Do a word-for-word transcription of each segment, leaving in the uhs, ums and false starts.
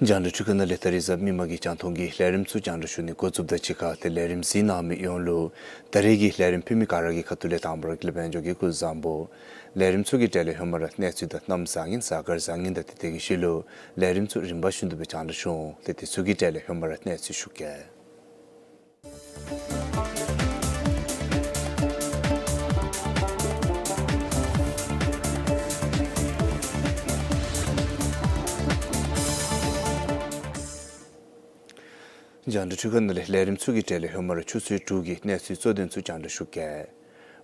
རྒྱང་བསྒྲགས་འཕྲུལ་ཁང་ནང་ལས་ད་རིས་གཟའ་མིག་དམར་གྱི་རྒྱང་མཐོང་གི་ལས་རིམ་ཚུ་རྒྱང་བསྒྲགས་ཞུ་ནི་འགོ་བཙུགསཔ་དང་གཅིག་ཁར་ཏེ་ལས་རིམ་གཟིགས་གནང་མི་ཡོངས་ལུ་ད་རིས་ཀྱི་ལས་རིམ་ཕུལ་མི་ག་ར་གི་ཁ་ཐུག་ལས་དང་པ་ར་དགེ་ལེགས་དཔལ་འབྱོར་གྱིས་སྐུ་གཟུགས་བཟང་པོ། ལས་རིམ་ཚུ་གི་གྲས་ལས་ཧེ་མ་ར་གནས་ཚུལ་དང་གནམ་བཟང་ངན་གཟའ་སྐར་བཟང་ངན་དང་དེ་དེ་གི་ཤུལ་ལུ་ལས་རིམ་ཚུ་རིམ་པ་བཞིན་དུ་སྦེ་རྒྱང་བསྒྲགས་ཞུ་འོང་། ཏེ་དེ་ཚུ་གི་གྲས་ལས་ཧེ་མ་ར་གནས་ཚུལ་ཞུ་གེ། རྒྱང་བསྒྲགས་འཕྲུལ་ཁང་ནང་ལས་ལས་རིམ་ཚུ་གི་གྲས་ལས་ཧེ་མ་ར་ཆུ་ཚོད་དྲུག་གི་གནས་ཚུལ་གཙོ་དོན་ཚུ་རྒྱང་བསྒྲགས་ཞུ་གེ།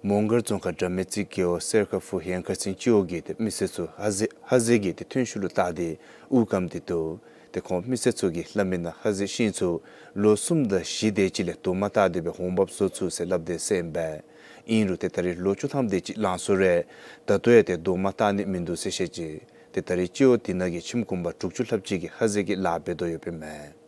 མོང་སྒར་རྫོང་ཁག་དགྲ་མེད་རྩེ་རྒེད་འོག་སེར་ཁ་ཕུ་ཡན་ཁར་ཚིང་སྤྱི་འོག་གི་ཏེ་མི་སེར་ཚུ་ཧ་ཟེ་ཧ་ཟེ་གི་ཏེ་ཐོན་ཤུགས་ལུ་བལྟ་སྟེ་དབུགས་སྐམ་སྟེ་འདུག། ཏེ་ཁོང་མི་སེར་ཚུ་གིས་སླབ་མི་ནང་ཧ་ཟེ་ཤིང་ཚུ་ལོ་གསུམ་དང་བཞི་དེ་ཅིག་ལས་རྡོག་མ་བཏགས་ཏེ་སྦེ་འོང་འབབ་བཟོ་ཚུགས་ཟེར་སླབ་དེས་ཟེར་ཨིན་པས། ཨིན་རུང་ཏེ་ད་རིས་ལོ་བཅུ་ཐམ་དེ་ཅིག་ལང་སོང་རུང་ད་ལྟོ་ཡང་ཏེ་རྡོག་མ་བཏགས་ནི་མིན་འདུག་ཟེར་བཤད་ཅི། ཏེ་ད་རིས་སྤྱི་འོག་དེ་ནང་གི་ཁྱིམ་གུང་པ་དྲུག་ཅུ་ལྷགཔ་ཅིག་གིས་ཧ་ཟེ་གི་ལཱ་འབད་དོ་ཡོདཔ་ཨིན་མས།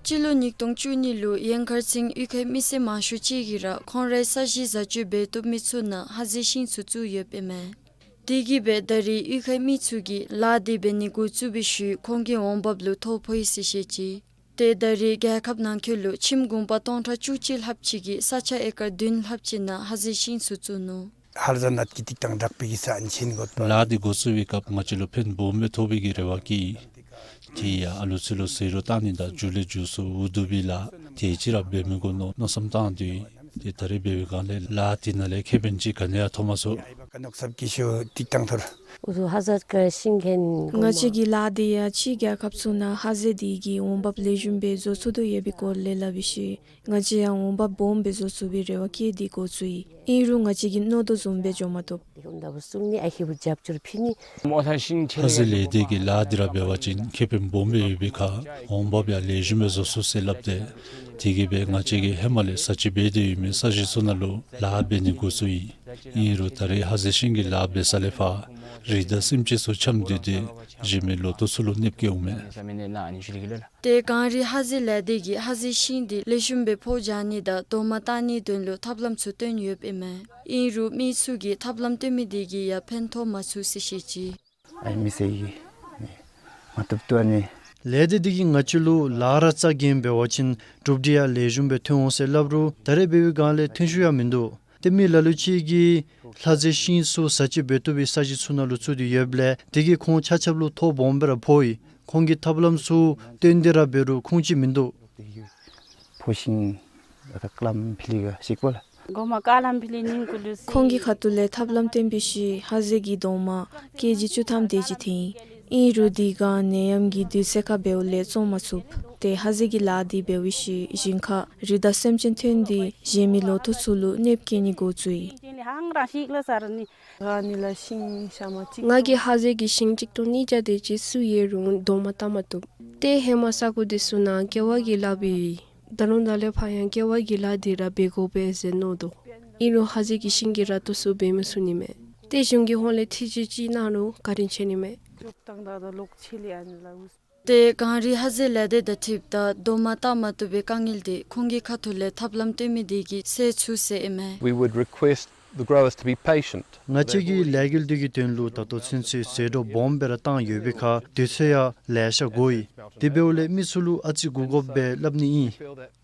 སྤྱི་ལོ་ཉིས་སྟོང་བཅུ་གཉིས་ལུ་ཡན་ཁར་ཚིང་གཡུས་ཁའི་མི་སེར་མང་ཤོས་ཅིག་གིས་ར་ཁོང་རའི་ས་གཞི་བཟའ་སྤྱོད་འབད་བཏུབ་མི་ཚུ་ནང་ཧ་ཟེ་ཤིང་ཚུ་བཙུགས་ཡོདཔ་ཨིན་མས། དེ་གིས་སྦེ་ད་རིས་གཡུས་ཁའི་མི་ཚུ་གིས་ལཱ་དེ་འབད་ནི་འགོ་བཙུགས་པའི་ཤུལ་ཁོང་གི་འོང་འབབ་ལུ་ཐོ་ཕོག་ཡི་ཟེར་བཤད་ཅི། ཏེ་ད་རིས་རྒྱལ་ཁབ་ནང་འཁོད་ལུ་ཁྱིམ་གུང་པ་སྟོང་ཕྲག་བཅུ་གཅིག་ལྷགཔ་ཅིག་གིས་ས་ཆ་ཨེ་ཀར་བདུན་ལྷགཔ་ཅིག་ནང་ཧ་ཟེ་ཤིང་ཚུ་བཙུགས་ནུག། ཧ་ཟེ་ནད་ཀྱི་ཏིག་ཏང་དྲག་པའི་གི་ས་ཨན་ཆེན་གོ་ལཱ་འདི་འགོ་བཙུགས་པའི་སྐབས་ང་བཅས་ལུ་ཕན་སྦོམ་སྦེ་ཐོགས་པའི་གི་རེ་བ་བསྐྱེད། དེ་ཡང་ཨ་ལུ་ཚུ་ལུ་ཟས་རོ་བཏང་ནི་དང་རྒྱུ་ལས་རྒྱུ་སོ་འུ་སྡུག་པའི་ལཱ་དེ་ཅིག་ར་འབད་མི་དགོ་མནོ་མནོ་བསམ་བཏང་སྟེ་ཏེ་ད་རིས་འབད་བའི་སྒང་ལས་ལཱ་དེ་ནང་ལས་ཁེ་ཕན་ཅིག་ག་ནི་ཡང་ཐོབ་མ་ཚུགས། ང་བཅས་ཀྱི་ལཱ་དེ་ཡང་ཕྱི་རྒྱལ་ཁབ་ཚུ་ནང་ཧ་ཟེ་དེ་གི་འོང་འབབ་ལེགས་ཤོམ་སྦེ་བཟོ་ཚུགས་དོ་ཡོད་པའི་སྐོར་ལས་སླབ་པའི་ཤུལ་ང་བཅས་ཡང་འོང་འབབ་སྦོམ་སྦེ་བཟོ་ཚུགས་པའི་རེ་བ་བསྐྱེད་དེ་འགོ་བཙུགས་ཡི། ཨིན་རུང་ང་བཅས་ཀྱིས་མནོ་དོ་བཟུམ་སྦེ་འགྱོ་མ་བཏུབ། ཧ་ཟེ་ལས་སྡེ་གི་ལཱ་འདི་ར་འབད་བ་ཅིན་ཁེ་ཕན་སྦོམ་སྦེ་ཡོད་པའི་ཁར་འོང་འབབ་ཡང་ལེགས་ཤོམ་སྦེ་བཟོ་ཚུགས་ཟེར་སླབ་སྟེ། དེ་གིས་སྦེ་ང་བཅས་ཀྱིས་ཧེ་མ་ལས་བཟའ་སྤྱོད་འབད་དེ་ཡོད་མི་ས་གཞི་ཚུ་ནང་ལུ་ལཱ་འབད་ནི་འགོ་བཙུགས་ཡི། ཨིན་རུང་ད་རིས་ཧ་ཟེ་ཤིང་གི་ལཱ་འབད་ས་ལས་ཕར་རི་དྭགས་སེམས་ཅན་ཚུ་འཁྱམས་སྡོད་དེ་གཞན་མི་ལོ་ཐོག་ཚུ་ལུ་གནོདཔ་བཀལ་འོང་མས། ཏེ་གངས་རི་ཧ་ཟེ་ལས་སྡེ་གིས་ཧ་ཟེ་ཤིང་འདི་ལེགས་ཤོམ་སྦེ་འཕོ་བྱ་ནི་དང་རྡོག་མ་བཏགས་ནིའི་དོན་ལུ་ཐབས་ལམ་ཚུ་སྟོན་ཡོདཔ་ཨིན་མས། ཨིན་རུང་མི་ཚུ་གིས་ཐབས་ལམ་སྟོན་མི་དེ་གིས་ཡང་ཕན་ཐོགས་མ་ཚུགས་ཟེར་བཤད་ཅི། ཨའི་མི་སེར་གྱིས་མ་བཏུབ་བཏུབ་ཨ་ནི། ལས་སྡེ་འདི་གིས་ང་བཅས་ལུ་ལཱ་ར་རྩ་འགེངས་འབད་བ་ཅིན་གྲུབ་འབྲས་ཡང་ལེགས་ཤོམ་སྦེ་ཐོན་འོང་ཟེར་སླབ་རུང་ད་རིས་འབད་བའི་སྒང་ལས་ཐོན་ཤུགས་ཡང་མིན་འདུག། ཏེ་མི་ལ་ལུ་ཅིག་གིས་ལྷ་རྫས་ཤིང་ཚུ་བཟའ་སྤྱོད་འབད་བཏུབ་པའི་ས་གཞི་ཚུ་ནང་ལུ་བཙུགས་ཏེ་ཡོདཔ་ལས་དེ་གིས་ཁོང་ཆ་ཁྱབ་ལུ་ཐོ་སྦོམ་སྦེ་ར་ཕོག་ཡི། ཁོང་གིས་ཐབས་ལམ་ཚུ་སྟོན་ཏེ་ར་འབད་རུང་ཁུངས་ཅིག་མིན་འདུག། ཕོ་ཤིང་ཨ་ད་ཀ་ལམ་ཕི་ལི་ག་ཤིག་པོ་ལ། ཁོང་གི་ཁ་ཐུག་ལས་ཐབས་ལམ་སྟོན་པའི་ཤུལ་ཧ་ཟེ་གི་རྡོག་མ་ཀེ་ཇི་བཅུ་ཐམ་དེ་ཅིག་ཐོན་ཡི། ཨིན་རུང་དེ་སྒང་ནད་ཡམས་ཀྱི་དུས་ཚོད་ཁར་འབདཝ་ལས་བཙོང་མ་ཚུགས། ཏེ་ཧ་ཟེ་གི་ལཱ་འདི་འབད་བའི་ཤུལ་ཞིང་ཁར་རི་དྭགས་སེམས་ཅན་ཐོན་ཏེ་གཞན་མི་ལོ་ཐོག་ཚུ་ལུ་གནོདཔ་བཀལ་ནི་འགོ་བཙུགས་ཡི། ང་གིས་ཧ་ཟེ་གི་ཤིང་གཅིག་སྟོང་གཉིས་བརྒྱ་དེ་ཅིག་བཙུགས་ཡོད་རུང་རྡོག་མ་བཏགས་མ་བཏུབ། ཏེ་ཧེ་མ་ས་གོ་འདི་ཚུ་ནང་ཀེ་བ་གི་ལཱ་འབད་ཡི། ད་རུང་ད་ལས་ཕར་ཡང་ཀེ་བ་གི་ལཱ་འདི་ར་འབད་དགོ་པས་ཟེར་མནོ་དོ། ཨིན་རུང་ཧ་ཟེ་གི་ཤིང་གི་ར་ཏོ་ཚུ་འབད་མི་ཚུགས་ནི་མས། ཏེ་གཞུང་གི་ཧོངས་ལས་ཐེ་བྱུས་ཅིག་གནང་རུང་བཀའ་དྲིན་ཆེ་ནི་མས། ལོག་བཏང་ད་ད་ལོག་ཕྱི་ལས་ཨ་ནི་ལ་འུ་ཏེ་གངས་རི་ཧ་ཟེ་ལས་སྡེ་དང་འཁྲིལཝ་ད་རྡོག་མ་བཏགས་མ་བཏུབ་པའི་དཀའ་ངལ་འདི་ཁོང་གི་ཁ་ཐུག་ལས་ཐབས་ལམ་སྟོན་མི་དེ་གིས་སེལ་ཚུགས་ཟེར་ཨིན་མས། We would request the growers to be patient. ང་བཅས་ཀྱིས་ལས་འགུལ་འདི་གི་དོན་ལུ་ད་ལྟོ་ཚུན་ཚོད་ཟད་འགྲོ་སྦོམ་སྦེ་ར་བཏང་ཡོད་པའི་ཁར་དུས་ཚོད་ཡང་ལེ་ཤ་འགོར་ཡི། དེ་འབདཝ་ལས་མི་ཚུ་ལུ་ཨ་ཙི་སྒུག་དགོཔ་སྦེ་སླབ་ནི་ཨིན།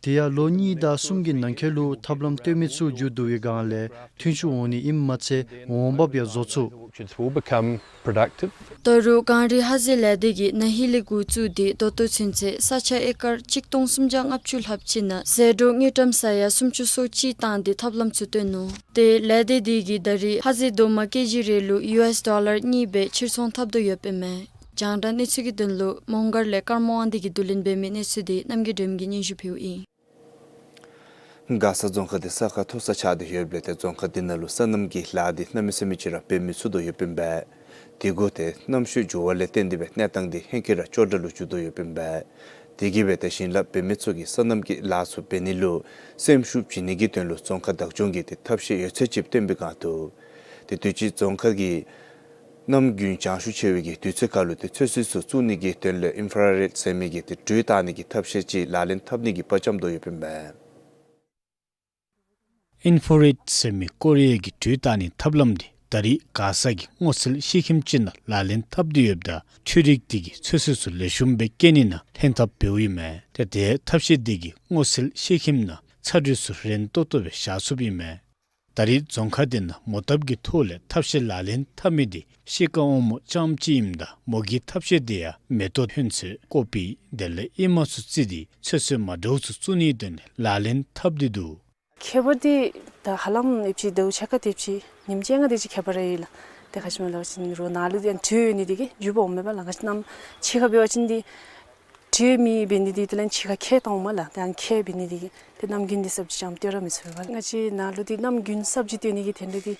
དེ་ཡང་ལོ་གཉིས་དང་གསུམ་གྱི་ནང་འཁོད་ལུ་ཐབས་ལམ་སྟོན་མི་ཚུ་མཇུག་བསྡུ་བའི་སྒང་ལས་ཐོན་ཤུགས་འོང་ནི་ཨིནམ་མ་ཚད་འོང་འབབ་ཡང་བཟོ་ཚུགས། Orchards will become productive. ད་རུང་གངས་རི་ཧ་ཟེ་ལས་སྡེ་གིས་ན་ཧིང་ལས་འགོ་བཙུགས་ཏེ་ད་ལྟོ་ཚུན་ཚོད་ས་ཆ་ཨེ་ཀར་གཅིག་སྟོང་སུམ་བརྒྱ་ལྔ་བཅུ་ལྷགཔ་ཅིག་ནང་ཟད་འགྲོ་དངུལ་ཀྲམ་ས་ཡ་སུམ་ཅུ་སོ་གཅིག་བཏང་སྟེ་ཐབས་ལམ་ཚུ་སྟོན་ནུག། ཏེ་ལས་སྡེ་དེ་གིས་ད་རེས་ཧ་ཟེ་རྡོག་མ་ཀེ་ཇི་རེ་ལུ་ཡུ་ཨེསི་ཌོ་ལར་གཉིས་སྦེ་ཕྱིར་ཚོང་འཐབ་དོ་ཡོདཔ་ཨིན་མས། རྒྱང་བསྒྲགས་གནས་ཚུལ་གྱི་དོན་ལུ་མོང་སྒར་ལས་ཀརྨ་དབང་འདུས་ཀྱིས་བསྡུ་ལེན་འབད་མི་གནས་ཚུལ་འདི་རྣམ་རྒྱལ་སྒྲོལམ་གྱིས་སྙན་ཞུ་ཕུལཝ་ཨིན། མགར་ས་རྫོང་ཁག་འདི་ས་ཁ་མཐོ་ས་ཆགས་ཏེ་ཡོདཔ་ལས་ཏེ་རྫོང་ཁག་འདི་ནང་ལུ་སོ་ནམ་གྱི་ལཱ་འདི་གནམ་མེད་ས་མེད་ཅིག་ར་འབད་མི་ཚུགས་དོ་ཡོདཔ་ཨིན་པས། དེ་གུ་ཏེ་གནམ་གཤིས་འགྱུར་བ་ལས་བརྟེན་ཏེ་སྦེ་གནས་སྟངས་འདི་ཧེང་སྐལ་ར་སྐྱོ་དྲགས་ལུ་འགྱུར་དོ་ཡོདཔ་ཨིན་པས། དེ་གིས་སྦེ་ཏེ་ཞིང་ལཱ་འབད་མི་ཚུ་གིས་སོ་ནམ་གྱི་ལཱ་ཚུ་འབད་ནི་ལུ་སེམས་ཤུགས་བྱིན་ནི་གི་དོན་ལུ་རྫོང་ཁག་བདག་སྐྱོང་གིས་ཏེ་ཐབས་ཤེས་ཡོད་ཚད་ཅིག་བཏོན་པའི་སྒང་དུ་ཏེ་དུས་ཅི་རྫོང་ཁག་གི་གནམ་དགུན་བྱང་ཤུགས་ཆེ་བའི་གི་དུས་ཚོད་ཁར་ལུ་ཏེ་ཚོད་བསྲེ་ཚུ་བཙུགས་ནི་གི་དོན་ལས་ཨིན་ཕ་རེཌ་ཟེར་མི་གི་ཏེ་དྲོད་བཏང་ནི་གི་ཐབས་ཤེས་ཅིག་ལག་ལེན་འཐབ་ནི་གི་དཔའ་བཅམ་དོ་ཡོདཔ་ཨིན་པས། ཨིན་ཕ་རེཌ་ཟེར་མི་ཀོ་རི་ཡ་གི་དྲོད་བཏང་ནི་ཐབས་ལམ་འདི་ད་རེས་མགར་ས་གི་སྔོ་ཚལ་ཤེལ་ཁྱིམ་ཅིག་ནང་ལག་ལེན་འཐབ་སྟེ་ཡོདཔ་ད་འཕྲུལ་རིག་འདི་གིས་ཚོད་བསྲེ་ཚུ་ལེགས་ཤོམ་སྦེ་སྐྱེ་ནི་ནང་ལྷན་ཐབས་འབདཝ་ཨིན་མས། ཏེ་དེ་ཐབས་ཤེས་འདི་གིས་སྔོ་ཚལ་ཤེལ་ཁྱིམ་ནང་ཚ་དྲོད་ཚུ་རན་ཏོག་ཏོ་སྦེ་བཞག་ཚུགསཔ་ཨིན་མས། ད་རེས་རྫོང་ཁག་འདི་ནང་མོ་བཏབ་ཀྱི་ཐོག་ལས་ཐབས་ཤེས་ལག་ལེན་འཐབ་མི་འདི་ཤེལ་ཀ་ཨོམ་མོ་རྐྱངམ་ཅིག་ཨིནམ་ད་མོ་གི་ཐབས་ཤེས་འདི་ཡང་མེ་ཏོག་ཐོན་ཚད་ཀོ་པི་དེ་ལས་ཨེ་མ་ཚུ་བརྩིས་ཏེ་ཚོད་བསྲེ་མ་འདྲཝ་ཚུ་བཙུགས་ནིའི་དོན་ལས་ལག་ལེན་འཐབ་སྟེ་འདུག། ཁྱད་པར་འདི་ད་ཧ་ལམ་ཨེབ་ཅིག་ཟླཝ་ཕྱེད་ཀ་དེ་ཅིག་ཉིནམ་བཅོ་ལྔ་དེ་ཅིག་ཁྱད་པར་ར་ཡོད་ལགས། ཏེ་ག་ཅི་སྨོ་ལབ་པ་ཅིན་རོགས་ནང་ལུ་ཡང་དྲོད་ཡོད་ནི་དེ་གིས་འགྱུར་བ་འོངམ་མས་པ་ལགས། ང་བཅས་གནམ་ཕྱེད་ཀ་འབད་བ་ཅིན་འདི་དྲོད་མེད་འབད་ནི་དེ་དེ་ལས་ཕྱེད་ཀ་ཁྱེགས་བཏང་འོང་མས་ལགས། ཏེ་ཨ་ནི་ཁྱེགས་འབད་ནི་དེ་གིས་ཏེ་གནམ་དགུན་འདི་སབ་ཇི་ཅང་བཏོན་ར་མི་ཚུགས་པས་ལགས། ང་བཅས་ནང་ལུ་འདི་གནམ་དགུན་སབ་ཇི་བཏོན་ནི་གི་དོན་ལས་འདི་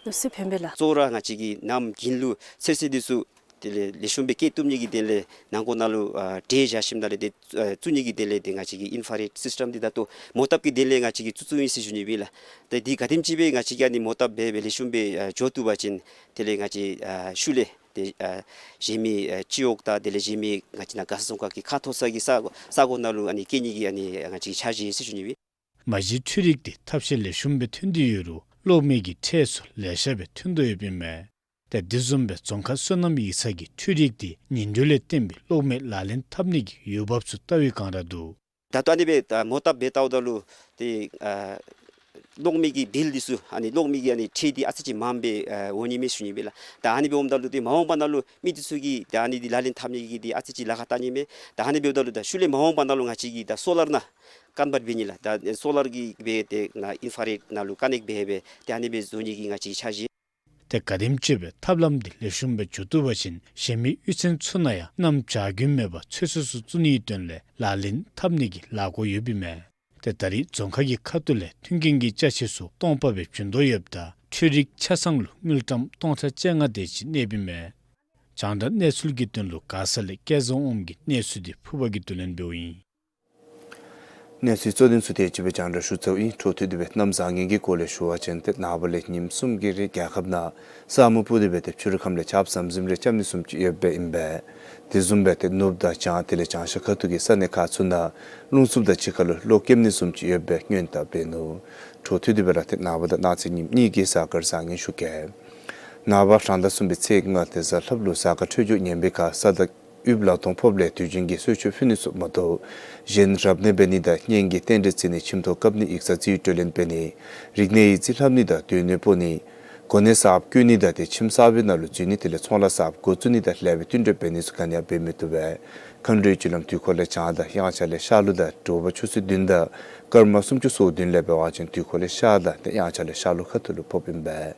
གནམ་སེར་ཕན་པས་ལགས། གཙོ་བོ་ར་ང་བཅས་ཀྱིས་གནམ་དགུན་ལུ་ཚོད་བསྲེ་འདི་ཚུ་དེ་ལས་ལེགས་ཤོམ་སྦེ་སྐྱེ་བཏུབ་ནི་གི་དོན་ལས་ནང་འཁོད་ནང་ལུ་ཨ་དྲོད་བཞག་ཞིནམ་ད་ལས་ཏེ་ཨ་བཙུགས་ནི་གི་དོན་ལས་ཏེ་ང་བཅས་ཀྱིས་ཨིན་ཕ་རེཌ་སིསི་ཊེམ་འདི་ད་ལྟོ་མོ་བཏབ་ཀྱི་དོན་ལས་ང་བཅས་ཀྱིས་བཙུགས་བཙུགསཔ་ཨིན་ཟེར་ཞུ་ནི་ཨིན་པས་ལགས། ཏེ་འདི་ག་དེམ་ཅིག་སྦེ་ང་བཅས་ཀྱིས་ཨ་ནི་མོ་བཏབ་འབད་སྦེ་ལེགས་ཤོམ་སྦེ་ཨ་འགྱོ་བཏུབ་པ་ཅིན་དེ་ལས་ང་བཅས་ཨ་ཤུལ་ལས་ཏེ་ཨ་གཞན་མི་ཨ་སྤྱི་འོག་དང་དེ་ལས་གཞན་མི་ང་བཅས་ནཱ་མགར་ས་རྫོང་ཁག་གི་ཁ་མཐོ་ས་གི་ས་ས་གོ་ནང་ལུ་ཨ་ནི་སྐྱེ་ནི་གི་ཨ་ནི་ང་བཅས་ཀྱིས་འཆར་གཞི་ཡོད་ཟེར་ཞུ་ནི་ཨིན་པས། མ་གཞི་འཕྲུལ་རིག་འདི་ཐབས་ཤེས་ལེགས་ཤོམ་སྦེ་ཐོན་ཏེ་ཡོད་རུང་གློག་མེ་གི་འཕྲལ་ཚུ་ལེ་ཤ་སྦེ་ཐོན་དོ་ཡོདཔ་ཨིན་མས། ཏེ་དེ་བཟུམ་སྦེ་རྫོང་ཁག་སོ་ནམ་ཡིག་ཚང་གིས་འཕྲུལ་རིག་འདི་ཉིན་དྲོད་ལས་བརྟེན་པའི་གློག་མེ་ལག་ལེན་འཐབ་ནི་གི་འོས་འབབ་ཚུ་བལྟ་བའི་བསྒང་ར་འདུག། ད་ལྟོ་ཨ་ནི་སྦེ་ད་མོ་བཏབ་འབད་བལྟཝ་ད་ལུ་ཏེ་ཨ་གློག་མེ་གི་བིལ་འདི་ཚུ་ཨ་ནི་གློག་མེ་གི་ཨ་ནི་འཕྲལ་འདི་ཨ་ཙི་ཅིག་མངམ་སྦེ་ཨ་འོང་ནི་མས་ཟེར་ཞུ་ནི་ཨིན་པས་ལགས། ད་ཨ་ནི་སྦེ་འོངམ་ད་ལུ་ཏེ་མ་འོངས་པ་ནང་ལུ་མི་འདི་ཚུ་གིས་ད་ཨ་ནི་འདི་ལག་ལེན་འཐབ་ནི་གི་འདི་ཨ་ཙི་ཅིག་ལཱ་ཁག་བལྟ་ནི་མས། ད་ཨ་ནི་འབདཝ་ད་ལུ་ད་ཤུལ་ལས་མ་འོངས་པ་ནང་ལུ་ང་བཅས་ཀྱིས་ད་སོ་ལར་ནང་ཀོན་བརཊ་འབད་ནི་ལགས། ད་སོ་ལར་གྱི་སྦེ་ཏེ་ནཱ་ཨིན་ཕ་རེཌ་ནང་ལུ་ཀ་ནེཀཊ་འབད་སྦེ་ཏེ་ཨ་ནི་སྦེ་བཟོ་ནི་གི་ང་བཅས་འཆར་གཞི། ཏེ་ག་དེམ་ཅིག་སྦེ་ཐབས་ལམ་འདི་ལེགས་ཤོམ་སྦེ་འགྱོ་བཏུབ་པ་ཅིན་གཞན་མི་གཡུས་ཚན་ཚུ་ནང་ཡང་གནམ་བྱཱར་དགུན་མེད་པར་ཚོད་བསྲེ་ཚུ་བཙུགས་ནིའི་དོན་ལས་ལག་ལེན་འཐབ་ནི་གི་ལཱ་འགོ་ཡོདཔ་ཨིན་མས། ཏེ་ད་རེས་རྫོང་ཁག་གི་ཁ་ཐུག་ལས་མཐུན་རྐྱེན་གྱི་ཅ་ཆས་ཚུ་སྟོང་པ་སྦེ་བྱིན་དོ་ཡོདཔ་ད་འཕྲུལ་རིག་ཆ་ཚང་ལུ་དངུལ་ཀྲམ་སྟོང་ཕྲག་བཅོ་ལྔ་དེ་ཅིག་གནསཔ་ཨིན་མས། རྒྱང་བསྒྲགས་གནས་ཚུལ་གྱི་དོན་ལུ་མགར་ས་ལས་སྐལ་བཟང་དབངམོ་གི་གནས་ཚུལ་འདི་ཕུར་པ་གིས་བསྡུ་ལེན་འབདཝ་ཨིན། གནས་ཚུལ་གཙོ་དོན་ཚུ་དེ་ཅིག་སྦེ་རྒྱང་བསྒྲགས་ཞུ་ཚརཝ་ཨིན། འཕྲོ་མཐུད་དེ་སྦེ་གནམ་བཟང་ངན་གྱི་སྐོར་ལས་ཞུ་བ་ཅིན་ཏེ་ནངས་པ་ལས་ཉིནམ་གསུམ་གྱི་རིང་རྒྱལ་ཁབ་ནང་ས་སྨུག་སྤུབས་ཏེ་སྦེ་ཏེ་ཕྱི་རུ་ཁམས་ལས་ཆརཔ་ཟམ་ཟིམ་རེ་རྐྱབ་ནི་བཟུམ་ཅིག་ཡོདཔ་ཨིན་པས། དེ་བཟུམ་སྦེ་ཏེ་ནུབ་དང་བྱང་དེ་ལས་བྱང་ཤར་ཁ་ཐུག་གི་ས་གནས་ཁག་ཚུ་ནང་རླུང་འཚུབ་དང་གཅིག་ཁར་ལུ་གློག་ཀེམ་ནི་བཟུམ་ཅིག་ཡོདཔ་སྦེ་སྔོན་བརྡ་འབད་ནུག། འཕྲོ་མཐུད་དེ་སྦེ་ར་ཏེ་ནངས་པ་དང་གནངས་ཚེ་ཉིནམ་གཉིས་ཀྱི་གཟའ་སྐར་བཟང་ངན་ཞུ་གེ། ནངས་པ་རང་ཟླ་གསུམ་པའི་ཚེས་ལྔ་ཏེ་གཟའ་ལྷགཔ་ལུ་གཟའ་སྐར་འཕྲོད་སྦྱོར་ངན་པའི་ཁར་ས་དང་དབུས་ལ་དོང་ཕོགཔ་ལས་དུས་རྒྱུན་གྱི་གསོལ་མཆོད་ཕུལ་ནི་ཚུ་མ་གཏོགས་གཞན་རབ་གནས་འབད་ནི་དང་གཉེན་གྱི་རྟེན་འབྲེལ་བརྩི་ནི་ཁྱིམ་ཐོག་བཀབ་ནི་ཡིག་ཚང་རྩིས་སྤྲོད་ལེན་འབད་ནི་རིག་གནས་ཡིག་རྩིས་ལྷབ་ནི་དང་སྡོད་གནས་སྤོ་ནི་གོ་གནས་གསརཔ་བསྐོ་ནི་དང་ཏེ་ཁྱིམ་གསར་པའི་ནང་ལུ་འཛུལ་ནི་དེ་ལས་ཚོང་ལཱ་གསརཔ་འགོ་བཙུགས་ནི་དང་ལེགས་པའི་བསྟུན་གྲོས་འབད་ནི་ཚུ་ག་ནི་ཡང་འབད་མི་བཏུབ་པས། མཁའ་འགྲོའི་རྒྱུ་ལམ་དུས་འཁོར་ལས་བྱང་དང་དབྱངས་འཆར་ལས་ཤར་ལྷོ་དང་དྲོ་པ་ཆུ་ཚོད་བདུན་དང་སྐར་མ་སུམ་ཅུ་སོ་བདུན་ལས་འབད་བ་ཅིན་དུས་འཁོར་ལས་ཤར་དང་ཏེ་དབྱངས་འཆར་ལས་ཤར་ལྷོ་ཁ་ཐུག་ལུ་ཕོགཔ་ཨིན་པས།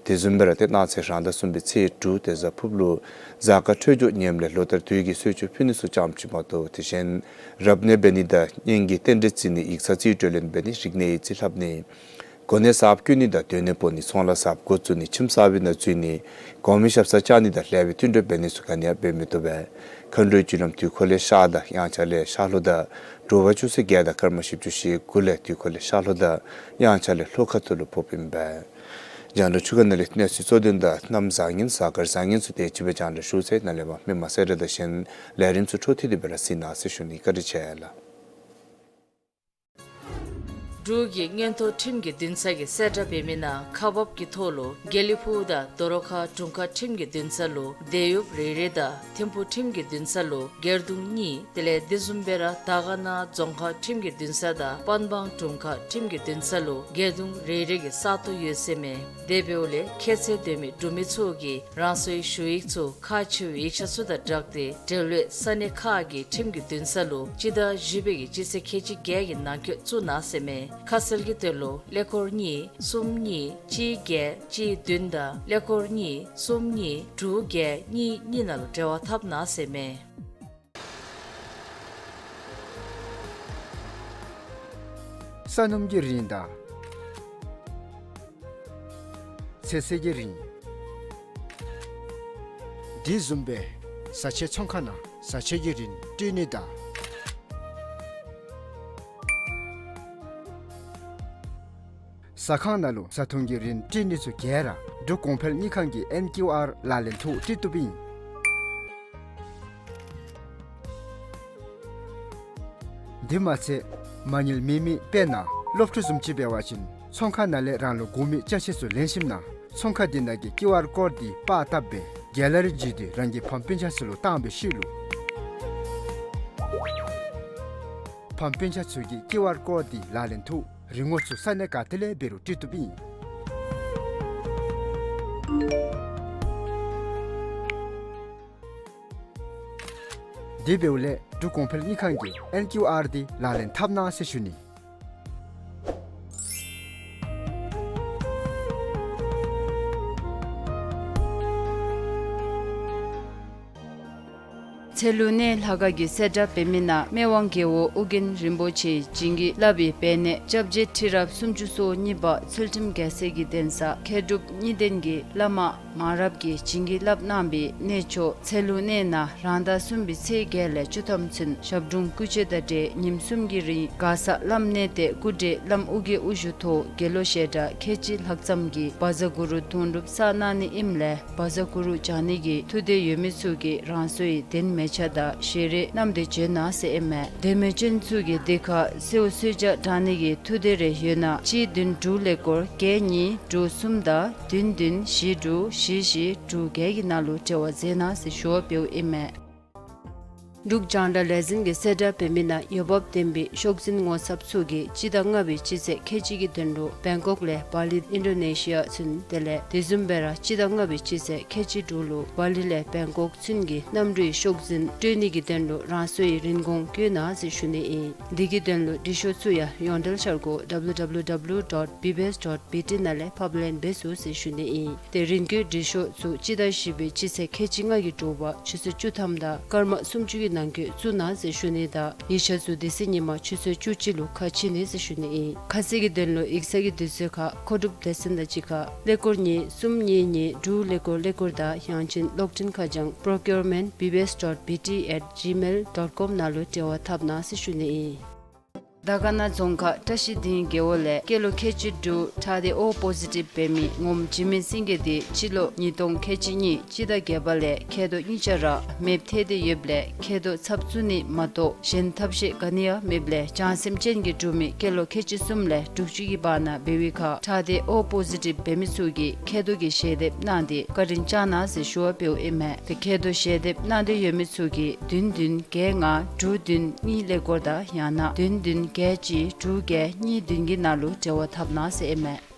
དེ་བཟུམ་སྦེ་ར་ཏེ་གནངས་ཚེ་རང་ཟླ་གསུམ་པའི་ཚེས་དྲུག་ཏེ་གཟའ་ཕུརཔ་ལུ་གཟའ་སྐར་འཕྲོད་སྦྱོར་ངནམ་ལས་ལོ་ལྟར་དུས་ཀྱི་གསོལ་མཆོད་ཕུལ་ནི་ཚུ་ཙམ་ཅིག་མ་གཏོགས་དེ་གཞན་རབ་གནས་འབད་ནི་དང་གཉེན་གྱི་རྟེན་འབྲེལ་བརྩི་ནི་ཡིག་ཚང་རྩིས་སྤྲོད་ལེན་འབད་ནི་རིག་གནས་ཡིག་རྩིས་ལྷབ་ནི་གོ་གནས་གསརཔ་བསྐོ་ནི་དང་སྡོད་གནས་སྤོ་ནི་ཚོང་ལཱ་གསརཔ་འགོ་བཙུགས་ནི་ཁྱིམ་གསར་པའི་ནང་འཛུལ་ནི་གོང་མའི་ཞབས་སར་བཅར་ནི་དང་ལེགས་པའི་བསྟུན་གྲོས་འབད་ནི་ཚུ་ག་ནི་ཡང་འབད་མི་བཏུབ་པས། མཁའ་འགྲོའི་རྒྱུ་ལམ་དུས་འཁོར་ལས་ཤར་དང་དབྱངས་འཆར་ལས་ཤར་ལྷོ་དང་དྲོ་པ་ཆུ་ཚོད་བརྒྱད་དང་སྐར་མ་བཞི་བཅུ་ཞེ་དགུ་ལས་དུས་འཁོར་ལས་ཤར་ལྷོ་དང་དབྱངས་འཆར་ལས་ལྷོ་ཁ་ཐུག་ལུ་ཕོགཔ་ཨིན་པས། རྒྱང་བསྒྲགས་ཚུ་གི་ནང་ལས་གནས་ཚུལ་གཙོ་དོན་དང་གནམ་བཟང་ངན་གཟའ་སྐར་བཟང་ངན་ཚུ་དེ་ཅིག་སྦེ་རྒྱང་བསྒྲགས་ཞུ་ཚར་ཡི། ནཱ་ལས་མར་མི་མང་གསལ་བསྒྲགས་དང་གཞན་ལས་རིམ་ཚུ་འཕྲོ་མཐུད་དེ་སྦེ་ར་གཟིགས་གནང་ཟེར་ཞུ་ནི། བཀའ་དྲིན་ཆེ་ལགས། འབྲུག་གི་མངོན་མཐོ་ཁྲིམས་ཀྱི་འདུན་ས་གིས་གསལ་བསྒྲགས་འབད་མི་ནང་ཁག་འབགཔ་གི་ཐོག་ལུ་དགེ་ལེགས་ཕུག་དང་རྡོ་རོ་ཁ་དྲུང་ཁག་ཁྲིམས་ཀྱི་འདུན་ས་ལུ་དེད་གཡོགཔ་རེ་རེ་དང་ཐིམ་ཕུག་ཁྲིམས་ཀྱི་འདུན་ས་ལུ་སྒེར་དུང་གཉིས། དེ་ལས་དེ་བཟུམ་སྦེ་ར་དར་དཀར་ན་རྫོང་ཁག་ཁྲིམས་ཀྱི་འདུན་ས་དང་པན་སྦང་དྲུང་ཁག་ཁྲིམས་ཀྱི་འདུན་ས་ལུ་སྒེར་དུང་རེ་རེ་གི་ས་སྟོང་ཡོད་ཟེར་མས། དེ་འབདཝ་ལས་ཁྱད་ཚད་ལྡན་མི་འབྲུག་མི་ཚུ་གིས་རང་སོའི་ཞུ་ཡིག་ཚུ་ཁག་ཆེ་བའི་ཡིག་ཆ་ཚུ་དང་སྦྲགས་ཏེ་འབྲེལ་ཡོད་ས་གནས་ཁག་གི་ཁྲིམས་ཀྱི་འདུན་ས་ལུ་སྤྱི་ཟླ་བཞི་པའི་གི་སྤྱི་ཚེས་ཁལ་གཅིག་བརྒྱད་ཀྱི་ནང་འཁོད་བཙུགས་གནང་ཟེར་མས། ཁ་གསལ་གྱི་དོན་ལུ་ཀླད་ཀོར་གཉིས་གསུམ་གཉིས་གཅིག་བརྒྱད་གཅིག་བདུན་དང་ཀླད་ཀོར་གཉིས་གསུམ་གཉིས་དྲུག་བརྒྱད་གཉིས་གཉིས་ནང་ལུ་འབྲེལ་བ་འཐབ་གནང་ཟེར་མས། ས་སྣུམ་གྱི་རིན་དང་ཚོད་བསྲེ་གི་རིན། དེ་བཟུམ་སྦེ་བཟའ་ཆས་ཚོང་ཁང་ནང་བཟའ་ཆས་ཀྱི་རིན་སྤྲོད་ནི་དང་ཟ་ཁང་ནང་ལུ་བཟའ་འཐུང་གི་རིན་སྤྲོད་ནི་ཚུ་ག་ར་འབྲུག་གོང་འཕེལ་དངུལ་ཁང་གི་ཨེན་ཀིའུ་ཨར་ལག་ལེན་ཐོག་སྤྲོད་བཏུབ་ཨིན། དེ་མ་ཚད་མ་དངུལ་མེད་མི་དཔེར་ན་སློབ་ཕྲུག་བཟུམ་ཅིག་འབད་བ་ཅིན་ཚོང་ཁང་ནང་ལས་རང་ལུ་དགོ་མི་ཅ་ཆས་ཚུ་ལེན་ཞིནམ་ན་ཚོང་ཁང་དེ་ནང་གི་ཀིའུ་ཨར་ཀོཌ་དེ་པར་བཏབ་སྦེ་གེ་ལ་རི་བརྒྱུད་དེ་རང་གི་ཕམ་སྤུན་ཆ་ཚུ་ལུ་བཏང་བའི་ཤུལ་ལུ་ཕམ་སྤུན་ཆ་ཚུ་གིས་ཀིའུ་ཨར་ཀོཌ་དེ་ལག་ལེན་ཐོག་རིན་གོང་ཚུ་ས་གནས་ག་ཏེ་ལས་འབད་རུང་སྤྲོད་བཏུབ་ཨིན། དེ་འབདཝ་ལས་འབྲུག་གོང་འཕེལ་དངུལ་ཁང་གི་ཨེན་ཀིའུ་ཨར་དེ་ལག་ལེན་འཐབ་གནང་ཟེར་ཞུ་ནི། ཚལ་ལུ་གནས་ལྷ་ཁང་གིས་གསལ་བསྒྲགས་འབད་མི་ནང་སྨད་དབང་རྒྱལ་པོ་ཨོ་རྒྱན་རིན་པོ་ཆེ་བྱིན་གྱིས་བརླབས་པའི་སྦས་གནས་སྐྱབས་རྗེ་ཁྲི་རབས་སུམ་ཅུ་སོ་གཉིས་པ་ཚུལ་ཁྲིམས་རྒྱལ་མཚན་གྱི་གདན་ས་མཁས་གྲུབ་གཉིས་ལྡན་གྱི་བླ་མ་མང་རབས་ཀྱིས་བྱིན་གྱིས་བརླབས་གནང་བའི་གནས་མཆོག་ཚལ་ལུ་གནས་ནང་རང་ཟླ་གསུམ་པའི་ཚེས་བརྒྱད་ལས་བཅུ་ཐམ་ཚུན་ཞབས་དྲུང་སྐུ་མཆོད་དང་འབྲེལ་ཉིནམ་གསུམ་གྱི་རིང་མགར་ས་བླམ་གནས་བརྟན་སྐུ་བགྲེས་བླམ་ཨོ་རྒྱན་དབུ་བཞུགས་ཐོག་དགེ་སློང་ཞལ་གྲངས་ཁལ་གཅིག་ལྷག་ཙམ་གྱིས་བཛྲ་གུ་རུ་དུང་སྒྲུབ་བསགས་གནང་ནི་ཨིནམ་ལས་བཛྲ་གུ་རུ་བགྱང་ནི་གི་ཐུགས་འདོད་ཡོད་མི་ཚུ་གིས་རང་སོའི་གདན་མལ་ཆ་དང་ཞལ་རས་བསྣམས་ཏེ་བྱོན་གནང་ཟེར་ཨིན་མས། གདན་མལ་ཅན་ཚུ་གིས་དེ་ཁར་གསོལཝ་གསོལ་ཇ་དྲང་ནི་གི་ཐུགས་འདོད་རེ་ཡོད་ན་གཅིག་བདུན་དྲུག་ཀླད་ཀོར་བརྒྱད་གཉིས་དྲུག་གསུམ་དང་བདུན་བདུན་བཞི་དྲུག་བཞི་བཞི་དྲུག་བརྒྱད་ཀྱི་ནང་ལུ་འབྲེལ་བ་མཛད་གནང་ཟེར་ཞུ་བ་འབདཝ་ཨིན་མས། འབྲུག་རྒྱང་བསྒྲགས་ལས་འཛིན་གྱིས་གསལ་བསྒྲགས་འབད་མི་ནང་འོས་འབབ་ལྡན་པའི་ཤོག་འཛིན་ངོ་ཚབ་ཚུ་གིས་སྤྱི་ཟླ་ལྔ་པའི་སྤྱི་ཚེས་ཁལ་གཅིག་གི་དོན་ལུ་བེང་ཀོག་ལས་བ་ལི་ཨིན་ཌོ་ནེ་ཤི་ཡ་ཚུན་དེ་ལས་དེ་བཟུམ་སྦེ་ར་སྤྱི་ཟླ་ལྔ་པའི་སྤྱི་ཚེས་ཁལ་གཅིག་དྲུག་ལུ་བ་ལི་ལས་བེང་ཀོག་ཚུན་གྱི་གནམ་གྲུའི་ཤོག་འཛིན་སྤྲོད་ནི་གི་དོན་ལུ་རང་སོའི་རིན་གོང་བཀོད་གནང་ཟེར་ཞུ་ནི་ཨིན། འདི་གི་དོན་ལུ་འབྲི་ཤོག་ཚུ་ཡང་ཡོངས་འབྲེལ་འཆར་སྒོ་W W W dot B B S dot B T ནང་ལས་ཕབ་ལེན་འབད་ཚུགས་ཟེར་ཞུ་ནི་ཨིན། ཏེ་རིན་བཀོད་འབྲི་ཤོག་ཚུ་སྤྱི་ཟླ་བཞི་པའི་སྤྱི་ཚེས་ཁལ་གཅིག་ལྔ་གི་དྲོ་པ་ཆུ་ཚོད་བཅུ་ཐམ་དང་སྐར་མ་སུམ་ཅུ་གི་ནང་འཁོད་བཙུགས་གནང་ཟེར་ཞུ་ནི་དང་ཡིག་ཆ་ཚུ་དེ་ཚེ་ཉིན་མ་ཆུ་ཚོད་བཅུ་གཅིག་ལུ་ཁ་ཕྱེ་ནི་ཟེར་ཞུ་ནི་ཨིན། ཁ་གསལ་གྱི་དོན་ལུ་ཡིག་ཚང་གི་དུས་ཚོད་ཁར་མཁོ་སྒྲུབ་སྡེ་ཚན་དང་གཅིག་ཁར་ཀླད་ཀོར་གཉིས་གསུམ་གཉིས་གཉིས་དྲུག་ཀླད་ཀོར་ཀླད་ཀོར་དང་ཡང་ཅིན་གློག་འཕྲིན་ཁ་བྱང་procurement B B S dot B T at gmail dot com ནང་ལུ་འབྲེལ་བ་འཐབ་གནང་ཟེར་ཞུ་ནི་ཨིན། དར་དཀར་ན་རྫོང་ཁག་བཀྲ་ཤིས་སྡིངས་རྒེད་འོག་ལས་སྐྱེས་ལོ་ཁལ་གཅིག་དྲུག་ཁྲག་སྡེ་ཨོ་པོ་ཟི་ཊིབ་འབད་མི་ངོམ་འཇིགས་མེད་སེང་གེ་དེ་སྤྱི་ལོ་ཉིས་སྟོང་ཁལ་གཅིག་གཉིས་སྤྱི་ཟླ་བརྒྱད་པ་ལས་མཁལ་རྡོག་གཉིས་ཆ་ར་མེདཔ་ཐལ་ཏེ་ཡོདཔ་ལས་མཁལ་རྡོག་ཚབ་བཙུགས་ནི་མ་གཏོགས་གཞན་ཐབས་ཤེས་ག་ནི་ཡང་མེདཔ་ལས་བྱང་སེམས་ཅན་གྱི་འབྲུག་མི་སྐྱེས་ལོ་ཁལ་གཅིག་གསུམ་ལས་དྲུག་ཅུ་གི་བར་ན་འབད་བའི་ཁར་ཁྲག་སྡེ་ཨོ་པོ་ཟི་ཊིབ་འབད་མི་ཚུ་གིས་མཁལ་རྡོག་གི་ཞལ་འདེབས་གནང་སྟེ་བཀའ་དྲིན་བསྐྱང་གནང་ཟེར་ཞུ་བ་འབདཝ་ཨིན་མས། ཏེ་མཁལ་རྡོག་ཞལ་འདེབས་གནང་འདོད་ཡོད་མི་ཚུ་གིས་བདུན་བདུན་བརྒྱད་ལྔ་དྲུག་བདུན་གཉིས་ཀླད་ཀོར་དང་ཡང་ན་བདུན་བདུན་བརྒྱད་གཅིག་དྲུག་བརྒྱད་གཉིས་བདུན་གྱི་ནང་ལུ་འབྲེལ་བ་འཐབ་གནང་ཟེར་ཨིན་མས།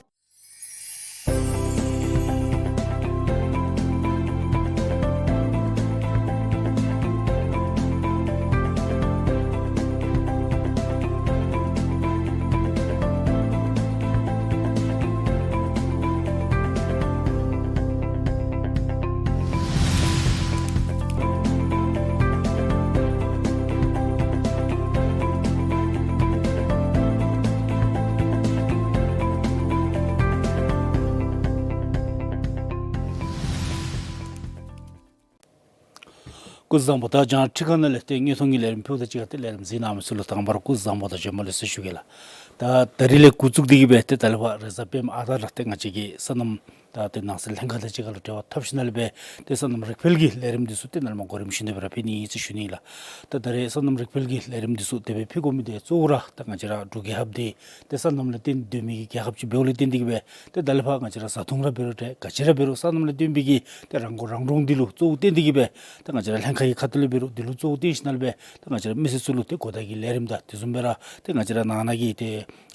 སྐུ་གཟུགས་བཟང་པོ། ད་རྒྱང་ཁྲིད་ཁང་ནང་ལས་ཏེ་དངོས་མཐོང་གི་ལས་རིམ་ཕུལཝ་ད་གཅིག་ཁར་ཏེ་ལས་རིམ་གཟིགས་གནང་མི་ཚུ་ལུ་དང་པ་ར་སྐུ་གཟུགས་བཟང་པོ་དང་བྱོན་པ་ལེགས་སོ་ཞུ་གེ་ལགས། ད་ད་རིས་ལས་འགོ་བཙུགས་ཏེ་གི་སྦེ་ཏེ་ད་ལས་ཕར་རེས་གཟའ་སྤེནམ་ཨ་རྟག་ར་ཏེ་ང་བཅས་ཀྱི་སོ་ནམ་ད་ཏེ་ནགས་ཚལ་ལྷན་ཁག་དང་གཅིག་ཁར་ལུ་འབྲེལ་བ་འཐབ་ཞིནམ་ལས་སྦེ་ཏེ་སོ་ནམ་རིག་འཕེལ་གྱི་ལས་རིམ་འདི་ཚུ་ཏེ་ནཱ་ལས་མར་གོ་རིམ་བཞིན་དུ་སྦེ་ར་ཕུལ་ནི་ཨིན་ཟེར་ཞུ་ནི་ཨིན་ལགས། ད་ད་རིས་སོ་ནམ་རིག་འཕེལ་གྱི་ལས་རིམ་འདི་ཚུ་དེ་སྦེ་ཕུལ་དགོ་མི་འདི་གཙོ་བོ་ར་ད་ང་བཅས་ར་འབྲུག་རྒྱལ་ཁབ་འདི་ཏེ་སོ་ནམ་ལུ་བརྟེན་སྡོད་མི་གི་རྒྱལ་ཁབ་ཅིག་འབདཝ་ལས་བརྟེན་ཏེ་གི་སྦེ་ཏེ་ད་ལས་ཕར་ང་བཅས་ར་བཟའ་འཐུང་ར་འབད་རུང་ཏེ་ག་ཅི་ར་འབད་རུང་སོ་ནམ་ལུ་བརྟེན་པའི་གི་ཏེ་རང་མགོ་རང་འདྲོངས་འདི་ལུ་གཙོ་བོ་བརྟེན་ཏེ་གི་སྦེ་ཏེ་ང་བཅས་ར་ལྷན་ཁག་གི་ཁ་ཐུག་ལས་འབད་རུང་འདི་ལུ་གཙོ་བོ་བརྟེན་ཞིནམ་ལས་སྦེ་ཏེ་ང་བཅས་ར་མི་སེར་ཚུ་ལུ་ཏེ་གོ་བརྡ་གི་ལས་རིམ་དང་དེ་བཟུམ་སྦེ་ར་ཏེ་ང་བཅས་ར་ནང་ན་གི་ཏེ་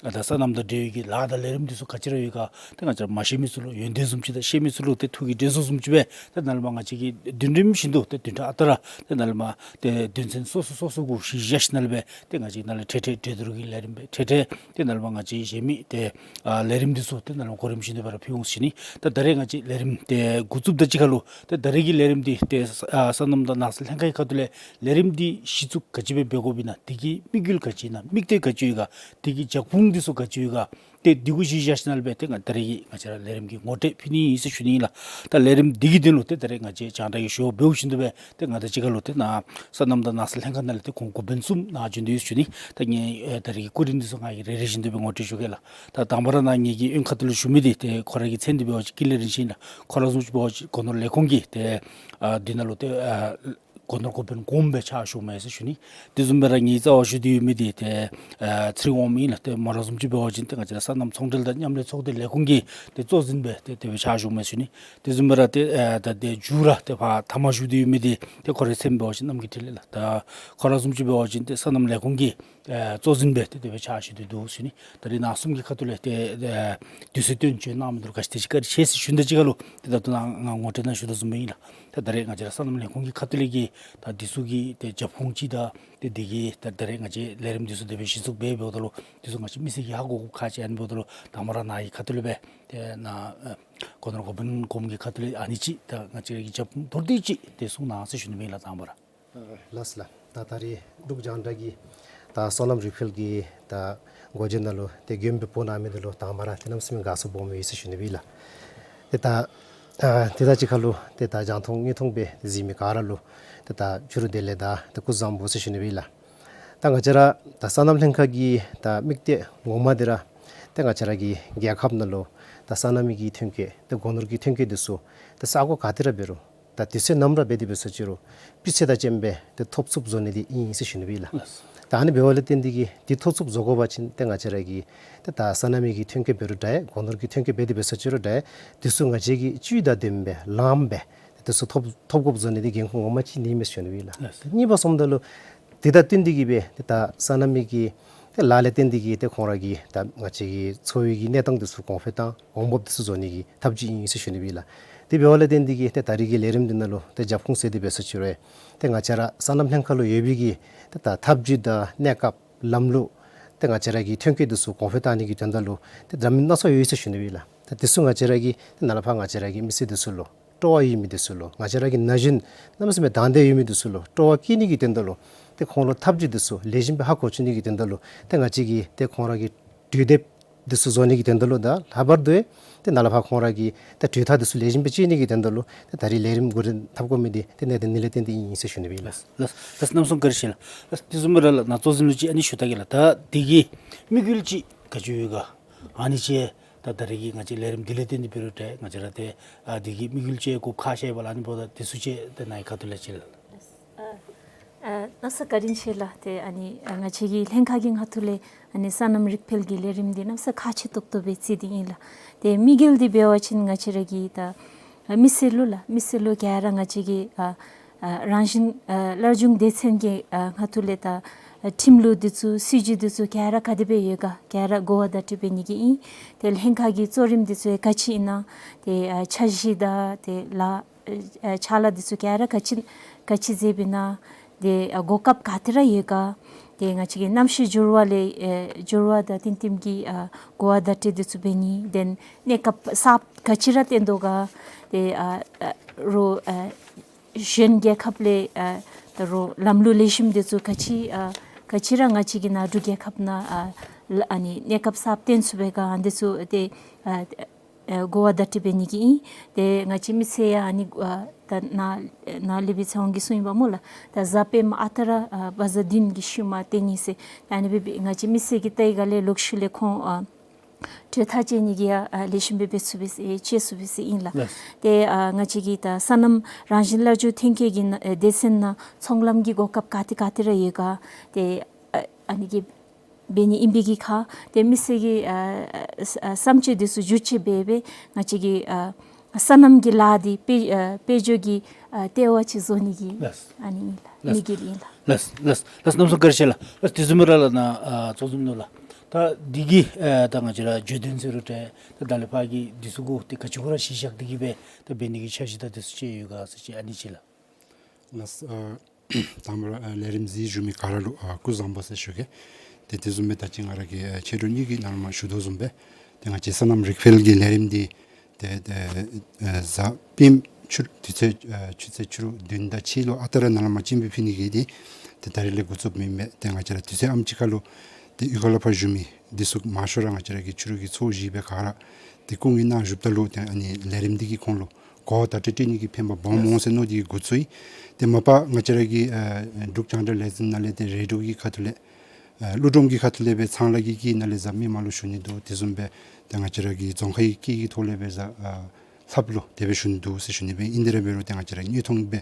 ཨ་ད་སོ་ནམ་དང་འབྲེལ་བའི་གི་ལཱ་དང་ལས་རིམ་འདི་ཚུ་ག་ཅི་ར་ཡོད་ག་ཏེ་ང་བཅས་ར་མ་ཤེས་མི་ཚུ་ལུ་ཡོན་ཏན་བཟུམ་ཅིག་དང་ཤེས་མི་ཚུ་ལུ་ཏེ་ཐུགས་ཀྱི་དྲན་གསོ་བཟུམ་ཅིག་སྦེ་ཏེ་ནཱ་ལས་མར་ང་བཅས་ཀྱིས་བདུན་རིམ་བཞིན་དུ་ཏེ་བདུན་ཕྲག་ཨ་རྟག་ར་ཏེ་ནཱ་ལས་མར་ཏེ་དོན་ཚན་སོ་སོ་སོ་སོ་གུ་གཞི་བཞག་ཞིནམ་ལས་སྦེ་ཏེ་ང་བཅས་ནཱ་ལས་འཕྲལ་འཕྲལ་གྲོས་བསྡུར་གྱི་ལས་རིམ་སྦེ་འཕྲལ་འཕྲལ་ཏེ་ནཱ་ལས་མར་ང་བཅས་གཞན་མི་ཏེ་ཨ་ལས་རིམ་འདི་ཚུ་ཏེ་ནཱ་ལས་མར་གོ་རིམ་བཞིན་དུ་སྦེ་ར་ཕུལ་འོང་ཟེར་ཞུ་ནི། ད་ད་རིས་ང་བཅས་ལས་རིམ་ཏེ་འགོ་བཙུགསཔ་ད་གཅིག་ཁར་ལུ་ཏེ་ད་རིས་ཀྱི་ལས་རིམ་འདི་ཏེ་ཨ་སོ་ནམ་དང་ནགས་ཚལ་ལྷན་ཁག་གི་ཁ་ཐུག་ལས་ལས་རིམ་འདི་གཞི་བཙུགས་ག་ཅི་སྦེ་འབད་དགོཔ་ཨིན་ན། དེ་གི་དམིགས་ཡུལ་ག་ཅི་ཨིན་ན། དམིགས་གཏད་ག་ཅི་ཡོད་ག། དེ་གི་རྒྱབ་ཁུངས་འདི་ཚུ་ག་ཅི་ཡོད་ག། ཏེ་འདི་གུ་གཞི་བཞག་ཞིནམ་ལས་སྦེ་ཏེ་ང་ད་རིས་ཀྱི་ང་བཅས་ར་ལས་རིམ་གྱི་ངོ་སྤྲོད་ཕུལ་ནི་ཨིན་ཟེར་ཞུ་ནི་ཨིན་ལགས། ད་ལས་རིམ་འདི་གི་དོན་ལུ་ཏེ་ད་རིས་ང་བཅས་རྒྱང་བསྒྲགས་ཀྱི་ཞུ་བ་འབདཝ་བཞིན་དུ་སྦེ་ཏེ་ང་དང་གཅིག་ཁར་ལུ་ཏེ་ནཱ་སོ་ནམ་དང་ནགས་ཚལ་ལྷན་ཁག་ནང་ལས་ཏེ་ཁོང་འགོ་དཔོན་གསུམ་ནཱ་བྱོན་ཏེ་ཡོད་ཟེར་ཞུ་ནི། ད་ངེའི་ཨེ་ད་རིས་ཀྱི་སྐུ་རིམ་འདི་ཚུ་ང་གིས་རེ་རེ་བཞིན་དུ་སྦེ་ངོ་སྤྲོད་ཞུ་གེ་ལགས། ད་དང་པ་ར་ནཱ་ངེ་གི་གཡོན་ཁ་ཐུག་ལུ་བཞུགས་མི་འདི་ཏེ་ཁོ་ར་གི་མཚན་འདི་འབད་བ་ཅིན་ཀུན་ལེགས་རིན་ཆེན་ཨིན་ལགས། ཁོ་ར་བཟུམ་ཅིག་འབད་བ་ཅིན་སྒོ་ནོར་ལས་ཁུངས་ཀྱི་ཏེ་ཨ་འདི་ནང་ལུ་ཏེ་ཨ་སྒོ་ནོར་འགོ་དཔོན་གོངམ་སྦེ་ཕྱག་ཞུཝ་མས་ཟེར་ཞུ་ནི། དེ་བཟུམ་སྦེ་ར་ངེའི་རྩ་བར་བཞུགས་ཏེ་ཡོད་མི་འདི་ཏེ་ཨ་ཚེ་རིང་དབང་མོ་ཨིན་ལགས། ཏེ་མོ་ར་བཟུམ་ཅིག་འབད་བ་ཅིན་ཏེ་ང་བཅས་ར་སོ་ནམ་ཚོང་འབྲེལ་དང་མཉམ་ལས་ཚོགས་སྡེ་ལས་ཁུངས་ཀྱི་ཏེ་གཙོ་འཛིན་སྦེ་ཏེ་དེ་སྦེ་ཕྱག་ཞུཝ་མས་ཟེར་ཞུ་ནི། དེ་བཟུམ་སྦེ་ར་ཏེ་ཨ་ད་ཏེ་མཇུག་ར་ཏེ་ཕར་མཐའ་མར་བཞུགས་ཏེ་ཡོད་མི་འདི་ཏེ་ཁོ་རའི་མཚན་འབད་བ་ཅིན་རྣམ་རྒྱལ་འཕྲིན་ལས་ལགས། ད་ཁོ་ར་བཟུམ་ཅིག་འབད་བ་ཅིན་ཏེ་སོ་ནམ་ལས་ཁུངས་ཀྱི་ཨེ་གཙོ་འཛིན་སྦེ་ཏེ་དེ་སྦེ་ཕྱག་ཞུ་སྟེ་འདུག་ཟེར་ཞུ་ནི། ད་རིས་ནཱ་གསུམ་གྱི་ཁ་ཐུག་ལས་ཏེ་ཨེ་དུས་ཚོད་བཏོན་བྱོན་གནང་མི་འདི་ལུ་ག་ཅི་དེ་ཅིག་བཀའ་དྲིན་ཆེ་ཟེར་ཞུ་ནི། ད་གཅིག་ཁར་ལུ་ཏེ་ད་ལྟོ་ནཱ་ང་ངོ་སྤྲོད་ནང་ཞུ་དོ་བཟུམ་སྦེ་ཨིན་ལགས། ད་ད་རིས་ང་བཅས་ར་སོ་ནམ་ལས་ཁུངས་ཀྱི་ཁ་ཐུག་ལས་ཀྱི་ད་འདི་ཚུ་གི་ཏེ་རྒྱབ་ཁུངས་ཅིག་དང་ཏེ་འདི་གི་ད་ད་རིས་ང་བཅས་ལས་རིམ་འདི་ཚུ་དེ་སྦེ་གཞི་བཙུགས་འབད་འབདཝ་ད་ལུ་འདི་ཚུ་ང་བཅས་མི་སེར་གྱིས་ཧ་གོ་དགོཔ་ཁག་ཆེ་ཨིན་འབདཝ་ད་ལུ་དང་པ་ར་ནཱ་གི་ཁ་ཐུག་ལས་སྦེ་ཏེ་ནཱ་ཨེ་སྒོ་ནོར་འགོ་དཔོན་གོངམ་གྱི་ཁ་ཐུག་ལས་ཨ་ནི་ཅིག་ད་ང་བཅས་ར་གི་རྒྱབ་ཁུངས་མདོར་བསྡུས་ཅིག་ཏེ་གསུང་གནང་ཟེར་ཞུ་ནི་ཨིན་ལགས། དང་པ་ར། ལགས་ལགས། ད་ད་རིས་འབྲུག་རྒྱང་བསྒྲགས་ཀྱི་ད་སོ་ནམ་རིག་འཕེལ་གྱི་ད་སྒོ་འབྱེད་ནང་ལུ་ཏེ་མགོན་པོ་ཕུལ་གནང་མི་འདི་ལུ་དང་པ་ར་ཏེ་གནམ་མེད་ས་མེད་དགའ་ཚོར་སྦོམ་ཡོད་ཟེར་ཞུ་ནི་ཨིན་ལགས། ཏེ་ད་ཨ་ཏེ་ད་གཅིག་ཁར་ལུ་ཏེ་ད་རྒྱང་མཐོང་དངོས་མཐོང་སྦེ་གཟིགས་མི་ག་ར་ལུ་ཏེ་ད་ཕྱི་རུ་བདེ་ལེགས་དང་ཏེ་སྐུ་གཟུགས་བཟང་པོ་ཟེར་ཞུ་ནི་ཨིན་ལགས། ད་ང་བཅས་ར་ད་སོ་ནམ་ལྷན་ཁག་གི་ད་དམིགས་གཏད་ངོ་མ་འདི་ར་ཏེ་ང་བཅས་ར་གི་རྒྱལ་ཁབ་ནང་ལུ་ད་སོ་ནམ་གྱི་ཐོན་སྐྱེད་ཏེ་སྒོ་ནོར་གྱི་ཐོན་སྐྱེད་འདི་ཚུ་ཏེ་ས་གོ་ག་ཏེ་ར་འབད་རུང་ད་དུས་ཚོད་ནམ་ར་འབད་དེ་འབད་སོ་ཅི་རུང་སྤུས་ཚད་དང་ལྡནམ་སྦེ་ཏེ་ཐོབ་ཚུགསཔ་བཟོ་ནི་འདི་ཨིན་ཟེར་ཞུ་ནི་ཨིན་ལགས། ལགས། ད་ཨ་ནི་འབདཝ་ལས་བརྟེན་ཏེ་གིས་འདི་ཐོབ་ཚུགསཔ་བཟོ་དགོ་པ་ཅིན་ཏེ་ང་བཅས་ར་གིས་ཏེ་ད་སོ་ནམ་གྱི་ཐོན་སྐྱེད་འབད་རུང་འདྲ་སྒོ་ནོར་གྱི་ཐོན་སྐྱེད་འབད་དེ་འབད་སོ་ཅི་རུང་འདྲ་འདི་ཚུ་ང་བཅས་ཀྱིས་བཅུད་དང་ལྡནམ་སྦེ་ལངམ་སྦེ་ཏེ་འདི་ཚུ་ཐོབ་ཐོབ་དགོཔ་བཟོ་ནི་འདི་འགན་ཁུར་ངོ་མ་ཅིག་ཨིན་མས་ཟེར་ཞུ་ནི་ཨིན་ལགས། ལགས། གཉིས་པ་སོངམ་ད་ལུ་འདི་དང་བསྟུན་ཏེ་གིས་སྦེ་ཏེ་ད་སོ་ནམ་གྱི་ཏེ་ལཱ་ལས་བརྟེན་ཏེ་གིས་ཏེ་ཁོང་ར་གི་ད་ང་བཅས་ཀྱི་འཚོ་བའི་གི་གནས་སྟངས་འདི་ཚུ་གོང་འཕེལ་དང་འོང་འབབ་འདི་ཚུ་བཟོ་ནི་གི་ཐབས་བྱུས་ཨིན་ཟེར་ཞུ་ནི་ཨིན་ལགས། དེ་འབདཝ་ལས་བརྟེན་ཏེ་གིས་ཏེ་ད་རིས་ཀྱི་ལས་རིམ་འདི་ནང་ལུ་ཏེ་རྒྱབ་ཁུངས་ཟེར་དེ་འབད་སོ་ཅི་རུང་ཏེ་ང་བཅས་ར་སོ་ནམ་ལྷན་ཁག་ལུ་ཡོད་པའི་གི་ཏེ་ད་ཐབས་བྱུས་དང་གནས་སྐབས་ལམ་ལུགས་ཏེ་ང་བཅས་ར་གི་ཐོན་སྐྱེད་འདི་ཚུ་གོང་འཕེལ་བཏང་ནི་གི་དོན་དག་ལུ་ཏེ་འདྲ་མིན་སྣ་ཚོགས་ཡོད་ཟེར་ཞུ་ནི་ཨིན་ལགས། ཏེ་འདི་ཚུ་ང་བཅས་ར་གིས་ཏེ་ནཱ་ལས་ཕར་ང་བཅས་ར་གི་མི་སེར་འདི་ཚུ་ལུ་སྤྲོ་བ་ཡོད་མི་འདི་ཚུ་ལུ་ང་བཅས་ར་གི་ན་གཞོན་གནམ་མེད་ས་མེད་དང་འདོད་ཡོད་མི་འདི་ཚུ་ལུ་སྤྲོ་བ་བསྐྱེད་ནི་གི་དོན་དག་ལུ་ཏེ་ཁོང་ལུ་ཐབས་བྱུས་འདི་ཚུ་ལེགས་ཤོམ་སྦེ་ཧ་གོ་བཅུག་ནི་གི་དོན་དག་ལུ་ཏེ་ང་བཅས་ཀྱིས་ཏེ་ཁོང་ར་གི་གྲོས་འདེབས་འདི་ཚུ་བཟོ་ནི་གི་དོན་དག་ལུ་དང་ལྷག་པར་དུ་ཏེ་ནཱ་ལས་ཕར་ཁོང་ར་གི་ཏེ་གྲོས་ཐག་འདི་ཚུ་ལེགས་ཤོམ་སྦེ་བཅད་ནི་གི་དོན་དག་ལུ་ཏེ་ད་རིས་ལས་རིམ་འགོ་འདྲེན་འཐབ་དགོ་མི་འདི་ཏེ་གནད་དོན་འདི་ལས་བརྟེན་ཏེ་ཨིན་ཟེར་ཞུ་ནི་ཨིན་ལགས། ལགས་ལགས། ལགས་གནམ་མེད་ས་མེད་བཀའ་དྲིན་ཆེ་ལགས། ལགས་དེ་བཟུམ་སྦེ་ར་ལགས་ནཱ་གཙོ་འཛིན་ལུ་ཅིག་ཨ་ནི་ཞུ་ད་གེ་ལགས། ད་འདི་གི་དམིགས་ཡུལ་ཅིག་ག་ཅི་ཡོད་ག། ཨ་ནི་ཅིག་ད་ད་རིས་ཀྱི་ང་བཅས་ལས་རིམ་འདི་ལས་བརྟེན་ཏེ་འབད་རུང་འདྲ་ང་བཅས་ར་ཏེ་ཨ་འདི་གི་དམིགས་ཡུལ་ཅིག་གུ་ཁ་ཤས་པ་ལགས་ཨ་ནི་འབདཝ་ད་འདི་ཚུ་ཅིག་ཏེ་ནཱ་གི་ཁ་ཐུག་ལས་ཅིག་ལགས། ཨ་ཨ་གནམ་མེད་ས་མེད་བཀའ་དྲིན་ཆེ་ལགས། ཏེ་ཨ་ནི་ཨ་ང་བཅས་ཀྱི་ལྷན་ཁག་གི་ཁ་ཐུག་ལས་ཨ་ནི་སོ་ནམ་རིག་འཕེལ་གྱི་ལས་རིམ་འདི་གནམ་མེད་ས་མེད་ཁག་ཆེ་ཏོག་ཏོ་སྦེ་བརྩི་སྟེ་ཨིན་ལགས། ཏེ་དམིགས་ཡུལ་འདི་འབད་བ་ཅིན་ང་བཅས་ར་གི་ད་ཨ་མི་སེར་ལུ་ལགས་མི་སེར་ལུ་ག་ར་ང་བཅས་ཀྱི་ཨ་ཨ་རང་བཞིན་ཨ་སླར་འབྱུང་སྡེ་ཚན་གྱི་ཨ་ཁ་ཐུག་ལས་ད་ཨ་ཁྲིམས་ལུགས་འདི་ཚུ་སྲིད་བྱུས་འདི་ཚུ་ག་ར་ག་དེ་སྦེ་ཡོད་ག་ག་ར་གོ་བ་བརྡ་སྤྲོད་འབད་ནི་གི་ཨིན། ཏེ་ལྷན་ཁག་གི་གཙོ་རིམ་འདི་ཚུ་ག་ཅི་ཨིན་ན་ཏེ་ཨ་འཆར་གཞི་དང་ཏེ་ལཱ་ཨ་ཕྱག་ལཱ་འདི་ཚུ་ག་ར་ག་ཅི་ག་ཅི་མཛད་པས་ན། ཏེ་ཨ་གོ་སྐབས་ག་ཏེ་ར་ཡོད་ག། ཏེ་ང་བཅས་ཀྱི་གནམ་གཤིས་འགྱུར་བ་ལས་ཨེ་འགྱུར་བ་དང་བསྟུན་བསྟུན་གྱི་ཨ་གོ་བ་བརྡ་སྤྲོད་འདི་ཚུ་འབད་ནི། ཏེ་གནས་སྐབས་གསརཔ་ག་ཅི་ར་བཏོན་དོ་ག། ཏེ་ཨ་ཨ་རོགས་ཨ་གཞན་རྒྱལ་ཁབ་ལས་ཨ་ད་རོགས་ལམ་ལུགས་ལེགས་ཤོམ་འདི་ཚུ་ག་ཅི་ཨ་ག་ཅི་ར་ང་བཅས་ཀྱི་ནཱ་འབྲུག་རྒྱལ་ཁབ་ནང་ཨ་ལ་ཨ་ནི་གནས་སྐབས་གསརཔ་བཏོན་ཚུགས་པས་ག། ཨ་འདི་ཚུ་ཏེ་ཨ་ཨ་གོ་བ་བརྡ་སྤྲོད་འབད་ནི་གི་ཨིན། ཏེ་ང་བཅས་མི་སེར་ཡང་ཨ་ནི་ཨ་ ད་ནཱ་ནཱ་ལས་སྦེ་ཚེ་དབང་གིས་གསུངས་ཡི་པ་སྨོ་ལགས། ད་གཟའ་སྤེནམ་ཨ་རྟག་ར་ཨ་བ་ཛ་བདུན་གྱི་ཤུལ་མ་སྟོན་ནི་ཟེར། ད་ཨ་ནི་སྦེ་སྦེ་ང་བཅས་མི་སེར་གྱིས་བལྟ་བའི་སྒང་ལས་ལོག་ཤུལ་ལས་ཁོང་ཨ་གྲོས་ཐག་བཅད་ནི་གི་ཡང་ཨ་ལེགས་ཤོམ་སྦེ་འབད་ཚུགས་པས་ཟེར་བཅད་ཚུགས་པས་ཟེར་ཨིན་ལགས། ལགས། ཏེ་ཨ་ང་བཅས་ཀྱི་ད་སོ་ནམ་རང་བཞིན་བླ་སྦྱོར་ཐོན་སྐྱེད་ཀྱི་ནང་ཨེ་སྡེ་ཚན་ནང་ཚོང་ལམ་གྱི་གོ་སྐབས་ག་ཏེ་ག་ཏེ་ར་ཡོད་ག། ཏེ་ཨ་ཨ་ནི་གི་འབད་ནི་ཨིན་པའི་གི་ཁར་ཏེ་མི་སེར་གྱི་ཨ་ཨ་བསམ་སྤྱོད་འདི་ཚུ་བསྒྱུར་བཅོས་འབད་སྦེ་ང་བཅས་ཀྱི་ཨ་སོ་ནམ་གྱི་ལཱ་འདི་དཔལ་ཨ་དཔལ་འབྱོར་གྱི་ཨ་ལྟེ་བ་ཅིག་བཟོ་ནི་གི་ལགས། ཨ་ནི་ཨིན་ལགས། ལགས། དམིགས་ཡུལ་ཨིན་ལགས། ལགས་ལགས་ལགས། གནམ་མེད་ས་མེད་བཀའ་དྲིན་ཆེ་ལགས། ལགས། དེ་བཟུམ་སྦེ་ར་ལགས་ནཱ་ཨ་ཚོགས་འཛོམས་ནང་ལགས། ད་འདི་གི་ཨ་ད་ང་བཅས་ར་བརྗོད་དོན་ཟེར་རུང་འདྲ་ད་ད་ལས་ཕར་གྱི་འདི་ཚུ་གུ་ཏེ་ག་ཅི་གུ་ར་གཞི་བཞག་སྟེ་གི་སྦེ་ད་འབད་ནི་གི་འཆར་གཞི་དང་འདི་ཚུ་ཅིག་ཡོད་ག་ཟེར་ཅིག་ཨ་ནི་ཅིག་ལགས། ལགས། ཨ་དང་པ་ར་ཨ་ལས་རིམ་གཟིགས་བཞུགས་མི་ག་ར་ལུ་ཨ་སྐུ་གཟུགས་བཟང་པོ་ཟེར་ཞུ་གེ། ཏེ་དེ་བཟུམ་སྦེ་ད་ཅི་ང་ར་གིས་ཨ་ཕྱི་དྲོ་གཉིས་ཀྱི་ནང་ལུ་མར་ཞུ་དོ་བཟུམ་སྦེ་ཏེ་ང་བཅས་སོ་ནམ་རིག་འཕེལ་གྱི་ལས་རིམ་འདི་ཏེ་ཏེ་ཨ་གཟའ་སྤེནམ་ཕྱི་རུ་དུས་ཚོད་ཨ་ཆུ་ཚོད་ཕྱི་རུ་བདུན་དང་ཕྱེད་ལུ་ཨ་རྟག་ར་ནཱ་ལས་མར་སྤྱན་འབུལ་ཕུལ་ནི་གི་འདི་ཏེ་ད་རིས་ལས་འགོ་བཙུགསཔ་ཨིན་པས། ཏེ་ང་བཅས་ར་དུས་ཚོད་ཨེམ་ཅིག་ཁར་ལུ་ཏེ་གཡུས་ཁ་ལས་ཕར་བཞུགས་མི་འདི་ཚུ་མང་ཤོས་ར་ང་བཅས་ར་གི་ཕྱི་རུ་གི་ཚོགས་བཞུགས་པའི་ག་ར་ཏེ་སྐུ་ངལ་གནང་བཞུགསཔ་ད་ལུ་ཏེ་ཨ་ནི་ལས་རིམ་འདི་གིས་ཁོང་ལུ་གོ་བརྡ་སྤྲོད་ནི་གི་ཕན་པ་སྦོམ་འོང་ཟེར་མནོ་སྟེ་འགོ་བཙུགས་ཡི། ཏེ་མ་པ་ང་བཅས་ར་གི་ཨ་འབྲུག་རྒྱང་བསྒྲགས་ལས་འཛིན་ནང་ལས་ཏེ་རེ་ཌི་ཡོ་གི་ཁ་ཐུག་ལས་ཨ་གློག་སྒྲོམ་གྱི་ཁ་ཐུག་ལས་སྦེ་ཚངས་ལས་ཀྱི་དཀྱིལ་ནང་ལས་གཟའ་མིག་དམར་ལུ་ཞུ་ནི་འདུག། དེ་བཟུམ་སྦེ་ཏེ་ང་བཅས་ར་གི་རྫོང་ཁའི་དཀྱིལ་གྱི་ཐོག་ལས་སྦེ་གཟའ་ཨ་ལྷགཔ་ལུ་དེ་སྦེ་ཞུ་ནི་འདུག་ཟེར་ཞུ་ནི་སྦེ། ཨིན་དེ་ར་འབད་རུང་ཏེ་ང་བཅས་ར་དངོས་མཐོང་སྦེ་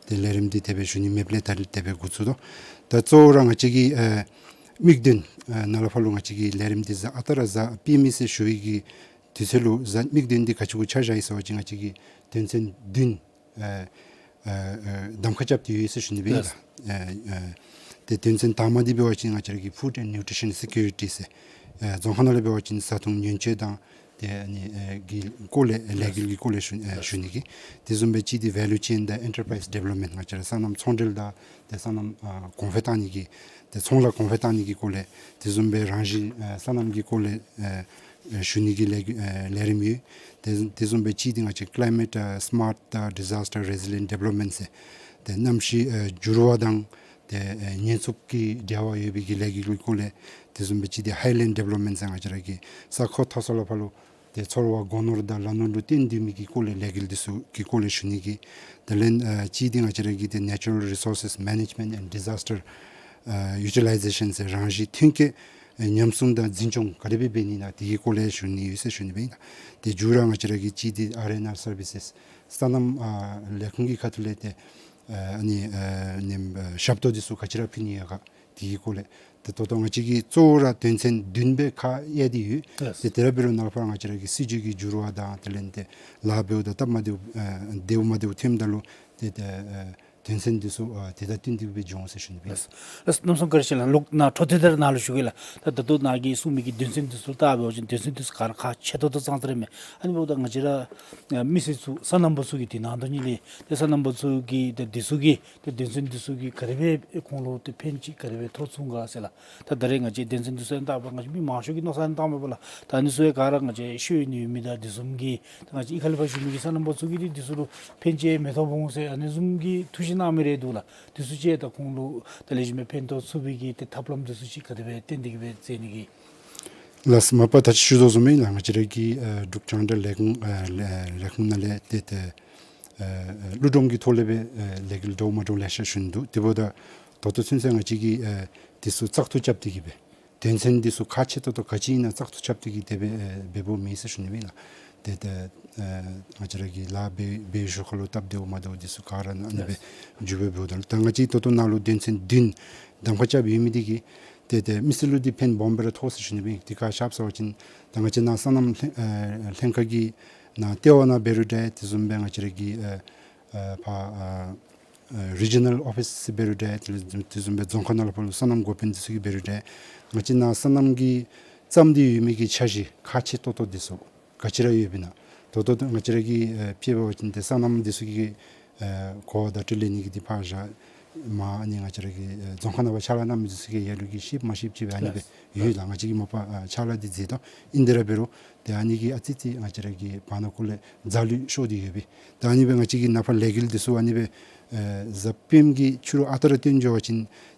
ཏེ་ལས་རིམ་འདི་དེ་སྦེ་ཞུ་ནི་མེདཔ་ལས་ད་རིས་དེ་སྦེ་འགོ་བཙུགས་དོ། ད་གཙོ་བོ་ར་ང་བཅས་ཀྱི་ཨ་དམིགས་དོན་ཨ་ནཱ་ལས་ཕར་ལུ་ང་བཅས་ཀྱི་ལས་རིམ་འདི་གཟའ་ཨ་རྟག་ར་གཟའ་སྤེན་པ་ཟེར་ཞུ་བའི་གི་དུས་ཚོད་ལུ་གཟའ་དམིགས་དོན་འདི་ག་ཅི་གུ་ཆ་བཞག་ཡི་ཟེར་བ་ཅིན་ང་བཅས་ཀྱིས་དོན་ཚན་བདུན་ཨ་ཨ་ཨ་གདམ་ཁ་རྐྱབ་སྟེ་ཡོད་ཟེར་ཞུ་ནི་སྦེ་ཨིན་ལགས། ལགས། ཨ་ཨ་ཏེ་དོན་ཚན་དང་པ་འདི་འབད་བ་ཅིན་ང་བཅས་ར་གི་food and nutrition security ཟེར་ཨ་རྫོང་ཁ་ནང་ལས་འབད་བ་ཅིན་བཟའ་འཐུང་ཉོ་སྤྱོད་དང་ཏེ་ཨ་ནི་ཨ་གི་སྐོར་ལས་ལས་འགུལ་གྱི་སྐོར་ལས་ཞུ་ཨ་ཞུ་ནི་གི། དེ་བཟུམ་སྦེ་གཅིག་འདི་value chain དང་enterprise development ང་བཅས་ར་སོ་ནམ་ཚོང་འབྲེལ་དང་ཏེ་སོ་ནམ་ཨ་གོང་འཕེལ་བཏང་ནི་གི་ཏེ་ཚོང་ལཱ་གོང་འཕེལ་བཏང་ནི་གི་སྐོར་ལས། དེ་བཟུམ་སྦེ་རང་བཞིན་ཨ་སོ་ནམ་གྱི་སྐོར་ལས་ཨ་ཨ་ཞུ་ནི་གི་ལས་ཨ་ལས་རིམ་ཡོད། ཏེ་དེ་བཟུམ་སྦེ་གཅིག་འདི་ང་བཅས་climate ཨ་smart དང་disaster resilient development ཟེར་ཏེ་གནམ་གཤིས་ཨ་འགྱུར་བ་དང་ཏེ་ཨ་ཉེན་ཚབས་ཀྱི་འབྲེལ་བ་ཡོད་པའི་གི་ལས་འགུལ་གྱི་སྐོར་ལས། དེ་བཟུམ་སྦེ་གཅིག་འདི་highland development ཟེར་ང་བཅས་ར་གི་ས་ཁོངས་མཐོ་ས་ལས་ཕར་ལུ་ཏེ་ཚོར་བ་སྒོ་ནོར་དང་ལ་ནོར་ལུ་བརྟེན་སྡོད་མི་གི་སྐོར་ལས་ལས་འགུལ་འདི་ཚུ་གི་སྐོར་ལས་ཞུ་ནི་གི། དེ་ལས་ཨ་གཅིག་འདི་ང་བཅས་ར་གི་ཏེ་natural resources management and disaster ཨ་utilization ཟེར་རང་བཞིན་ཐོན་སྐྱེད་ཨ་ཉམས་སྲུང་དང་འཛིན་སྐྱོང་ག་དེ་སྦེ་འབད་ནི་ན་དེ་གི་སྐོར་ལས་ཞུ་ནི་ཡོད་ཟེར་ཞུ་ནི་སྦེ་ཨིན་ལགས། ཏེ་མཇུག་ར་ང་བཅས་ར་གི་གཅིག་འདི་ཨར་ཨེན་ཨར་སར་བི་སེས་སོ་ནམ་ཨ་ལས་ཁུངས་ཀྱི་ཁ་ཐུག་ལས་ཏེ་ཨ་ཨ་ནི་ཨ་ནི་ཨ་ཞབས་ཏོག་འདི་ཚུ་ག་ཅི་ར་ཕུལ་ནི་ཡོད་ག་དེ་གི་སྐོར་ལས། ཏེ་ད་ལྟོ་ང་བཅས་ཀྱིས་གཙོ་བོ་ར་དོན་ཚན་བདུན་སྦེ་ཁ་གཡར་ཏེ་ཡོད། ལགས། ཏེ་དེ་ར་འབད་རུང་ནཱ་ལས་ཕར་ང་བཅས་ར་གི་སྲིད་བྱུས་ཀྱི་འགྱུར་བ་དང་དེ་ལས་ཏེ་ལཱ་འབདཝ་དང་སྟབས་མ་བདེཝ་ཨ་བདེཝ་མ་བདེཝ་ཐོནམ་ད་ལུ་ཏེ་ཏེ་ཨ་དོན་ཚན་འདི་ཚུ་ཨ་དེ་དང་བསྟུན་ཏེ་སྦེ་འགྱོ་འོང་ཟེར་ཞུ་ནི་སྦེ། ལགས། ལགས། གནམ་མེད་ས་མེད་བཀའ་དྲིན་ཆེ་ལགས། ལོག་ནཱ་འཕྲོ་མཐུད་དེ་ར་ནཱ་ལུ་ཞུ་གེ་ལགས། ད་ད་ལྟོ་ནཱ་གིས་གསུངས་མི་གི་དོན་ཚན་འདི་ཚུ་བལྟ་བ་ཅིན་དོན་ཚན་འདི་ཚུ་ག་ར་ཁག་ཆེ་ཏོག་ཏོ་ཙང་ཙ་ར་མས། ཨ་ནི་འབདཝ་ད་ང་བཅས་ར་ཨ་མི་སེར་ཚུ་སོ་ནམ་པ་ཚུ་གིས་དེ་ནང་དོན་ཉིད་ལས་ཏེ་སོ་ནམ་པ་ཚུ་གིས་ཏེ་འདི་ཚུ་གི་ཏེ་དོན་ཚན་འདི་ཚུ་གིས་ག་དེ་སྦེ་ཁོང་ལུ་ཏེ་ཕན་ཅིག་ག་དེ་སྦེ་ཐོབ་ཚུགས་ག་ཟེར་ལགས། ད་ད་རེས་ང་བཅས་དོན་ཚན་འདི་ཚུ་ཡང་བལྟ་བ་ང་བཅས་མི་མང་ཤོས་ཀྱིས་མནོ་བསམ་བཏངམ་མས་པ་ལགས། ད་ཨ་ནི་ཚུ་ཡང་ག་ར་ང་བཅས་ཤེས་ཡོན་ཡོད་མི་དང་དེ་བཟུམ་གྱི་ད་ང་བཅས་གཡུས་ཁ་ལས་ཕར་བཞུགས་མི་གི་སོ་ནམ་པ་ཚུ་གིས་ཏེ་འདི་ཚུ་ལུ་ཕན་ཅིག་མི་ཐོབ་འོང་ཟེར་ཨ་ནི་བཟུམ་གྱི་ཐུགས་བཞེད་གནང་མི་རེ་འདུག་ལགས། འདི་ཚུ་ཅིག་ད་ཁོང་ལུ་ད་ལེགས་ཤོམ་སྦེ་ཕན་ཐོགས་ཚུགས་པའི་གི་ཏེ་ཐབས་ལམ་འདི་ཚུ་ཅིག་ག་དེ་སྦེ་བཏོན་ཏེ་གི་སྦེ་མཛད་ནི་གི། ལགས་སོ། མ་པ་ད་ཅི་ཞུ་དོ་བཟུམ་སྦེ་ང་བཅས་ར་གི་ཨ་འབྲུག་རྒྱང་བསྒྲགས་ལས་ཁུངས་ཨ་ལས་ལས་ཁུངས་ནང་ལས་ཏེ་ཏེ་ཨ་ཨ་གློག་སྒྲོམ་གྱི་ཐོག་ལས་སྦེ་ཨ་ལས་འགུལ་འདྲཝ་མ་འདྲཝ་ལེ་ཤ་ཞུ་ནི་འདུག། དེ་འབདཝ་ད་ད་ལྟོ་ཚུན་ཚོད་ང་བཅས་ཀྱིས་ཨ་འདི་ཚུ་བཙག་འཐུ་རྐྱབ་སྟེ་གི་སྦེ་དོན་ཚན་འདི་ཚུ་ཁག་ཆེ་ཏོག་ཏོ་ག་ཅི་ཨིན་ན་བཙག་འཐུ་རྐྱབ་སྟེ་གི་དེ་སྦེ་ཨ་འབད་འབདཝ་མེད་ཟེར་ཞུ་ནི་སྦེ་ཨིན་ལགས། ཏེ་ཏེ་ཨ་ང་བཅས་ར་གི་ལཱ་འབད་འབད་ཞོར་ཁར་ལུ་སྟབས་བདེཝ་མ་བདེཝ་འདི་ཚུ་ག་ར་ཨ་ནི་སྦེ་མཇུག་སྦེ་འབདཝ་ད་ལུ་ད་ང་བཅས་ད་ལྟོ་ནཱ་ལུ་དོན་ཚན་བདུན་གདམ་ཁ་རྐྱབ་ཡོད་མི་འདི་གིས་ཏེ་ཏེ་མི་སེར་ལུ་འདི་ཕན་སྦོམ་སྦེ་ར་ཐོགས་ཟེར་ཞུ་ནི་སྦེ། དེ་ག་ཅི་སྦེ་ཟེར་བ་ཅིན་ད་ང་བཅས་ནཱ་སོ་ནམ་ལྷན་ཨ་ལྷན་ཁག་གི་ནང་ལྟེ་བ་ནང་འབད་རུང་འདྲ་དེ་བཟུམ་སྦེ་ང་བཅས་ར་གི་ཨ་ཨ་ཕར་ཨ་ཨ་རི་ཇི་ནཱལ་ཨོ་ཕིསི་འབད་རུང་འདྲ་དེ་ལས་དེ་བཟུམ་སྦེ་རྫོང་ཁག་ནང་ལུ་ཕར་ལུ་སོ་ནམ་འགོ་དཔོན་འདི་ཚུ་གིས་འབད་རུང་འདྲ་ང་བཅས་ནཱ་སོ་ནམ་གྱིས་བརྩམས་ཏེ་ཡོད་མི་གི་འཆར་གཞི་ཁག་ཆེ་ཏོག་ཏོ་འདི་ཚུ་ག་ཅི་ར་ཡོདཔ་ཨིན་ན། ད་ལྟོ་ང་བཅས་ར་གི་ཨ་དཔྱེ་འབད་བ་ཅིན་ཏེ་སོ་ནམ་འདི་ཚུ་གིས་ཨ་གོ་བརྡ་སྤྲོད་ལེན་ནི་གི་འདི་ཕར་བཞག། མར་ཨ་ནི་ང་བཅས་ར་གི་ཨ་རྫོང་ཁག་ནང་ཕར་ཕྱག་ལཱ་གནང་མི་འདི་ཚུ་གིས་ལ་ལུ་གིས་ཤེསཔ་མ་ཤེསཔ་ཅིག་སྦེ་ཨ་ནི་སྦེ་ཡོད་ལགས། ང་བཅས་ཀྱིས་མ་པ་ཨ་ཕྱག་ལཱ་འདི་མཛད་དོ། ཨིན་དེ་ར་འབད་རུང་ཏེ་ཨ་ནི་གིས་ཨ་ཙི་ཙི་ང་བཅས་ར་གི་བར་ན་ཁོ་ལས་རྫ་ལུད་ཤོར་ཏེ་ཡོད་པས། ད་ཨ་ནི་སྦེ་ང་བཅས་ཀྱིས་ནཱ་ཕར་ལས་འགུལ་འདི་ཚུ་ཨ་ནི་སྦེ་ཨ་གཟའ་སྤེནམ་གི་ཕྱི་རུ་ཨ་རྟག་ར་བཏོན་འགྱོ་བ་ཅིན་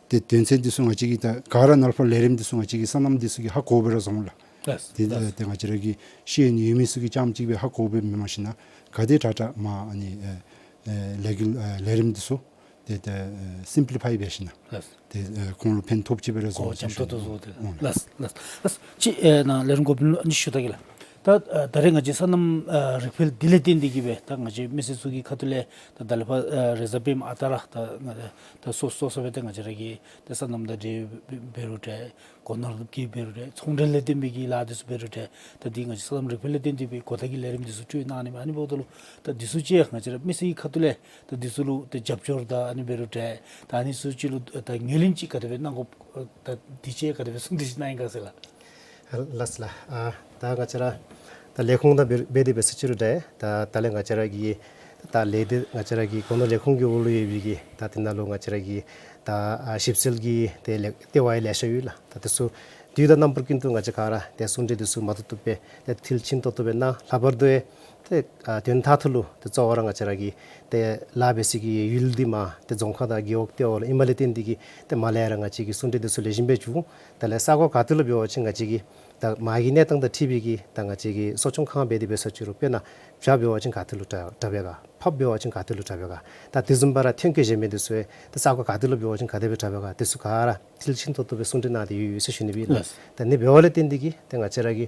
ཏེ་དོན་ཚན་འདི་ཚུ་ང་བཅས་ཀྱིས་ད་ག་ར་ནཱ་ལས་ཕར་ལས་རིམ་འདི་ཚུ་ང་བཅས་ཀྱི་སོ་ནམ་འདི་ཚུ་གིས་ཧ་གོ་སྦེ་ར་བཟོ་འོང་ལགས། ལགས། ཏེ་ལགས། ཏེ་ང་བཅས་ར་གི་ཤེས་ཡོན་ཡོད་མི་ཚུ་གིས་རྐྱངམ་གཅིག་སྦེ་ཧ་གོ་སྦེ་མེན་པར་ཞིན་ན་ག་དེ་དྲག་དྲག་མར་ཨ་ནི་ཨ་ ཨེ་ལས་འགུལ་ཨེ་ལས་རིམ་འདི་ཚུ་ཏེ་ཏེ་ཨེ་སིམ་པི་ལི་ཕའི་འབད་ཞིནམ་ལས། ལགས། ཏེ་ཨེ་ཁོང་ལུ་ཕན་ཐོགས་ཅིག་སྦེ་ར་བཟོ་གོ་ཅིག་འཇམ་ཏོང་ཏོ་བཟོ་སྟེ། ཨོ་ལགས། ལགས་ལགས་ལགས། ཅིག་ཨེ་ནཱ་ལས་རུང་གོ་བུ་ལུ་ཨ་ནི་ཞུ་ད་གེ་ལགས། ད་ཨེ་ད་རེས་ང་བཅས་སོ་ནམ་ཨེ་རིག་འཕེལ་འདི་ལས་བརྟེན་ཏེ་གིས་སྦེ་ད་ང་བཅས་མི་སེར་ཚུ་གི་ཁ་ཐུག་ལས་ད་ད་ལས་ཕར་ཨེ་རེས་གཟའ་སྤེནམ་ཨ་རྟག་ར་ད་ང་ད་སོ་སོ་སོ་སྦེ་ད་ང་བཅས་ར་གི་ད་སོ་ནམ་དང་འབྲེལ་འབད་རུང་འདྲ། སྒོ་ནོར་གྱི་འབད་རུང་འདྲ། ཚོང་འབྲེལ་ལས་བརྟེན་པའི་གི་ལཱ་འདི་ཚུ་འབད་རུང་འདྲ། ད་འདི་ང་བཅས་སོ་ནམ་རིག་འཕེལ་ལས་བརྟེན་ཏེ་སྦེ་གོ་བརྡ་གི་ལས་རིམ་འདི་ཚུ་སྤྲོད་གནང་ནི་མས། ཨ་ནི་འབདཝ་ད་ལུ་ད་འདི་ཚུ་ཅིག་ང་བཅས་ར་མི་སེར་གྱི་ཁ་ཐུག་ལས་ད་འདི་ཚུ་ལུ་ད་རྒྱབ་སྐྱོར་དང་ཨ་ནི་འབད་རུང་འདྲ། ད་ཨ་ནི་ཚུ་ཅིག་ལུ་ད་ངོས་ལེན་ཅིག་ག་དེ་སྦེ་གནང་དགོཔ་ད་འདི་ཅིག་ག་དེ་སྦེ་གསུང་སྟེ་ཅིག་གནང་ཡི་ག་ཟེར་ལགས། ལགས་ལགས། ཨ་ད་ང་བཅས་ར་ད་ལས་ཁུངས་དང་འབད་འབད་དེ་འབད་ས་ཅིག་རུང་འདྲ། ད་ད་ལས་ང་བཅས་ར་གི་ད་ལས་སྡེ་ང་བཅས་ར་གི་སྒོ་ནོར་ལས་ཁུངས་ཀྱི་འོག་ལུ་ཡོད་པའི་གི་ད་དེ་ནང་ལུ་ང་བཅས་ར་གི་ད་ཨ་ཞིབ་འཚོལ་གྱི་ཏེ་ལས་ལྟེ་བ་ཡང་ལེ་ཤ་ཡོད་ལགས། ད་དེ་ཚུ་དུས་དང་རྣམ་པ་ཀུན་ཏུ་ང་བཅས་ག་ར་ཏེ་གསུང་གྲོས་འདི་ཚུ་མ་བཏུབ་བཏུབ་སྦེ་ཏེ་མཐིལ་ཕྱིན་ཏོག་ཏོ་སྦེ་གནང་། ལྷག་པར་དུ་ཡང་ཏེ་ཨ་དོན་དག་ཐོག་ལུ་ཏེ་གཙོ་བོ་ར་ང་བཅས་ར་གི་ཏེ་ལཱ་འབད་སའི་གི་ཡུལ་འདི་མར་ཏེ་རྫོང་ཁག་དང་རྒེད་འོག་ལྟེ་བ་ལུ་ཨིནམ་ལས་བརྟེན་ཏེ་གིས་ཏེ་མར་ལས་ར་ང་བཅས་ཀྱིས་གསུང་གྲོས་འདི་ཚུ་ལེགས་ཤོམ་སྦེ་བྱུང་། དེ་ལས་ས་གོ་ག་ཏེ་ལུ་འབད་བ་ཅིན་ང་བཅས་ཀྱིས་ད་མར་གྱི་གནས་སྟངས་དང་འཁྲིལ་བའི་གི་ད་ང་བཅས་ཀྱི་གསོ་སྐྱོང་ཁང་འབད་དེ་འབད་ས་ཅིག་རུང་དཔེར་ན་བྱཱ་འབད་བ་ཅིན་ག་ཏེ་ལུ་དྲག་དྲག་པས་ག། ཕགཔ་འབད་བ་ཅིན་ག་ཏེ་ལུ་དྲག་པས་ག། ད་དེ་བཟུམ་སྦེ་ར་ཐོན་སྐྱེད་གཞན་མི་འདི་ཚུ་ཡང་ད་ས་གོ་ག་ཏེ་ལུ་འབད་བ་ཅིན་ག་དེ་སྦེ་དྲག་པས་ག། དེ་ཚུ་ག་ར་མཐིལ་ཕྱིན་ཏོག་ཏོ་སྦེ་གསུང་གྲོས་གནང་སྟེ་ཡོད་ཡོད་ཟེར་ཞུ་ནི་སྦེ་ལགས། ལགས། ད་ཨ་ནི་འབདཝ་ལས་བརྟེན་ཏེ་གིས་ཏེ་ང་བཅས་ར་གི་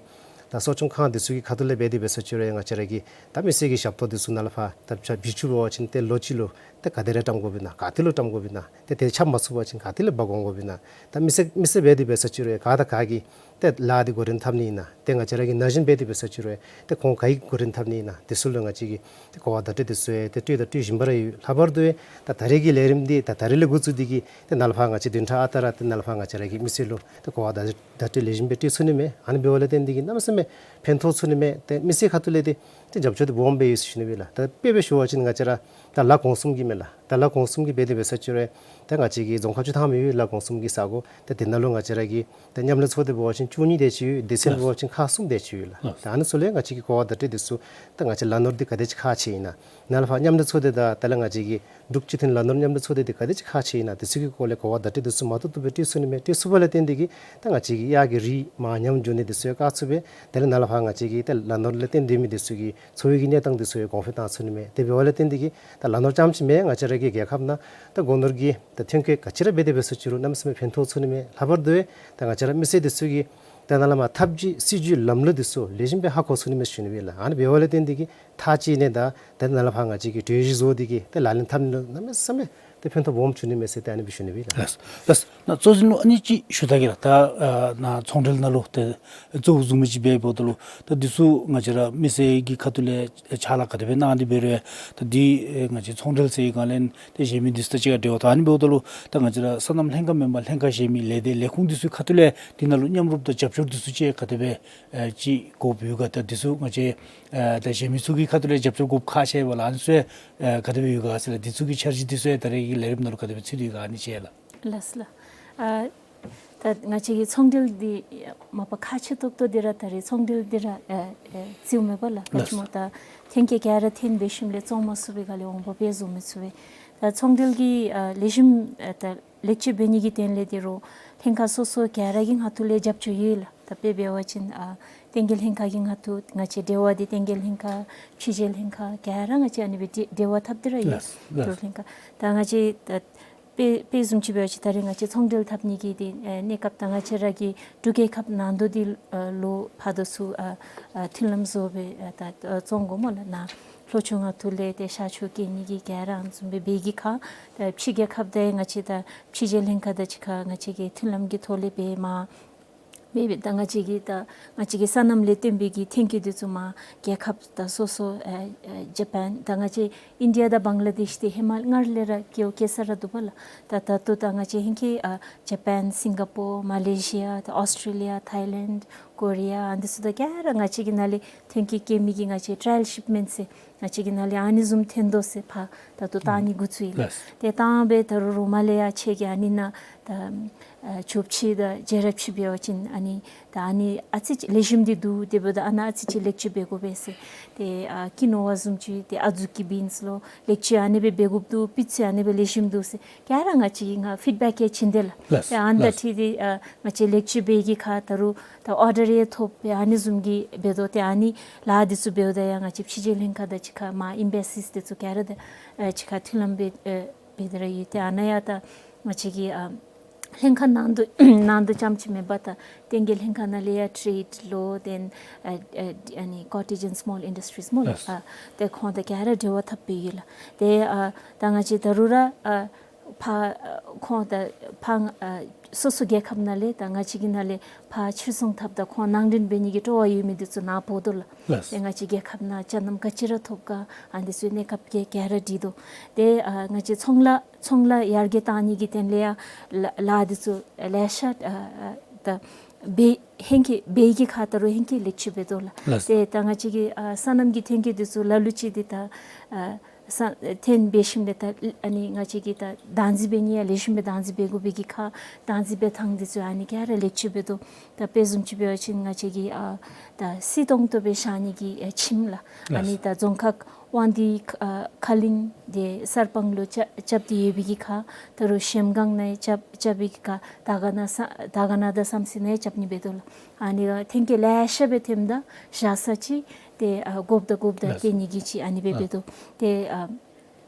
ད་གསོ་སྐྱོང་ཁང་འདི་ཚུ་གི་ཁ་ཐུག་ལས་འབད་དེ་འབད་ས་ཅིག་རུང་ཡང་ང་བཅས་ར་གི་ད་མི་སེར་གྱི་ཞབས་ཏོག་འདི་ཚུ་ནཱ་ལས་ཕར་ད་བྱཱ་བི་ཅུ་འབད་བ་ཅིན་ཏེ་ལོ་གཅིག་ལུ་ཏེ་ག་དེ་ར་བཀྲམ་དགོཔ་ཨིན་ན། ག་ཏེ་ལུ་བཀྲམ་དགོཔ་ཨིན་ན། ཏེ་དེ་ཆ་མ་ཚུད་པ་ཅིན་ག་ཏེ་ལས་འབག་འོང་དགོཔ་ཨིན་ན། ད་མི་སེར་མི་སེར་འབད་དེ་འབད་ས་ཅིག་རུང་ཡང་ག་དང་ག་གིས་ཏེ་ལཱ་འདི་འགོ་འདྲེན་འཐབ་ནི་ཨིན་ན། ཏེ་ང་བཅས་ར་གིས་ན་གཞོན་འབད་དེ་འབད་ས་ཅིག་རུང་ཡང་ཏེ་ཁོང་ག་གིས་འགོ་འདྲེན་འཐབ་ནི་ཨིན་ན། དེ་ཚུ་ལུ་ང་བཅས་ཀྱིས་ཏེ་གོ་བ་བརྡ་སྤྲོད་འདི་ཚུ་ཡང་ཏེ་སྤྲོད་དང་སྤྲོད་བཞིན་པ་ར་ཡོད། ལྷག་པར་དུ་ཡང་ད་ད་རེས་ཀྱི་ལས་རིམ་འདི་ད་ད་རེས་ལས་འགོ་བཙུགས་ཏེ་གིས་ཏེ་ནཱ་ལས་ཕར་ང་བཅས་བདུན་ཕྲག་ཨ་རྟག་ར་ཏེ་ནཱ་ལས་ཕར་ང་བཅས་ར་གིས་མི་སེར་ལུ་ཏེ་གོ་བ་བརྡ་བརྡ་སྤྲོད་ལེགས་ཤོམ་སྦེ་སྤྲོད་ཚུགས་ནི་མས། ཨ་ནི་འབདཝ་ལས་བརྟེན་ཏེ་གིས་གནམ་མེད་ས་མེད་ཕན་ཐོགས་ཚུགས་ནི་མས། ཏེ་མི་སེར་ཁ་ཐུག་ལས་ཏེ་ཏེ་རྒྱབ་སྐྱོར་འདི་སྦོམ་སྦེ་ཡོད་ཟེར་ཞུ་ནི་སྦེ་ལགས། ད་དཔེ་སྦེ་ཞུ་བ་ཅིན་ང་བཅས་ར་ད་ལ་གོང་གསུམ་གྱི་མས་ལགས། ད་ལ་གོང་གསུམ་གྱི་འབད་དེ་འབད་ས་ཅིག་རུང་ཡང་ད་ང་བཅས་ཀྱི་རྫོང་ཁག་བཅུ་ཐམ་ཡོད། ལ་གོང་གསུམ་གྱི་ས་གོ། ད་དེ་ནང་ལུ་ང་བཅས་ར་གི་ད་མཉམ་ལས་ཚོགས་སྡེ་འབད་བ་ཅིན་བཅུ་གཉིས་དེ་ཅིག་ཡོད། སྡེ་ཚན་འབད་བ་ཅིན་ཁག་གསུམ་དེ་ཅིག་ཡོད་ལགས། ད་ཨ་ནི་ཚུ་ལས་ང་བཅས་ཀྱིས་གོ་བ་བརྡ་སྤྲོད་འདི་ཚུ་ད་ང་བཅས་ལ་ནོར་འདི་ག་དེ་ཅིག་ཁག་ཆེ་ཨིན་ན། ནཱ་ལས་ཕར་མཉམ་ལས་ཚོགས་སྡེ་དང་ད་ལས་ང་བཅས་ཀྱི་འབྲུག་སྤྱི་མཐུན་ལ་ནོར་མཉམ་ལས་ཚོགས་སྡེ་འདི་ག་དེ་ཅིག་ཁག་ཆེ་ཨིན་ན། དེ་ཚུ་གི་སྐོར་ལས་གོ་བ་བརྡ་སྤྲོད་འདི་ཚུ་མ་བཏུབ་བཏུབ་སྦེ་སྤྲོད་ཚུགས་ནི་མས། སྤྲོད་ཚུགས་པ་ལས་བརྟེན་ཏེ་གིས་ད་ང་བཅས་ཀྱི་གཡག་གི་རིགས་མར་ཉམས་འགྱོ་ནི་འདི་ཚུ་ཡང་བཀག་ཚུགས་པས། དེ་ལས་ནཱ་ལས་ཕར་ང་བཅས་ཀྱི་ད་ལ་ནོར་ལས་བརྟེན་ཏེ་མི་འདི་ཚུ་གི་འཚོ་བའི་གི་གནས་སྟངས་འདི་ཚུ་ཡང་གོང་འཕེལ་བཏང་ཚུགས་ནི་མས། དེ་འབདཝ་ལས་བརྟེན་ཏེ་གིས་ད་ལ་ནོར་རྐྱངམ་ཅིག་མེན། ང་བཅས་ར་གི་རྒྱལ་ཁབ་ནང་ད་སྒོ་ནོར་གྱི་ད་ཐོན་སྐྱེད་ག་ཅི་ར་འབད་དེ་འབད་ས་ཅིག་རུང་གནམ་མེད་ས་མེད་ཕན་ཐོགས་ཚུགས་ནི་མས། ལྷག་པར་དུ་ད་ང་བཅས་ར་མི་སེར་འདི་ཚུ་གིས་ད་ནཱ་ལས་མར་ཐབས་ཇུས་སྲིད་ཇུས་ལམ་ལུགས་འདི་ཚུ་ལེགས་ཤོམ་སྦེ་ཧ་གོ་ཚུགས་ནི་མས་ཞུ་ནི་སྦེ་ལགས། ཨ་ནི་འབདཝ་ལས་བརྟེན་ཏེ་གིས་མཐའ་དཔྱད་ནི་དང་ད་ནཱ་ལས་ཕར་ང་བཅས་ཀྱིས་གྲོས་གཞི་བཟོ་སྟེ་གིས་ད་ལག་ལེན་འཐབ་ནི་ལུ་གནམ་མེད་ས་མེད་ཏེ་ཕན་ཐོགས་སྦོམ་བྱུང་ནི་མས་ཟེར་ཏེ་ཨ་ནི་སྦེ་ཞུ་ནི་སྦེ་ལགས། ལགས་ལགས། ནཱ་གཙོ་འཛིན་ལུ་ཨ་ནི་ཅིག་ཞུ་ད་གེ་ལགས། ད་ཨ་ནཱ་ཚོང་འབྲེལ་ནང་ལུ་ཏེ་གཙོ་བོ་བཟུམ་ཅིག་འབད་འབདཝ་ད་ལུ་ད་འདི་ཚུ་ང་བཅས་ར་མི་སེར་གྱི་ཁ་ཐུག་ལས་ཕྱག་ལཱ་ག་དེ་སྦེ་གནང་སྟེ་འབད་རུང་ད་འདི་ཨེ་ང་བཅས་ཚོང་འབྲེལ་ཟེར་ག་ལས་ཏེ་གཞན་མི་འདི་ཚུ་དང་གཅིག་ཁར་འབྲེལ་བ་ད་ཨ་ནི་འབདཝ་ད་ལུ་ད་ང་བཅས་ར་སོ་ནམ་ལྷན་ཁག་མེན་པར་ལྷན་ཁག་གཞན་མི་ལས་སྡེ་ལས་ཁུངས་འདི་ཚུ་ཁ་ཐུག་ལས་འདི་ནང་ལུ་མཉམ་རུབ་དང་རྒྱབ་སྐྱོར་འདི་ཚུ་ཅིག་ག་དེ་སྦེ་ཨེ་ཅིག་དགོཔ་ཡོད་ག། ད་འདི་ཚུ་ང་བཅས་ཨེ་ད་གཞན་མི་ཚུ་གི་ཁ་ཐུག་ལས་རྒྱབ་སྐྱོར་དགོཔ་ཁག་ཆེ་བས་ལགས། ཨ་ནི་ཚུ་ཨེ་ག་དེ་སྦེ་ཡོད་ག་ཟེར་ལགས། འདི་ཚུ་གི་འཆར་གཞི་འདི་ཚུ་ཨེ་ད་རེས་ཀྱི་ལས་རིམ་ནང་ལུ་ག་དེ་སྦེ་ཚུད་དེ་ཡོད་ག་ཨ་ནི་ཅིག་ལགས། ལགས་ལགས། ཨ་ད་ང་བཅས་ཀྱི་ཚོང་འབྲེལ་འདི་མ་པ་ཁག་ཆེ་ཏོག་ཏོ་འདི་ར་ད་རེས་ཚོང་འབྲེལ་འདི་ར་ཨེ་ཨེ་བརྩིཝ་མས་པ་ལགས། ག་ཅི་སྨོ་ད་ཐོན་སྐྱེད་ག་ར་ཐོན་འབད་ཞིནམ་ལས་བཙོང་མ་ཚུགས་པའི་སྒང་ལས་འོང་འབབ་སྦེ་བཟོ་མི་ཚུགས་པས། ད་ཚོང་འབྲེལ་གྱི་ཨ་ལེགས་ཤོམ་ཨ་ད་ལེགས་བཅོས་འབད་ནི་གི་དོན་ལས་འདི་རུང་ལྷན་ཁག་སོ་སོ་ག་ར་གི་ངོ་ཐོག་ལས་རྒྱབ་སྐྱོར་ཡོད་ལགས། ད་དཔེ་འབད་བ་ཅིན་ཨ་བསྟན་རྒྱས་ལྷན་ཁག་གི་ངོ་ཐོག་ང་བཅས་འབྲེལ་བ་འདི་བསྟན་རྒྱས་ལྷན་ཁག་ཕྱི་རྒྱལ་ལྷན་ཁག་ག་ར་ང་བཅས་ཨ་ནི་སྦེ་འབྲེལ་བ་འཐབ་སྟེ་ར་ཡོད། ལགས་ལགས། ལྷན་ཁག་ད་ང་བཅས་ད་དཔེ་དཔེ་བཟུམ་ཅིག་འབད་བ་ཅིན་ད་རེས་ང་བཅས་ཚོང་འབྲེལ་འཐབ་ནི་གི་འདི་ཨེ་གནས་སྐབས་ད་ང་བཅས་ར་གི་འབྲུག་རྒྱལ་ཁབ་ནང་དོག་འདི་ཨ་ལུ་ཕར་དང་ཚུར་ཨ་ཨ་མཐུན་ལམ་བཟོ་སྦེ་ཨ་ད་ཨ་བཙོང་དགོ་སྨོ་ལགས། ནཱ་ལྷོ་ཕྱོགས་ངོ་ཐོག་ལས་ཏེ་ཤར་ཕྱོགས་སྐྱེལ་ནི་གི་ག་ར་ཨ་ནི་བཟུམ་སྦེ་འབད་གི་ཁར་ད་ཕྱི་རྒྱལ་ཁབ་དང་ང་བཅས་ད་ཕྱི་རྒྱལ་ལྷན་ཁག་དང་གཅིག་ཁར་ང་བཅས་ཀྱིས་མཐུན་ལམ་གྱི་ཐོག་ལས་འབད་མ་འབད་འབད་ད་ང་བཅས་ཀྱི་ད་ང་བཅས་ཀྱི་སོ་ནམ་ལས་བརྟེན་པའི་གི་ཐོན་སྐྱེད་འདི་ཚུ་མར་རྒྱལ་ཁབ་ད་སོ་སོ་ཨ་ཨ་ཇ་པཱན་ད་ང་བཅས་ཨིན་ཌི་ཡ་དང་བང་ལ་དེཤ་འདི་ཧེ་མ་སྔར་ལས་ར་སྐྱེལ་སྐྱེལ་ས་ར་འདུག་པ་ལགས། ད་ད་ལྟོ་ད་ང་བཅས་ཧེང་སྐལ་ཨ་ཇ་པཱན་སིང་ག་པོར་མ་ལེ་ཤི་ཡ་ད་ཨོསི་ཊེ་ལི་ཡ་ཐའི་ལེནཌ་ཀོ་རི་ཡ་ཨ་འདི་ཚུ་ད་ག་ར་ང་བཅས་ཀྱི་ནང་ལས་ཐོན་སྐྱེད་སྐྱེལ་མི་གི་ང་བཅས་ཊ་ར་ཡལ་ཤིཔ་མེནཊ་ཟེར་ང་བཅས་ཀྱི་ནང་ལས་ཨ་ནི་བཟུམ་ཐོན་དོ་ཟེར་ཕར་ད་ལྟོ་བཏང་ནི་འགོ་བཙུགས་ཡི་ལགས། ལགས། ཏེ་བཏང་སྦེ་ད་རུང་རོགས་མ་ལས་ཡར་ཕྱི་གི་ཨ་ནི་ནང་ད་ཨ་ཕྱོགས་ཕྱི་དང་རྒྱལ་རབས་ཕྱི་འབད་བ་ཅིན་ཨ་ནི་ད་ཨ་ནི་ཨ་ཙི་ཅིག་ལེགས་ཤོམ་འདི་འདུག། དེ་འབདཝ་ད་ཨ་ནཱ་ཨ་ཙི་ཅིག་ལེགས་བཅོས་འབད་དགོ་པས་ཟེར། ཏེ་ཨ་ཀི་ནོ་བ་བཟུམ་ཅིག་ཏེ་ཨ་ཛུག་གི་བིནསི་ལུ་ལེགས་བཅོས་ཨ་ནི་སྦེ་འབད་དགོཔ་འདུག། སྤུས་ཚད་ཨ་ནི་སྦེ་ལེགས་ཤོམ་འདུག་ཟེར་ག་ར་ང་བཅས་ཀྱིས་ང་ཕིཌ་བེཀ་ཡང་བྱིན་དེས་ལགས། ལགས། ཏེ་ཨ་ནི་དང་ལགས། འཁྲིལ་ཏེ་ཨ་ང་བཅས་ལེགས་བཅོས་འབད་གི་ཁར་ད་རུང་ད་ཨོར་ཌར་ རེ་ཐོབ་སྦེ་ཨ་ནི་བཟུམ་གྱི་འབད་དོ། ཏེ་ཨ་ནི་ལཱ་འདི་ཚུ་འབདཝ་ད་ཡང་ང་བཅས་ཕྱི་རྒྱལ་ལྷན་ཁག་དང་གཅིག་ཁར་མར་ཨེམ་བེ་སིས་འདི་ཚུ་ག་ར་དང་ཨ་གཅིག་ཁར་མཐུན་ལམ་འབད་ཨ་འབད་དེ་ར་ཡོད། ཏེ་ཨ་ནཱ་ཡང་ད་ང་བཅས་ཀྱི་ཨ་ལྷན་ཁག་ནང་དུ་ནང་དུ་རྐྱངམ་ཅིག་མེན་པར་ད་བསྟན་རྒྱས་ལྷན་ཁག་ནང་ལས་ཡང་ཊེཌ་ལོ་དེན་ཨ་ཨ་ཨ་ནི་ཀོ་ཊེཇ་ཨེན་སི་མོལ་ཨིན་ཌསི་ཊིས་སྨོ་ལགས། ལགས། ཨ་ཏེ་ཁོང་དང་ག་ར་འབྲེལ་བ་འཐབ་སྦེ་ཡོད་ལགས། ཏེ་ཨ་ད་ང་བཅས་ད་རུང་ར་ཨ་ཕར་ཨ་ཁོང་དང་ཕར་ཨ་སོ་སོ་རྒྱལ་ཁབ་ནང་ལས་ད་ང་བཅས་ཀྱི་ནང་ལས་ཕར་ཕྱིར་ཚོང་འཐབ་ད་ཁོང་ནང་འདྲེན་འབད་ནི་གི་སྤྲོ་བ་ཡོད་མི་འདི་ཚུ་ནཱ་འབོ་དོ་ལགས། ལགས། ཏེ་ང་བཅས་རྒྱལ་ཁབ་ནང་ཅ་རྣམ་ག་ཅི་ར་ཐོབ་ག་ཨ་འདི་ཚུ་གནས་སྐབས་ཀྱི་ག་ར་འདྲི་དོ། ཏེ་ཨ་ང་བཅས་ཚོང་ལཱ་ཚོང་ལཱ་ཡར་རྒྱས་གཏང་ནི་གི་དོན་ལས་ཡང་ལཱ་ལཱ་འདི་ཚུ་ལེ་ཤ་ཨ་ཨ་ད་འབད་ཧེང་སྐལ་འབད་གི་ཁར་ད་རུང་ཧེང་སྐལ་ལེགས་ཤོམ་འབད་དོ་ལགས། ལགས། ཏེ་ད་ང་བཅས་ཀྱི་ཨ་སོ་ནམ་གྱི་ཐོན་སྐྱེད་འདི་ཚུ་ལ་ལུ་ཅིག་འདི་ད་ཨ་ས་ཐོན་འབད་ཞིནམ་ལས་ད་ཨ་ནི་ང་བཅས་ཀྱིས་ད་བདག་འཛིན་འབད་ནི་ཡང་ལེགས་ཤོམ་སྦེ་བདག་འཛིན་འབད་དགོ་པའི་གི་ཁར་བདག་འཛིན་འབད་ཐངས་འདི་ཚུ་ཨ་ནི་ག་ར་ལེགས་ཤོམ་འབད་དོ། ད་དཔེ་བཟུམ་ཅིག་འབད་བ་ཅིན་ང་བཅས་ཀྱིས་ཨ་ད་བསིལ་ཏོང་ཏོ་སྦེ་བཞག་ནི་གི་ཨ་ཁྱིམ་ལགས། ཨ་ནི་ད་རྫོང་ཁག་དབང་འདུས་ཨ་ཁ་གླིང་དེ་གསར་སྤང་ལུ་རྐྱབ་རྐྱབ་སྟེ་ཡོད་པའི་གི་ཁར་ད་རུང་གཞལམ་སྒང་ནང་རྐྱབ་རྐྱབ་པའི་གི་ཁར་དར་དཀར་ན་ས་དར་དཀར་ན་དང་བསམ་སེང་ནང་རྐྱབ་ནི་འབད་དོ་ལགས། ཨ་ནི་ག་ཐོན་སྐྱེད་ལེ་ཤ་སྦེ་ཐོནམ་ད་བཞག་ས་ཅིག་ཏེ་ཨ་དགོཔ་ད་དགོཔ་ད་ལགས། སྟོན་ནི་གི་ཅིག་ཨ་ནི་སྦེ་འབད་དོ། ཏེ་ཨ་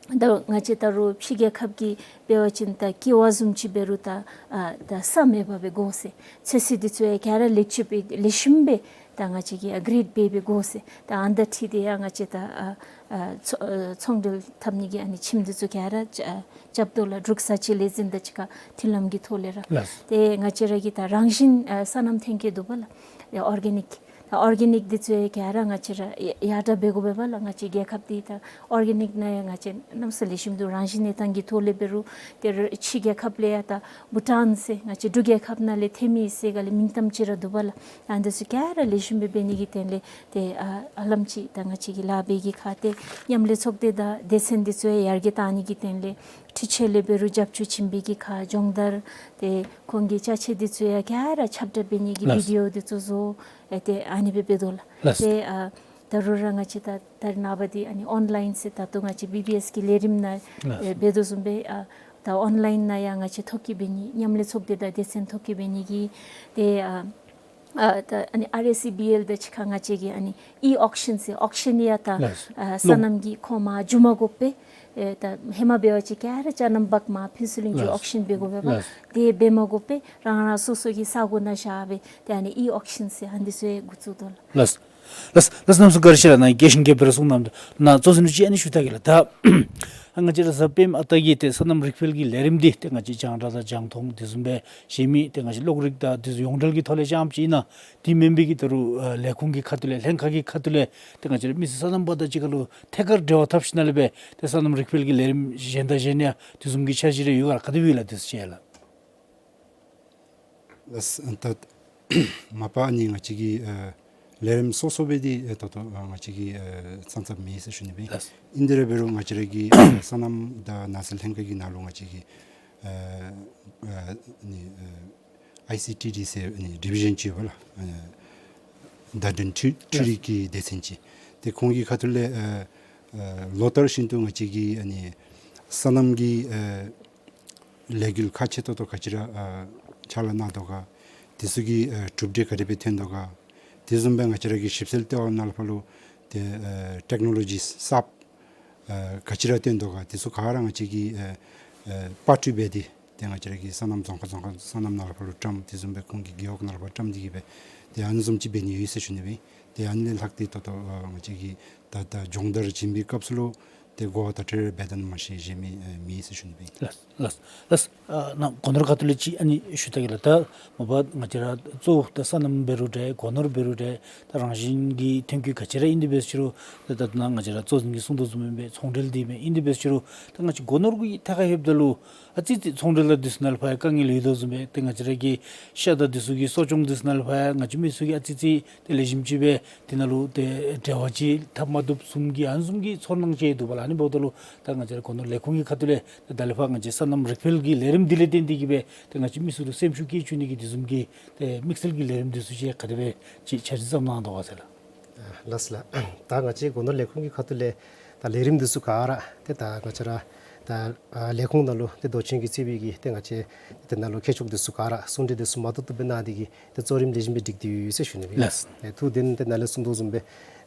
ད་ང་བཅས་ད་རུང་ཕྱི་རྒྱལ་ཁབ་ཀྱི་འབད་བ་ཅིན་ད་ཀི་ཝ་བཟུམ་ཅིག་འབད་རུང་ད་ཨ་ད་ས་མེད་པར་སྦེ་དགོ་ཟེར། ཚོད་བསྲེ་འདི་ཚུ་ཡང་ག་ར་ལེགས་ཤོམ་སྦེ་ལེགས་ཤོམ་སྦེ་ད་ང་བཅས་ཀྱིས་ཨ་གྲེཌ་འབད་སྦེ་དགོ་ཟེར། ད་ཨ་ནི་དང་འཁྲིལ་ཏེ་ཡང་ང་བཅས་ད་ཨ་ཨ་ཚོ་ཨ་ཚོང་འབྲེལ་འཐབ་ནི་གི་ཨ་ནི་ཁྱིམ་འདི་ཚུ་ག་ར་རྐྱབ་རྐྱབ་དོ་ལགས། འབྲུག་ས་ཆའི་ལས་འཛིན་དང་གཅིག་ཁར་མཐུན་ལམ་གྱི་ཐོག་ལས་ར། ལགས། ཏེ་ང་བཅས་ར་གི་ད་རང་བཞིན་ཨ་སོ་ནམ་ཐོན་སྐྱེད་འདུག་པ་ལགས། ཨོར་གེ་ནིཀ། ད་ཨོར་གེ་ནིཀ་འདི་ཚུ་ཡང་ག་ར་ང་བཅས་ར་ཡ་ཡར་དྲག་འབད་དགོ་པས་པ་ལགས། ང་བཅས་རྒྱལ་ཁབ་འདི་ད་ཨོར་གེ་ནིཀ་ནང་ཡང་ང་བཅས་གནམ་ས་ལེགས་ཤོམ་འདུག། རང་བཞིན་གནས་སྟངས་ཀྱི་ཐོག་ལས་འབད་རུང་ཏེ་ར་ཕྱི་རྒྱལ་ཁབ་ལས་ཡང་ད་བྷུ་ཊཱན་ཟེར་ང་བཅས་འབྲུག་རྒྱལ་ཁབ་ནང་ལས་ཐོན་མི་ཟེར་ག་ལས་མིང་གཏམ་ཅིག་ར་འདུག་པ་ལགས། ཨ་འདི་ཚུ་ག་ར་ལེགས་ཤོམ་སྦེ་འབད་ནི་གི་དོན་ལས་ཏེ་ཨ་ཧ་ལམ་ཅིག་ད་ང་བཅས་ཀྱི་ལཱ་འབད་གི་ཁར་ཏེ་མཉམ་ལས་ཚོགས་སྡེ་དང་སྡེ་ཚན་འདི་ཚུ་ཡང་ཡར་རྒྱས་གཏང་ནི་གི་དོན་ལས་འཕྲུལ་ཆས་ལས་འབད་རུང་རྒྱབ་སྐྱོར་བྱིན་པའི་གི་ཁར་སྦྱོང་བརྡར་ཏེ་ཁོང་གི་ཅ་ཆས་འདི་ཚུ་ཡང་ག་ར་ཁྱབ་བསྒྲགས་འབད་ནི་གི་ལགས། བི་ཌི་ཨོ་འདི་ཚུ་བཟོ་ཨེ་ཏེ་ཨ་ནི་སྦེ་འབད་དོ་ལགས། ལགས། ཏེ་ཨ་ད་རུང་ར་ང་བཅས་ད་ད་རེས་ནངས་པ་འདི་ཨ་ནི་ཨོན་ལའིན་ཟེར་ད་ལྟོ་ང་བཅས་བི་བི་ཨེསི་གི་ལས་རིམ་ནང་ལགས། ཨེ་འབད་དོ་བཟུམ་སྦེ་ཨ་ད་ཨོན་ལའིན་ནང་ཡང་ང་བཅས་ཐོ་བཀོད་འབད་ནི་མཉམ་ལས་ཚོགས་སྡེ་དང་སྡེ་ཚན་ཐོ་བཀོད་འབད་ནི་གི་ཏེ་ཨ་ཨ་ད་ཨ་ནི་ཨར་ཨེ་སི་བི་ཨེལ་དང་གཅིག་ཁར་ང་བཅས་ཀྱིས་ཨ་ནི་ཨི་ཨོག་ཤཱན་ཟེར་ཨོག་ཤཱན་ཡང་ད་ལགས། ཨ་སོ་ནམ་གྱི་ཁོ་མར་འགྱོ་མ་དགོ་པར་ཨེ་ད་ཧེ་མ་འབད་བ་ཅིན་ག་ར་ཅ་རྣམ་འབག་མར་ཕུན་ཚོགས་གླིང་ལུ་ལགས། ཨོག་ཤཱན་འབད་དགོ་པས་པ། ལགས། དེ་འབད་མ་དགོ་པར་རང་རང་སོ་སོ་གི་ས་གོ་ནང་བཞག་སྦེ་ཏེ་ཨ་ནི་ཨི་ཨོག་ཤཱན་ཟེར་ཨ་ནི་འདི་ཚུ་ཡང་འགོ་བཙུགས་དོ་ལགས། ལགས། ལགས། ལགས། གནམ་མེད་ས་མེད་བཀའ་དྲིན་ཆེ་ལགས། ནཱ་སྐད་ཆེན་གྱི་སྦེ་ར་གསུང་གནང་། ནཱ་གཙོ་ཟུར་ཅིག་ཨ་ནི་ཞུ་ད་གེ་ལགས། ད་ང་བཅས་ར་གཟའ་སྤེནམ་ཨ་རྟག་གི་ཏེ་སོ་ནམ་རིག་སྤེལ་གྱི་ལས་རིམ་འདི་ཏེ་ང་བཅས་རྒྱང་བསྒྲགས་དང་རྒྱང་མཐོང་དེ་བཟུམ་སྦེ་གཞན་མི་ཏེ་ང་བཅས་གློག་རིག་དང་དེ་ཚུ་ཡོངས་འབྲེལ་གྱི་ཐོག་ལས་རྐྱངམ་ཅིག་ཨིན་ན། དེ་མེན་པའི་གི་ད་རུང་ཨ་ལས་ཁུངས་ཀྱི་ཁ་ཐུག་ལས་ལྷན་ཁག་གི་ཁ་ཐུག་ལས་ཏེ་ང་བཅས་ར་མི་སེར་སོ་ནམ་པ་དང་གཅིག་ཁར་ལུ་ཐད་ཀར་འབྲེལ་བ་འཐབ་ཞིནམ་ལས་སྦེ་ཏེ་སོ་ནམ་རིག་སྤེལ་གྱི་ལས་རིམ་གཞན་དང་གཞན་ཡང་དེ་བཟུམ་གྱི་འཆར་གཞི་རེ་ཡོད་ག་ལགས། ག་དེ་སྦེ་ལགས། དེ་ཚུ་ཅིག་ལགས། ལགས། ད་མ་པ་ཨ་ནི་ང་བཅས་ཀྱི་ཨ་ལས་རིམ་སོ་སོ་སྦེ་འདི་ཨེ་ད་ལྟོ་ཨ་ང་བཅས་ཀྱིས་ཨ་བརྩམ་བརྩམ་མེད་ཟེར་ཞུ་ནི་སྦེ། ལགས། ཨིན་དེ་ར་འབད་རུང་ང་བཅས་ར་གི་ཨ་སོ་ནམ་དང་ནགས་ཚལ་ལྷན་ཁག་གི་ནང་ལུ་ང་བཅས་ཀྱི་ཨ་ཨ་ནི་ཨ་ཨའི་སི་ཊི་ཌི་ཟེར་ཨ་ནི་ཌི་བི་ཞཱན་ཅིག་ཡོད་པ་ལགས། ཨ་བརྡ་དོན་འཕྲུལ་འཕྲུལ་རིག་གི་སྡེ་ཚན་ཅིག། ཏེ་ཁོང་གི་ཁ་ཐུག་ལས་ཨ་ཨ་ལོ་ལྟར་བཞིན་དུ་ང་བཅས་ཀྱི་ཨ་ནི་སོ་ནམ་གྱི་ཨ་ལས་འགུལ་ཁག་ཆེ་ཏོག་ཏོ་ག་ཅི་ར་ཨ་ཕྱག་ལཱ་གནང་དོ་ག། དེ་ཚུ་གི་ཨ་གྲུབ་འབྲས་ག་དེ་སྦེ་ཐོན་དོ་ག། དེ་བཟུམ་སྦེ་ང་བཅས་ར་གི་ཞིབ་འཚོལ་ལྟེ་བ་ནང་ལུ་ཕར་ལུ་ཏེ་ཨ་ཊེག་ནོ་ལོ་ཇིས་གསརཔ་ཨ་ག་ཅི་ར་ཐོན་དོ་ག། དེ་ཚུ་ག་ར་ང་བཅས་ཀྱིས་ཨ་ཨ་པར་སྐྲུན་འབད་དེ་ཏེ་ང་བཅས་ར་གི་སོ་ནམ་རྫོང་ཁག་རྫོང་ཁག་སོ་ནམ་ནང་ལུ་ཕར་ལུ་བཀྲམ། དེ་བཟུམ་སྦེ་ཁོང་གི་རྒེད་འོག་ནང་ལུ་ཕར་བཀྲམ་སྟེ་གི་སྦེ་ཏེ་ཨ་ནི་བཟུམ་ཅིག་འབད་ནི་ཡོད་ཟེར་ཞུ་ནི་སྦེ། ཏེ་ཨ་ནི་ལས་ལྷག་སྟེ་ད་ལྟོ་ཨ་ང་བཅས་ཀྱིས་ད་ད་སྦྱོང་བརྡར་བྱིན་པའི་སྐབས་སུ་ལུ་ཏེ་གོ་བ་བརྡ་སྤྲོད་རེ་འབད་ད་ནི་མ་གཞི་གཞན་མི་ཨ་མེད་ཟེར་ཞུ་ནི་སྦེ། ལགས། ལགས། ལགས། ཨ་ནཱ་སྒོ་ནོར་ཁ་ཐུག་ལས་ཅིག་ཨ་ནི་ཞུ་ད་གེ་ལགས། ད་མ་པ་ང་བཅས་ར་གཙོ་བོ་ད་སོ་ནམ་འབད་རུང་འདྲ་སྒོ་ནོར་འབད་རུང་འདྲ་ད་རང་བཞིན་གྱི་ཐོན་སྐྱེད་ག་ཅི་ར་ཨིན་དེ་འབད་ཞུ་རུང་ད་ད་ནཱ་ང་བཅས་ར་གཙོ་འཛིན་གྱིས་གསུང་དོ་བཟུམ་སྦེ་ཚོང་འབྲེལ་འདི་སྦེ་ཨིན་དེ་འབད་ཞུ་རུང་ད་ང་བཅས་སྒོ་ནོར་གྱི་ཐད་ཁར་ལྷོདཔ་ད་ལུ་ཨ་ཙི་ཙི་ཚོང་འབྲེལ་དང་དེ་ཚུ་ནང་ལུ་ཕར་ཡང་དཀའ་ངལ་ཡོད་དོ་བཟུམ་སྦེ་ཏེ་ང་བཅས་ར་གི་ཤ་དང་དེ་ཚུ་གི་གསོ་སྐྱོང་དེ་ཚུ་ནང་ལུ་ཕར་ཡང་ང་བཅས་མི་ཚུ་གིས་ཨ་ཙི་ཙི་ཏེ་ལེགས་ཤོམ་ཅིག་སྦེ་དེ་ནང་ལུ་ཏེ་འབྲེལ་བ་ཅིག་འཐབ་མ་བཏུབ་བཟུམ་གྱི་ཨ་ནི་བཟུམ་གྱི་ཚོར་སྣང་ཅིག་འདུག་པ་ལགས། ཨ་ནི་འབདཝ་ད་ལུ་ད་ང་བཅས་ར་སྒོ་ནོར་ལས་ཁུངས་ཀྱི་ཁ་ཐུག་ལས་ད་ད་ལས་ཕར་ང་བཅས་སོ་ནམ་རིག་སྤེལ་གྱི་ལས་རིམ་འདི་ལས་བརྟེན་ཏེ་གི་སྦེ་ད་ང་བཅས་མི་ཚུ་ལུ་སེམས་ཤུགས་སྐྱེད་བཅུག་ནི་གི་དེ་བཟུམ་གྱི་ཏེ་དམིགས་བསལ་གྱི་ལས་རིམ་འདི་ཚུ་ཅིག་ག་དེ་སྦེ་ཅིག་འཆར་གཞི་བརྩམས་གནང་དོ་ག་ཟེར་ལགས། ལགས་ལགས། ད་ང་བཅས་སྒོ་ནོར་ལས་ཁུངས་ཀྱི་ཁ་ཐུག་ལས་ད་ལས་རིམ་འདི་ཚུ་ག་ར་ཏེ་ད་ང་བཅས་ར་ ད་ཨ་ལས་ཁུངས་ནང་ལུ་ཏེ་མདོ་ཆེན་གྱིས་གཙོས་པའི་གི་ཏེ་ང་བཅས་ཏེ་ནཱ་ལུ་མཁས་མཆོག་འདི་ཚུ་ག་ར་གསུང་གྲོས་འདི་ཚུ་མ་ཏོག་ཏོ་སྦེ་གནང་སྟེ་གི་ཏེ་གཙོ་རིམ་ལེགས་ཤོམ་སྦེ་སྒྲིག་སྟེ་ཡོད་ཟེར་ཞུ་ནི་ཨིན་ལགས། ལགས། ཨེ་ཐུགས་བདེན་ཏེ་ནཱ་ལས་གསུང་དོ་བཟུམ་སྦེ་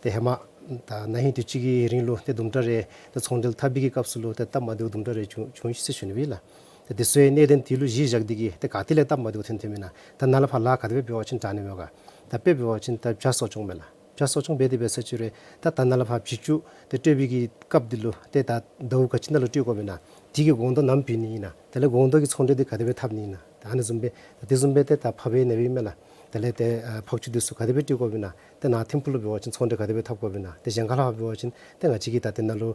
ཏེ་ཧེ་མ་ད་ན་ཧིང་དུས་ཅི་གི་རིང་ལུ་ཏེ་དུམ་གྲ་རེ་ཏེ་ཚོང་འབྲེལ་འཐབ་པའི་གི་སྐབས་སུ་ལུ་ཏེ་སྟབས་མ་བདེཝ་དུམ་གྲ་རེ་བྱུང་བྱུང་ཡི་ཟེར་ཞུ་ནི་ཨིན་ལགས། ཏེ་དེ་ཚུ་ཡང་གནད་དོན་དེ་ལུ་གཞི་བཞག་སྟེ་གི་ཏེ་ག་ཏེ་ལས་སྟབས་མ་བདེཝ་ཐོན་ཐོནམ་ཨིན་ན། ད་ནཱ་ལས་ཕར་ལཱ་ག་དེ་སྦེ་འབད་བ་ཅིན་དྲག་ནི་མས་ག། ད་དཔེ་འབད་བ་ཅིན་ད་བྱ་གསོ་སྐྱོང་མས་ལགས། བྱ་གསོ་སྐྱོང་འབད་དེ་འབད་ས་ཅིག་རུང་ད་ད་ནཱ་ལས་ཕར་བྱི་ཅུང་ཏེ་སྤྲོད་པའི་གི་སྐབས་འདི་ལུ་ཏེ་ད་ཟླཝ་ག་ཅི་ནང་ལུ་སྤྲོད་དགོཔ་ཨིན་ན། དེ་གི་གོང་དུ་ནམ་བྱིན་ནི་ཨིན་ན། དེ་ལས་གོང་དུ་གི་ཚོང་འབྲེལ་འདི་ག་དེ་སྦེ་འཐབ་ནི་ཨིན་ན། ད་ཨ་ནི་བཟུམ་སྦེ་ད་དེ་བཟུམ་སྦེ་ཏེ་ད་ཕགཔ་འབད་ནི་ཨིན་མས་ལགས། དེ་ལས་ཏེ་ཨ་ཕག་ཆུ་འདི་ཚུ་ག་དེ་སྦེ་སྤྲོད་དགོཔ་ཨིན་ན། ཏེ་ནཱ་ཐིམ་ཕུག་ལུ་འབད་བ་ཅིན་ཚོང་འབྲེལ་ག་དེ་སྦེ་འཐབ་དགོཔ་ཨིན་ན། ཏེ་གཞན་ཁ་ལས་ཕར་འབད་བ་ཅིན་ཏེ་ང་བཅས་ཀྱིས་ད་ཏེ་ནཱ་ལུ་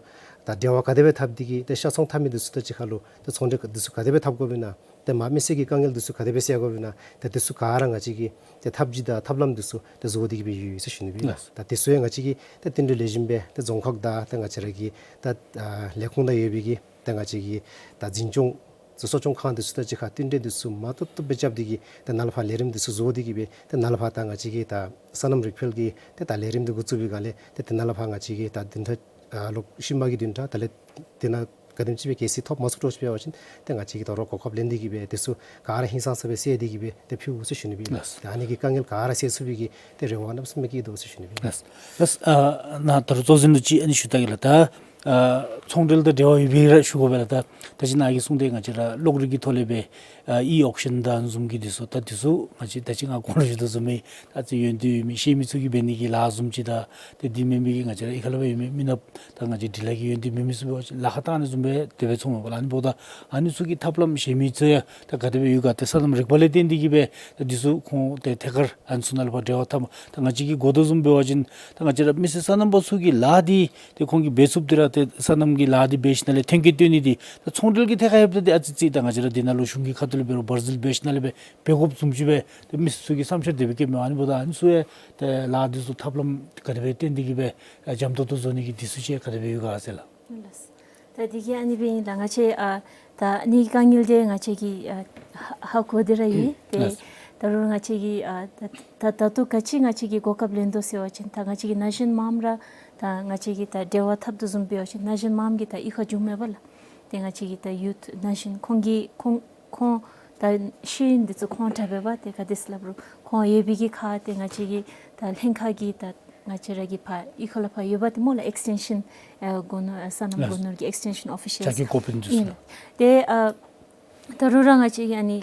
ད་འབྲེལ་བ་ག་དེ་སྦེ་འཐབ་སྟེ་གི་ཏེ་ཤ་ཚོང་འཐབ་མི་འདི་ཚུ་དང་གཅིག་ཁར་ལུ་ཏེ་ཚོང་འབྲེལ་འདི་ཚུ་ག་དེ་སྦེ་འཐབ་དགོཔ་ཨིན་ན། ཏེ་མ་མི་སེར་གྱི་དཀའ་ངལ་འདི་ཚུ་ག་དེ་སྦེ་སེལ་དགོཔ་ཨིན་ན། ཏེ་འདི་ཚུ་ག་ར་ང་བཅས་ཀྱིས་ཏེ་ཐབས་བྱུས་དང་ཐབས་ལམ་འདི་ཚུ་ཏེ་བཟོ་སྟེ་གི་སྦེ་ཡོད་ཟེར་ཞུ་ནི་ཨིན་ལགས། ད་འདི་ཚུ་ཡང་ང་བཅས་ཀྱིས་ཏེ་བསྟུན་གྲོས་ལེགས་ཤོམ་སྦེ་ཏེ་རྫོང་ཁག་དང་ཏེ་ང་བཅས་ར་གི་ད་ཨ་ལས་ཁུངས་ནང་ཡོད་པའི་གི་ཏེ་ང་བཅས་ཀྱི་ད་འཛིན་སྐྱོང་གསོ་སྐྱོང་ཁང་འདི་ཚུ་དང་གཅིག་ཁར་བསྟུན་གྲོས་འདི་ཚུ་མ་ཏོག་ཏོ་སྦེ་རྐྱབ་སྟེ་གི་ཏེ་ནཱ་ལས་ཕར་ལས་རིམ་འདི་ཚུ་བཟོ་སྟེ་གི་སྦེ་ཏེ་ནཱ་ལས་ཕར་ད་ང་བཅས་ཀྱི་ད་སོ་ནམ་རིག་འཕེལ་གྱི་ཏེ་ད་ལས་རིམ་འདི་འགོ་བཙུགས་པའི་སྒང་ལས་ཏེ་ཏེ་ནཱ་ལས་ཕར་ང་བཅས་ཀྱི་ད་བདུན་ཕྲག་ཨ་ལོ་ཤུལ་མ་གི་བདུན་ཕྲག་དེ་ལས་དེ་ནང་ག་དེམ་ཅིག་སྦེ་གལ་སྲིད་ཐོབ་མ་ཚུགས་འགྱོ་ཅི་འབད་བ་ཅིན་ཏེ་ང་བཅས་ཀྱིས་ད་རུང་གོ་སྐབས་ལེན་ཏེ་གི་སྦེ་འདི་ཚུ་ག་ར་ཧིང་སངས་ས་སྦེ་སེལ་ཏེ་གི་སྦེ་ཏེ་ཕུལ་དགོ་ཟེར་ཞུ་ནི་ཨིན་ལགས། ལགས། ད་ཨ་ནི་གི་དཀའ་ངལ་ག་ར་སེལ་ཚུགས་པའི་གི་ཏེ་རེ་བ་གནམ་མེད་ས་མེད་ཀྱི་ཡོད་དོ་ཟེར་ཞུ་ནི་ཨིན་ལགས། ལགས། ལགས། ཨ་ནཱ་ད་རུང་གཙོ་འཛིན་ལུ་ཅིག་ཨ་ནི་ཞུ་ད་གེ་ལགས། ད་ཨ་ཚོང་འབྲེལ་དང་འབྲེལ་བ་ཡོད་པའི་ར་ཞུ་དགོ་པས་ལགས། ད་ད་ཅི་ནཱ་གིས་གསུངས་ཏེ་ང་བཅས་ར་གློག་རིག་གི་ཐོག་ལས་སྦེ་ཨ་ཨི་ཨོག་ཤན་དང་ཨ་ནི་བཟུམ་གྱི་འདི་ཚུ་ད་འདི་ཚུ་ང་བཅས་ད་ཅི་ང་གོང་ལུ་ཞུ་དོ་བཟུམ་སྦེ་ད་ཅི་ཡོན་ཏན་ཡོད་མི་ཤེས་མི་ཚུ་གིས་འབད་ནི་གི་ལཱ་བཟུམ་ཅིག་དང་ཏེ་འདི་མེན་པའི་གི་ང་བཅས་ར་ཨི་ཁ་ལས་ཕར་ཡོད་མི་མི་ནགཔ་དང་ང་བཅས་འབྲི་ལྷག་གི་ཡོན་ཏན་མེད་མི་ཚུ་འབད་བ་ཅིན་ལཱ་ཁག་ད་ཨ་ནི་བཟུམ་སྦེ་དེ་སྦེ་ཚོརཝ་མས་པ་ལགས། ཨ་ནི་འབདཝ་ད་ཨ་ནི་ཚུ་གི་ཐབས་ལམ་ཤེས་མི་ཚུ་ཡང་ད་ག་དེ་སྦེ་ཡོད་ག། ཏེ་སོ་ནམ་རིག་པ་ལས་བརྟེན་ཏེ་གི་སྦེ་ད་འདི་ཚུ་ཁོང་ཏེ་ཐད་ཀར་ཨ་ནི་ཚུ་ནང་ལས་ཕར་འབྲེལ་བ་འཐབ། ད་ང་བཅས་ཀྱིས་གོ་དོ་བཟུམ་འབད་བ་ཅིན་ད་ང་བཅས་ར་མི་སེར་སོ་ནམ་པ་ཚུ་གི་ལཱ་འདི་ཏེ་ཁོང་གིས་འབད་ཚུགསཔ་འདི་ར་ཏེ་སོ་ནམ་གྱི་ལཱ་འདི་འབད་ཞིནམ་ལས་ཐོན་སྐྱེད་བཏོན་ནི་འདི་ད་ཚོང་འབྲེལ་གྱི་ཐད་ཁར་ཡོདཔ་ད་ཏེ་ཨ་ཙི་ཅིག་ད་ང་བཅས་ར་འདི་ནང་ལུ་གཞུང་གི་ཁ་ཐུག་ལས་འབད་རུང་བར་འཛུལ་འབད་ཞིནམ་ལས་སྦེ་འབད་དགོཔ་བཟུམ་ཅིག་སྦེ་ཏེ་མི་སེར་ཚུ་གིས་བསམ་འཆར་དེ་སྦེ་བསྐྱེདཔ་མས། ཨ་ནི་འབདཝ་ད་ཨ་ནི་ཚུ་ཡང་ཏེ་ལཱ་འདི་ཚུ་ཐབས་ལམ་ག་དེ་སྦེ་བཏོན་ཏེ་གི་སྦེ་ཨ་འཇམ་ཏོང་ཏོ་བཟོ་ནི་གི་འདི་ཚུ་ཅིག་ག་དེ་སྦེ་ཡོད་ག་ཟེར་ལགས། ལགས། ད་འདི་གིས་ཨ་ནི་སྦེ་ཨིན་ལགས། ང་བཅས་ཨ་ད་ཨ་ནི་དཀའ་ངལ་འདི་ང་བཅས་ཀྱིས་ཨ་ཧ་ཧ་གོ་སྟེ་ར་ཡོད། ཏེ་ལགས། ད་རུང་ང་བཅས་ཀྱིས་ཨ་ད་ད་ད་ལྟོ་ག་ཅི་ང་བཅས་ཀྱིས་གོ་སྐབས་ལེན་དོ་ཟེར་བ་ཅིན་ད་ང་བཅས་ཀྱི་ན་གཞོན་མངམ་ར་ད་ང་བཅས་ཀྱིས་ད་འབྲེལ་བ་འཐབ་དོ་བཟུམ་འབད་བ་ཅིན་ན་གཞོན་མངམ་གིས་ད་གཡུས་ཁར་འགྱོཝ་མས་པ་ལགས། ཏེ་ང་བཅས་ཀྱི་ད་ཡུཐ་ན་གཞོན་ཁོང་གིས་ཁོང་ཁོང་ད་ཤེས་ཡོན་འདི་ཚུ་ཁོང་དྲག་པས་པ། ཏེ་ག་དེ་ཟེར་སླབ་རུང་ཁོང་ཡོད་པའི་གི་ཁར་ཏེ་ང་བཅས་ཀྱི་ད་ལྷན་ཁག་གི་ད་ང་བཅས་ར་གི་ཕར་གཡུས་ཁ་ལས་ཕར་ཡོད་པ་ཏེ་སྨོ་ལགས། ཨེགས་ཊེན་ཤཱན་ཨ་སྒོ་ནོར་ཨ་སོ་ནམ་ལགས། སྒོ་ནོར་གྱི་ཨེགས་ཊེན་ཤཱན་ཨོ་ཕི་ཤཱལསི་བྱ་སྐྱོང་འགོ་དཔོན་འདི་ཚུ་ཨིན་ལགས། ལགས། ཏེ་ཨ་ད་རུང་ར་ང་བཅས་ཀྱིས་ཨ་ནི་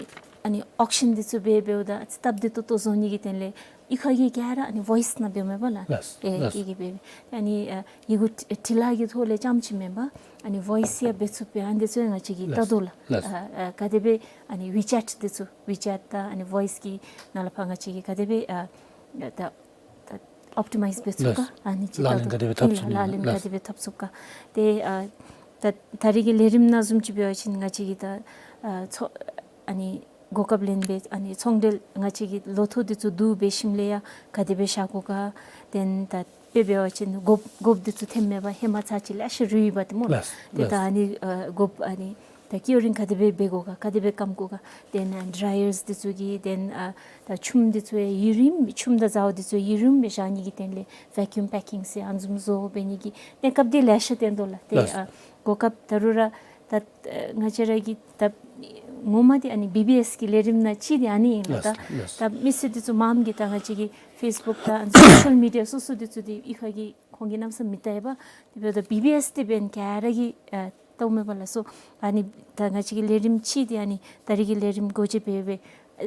ཨ་ནི་ཨོག་ཤཱན་འདི་ཚུ་འབད་འབདཝ་ད་སྟབས་བདེ་ཏོག་ཏོ་བཟོ་ནི་གི་དོན་ལས་གཡུས་ཁ་གི་ག་ར་ཨ་ནི་ཝོའིསི་ནང་འབདཝ་མས་པ་ལགས། ལགས། ཨེ་ལགས། གི་གི་འབད་ཨ་ནི་ཨ་ཡི་གུ་འབྲི་ལྷག་གི་ཐོག་ལས་རྐྱངམ་ཅིག་མེན་པར་ཨ་ནི་ཝོའིསི་ཡང་འབད་ཚུགས་པའི་ཨ་ནི་འདི་ཚུ་ཡང་ང་བཅས་ཀྱིས་ལྟ་དོ་ལགས། ལགས། ཨ་ཨ་ག་དེ་སྦེ་ཨ་ནི་ཝི་ཅེཊ་འདི་ཚུ་ཝི་ཅེཊ་དང་ཨ་ནི་ཝོའིསི་གི་ནང་ལས་ཕར་ང་བཅས་ཀྱིས་ག་དེ་སྦེ་ཨ་ད་ད་ཨོབ་ཊི་མའིཛ་འབད་ཚུགས་ག། ལགས། ཨ་ནི་ཅིག་ལག་ལེན་ད་ག་དེ་སྦེ་འཐབ་ཨིན་ཚུགས་ལགས། ལག་ལེན་ལགས། ག་དེ་སྦེ་འཐབ་ཚུགས་ག། ཏེ་ཨ་ད་ད་རེས་ཀྱི་ལས་རིམ་ནང་བཟུམ་ཅིག་འབད་བ་ཅིན་ང་བཅས་ཀྱིས་ད་ཨ་ཚོ་ཨ་ནི་གོ་སྐབས་ལེན་སྦེ་ཨ་ནི་ཚོང་འབྲེལ་ང་བཅས་ཀྱི་ལོ་ཐོག་འདི་ཚུ་བསྡུ་སྦེ་ཞིནམ་ལས་ཡང་ག་དེ་སྦེ་བཞག་དགོ་ག། ཏེ་ད་དཔེ་འབད་བ་ཅིན་སྒོགཔ་སྒོགཔ་འདི་ཚུ་ཐོནམ་མས་པ། ཧེ་མ་ཚར་གཅིག་ལེ་ཤ་རུལ་ཡི་པ་ཏེ་སྨོ་ལགས། ལགས། ཏེ་ད་ལགས། ཨ་ནི་ཨ་སྒོགཔ་ཨ་ནི་ད་ཀིའུ་རིང་ག་དེ་སྦེ་འབད་དགོ་ག། ག་དེ་སྦེ་སྐམ་དགོ་ག། ཏེ་ཨ་ནི་ཌ་རའི་ཡརསི་འདི་ཚུ་གིས་ཏེ་ཨ་ད་ཆུམ་འདི་ཚུ་ཡང་ཡུན་རིངམོ་ཆུམ་དང་ཟཝ་འདི་ཚུ་ཡུན་རིངམོ་སྦེ་བཞག་ནི་གི་དོན་ལས་ཝེ་ཀིའུམ་པེཀ་ཀིང་ཟེར་ཨ་ནི་བཟུམ་བཟོ་འབད་ནི་གི་གནས་སྐབས་འདི་ལེ་ཤ་བཏོན་དོ་ལགས། ཏེ་ལགས། ཨ་གོ་སྐབས་ད་རུང་ར་ད་ཨ་ང་བཅས་ར་གི་ད་ངོ་མ་འདི་ཨ་ནི་བི་བི་ཨེསི་གི་ལས་རིམ་ནང་ཅིག་འདི་ཨ་ནི་ཨིན་ལགས། ལགས། ད་མི་སེར་འདི་ཚུ་མངམ་གིས་ད་ང་བཅས་ཀྱི་ཕེསི་བུཀ་དང་སོ་ཤལ་མི་ཌི་ཡ་སོ་སོ་འདི་ཚུ་འདི་གཡུས་ཁ་གི་ཁོང་གིས་གནམ་མེད་ས་མེད་མི་བལྟ་བས་པ། དེ་འབདཝ་ད་བི་བི་ཨེསི་འདི་འབདན་ག་ར་གིས་ཨ་བལྟཝ་མས་པ་ལགས། སོ་ཨ་ནི་ད་ང་བཅས་ཀྱི་ལས་རིམ་ཅིག་འདི་ཨ་ནི་ད་རེས་ཀྱི་ལས་རིམ་སྒོ་འབྱེད་འབད་བའི་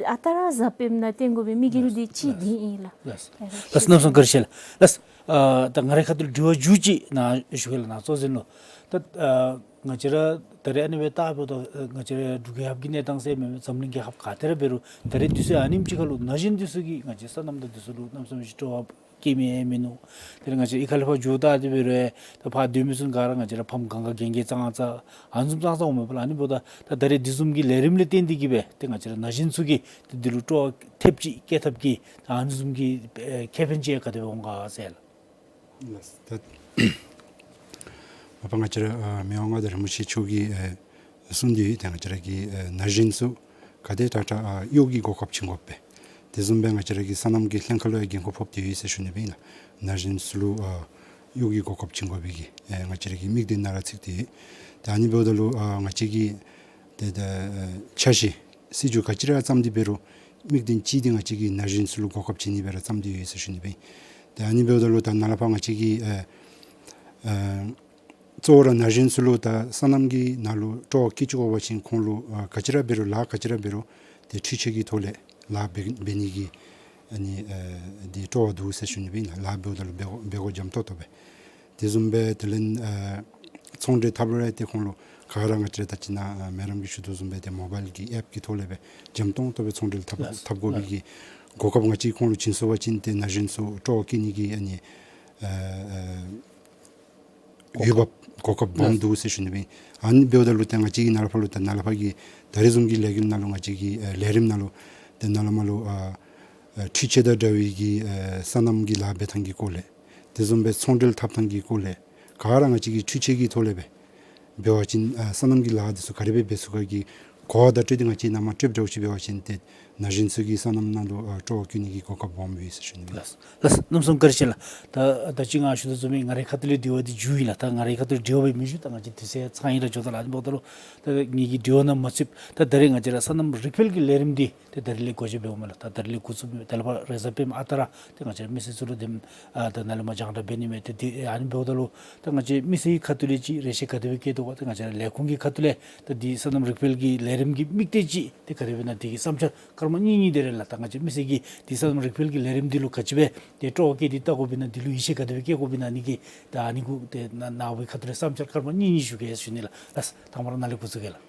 ཨ་རྟག་ར་གཟའ་སྤེནམ་ནང་སྟོན་དགོ་པའི་དམིགས་ཡུལ་འདི་ཅིག་འདི་ཨིན་ལགས། ལགས། ལགས། ལགས། གནམ་མེད་ས་མེད་བཀའ་དྲིན་ཆེ་ལགས། ལགས། ཨ་ད་ང་རའི་ཁ་ཐུག་ལས་དྲི་བ་མཇུག་ཅིག་ནཱ་ཞུ་གེ་ལགས་ནཱ་གཙོ་འཛིན་ལུ། ད་ཨ་ང་བཅས་ར་ད་རེས་ཨ་ནི་སྦེ་བལྟཝ་ད་ང་བཅས་ར་འབྲུག་རྒྱལ་ཁབ་ཀྱི་གནས་སྟངས་ཟེར་མེན་མེན་འཛམ་གླིང་རྒྱལ་ཁབ་ག་ཏེ་ར་འབད་རུང་ད་རེས་དུས་ཚོད་ཨ་ནེམ་ཅིག་ཁར་ལུ་ན་གཞོན་འདི་ཚུ་གིས་ང་བཅས་སོ་ནམ་དང་འདི་ཚུ་ལུ་གནམ་མེད་ས་མེད་ཅིག་སྤྲོ་བ་སྐྱེ་མི་ཡང་མིན་ནུག། དེ་ལས་ང་བཅས་གཡུས་ཁ་ལས་ཕར་འགྱོཝ་ད་དེ་འབད་རུང་ད་ཕར་སྡོད་མི་ཚུ་ག་ར་ང་བཅས་ར་ཕམ་གང་ག་རྒན་རྒས་ཙང་ཙང་ཨ་ནི་བཟུམ་ཙང་ཙང་འོང་མས་པ་ལགས། ཨ་ནི་འབདཝ་ད་ད་ད་རེས་འདི་བཟུམ་གྱི་ལས་རིམ་ལས་བརྟེན་ཏེ་གིས་སྦེ་ཏེ་ང་བཅས་ར་ན་གཞོན་ཚུ་གིས་ཏེ་འདི་ལུ་སྤྲོ་བ་ཐེབས་ཅིག་སྐྱེ་ཐབས་ཀྱི་ད་ཨ་ནི་བཟུམ་གྱི་ཨེ་ཁེ་ཕན་ཅིག་ག་དེ་སྦེ་འོང་ག་ཟེར་ལགས། ལགས། ད་མ་པ་ང་བཅས་ར་ཨ་མི་དབང་མངའ་བདག་རིན་པོ་ཆེ་མཆོག་གིས་ཨེ་གསུངས་ཏེ་ཡོད། ཏེ་ང་བཅས་ར་གི་ཨེ་ན་གཞོན་ཚུ་ག་དེ་དྲག་དྲག་ཨ་གཡོག་གི་གོ་སྐབས་བྱིན་དགོ་པས། དེ་བཟུམ་སྦེ་ང་བཅས་ར་གི་སོ་ནམ་གྱི་ལྷན་ཁག་ལུ་ཡང་འགན་ཁུར་ཕོག་སྟེ་ཡོད་ཟེར་ཞུ་ནི་སྦེ་ཨིན་ལགས། ན་གཞོན་ཚུ་ལུ་ཨ་ གཡོག་གི་གོ་སྐབས་བྱིན་དགོ་པའི་གི་ཨེ་ང་བཅས་ར་གི་དམིགས་དོན་ནང་ར་ཚུད་དེ་ཡོད། ཏེ་ཨ་ནི་འབདཝ་ད་ལུ་ཨ་ང་བཅས་ཀྱིས་ཏེ་ད་ཨེ་འཆར་གཞི་སྲིད་བྱུས་ག་ཅི་ར་བརྩམས་ཏེ་འབད་རུང་དམིགས་དོན་གཅིག་འདི་ང་བཅས་ཀྱིས་ན་གཞོན་ཚུ་ལུ་གོ་སྐབས་བྱིན་ནི་སྦེ་ར་བརྩམས་ཏེ་ཡོད་ཟེར་ཞུ་ནི་སྦེ། ཏེ་ཨ་ནི་འབདཝ་ད་ལུ་ད་ནཱ་ལས་ཕར་ང་བཅས་ཀྱིས་ཨེ་ཨེ་གཙོ་བོ་ར་ན་གཞོན་ཚུ་ལུ་ད་སོ་ནམ་གྱི་ནང་ལུ་སྤྲོ་བ་བསྐྱེད་བཅུག་དགོ་པ་ཅིན་ཁོང་ལུ་ཨ་ག་ཅི་ར་འབད་རུང་ལཱ་ག་ཅི་ར་འབད་རུང་ཏེ་འཕྲུལ་ཆས་ཀྱི་ཐོག་ལས་ལཱ་འབད་འབད་ནི་གི་ཨ་ནི་ཨེ་འདི་སྤྲོ་བ་འདུག་ཟེར་ཞུ་ནི་སྦེ་ཨིན་ལགས། ལཱ་འབདཝ་ད་ལུ་འབད་དགོ་འབད་དགོ་འཇམ་ཏོང་ཏོ་སྦེ། དེ་བཟུམ་སྦེ་དེ་ལས་ཨེ་ཚོང་འབྲེལ་འཐབ་རུང་ཏེ་ཁོང་ལུ་ག་ར་ང་བཅས་ར་ད་ཅི་ནཱ་ཨེ་མེ་རམ་གྱིས་ཞུ་དོ་བཟུམ་སྦེ་ཏེ་མོ་བཱའིལ་གྱི་ཨེཔ་ཀྱི་ཐོག་ལས་སྦེ་འཇམ་ཏོང་ཏོ་སྦེ་ཚོང་འབྲེལ་འཐབ་ལགས། འཐབ་དགོ་པའི་གི་གོ་སྐབས་ང་བཅས་ཁོང་ལུ་བྱིན་སོང་པ་ཅིན་ཏེ་ན་གཞོན་ཚུ་སྤྲོ་བ་བསྐྱེད་ནི་གི་ཨ་ནི་ཨེ་ཨེ་གོ་འོས་འབབ་གོ་སྐབས་སྦོམ་འདུག་ཟེར་ཞུ་ནི་སྦེ། ཨ་ནི་འབདཝ་ད་ལུ་ཏེ་ང་བཅས་ཀྱིས་ནཱ་ལས་ཕར་ལུ་ཏེ་ནཱ་ལས་ཕར་གྱི་ད་རེས་བཟུམ་གྱི་ལས་འགུལ་ནང་ལུ་ང་བཅས་ཀྱི་ཨེ་ལས་རིམ་ནང་ལུ་ཏེ་ནཱ་ལས་མར་ལུ་ཨ་ཨ་འཕྲུལ་ཆས་དང་འདྲ་བའི་གི་ཨེ་སོ་ནམ་གྱི་ལཱ་འབད་ཐངས་ཀྱི་སྐོར་ལས། དེ་བཟུམ་སྦེ་ཚོང་འབྲེལ་འཐབ་ཐངས་ཀྱི་སྐོར་ལས་ག་ར་ང་བཅས་ཀྱིས་འཕྲུལ་ཆས་ཀྱི་ཐོག་ལས་སྦེ་འབད་བ་ཅིན་ཨ་སོ་ནམ་གྱི་ལཱ་འདི་ཚུ་ག་དེ་སྦེ་འབད་ཚུགས་ག་གི་གོ་བ་བརྡ་སྤྲོད་འདི་ང་བཅས་ནཱ་མར་སྤྲོདཔ་འདྲཝ་ཅིག་འབད་བ་ཅིན་ཏེ་ན་གཞོན་ཚུ་གིས་སོ་ནམ་ནང་ལུ་ཨ་སྤྲོ་བ་བསྐྱེད་ནི་གི་གོ་སྐབས་སྦོམ་ཡོད་ཟེར་ཞུ་ནི་ལགས། ལགས་ལགས། གནམ་མེད་ས་མེད་བཀའ་དྲིན་ཆེ་ལགས། ད་ད་ཅི་ང་ཞུ་དོ་བཟུམ་སྦེ་ང་རའི་ཁ་ཐུག་ལས་དྲི་བ་འདི་མཇུག་ཨིན་ལགས། ད་ང་རའི་ཁ་ཐུག་ལས་དྲི་བ་འབད་མི་མཇུག་ད་ང་བཅས་དུས་ཚོད་ཚང་ཡི་ར་འགྱོ་དོ་ལགས། ཨ་ནི་འབདཝ་ད་ལུ་ད་ངེ་གི་དྲི་བ་ནང་མ་ཚུདཔ་ད་ད་རེས་ང་བཅས་ར་སོ་ནམ་རིག་སྤེལ་གྱི་ལས་རིམ་འདི་ཏེ་ད་རེས་ལས་འགོ་འབྱེད་འབདཝ་མས་ལགས། ད་ད་རེས་ལས་འགོ་བཙུགས་མི་ད་ལས་ཕར་རེས་གཟའ་སྤེནམ་ཨ་རྟག་ར་ཏེ་ང་བཅས་ར་མི་སེར་ཚུ་ལུ་དེམ་ཨ་ད་ནཱ་ལས་མར་རྒྱང་བསྒྲགས་འབད་ནི་མས། ཏེ་དེ་ཨ་ནི་འབདཝ་ད་ལུ་ད་ང་བཅས་མི་སེར་གྱི་ཁ་ཐུག་ལས་ཅིག་རེ་ཆེ་ག་དེ་སྦེ་བསྐྱེད་དོ་ག། ཏེ་ང་བཅས་ར་ལས་ཁུངས་ཀྱི་ཁ་ཐུག་ལས་ད་འདི་སོ་ནམ་རིག་སྤེལ་གྱི་ལས་རིམ་གྱི་དམིགས་གཏད་ཅིག་ཏེ་ག་དེ་སྦེ་ཨིན་ན་དེ་གི་བསམ་འཆར་སྐར་མ་གཉིས་གཉིས་དེ་རེ་ལགས། ད་ང་བཅས་མི་སེར་གྱིས་འདི་སོ་ནམ་རིག་སྤེལ་གྱི་ལས་རིམ་འདི་ལུ་ག་ཅི་སྦེ་ཏེ་སྤྲོ་བ་བསྐྱེད་དེ་ལྟ་དགོཔ་ཨིན་ན། འདི་ལུ་ཡིད་ཆེས་ག་དེ་སྦེ་བསྐྱེད་དགོཔ་ཨིན་ན། ཨ་ནི་གི་ཏེ་ནཱ་ནཱ་བུའི་ཁ་ཐུག་ལས་བསམ་འཆར་སྐར་མ་གཉིས་གཉིས་ཞུ་གེ་ཟེར་ཞུ་ནི་ལགས། ལགས། དང་པ་ར་ནཱ་ལས་འགོ་བཙུགས་གེ་ལགས།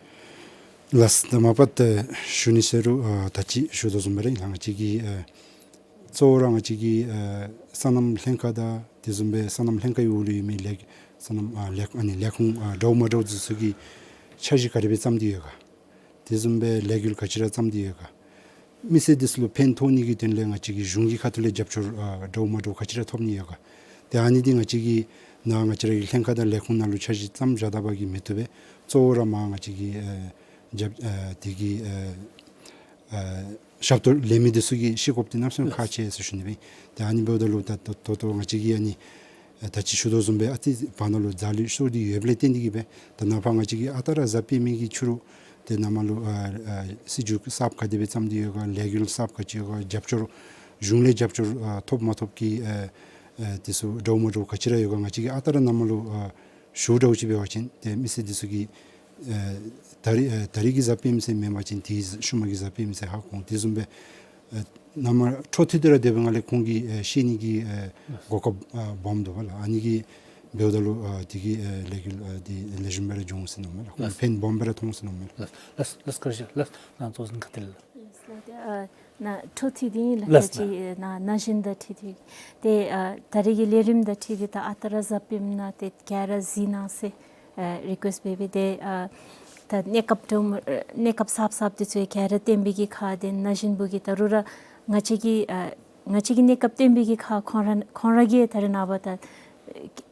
ལགས། ད་མ་པ་ཏེ་ཞུ་ནི་ཟེར་རུང་ཨ་ད་ཅི་ཞུ་དོ་བཟུམ་སྦེ་ར་ཨིན་ལགས། ང་བཅས་ཀྱི་ཨ་གཙོ་བོ་ར་ང་བཅས་ཀྱི་ཨ་སོ་ནམ་ལྷན་ཁག་དང་དེ་བཟུམ་སྦེ་སོ་ནམ་ལྷན་ཁག་གི་འོག་ལུ་ཡོད་མི་ལས་སོ་ནམ་ཨ་ལས་ཨ་ནི་ལས་ཁུངས་ཨ་འདྲཝ་མ་འདྲཝ་འདི་ཚུ་གིས་འཆར་གཞི་ག་དེ་སྦེ་བརྩམས་ཏེ་ཡོད་ག། དེ་བཟུམ་སྦེ་ལས་འགུལ་ག་ཅི་ར་བརྩམས་ཏེ་ཡོད་ག། མི་སེར་འདི་ཚུ་ལུ་ཕན་ཐོགས་ནི་གི་དོན་ལས་ང་བཅས་ཀྱི་གཞུང་གི་ཁ་ཐུག་ལས་རྒྱབ་སྐྱོར་ཨ་འདྲཝ་མ་འདྲཝ་ག་ཅི་ར་ཐོབ་ནི་ཡོད་ག། ཏེ་ཨ་ནི་འདི་ང་བཅས་ཀྱིས་ནཱ་ང་བཅས་ར་གི་ལྷན་ཁག་དང་ལས་ཁུངས་ནང་ལུ་འཆར་གཞི་བརྩམས་བཞག་ད་པ་གིས་མི་བཏུབ་པས། གཙོ་བོ་ར་མར་ང་བཅས་ཀྱི་ཨ་རྒྱབ་ཨ་དེ་གི་ཨ་ཨ་ཞབས་ཏོག་ལེན་མི་འདི་ཚུ་གིས་ཤེས་དགོཔ་འདི་གནམ་མེད་ས་མེད་ཁག་ཆེ་ཟེར་ཞུ་ནི་སྦེ། ཏེ་ཨ་ནི་འབདཝ་ད་ལུ་ད་ད་ད་ལྟོ་ང་བཅས་ཀྱིས་ཨ་ནི་ཨ་ད་ཅི་ཞུ་དོ་བཟུམ་སྦེ་ཨ་ཙི་བར་ན་ལུ་འཛོལ་ལུས་ཤོར་ཏེ་ཡོདཔ་ལས་བརྟེན་ཏེ་གིས་སྦེ་ད་ནཱ་ཕར་ང་བཅས་ཀྱིས་ཨ་རྟག་ར་གཟའ་སྤེན་པའི་གི་ཕྱི་རུ་ཏེ་ནཱ་མར་ལུ་ཨ་ཨ་སྲིད་བྱུས་གསརཔ་ག་དེ་སྦེ་བརྩམས་ཏེ་ཡོད་ག། ལས་འགུལ་གསརཔ་ག་ཅི་ཡོད་ག། རྒྱབ་སྐྱོར་གཞུང་ལས་རྒྱབ་སྐྱོར་ཨ་ཐོབ་མ་ཐོབ་ཀྱི་ཨ་ཨ་འདི་ཚུ་འདྲཝ་མ་འདྲཝ་ག་ཅི་ར་ཡོད་ག། ང་བཅས་ཀྱིས་ཨ་རྟག་ར་ནཱ་མར་ལུ་ཨ་ཞུ་འདྲཝ་ཅིག་འབད་བ་ཅིན་ཏེ་མི་སེར་འདི་ཚུ་གིས་ཨ་ད་རིས་ཨ་ད་རིས་ཀྱི་གཟའ་སྤེན་པ་ཚུན་མེན་པ་ཅིན་ཏེ་ཤུལ་མ་གི་གཟའ་སྤེན་པ་ཚུན་ཧ་གོ་འོང་། དེ་བཟུམ་སྦེ་ཨ་ནཱ་མར་འཕྲོ་མཐུད་དེ་ར་སྡོད་པའི་སྒང་ལས་ཁོང་གིས་ཨ་ཤེས་ནི་གི་ཨ་གོ་སྐབས་ཨ་སྦོམ་འདུག་པ་ལགས། ཨ་ནི་གིས་འབདཝ་ད་ལུ་ཨ་དེ་གིས་ཨ་ལས་འགུལ་ཨ་འདི་ལེགས་ཤོམ་སྦེ་ར་འགྱོ་འོང་ཟེར་མནོཝ་མས་ལགས། ལགས། ཕན་སྦོམ་སྦེ་ར་ཐོགས་འོང་ཟེར་མནོཝ་མས་ལགས། ལགས་ལགས་ལགས། བཀའ་དྲིན་ཆེ་ལགས། ནཱ་གཙོ་འཛིན་ཁ་ཐུག་ལས་ལགས། ལགས་ལགས། ཏེ་ཨ་ནཱ་འཕྲོ་མཐུད་དེ་ཨིན་ལགས། ལགས་ད་ཅི་ལགས། ཨ་ནཱ་ན་གཞོན་དང་འཁྲིལ་ཏེ་ཏེ་ཨ་ད་རེས་ཀྱི་ལས་རིམ་དང་འཁྲིལ་ཏེ་ད་ཨ་རྟག་ར་གཟའ་སྤེནམ་ནང་ཏེ་ག་ར་གཟིགས་གནང་ཟེར་ཨ་རི་ཀུ་ཨེསཊ་འབད་འབད་ཏེ་ཨ་ད་གནས་སྐབས་འདྲཝ་མ་ཨ་གནས་སྐབས་གསརཔ་གསརཔ་འདི་ཚུ་ག་ར་བཏོན་པའི་གི་ཁར་ཏེ་ན་གཞོན་བུ་གིས་ད་རུང་ར་ང་བཅས་ཀྱི་ཨ་ང་བཅས་ཀྱི་གནས་སྐབས་བཏོན་པའི་གི་ཁར་ཁོང་ར་ཁོང་ར་གིས་ད་རེས་ནངས་པ་ད་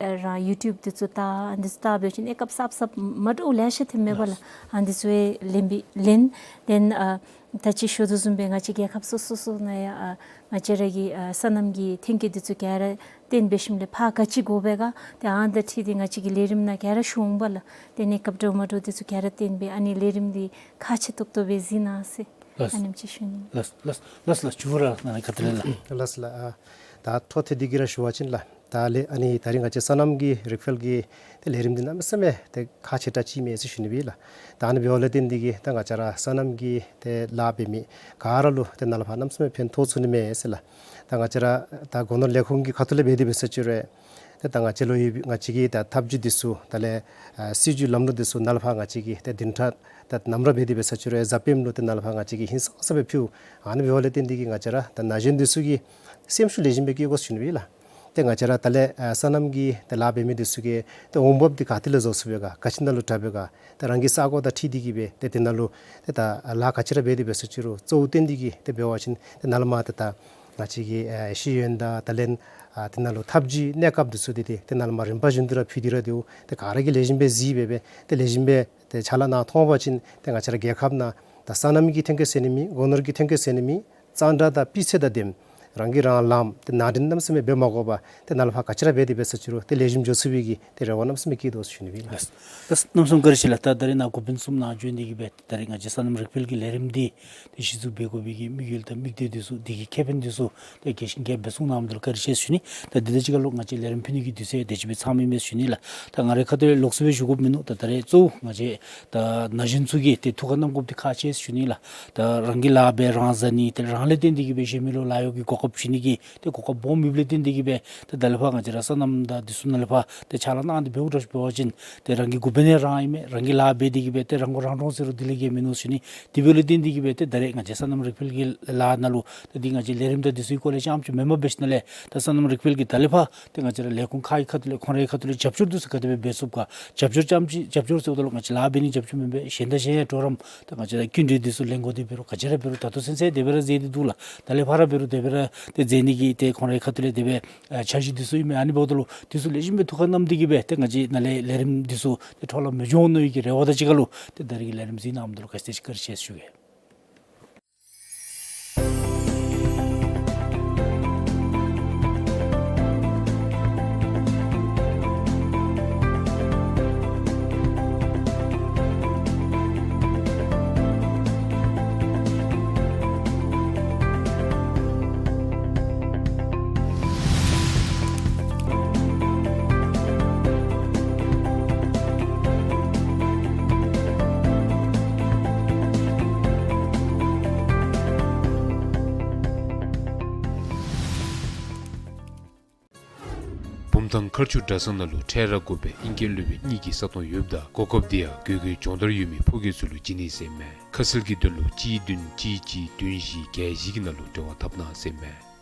ཨ་རང་ཡུ་ཊུབ་འདི་ཚུ་ལྟ་ཨ་འདི་ཚུ་ལྟ་འབད་བ་ཅིན་གནས་སྐབས་གསརཔ་གསརཔ་མ་འདྲཝ་ལེ་ཤ་ཐོནམ་མས་པ་ལགས། ཨ་འདི་ཚུ་ཡང་ལེན་པའི་ལེན། ཏེ་ཨ་ད་ཅི་ཞུ་དོ་བཟུམ་སྦེ་ང་བཅས་རྒྱལ་ཁབ་སོ་སོ་སོ་ནང་ཡང་ཨ་ང་བཅས་ར་གི་ཨ་སོ་ནམ་གྱི་ཐོན་སྐྱེད་འདི་ཚུ་ག་ར་བཏོན་འབད་ཞིནམ་ལས་ཕར་ག་ཅི་དགོ་པས་ག། ཏེ་ཨ་ནི་དང་འཁྲིལ་ཏེ་ང་བཅས་ཀྱི་ལས་རིམ་ནང་ག་ར་ཞུ་འོང་པ་ལགས། ཏེ་གནས་སྐབས་འདྲཝ་མ་འདྲཝ་འདི་ཚུ་ག་ར་བཏོན་འབད་ཨ་ནི་ལས་རིམ་འདི་ཁག་ཆེ་ཏོག་ཏོ་སྦེ་གཟིགས་གནང་ཟེར་ལགས། ཨ་ནེམ་ཅིག་ཞུ་ནི། ལགས་ལགས་ལགས་ལགས། ཞུ་ར་ནཱ་ཁ་ཐུག་ལས་ལགས། ལགས་ལགས། ཨ་ད་འཕྲོ་མཐུད་དེ་གི་ར་ཞུ་བ་ཅིན་ལགས། ད་ལས་ཨ་ནི་ད་རིས་ང་བཅས་སོ་ནམ་གྱི་རིག་སྤེལ་གྱི་ཏེ་ལས་རིམ་འདི་གནམ་མེད་ས་མེད་ཏེ་ཁག་ཆེ་དྲགས་ཅིག་མས་ཟེར་ཞུ་ནི་སྦེ་ལགས། ད་ཨ་ནི་འབདཝ་ལས་བརྟེན་ཏེ་གིས་ད་ང་བཅས་ར་སོ་ནམ་གྱི་ཏེ་ལཱ་འབད་མི་ག་ར་ལུ་ཏེ་ནཱ་ལས་ཕར་གནམ་མེད་ས་མེད་ཕན་ཐོགས་ཚུགས་ནི་མས་ཟེར་ལགས། ད་ང་བཅས་ར་ད་སྒོ་ནོར་ལས་ཁུངས་ཀྱི་ཁ་ཐུག་ལས་འབད་དེ་འབད་ས་ཅིག་རུང་ཏེ་ད་ང་བཅས་ལུ་ཡོད་པའི་ང་བཅས་ཀྱི་ད་ཐབས་ཇུས་འདི་ཚུ་དེ་ལས་ཨ་སྲིད་བྱུས་ལམ་ལུགས་འདི་ཚུ་ནཱ་ལས་ཕར་ང་བཅས་ཀྱིས་ཏེ་བདུན་ཕྲག་ད་ནམ་ར་འབད་དེ་འབད་ས་ཅིག་རུང་གཟའ་སྤེནམ་ལུ་ཏེ་ནཱ་ལས་ཕར་ང་བཅས་ཀྱིས་ཧིང་སངས་ས་སྦེ་ཕུལཝ། ཨ་ནི་འབདཝ་ལས་བརྟེན་ཏེ་གིས་ང་བཅས་ར་ད་ན་གཞོན་འདི་ཚུ་གིས་སེམས་ཤུགས་ལེགས་ཤོམ་སྦེ་བསྐྱེད་དགོ་ཟེར་ཞུ་ནི་སྦེ་ལགས། ཏེ་ང་བཅས་ར་ད་ལས་ཨ་སོ་ནམ་གྱི་ཏེ་ལཱ་འབད་མི་འདི་ཚུ་གིས་ཏེ་འོང་འབབ་འདི་ག་ཏེ་ལས་བཟོ་ཚུགས་པས་ག། ག་ཅི་ནང་ལུ་དྲག་པས་ག། ཏེ་རང་གི་ས་གོ་དང་འཁྲིལ་ཏེ་གིས་སྦེ་ཏེ་དེ་ནང་ལུ་ཏེ་ད་ལཱ་ག་ཅི་ར་འབད་དེ་འབད་ས་ཅིག་རུང་གཙོ་བོ་བཏོན་ཏེ་གིས་ཏེ་འབད་བ་ཅིན་ཏེ་ནཱ་ལས་མར་ཏེ་ད་ང་བཅས་ཀྱི་ཨ་ཤེས་ཡོན་དང་དེ་ལས་ཨ་དེ་ནང་ལུ་ཐབས་ཇུས་གནས་སྐབས་འདི་ཚུ་འདི་ཏེ་དེ་ནང་ལས་མར་རིམ་པ་བཞིན་དུ་ར་ཕུལ་ཏེ་ར་སྡོད། ཏེ་ག་ར་གིས་ལེགས་ཤོམ་སྦེ་གཟིགས་སྦེ་སྦེ་ཏེ་ལེགས་ཤོམ་སྦེ་ཏེ་ཕྱག་ལཱ་གནང་ཐོབ་པ་ཅིན་ཏེ་ང་བཅས་ར་རྒྱལ་ཁབ་ནང་ད་སོ་ནམ་གྱི་ཐོན་སྐྱེད་ཟེར་ནི་མེད། སྒོ་ནོར་གྱི་ཐོན་སྐྱེད་ཟེར་ནི་མེད། གཙང་སྦྲ་དང་སྤུས་ཚད་དང་ལྡནམ་ རང་གིས་རང་ལངམ་ཏེ་ནང་འདྲེན་གནམ་མེད་ས་མེད་འབད་མ་དགོ་པར་ཏེ་ནཱ་ལས་ཕར་ག་ཅི་ར་འབད་དེ་འབད་ས་ཅི་རུང་ཏེ་ལེགས་ཤོམ་འགྱོ་ཚུགས་པའི་གི་ཏེ་རེ་བ་གནམ་མེད་ས་མེད་བསྐྱེད་དོ་ཟེར་ཞུ་ནི་ཨིན་ལགས། ལགས་སོ། གནམ་མེད་ས་མེད་བཀའ་དྲིན་ཆེ་ལགས། ད་ད་རིས་ནཱ་འགོ་དཔོན་གསུམ་ནཱ་བྱོན་ཏེ་གིས་སྦེ་ད་རིས་ང་བཅས་སོ་ནམ་རིག་འཕེལ་གྱི་ལས་རིམ་འདི་ཏེ་གཞི་བཙུགས་འབད་དགོ་པའི་གི་དམིགས་ཡུལ་དང་དམིགས་གཏད་འདི་ཚུ་འདི་གི་ཁེ་ཕན་འདི་ཚུ་ཏེ་རྒྱས་ཤིང་རྒྱསཔ་སྦེ་གསུངས་གནང་མི་འདི་ལུ་བཀའ་དྲིན་ཆེ་ཟེར་ཞུ་ནི། ད་འདི་དང་གཅིག་ཁར་ལུ་ང་བཅས་ལས་རིམ་ཕུལ་ནི་གི་དུས་ཚོད་དེ་ཅིག་སྦེ་ཚང་མི་ཨིན་མས་ཟེར་ཞུ་ནི་ལགས། ད་ང་རའི་ཁ་ཐུག་ལས་ལོགས་སུ་སྦེ་ཞུ་དགོཔ་མིན་ནུག། ད་ད་རིས་གཙོ་བོ་ང་བཅས་ད་ན་གཞོན་ཚུ་གིས་ཏེ་ཐུགས་ཁར་བསྣམ་དགོཔ་འདི་ཁག་ཆེ་ཟེར་ཞུ་ནི་ལགས། ད་རང་གི་ལཱ་འབད་རང་བཟའ་ནི་ཏེ་རང་ལས་བརྟེན་ཏེ་གིས་སྦེ་གཞན་མི་ལུ་ལཱ་གཡོག་གི་གོ་སྐབས་བྱིན་ནི་གི་ཏེ་གོ་སྐབས་སྦོམ་ཡོདཔ་ལས་བརྟེན་ཏེ་གིས་སྦེ་ཏེ་ད་ལས་ཕར་ང་བཅས་ར་སོ་ནམ་དང་འདི་ཚུ་ནཱ་ལས་ཕར་ཏེ་ཕྱག་ལཱ་གནང་སྟེ་འབདཝ་འདྲཝ་ཅིག་འབད་བ་ཅིན་ཏེ་རང་གི་འགོ་དཔོན་ཡང་རང་ཨིན་མས། རང་གི་ལཱ་འབད་དེ་གིས་སྦེ་ཏེ་རང་མགོ་རང་འདྲོངས་ཟེར་རུང་དེ་ལས་བརྒལ་མིན་ནུག་ཟེར་ཞུ་ནི། དེ་འབདཝ་ལས་བརྟེན་ཏེ་གིས་སྦེ་ཏེ་ད་རིས་ང་བཅས་སོ་ནམ་རིག་འཕེལ་གྱི་ལཱ་ནང་ལུ་ཏེ་འདི་ང་བཅས་ལས་རིམ་དང་འདི་ཚུ་གི་སྐོར་ལས་རྐྱངམ་ཅིག་མེན་པར་འབད་ཞིནམ་ལས་ད་སོ་ནམ་རིག་འཕེལ་གྱིས་ད་ལས་ཕར་ཏེ་ང་བཅས་ར་ལས་ཁུངས་ཁག་གི་ཁ་ཐུག་ལས་ཁོང་རའི་ཁ་ཐུག་ལས་རྒྱབ་སྐྱོར་འདི་ཚུ་ག་དེ་སྦེ་འབད་ཚུགསཔ་ག། རྒྱབ་སྐྱོར་རྐྱངམ་ཅིག་རྒྱབ་སྐྱོར་ཟེརཝ་ད་ལུ་ང་བཅས་ལཱ་འབད་ནི་རྒྱབ་སྐྱོར་མེན་པར་གཞན་དང་གཞན་ཡང་གྲོགས་རམ་ད་ང་བཅས་ར་སྐྱིན་འགྲུལ་འདི་ཚུ་ལེན་དགོ་དེ་འབད་རུང་ག་ཅི་ར་འབད་རུང་ད་ལྟོ་ཚུན་ཚོད་དེ་སྦེ་ར་མཛད་དེ་འདུག་ལགས། ད་ལས་ཕར་ར་འབད་རུང་དེ་སྦེ་ར་ཏེ་མཛད་ནི་གི་ཏེ་ཁོང་རའི་ཁ་ཐུག་ལས་དེ་སྦེ་ཨ་འཆར་གཞི་འདི་ཚུ་ཨིན་མས། ཨ་ནི་འབདཝ་ད་ལུ་འདི་ཚུ་ལེགས་ཤོམ་སྦེ་ཐུགས་ཁར་བསྣམས་ཏེ་གིས་སྦེ་ཏེ་ང་བཅས་ནཱ་ལས་ལས་རིམ་འདི་ཚུ་ཏེ་འཕྲོ་བརླག་མི་འགྱོ་ནི་གི་རེ་བ་དང་གཅིག་ཁར་ལུ་ཏེ་ད་རིས་ཀྱི་ལས་རིམ་གཟིགས་གནང་མི་འདི་ལུ་ག་ཅི་བཀའ་དྲིན་ཆེ་ཞུ་གེ། བུམ་ཐང་མཁར་ཆུ་གྲྭ་ཚང་ནང་ལུ་འཕྲལ་ར་དགོ་པའི་ཨིང་སྐད་སློབ་དཔེ་གཉིས་ཀྱི་ས་སྟོང་ཡོདཔ་ད་གོ་སྐབས་འདི་ཡང་དགོས་མཁོའི་སྦྱོང་བརྡར་ཡོད་མི་ཕོ་སྐྱེས་ཚུ་ལུ་བྱིན་ནི་ཟེར་ཨིན་མས། ཁ་གསལ་གྱི་དོན་ལུ་གཅིག་བདུན་གཅིག་གཅིག་བདུན་བཞི་བརྒྱད་བཞི་གི་ནང་ལུ་འབྲེལ་བ་འཐབ་གནང་ཟེར་ཨིན་མས།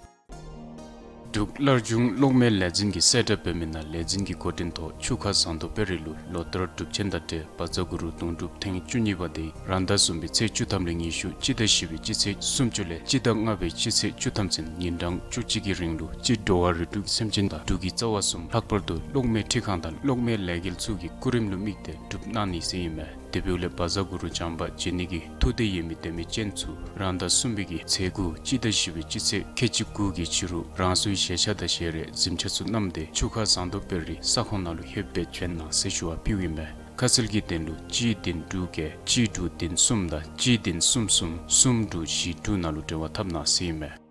འབྲུག་སླར་འབྱུང་གློག་མེའི་ལས་འཛིན་གྱིས་གསལ་བསྒྲགས་འབད་མི་ནང་ལས་འཛིན་གྱི་འགོ་འདྲེན་ཐོག་ཆུ་ཁ་ཟངས་མདོག་དཔལ་རི་ལུ་ལོ་ལྟར་སྒྲུབ་ཆེན་དང་འབྲེལ་བཛྲ་གུ་རུ་གདུང་སྒྲུབ་ཐེངས་བཅུ་གཉིས་པ་དེ་རང་ཟླ་གསུམ་པའི་ཚེས་བཅུ་ཐམ་ལས་ཉི་ཤུ་སྤྱི་ཟླ་བཞི་པའི་སྤྱི་ཚེས་སུམ་ཅུ་ལས་སྤྱི་ཟླ་ལྔ་པའི་སྤྱི་ཚེས་བཅུ་ཐམ་ཚུན་ཉིན་གྲངས་བཅུ་གཅིག་གི་རིང་ལུ་སྤྱིར་འགྲོ་བ་རིགས་དྲུག་གི་སེམས་ཅན་དང་འབྲུག་གི་རྩ་བ་གསུམ་ལྷག་པར་དུ་གློག་མེའི་འཕྲུལ་ཁང་དང་གློག་མེའི་ལས་འགུལ་ཚུ་གི་སྐུ་རིམ་ལུ་དམིགས་ཏེ་སྒྲུབ་གནང་ནི་ཟེར་ཨིན་མས། དེ་འབདཝ་ལས་བཛྲ་གུ་རུ་བྱམས་པ་མཇལ་ནི་གི་ཐུགས་འདོད་ཡོད་མི་དད་མོས་ཅན་ཚུ་རང་ཟླ་གསུམ་པའི་གི་ཚེས་དགུ་སྤྱི་ཟླ་བཞི་པའི་སྤྱི་ཚེས་ཁལ་གཅིག་དགུ་གི་ཕྱི་རུ་རང་སོའི་བཞེས་ཆས་དང་བཞེས་རས་གཟིམ་ཆས་ཚུ་བསྣམས་ཏེ་ཆུ་ཁ་ཟངས་མདོག་དཔལ་རི་ས་ཁོངས་ནང་ལུ་ལྷོདཔ་སྦེ་བྱོན་གནང་ཟེར་ཞུ་བ་ཕུལཝ་ཨིན་མས། ཁ་གསལ་གྱི་དོན་ལུ་གཅིག་བདུན་དྲུག་བརྒྱད་གཅིག་དྲུག་བདུན་གསུམ་དང་གཅིག་བདུན་གསུམ་གསུམ་གསུམ་དྲུག་བཞི་དྲུག་ནང་ལུ་འབྲེལ་བ་འཐབ་གནང་ཟེར་ཨིན་མས།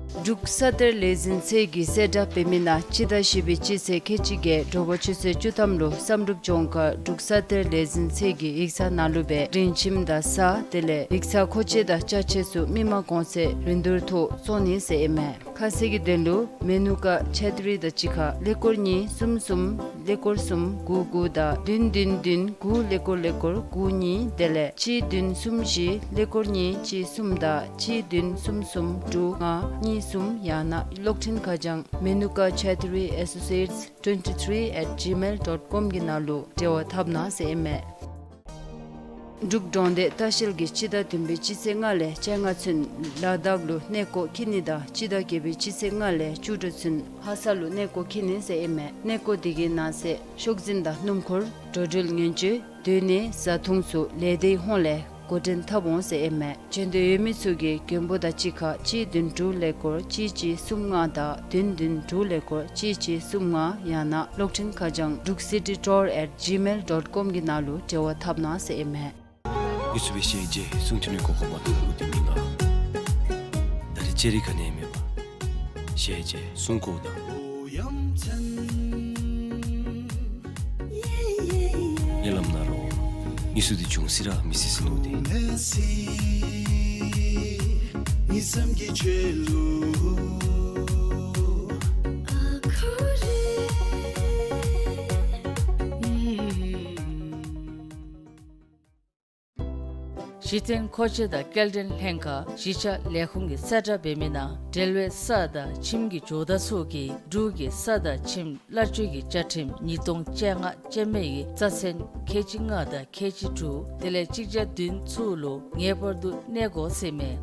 འབྲུག་ས་གཏེར་ལས་འཛིན་ཚད་ཀྱིས་གསལ་བསྒྲགས་འབད་མི་ནང་སྤྱི་ཟླ་བཞི་པའི་སྤྱི་ཚེས་ཁལ་གཅིག་བརྒྱད་དྲོ་པ་ཆུ་ཚོད་བཅུ་ཐམ་ལུ་བསམ་གྲུབ་ལྗོངས་མཁར་འབྲུག་ས་གཏེར་ལས་འཛིན་ཚད་ཀྱི་ཡིག་ཚང་ནང་ལུ་སྦེ་རིན་ཁྱིམ་དང་ས་དེ་ལས་ཡིག་ཚང་མཁོ་ཆས་དང་ཅ་ཆས་ཚུ་མི་མང་གོང་ཚད་རིན་བསྡུར་ཐོག་བཙོང་ནི་ཟེར་ཨིན་མས། ཁ་གསལ་གྱི་དོན་ལུ་མེ་ནུ་ཀ་ཆེ་ཏི་རི་དང་གཅིག་ཁར་ཀླད་ཀོར་གཉིས་གསུམ་གསུམ་ཀླད་ཀོར་གསུམ་དགུ་དགུ་དང་བདུན་བདུན་བདུན་དགུ་ཀླད་ཀོར་ཀླད་ཀོར་དགུ་གཉིས་དེ་ལས་གཅིག་བདུན་གསུམ་བཞི་ཀླད་ཀོར་གཉིས་གཅིག་གསུམ་དང་གཅིག་བདུན་གསུམ་གསུམ་དྲུག་ལྔ་གཉིས་གསུམ་ཡང་ན་གློག་འཕྲིན་ཁ་བྱང་མེ་ནུ་ཀ་ཆེ་ཏི་རི་ཨེ་སོ་སི་ཨེཊ་ཊི་ཝེན་ཊི་ཐི་རི་ཨེཊ་ཇི་མེལ་ཌོཊ་ཀོམ་གྱི་ནང་ལུ་འབྲེལ་བ་འཐབ་གནང་ཟེར་ཨིན་མས། འབྲུག་གྲོང་སྡེ་ལྟ་བཤལ་གྱིས་སྤྱི་ཟླ་བདུན་པའི་སྤྱི་ཚེས་ལྔ་ལས་བཅོ་ལྔ་ཚུན་ལ་དྭགས་ལུ་གནས་སྐོར་འཁྱིད་ནི་དང་སྤྱི་ཟླ་བརྒྱད་པའི་སྤྱི་ཚེས་ལྔ་ལས་བཅུ་དྲུག་ཚུན་ལྷ་ས་ལུ་གནས་སྐོར་འཁྱིད་ནི་ཟེར་ཨིན་མས། གནས་སྐོར་དེ་གི་ནང་གསེས་ཤོག་འཛིན་དང་སྣུམ་འཁོར་འགྲོ་འགྲུལ་ངན་བྱུས་སྡོད་གནས་བཟའ་འཐུང་ཚུ་ལས་སྡེའི་ཧོངས་ལས་འགོ་འདྲེན་འཐབ་འོང་ཟེར་ཨིན་མས། བྱོན་འདོད་ཡོད་མི་ཚུ་གིས་མགོན་པོ་དང་གཅིག་ཁར་གཅིག་བདུན་དྲུག་ཀླད་ཀོར་གཅིག་གཅིག་གསུམ་ལྔ་དང་བདུན་བདུན་དྲུག་ཀླད་ཀོར་གཅིག་གཅིག་གསུམ་ལྔ་ཡང་ན་གློག་འཕྲིན་ཁ་བྱང་འབྲུག་སི་ཊི་ཊུར་ཨེཊ་ཇི་མེལ་ཌོཊ་ཀོམ་གྱི་ནང་ལུ་འབྲེལ་བ་འཐབ་གནང་ཟེར་ཨིན་མས། ཡུ་སུབ་ཤེས་རྗེ་གསུང་ཐོས་ནས་གོ་གོ་མ་ཐོབ་ལུ་དེ་མིན་ལ། ད་རེས་ཅེ་རི་ག་ནི་མེད་པ། ཤེས་རྗེ་གསུང་གོ་དང་། ཉེ་ལམ་ན་རོ། ཨིན་སུ་དེ་བྱུང་སི་ར་མི་སི་སི་ནོ་དེ། གཞི་རྟེན་མཁོ་ཆས་དང་སྐྱེལ་འདྲེན་ལྷན་ཁག་གཞིས་ཆགས་ལས་ཁུངས་ཀྱིས་གསལ་བསྒྲགས་འབད་མི་ནང་འབྲེལ་བའི་ས་དང་ཁྱིམ་གྱི་ཇོ་བདག་ཚུ་གིས་འབྲུག་གི་ས་དང་ཁྱིམ་གླར་སྤྱོད་ཀྱི་བཅའ་ཁྲིམས་ཉིས་སྟོང་བཅོ་ལྔ་ཅན་མའི་རྩ་ཚན་ཁལ་གཅིག་ལྔ་དང་ཁལ་གཅིག་དྲུག་དེ་ལས་གཅིག་བརྒྱ་བདུན་ཚུ་ལུ་ངེས་པར་དུ་གནས་དགོ་ཟེར་མས།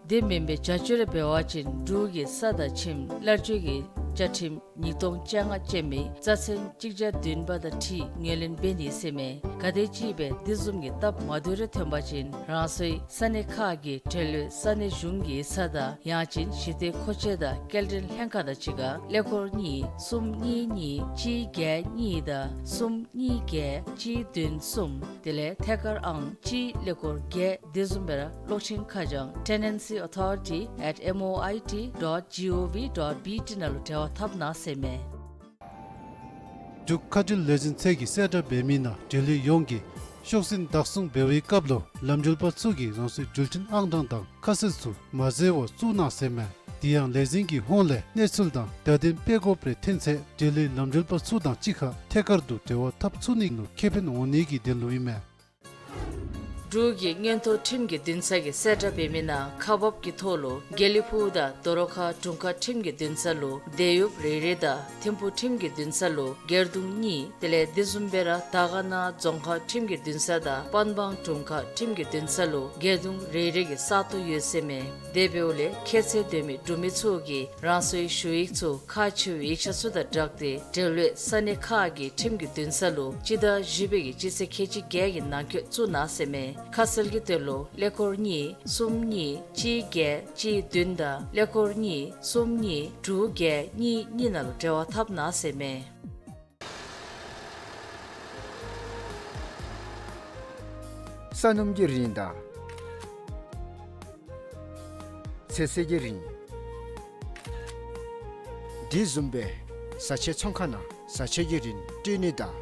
དེ་མེན་པའི་བྱ་སྤྱོད་རེ་འབད་བ་ཅིན་འབྲུག་གི་ས་དང་ཁྱིམ་གླར་སྤྱོད་ཀྱི་ བཅའ་ཁྲིམས་ཉིས་སྟོང་བཅོ་ལྔ་ཅན་མའི་རྩ་ཚན་གཅིག་བརྒྱ་བདུན་པ་དང་འཁྲིལ་ངོས་ལེན་འབད་ནི་ཟེར་མས། ག་དེམ་ཅིག་སྦེ་དེ་བཟུམ་གྱི་སྟབས་མ་བདེཝ་རེ་ཐོན་པ་ཅིན་རང་སོའི་ས་གནས་ཁག་གི་འབྲེལ་ཡོད་ས་གནས་གཞུང་གི་ས་དང་ཡང་ཅིན་ཞི་བདེ་མཁོ་ཆས་དང་སྐྱེལ་འདྲེན་ལྷན་ཁག་དང་གཅིག་ཁར་ཀླད་ཀོར་གཉིས་གསུམ་གཉིས་གཉིས་གཅིག་བརྒྱད་གཉིས་དང་གསུམ་གཉིས་བརྒྱད་གཅིག་བདུན་གསུམ། དེ་ལས་ཐད་ཀར་ཨང་གཅིག་ཀླད་ཀོར་བརྒྱད། དེ་བཟུམ་སྦེ་ར་གློག་འཕྲིན་ཁ་བྱང་tenancy authority at M O I T dot G O V dot B T ནང་ལུ་འབྲེལ་བ་འཐབ་གནང་ཟེར་མས། འབྲུག་མཁའ་འགྲུལ་ལས་འཛིན་ཚད་ཀྱིས་གསལ་བསྒྲགས་འབད་མི་ནང་འབྲེལ་ཡོད་ཡོངས་ཀྱིས་ཤོག་འཛིན་བདག་བཟུང་འབད་བའི་སྐབས་ལུ་ལམ་འགྲུལ་པ་ཚུ་གིས་རང་སོའི་འགྲུལ་འཕྲིན་ཨང་གྲངས་དང་ཁ་གསལ་ཚུ་མ་འཛོལ་བར་བཙུགས་གནང་ཟེར་མས། དེ་ཡང་ལས་འཛིན་གྱི་ཧོངས་ལས་གནས་ཚུལ་དང་བརྡ་དོན་སྤེལ་དགོཔ་རེ་ཐོན་ཚེ་འབྲེལ་ཡོད་ལམ་འགྲུལ་པ་ཚུ་དང་གཅིག་ཁར་ཐད་ཀར་དུ་འབྲེལ་བ་འཐབ་ཚུགས་ནི་ལུ་ཁེ་ཕན་འོང་ནི་གི་དོན་ལུ་ཨིན་མས། འབྲུག་གི་མངོན་མཐོ་ཁྲིམས་ཀྱི་འདུན་ས་གིས་གསལ་བསྒྲགས་འབད་མི་ནང་ཁག་འབགཔ་གི་ཐོག་ལུ་དགེ་ལེགས་ཕུག་དང་དོ་རུང་ཁ་དྲུང་ཁག་ཁྲིམས་ཀྱི་འདུན་ས་ལུ་དེད་གཡོགཔ་རེ་རེ་དང་ཐིམ་ཕུག་ཁྲིམས་ཀྱི་འདུན་ས་ལུ་སྒེར་དུང་གཉིས། དེ་ལས་དེ་བཟུམ་སྦེ་ར་དར་དཀར་ན་རྫོང་ཁག་ཁྲིམས་ཀྱི་འདུན་ས་དང་པན་སྦང་དྲུང་ཁག་ཁྲིམས་ཀྱི་འདུན་ས་ལུ་སྒེར་དུང་རེ་རེ་གི་ས་སྟོང་ཡོད་ཟེར་མས། དེ་འབདཝ་ལས་ཁྱད་ཚད་ལྡན་མི་འབྲུག་མི་ཚུ་གིས་རང་སོའི་ཞུ་ཡིག་ཚུ་ཁག་ཆེ་བའི་ཡིག་ཆ་ཚུ་དང་སྦྲགས་ཏེ་འབྲེལ་ཡོད་ས་གནས་ཁག་གི་ཁྲིམས་ཀྱི་འདུན་ས་ལུ་སྤྱི་ཟླ་བཞི་པའི་གི་སྤྱི་ཚེས་ཁལ་གཅིག་བརྒྱད་ཀྱི་ནང་འཁོད་བཙུགས་གནང་ཟེར་མས། ཁ་གསལ་གྱི་དོན་ལུ་ཀླད་ཀོར་གཉིས་གསུམ་གཉིས་གཅིག་བརྒྱད་གཅིག་བདུན་དང་ཀླད་ཀོར་གཉིས་གསུམ་གཉིས་དྲུག་བརྒྱད་གཉིས་གཉིས་ནང་ལུ་འབྲེལ་བ་འཐབ་གནང་ཟེར་མས། ས་སྣུམ་གྱི་རིན་དང་ཚོད་བསྲེ་གི་རིན། དེ་བཟུམ་སྦེ་བཟའ་ཆས་ཚོང་ཁང་ནང་བཟའ་ཆས་ཀྱི་རིན་སྤྲོད་ནི་དང་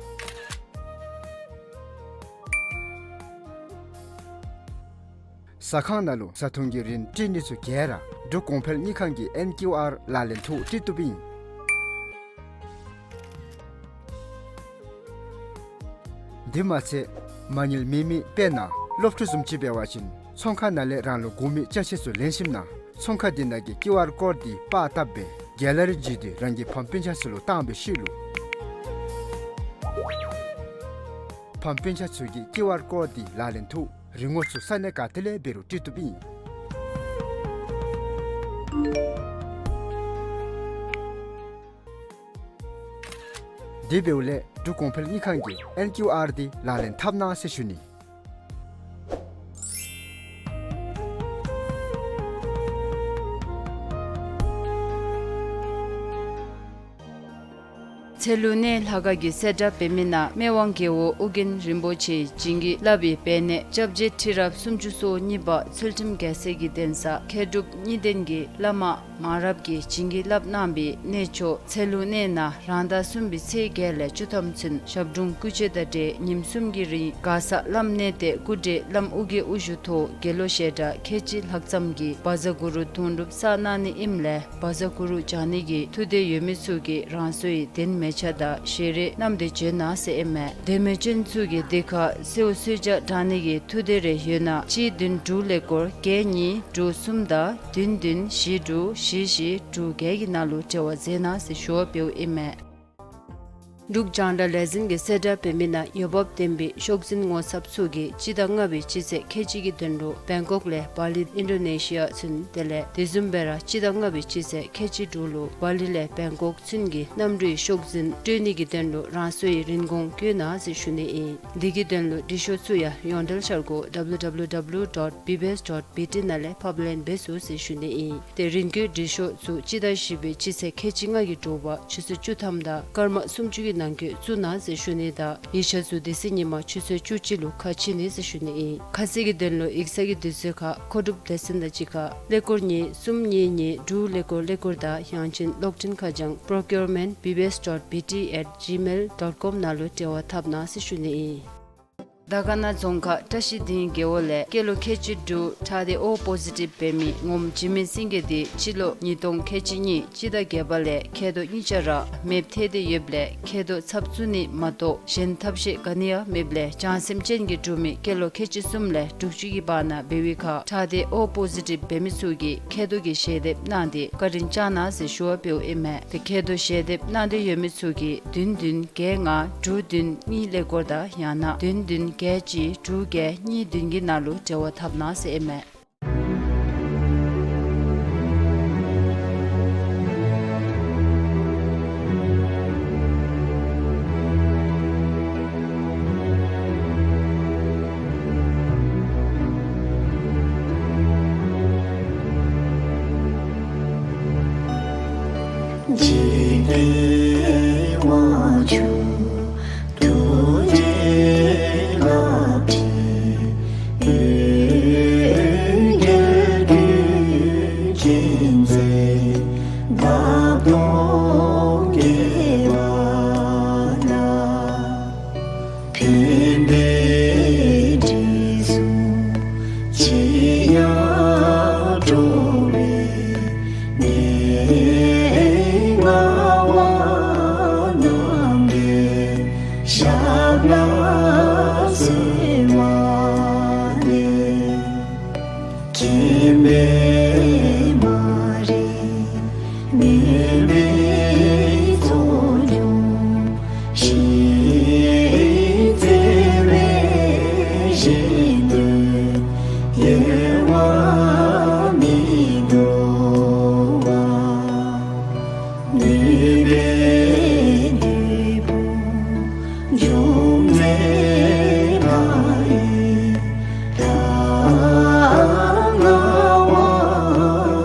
ཟ་ཁང་ནང་ལུ་བཟའ་འཐུང་གི་རིན་སྤྲོད་ནི་ཚུ་ག་ར་འབྲུག་གོང་འཕེལ་དངུལ་ཁང་གི་ཨེན་ཀིའུ་ཨར་ལག་ལེན་ཐོག་སྤྲོད་བཏུབ་ཨིན། དེ་མ་ཚད་མ་དངུལ་མེད་མི་དཔེར་ན་སློབ་ཕྲུག་བཟུམ་ཅིག་འབད་བ་ཅིན་ཚོང་ཁང་ནང་ལས་རང་ལུ་དགོ་མི་ཅ་ཆས་ཚུ་ལེན་ཞིནམ་ན་ཚོང་ཁང་དེ་ནང་གི་ཀིའུ་ཨར་ཀོཌ་དེ་པར་བཏབ་སྦེ་གེ་ལ་རི་བརྒྱུད་དེ་རང་གི་ཕམ་སྤུན་ཆ་ཚུ་ལུ་བཏང་བའི་ཤུལ་ལུ་ཕམ་སྤུན་ཆ་ཚུ་གིས་ཀིའུ་ཨར་ཀོཌ་དེ་ལག་ལེན་ཐོག་རིན་གོང་ཚུ་ས་གནས་ག་ཏེ་ལས་འབད་རུང་སྤྲོད་བཏུབ་ཨིན། དེ་འབདཝ་ལས་འབྲུག་གོང་འཕེལ་དངུལ་ཁང་གིས་ཨེན་ཀིའུ་ཨར་དེ་ལག་ལེན་འཐབ་གནང་ཟེར་ཞུ་ནི། ཚལ་ལུ་གནས་ལྷ་ཁང་གིས་གསལ་བསྒྲགས་འབད་མི་ནང་སྨད་དབང་རྒེད་འོག་ཨོ་རྒྱན་རིན་པོ་ཆེ་བྱིན་གྱིས་བརླབས་པའི་དཔལ་གནས་སྐྱབས་རྗེ་ཁྲི་རབས་སུམ་ཅུ་སོ་གཉིས་པ་ཚུལ་ཁྲིམས་རྒྱལ་མཚན་གྱི་གདན་ས་མཁས་གྲུབ་གཉིས་ལྡན་གྱི་བླ་མ་མང་རབས་ཀྱིས་བྱིན་གྱིས་བརླབས་གནང་བའི་གནས་མཆོག་ཚལ་ལུ་གནས་ནང་རང་ཟླ་གསུམ་པའི་ཚེས་བརྒྱད་ལས་བཅུ་ཐམ་ཚུན་ཞབས་དྲུང་སྐུ་མཆོད་དང་འབྲེལ་ཉིནམ་གསུམ་གྱི་རིང་མགར་ས་བླམ་གནས་བརྟན་སྐུ་བགྲེས་བླམ་ཨོ་རྒྱན་དབུ་བཞུགས་ཐོག་དགེ་སློང་ཞལ་གྲངས་ཁལ་གཅིག་ལྷག་ཙམ་གྱིས་བཛྲ་གུ་རུ་དུང་སྒྲུབ་བསགས་གནང་ནི་ཨིནམ་ལས་བཛྲ་གུ་རུ་སྦྱང་ནི་གི་ཐུགས་འདོད་ཡོད་མི་ཚུ་གིས་རང་སོའི་གདན་མལ་ཆ་དང་ཞལ་རས་བསྣམས་ཏེ་འབྱོན་གནང་ཟེར་ཨིན་མས། གདན་མལ་ཅན་ཚུ་གིས་དེ་ཁར་གསོལཝ་གསོལ་ཇ་དྲང་ནི་གི་ཐུགས་འདོད་རེ་ཡོད་ན་གཅིག་བདུན་དྲུག་ཀླད་ཀོར་བརྒྱད་གཉིས་དྲུག་གསུམ་དང་བདུན་བདུན་བཞི་དྲུག་བཞི་བཞི་དྲུག་བརྒྱད་ཀྱི་ནང་ལུ་འབྲེལ་བ་མཛད་གནང་ཟེར་ཞུ་བ་འབདཝ་ཨིན་མས། འབྲུག་རྒྱང་བསྒྲགས་ལས་འཛིན་གྱིས་གསལ་བསྒྲགས་འབད་མི་ནང་འོས་འབབ་ལྡན་པའི་ཤོག་འཛིན་ངོ་ཚབ་ཚུ་གིས་སྤྱི་ཟླ་ལྔ་པའི་སྤྱི་ཚེས་ཁལ་གཅིག་གི་དོན་ལུ་བེང་ཀོག་ལས་བ་ལི་ཨིན་ཌོ་ནེ་ཤི་ཡ་ཚུན་དེ་ལས་དེ་བཟུམ་སྦེ་ར་སྤྱི་ཟླ་ལྔ་པའི་སྤྱི་ཚེས་ཁལ་གཅིག་དྲུག་ལུ་བ་ལི་ལས་བེང་ཀོག་ཚུན་གྱི་གནམ་གྲུའི་ཤོག་འཛིན་སྤྲོད་ནི་གི་དོན་ལུ་རང་སོའི་རིན་གོང་བཀོད་གནང་ཟེར་ཞུ་ནི་ཨིན། དེ་གི་དོན་ལུ་འབྲི་ཤོག་ཚུ་ཡང་ཡོངས་འབྲེལ་འཆར་སྒོ་W W W dot B B S dot B T ནང་ལས་ཕབ་ལེན་འབད་ཚུགས་ཟེར་ཞུ་ནི་ཨིན། ཏེ་རིན་བཀོད་འབྲི་ཤོག་ཚུ་སྤྱི་ཟླ་བཞི་པའི་སྤྱི་ཚེས་ཁལ་གཅིག་ལྔ་གི་དྲོ་པ་ཆུ་ཚོད་བཅུ་ཐམ་དང་སྐར་མ་སུམ་ཅུ་གི་ནང་འཁོད་བཙུགས་གནང་ཟེར་ཞུ་ནི་དང་ཡིག་ཆ་ཚུ་དེ་ཚེ་ཉིན་མ་ཆུ་ཚོད་བཅུ་གཅིག་ལུ་ཁ་ཕྱེ་ནི་ཟེར་ཞུ་ནི་ཨིན། ཁ་གསལ་གྱི་དོན་ལུ་ཡིག་ཚང་གི་དུས་ཚོད་ཁར་མཁོ་སྒྲུབ་སྡེ་ཚན་དང་གཅིག་ཁར་ཀླད་ཀོར་གཉིས་གསུམ་གཉིས་གཉིས་དྲུག་ཀླད་ཀོར་ཀླད་ཀོར་དང་ཡང་ཅིན་གློག་འཕྲིན་ཁ་བྱང་procurement B B S dot B T at gmail dot com ནང་ལུ་འབྲེལ་བ་འཐབ་གནང་ཟེར་ཞུ་ནི་ཨིན། དར་དཀར་ན་རྫོང་ཁག་བཀྲ་ཤིས་སྡིངས་རྒེད་འོག་ལས་སྐྱེས་ལོ་ཁལ་གཅིག་དྲུག་ཁྲག་སྡེ་O positive འབད་མི་ངོམ་འཇིགས་མེད་སེང་གེ་དེ་སྤྱི་ལོ་ཉིས་སྟོང་ཁལ་གཅིག་གཉིས་སྤྱི་ཟླ་བརྒྱད་པ་ལས་མཁལ་རྡོག་གཉིས་ཆ་ར་མེདཔ་ཐལ་ཏེ་ཡོདཔ་ལས་མཁལ་རྡོག་ཚབ་བཙུགས་ནི་མ་གཏོགས་གཞན་ཐབས་ཤེས་ག་ནི་ཡང་མེདཔ་ལས་བྱང་སེམས་ཅན་གྱིས་སྒྲུབ་མི་སྐྱེས་ལོ་ཁལ་གཅིག་གསུམ་ལས་དྲུག་ཅུ་གི་བར་ན་འབད་བའི་ཁར་ཁྲག་སྡེ་O positive འབད་མི་ཚུ་གིས་མཁལ་རྡོག་གི་ཞལ་འདེབས་གནང་སྟེ་བཀའ་དྲིན་བསྐྱང་གནང་ཟེར་ཞུ་བ་འབདཝ་ཨིན་མས། ཏེ་མཁལ་རྡོག་ཞལ་འདེབས་གནང་འདོད་ཡོད་མི་ཚུ་གིས་བདུན་བདུན་བརྒྱད་ལྔ་དྲུག་བདུན་གཉིས་ཀླད་ཀོར་དང་ཡང་ན་བདུན་བདུན་བརྒྱད་གཅིག་དྲུག་བརྒྱད་གཉིས་བདུན་གྱི་ནང་ལུ་འབྲེལ་བ་འཐབ་གནང་ཟེར་ཨིན་མས། འཇིག་རྟེན་དབང་ཕྱུག་ཐུགས་རྗེའི་རླབས་ཀྱིས། འོད་གྱུར་ཀུན་མཁྱེན་མཛད་འདབ་སྟོང་རྒྱས་པ་ན། ཕན་བདེའི་དྲི་བསུང་ཅི་ཡང་སྤྲོ་བའི་གནས་ལྔ་པ་རྣམ་རྒྱལ་ཞབས་ལ་གསོལ་བ་འདེབས། མཁྱེན་པས་མ་རིག་མུན་པའི་ཚོགས་འཇོམས་ཤིང་། བརྩེ་བའི་ཞལ་དུ་གཡེང་བ་མི་འདོར་བར། ནུས་པས་བདུད་དཔུང་འཇོམས་མཛད་ལྷ་ཡི་ལྷ་ལྔ་པ།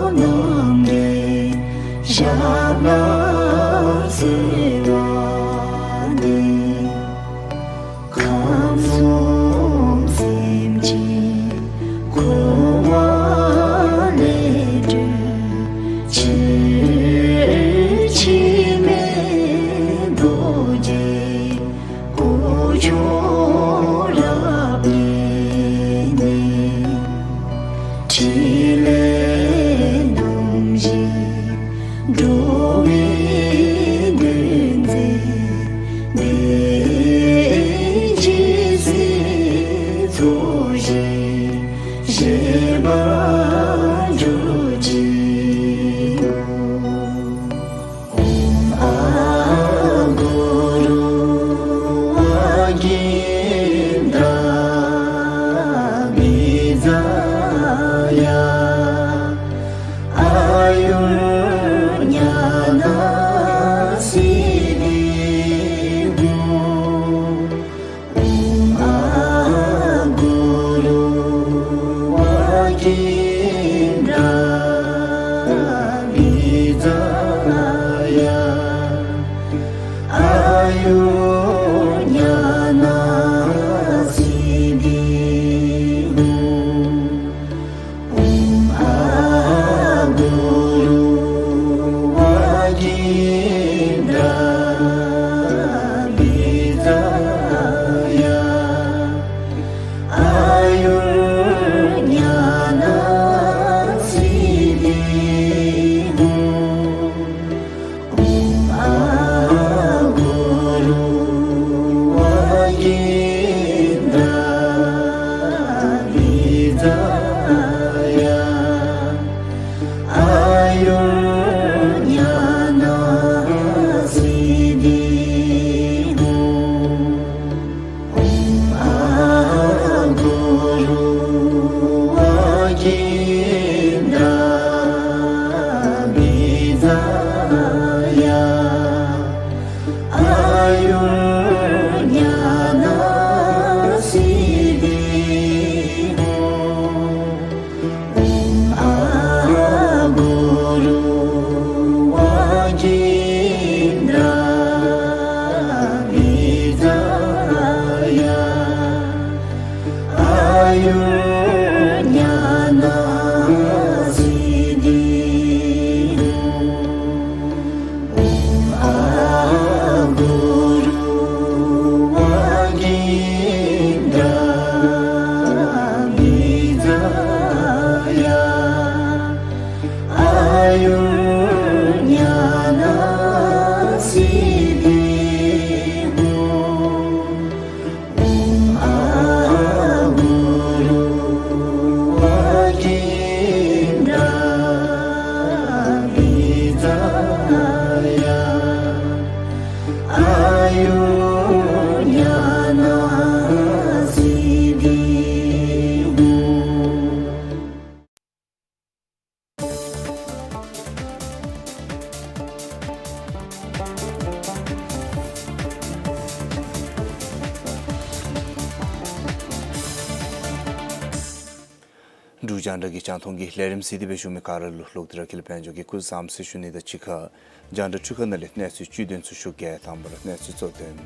རྒྱང་བསྒྲགས་ཀྱི་རྒྱང་མཐོང་གི་ལས་རིམ་གཟིགས་ཏེ་སྦེ་བཞུགས་མི་ག་ར་ལུ་ལོག་སྟེ་ར་ཁེ་ལས་དཔལ་འབྱོར་གྱིས་སྐུ་གཟུགས་བཟང་པོ་ཟེར་ཞུ་ནི་དང་གཅིག་ཁར་རྒྱང་བསྒྲགས་འཕྲུལ་ཁང་ནང་ལས་གནས་ཚུལ་བཅུད་དོན་ཚུ་ཞུ་གེ། དང་པ་ར་གནས་ཚུལ་གཙོ་དོན།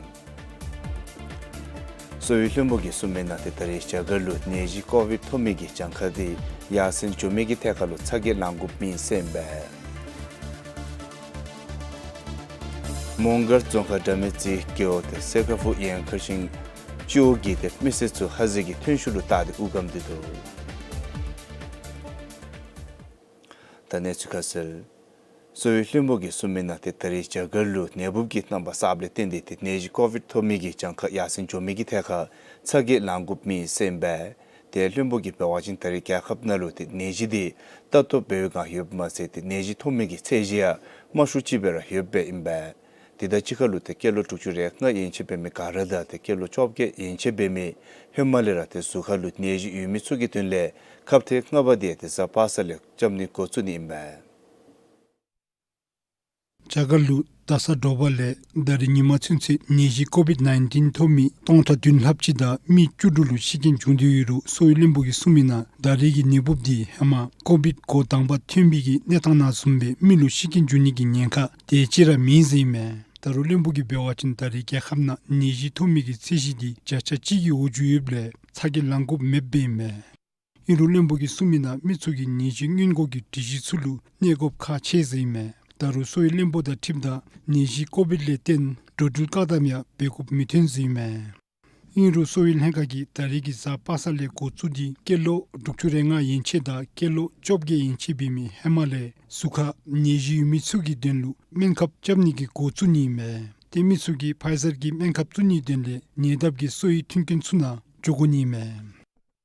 གསོ་བའི་བློན་པོ་གིས་གསུངས་མི་ནང་ཏེ་ད་རེས་རྒྱ་གར་ལུ་ནད་གཞི་ཀོ་བིཌ་ཐོབ་མི་གི་གྱངས་ཁ་འདི་ཡར་སེང་འགྱོ་མི་གི་ཐད་ཁར་ལུ་ཚ་གྱང་ལང་དགོཔ་མེད་ཟེར་ཨིན་པས། མོང་སྒར་རྫོང་ཁག་དགྲ་མེད་རྩེ་རྒེད་འོག་ཏེ་སེར་ཁ་ཕུ་ཡན་ཁར་ཤིང་སྤྱི་འོག་གི་ཏེ་མི་སེར་ཚུ་ཧ་ཟེ་གི་ཐོན་ཤུགས་ལུ་བལྟ་སྟེ་དབུགས་སྒམ་སྟེ་འདུག། ད་གནས་ཚུལ་ཁ་གསལ། གསོ་བའི་བློན་པོ་གིས་གསུངས་མི་ནང་ཏེ་ད་རེས་རྒྱ་གར་ལུ་ནད་འབུབ་ཀྱི་རྣམ་པ་གསརཔ་ལས་བརྟེན་ཏེ་ཏེ་ནད་གཞི་ཀོ་བིཌ་ཐོབ་མི་གི་གྱངས་ཁ་ཡར་སེང་འགྱོ་མི་གི་ཐད་ཁར་ཚ་གྱང་ལང་དགོཔ་མེད་ཟེར་ཨིན་པས། ཏེ་བློན་པོ་གིས་འབད་བ་ཅིན་ད་རེས་རྒྱལ་ཁབ་ནང་ལུ་ཏེ་ནད་གཞི་འདི་ལྟ་རྟོག་འབད་བའི་སྒང་ཡོདཔ་མ་ཚད་ཏེ་ནད་གཞི་ཐོབ་མི་གི་ཚད་གཞི་ཡང་དམའ་ཤོས་ཅིག་སྦེ་ར་ཡོདཔ་ཨིན་པས། དེ་དང་གཅིག་ཁར་ལུ་ཏེ་སྐྱེས་ལོ་དྲུག་ཅུ་རེ་ལྔ་ཡན་ཆད་འབད་མི་ག་ར་དང་ཏེ་སྐྱེས་ལོ་བཅོ་བརྒྱད་ཡན་ཆད་འབད་མི་ཧེ་མ་ལས་ར་ཏེ་གཟུགས་ཁར་ལུ་ནད་གཞི་ཡོད་མི་ཚུ་གི་དོན་ལས་ཁབ་ཐེངས་ལྔ་པ་འདི་ཡང་ཏེ་གཟའ་པ་སངས་ལས་རྐྱབ་ནི་འགོ་བཙུགས་ནི་ཨིན་པས། རྒྱ་གར་ལུ་ད་ས་དྲོ་པ་ལས་ད་རིས་ཉིན་མ་ཚུན་ཚོད་ནད་གཞི་ཀོ་བིཌ་ནའིན་ཊིན་ཐོབ་མི་སྟོང་ཕྲག་བདུན་ལྷགཔ་ཅིག་དང་མི་བཅུ་དྲུག་ལུ་ཤི་རྐྱེན་བྱུང་སྟེ་ཡོད་རུང་གསོ་བའི་བློན་པོ་གིས་གསུངས་མི་ནང་ད་རེས་ཀྱི་ནད་འབུབ་འདི་ཧེ་མ་ཀོ་བིཌ་འགོ་དང་པ་ཐོན་པའི་གི་གནས་སྟངས་ནང་བཟུམ་སྦེ་མི་ལུ་ཤི་རྐྱེན་འབྱུང་ནི་གི་ཉེན་ཁ་དེ་ཅིག་ར་མེད་ཟེར་ཨིན་མས། ད་རུང་བློན་པོ་གིས་འབད་བ་ཅིན་ད་རེས་རྒྱལ་ཁབ་ནང་ནད་གཞི་ཐོབ་མི་གི་ཚད་གཞི་འདི་བརྒྱ་ཆ་གཅིག་གི་འོག་འགྱོ་ཡོདཔ་ལས་ཚ་གྱང་ལང་དགོཔ་མེདཔ་སྦེ་ཨིན་མས། ཨིན་རུང་བློན་པོ་གིས་གསུངས་མི་ནང་མི་ཚུ་གིས་ནད་གཞི་སྔོན་འགོག་གི་སྒྲིག་གཞི་ཚུ་ལུ་གནས་དགོཔ་ཁག་ཆེ་ཟེར་ཨིན་མས། ད་རུང་གསོ་བའི་བློན་པོ་དང་འཁྲིལཝ་ད་ནད་གཞི་ཀོ་བིཌ་ལས་བརྟེན་འགྲོ་འགྲུལ་བཀག་དམ་ཡང་འབད་དགོཔ་མི་ཐོན་ཟེར་ཨིན་མས། ཨིན་རུང་གསོ་བའི་ལྷན་ཁག་གིས་ད་རེས་ཀྱི་གཟའ་པ་སངས་ལས་འགོ་བཙུགས་ཏེ་སྐྱེས་ལོ་དྲུག་ཅུ་རེ་ལྔ་ཡན་ཆད་དང་སྐྱེས་ལོ་བཅོ་བརྒྱད་ཡན་ཆད་འབད་མི་ཧེ་མ་ལས་གཟུགས་ཁར་ནད་གཞི་ཡོད་མི་ཚུ་གི་དོན་ལུ་སྨན་ཁབ་རྐྱབ་ནི་གི་འགོ་བཙུགས་ནི་ཨིན་མས། ཏེ་མི་ཚུ་གིས་ཕའི་ཛར་གྱི་སྨན་ཁབ་བཙུགས་ནིའི་དོན་ལས་ཉེ་འདབས་ཀྱི་གསོ་བའི་མཐུན་རྐྱེན་ཚུ་ནང་འགྱོ་དགོ་ནི་ཨིན་མས།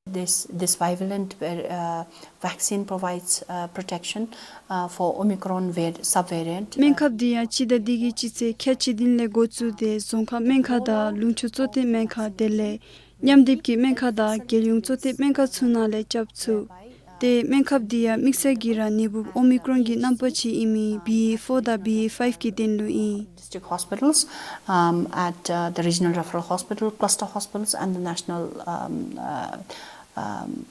This, this bivalent, uh, vaccine provides, uh, protection, uh, for Omicron var-, subvariant. སྨན་ཁབ་འདི་ཡང་སྤྱི་ཟླ་འདི་གི་སྤྱི་ཚེས་ཁལ་གཅིག་བདུན་ལས་འགོ་བཙུགས་ཏེ་རྫོང་ཁག་སྨན་ཁང་དང་ལུང་ཕྱོགས་གཙོ་བསྟེན་སྨན་ཁང་དེ་ལས་མཉམ་སྡེབ་ཀྱི་སྨན་ཁང་དང་རྒྱལ་ཡོངས་གཙོ་བསྟེན་སྨན་ཁང་ཚུ་ནང་ལས་རྐྱབ་ཚུགས། ཏེ་སྨན་ཁབ་འདི་ཡང་དམིགས་བསལ་གྱིས་ར་ནད་འབུབ་ཨོ་མི་ཀྲོན་གྱི་རྣམ་པ་ཅིག་ཨིན་མི་བི་ཨེ་ཕོར་དང་བི་ཨེ་ཕའིབ་ཀྱི་དོན་ལུ་ཨིན། District hospitals, um, at, uh, the regional referral hospital, cluster hospitals, and the national, um, uh, um,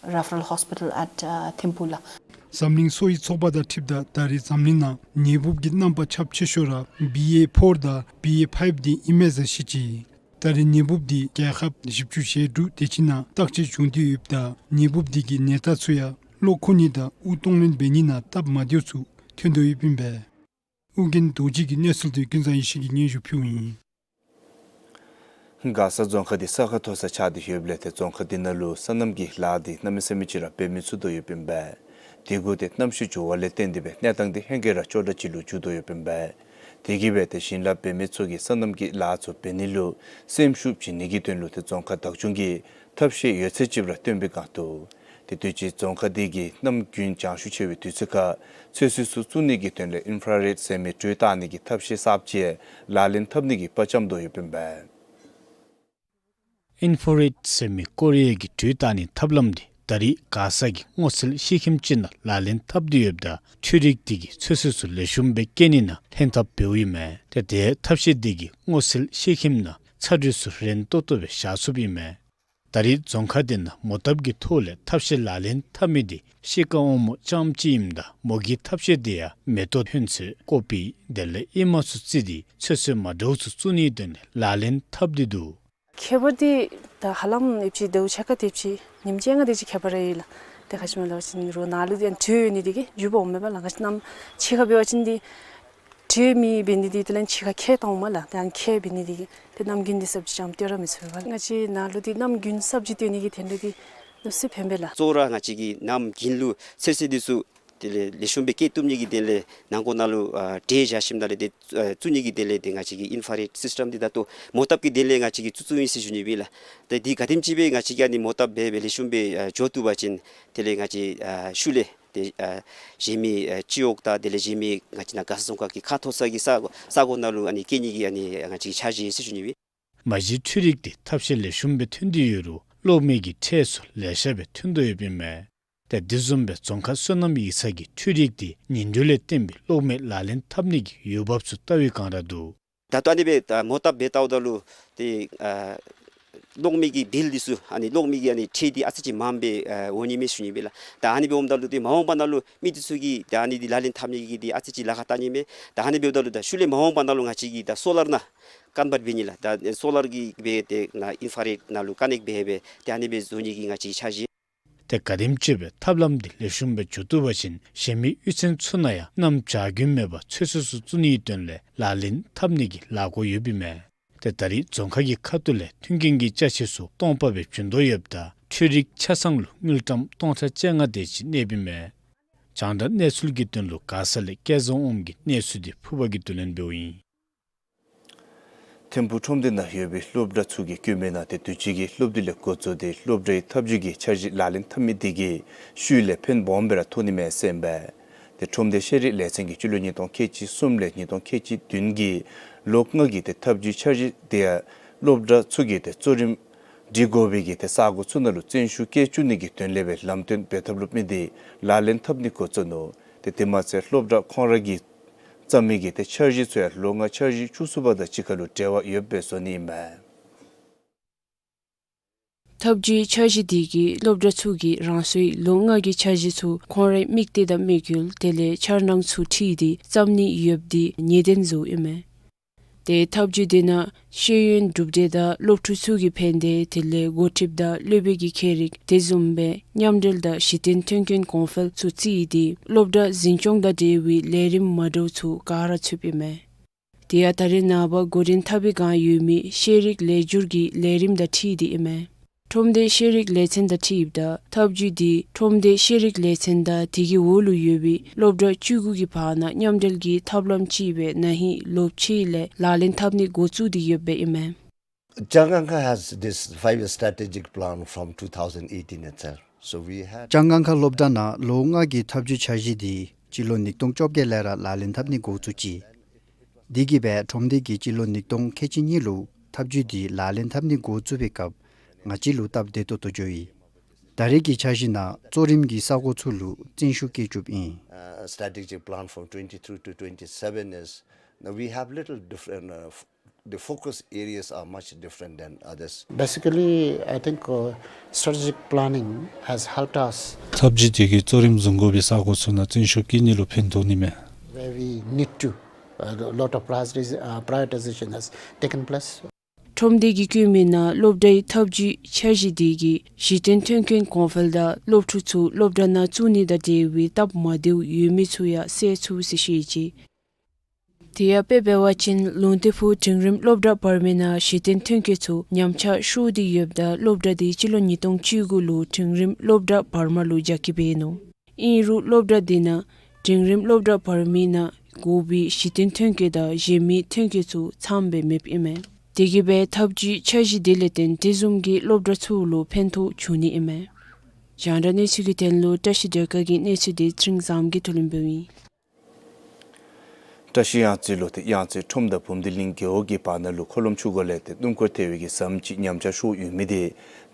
referral hospital at, uh, Thimphu ལགས། འཛམ་གླིང་གསོ་བའི་ཚོགས་པ་དང་འཁྲིལཝ་ད་ད་རེས་འཛམ་གླིང་ནང་ནད་འབུབ་ཀྱི་རྣམ་པ་ཁྱབ་ཆེ་ཤོས་ར་བི་ཨེ་ཕོར་དང་བི་ཨེ་ཕའིབ་འདི་ཨིན་མས་ཟེར་བཤད་ཅི། ད་རེས་ནད་འབུབ་འདི་རྒྱལ་ཁབ་བཞི་བཅུ་ཞེ་དྲུག་དེ་ཅིག་ནང་བརྟག་དཔྱད་བྱུང་སྟེ་ཡོདཔ་ད་ནད་འབུབ་འདི་གི་ནད་རྟགས་ཚུ་ཡང་གློ་ཁུག་ནི་དང་དབུགས་གཏོང་ལེན་འབད་ནི་ནང་སྟབས་མ་བདེཝ་ཚུ་ཐོན་དོ་ཡོདཔ་ཨིན་པས། ཨོ་རྒྱན་རྡོ་རྗེ་གིས་གནས་ཚུལ་འདི་ཀུན་བཟང་ཡེ་ཤེས་ཀྱིས་སྙན་ཞུ་ཕུལཝ་ཨིན། མགར་ས་རྫོང་ཁག་འདི་ས་ཁ་མཐོ་ས་ཆགས་ཏེ་ཡོདཔ་ལས་ཏེ་རྫོང་ཁག་འདི་ནང་ལུ་སོ་ནམ་གྱི་ལཱ་འདི་གནམ་མེད་ས་མེད་ཅིག་ར་འབད་མི་ཚུགས་དོ་ཡོདཔ་ཨིན་པས། དེ་གུ་ཏེ་གནམ་གཤིས་འགྱུར་བ་ལས་བརྟེན་ཏེ་སྦེ་གནས་སྟངས་འདི་ཧེང་སྐལ་ར་སྐྱོ་དྲགས་ཅིག་ལུ་འགྱུར་དོ་ཡོདཔ་ཨིན་པས། དེ་གིས་སྦེ་ཏེ་ཞིང་ལཱ་འབད་མི་ཚུ་གིས་སོ་ནམ་གྱི་ལཱ་ཚུ་འབད་ནི་ལུ་སེམས་ཤུགས་བྱིན་ནི་གི་དོན་ལུ་ཏེ་རྫོང་ཁག་བདག་སྐྱོང་གིས་ཐབས་ཤེས་ཡོད་ཚད་ཅིག་ར་བཏོན་པའི་སྒང་དུ་ཏེ་དུས་ཅི་རྫོང་ཁག་འདི་གིས་གནམ་དགུན་གྱང་ཤུགས་ཆེ་བའི་དུས་ཚོད་ཁར་ཚོད་བསྲེ་ཚུ་བཙུགས་ནི་གི་དོན་ལས་ཨིན་ཕ་རེཌ་ཟེར་མི་དྲོད་བཏང་ནི་གི་ཐབས་ཤེས་གསརཔ་ཅིག་ལག་ལེན་འཐབ་ནི་གི་དཔའ་བཅམ་དོ་ཡོདཔ་ཨིན་པས། ཨིན་ཕ་རེཌ་ཟེར་མི་ཀོ་རི་ཡ་གི་དྲོད་བཏང་ནི་ཐབས་ལམ་འདི་ད་རེས་མགར་ས་གི་སྔོ་ཚལ་ཤེལ་ཁྱིམ་ཅིག་ནང་ལག་ལེན་འཐབ་སྟེ་ཡོདཔ་ད་འཕྲུལ་རིག་འདི་གིས་ཚོད་བསྲེ་ཚུ་ལེགས་ཤོམ་སྦེ་སྐྱེ་ནི་ནང་ལྷན་ཐབས་འབདཝ་ཨིན་མས། ཏེ་དེ་ཐབས་ཤེས་འདི་གིས་སྔོ་ཚལ་ཤེལ་ཁྱིམ་ནང་ཚ་དྲོད་ཚུ་རན་ཏོག་ཏོ་སྦེ་བཞག་ཚུགསཔ་ཨིན་མས། ད་རེས་རྫོང་ཁག་འདི་ནང་མོ་བཏབ་ཀྱི་ཐོག་ལས་ཐབས་ཤེས་ལག་ལེན་འཐབ་མི་འདི་ཤེལ་དཀར་སྔོན་མོ་རྐྱངམ་ཅིག་ཨིནམ་ད་མོ་གི་ཐབས་ཤེས་འདི་ཡང་མེ་ཏོག་ཐོན་ཚད་ཀོ་པི་དེ་ལས་ཨེ་མ་ཚུ་བརྩིས་ཏེ་ཚོད་བསྲེ་མ་འདྲཝ་ཚུ་བཙུགས་ནིའི་དོན་ལས་ལག་ལེན་འཐབ་སྟེ་འདུག། ཁྱད་པར་འདི་ད་ཧ་ལམ་ཨེབ་ཅིག་ཟླཝ་ཕྱེད་ཀ་དེ་ཅིག་ཉིནམ་བཅོ་ལྔ་དེ་ཅིག་ཁྱད་པར་ར་ཡོད་ལགས། ཏེ་ག་ཅི་སྨོ་ལབ་པ་ཅིན་རོགས་ནཱ་ལུ་ཏེ་དྲོད་ཡོད་ནི་དེ་གིས་འགྱུར་བ་འོངམ་མས་པ་ལགས། ག་ཅི་གནམ་ཕྱེད་ཀ་འབད་བ་ཅིན་འདི་དྲོད་མེད་འབད་ནི་དེ་དེ་ལས་ཕྱེད་ཀ་ཁྱེགས་བཏང་འོང་མས་ལགས། ཏེ་ཨ་ནི་ཁྱེགས་འབད་ནི་དེ་གིས་ཏེ་གནམ་དགུན་འདི་སབ་ཇི་ཅང་བཏོན་ར་མི་ཚུགས་པས་པ་ལགས། ང་བཅས་ནཱ་ལུ་འདི་གནམ་དགུན་སབ་ཇི་བཏོན་ནི་གི་དོན་ལུ་འདི་གནམ་སེར་ཕན་པས་ལགས། གཙོ་བོ་ར་ང་བཅས་ཀྱིས་གནམ་དགུན་ལུ་ཚོད་བསྲེ་འདི་ཚུ་དེ་ལས་ལེགས་ཤོམ་སྦེ་སྐྱེ་བཏུབ་ནི་གི་དོན་ལས་ནང་འཁོད་ནང་ལུ་ཨ་དྲོད་བཞག་ཞིནམ་ད་ལས་ཏེ་ཨ་བཙུགས་ནི་གི་དོན་ལས་ཏེ་ང་བཅས་ཀྱིས་ཨིན་ཕ་རེཌ་སིསི་ཊམ་འདི་ད་ལྟོ་མོ་བཏབ་ཀྱི་དོན་ལས་ང་བཅས་ཀྱིས་བཙུགས་བཙུགསཔ་ཨིན་ཟེར་ཞུ་ནི་ཨིན་པས་ལགས། ཏེ་འདི་ག་དེམ་ཅིག་སྦེ་ང་བཅས་ཀྱིས་ཨ་ནི་མོ་བཏབ་འབད་སྦེ་ལེགས་ཤོམ་སྦེ་ཨ་འགྱོ་བཏུབ་པ་ཅིན་དེ་ལས་ང་བཅས་ཨ་ཤུལ་ལས་ཏེ་ཨ་གཞན་མི་ཨ་སྤྱི་འོག་དང་དེ་ལས་གཞན་མི་ང་བཅས་ནཱ་མགར་ས་རྫོང་ཁག་གི་ཁ་མཐོ་ས་གི་ས་ས་གོ་ནང་ལུ་ཨ་ནི་སྐྱེ་ནི་གི་ཨ་ནི་ང་བཅས་ཀྱིས་འཆར་གཞི་ཡོད་ཟེར་ཞུ་ནི་ཨིན་པས། མ་གཞི་འཕྲུལ་རིག་འདི་ཐབས་ཤེས་ལེགས་ཤོམ་སྦེ་ཐོན་ཏེ་ཡོད་རུང་གློག་མེ་གི་ཁྲལ་ཚུ་ལེ་ཤ་སྦེ་ཐོན་དོ་ཡོདཔ་ཨིན་མས། ཏེ་དེ་བཟུམ་སྦེ་རྫོང་ཁག་སོ་ནམ་ཡིག་ཚང་གིས་འཕྲུལ་རིག་འདི་ཉིན་དྲོད་ལས་བརྟེན་པའི་གློག་མེ་ལག་ལེན་འཐབ་ནི་གི་འོས་འབབ་ཚུ་བལྟ་བའི་བསྒང་ར་འདུག། ད་ལྟོ་ཨ་ནི་སྦེ་ད་མོ་བཏབ་འབད་བལྟཝ་ད་ལུ་ཏེ་ཨ་ གློག་མེ་གི་བིལ་འདི་ཚུ་ཨ་ནི་གློག་མེ་གི་ཨ་ནི་ཁྲལ་འདི་ཨ་ཙི་ཅིག་མངམ་སྦེ་ཨ་འོང་ནི་མས་ཞུ་ནི་སྦེ་ལགས། ད་ཨ་ནི་སྦེ་འོངམ་ད་ལུ་ཏེ་མ་འོངས་པ་ནང་ལུ་མི་འདི་ཚུ་གིས་ད་ཨ་ནི་འདི་ལག་ལེན་འཐབ་ནི་གི་འདི་ཨ་ཙི་ཅིག་ལཱ་ཁག་བལྟ་ནི་མས། ད་ཨ་ནི་འབདཝ་ད་ལུ་ད་ཤུལ་ལས་མ་འོངས་པ་ནང་ལུ་ང་བཅས་ཀྱིས་ད་སོ་ལར་ནང་ཀོན་བརཊ་འབད་ནི་ལགས། ད་སོ་ལར་གྱི་སྦེ་ཏེ་ནཱ་ཨིན་ཕ་རེཌ་ནང་ལུ་ཀོ་ནེཀཊ་འབད་སྦེ་ཏེ་ཨ་ནི་སྦེ་བཟོ་ནི་གི་ང་བཅས་འཆར་གཞི། ཏེ་ག་དེམ་ཅིག་སྦེ་ཐབས་ལམ་འདི་ལེགས་ཤོམ་སྦེ་འགྱོ་བཏུབ་པ་ཅིན་གཞན་མི་གཡུས་ཚན་ཚུ་ནང་ཡང་གནམ་བྱཱར་དགུན་མེད་པར་ཚོད་བསྲེ་ཚུ་བཙུགས་ནིའི་དོན་ལས་ལག་ལེན་འཐབ་ནི་གི་ལས་འགུལ་ཡོདཔ་ཨིན་མས། ཏེ་ད་རེས་རྫོང་ཁག་གི་ཁ་ཐུག་ལས་མཐུན་རྐྱེན་གྱི་ཅ་ཆས་ཚུ་སྟོང་པ་སྦེ་བྱིན་དོ་ཡོདཔ་ད་འཕྲུལ་རིག་ཆ་ཚང་ལུ་དངུལ་ཀྲམ་སྟོང་ཕྲག་བཅོ་ལྔ་དེ་ཅིག་གནསཔ་ཨིན་མས། རྒྱང་བསྒྲགས་གནས་ཚུལ་གྱི་དོན་ལུ་མགར་ས་ལས་སྐལ་བཟང་དབངམོ་གི་གནས་ཚུལ་འདི་ཕུར་པ་གིས་བསྡུ་ལེན་འབདཝ་ཨིན། ཐིམ་ཕུག་ཁྲོམ་སྡེ་ནང་ཡོད་པའི་སློབ་གྲྭ་ཚུ་གི་བཀོད་མི་ནང་ཏེ་དུས་ཅི་གི་སློབ་དུས་ལས་འགོ་བཙུགས་ཏེ་སློབ་གྲྭའི་ཐབས་ཇུས་ཀྱི་འཆར་གཞི་ལག་ལེན་འཐབ་མི་དེ་གིས་ཤུལ་ལས་ཕན་སྦོམ་སྦེ་ར་ཐོགས་ནི་མས་ཟེར་ཨིན་པས། ཏེ་ཁྲོམ་སྡེ་ཤེས་རིག་ལས་ཚན་གྱིས་སྤྱི་ལོ་ཉིས་སྟོང་ཁལ་གཅིག་གསུམ་ལས་ཉིས་སྟོང་ཁལ་གཅིག་བདུན་གྱི་ལོ་ལྔ་གི་ཏེ་ཐབས་ཇུས་འཆར་གཞི་དེ་ཡང་སློབ་གྲྭ་ཚུ་གི་ཏེ་གཙོ་རིམ་སྒྲིག་དགོ་པའི་གི་ཏེ་ས་གོ་ཚུ་ནང་ལུ་བརྩོན་ཤུགས་བསྐྱེད་བཅུག་ནི་གི་དོན་ལས་སྦེ་ལམ་སྟོན་འབད་ཐབས་ལུ་དམིགས་ཏེ་ལག་ལེན་འཐབ་ནི་འགོ་བཙུགས་ནུག། ཏེ་དེ་མ་ཚད་སློབ་གྲྭ་ཁོང་ར་གིས་བརྩམ་མི་གི་ཏེ་འཆར་གཞི་ཚུ་ཡང་ལོ་ལྔ་འཆར་གཞི་བཅུ་གསུམ་པ་དང་གཅིག་ཁར་ལུ་འབྲེལ་བ་ཡོདཔ་སྦེ་བཟོ་ནི་ཨིན་མས། ཐབས་ཇུས་འཆར་གཞི་དེ་གིས་སློབ་གྲྭ་ཚུ་གིས་རང་སོའི་ལོ་ལྔ་གི་འཆར་གཞི་ཚུ་ཁོང་རའི་དམིགས་གཏད་དང་དམིགས་ཡུལ་དེ་ལས་འཆར་སྣང་ཚུ་འཁྲིལ་ཏེ་བརྩམ་ནི་ཡོདཔ་འདི་ངེས་གཏན་བཟོཝ་ཨིན་མས། ཏེ་ཐབས་ཇུས་དེ་ནང་ཤེས་ཡོན་གྲུབ་འབྲས་དང་སློབ་ཕྲུག་ཚུ་གི་ཕན་བདེ་དེ་ལས་འགོ་ཁྲིདཔ་དང་སློབ་དཔོན་གྱི་ཁྱད་རིག་དེ་བཟུམ་སྦེ་མཉམ་འབྲེལ་དང་གཞི་རྟེན་མཐུན་རྐྱེན་གོང་འཕེལ་ཚུ་བརྩིས་ཏེ་སློབ་གྲྭ་འཛིན་སྐྱོང་དང་འབྲེལ་བའི་ལས་རིམ་མ་འདྲཝ་ཚུ་ག་ར་ཚུདཔ་ཨིན་མས། དེ་ཡང་ད་རེས་ནངས་པ་འགོ་འདྲེན་འཐབ་པའི་བསྒང་ཡོད་མི་ཤེས་རིག་ལེགས་བསྒྱུར་གྱི་ལས་རིམ་དང་འཁྲིལ་ཏེ་ཨིན་མས། ཁྲོམ་སྡེ་ཤེས་རིག་ལས་ཚན་དང་འཁྲིལཝ་ད་ཐབས་ཇུས་འདི་ཁྲོམ་སྡེ་ཤེས་རིག་ལས་ཚན་དང་དེ་གི་འོག་ལུ་ཡོད་པའི་སློབ་གྲྭ་བཅུ་དགུ་གི་བར་ན་མཉམ་འབྲེལ་གྱི་ཐབས་ལམ་ཅིག་སྦེ་ན་ཧིང་ལོ་ཕྱེད་ལས་ལག་ལེན་འཐབ་ནི་འགོ་བཙུགས་ཏེ་ཡོདཔ་ཨིན་མས། Changankha has this five-year strategic plan from two thousand eighteen itself. So we had ལྕང་སྒང་ཁ་སློབ་གྲྭ་ནང་ལོ་ལྔ་གི་ཐབས་ཇུས་འཆར་གཞི་འདི་སྤྱི་ལོ་ཉིས་སྟོང་བཅོ་བརྒྱད་ལས་ར་ལག་ལེན་འཐབ་ནི་འགོ་བཙུགས་ཅི། དེ་གིས་སྦེ་ཁྲོམ་སྡེ་གིས་སྤྱི་ལོ་ཉིས་སྟོང་ཁལ་གཅིག་གཉིས་ལུ་ཐབས་ཇུས་འདི་ལག་ལེན་འཐབ་ནི་འགོ་བཙུགས་པའི་སྐབས་ང་བཅས་ལུ་སྟབས་བདེ་ཏོག་ཏོ་འགྱོ་ཡི། ད་རེས་ཀྱི་འཆར་གཞི་ནང་གཙོ་རིམ་གྱི་ས་གོ་ཚུ་ལུ་བརྩོན་ཤུགས་བསྐྱེད་བཅུགཔ་ཨིན། Uh, strategic plan from twenty-three to twenty-seven is, now we have little different, uh, f- the focus areas are much different than others. Basically, I think, uh, strategic planning has helped us ཐབས་ཇུས་དེ་གིས་གཙོ་རིམ་བཟུང་དགོ་པའི་ས་གོ་ཚུ་ནང་བརྩོན་ཤུགས་བསྐྱེད་ནི་ལུ་ཕན་ཐོགས་ནི་མས། Where we need to, uh, a lot of prioritiz- uh, prioritization has taken place. ཁྲོམ་སྡེ་གི་བཀོད་མི་ནང་སློབ་གྲྭའི་ཐབས་ཇུས་འཆར་གཞི་དེ་གིས་གཞི་རྟེན་མཐུན་རྐྱེན་གོང་འཕེལ་དང་སློབ་ཕྲུག་ཚུ་སློབ་གྲྭ་ནང་བཙུགས་ནི་དང་འབྲེལ་བའི་སྟབས་མ་བདེཝ་ཡོད་མི་ཚུ་ཡང་བསལ་ཚུགས་ཟེར་བཤད་ཅི། དེ་ཡང་དཔེ་འབད་བ་ཅིན་ལུང་བསྟན་ཕུག་འབྲིང་རིམ་སློབ་གྲྭ་བར་མའི་ནང་གཞི་རྟེན་མཐུན་རྐྱེན་ཚུ་ཉམས་ཆག་ཤོར་ཏེ་ཡོདཔ་ད་སློབ་གྲྭ་དེ་སྤྱི་ལོ་ཉིས་སྟོང་བཅུ་དགུ་ལུ་འབྲིང་རིམ་སློབ་གྲྭ་བར་མ་ལུ་རྒྱ་སྐྱེད་འབད་ནུག། ཨིན་རུང་སློབ་གྲྭ་དེ་ནང་འབྲིང་རིམ་སློབ་གྲྭ་བར་མའི་ནང་དགོ་པའི་གཞི་རྟེན་མཐུན་རྐྱེན་དང་གཞན་མི་མཐུན་རྐྱེན་ཚུ་ཚངམ་སྦེ་མེདཔ་ཨིན་མས། དེ་གིས་སྦེ་ཐབས་ཇུས་འཆར་གཞི་དེ་ལས་བརྟེན་དེ་བཟུམ་གྱི་སློབ་གྲྭ་ཚུ་ལུ་ཕན་ཐོགས་བྱུང་ནི་ཨིན་མས། རྒྱང་བསྒྲགས་གནས་ཚུལ་གྱི་དོན་ལུ་བཀྲ་ཤིས་སྒྲོལ་དཀར་གྱི་གནས་ཚུལ་དེ་ཚེ་རིང་བཟངམོ་གིས་བསྡུ་ལེན་འབདཝ་ཨིན། བཀྲ་ཤིས་གཡང་རྩེ་ལུ་ཏེ་གཡང་རྩེ་ཁྲོམ་དང་བུམ་སྡེ་གླིང་རྒེད་འོག་གི་བར་ན་ལུ་འཁོར་ལམ་ཆུ་འགོ་ལས་ཏེ་སྣུམ་འཁོར་ཐལ་བའི་གི་ཟམ་ཅིག་ཉམས་ཆག་ཤོར་ཡོད་མི་དེ་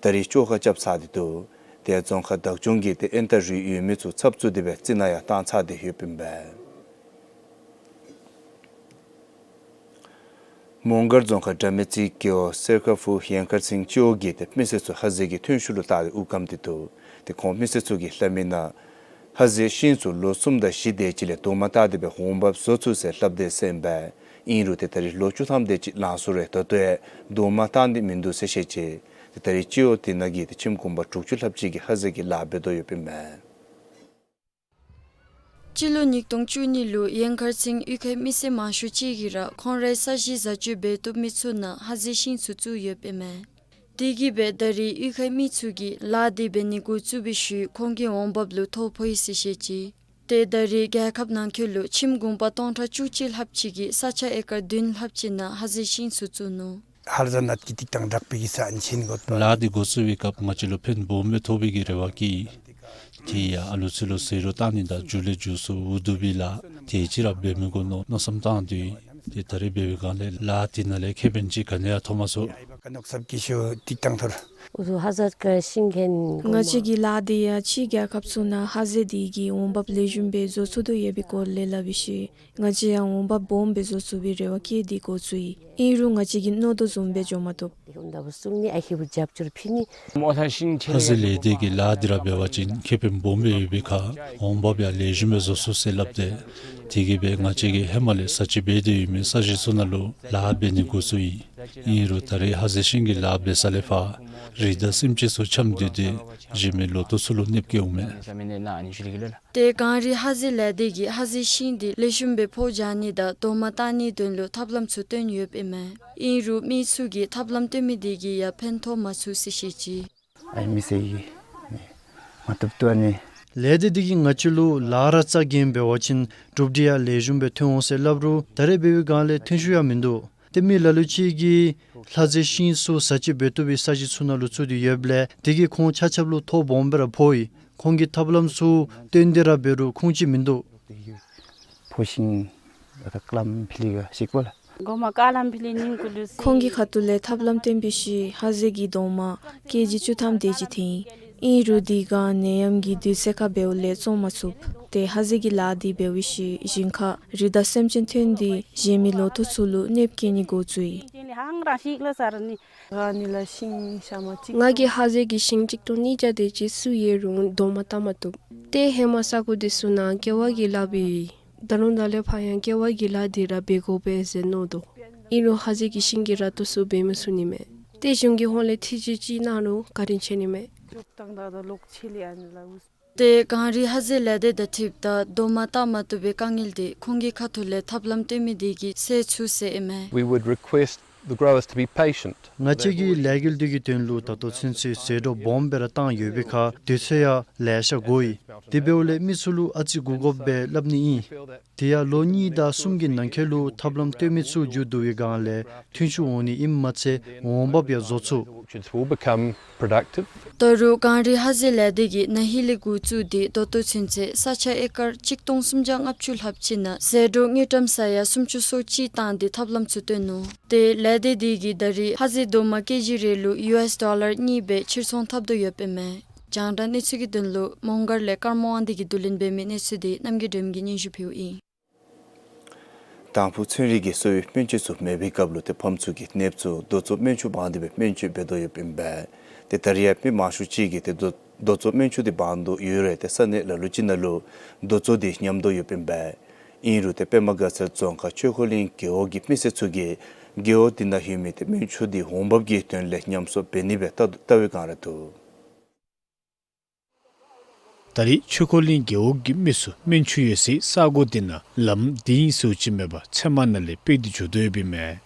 ད་རེས་བཅོ་ཁ་རྐྱབ་ཚར་ཏེ་འདུག། ཏེ་རྫོང་ཁག་བདག་སྐྱོང་གིས་ཏེ་ཨེན་ཏ་རུས་ཡོད་མི་ཚུ་ཚབ་བཙུགས་ཏེ་སྦེ་རྩི་ནག་ཡང་བཏང་ཚར་ཏེ་ཡོདཔ་ཨིན་པས། མོང་སྒར་རྫོང་ཁག་དགྲ་མེད་རྩེ་རྒེད་འོག་སེར་ཁ་ཕུ་ཡན་མཁར་སེང་སྤྱི་འོག་གི་ཏེ་མི་སེར་ཚུ་ཧ་ཟེ་གི་ཐོན་ཤུགས་ལུ་བལྟ་སྟེ་དབུགས་སྐམ་སྟེ་འདུག། ཏེ་ཁོང་མི་སེར་ཚུ་གིས་སླབ་མི་ནང་ཧ་ཟེ་ཤིང་ཚུ་ལོ་གསུམ་དང་བཞི་དེ་ཅིག་ལས་དུག་མ་བཏགས་ཏེ་སྦེ་འོང་འབབ་བཟོ་ཚུགས་ཟེར་སླབ་དེས་ཟེར་ཨིན་པས། ཨིན་རུང་ཏེ་ད་རེས་ལོ་བཅུ་ཐམ་དེ་ཅིག་ལང་སོང་རུང་ད་ལྟོ་ཡང་དུག་མ་བཏགས་ཏེ་མིན་འདུག་ཟེར་བཤད་ཅི། ཏེ་ད་རེས་སྤྱི་འོག་དེ་ནང་གི་ཏེ་ཁྱིམ་གུང་པ་དྲུག་ཅུ་ལྷགཔ་ཅིག་གིས་ཧ་ཟེ་གི་ལཱ་འབད་དོ་ཡོདཔ་ཨིན་མས། སྤྱི་ལོ་ཉིས་སྟོང་བཅུ་གཉིས་ལུ་ཡན་མཁར་སེང་གཡུས་ཁའི་མི་སེར་མང་ཤོས་ཅིག་གིས་ར་ཁོང་རའི་ས་གཞི་བཟའ་སྤྱོད་འབད་བཏུབ་མི་ཚུ་ནང་ཧ་ཟེ་ཤིང་ཚུ་བཙུགས་ཡོདཔ་ཨིན་མས། དེ་གིས་སྦེ་ད་རེས་གཡུས་ཁའི་མི་ཚུ་གིས་ལཱ་དེ་འབད་ནི་འགོ་བཙུགས་པའི་ཤུལ་ཁོང་གི་འོང་འབབ་ལུ་ཐོ་ཕོག་ཡི་ཟེར་བཤད་ཅི། ཏེ་ད་རེས་རྒྱལ་ཁབ་ནང་འཁོད་ལུ་ཁྱིམ་གུང་པ་སྟོང་ཕྲག་བཅུ་གཅིག་ལྷགཔ་ཅིག་གིས་ས་ཆ་ཨེ་ཀར་བདུན་ལྷགཔ་ཅིག་ནང་ཧ་ཟེ་ཤིང་ཚུ་བཙུགས་ནུག། ཧ་ཟེ་ནད་ཀྱི་ཏིག་ཏང་དྲག་པའི་གི་ས་ཨིན་ཕྱིན་དགོ་པ། ལཱ་འདི་འགོ་བཙུགས་པའི་སྐབས་ང་བཅས་ལུ་ཕན་སྦོམ་སྦེ་ཐོགས་པའི་གི་རེ་བ་བསྐྱེད། དེ་ཡང་ཨ་ལུ་ཚུ་ལུ་ཟེ་རུ་བཏང་ནི་དང་རྒྱུགས་ལས་རྒྱུགས་སོ་འུ་སྡུག་པའི་ལཱ་དེ་ཅིག་ར་འབད་མི་དགོ་མནོ་མནོ་བསམ་བཏང་སྟེ། ཏེ་ད་རེས་འབད་བའི་སྒང་ལས་ལཱ་དེ་ནང་ལས་ཁེ་ཕན་ཅིག་ག་ནི་ཡང་ཐོབ་མ་ཚུགས། ཀ་ནོག་སབ་ཀྱི་ཤུ་ཏིག་ཏང་ཐོར། ཨུ་ཚུ་ཧ་ཟེ་ཀ་ཤིང་ཁེན་ང་བཅས་ཀྱི་ལཱ་འདི་ཡང་ཕྱི་རྒྱལ་ཁབ་ཚུ་ནང་ཧ་ཟེ་འདི་གི་འོང་འབབ་ལེགས་ཤོམ་སྦེ་བཟོ་ཚུགས་དོ་ཡོད་པའི་སྐོར་ལས་སླབ་པའི་ཤུལ་ང་བཅས་ཡང་འོང་འབབ་སྦོམ་སྦེ་བཟོ་ཚུགས་པའི་རེ་བ་བསྐྱེད་དེ་འགོ་བཙུགས་ཡི། ཨིན་རུང་ང་བཅས་ཀྱིས་མནོ་དོ་བཟུམ་སྦེ་འགྱོ་མ་བཏུབ། ཧ་ཟེ་ལས་སྡེ་གི་ལཱ་འདི་ར་འབད་བ་ཅིན་ཁེ་ཕན་སྦོམ་སྦེ་ཡོད་པའི་ཁར་འོང་འབབ་ཡང་ལེགས་ཤོམ་སྦེ་བཟོ་ཚུགས་ཟེར་སླབ་སྟེ། དེ་གིས་སྦེ་ང་བཅས་ཀྱིས་ཧེ་མ་ལས་ས་ཆ་འབད་དེ་ཡོད་མི་ས་གཞི་ཚུ་ནང་ལུ་ལཱ་འབད་ནི་འགོ་བཙུགས་ཡི། ཨིན་རུང་ད་རེས་ཧ་ཟེ་ཤིང་གི་ལཱ་འབད་ས་ལས་ཕར་རི་དྭགས་སེམས་ཅན་ཚུ་འཁྱམས་སྡོད་དེ་གཞན་མི་ལོ་ཐོག་ཚུ་ལུ་གནོདཔ་བཀལ་འོང་མས། ཏེ་གངས་རི་ཧ་ཟེ་ལས་སྡེ་གིས་ཧ་ཟེ་ཤིང་འདི་ལེགས་ཤོམ་སྦེ་འཕོ་འགྱངས་ནི་དང་རྡོག་མ་བཏགས་ནིའི་དོན་ལུ་ཐབས་ལམ་ཚུ་སྟོན་ཡོདཔ་ཨིན་མས། ཨིན་རུང་མི་ཚུ་གིས་ཐབས་ལམ་སྟོན་མི་དེ་གིས་ཡང་ཕན་ཐོགས་མ་ཚུགས་ཟེར་བཤད་ཅི། ཨའི་མི་སེར་གྱིས་མ་བཏུབ་བཏུབ་ཨ་ནི། ལས་སྡེ་འདི་གིས་ང་བཅས་ལུ་ལཱ་ར་རྩ་འགེངས་འབད་བ་ཅིན་གྲུབ་འབྲས་ཡང་ལེགས་ཤོམ་སྦེ་ཐོན་འོང་ཟེར་སླབ་རུང་ད་རེས་འབད་བའི་སྒང་ལས་ཐོན་ཤུགས་ཡང་མིན་འདུག། ཏེ་མི་ལ་ལུ་ཅིག་གིས་ལྷ་རྫས་ཤིང་ཚུ་ཟ་བཅུག་འབད་བཏུབ་པའི་ས་གཞི་ཚུ་ནང་ལུ་བཙུགས་ཏེ་ཡོདཔ་ལས་དེ་གིས་ཁོང་ཆ་ཁྱབ་ལུ་ཐོ་སྦོམ་སྦེ་ར་ཕོག་ཡི། ཁོང་གིས་ཐབས་ལམ་ཚུ་སྟོན་ཏེ་ར་འབད་རུང་ཁུངས་ཅིག་མིན་འདུག། ཕོ་ཤིང་ཨ་ད་ཀླམ་ཕི་ལི་ག་ཤིག་པོ་ལགས། གོ་མ་ཀླམ་ཕི་ལི་ཉིང་ཀུ་ལུ་སི། ཁོང་གི་ཁ་ཐུག་ལས་ཐབས་ལམ་སྟོན་པའི་ཤུལ་ཧ་ཟེ་གི་རྡོག་མ་ཀེ་ཇི་བཅུ་ཐམ་དེ་ཅིག་ཐོན་ཡི། ཨིན་རུང་དེ་སྒང་ནད་ཡམས་ཀྱི་དུས་ཚོད་ཁར་འབདཝ་ལས་བཙོང་མ་ཚུགས། ཏེ་ཧ་ཟེ་གི་ལཱ་འདི་འབད་བའི་ཤུལ་ཞིང་ཁར་རི་དྭགས་སེམས་ཅན་ཐོན་ཏེ་གཞན་མི་ལོ་ཐོག་ཚུ་ལུ་གནོདཔ་བཀལ་ནི་འགོ་བཙུགས་ཡི། ང་གིས་ཧ་ཟེ་གི་ཤིང་གཅིག་སྟོང་གཉིས་བརྒྱ་དེ་ཅིག་བཙུགས་ཡོད་རུང་རྡོག་མ་བཏགས་མ་བཏུབ། ཏེ་ཧེ་མ་ས་གོ་འདི་ཚུ་ནང་ཀེ་བ་གི་ལཱ་འབད་ཡི། ད་རུང་ད་ལས་ཕར་ཡང་ཀེ་བ་གི་ལཱ་འདི་ར་འབད་དགོ་པས་ཟེར་མནོ་དོ། ཨིན་རུང་ཧ་ཟེ་གི་ཤིང་གི་ར་ཏོ་ཚུ་འབད་མི་ཚུགས་ནི་མས། ཏེ་གཞུང་གི་ཧོངས་ལས་ཐེ་བྱུས་ཅིག་གནང་རུང་བཀའ་དྲིན་ཆེ་ནི་མས། ཏེ་གངས་རི་ཧ་ཟེ་ལས་སྡེ་དང་འཁྲིལཝ་ད་རྡོག་མ་བཏགས་མ་བཏུབ་པའི་དཀའ་ངལ་འདི་ཁོང་གི་ཁ་ཐུག་ལས་ཐབས་ལམ་སྟོན་མི་དེ་གིས་སེལ་ཚུགས་ཟེར་ཨིན་མས། We would request the growers to be patient. ང་བཅས་ཀྱིས་ལས་འགུལ་འདི་གི་དོན་ལུ་ད་ལྟོ་ཚུན་ཚོད་ཟད་འགྲོ་སྦོམ་སྦེ་ར་བཏང་ཡོད་པའི་ཁར་དུས་ཚོད་ཡང་ལེ་ཤ་འགོར་ཡི། དེ་འབདཝ་ལས་མི་ཚུ་ལུ་ཨ་ཙི་སྒུག་དགོཔ་སྦེ་སླབ་ནི་ཨིན། དེ་ཡང་ལོ་གཉིས་དང་གསུམ་གྱི་ནང་འཁོད་ལུ་ཐབས་ལམ་སྟོན་མི་ཚུ་མཇུག་བསྡུ་བའི་སྒང་ལས་ཐོན་ཤུགས་འོང་ནི་ཨིནམ་མ་ཚད་འོང་འབབ་ཡང་བཟོ་ཚུགས། Orchards will become productive. ད་རུང་གངས་རི་ཧ་ཟེ་ལས་སྡེ་གིས་ན་ཧིང་ལས་འགོ་བཙུགས་ཏེ་ད་ལྟོ་ཚུན་ཚོད་ས་ཆ་ཨེ་ཀར་གཅིག་སྟོང་སུམ་བརྒྱ་ལྔ་བཅུ་ལྷགཔ་ཅིག་ནང་ཟད་འགྲོ་དངུལ་ཀྲམ་ས་ཡ་སུམ་ཅུ་སོ་གཅིག་བཏང་སྟེ་ཐབས་ལམ་ཚུ་སྟོན་ནུག། ཏེ་ལས་སྡེ་དེ་གིས་ད་རེས་ཧ་ཟེ་རྡོག་མ་ཀེ་ཇི་རེ་ལུ་ཡུ་ཨེསི་ཌོ་ལར་གཉིས་སྦེ་ཕྱིར་ཚོང་འཐབ་དོ་ཡོདཔ་ཨིན་མས། རྒྱང་བསྒྲགས་གནས་ཚུལ་གྱི་དོན་ལུ་མོང་སྒར་ལས་ཀརྨ་དབང་འདུས་ཀྱིས་བསྡུ་ལེན་འབད་མི་གནས་ཚུལ་འདི་རྣམ་རྒྱལ་སྒྲོལ་མ་གིས་སྙན་ཞུ་ཕུལཝ་ཨིན། དང་ཕུ་ཚན་རིག་གིས་གསོ་བའི་སྨན་བཅོས་ཚུ་མེད་པའི་སྐབས་ལུ་ཏེ་ཕམ་ཚུ་གིས་ནདཔ་ཚུ་རྡོ་བཙོ་སྨན་ཆུ་སྦང་སྟེ་སྦེ་སྨན་བཅོས་འབད་དོ་ཡོདཔ་ཨིན་པས། ཏེ་ད་རེས་ཡང་མི་མང་ཤོས་ཅིག་གིས་ཏེ་རྡོ་རྡོ་བཙོ་སྨན་ཆུ་འདི་སྦང་དོ་ཡོད་རུང་ཏེ་ས་གནས་ལ་ལུ་ཅིག་ནང་ལུ་རྡོ་བཙོ་འདི་ཉམས་དོ་ཡོདཔ་ཨིན་པས། ཨིན་རུང་ཏེ་པདྨ་དགའ་ཚལ་རྫོང་ཁག་ཆོས་འཁོར་གླིང་རྒེད་འོག་གི་མི་སེར་ཚུ་གིས་རྒེད་འོག་འདི་ནང་ཡོད་མི་ཏེ་སྨན་ཆུ་འདི་འོང་འབབ་ཀྱི་དོན་ལས་ཉམས་གསོ་འབད་ནི་སྦེ་བལྟ་བལྟ་བའི་བསྒང་ར་འདུག། ད་རེས་ཆོས་འཁོར་གླིང་རྒེད་འོག་གི་མི་ཚུ་སྨན་ཆུ་ཡོད་སའི་ས་གོ་འདི་ནང་ལམ་འདི་ཨིན་ཟེར་ཅིག་མེད་པར་ཚལ་མ་ནང་ལས་སྤེལ་ཏེ་འགྱོ་དོ་ཡོདཔ་ཨིན་མས།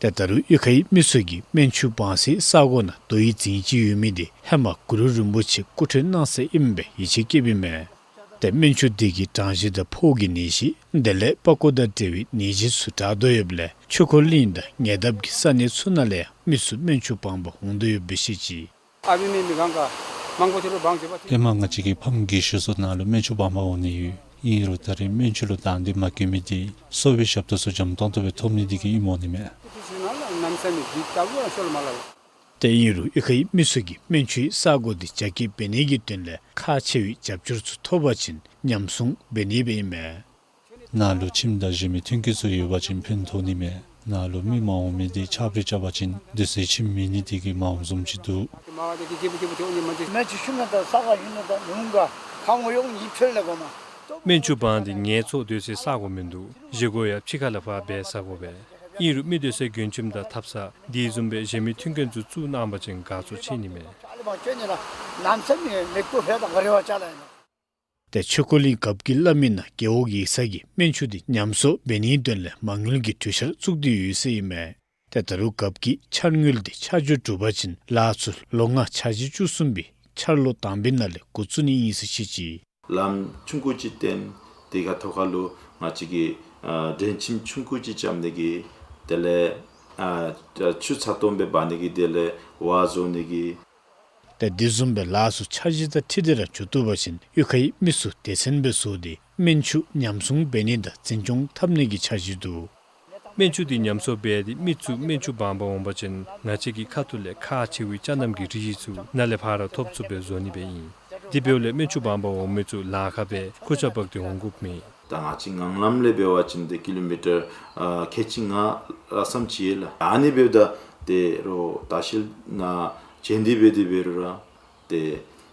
ཏེ་ད་རུང་གཡུས་ཁའི་མི་ཚུ་གིས་སྨན་ཆུ་སྦང་སའི་ས་གོ་ནང་རྡོ་ཡི་རྫིང་ཅིག་ཡོད་མི་འདི་ཧེ་མ་གུ་རུ་རིན་པོ་ཆེ་སྐུ་ཕྲེང་གནང་ས་ཨིནམ་སྦེ་ཡིད་ཆེས་བསྐྱེདཔ་ཨིན་མས། ཏེ་སྨན་ཆུ་འདི་གིས་གྲང་ཞིང་དང་ཕོག་གི་ནད་གཞི་དེ་ལས་པགས་ཀོ་དང་འབྲེལ་བའི་ནད་གཞི་ཚུ་དྲག་དོ་ཡོདཔ་ལས་ཆོས་འཁོར་གླིང་དང་ཉེ་འདབས་ཀྱི་ས་གནས་ཚུ་ནང་ལས་ཡང་མི་ཚུ་སྨན་ཆུ་སྦང་པར་འོང་དོ་ཡོདཔ་སྦེ་བཤད་ཅི། ཨ་མི་མི་མི་གང་ག་མང་པོ་ཅིག་ལུ་སྦང་བྱེད་པ་ཨེ་མ་ང་བཅས་ཀྱི་ཕམ་རྒེད་འོག་ཚུ་ནང་ལུ་སྨན་ཆུ་སྦང་པར་འོང་ནི་ཡོད། ཨིན་རུང་ད་རེས་སྨན་ཆུ་ལུ་དང་འདོད་མ་བསྐྱེད་མི་འདི་གསོ་བའི་ཞབས་ཏོག་ཚུ་འཇམ་ཏོང་ཏོ་སྦེ་ཐོབ་ནི་འདི་གིས་ཨིནམ་འོང་ནི་མས། ཏེ་ཨིན་རུང་གཡུས་ཁའི་མི་ཚུ་གིས་སྨན་ཆུའི་ས་གོ་འདི་རྒྱ་སྐྱེད་འབད་ནི་གི་དོན་ལས་ཁག་ཆེ་བའི་རྒྱབ་སྐྱོར་ཚུ་ཐོབ་པ་ཅིན་ཉམས་སྲུང་འབད་ནི་སྦེ་ཨིན་མས། ནཱ་ལུ་ཁྱིམ་དང་གཞན་མི་མཐུན་རྐྱེན་ཚུ་ཡོད་པ་ཅིན་ཕན་ཐོགས་ནི་མས། ནཱ་ལུ་མི་མ་འོང་མི་འདི་ཆརཔ་རྐྱབ་པ་ཅིན་དུས་ཚོད་ཁྱིམ་མེད་ནི་འདི་གིས་མ་འོངམ་བཟུམ་ཅིག་འདུག། སྨན་ཆུ་སྦང་སྟེ་ངལ་འཚོ་དུས་ཚོད་ས་གོ་མིན་འདུག། བཞེས་སྒོ་ཡང་ཕྱི་ཁ་ལས་ཕར་འབད་ས་གོ་པས། ཨིན་རུང་མི་སྡོད་སའི་མགྱོན་ཁྱིམ་དང་ཐབ་ཚང་དེ་བཟུམ་སྦེ་གཞན་མི་མཐུན་རྐྱེན་ཚུ་བཙུགས་གནང་པ་ཅིན་དགའ་ཚོར་ཆེ་ནི་མས། ཏེ་ཆོས་འཁོར་གླིང་རྒཔོ་གིས་སླབ་མིའི་ནང་རྒེད་འོག་ཡིག་ཚང་གིས་སྨན་ཆུ་འདི་ཉམས་གསོ་འབད་ནིའི་དོན་ལས་མ་དངུལ་གྱི་གྲོས་འཆར་བཙུགས་ཏེ་ཡོད་ཟེར་ཨིན་མས། ཏེ་ད་རུང་རྒཔོ་གིས་འཆར་དངུལ་འདི་ཆ་འཇོག་གྲུབ་པ་ཅིན་ལཱ་ཚུ་ལོ་ལྔ་འཆར་གཞི་བཅུ་གསུམ་པའི་འཆར་ལོ་དང་པའི་ནང་ལས་འགོ་བཙུགས་ནི་ཨིན་ཟེར་བཤད་ཅི། ལམ་ཆུང་ཀུ་ཅིག་བཏོན། དེ་ཁར་ཐོག་ཁར་ལུ་ང་བཅས་ཀྱིས་ཨ་འདྲེན་ཁྱིམ་ཆུང་ཀུ་ཅིག་རྐྱབ་ནི་གི་དེ་ལས་ཨ་ཆུ་ཚ་ཏོམ་སྦེ་འབག་ནི་གི་དེ་ལས་བ་བཟོ་ནི་གི། ཏེ་དེ་བཟུམ་སྦེ་ལཱ་ཚུ་འཆར་གཞི་དང་འཁྲིལ་ཏེ་ར་འགྱོ་བཏུབ་པ་ཅིན་གཡུས་ཁའི་མི་ཚུ་སྡེ་ཚན་སྦེ་བཟོ་སྟེ་སྨན་ཆུ་ཉམས་སྲུང་འབད་ནི་དང་འཛིན་སྐྱོང་འཐབ་ནི་གི་འཆར་གཞི་འདུག། སྨན་ཆུ་འདི་ཉམས་གསོ་འབད་དེ་མི་ཚུ་སྨན་ཆུ་སྦང་པར་འོང་པ་ཅིན་ང་བཅས་ཀྱི་ཁ་ཐུག་ལས་ཁག་ཆེ་བའི་ཅ་རྣམ་གྱི་རིགས་ཡི་ཚུ་ནཱ་ལས་ཕར་ར་ཐོབ་ཚུགསཔ་སྦེ་བཟོ་ནི་སྦེ་ཨིན། དེ་འབདཝ་ལས་སྨན་ཆུ་སྦང་པར་འོང་མི་ཚུ་ལཱ་ཁག་སྦེ་ཁུར་ཆ་འབག་སྟེ་འོང་དགོཔ་མེད། ད་ང་བཅས་ངང་ལམ་ལས་འབད་བ་ཅིན་ཏེ་ཀི་ལོ་མི་ཊར་ཨ་ཁལ་གཅིག་ལྔ་ལྷག་ཙམ་ཅིག་ཡོད་ལགས། ཨ་ནི་འབདཝ་ད་ཏེ་རོགས་ད་ཤེལ་ནང་བྱེ་འདི་འབད་དེ་འབད་རུང་ར་ཏེ་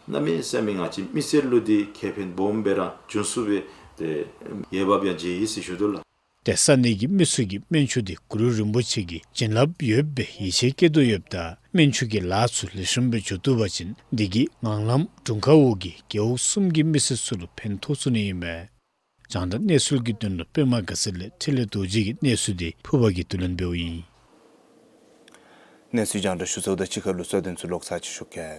གནམ་མེད་ས་མེད་ང་བཅས་མི་སེར་ལུ་འདི་ཁེ་ཕན་སྦོམ་སྦེ་ར་བྱུང་ཚུགསཔ་སྦེ་ཏེ་འོས་འབབ་ཡང་མཇལ་ཡི་ཟེར་ཞུ་དོ་ལགས། ཏེ་ས་གནས་ཀྱི་མི་ཚུ་གིས་སྨན་ཆུ་འདི་གུ་རུ་རིན་པོ་ཆེ་གི་བྱིན་རླབས་ཡོདཔ་སྦེ་ཡིད་ཆེས་བསྐྱེད་དོ་ཡོདཔ་ད་སྨན་ཆུ་གི་ལཱ་ཚུ་ལེགས་ཤོམ་སྦེ་འགྱོ་བཏུབ་པ་ཅིན་འདི་གིས་ངང་ལམ་དྲུང་ཁག་འོག་གི་རྒེད་འོག་གསུམ་གྱི་མི་སེར་ཚུ་ལུ་ཕན་ཐོགས་ཚུགས་ནི་ཨིན་པས། རྒྱང་བསྒྲགས་གནས་ཚུལ་གྱི་དོན་ལུ་པདྨ་དགའ་ཚལ་ལས་འཕྲིན་ལས་རྡོ་རྗེ་གི་གནས་ཚུལ་འདི་ཕུར་པ་གིས་བསྡུ་ལེན་འབདཝ་ཨིན། གནས་ཚུལ་རྒྱང་བསྒྲགས་ཞུ་ཚརཝ་ད་གཅིག་ཁར་ལུ་གསོལ་སྟོན་ཚུ་ལོག་ཚར་ཅིག་ཞུ་གེ།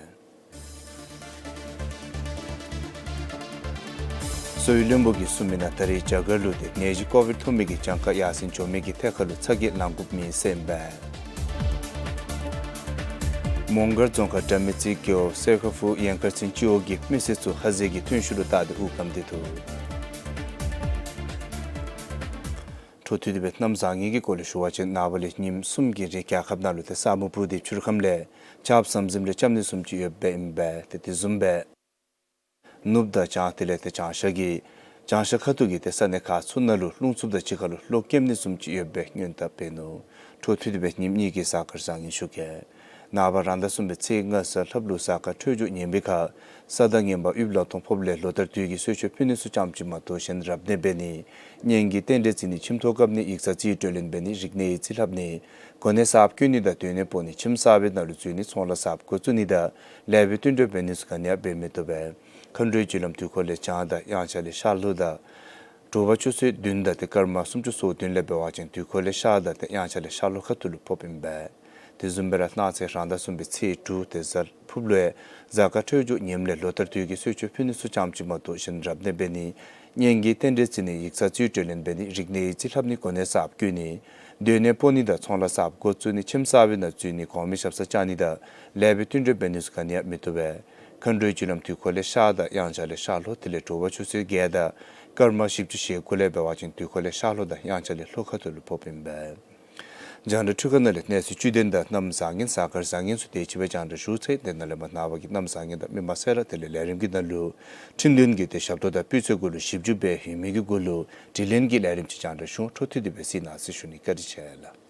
གསོ་བའི་བློན་པོ་གིས་གསུངས་མི་ནང་ད་རེས་རྒྱ་གར་ལུ་ཏེ་ནད་གཞི་ཀོ་བིཌ་ཐོབ་མི་གི་གྱངས་ཁ་ཡར་སེང་འགྱོ་མི་གི་ཐད་ཁར་ལུ་ཚ་གྱང་ལང་དགོཔ་མེད་ཟེར་ཨིན་པས། མོང་སྒར་རྫོང་ཁག་དགྲ་མེད་རྩེ་རྒེད་འོག་སེར་ཁ་ཕུ་ཡན་ཁར་ཚིང་སྤྱི་འོག་གི་མི་སེར་ཚུ་ཧ་ཟེ་གི་ཐོན་ཤུགས་ལུ་བལྟ་སྟེ་དབུགས་སྐམ་སྟེ་འདུག། འཕྲོ་མཐུད་དེ་སྦེ་གནམ་བཟང་ངན་གྱི་སྐོར་ལས་ཞུ་བ་ཅིན་ནངས་པ་ལས་ཉིནམ་གསུམ་གྱི་རིང་རྒྱལ་ཁབ་ནང་ལུ་ཏེ་ས་སྨུག་སྤུབས་ཏེ་ཕྱི་རུ་ཁམས་ལས་ཆརཔ་ཟམ་ཟིམ་རེ་རྐྱབ་ནི་བཟུམ་ཅིག་ཡོདཔ་ཨིན་པས། ཏེ་དེ་བཟུམ་སྦེ་ནུབ་དང་བྱང་དེ་ལས་ཏེ་བྱང་ཤར་གྱི་བྱང་ཤར་ཁ་ཐུག་གི་ཏེ་ས་གནས་ཁག་ཚུ་ནང་ལུ་རླུང་འཚུབ་དང་གཅིག་ཁར་ལུ་གློག་རྐྱབ་ནི་བཟུམ་ཅིག་ཡོདཔ་སྦེ་སྔོན་དཔག་འབད་ནུག། འཕྲོ་མཐུད་དེ་སྦེ་ཉིནམ་གཉིས་ཀྱི་གཟའ་སྐར་བཟང་ངན་ཞུ་གེ། ནངས་པ་རང་ཟླ་གསུམ་པའི་ཚེས་ལྔ་གཟའ་ལྷགཔ་ལུ་གཟའ་སྐར་འཕྲོད་སྦྱོར་ངན་པའི་ཁར་ས་དང་ངན་པ་དབུལ་ལ་མཐོང་ཕོགཔ་ལས་ལོ་ལྟར་དུས་ཀྱི་གསོལ་མཆོད་ཕུལ་ནི་ཚུ་ཙམ་ཅིག་མ་གཏོགས་གཞན་རབ་གནས་འབད་ནི་གཉེན་གྱི་རྟེན་འབྲེལ་བརྩི་ནི་ཁྱིམ་ཐོག་བཀབ་ནི་ཡིག་ཚང་རྩིས་སྤྲོད་ལེན་འབད་ནི་རིག་གནས་ཡིག་རྩིས་ལྷབ་ནི་གོ་གནས་གསརཔ་བསྐོ་ནི་དང་སྡོད་གནས་སྤོ་ནི་ཁྱིམ་གསར་པའི་ནང་ལུ་འཛུལ་ནི་ཚོང་ལཱ་གསརཔ་འགོ་བཙུགས་ནི་དང་ལེགས་པའི་བསྟུན་གྲོས་འབད་ནི་ཚུ་ག་ནི་ཡང་འབད་མི་བཏུབ་པས། མཁའ་འགྲོའི་རྒྱུ་ལམ་དུས་འཁོར་ལས་བྱང་དང་དབྱངས་འཆར་ལས་ཤར་ལྷོ་དང་དྲོ་པ་ཆུ་ཚོད་བདུན་དང་ཏེ་སྐར་མ་སུམ་ཅུ་སོ་བདུན་ལས་འབད་བ་ཅིན་དུས་འཁོར་ལས་ཤར་དང་ཏེ་དབྱངས་འཆར་ལས་ཤར་ལྷོ་ཁ་ཐུག་ལུ་ཕོགཔ་ཨིན་པས། དེ་བཟུམ་སྦེ་ར་གནངས་ཚེ་རང་ཟླ་གསུམ་པའི་ཚེས་དྲུག་ཏེ་གཟའ་ཕུརཔ་ལུ་ཡང་གཟའ་སྐར་འཕྲོད་སྦྱོར་ངནམ་ལས་ལོ་ལྟར་དུས་ཀྱི་གསོལ་མཆོད་ཕུལ་ནི་ཚུ་ཙམ་ཅིག་མ་གཏོགས་གཞན་རབ་གནས་འབད་ནི་གཉེན་གྱི་རྟེན་འབྲེལ་བརྩི་ནི་ཡིག་ཚང་རྩིས་སྤྲོད་ལེན་འབད་ནི་རིག་གནས་ཡིག་རྩིས་ལྷབ་ནི་གོ་གནས་གསརཔ་བསྐོ་ནི་སྡོད་གནས་སྤོ་ནི་དང་ཚོང་ལཱ་གསརཔ་འགོ་བཙུགས་ནི་ཁྱིམ་གསར་པའི་ནང་འཛུལ་ནི་གོང་མའི་ཞབས་སར་བཅར་ནི་དང་ལེགས་པའི་བསྟུན་གྲོས་འབད་ནི་ཚུ་ག་ནི་ཡང་མི་བཏུབ་པས། མཁའ་འགྲོའི་རྒྱུ་ལམ་དུས་འཁོར་ལས་ཤར་དང་དབྱངས་འཆར་ལས་ཤར་ལྷོ་དེ་ལས་དྲོ་པ་ཆུ་ཚོད་བརྒྱད་དང་སྐར་མ་བཞི་བཅུ་ཞེ་དགུ་ལས་འབད་བ་ཅིན་དུས་འཁོར་ལས་ཤར་ལྷོ་དང་དབྱངས་འཆར་ལས་ལྷོ་ཁ་ཐུག་ལུ་ཕོགཔ་ཨིན་པས། རྒྱང་བསྒྲགས་འཕྲུལ་ཁང་ནང་ལས་གནས་ཚུལ་བཅུད་ལྡན་དང་གནམ་བཟང་ངན་གཟའ་སྐར་བཟང་ངན་ཚུ་དེ་ཅིག་སྦེ་རྒྱང་བསྒྲགས་ཞུ་ཚར་ཡི། དེ་ནང་ལས་མར་ནངས་པ་གི་གནམ་བཟང་ངན་དང་མི་མང་སེར་དེ་ལས་ལས་རིམ་གྱི་ནང་ལུ་འཕྲིན་ལྷན་གྱི་ཏེ་ཞབས་ཏོག་དང་སྤུས་ཚད་གུ་ལུ་ཞིབ་འཇུག་འབད་ཡོད་མི་གི་གུ་ལུ་དྲི་ལན་གྱི་ལས་རིམ་ཅིག་རྒྱང་བསྒྲགས་ཞུ། འཕྲོ་མཐུད་དེ་སྦེ་གཟིགས་གནང་ཟེར་ཞུ་ནི། བཀའ་དྲིན་ཆེ་ལགས།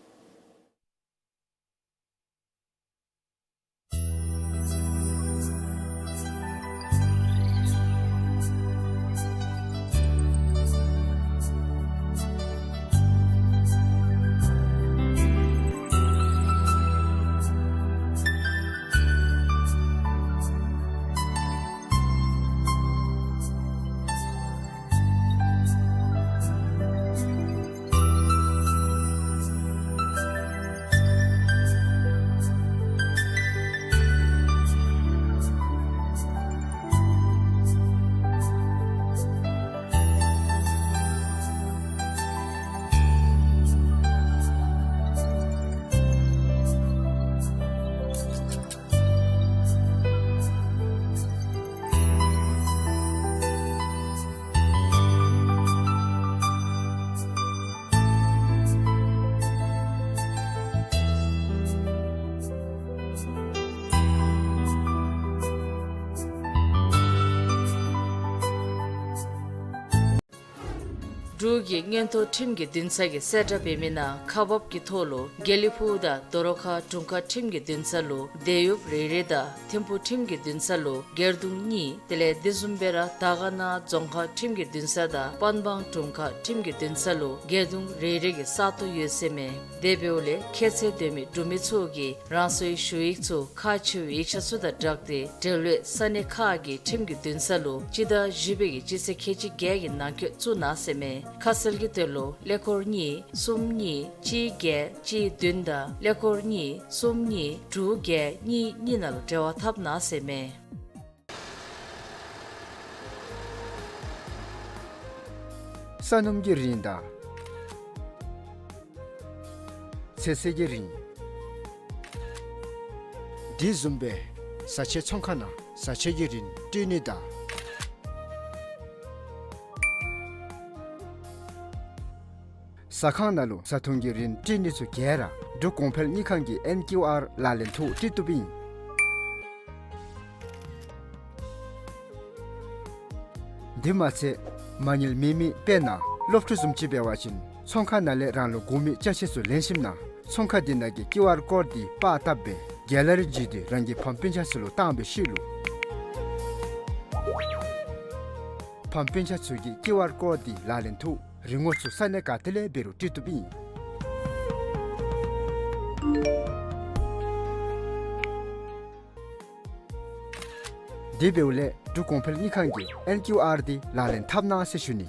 འབྲུག་གི་མངོན་མཐོ་ཁྲིམས་ཀྱི་འདུན་ས་གི་གསལ་བསྒྲགས་འབད་མི་ནང་ཁག་འབགཔ་གི་ཐོག་ལུ་དགེ་ལེགས་ཕུག་དང་རྡོ་རོ་ཁ་དྲུང་ཁག་ཁྲིམས་ཀྱི་འདུན་ས་ལུ་དེད་གཡོགཔ་རེ་རེ་དང་ཐིམ་ཕུག་ཁྲིམས་ཀྱི་འདུན་ས་ལུ་སྒེར་དུང་གཉིས། དེ་ལས་དེ་བཟུམ་སྦེ་ར་དར་དཀར་ན་རྫོང་ཁག་ཁྲིམས་ཀྱི་འདུན་ས་དང་པན་སྦང་དྲུང་ཁག་ཁྲིམས་ཀྱི་འདུན་ས་ལུ་སྒེར་དུང་རེ་རེ་གི་ས་སྟོང་ཡོད་ཟེར་མས། དེ་འབདཝ་ལས་ཁྱད་ཚད་ལྡན་མི་འབྲུག་མི་ཚུ་གིས་རང་སོའི་ཞུ་ཡིག་ཚུ་ཁག་ཆེ་བའི་ཡིག་ཆ་ཚུ་དང་སྦྲགས་ཏེ་འབྲེལ་ཡོད་ས་གནས་ཁག་གི་ཁྲིམས་ཀྱི་འདུན་ས་ལུ་སྤྱི་ཟླ་བཞི་པའི་གི་སྤྱི་ཚེས་ཁལ་གཅིག་བརྒྱད་ཀྱི་ནང་འཁོད་བཙུགས་གནང་ཟེར་མས། ཁ་གསལ་གྱི་དོན་ལུ་ཀླད་ཀོར་གཉིས་གསུམ་གཉིས་གཅིག་བརྒྱད་གཅིག་བདུན་དང་ཀླད་ཀོར་གཉིས་གསུམ་གཉིས་དྲུག་བརྒྱད་གཉིས་གཉིས་ནང་ལུ་འབྲེལ་བ་འཐབ་གནང་ཟེར་མས། ས་སྣུམ་གྱི་རིན་དང་ཚོད་བསྲེ་གི་རིན། དེ་བཟུམ་སྦེ་བཟའ་ཆས་ཚོང་ཁང་ནང་བཟའ་ཆས་ཀྱི་རིན་སྤྲོད་ནི་དང་། ཟ་ཁང་ནང་ལུ་བཟའ་འཐུང་གི་རིན་སྤྲོད་ནི་ཚུ་ག་ར་འབྲུག་གོང་འཕེལ་དངུལ་ཁང་གི་ཨེན་ཀིའུ་ཨར་ལག་ལེན་ཐོག་སྤྲོད་བཏུབ་ཨིན། དེ་མ་ཚད་མ་དངུལ་མེད་མི་དཔེར་ན་སློབ་ཕྲུག་བཟུམ་ཅིག་འབད་བ་ཅིན་ཚོང་ཁང་ནང་ལས་རང་ལུ་དགོ་མི་ཅ་ཆས་ཚུ་ལེན་ཞིནམ་ན་ཚོང་ཁང་དེ་ནང་གི་ཀིའུ་ཨར་ཀོཌ་དེ་པར་བཏབ་སྦེ་གེ་ལ་རི་བརྒྱུད་དེ་རང་གི་ཕམ་སྤུན་ཆ་ཚུ་ལུ་བཏང་བའི་ཤུལ་ལུ་ཕམ་སྤུན་ཆ་ཚུ་གིས་ཀིའུ་ཨར་ཀོཌ་དེ་ལག་ལེན་ཐོག་རིན་གོང་ཚུ་ས་གནས་ག་ཏེ་ལས་འབད་རུང་སྤྲོད་བཏུབ་ཨིན། དེ་འབདཝ་ལས་འབྲུག་གོང་འཕེལ་དངུལ་ཁང་གི་ཨེན་ཀིའུ་ཨར་དེ་ལག་ལེན་འཐབ་གནང་ཟེར་ཞུ་ནི།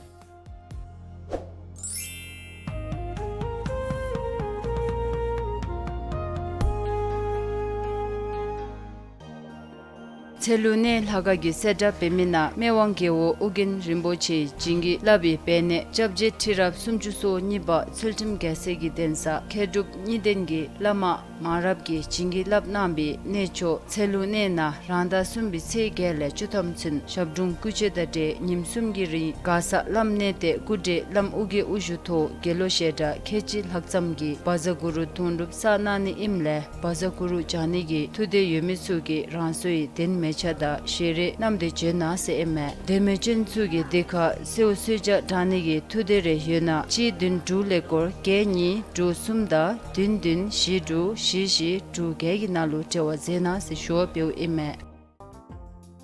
ཚལ་ལུ་གནས་ལྷ་ཁང་གི་གསལ་བསྒྲགས་འབད་མི་ནང་སྨད་དབང་རྒྱལ་པོ་ཨོ་རྒྱན་རིན་པོ་ཆེ་བྱིན་གྱིས་བརླབས་པའི་སྦས་གནས་སྐྱབས་རྗེ་ཁྲི་རབས་སུམ་ཅུ་སོ་གཉིས་པ་ཚུལ་ཁྲིམས་རྒྱལ་མཚན་གྱི་གདན་ས་མཁས་གྲུབ་གཉིས་ལྡན་གྱི་བླ་མ་མང་རབས་ཀྱིས་བྱིན་གྱིས་བརླབས་གནང་བའི་གནས་མཆོག་ཚལ་ལུ་གནས་ནང་རང་ཟླ་གསུམ་པའི་ཚེས་བརྒྱད་ལས་བཅུ་ཐམ་ཚུན་ཞབས་དྲུང་སྐུ་མཆོད་དང་འབྲེལ་ཉིནམ་གསུམ་གྱི་རིང་མགར་ས་བླམ་གནས་བརྟན་སྐུ་བགྲེས་བླམ་ཨོ་རྒྱན་དབུ་བཞུགས་ཐོག་དགེ་སློང་ཞལ་གྲངས་ཁལ་གཅིག་ལྷག་ཙམ་གྱིས་བཛྲ་གུ་རུ་དུང་སྒྲུབ་བསགས་གནང་ནི་ཨིནམ་ལས་བཛྲ་གུ་རུ་བགྲང་ནི་གི་ཐུགས་འདོད་ཡོད་མི་ཚུ་གིས་རང་སོའི་གདན་མལ་ཆ་དང་ཞལ་རས་བསྣམས་ཏེ་བྱོན་གནང་ཟེར་ཨིན་མས། གདན་མལ་ཅན་ཚུ་གིས་དེ་ཁར་གསོལཝ་གསོལ་ཇ་དྲང་ནི་གི་ཐུགས་འདོད་རེ་ཡོད་ན་གཅིག་བདུན་དྲུག་ཀླད་ཀོར་བརྒྱད་གཉིས་དྲུག་གསུམ་དང་བདུན་བདུན་བཞི་དྲུག་བཞི་བཞི་དྲུག་བརྒྱད་ཀྱི་ནང་ལུ་འབྲེལ་བ་མཛད་གནང་ཟེར་ཞུ་བ་འབདཝ་ཨིན་མས།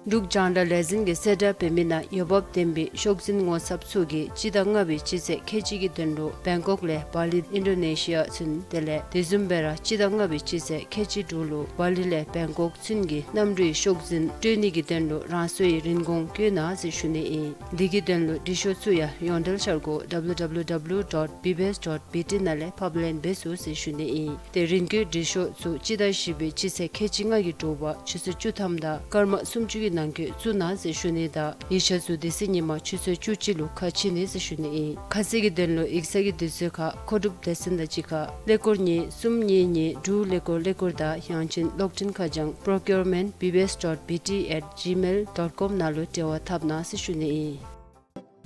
འབྲུག་རྒྱང་བསྒྲགས་ལས་འཛིན་གྱི་གསལ་བསྒྲགས་འབད་མི་ནང་འོས་འབབ་ལྡན་པའི་ཤོག་འཛིན་ངོ་ཚབ་ཚུ་གིས་སྤྱི་ཟླ་ལྔ་པའི་སྤྱི་ཚེས་ཁལ་གཅིག་གི་དོན་ལུ་བེང་ཀོག་ལས་བ་ལི་ཨིན་ཌོ་ནེ་ཤི་ཡ་ཚུན་དེ་ལས་དེ་བཟུམ་སྦེ་ར་སྤྱི་ཟླ་ལྔ་པའི་སྤྱི་ཚེས་ཁལ་གཅིག་དྲུག་ལུ་བ་ལི་ལས་བེང་ཀོག་ཚུན་གྱི་གནམ་གྲུའི་ཤོག་འཛིན་སྤྲོད་ནི་གི་དོན་ལུ་རང་སོའི་རིན་གོང་བཀོད་གནང་ཟེར་ཞུ་ནི་ཨིན། འདི་གི་དོན་ལུ་འབྲི་ཤོག་ཚུ་ཡང་ཡོངས་འབྲེལ་འཆར་སྒོ་W W W dot B B S dot B T ནང་ལས་ཕབ་ལེན་འབད་ཚུགས་ཟེར་ཞུ་ནི་ཨིན། ཏེ་རིན་བཀོད་འབྲི་ཤོག་ཚུ་སྤྱི་ཟླ་བཞི་པའི་སྤྱི་ཚེས་ཁལ་གཅིག་ལྔ་གི་དྲོ་པ་ཆུ་ཚོད་བཅུ་ཐམ་དང་སྐར་མ་སུམ་ཅུ་གི་ནང་འཁོད་བཙུགས་གནང་ཟེར་ཞུ་ནི་དང་ཡིག་ཆ་ཚུ་དེ་ཚེ་ཉིན་མ་ཆུ་ཚོད་བཅུ་གཅིག་ལུ་ཁ་ཕྱེ་ནི་ཟེར་ཞུ་ནི་ཨིན། ཁ་གསལ་གྱི་དོན་ལུ་ཡིག་ཚང་གི་དུས་ཚོད་ཁར་མཁོ་སྒྲུབ་སྡེ་ཚན་དང་གཅིག་ཁར་ཀླད་ཀོར་གཉིས་གསུམ་གཉིས་གཉིས་དྲུག་ཀླད་ཀོར་ཀླད་ཀོར་དང་ཡང་ཅིན་གློག་འཕྲིན་ཁ་བྱང་procurement B B S dot B T at gmail dot com ནང་ལུ་འབྲེལ་བ་འཐབ་གནང་ཟེར་ཞུ་ནི་ཨིན།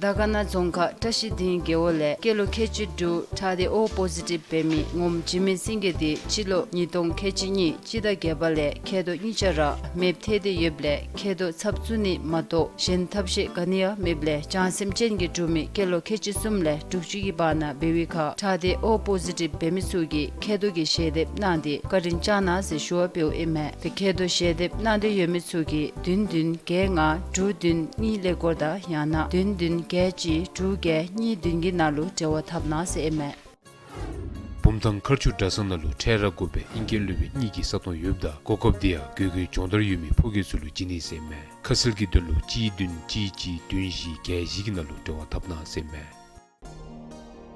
དར་དཀར་ན་རྫོང་ཁག་བཀྲ་ཤིས་སྡིངས་རྒེད་འོག་ལས་སྐྱེས་ལོ་ཁལ་གཅིག་དྲུག་ཁྲག་སྡེ་O positive འབད་མི་ངོམ་འཇིགས་མེད་སེང་གེ་དེ་སྤྱི་ལོ་ཉིས་སྟོང་ཁལ་གཅིག་གཉིས་སྤྱི་ཟླ་བརྒྱད་པ་ལས་མཁལ་རྡོག་གཉིས་ཆ་ར་མེདཔ་ཐལ་ཏེ་ཡོདཔ་ལས་མཁལ་རྡོག་ཚབ་བཙུགས་ནི་མ་གཏོགས་གཞན་ཐབས་ཤེས་ག་ནི་ཡང་མེདཔ་ལས་བྱང་སེམས་ཅན་གྱི་འབྲུག་མི་སྐྱེས་ལོ་ཁལ་གཅིག་གསུམ་ལས་དྲུག་ཅུ་གི་བར་ན་འབད་བའི་ཁར་ཁྲག་སྡེ་O positive འབད་མི་ཚུ་གིས་མཁལ་རྡོག་གི་ཞལ་འདེབས་གནང་སྟེ་བཀའ་དྲིན་བསྐྱང་གནང་ཟེར་ཞུ་བ་འབདཝ་ཨིན་མས། ཏེ་མཁལ་རྡོག་ཞལ་འདེབས་གནང་འདོད་ཡོད་མི་ཚུ་གིས་བདུན་བདུན་བརྒྱད་ལྔ་དྲུག་བདུན་གཉིས་ཀླད་ཀོར་དང་ཡང་ན་བདུན་བདུན་བརྒྱད་གཅིག་དྲུག་བརྒྱད་གཉིས་བདུན་གྱི་ནང་ལུ་འབྲེལ་བ་འཐབ་གནང་ཟེར་ཨིན་མས། བུམ་ཐང་མཁར་ཆུ་གྲྭ་ཚང་ནང་ལུ་འཕྲལ་ར་དགོ་པའི་ཨིན་སྐད་སློབ་དཔོན་གཉིས་ཀྱི་ས་སྟོང་ཡོདཔ་ད་གོ་སྐབས་འདི་ཡང་དགོས་མཁོའི་སྦྱོང་བརྡར་ཡོད་མི་ཕོ་སྐྱེས་ཚུ་ལུ་བྱིན་ནི་ཟེར་ཨིན་མས། ཁ་གསལ་གྱི་དོན་ལུ་གཅིག་བདུན་གཅིག་གཅིག་བདུན་བཞི་བརྒྱད་བཞི་གི་ནང་ལུ་འབྲེལ་བ་འཐབ་གནང་ཟེར་ཨིན་མས།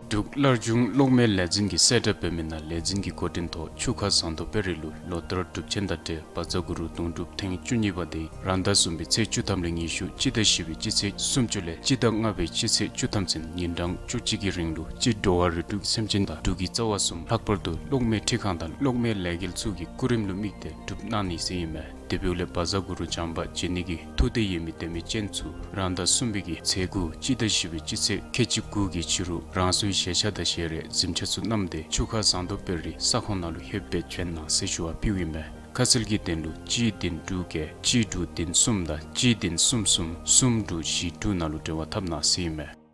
འབྲུག་སླར་འབྱུང་གློག་མེ་ལས་འཛིན་གྱི་གསལ་བསྒྲགས་འབད་མི་ནང་ལས་འཛིན་གྱི་འགོ་འདྲེན་ཐོག་ཆུ་ཁ་ཟངས་མདོག་དཔལ་རི་ལུ་ལོ་ལྟར་སྒྲུབ་ཆེན་དང་འབྲེལ་བཛྲ་གུ་རུ་དུང་སྒྲུབ་ཐེངས་བཅུ་གཉིས་པ་དེ་རང་ཟླ་གསུམ་པའི་ཚེས་བཅུ་ཐམ་ལས་ཉི་ཤུ་སྤྱི་ཟླ་བཞི་པའི་སྤྱི་ཚེས་སུམ་ཅུ་ལས་སྤྱི་ཟླ་ལྔ་པའི་སྤྱི་ཚེས་བཅུ་ཐམ་ཚུན་ཉིན་གྲངས་བཅུ་གཅིག་གི་རིང་ལུ་སྤྱི་འགྲོ་བ་རིགས་དྲུག་སེམས་ཅན་དང་འབྲུག་གི་རྩ་བ་གསུམ་ལྷག་པར་དུ་གློག་མེ་འཕྲུལ་ཁང་དང་གློག་མེ་ལས་འགུལ་ཚུ་གི་སྐུ་རིམ་ལུ་དམིགས་ཏེ་སྒྲུབ་གནང་ནི་ཟེར་ཨིན་མས། དེ་འབདཝ་ལས་བཛྲ་གུ་རུ་བྱམས་པ་མཇལ་ནི་གི་ཐུགས་འདོད་ཡོད་མི་དད་མོས་ཅན་ཚུ་རང་ཟླ་གསུམ་པའི་གི་ཚེས་དགུ་སྤྱི་ཟླ་བཞི་པའི་སྤྱི་ཚེས་ཁལ་གཅིག་དགུ་གི་ཕྱི་རུ་རང་སོའི་ཞལ་ཆས་དང་ཞལ་རས་གཟིམ་ཆས་ཚུ་བསྣམས་ཏེ་ཆུ་ཁ་ཟངས་མདོག་དཔལ་རི་ས་ཁོངས་ནང་ལུ་ལྷོདཔ་སྦེ་བྱོན་གནང་ཟེར་ཞུ་བ་ཕུལཝ་ཨིན་མས། ཁ་གསལ་གྱི་དོན་ལུ་གཅིག་བདུན་དྲུག་བརྒྱད་གཅིག་དྲུག་བདུན་གསུམ་དང་གཅིག་བདུན་གསུམ་གསུམ་གསུམ་དྲུག་བཞི་དྲུག་ནང་ལུ་འབྲེལ་བ་འཐབ་གནང་ཟེར་ཨིན་མས།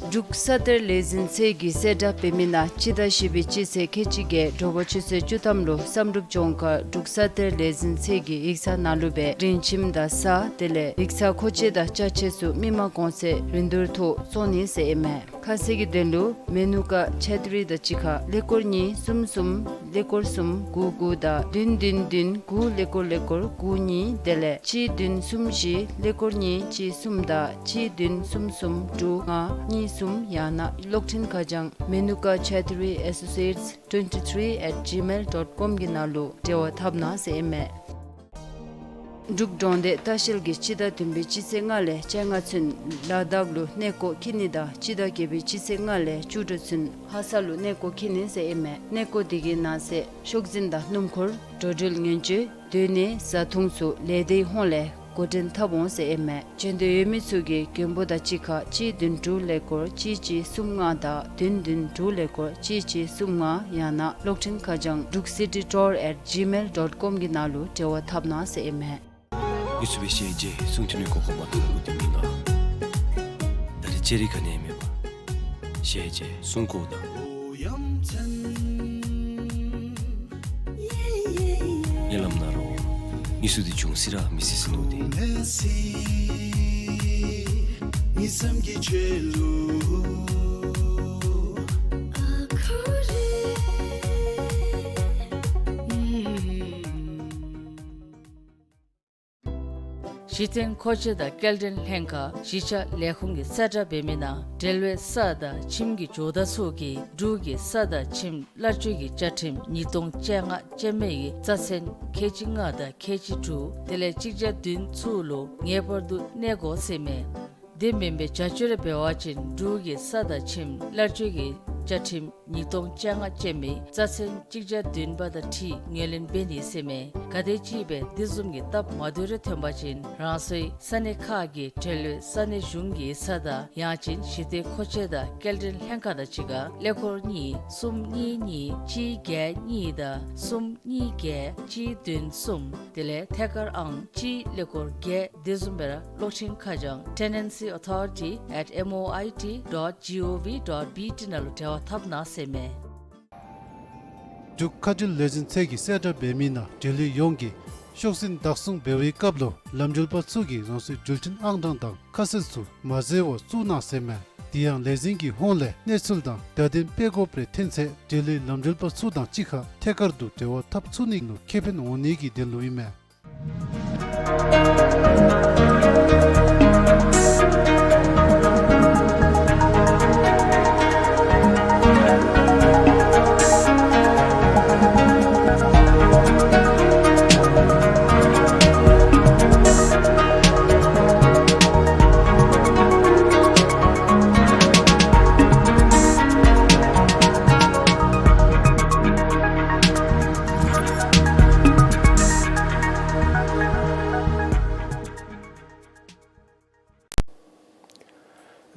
འབྲུག་ས་གཏེར་ལས་འཛིན་ཚད་ཀྱི་གསལ་བསྒྲགས་འབད་མི་ནང་སྤྱི་ཟླ་བཞི་པའི་སྤྱི་ཚེས་ཁལ་གཅིག་བརྒྱད་དྲོ་པ་ཆུ་ཚོད་བཅུ་ཐམ་ལུ་བསམ་གྲུབ་ལྗོངས་མཁར་འབྲུག་ས་གཏེར་ལས་འཛིན་ཚད་ཀྱི་ཡིག་ཚང་ནང་ལུ་སྦེ་རིན་ཁྱིམ་དང་ས་དེ་ལས་ཡིག་ཚང་མཁོ་ཆས་དང་ཅ་ཆས་ཚུ་མི་མང་གོང་ཚད་རིན་བསྡུར་ཐོག་བཙོང་ནི་ཟེར་ཨིན་མས། ཁ་གསལ་གྱི་དོན་ལུ་མེ་ནུ་ཀ་ཆེ་ཏི་རི་དང་གཅིག་ཁར་ཀླད་ཀོར་གཉིས་གསུམ་གསུམ་ཀླད་ཀོར་གསུམ་དགུ་དགུ་དང་བདུན་བདུན་བདུན་དགུ་ཀླད་ཀོར་ཀླད་ཀོར་དགུ་གཉིས་དེ་ལས་གཅིག་བདུན་གསུམ་བཞི་ཀླད་ཀོར་གཉིས་གཅིག་གསུམ་དང་གཅིག་བདུན་གསུམ་གསུམ་དྲུག་ལྔ་གཉིས་གསུམ་ཡང་ན་གློག་འཕྲིན་ཁ་བྱང་Menuka Chhetri Associates twenty three at gmail dot com གི་ནང་ལུ་འབྲེལ་བ་འཐབ་གནང་ཟེར་ཨིན་མས། འབྲུག་འབྲོང་སྡེ་ལྟ་བཤལ་གྱིས་སྤྱི་ཟླ་བདུན་པའི་སྤྱི་ཚེས་ལྔ་ལས་བཅོ་ལྔ་ཚུན་ལ་དྭགས་ལུ་གནས་སྐོར་འཁྱིད་ནི་དང་སྤྱི་ཟླ་བརྒྱད་པའི་སྤྱི་ཚེས་ལྔ་ལས་བཅུ་དྲུག་ཚུན་ལྷ་ས་ལུ་གནས་སྐོར་འཁྱིད་ནི་ཟེར་ཨིན་མས། གནས་སྐོར་དེ་གི་ནང་གསེས་ཤོག་འཛིན་དང་སྣུམ་འཁོར་འགྲོ་འགྲུལ་ཉེན་བཅོལ་སྡོད་གནས་བཟའ་འཐུང་ཚུ་ལས་སྡེའི་ཧོངས་ལས་ འགོ་འདྲེན་འཐབ་འོང་ཟེར་ཨིན་མས། འབྱོན་འདོད་ཡོད་མི་ཚུ་གིས་མགོན་པོ་དང་གཅིག་ཁར་གཅིག་བདུན་དྲུག་ཀླད་ཀོར་གཅིག་གཅིག་གསུམ་ལྔ་དང་བདུན་བདུན་དྲུག་ཀླད་ཀོར་གཅིག་གཅིག་གསུམ་ལྔ་ཡང་ན་གློག་འཕྲིན་ཁ་བྱང་འབྲུག་སི་ཊི་ཊུར་ཨེཊ་ཇི་མེལ་ཌོཊ་ཀོམ་གྱི་ནང་ལུ་འབྲེལ་བ་འཐབ་གནང་ཟེར་ཨིན་མས། ཡུ་སུབ་ཤེས་རྗེ་གསུང་ཐོས་ནི་གོ་གོ་མ་ཐོབ་པོ་དེ་མི་ང་། ད་རེས་ཅེ་རི་ག་ནི་མེད་པ། ཤེས་རྗེ་གསུང་གོ་དང་། ཉེ་ལམ་ན་རོ། མི་སུ་དེ་བྱུང་སི་ར་མི་སི་སི་ནོ་དེ། གཞི་རྟེན་མཁོ་ཆས་དང་སྐྱེལ་འདྲེན་ལྷན་ཁག་གཞིས་ཆགས་ལས་ཁུངས་ཀྱིས་གསལ་བསྒྲགས་འབད་མི་ནང་འབྲེལ་བའི་ས་དང་ཁྱིམ་གྱི་ཇོ་བདག་ཚུ་གིས་འབྲུག་གི་ས་དང་ཁྱིམ་གླར་སྤྱོད་ཀྱི་བཅའ་ཁྲིམས་ཉིས་སྟོང་བཅོ་ལྔ་ཅན་མའི་རྩ་ཚན་ཁལ་གཅིག་ལྔ་དང་ཁལ་གཅིག་དྲུག་དེ་ལས་གཅིག་བརྒྱ་བདུན་ཚུ་ལུ་ངེས་པར་དུ་གནས་དགོ་ཟེར་མས། དེ་མེན་པའི་བྱ་སྤྱོད་རེ་འབད་བ་ཅིན་འབྲུག་གི་ས་དང་ཁྱིམ་གླར་སྤྱོད་ཀྱི་བཅའ་ཁྲིམས་ཉིས་སྟོང་བཅོ་ལྔ་ཅན་མའི་རྩ་ཚན་གཅིག་བརྒྱ་བདུན་པ་དང་འཁྲིལ་ངོས་ལེན་འབད་ནི་ཟེར་མས། ག་དེམ་ཅིག་སྦེ་དེ་བཟུམ་གྱི་སྟབས་མ་བདེཝ་རེ་ཐོན་པ་ཅིན་རང་སོའི་ས་གནས་ཁག་གི་འབྲེལ་ཡོད་ས་གནས་གཞུང་གི་ས་དང་ཡང་ཅིན་གཞི་རྟེན་མཁོ་ཆས་དང་སྐྱེལ་འདྲེན་ལྷན་ཁག་དང་གཅིག་ཁར་ཀླད་ཀོར་གཉིས་གསུམ་གཉིས་གཉིས་གཅིག་བརྒྱད་གཉིས་དང་གསུམ་གཉིས་བརྒྱད་གཅིག་བདུན་གསུམ་དེ་ལས་ཐད་ཀར་ཨང་གཅིག་ཀླད་ཀོར་བརྒྱད་དེ་བཟུམ་སྦེ་ར་གློག་འཕྲིན་ཁ་བྱང་tenancy authority at M O I T dot G O V dot B T ནང་ལུ་འབྲེལ་བ་འཐབ་གནང་ཟེར་མས། འབྲུག་མཁའ་འགྲུལ་ལས་འཛིན་ཚད་ཀྱིས་གསལ་བསྒྲགས་འབད་མི་ནང་འབྲེལ་ཡོད་ཡོངས་ཀྱིས་ཤོག་འཛིན་བདག་བཟུང་འབད་བའི་སྐབས་ལུ་ལམ་འགྲུལ་པ་ཚུ་གིས་རང་སོའི་འགྲུལ་འཕྲིན་ཨང་གྲངས་དང་ཁ་གསལ་ཚུ་མ་བཟོ་བར་བཙུགས་གནང་ཟེར་མས། དེ་ཡང་ལས་འཛིན་གྱི་ཧོངས་ལས་གནས་ཚུལ་དང་བརྡ་དོན་སྤེལ་དགོཔ་རེ་ཐོན་ཚེ་འབྲེལ་ཡོད་ལམ་འགྲུལ་པ་ཚུ་དང་གཅིག་ཁར་ཐད་ཀར་དུ་འབྲེལ་བ་འཐབ་ཚུགས་ནི་ལུ་ཁེ་ཕན་འོང་ནི་གི་དོན་ལུ་ཨིན་མས།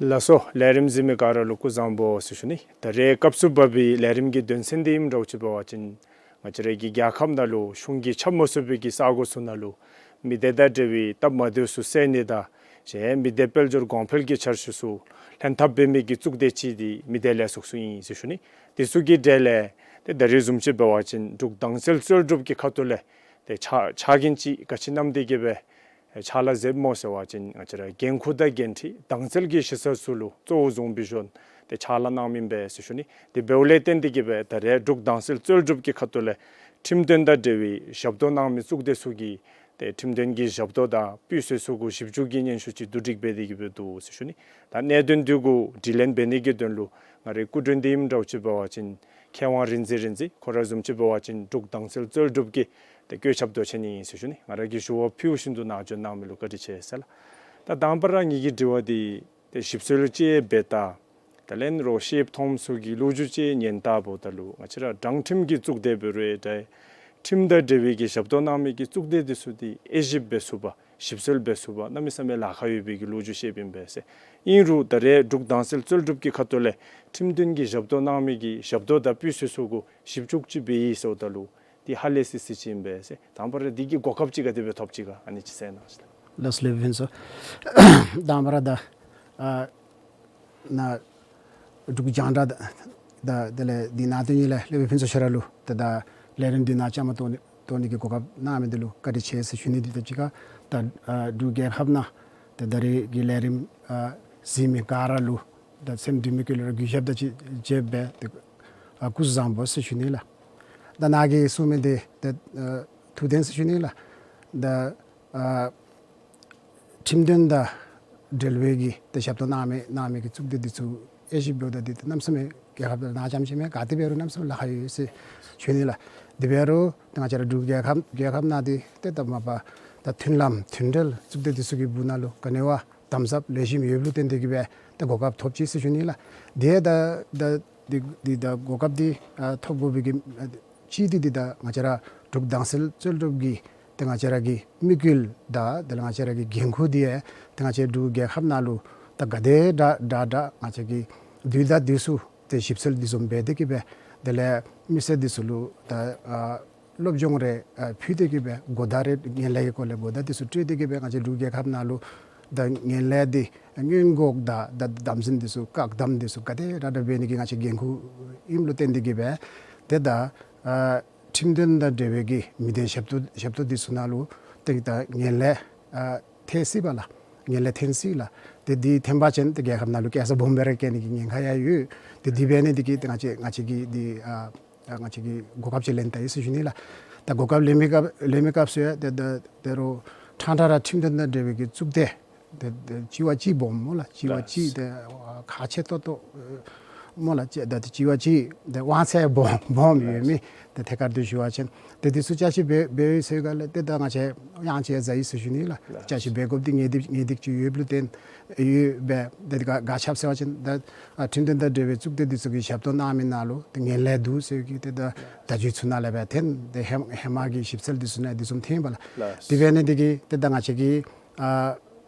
ལགས་སོ། ལས་རིམ་གཟིགས་མི་ག་ར་ལུ་སྐུ་གཟུགས་བཟང་པོ་ཟེར་ཞུ་ནི། ད་རེས་སྐབས་སུ་བབས་པའི་ལས་རིམ་གྱི་དོན་ཚན་འདི་ཨིནམ་འདྲཝ་ཅིག་འབད་བ་ཅིན་ང་བཅས་རའི་གི་རྒྱལ་ཁབ་ནང་ལུ་གཞུང་གིས་ཁྱབ་མ་ཚུགས་པའི་གི་ས་གོ་ཚུ་ནང་ལུ་མི་སྡེ་དང་འབྲེལ་བའི་སྟབས་མ་བདེཝ་ཚུ་སེལ་ནི་དང་གཞན་མི་སྡེ་དཔལ་འབྱོར་གོང་འཕེལ་གྱི་འཆར་གཞི་ཚུ་ལྷན་ཐབས་འབད་མི་གི་གཙུག་སྡེ་ཅིག་འདི་མི་སྡེ་ལས་ཚོགས་ཚུ་ཨིན་ཟེར་ཞུ་ནི། དེ་ཚུ་གི་གྲས་ལས་ཏེ་ད་རེས་བཟུམ་ཅིག་འབད་བ་ཅིན་འབྲུག་དྭངས་གསལ་རྩོལ་སྒྲུབ་ཀྱི་ཁ་ཐུག་ལས་ཏེ་ཕྱག་ཕྱག་འགན་ཅིག་ག་ཅི་བསྣམས་ཏེ་གི་སྦེ་ཕྱག་ལཱ་མཛདཔ་སྨོ་ཟེར་བ་ཅིན་ང་བཅས་ར་འགན་ཁུར་དང་འགན་འཁྲི་དྭངས་གསལ་གྱི་གཞི་རྩ་ཚུ་ལུ་གཙོ་བོ་བཟུང་སྦེ་བཞུགས་ཏེ་ཕྱག་ལཱ་གནང་མི་ཨིན་པས་ཟེར་ཞུ་ནི། དེ་འབདཝ་ལས་བརྟེན་ཏེ་གི་སྦེ་ད་རེས་འབྲུག་དྭངས་གསལ་རྩོལ་སྒྲུབ་ཀྱི་ཁ་ཐུག་ལས་ཁྲིམས་དོན་དང་འབྲེལ་བའི་ཞབས་ཏོག་གནང་མི་གཙུག་སྡེ་ཚུ་གིས་ཏེ་ཁྲིམས་དོན་གྱི་ཞབས་ཏོག་དང་སྤུས་ཚད་ཚུ་གུ་ཞིབ་འཇུག་གི་སྙན་ཞུ་ཅིག་བསྡུ་སྒྲིག་འབད་དེ་གི་སྦེ་འདུག་ཟེར་ཞུ་ནི། ད་གནད་དོན་འདི་གུ་དྲི་ལན་འབད་ནི་གི་དོན་ལུ་ང་རའི་སྐུ་མགྲོན་འདི་ཨིནམ་འདྲཝ་ཅིག་འབད་བ་ཅིན་མཁས་དབང་རིག་འཛིན་རིག་འཛིན་ཁོ་ར་བཟུམ་ཅིག་འབད་བ་ཅིན་འབྲུག་དྭངས་གསལ་རྩོལ་སྒྲུབ་ཀྱི་ཏེ་བཀོད་ཁྱབ་མདོ་ཆེན་ཨིན་ཟེར་ཞུ་ནི། ང་ར་གིས་ཞུ་བ་ཕུལཝ་བཞིན་དུ་ནཱ་འབྱོན་གནང་མི་ལུ་བཀའ་དྲིན་ཆེ་ཟེར་ལགས། ད་དང་པ་ར་ངེ་གི་དྲི་བ་འདི་ཏེ་ཞིབ་འཚོལ་ཅིག་འབད་ད་དེ་ལས་རོགས་ཤེསཔ་མཐོངམ་ཚུ་གི་ལོ་རྒྱུས་ཅིག་ཉན་ད་འབདཝ་ད་ལུ་ང་བཅས་ར་དྲང་ཁྲིམས་ཀྱི་གཙུག་སྡེ་འབད་རུང་ཡང་ཏེ་ཁྲིམས་དང་འབྲེལ་བའི་གི་ཞབས་ཏོག་གནང་མི་གི་གཙུག་སྡེ་འདི་ཚུ་འདི་དབྱེ་ཞིབ་འབད་ཚུགས་པ་ཞིབ་འཚོལ་འབད་ཚུགས་པ་གནམ་མེད་ས་མེད་ལཱ་ཁག་ཡོད་པའི་གི་ལོ་རྒྱུས་བཤདཔ་ཨིན་པས་ཟེར། ཨིན་རུང་ད་རེས་འབྲུག་དྭངས་གསལ་རྩོལ་སྒྲུབ་ཀྱི་ཁ་ཐུག་ལས་ཁྲིམས་དོན་གྱི་ཞབས་ཏོག་གནང་མི་གི་ཞབས་ཏོག་དང་སྤུས་ཚད་ཚུ་གུ་ཞིབ་འཇུག་ཅིག་འབད་ཡི་ཟེརཝ་ད་ལུ་འདི་ཧ་ལས་སི་སི་ཅིག་ཨིན་པས་ཟེར། དང་པ་ར་འདི་གི་གོ་སྐབས་ཅིག་ག་དེ་སྦེ་ཐོབ་ཅི་ག་ཨ་ནི་ཅིག་གསལ་གནང་ཞུ་ལགས། ལགས་སོ་ལེགས་པའི་ཕུན་ཚོགས། དང་པ་ར་ད་ཨ་ནཱ་འབྲུག་རྒྱང་བསྒྲགས་དང་དེ་ལས་འདི་ནང་དོན་གཉིས་ལས་ལེགས་པའི་ཕུན་ཚོགས་ཁྱེད་ར་ལུ་ད་ད་ལས་རིམ་འདི་ནང་བཅའ་མར་གཏོགས་ནི་གཏོགས་ནི་གི་གོ་སྐབས་གནང་མི་འདི་ལུ་བཀའ་དྲིན་ཆེ་ཟེར་ཞུ་ནི། འདི་དང་གཅིག་ཁར་ད་ཨ་འབྲུག་རྒྱལ་ཁབ་ནང་ད་ད་རེས་ཀྱི་ལས་རིམ་ཨ་གཟིགས་མི་ག་ར་ལུ་ད་སེམས་གཏིང་ནས་གུས་ལུ་ར་གུས་ཞབས་དང་གཅིག་ཁར་སྦེ་ཏེ་ཨ་སྐུ་གཟུགས་བཟང་པོ་ཟེར་ཞུ་ནི་ལགས། ད་ནཱ་གིས་གསུངས་མི་འདི་ད་ཨ་ཐུགས་བདེན་ཟེར་ཞུ་ནི་ལགས། ད་ཨ་ཁྲིམས་དོན་དང་འབྲེལ་བའི་གི་ཏེ་ཞབས་ཏོག་གནང་མི་གནང་མི་གི་གཙུག་སྡེ་འདི་ཚུ་དབྱེ་ཞིབ་འབདཝ་ད་འདི་ཏེ་གནམ་མེད་ས་མེད་རྒྱལ་ཁབ་ནང་རྐྱངམ་ཅིག་མེན་ག་ཏེ་འབད་རུང་གནམ་མེད་ས་མེད་ལཱ་ཁག་ཡོད་ཟེར་ཞུ་ནི་ལགས། དེ་འབད་རུང་ཏེ་ང་བཅས་ར་འབྲུག་རྒྱལ་ཁབ་རྒྱལ་ཁབ་ནང་འདི་ཏེ་ད་མ་པ་ད་མཐུན་ལམ་མཐུན་འབྲེལ་གཙུག་སྡེ་འདི་ཚུ་གི་སྦུག་ན་ལུ་ག་ནི་བ་དམ་ཟབ་ལེགས་ཤོམ་ཡོདཔ་ལུ་བརྟེན་ཏེ་གི་སྦེ་ཏེ་གོ་སྐབས་ཐོབ་ཅི་ཟེར་ཞུ་ནི་ལགས། དེ་ད་ད་འདི་འདི་ད་གོ་སྐབས་འདི་ཨ་ཐོབ་དགོ་པའི་གི་ཨ་ཅིག་འདི་འདི་ད་ང་བཅས་ར་འབྲུག་དྭངས་གསལ་རྩོལ་སྒྲུབ་ཀྱི་ ཏེ་ང་བཅས་ར་གི་དམིགས་ཡུལ་དང་དེ་ལས་ང་བཅས་ར་གི་འགན་ཁུར་འདི་ཡང་ཏེ་ང་བཅས་འབྲུག་རྒྱལ་ཁབ་ནང་ལུ་ད་ག་དེ་དྲག་དྲག་དྲག་ང་བཅས་ཀྱིས་དུས་དང་དུས་སུ་ཏེ་ཞིབ་འཚོལ་འདི་བཟུམ་འབད་དེ་གིས་སྦེ་དེ་ལས་མི་སེར་འདི་ཚུ་ལུ་ད་ཨ་སློབ་སྦྱོང་རེ་ཨ་ཕུལ་ཏེ་གིས་སྦེ་གོ་བརྡ་རེ་ངན་ལྷད་ཀྱི་སྐོར་ལས་གོ་བརྡ་འདི་ཚུ་སྤྲོད་དེ་གིས་སྦེ་ང་བཅས་འབྲུག་རྒྱལ་ཁབ་ནང་ལུ་ད་ངན་ལྷད་འདི་སྔོན་འགོག་དང་ད་དམ་འཛིན་འདི་ཚུ་བཀག་སྡོམ་འདི་ཚུ་ག་དེ་དྲག་དྲག་འབད་ནི་གི་ང་བཅས་འགན་ཁུར་ཨིནམ་ལུ་བརྟེན་ཏེ་གིས་སྦེ་ཏེ་ད་ཨ་ཁྲིམས་དོན་དང་འབྲེལ་བའི་གི་མི་སྡེ་ཞབས་ཏོག་ཞབས་ཏོག་འདི་ཚུ་ནང་ལུ་ཏེ་ད་ངན་ལྷད་ཨ་ཐེབས་སྲིད་པས་ལགས། ངན་ལྷད་ཐོན་སྲིད་ལགས། ཏེ་འདི་ཐོན་པ་ཅིན་ཏེ་རྒྱལ་ཁབ་ནང་ལུ་རྐྱེན་སྦོམ་སྦེ་ར་བཀལ་ནི་གི་ཉེན་ཁ་ཡང་ཡོད། ཏེ་འདི་འབད་ནི་འདི་གིས་ཏེ་ང་བཅས་ང་བཅས་ཀྱིས་འདི་ཨ་ཨ་ང་བཅས་ཀྱིས་གོ་སྐབས་ཅིག་ལེན་ད་ཡི་ཟེར་ཞུ་ནི་ལགས། ད་གོ་སྐབས་ལེན་མི་སྐབས་ལེན་མི་སྐབས་སུ་ཡང་ཏེ་ད་ད་རུང་ཕྲང་ཕྲང་ར་ཁྲིམས་དོན་དང་འབྲེལ་བའི་གི་གཙུག་སྡེ་ཏེ་ཏེ་གཅིག་བ་གཅིག་སྦོམ་སྨོ་ལགས། གཅིག་བ་གཅིག་ཏེ་ཁག་ཆེ་ཏོག་ཏོ་སྨོ་ལགས། ཏེ་ད་ཏེ་གཅིག་བ་གཅིག་ཏེ་དབང་ཚད་སྦོམ་སྦོམ་ཡོད་མི་ཏེ་ཐད་ཀར་དུ་ཞུ་བ་ཅིན་ཏེ་འདི་ཚུ་བསྐྱར་ཞིབ་འབད་འབད་ཡི་ཟེར་ག་ལས་ཏེ་ད་ང་བཅས་དབྱངས་ཅིག་ཡང་བཟའ་ཡི་ཟེར་ཞུ་ནི་ལགས། བསྐྱར་ཞིབ་འབད་དགོཔ་འདི་ངེས་ཏིག་ངེས་ཏིག་ཅིག་ཡོདཔ་ལུ་བརྟེན་ཡོདཔ་སྦེ་ཏེ་ག་ག་ཅི་སྦེ་ཟེར་བ་ཅིན་ད་ཨ་ཁྲིམས་དོན་དང་འབྲེལ་བའི་གཙུག་སྡེ་འདི་ཚུ་གིས་ཞབས་ཏོག་གནང་མི་ནང་ལུ་ཏེ་ངན་ལྷད་འདུག་ཟེར་གྱི་ཏེ་ད་བརྡ་བརྒྱུད་ཚུ་ནང་ལས་སྦེ་ཐོན། ཏེ་ཧེ་ཧེ་མ་གི་ཞིབ་འཚོལ་འདི་ཚུ་ནང་འདི་བཟུམ་ཐོན་པས་ལགས། དེ་འབད་ནི་འདི་གིས་ཏེ་ད་ང་བཅས་ཀྱིས་ཨ་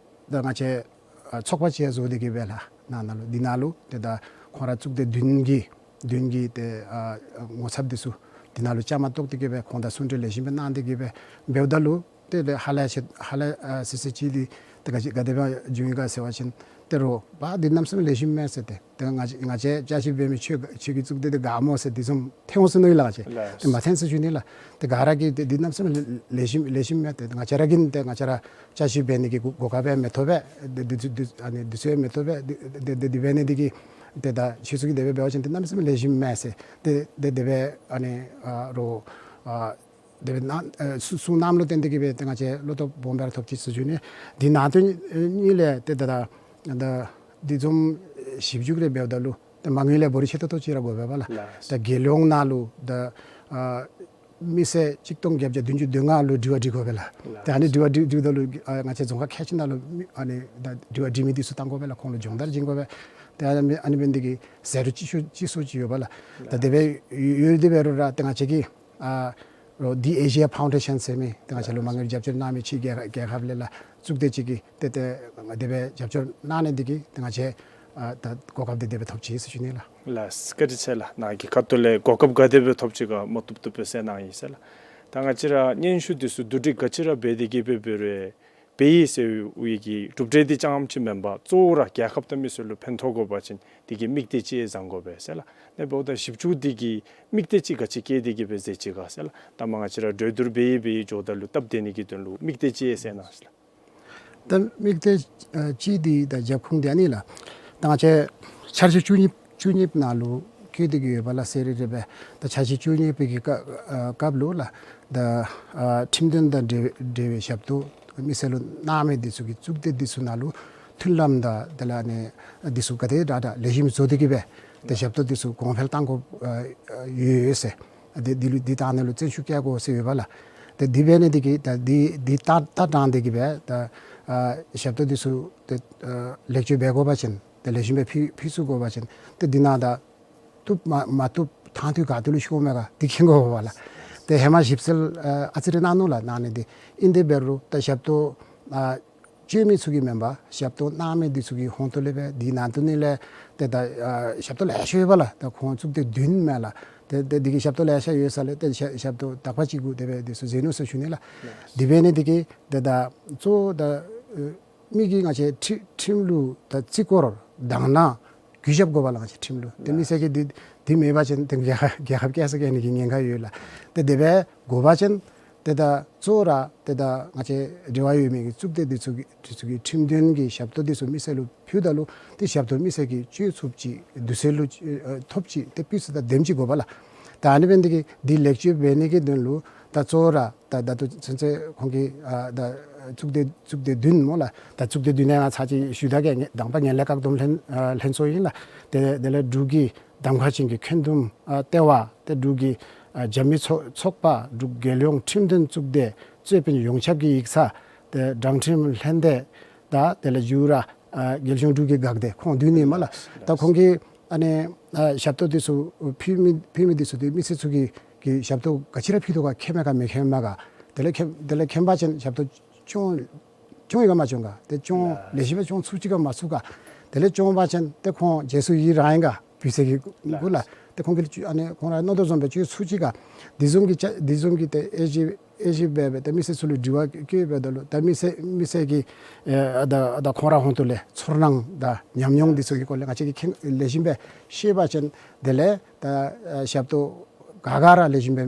ད་ང་བཅས་ཨ་ཚོགས་པ་ཅིག་ཡང་བཟོ་སྟེ་གིས་སྦེ་ལགས་ནང་ན་ལུ་འདི་ནང་ལུ་ཏེ་ད་ཁོང་ར་གཙུག་སྡེ་བདུན་གྱི་བདུན་གྱི་ཏེ་ཨ་ངོ་ཚབ་འདི་ཚུ་འདི་ནང་ལུ་བཅའ་མར་གཏོགས་ཏེ་གིས་སྦེ་ཁོང་དང་ཟུང་འབྲེལ་ལེགས་ཤོམ་སྦེ་གནང་སྟེ་གིས་སྦེ་འབདཝ་ད་ལུ་ཏེ་ཏེ་ཧ་ལས་ཆེ་ཧ་ལས་ཨ་སི་སི་ཅིག་འདི་ཏེ་ག་ཅི་ག་དེ་སྦེ་འབྱུང་ཡི་ག་ཟེར་བ་ཅིན་ཏེ་རོགས་པ་འདི་གནམ་མེད་ས་མེད་ལེགས་ཤོམ་མས་ཟེར། ཏེ་ཏེ་ང་བཅས་ང་བཅས་བསྐྱར་ཞིབ་འབད་མི་ཁྱོད་ཁྱོད་ཀྱི་གཙུག་སྡེ་འདི་དགའ་སྨོ་ཟེར་འདི་བཟུམ་ཐོན་འོང་ཟེར་མནོ་ཡི་ལགས། ང་བཅས་ཏེ་མ་ཐོན་ཟེར་ཞུ་ནི་ལགས། ཏེ་ག་ར་གིས་ཏེ་འདི་གནམ་མེད་ས་མེད་ལེགས་ཤོམ་ལེགས་ཤོམ་མས། ཏེ་ང་བཅས་ར་གིས་ཏེ་ང་བཅས་ར་བསྐྱར་ཞིབ་འབད་ནི་གི་གོ་གོ་སྐབས་ཡང་མི་ཐོབ་པས། འདི་འདི་འདི་ཨ་ནི་འདི་ཚུ་ཡང་མི་ཐོབ་པས། འདི་འདི་འདི་འདི་འབད་ནི་འདི་གིས་ཏེ་ད་ཁྱོད་ཚུ་གིས་དེ་སྦེ་འབད་བ་ཅིན་ཏེ་གནམ་མེད་ས་མེད་ལེགས་ཤོམ་མས་ཟེར། ཏེ་ཏེ་དེ་སྦེ་ཨ་ནི་ཨ་རོགས་ཨ་དེ་སྦེ་གནང་ཨ་གསུ་གསུང་གནངམ་ལུ་བརྟེན་ཏེ་གིས་སྦེ་ཏེ་ང་བཅས་བློ་སྟོབས་སྦོམ་སྦེ་ར་ཐོབ་ཅི་ཟེར་ཞུ་ནི། འདི་ནང་དོན་གཉིས་ལས་ཏེ་ད་ད་ད་འདི་བཟུམ་ཞིབ་འཇུག་རེ་འབདཝ་ད་ལུ་ཏེ་མ་དངུལ་ལས་བོར་ཆེ་ཏོག་ཏོ་ཅིག་ར་དགོ་པས་ལགས། ད་རྒྱལ་ཡོངས་ནང་ལུ་ད་ཨ་མི་སེར་གཅིག་སྟོང་བརྒྱད་བརྒྱ་བདུན་ཅུ་དོན་ལྔ་ལུ་དྲི་བ་འདྲི་དགོ་པས་ལགས། ཏེ་ཨ་ནི་དྲི་བ་འདྲི་འདྲིཝ་ད་ལུ་ཨ་ང་བཅས་རྫོང་ཁག་ཁལ་གཅིག་ནང་ལུ་མི་ཨ་ནི་ད་དྲི་བ་འདྲི་མི་འདི་ཚུ་བཏང་དགོ་པས་ལགས། ཁོང་ལུ་སྦྱོང་བརྡར་བྱིན་དགོ་པས། ཏེ་ཨ་ནི་ཨ་ནི་འབད་ནི་འདི་གིས་ཟད་འགྲོ་ཅིག་ཤོས་ཅིག་ཤོས་ཅིག་ཡོད་པས་ལགས། ད་དེ་སྦེ་ཡོད་ཡོད་དེ་འབད་རུང་ར་ཏེ་ང་བཅས་ཀྱིས་ཨ་རོགས་འདི་ཨེ་ཤི་ཡ་ཕའུན་ཌེ་ཤཱན་ཟེར་མི་ཏེ་ང་བཅས་ལུ་མ་དངུལ་རྒྱབ་སྐྱོར་གནང་མི་ཅིག་རྒྱལ་རྒྱལ་ཁབ་ལས་ལགས་གཙུག་སྡེ་ཅིག་གིས་ཏེ་ཏེ་དེ་སྦེ་རྒྱབ་སྐྱོར་གནང་ནི་འདི་གིས་ཏེ་ང་བཅས་ཨ་ད་གོ་སྐབས་འདི་དེ་སྦེ་ཐོབ་ཅི་ཟེར་ཞུ་ནི་ལགས། ལགས་བཀའ་དྲིན་ཆེ་ལགས། ནཱ་གི་ཁ་ཐུག་ལས་གོ་སྐབས་ག་དེ་སྦེ་ཐོབ་ཅི་ག་མ་བཏུབ་བཏུབ་སྦེ་གསལ་གནང་ཡི་ཟེར་ལགས། ད་ང་བཅས་ར་སྙན་ཞུ་འདི་ཚུ་བསྡུ་སྒྲིག་ག་ཅི་ར་འབད་དེ་གིས་སྦེ་འབད་རུང་འབད་ཡི་ཟེར་བའི་གི་གྲུབ་འབྲས་འདི་རྐྱངམ་ཅིག་མེན་པར་གཙོ་བོ་ར་རྒྱལ་ཁབ་དང་མི་སེར་ལུ་ཕན་ཐོགས་དགོ་པ་ཅིན་འདི་གི་དམིགས་གཏད་ཅིག་བཟང་དགོ་པས་ཟེར་ལགས། ཨ་ནི་འབདཝ་ད་ཞིབ་འཇུག་འདི་གི་དམིགས་གཏད་ཅིག་ག་ཅི་བསྐྱེད་དེ་གིས་སྦེ་མཛད་ཅི་ག་ཟེར་ལགས། ད་མ་ང་བཅས་ར་གྲོས་བསྡུར་འབད་ཡི་འབད་ཡི་འགྱོཝ་ད་ལུ་སྟབས་བདེ་ནི་གི་དོན་ལུ་དམིགས་གཏད་ཅིག་གསལ་གནང་ཟེར་ལགས། ད་དམིགས་གཏད་ཨ་གཅིག་འདི་ད་རྒྱབ་ཁུངས་འདི་ཨ་ནི་ལགས། ད་ང་བཅས་འཆར་གཞི་བཅུ་གཉིས་བཅུ་གཉིས་ནང་ལུ་བཀོད་དེ་གིས་ཡོད་པས་ལགས། ཟེར་རེ་རེ་སྦེ་ད་འཆར་གཞི་བཅུ་གཉིས་པའི་གི་སྐབས་ཨ་སྐབས་ལུ་ལགས། ད་ཨ་ཁྲིམས་དོན་དང་འབྲེལ་འབྲེལ་བའི་ཞབས་ཏོག་མི་སེར་ལུ་གནང་མི་འདི་ཚུ་གི་གཙུག་སྡེ་འདི་ཚུ་ནང་ལུ་མཐུན་ལམ་དང་དེ་ལས་ཨ་ནི་འདི་ཚུ་ག་དེ་དྲག་དྲག་ལེགས་ཤོམ་བཟོ་སྟེ་གིས་སྦེ་ད་ཞབས་ཏོག་འདི་ཚུ་གོང་འཕེལ་གཏང་དགོཔ་ཨ་ཡོད་ཟེར། ཏེ་འདི་ལུ་འདི་གཏང་ནི་ལུ་བརྩོན་ཤུགས་བསྐྱེད་དགོ་ཟེར་ཡོད་པས་ལགས། ཏེ་འདི་འབད་ནི་འདི་གིས་ད་འདི་འདི་ད་ད་དྲང་སྟེ་གིས་སྦེ་ད་ཨ་ཞབས་ཏོག་འདི་ཚུ་ཏེ་ཨ་ལེགས་བཅོས་འབད་དགོ་པ་ཅིན་ཏེ་ལེགས་ཤོམ་སྦེ་ཕུལ་ཕུལ་ཚུགས་དགོ་པ་ཅིན་ཏེ་འདི་ནང་ད་བཏུབ་མ་མ་བཏུབ་ཐང་འདི་ག་ཏེ་ལུ་ཤོར་མས་ག་འདི་མཁྱེན་དགོ་པས་ལགས། ཏེ་ཧེ་མ་ཞིབ་འཚོལ་ཨ་ཨ་ཙི་རེ་གནང་ནུག་ལགས། གནང་ནི་འདི་ཨིན། དེ་འབད་རུང་ད་ཞབས་ཏོག་ཨ་སྤྱོད་མི་ཚུ་གིས་མེན་པར་ཞབས་ཏོག་གནང་མི་འདི་ཚུ་གི་ཧོངས་ཏོ་ལས་སྦེ་འདི་ནང་དོན་ནི་ལས་ཏེ་ད་ཨ་ཞབས་ཏོག་ལེ་ཤ་ཡོད་པས་ལགས། ད་ཁོང་གཙུག་སྡེ་བདུན་མས་ལགས། ཏེ་ཏེ་འདི་གི་ཞབས་ཏོག་ལེ་ཤ་ཡོད་ས་ལས་ཏེ་ཞབས་ཞབས་ཏོག་དག་པ་ཅིག་གུ་དེ་སྦེ་འདི་ཚུ་མཛད་ནུག་ཟེར་ཞུ་ནི་ལགས། འདི་འབད་ནི་འདི་གིས་ཏེ་ད་གཙོ་བོ་ད་ཨ་མི་གིས་ང་བཅས་ཁྲི་ཁྲིམས་ལུ་ད་བརྩི་བཀུར་དང་ན་གུས་ཞབས་དགོ་པས་ལགས། ང་བཅས་ཁྲིམས་ལུ་ཏེ་མི་སེར་གྱིས་འདི་འདི་མེད་པ་ཅིན་ཏེ་རྒྱལ་ཁབ་རྒྱལ་ཁབ་བསྐྱལ་ས་བསྐྱལ་ནི་གི་ཉེན་ཁ་ཡོད་ལགས། ཏེ་དེ་སྦེ་དགོ་པ་ཅིན་ཏེ་ད་གཙོ་བོ་ར་ཏེ་ད་ང་བཅས་འབྲེལ་བ་ཡོད་མི་གི་གཙུག་སྡེ་འདི་ཚུ་གི་འདི་ཚུ་གིས་ཁྲིམས་དོན་གྱི་ཞབས་ཏོག་འདི་ཚུ་མི་སེར་ལུ་ཕུལཝ་ད་ལུ་ཏེ་ཞབས་ཏོག་མི་སེར་གྱིས་སྤྱོད་ཚུགསཔ་ཅིག་དུས་ཚོད་ལུ་ཨ་ཐོབ་ཅིག་ཏེ་སྤུས་ཚད་དང་ལྡནམ་ཅིག་དགོ་པས་ལགས། ད་ཨ་ནི་འབད་ནི་འདི་གིས་འདི་ལེགས་བཅོས་འབད་ནི་གི་དོན་ལུ་ད་གཙོ་བོ་ར་ད་ད་ལྟོ་ཚུན་ཚོད་ཁོང་གིས་ཨ་ད་གཙུག་སྡེ་གཙུག་སྡེ་བདུན་སྨོ་ལགས། ད་གཙུག་སྡེ་བདུན་ཡང་ང་ཚར་ཅིག་ཞུ་ད་གེ། དང་པ་ངན་ལྷད་བཀག་སྡོམ་ལྷན་ཨ་ལྷན་ཚོགས་ཨིན་ལགས། ཏེ་དེ་ལས་འབྲུག་གི་གདམ་ཁ་ཅན་གྱི་འཁོན་འདུམ་ཨ་ལྟེ་བ། ཏེ་འབྲུག་གི་ཨ་རྒྱབ་མི་ཚོགས་ཚོགས་པ། འབྲུག་རྒྱལ་ཡོངས་ཁྲིམས་དོན་གཙུག་སྡེ། རྩོད་དཔོན་ཡོངས་ཁྱབ་ཀྱི་ཡིག་ཚང་། ཏེ་དྲང་ཁྲིམས་ལྷན་སྡེ་དང་དེ་ལས་ཡུ་ར་ཨ་རྒྱལ་གཞུང་འབྲུག་གི་འགག་སྡེ་ཁོང་བདུན་ཨིན་མས་ལགས། ད་ཁོང་གིས་ཨ་ནི་ཨ་ཞབས་ཏོག་འདི་ཚུ་ཕུལ་མི་ཕུལ་མི་འདི་ཚུ་འདི་མི་སེར་ཚུ་གིས་གི་ཞབས་ཏོག་ག་ཅི་ར་ཕུལ་དོ་ག་མཁྱེན་མས་ག་མི་མཁྱེན་མས་ག་ དེ་ལས་མཁྱེན་དེ་ལས་མཁྱེན་པ་ཅིན་ཞབས་ཏོག་སྐྱོང་སྐྱོང་ཡི་ག་མ་སྐྱོང་ག། ཏེ་སྐྱོང་ལེགས་ཤོམ་སྦེ་སྐྱོང་ཚུགས་ཅི་ག་མ་ཚུགས་ག། དེ་ལས་སྐྱོང་པ་ཅིན་ཏེ་ཁོང་རྗེས་སུ་ཡི་རང་ཡི་ག་སྤུས་ཚད་ཀྱི་གུ་ལ། ཏེ་ཁོང་གིས་ཨ་ནི་ཁོང་ར་མནོ་དོ་བཟུམ་སྦེ་སྤྱོད་ཚུགས་ཅི་ག། དེ་བཟུམ་གྱི་ཅ་དེ་བཟུམ་གྱི་ཏེ་དབྱེ་ཞིབ་དབྱེ་ཞིབ་འབད་འབད་ཏེ་མི་སེར་ཚུ་ལུ་དྲི་བ་བཀོད་འབདཝ་ད་ལུ་ད་མི་སེར་མི་སེར་གྱིས་ཨེ་ད་ད་ཁོང་ར་ཧོང་ཏོ་ལས་ཚོར་སྣང་དང་ཉམས་མྱོང་འདི་ཚུ་གི་སྐོར་ལས་ང་བཅས་ཀྱིས་མཁྱེན་ལེགས་ཤོམ་སྦེ་ཤེས་པ་ཅིན་དེ་ལས་ད་ཨ་ཞབས་ཏོག་ག་ག་ར་ལེགས་ཤོམ་སྦེ་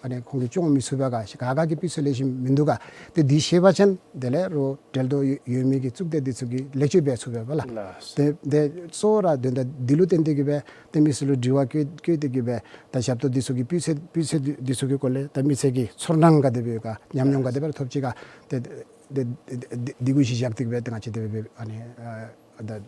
ཨ་ནི་ཁོང་གིས་སྐྱོང་མི་ཚུགས་པས་ག། ག་ག་གི་སྤུས་ཚད་ལེགས་ཤོམ་མིན་འདུག་ག། ཏེ་འདི་ཤེས་པ་ཅིན་དེ་ལས་རོགས་འབྲེལ་དོ་ཡོད་ཡོད་མི་གི་གཙུག་སྡེ་འདི་ཚུ་གིས་ལེགས་བཅོས་འབད་ཚུགས་པས་པ་ལགས། ལགས། ཏེ་ཏེ་གཙོ་བོ་ར་དོན་དག་འདི་ལུ་བརྟེན་ཏེ་གིས་སྦེ་ཏེ་མི་སེར་ལུ་དྲི་བ་བཀོད་བཀོད་དེ་གིས་སྦེ་ད་ཞབས་ཏོག་འདི་ཚུ་གི་སྤུས་ཚད་སྤུས་ཚད་འདི་འདི་ཚུ་གི་སྐོར་ལས་ད་མི་སེར་གྱི་ཚོར་སྣང་ག་དེ་སྦེ་ཡོད་ག། ཉམས་མྱོང་ག་དེ་སྦེ་ཐོབ་ཅི་ག། ཏེ་ཏེ་ཏེ་ཏེ་འདི་གུ་གཞི་བཞག་སྟེ་གིས་སྦེ་ཏེ་ང་བཅས་དེ་སྦེ་སྦེ་ཨ་ནི་ཨ་ད་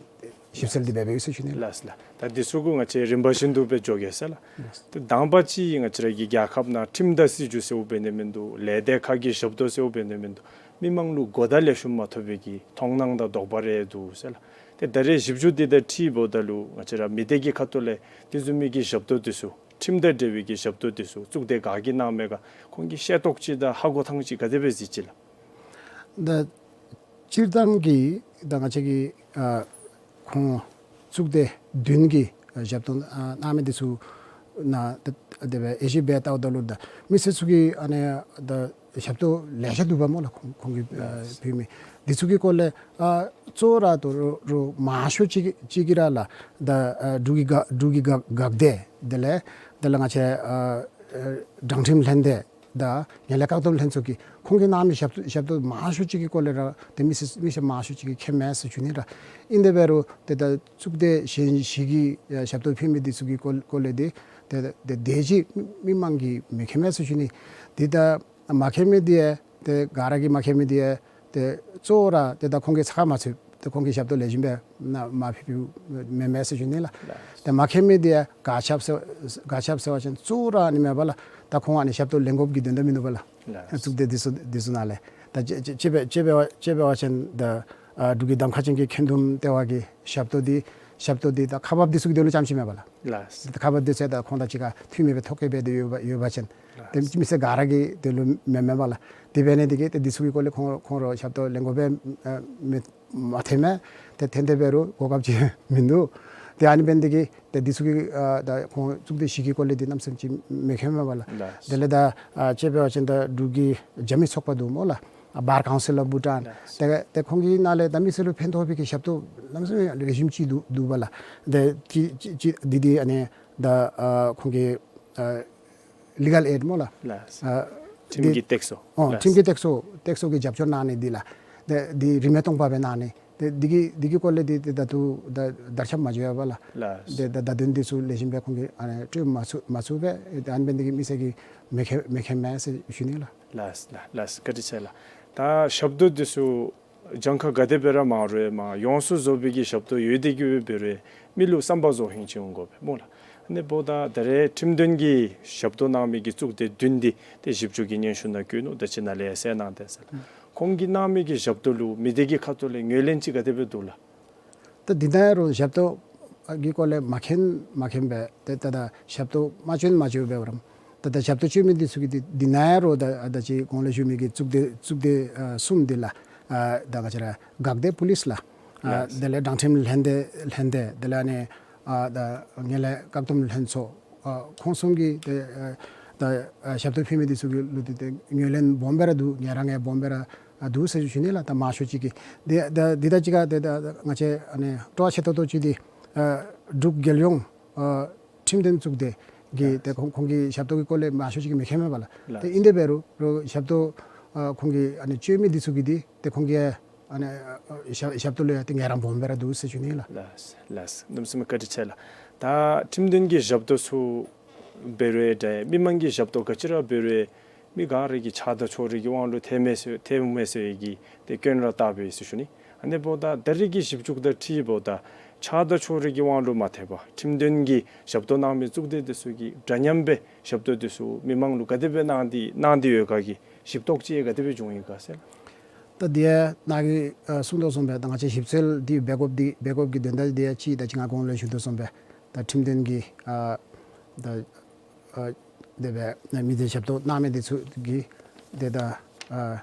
ཞིབ་འཚོལ་འདི་འབད་འབདཝ་ཨིན་ཟེར་ཞུ་ནི་ལགས། ལགས་ལགས། ད་འདི་ཚུ་གུ་ང་བཅས་རིམ་པ་བཞིན་དུ་སྦེ་འགྱོ་གེ་ཟེར་ལགས། ལགས། ཏེ་དང་པ་ཅིག་ང་བཅས་ར་གི་རྒྱལ་ཁབ་ནང་ཁྲིམས་དང་སྲིད་བྱུས་ཟེརཝ་འབད་ནི་མིན་འདུག། ལས་སྡེ་ཁག་གི་ཞབས་ཏོག་ཟེརཝ་འབད་ནི་མིན་འདུག། མི་མང་ལུ་གོ་བརྡ་ལེགས་ཤོམ་མ་ཐོབ་པའི་གི་མཐོང་སྣང་དང་དོགས་པ་རེ་འདུག་ཟེར་ལགས། ཏེ་ད་རེས་ཞིབ་འཇུག་འདི་དང་འཁྲིལཝ་ད་ལུ་ང་བཅས་ར་མི་སྡེ་གི་ཁ་ཐུག་ལས་དེ་བཟུམ་མའི་གི་ཞབས་ཏོག་འདི་ཚུ་ཁྲིམས་དང་འབྲེལ་བའི་གི་ཞབས་ཏོག་འདི་ཚུ་གཙུག་སྡེ་ག་གིས་གནང་མས་ག། ཁོང་གིས་ཤེས་རྟོགས་ཅིག་དང་ཧ་གོ་ཐངས་ཅིག་ག་དེ་སྦེ་གཟིགས་ཅི་ལགས། ད་སྤྱིར་བཏང་གི་ད་ང་བཅས་ཀྱི་ཨ་ཁོང་གཙུག་སྡེ་བདུན་གྱི་ཨ་ཞབས་ཏོག་ཨ་གནང་མི་འདི་ཚུ་ནང་ད་དེ་སྦེ་དབྱེ་ཞིབ་འབད་བལྟཝ་ད་ལུ་ད་མི་སེར་ཚུ་གིས་ཨ་ནི་ད་ཞབས་ཏོག་ལེ་ཤ་འདུག་པ་སྨོ་ལགས། ཁོང་ཁོང་གིས་ཨ་ཕུལ་མི་འདི་ཚུ་གི་སྐོར་ལས་ཨ་གཙོ་བོ་ར་ད་རུང་རུང་མང་ཤོས་ཅིག་ཅིག་གིས་ར་ལགས་ད་ཨ་འབྲུག་གི་འགག་འབྲུག་གི་འགག་འགག་སྡེ་དེ་ལས་དེ་ལས་ང་བཅས་ཨ་ཨ་དྲང་ཁྲིམས་ལྷན་སྡེ་དང་ངན་ལྷད་བཀག་སྡོམ་ལྷན་ཚོགས་ཀྱིས་ཁོང་གིས་གནང་མི་ཞབས་ཏོག་ཞབས་ཏོག་མང་ཤོས་ཅིག་གི་སྐོར་ལས་ར་ཏེ་མི་སེར་མི་སེར་མང་ཤོས་ཅིག་གིས་མཁྱེན་མས་ཟེར་ཞུ་ནི་ལགས། ཨིན་དེ་འབད་རུང་ཏེ་ད་གཙུག་སྡེ་གཞན་བཞི་གིས་ཨ་ཞབས་ཏོག་ཕུལ་མི་འདི་ཚུ་གི་སྐོར་སྐོར་ལས་འདི་ཏེ་ཏེ་དེ་ཅིག་མི་མང་གིས་མི་མཁྱེན་མས་ཟེར་ཞུ་ནི། འདི་ད་མ་མཁྱེན་མི་འདི་ཡང་ཏེ་ག་ར་གིས་མ་མཁྱེན་མི་འདི་ཡང་ཏེ་གཙོ་བོ་ར་ཏེ་ད་ཁོང་གིས་ཚ་ཁ་མ་ཚུད་ཏེ་ཁོང་གིས་ཞབས་ཏོག་ལེགས་ཤོམ་སྦེ་གནང་མ་ཕུལ་ཕུལཝ་མེན་མས་ཟེར་ཞུ་ནི་ལགས། ཏེ་མ་མཁྱེན་མི་འདི་ཡང་ག་ཅི་སྦེ་ག་ཅི་སྦེ་ཟེར་བ་ཅིན་གཙོ་བོ་ར་ཨ་ནི་མས་པ་ལགས། ད་ཁོང་ཨ་ནི་ཞབས་ཏོག་ལེན་དགོཔ་གི་དོན་དག་མིན་འདུག་པ་ལགས། ལགས། གཙུག་སྡེ་འདི་ཚུ་འདི་ཚུ་ནང་ལས་ད་དཔྱེ་དཔྱེ་དཔྱེ་འབད་བ་དཔྱེ་འབད་བ་ཅིན་ད་ཨ་འབྲུག་གི་གདམ་ཁ་ཅན་གྱི་འཁོན་འདུམ་ལྟེ་བ་གི་ཞབས་ཏོག་འདི་ཞབས་ཏོག་འདི་ད་ཁག་འབགཔ་འདི་ཚུ་གི་དོན་ལུ་རྐྱངམ་ཅིག་མེན་པ་ལགས། ལགས། ད་ཁག་འབགཔ་འདི་ཚུ་ད་ཁོང་དང་གཅིག་ཁར་འཐུས་མེད་པའི་ཐོག་ཁར་འབད་དེ་ཡོད་པ་ཡོད་པ་ཅིན་ཏེ་མི་སེར་ག་ར་གི་དོན་ལུ་མེན་མས་པ་ལགས། དེ་འབད་ནི་འདི་གིས་ཏེ་འདི་ཚུ་གི་སྐོར་ལས་ཁོང་ཁོང་ར་ཞབས་ཏོག་ལེན་དགོཔ་སྦེ་ཨ་མི་མ་ཐོནམ་མས། ཏེ་ཐོན་ཏེ་འབད་རུང་གོ་སྐབས་ཅིག་མིན་འདུག། ཏེ་ཨ་ནི་འབད་ནི་འདི་གིས་ཏེ་འདི་ཚུ་གི་ཨ་ད་ཁོང་གཙུག་སྡེ་བཞི་གི་སྐོར་ལས་འདི་གནམ་མེད་ས་མེད་ཅིག་མི་མཁྱེན་མས་པ་ལགས། ལགས། དེ་ལས་ད་ཨ་དཔྱེ་འབད་བ་ཅིན་ད་འབྲུག་གི་རྒྱབ་མི་ཚོགས་པ་འདུག་སྨོ་ལགས། ཨ་Bar Council of Bhutan། ལགས། ཏེ་ཏེ་ཁོང་གི་ནང་ལས་ད་མི་སེར་ལུ་ཕན་ཐོགས་པའི་གི་ཞབས་ཏོག་གནམ་མེད་ས་མེད་རེ་ཞིམ་ཅིག་འདུག་འདུག་པ་ལགས། ཏེ་ཅིག་ཅིག་ཅིག་འདི་འདི་ཨ་ནི་ད་ཨ་ཁོང་གི་ཨ་Legal Aid སྨོ་ལགས། ལགས། ཨ་ཁྲིམས་ཀྱི་སྟེགས་གསོ། ཨོ། ལགས། ཁྲིམས་ཀྱི་སྟེགས་གསོ་སྟེགས་གསོ་གི་རྒྱབ་སྐྱོར་གནང་ནི་འདི་ལགས། ཏེ་འདི་རིན་མེད་སྟོང་པ་སྦེ་གནང་ནི། ཏེ་འདི་གི་འདི་གི་སྐོར་ལས་འདི་ཏེ་ད་ལྟོ་ད་དར་ཁྱབ་མ་འགྱོ་བས་པ་ལགས། ལགས། ཏེ་ད་བརྡ་དོན་འདི་ཚུ་ལེགས་ཤོམ་སྦེ་ཁོང་གིས་ཨ་ནི་སྤྲོད་མ་ཚུགས་མ་ཚུགས་པས། ཏེ་ཨ་ནི་འབད་ནི་འདི་གིས་མི་སེར་གྱིས་མི་མཁྱེན་མི་མཁྱེན་མས་ཟེར་ཞུ་ནི་ལགས། ལགས་ལགས་ལགས། བཀའ་དྲིན་ཆེ་ལགས། ད་ཞབས་ཏོག་འདི་ཚུ་གྱངས་ཁ་ག་དེ་སྦེ་ར་མང་རུང་མང་ཡོངས་སུ་རྫོགས་པའི་གི་ཞབས་ཏོག་ཡོད་དེ་གི་འབད་རུང་མི་ལུ་བསམ་པ་རྫོགས་ཧིང་ཅིག་འོང་དགོ་པས་སྨོ་ལགས། ཨ་ནི་འབདཝ་ད་ད་རེས་ཁྲིམས་དོན་གྱི་ཞབས་ཏོག་གནང་མི་གི་གཙུག་སྡེ་བདུན་འདི་ཏེ་ཞིབ་འཇུག་གི་སྙན་ཞུ་ནང་བཀོད་ནུག། ད་ཅི་ནཱ་ལས་ཡང་གསལ་གནང་སྟེ་ཟེར་ལགས། ཁོང་གིས་གནང་མི་གི་ཞབས་ཏོག་ལུ་མི་སྡེ་གི་ཁ་ཐུག་ལས་ངོས་ལེན་ཅིག་ག་དེ་སྦེ་འདུག་ལགས། ད་འདི་ནང་རོགས་ཞབས་ཏོག་གི་སྐོར་ལས་མ་མཁྱེན་མ་མཁྱེན་སྦེ་ཏེ་ད་ད་ཞབས་ཏོག་མ་བྱོན་མ་བྱོན་སྦེ་འོང་རུང་ད་ད་ཞབས་ཏོག་བྱོན་མི་འདི་ཚུ་གིས་འདི་འདི་ནང་རོགས་ད་ད་ཅི་གོང་ལས་ཞུ་མི་གི་གཙུག་སྡེ་གཙུག་སྡེ་ཨ་གསུམ་འདི་ལགས། ཨ་ད་ག་ཅི་ར་འགག་སྡེ་པུ་ལིསི་ལགས། ཨ་ལགས། དེ་ལས་དྲང་ཁྲིམས་ལྷན་སྡེ་ལྷན་སྡེ་དེ་ལས་ཨ་ནི་ཨ་ད་ངན་ལྷད་བཀག་སྡོམ་ལྷན་ཚོགས། ཨ་ཁོང་གསུམ་གྱིས་ཏེ་ཨ་ད་ཨ་ཞབས་ཏོག་ཕུལ་མི་འདི་ཚུ་གི་ལུ་ཏེ་ཏེ་ངོས་ལེན་སྦོམ་སྦེ་ར་འདུག། ངལ་རངས་སྦོམ་སྦེ་ར་ཨ་འདུག་ཟེར་ཞུ་ནི་ལགས། ད་མང་ཤོས་ཅིག་གིས་ཏེ་ད་འདི་དང་གཅིག་ཁར་ཏེ་ད་ང་བཅས་ཨ་ནི་སྤྲོ་བ་ཆེ་ཏོག་ཏོ་ཅིག་འདི་ཨ་འབྲུག་རྒྱལ་ཡོངས་ཨ་ཁྲིམས་དོན་གཙུག་སྡེ་གི་ཏེ་ཁོང་ཁོང་གི་ཞབས་ཏོག་གི་སྐོར་ལས་མང་ཤོས་ཅིག་གིས་མི་མཁྱེན་མས་པ་ལགས། ཏེ་ཨིན་དེ་འབད་རུང་རོགས་ཞབས་ཏོག་ཨ་ཁོང་གིས་ཨ་ནི་བྱོན་མི་འདི་ཚུ་གིས་འདི་ཏེ་ཁོང་གིས་ཨ་ནི་ཨ་ཞབས་ཞབས་ཏོག་ལུ་ཡང་ཏེ་ངལ་རངས་སྦོམ་སྦེ་ར་འདུག་ཟེར་ཞུ་ནི་ལགས། ལགས་ལགས། གནམ་མེད་ས་མེད་བཀའ་དྲིན་ཆེ་ལགས། ད་ཁྲིམས་དོན་གྱི་ཞབས་ཏོག་ཚུ་འབད་རུང་འདྲ་མི་མང་གི་ཞབས་ཏོག་ག་ཅི་ར་འབད་རུང་མི་ག་ར་གིས་ཆགས་སྡང་ཕྱོགས་རིས་ཀྱི་དབང་ལུ་ཐལ་མས་ཟེར་ཐལཝ་མས་ཟེར་བའི་གི་ཏེ་སྐྱོན་ར་བཏགས་པས་ཟེར་ཞུ་ནི། ཨ་ནི་འབདཝ་ད་ད་རེས་ཀྱི་ཞིབ་འཇུག་དང་འཁྲིལཝ་ད་ཆགས་སྡང་ཕྱོགས་རིས་ཀྱི་དབང་ལུ་མ་ཐལ་བར་ཁྲིམས་དོན་གྱི་ཞབས་ཏོག་གནང་མི་གཙུག་སྡེ་འདི་ཚུ་གིས་འདྲ་མཉམ་སྦེ་ཞབས་ཏོག་འདི་ཚུ་མི་མང་ལུ་ག་དེ་སྦེ་གནང་སྟེ་གནང་སྟེ་ཡོད་ག་གི་ཞིབ་རྟོག་ཅིག་ག་དེ་སྦེ་བྱུང་ཡི་ག་ཟེར། ད་འདི་ཡང་ནཱ་གིས་ཨ་གསུང་དོ་བཟུམ་སྦེ་ད་ང་བཅས་ཞིབ་འཚོལ་འདི་འབད་དགོཔ་འདི་འབད་དགོཔ་གི་དོན་དག་འདི་ཡང་ཅིག་ད་ཅི་ང་གོང་ལུ་ཞུ་དོ་བཟུམ་སྦེ་ད་ཁྲིམས་དོན་གྱི་ཨ་ད་ཨ་དེ་སྦེ་མི་སྡེ་ཞབས་ཏོག་གནང་མི་འདི་ཚུ་གི་ ཏེ་ད་ཨ་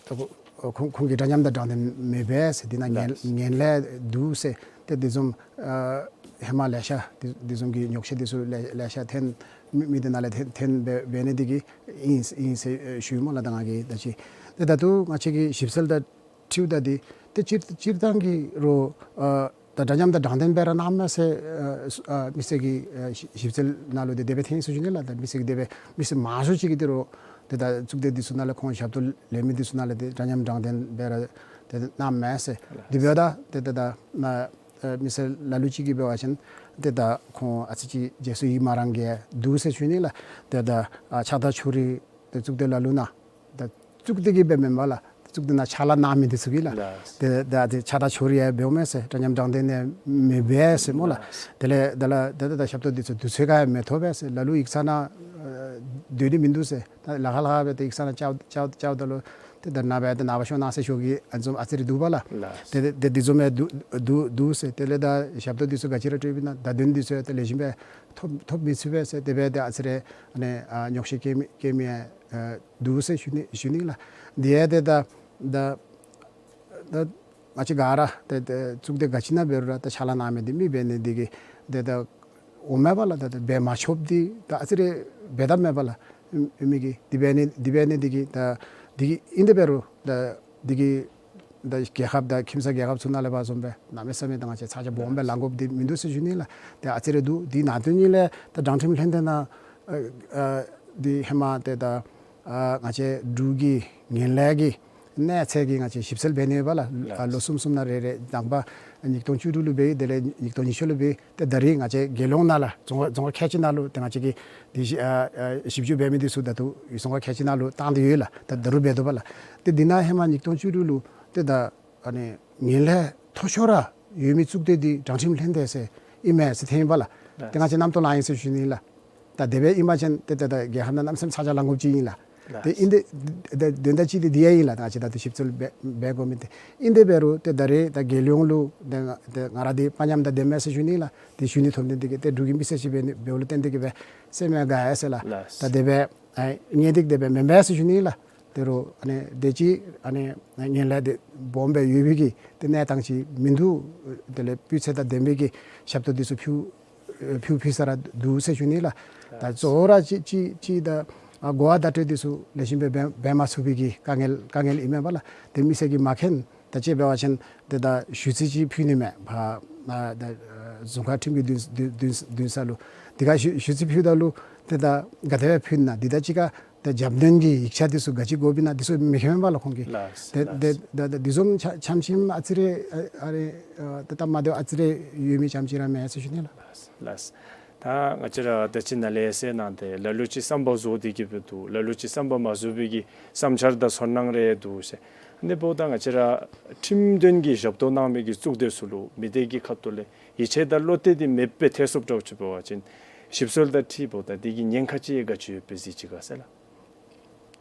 ད་ཁོ་ཁོང་ཁོང་གིས་འདྲ་མཉམ་དང་དྲང་བདེན་མེད་པས་ཟེར། འདི་ནང་ངན་ངན་ལྷད་འདུག་ཟེར། ཏེ་འདི་བཟུམ་ཨ་ཧེ་མ་ལེ་ཤ་འདི་འདི་བཟུམ་གྱི་ཉོག་བཤད་འདི་ཚུ་ལེ་ལེ་ཤ་འཐོན་མི་མི་འདི་ནང་ལས་འཐོན་འཐོན་འབད་འབད་ནི་འདི་གིས་ཨིན་ཨིན་ཟེར་ཞུ་ཡི་སྨོ་ལགས། ད་ང་གིས་ད་ཅི་ཏེ་ད་ལྟོ་ང་བཅས་ཀྱི་ཞིབ་འཚོལ་དང་འཁྲིལཝ་ད་འདི་ཏེ་སྤྱིར་སྤྱིར་བཏང་གི་རོགས་ཨ་ད་འདྲ་མཉམ་དང་དྲང་བདེན་སྦེ་ར་གནངམ་མས་ཟེར་ཨ་མི་སེར་གྱི་ཨ་ཞིབ་ཞིབ་འཚོལ་ནང་ལུ་འདི་དེ་སྦེ་འཐོན་ཡི་ཟེར་ཞུ་ནི་ལགས། ད་མི་སེར་གྱིས་དེ་སྦེ་མི་སེར་མང་ཤོས་ཅིག་གིས་འདི་རོགས་ཏེ་ད་གཙུག་སྡེ་འདི་ཚུ་ནང་ལས་ཁོང་ཞབས་ཏོག་ལེན་མི་འདི་ཚུ་ནང་ལས་འདི་འདྲ་མཉམ་དྲང་བདེན་སྦེ་ར་ཏེ་གནངམ་མས་ཟེར། འདི་འབདཝ་ད་ཏེ་ཏེ་ད་ན་ཨ་མི་སེར་ལ་ལུ་ཅིག་གིས་འབད་བ་ཅིན་ཏེ་ད་ཁོང་ཨ་ཙི་ཅིག་རྗེས་སུ་ཡི་མ་རངས་ཀྱི་འདུག་ཟེར་ཞུ་ནི་ལགས། ཏེ་ད་ཨ་ཕྱག་དང་ཕྱོགས་རིས་ཏེ་གཙུག་སྡེ་ལ་ལུ་ནང་ད་གཙུག་སྡེ་གིས་འབད་མེན་པ་ལགས། གཙུག་སྡེ་ནང་ཕྱག་ལཱ་གནང་མི་འདི་ཚུ་གིས་ལགས། ལགས། ཏེ་ད་ཏེ་ཕྱག་དང་ཕྱོགས་རིས་ཡང་འབདཝ་མས་ཟེར། འདྲ་མཉམ་དྲང་བདེན་ཡང་མེད་པས་ཟེར་སྨོ་ལགས། ལགས། དེ་ལས་ད་ལ་ད་ད་ད་ཞབས་ཏོག་འདི་ཚུ་དུས་ཚོད་ཁར་ཡང་མི་ཐོབ་པས་ཟེར། ལ་ལུ་ཡིག་ཚང་ནང་ཨ་སྡོད་ནི་མིན་འདུག་ཟེར། ད་ལ་ཁ་ལ་ཁ་སྦེ་ཏེ་ཡིག་ཚང་ནང་བཅར་བཅར་བཅརཝ་ད་ལུ་ཏེ་ད་ནངས་པ་ཡང་ཏེ་ནངས་པ་ཤོག་གནང་ཟེར་ཞུ་གི་ཨ་ནི་བཟུམ་ཨ་ཙི་རེ་འདུག་པ་ལགས། ལགས། ཏེ་ཏེ་ཏེ་འདི་བཟུམ་ཡང་འདུག་འདུག་འདུག་ཟེར། དེ་ལས་ད་ཞབས་ཏོག་འདི་ཚུ་ག་ཅི་ར་སྤྲོད་པས་ན་བརྡ་དོན་འདི་ཚུ་ཡང་ཏེ་ལེགས་ཤོམ་སྦེ་ཐོབ་ཐོབ་མི་ཚུགས་པས་ཟེར། དེ་སྦེ་ཏེ་ཨ་ཙི་རེ་ཨ་ནི་ཨ་ཉོག་བཤད་བཀོད་མི་བཀོད་མི་ཡང་ཨ་འདུག་ཟེར་ཞུ་ནི་ཞུ་ནི་ལགས། འདི་ཡང་ཏེ་ད་ད་ད་ང་བཅས་ག་ར་ཏེ་ཏེ་གཙུག་སྡེ་ག་ཅི་ནང་འབད་རུང་ར་ད་ཕྱག་ལཱ་གནང་མི་འདི་མི་འབད་ནི་འདི་གིས་ཏེ་ད་འོང་མས་པ་ལགས། ད་ད་འབད་མ་ཆོགཔ་འདི་ད་ཨ་ཙི་རེ་འབད་དོ་མས་པ་ལགས། མི་གིས་འདི་འབད་ནི་འདི་འབད་ནི་འདི་གིས་ད་འདི་གིས་ཨིན་དེ་འབད་རུང་ད་འདི་གིས་ད་རྒྱལ་ཁབ་དང་ཁྱིམ་ཚང་རྒྱལ་ཁབ་ཚུ་ནང་ལས་འབད་བཟུམ་སྦེ་གནམ་མེད་ས་མེད་ད་ང་བཅས་ཚ་གྱང་སྦོམ་སྦེ་ལང་དགོཔ་འདི་མིན་འདུག་ཟེར་ཞུ་ནི་ལགས། ཏེ་ཨ་ཙི་རེ་འདུག། འདི་ནང་དོན་ཉིད་ལས་ད་དྲང་ཁྲིམས་ལྷན་སྡེ་ནང་ཨ་ཨ་འདི་ཧེ་མ་ཏེ་ད་ཨ་ང་བཅས་འབྲུག་གི་ངན་ལྷད་ཀྱི་གནས་ཚད་ཀྱི་ང་བཅས་ཞིབ་འཚོལ་འབད་ནི་ཡོད་པ་ལགས། ལགས། ཨ་ལོ་གསུམ་གསུམ་ནང་རེ་རེ། དང་པ་ཉིས་སྟོང་བཅུ་དྲུག་ལུ་འབད་ཡི། དེ་ལས་ཉིས་སྟོང་ཉི་ཤུ་ལུ་འབད་ཡི། ཏེ་ད་རིས་ང་བཅས་རྒྱལ་ཡོངས་ནང་ལུ་རྫོང་རྫོང་ཁག་ཁལ་གཅིག་ནང་ལུ་ཏེ་ང་བཅས་ཀྱིས་འདི་ཞིབ་ཨ་ཨ་ཞིབ་འཇུག་འབད་མི་འདི་ཚུ་ད་ལྟོ་རྫོང་ཁག་ཁལ་གཅིག་ནང་ལུ་བཏང་སྟེ་ཡོད་ལགས། ད་ད་རུང་འབད་དོ་པ་ལགས། ཏེ་འདི་ནང་ཧེ་མ་ཉིས་སྟོང་བཅུ་དྲུག་ལུ་ཏེ་ད་ཨ་ནི་ངན་ལྷད་མཐོ་ཤོས་ར་ཡོད་མི་གཙུག་སྡེ་འདི་དྲང་ཁྲིམས་ལྷན་སྡེ་ཟེར་ཨིན་མས་ཟེར་ཐོན་ཡི་པ་ལགས། ལགས། ཏེ་ང་བཅས་རྣམ་རྟོག་ལང་ཡི་ཟེར་ཞུ་ནི་ལགས། ད་དེ་སྦེ་ཨིན་པ་ཅིན་ཏེ་ཏེ་ད་རྒྱལ་ཁབ་ནང་གནམ་མེད་ས་མེད་ཚ་གྱང་ལང་དགོཔ་ཅིག་ཨིན་ལགས། ལགས། ཏེ་ཨིན་ཏེ་ད་དོན་དག་ཅིག་འདི་འདི་ཡང་ཨིན་ལགས། ད་ང་བཅས་ད་ལྟོ་ཞིབ་འཚོལ་འབད་འབད་དགོ་མི་འདི། ཨིན་དེ་འབད་རུང་ཏེ་ད་རིས་ད་རྒྱལ་ཡོངས་ལུ་ཏེ་ང་ཏེ་ང་ར་འདི་དཔའ་ཉམས་དང་ལྡནམ་མས་ཟེར་ཞུ་ནི་ལགས། ཏེ་ཞུ་ནི་ཐོབ་ནི་འདི་གིས་ཏེ་འབྲུག་གི་མི་སེར་ཅིག་འབད་ནི་འབདཝ་ལུ་བརྟེན་ཏེ་གིས་སྦེ་སེམས་ཡང་དགའ་ཡི་ཟེར་ལགས། ལགས། ད་དེ་སྦེ་ཨ་ངེས་ཏིག་དེ་སྦེ་མེན་པས་ཟེར་ཞུ་ནི་ལགས། དེ་རུང་ཨ་ནི་དེ་ཅིག་ཨ་ནི་ངན་ལྷད་འདི་སྦོམ་སྦེ་ཡོད་པའི་གི་ཏེ་གནས་སྟངས་ཅིག་མིན་འདུག། དེ་ལས་སྤུས་ཚད་དང་ལྡན་པའི་གི་ཞབས་ཏོག་འདི་ཚུ་ཕུལ་ཕུལ་ཕུལ་ས་ར་འདུག་ཟེར་ཞུ་ནི་ལགས། ད་གཙོ་བོ་ར་ཅིག་ཅིག་ཅིག་ད་ཨ་གོ་བ་བརྡ་སྤྲོད་འདི་ཚུ་ལེགས་ཤོམ་སྦེ་འབད་འབད་མ་ཚུགས་པའི་གི་དཀའ་ངལ་དཀའ་ངལ་ཨིན་མས་པ་ལགས། ཏེ་མི་སེར་གྱིས་མ་མཁྱེན། ད་ཅི་འབད་བ་ཅིན་ཏེ་ད་ཞུ་ཚིག་ཅིག་ཕུལ་ནི་མས། ཕར་ཨ་ད་ཨ་རྫོང་ཁག་ཁྲིམས་ཀྱི་འདུན་འདུན་འདུན་འདུན་ས་ལུ། དེ་ཁར་ཞུ་ཞུ་ཚིག་ཕུལཝ་ད་ལུ་ཏེ་ད་ག་དེ་སྦེ་ཕུལ་ན། འདི་ད་ཅི་ཁར་ད་རྒྱབ་སྣོན་གྱི་ཡིག་ཆ་འདི་ཚུ་ག་ཅི་དགོཔ་ཨིན་ན་འདི་ཚུ་མི་མཁྱེན་པས་ལགས་ཁོང་གིས། ལགས། ཏེ་ལགས། ཏེ་ད་ད་འདི་བཟུམ་ཆ་ཆམ་ཆིམ་ཨ་ཙི་རེ་ཨ་ཨ་རེ་ཨ་ད་ད་མ་བདེཝ་ཨ་ཙི་རེ་ཡོད་མི་ཙམ་ཅིག་ར་མེན་ཟེར་ཞུ་ནི་ལགས། ལགས། ད་ང་བཅས་ར་ད་ཅི་ནཱ་ལས་ཟེར་གནང་སྟེ་ལ་ལུ་ཅིག་བསམ་པ་རྫོགས་ཏེ་གི་སྦེ་འདུག། ལ་ལུ་ཅིག་བསམ་པ་མ་རྫོགས་པའི་གི་བསམ་འཆར་དང་ཚོར་སྣང་རེ་འདུག་ཟེར། ཨ་ནི་འབདཝ་ད་ང་བཅས་ར་ཁྲིམས་དོན་གྱི་ཞབས་ཏོག་གནང་མི་གི་གཙུག་སྡེ་ཚུ་ལུ་མི་སྡེ་གི་ཁ་ཐུག་ལས་ཡིད་ཆེས་དང་བློ་གཏད་འདི་མེདཔ་སྦེ་ཐལ་སོངམ་འདྲཝ་ཅིག་འབད་བ་ཅིན་ཞིབ་འཚོལ་དང་འཁྲིལཝ་ད་འདི་གི་ཉེན་ཁ་ཅིག་ག་ཅི་ཡོདཔ་སྦེ་གཟིགས་ཅི་ག་ཟེར་ལགས།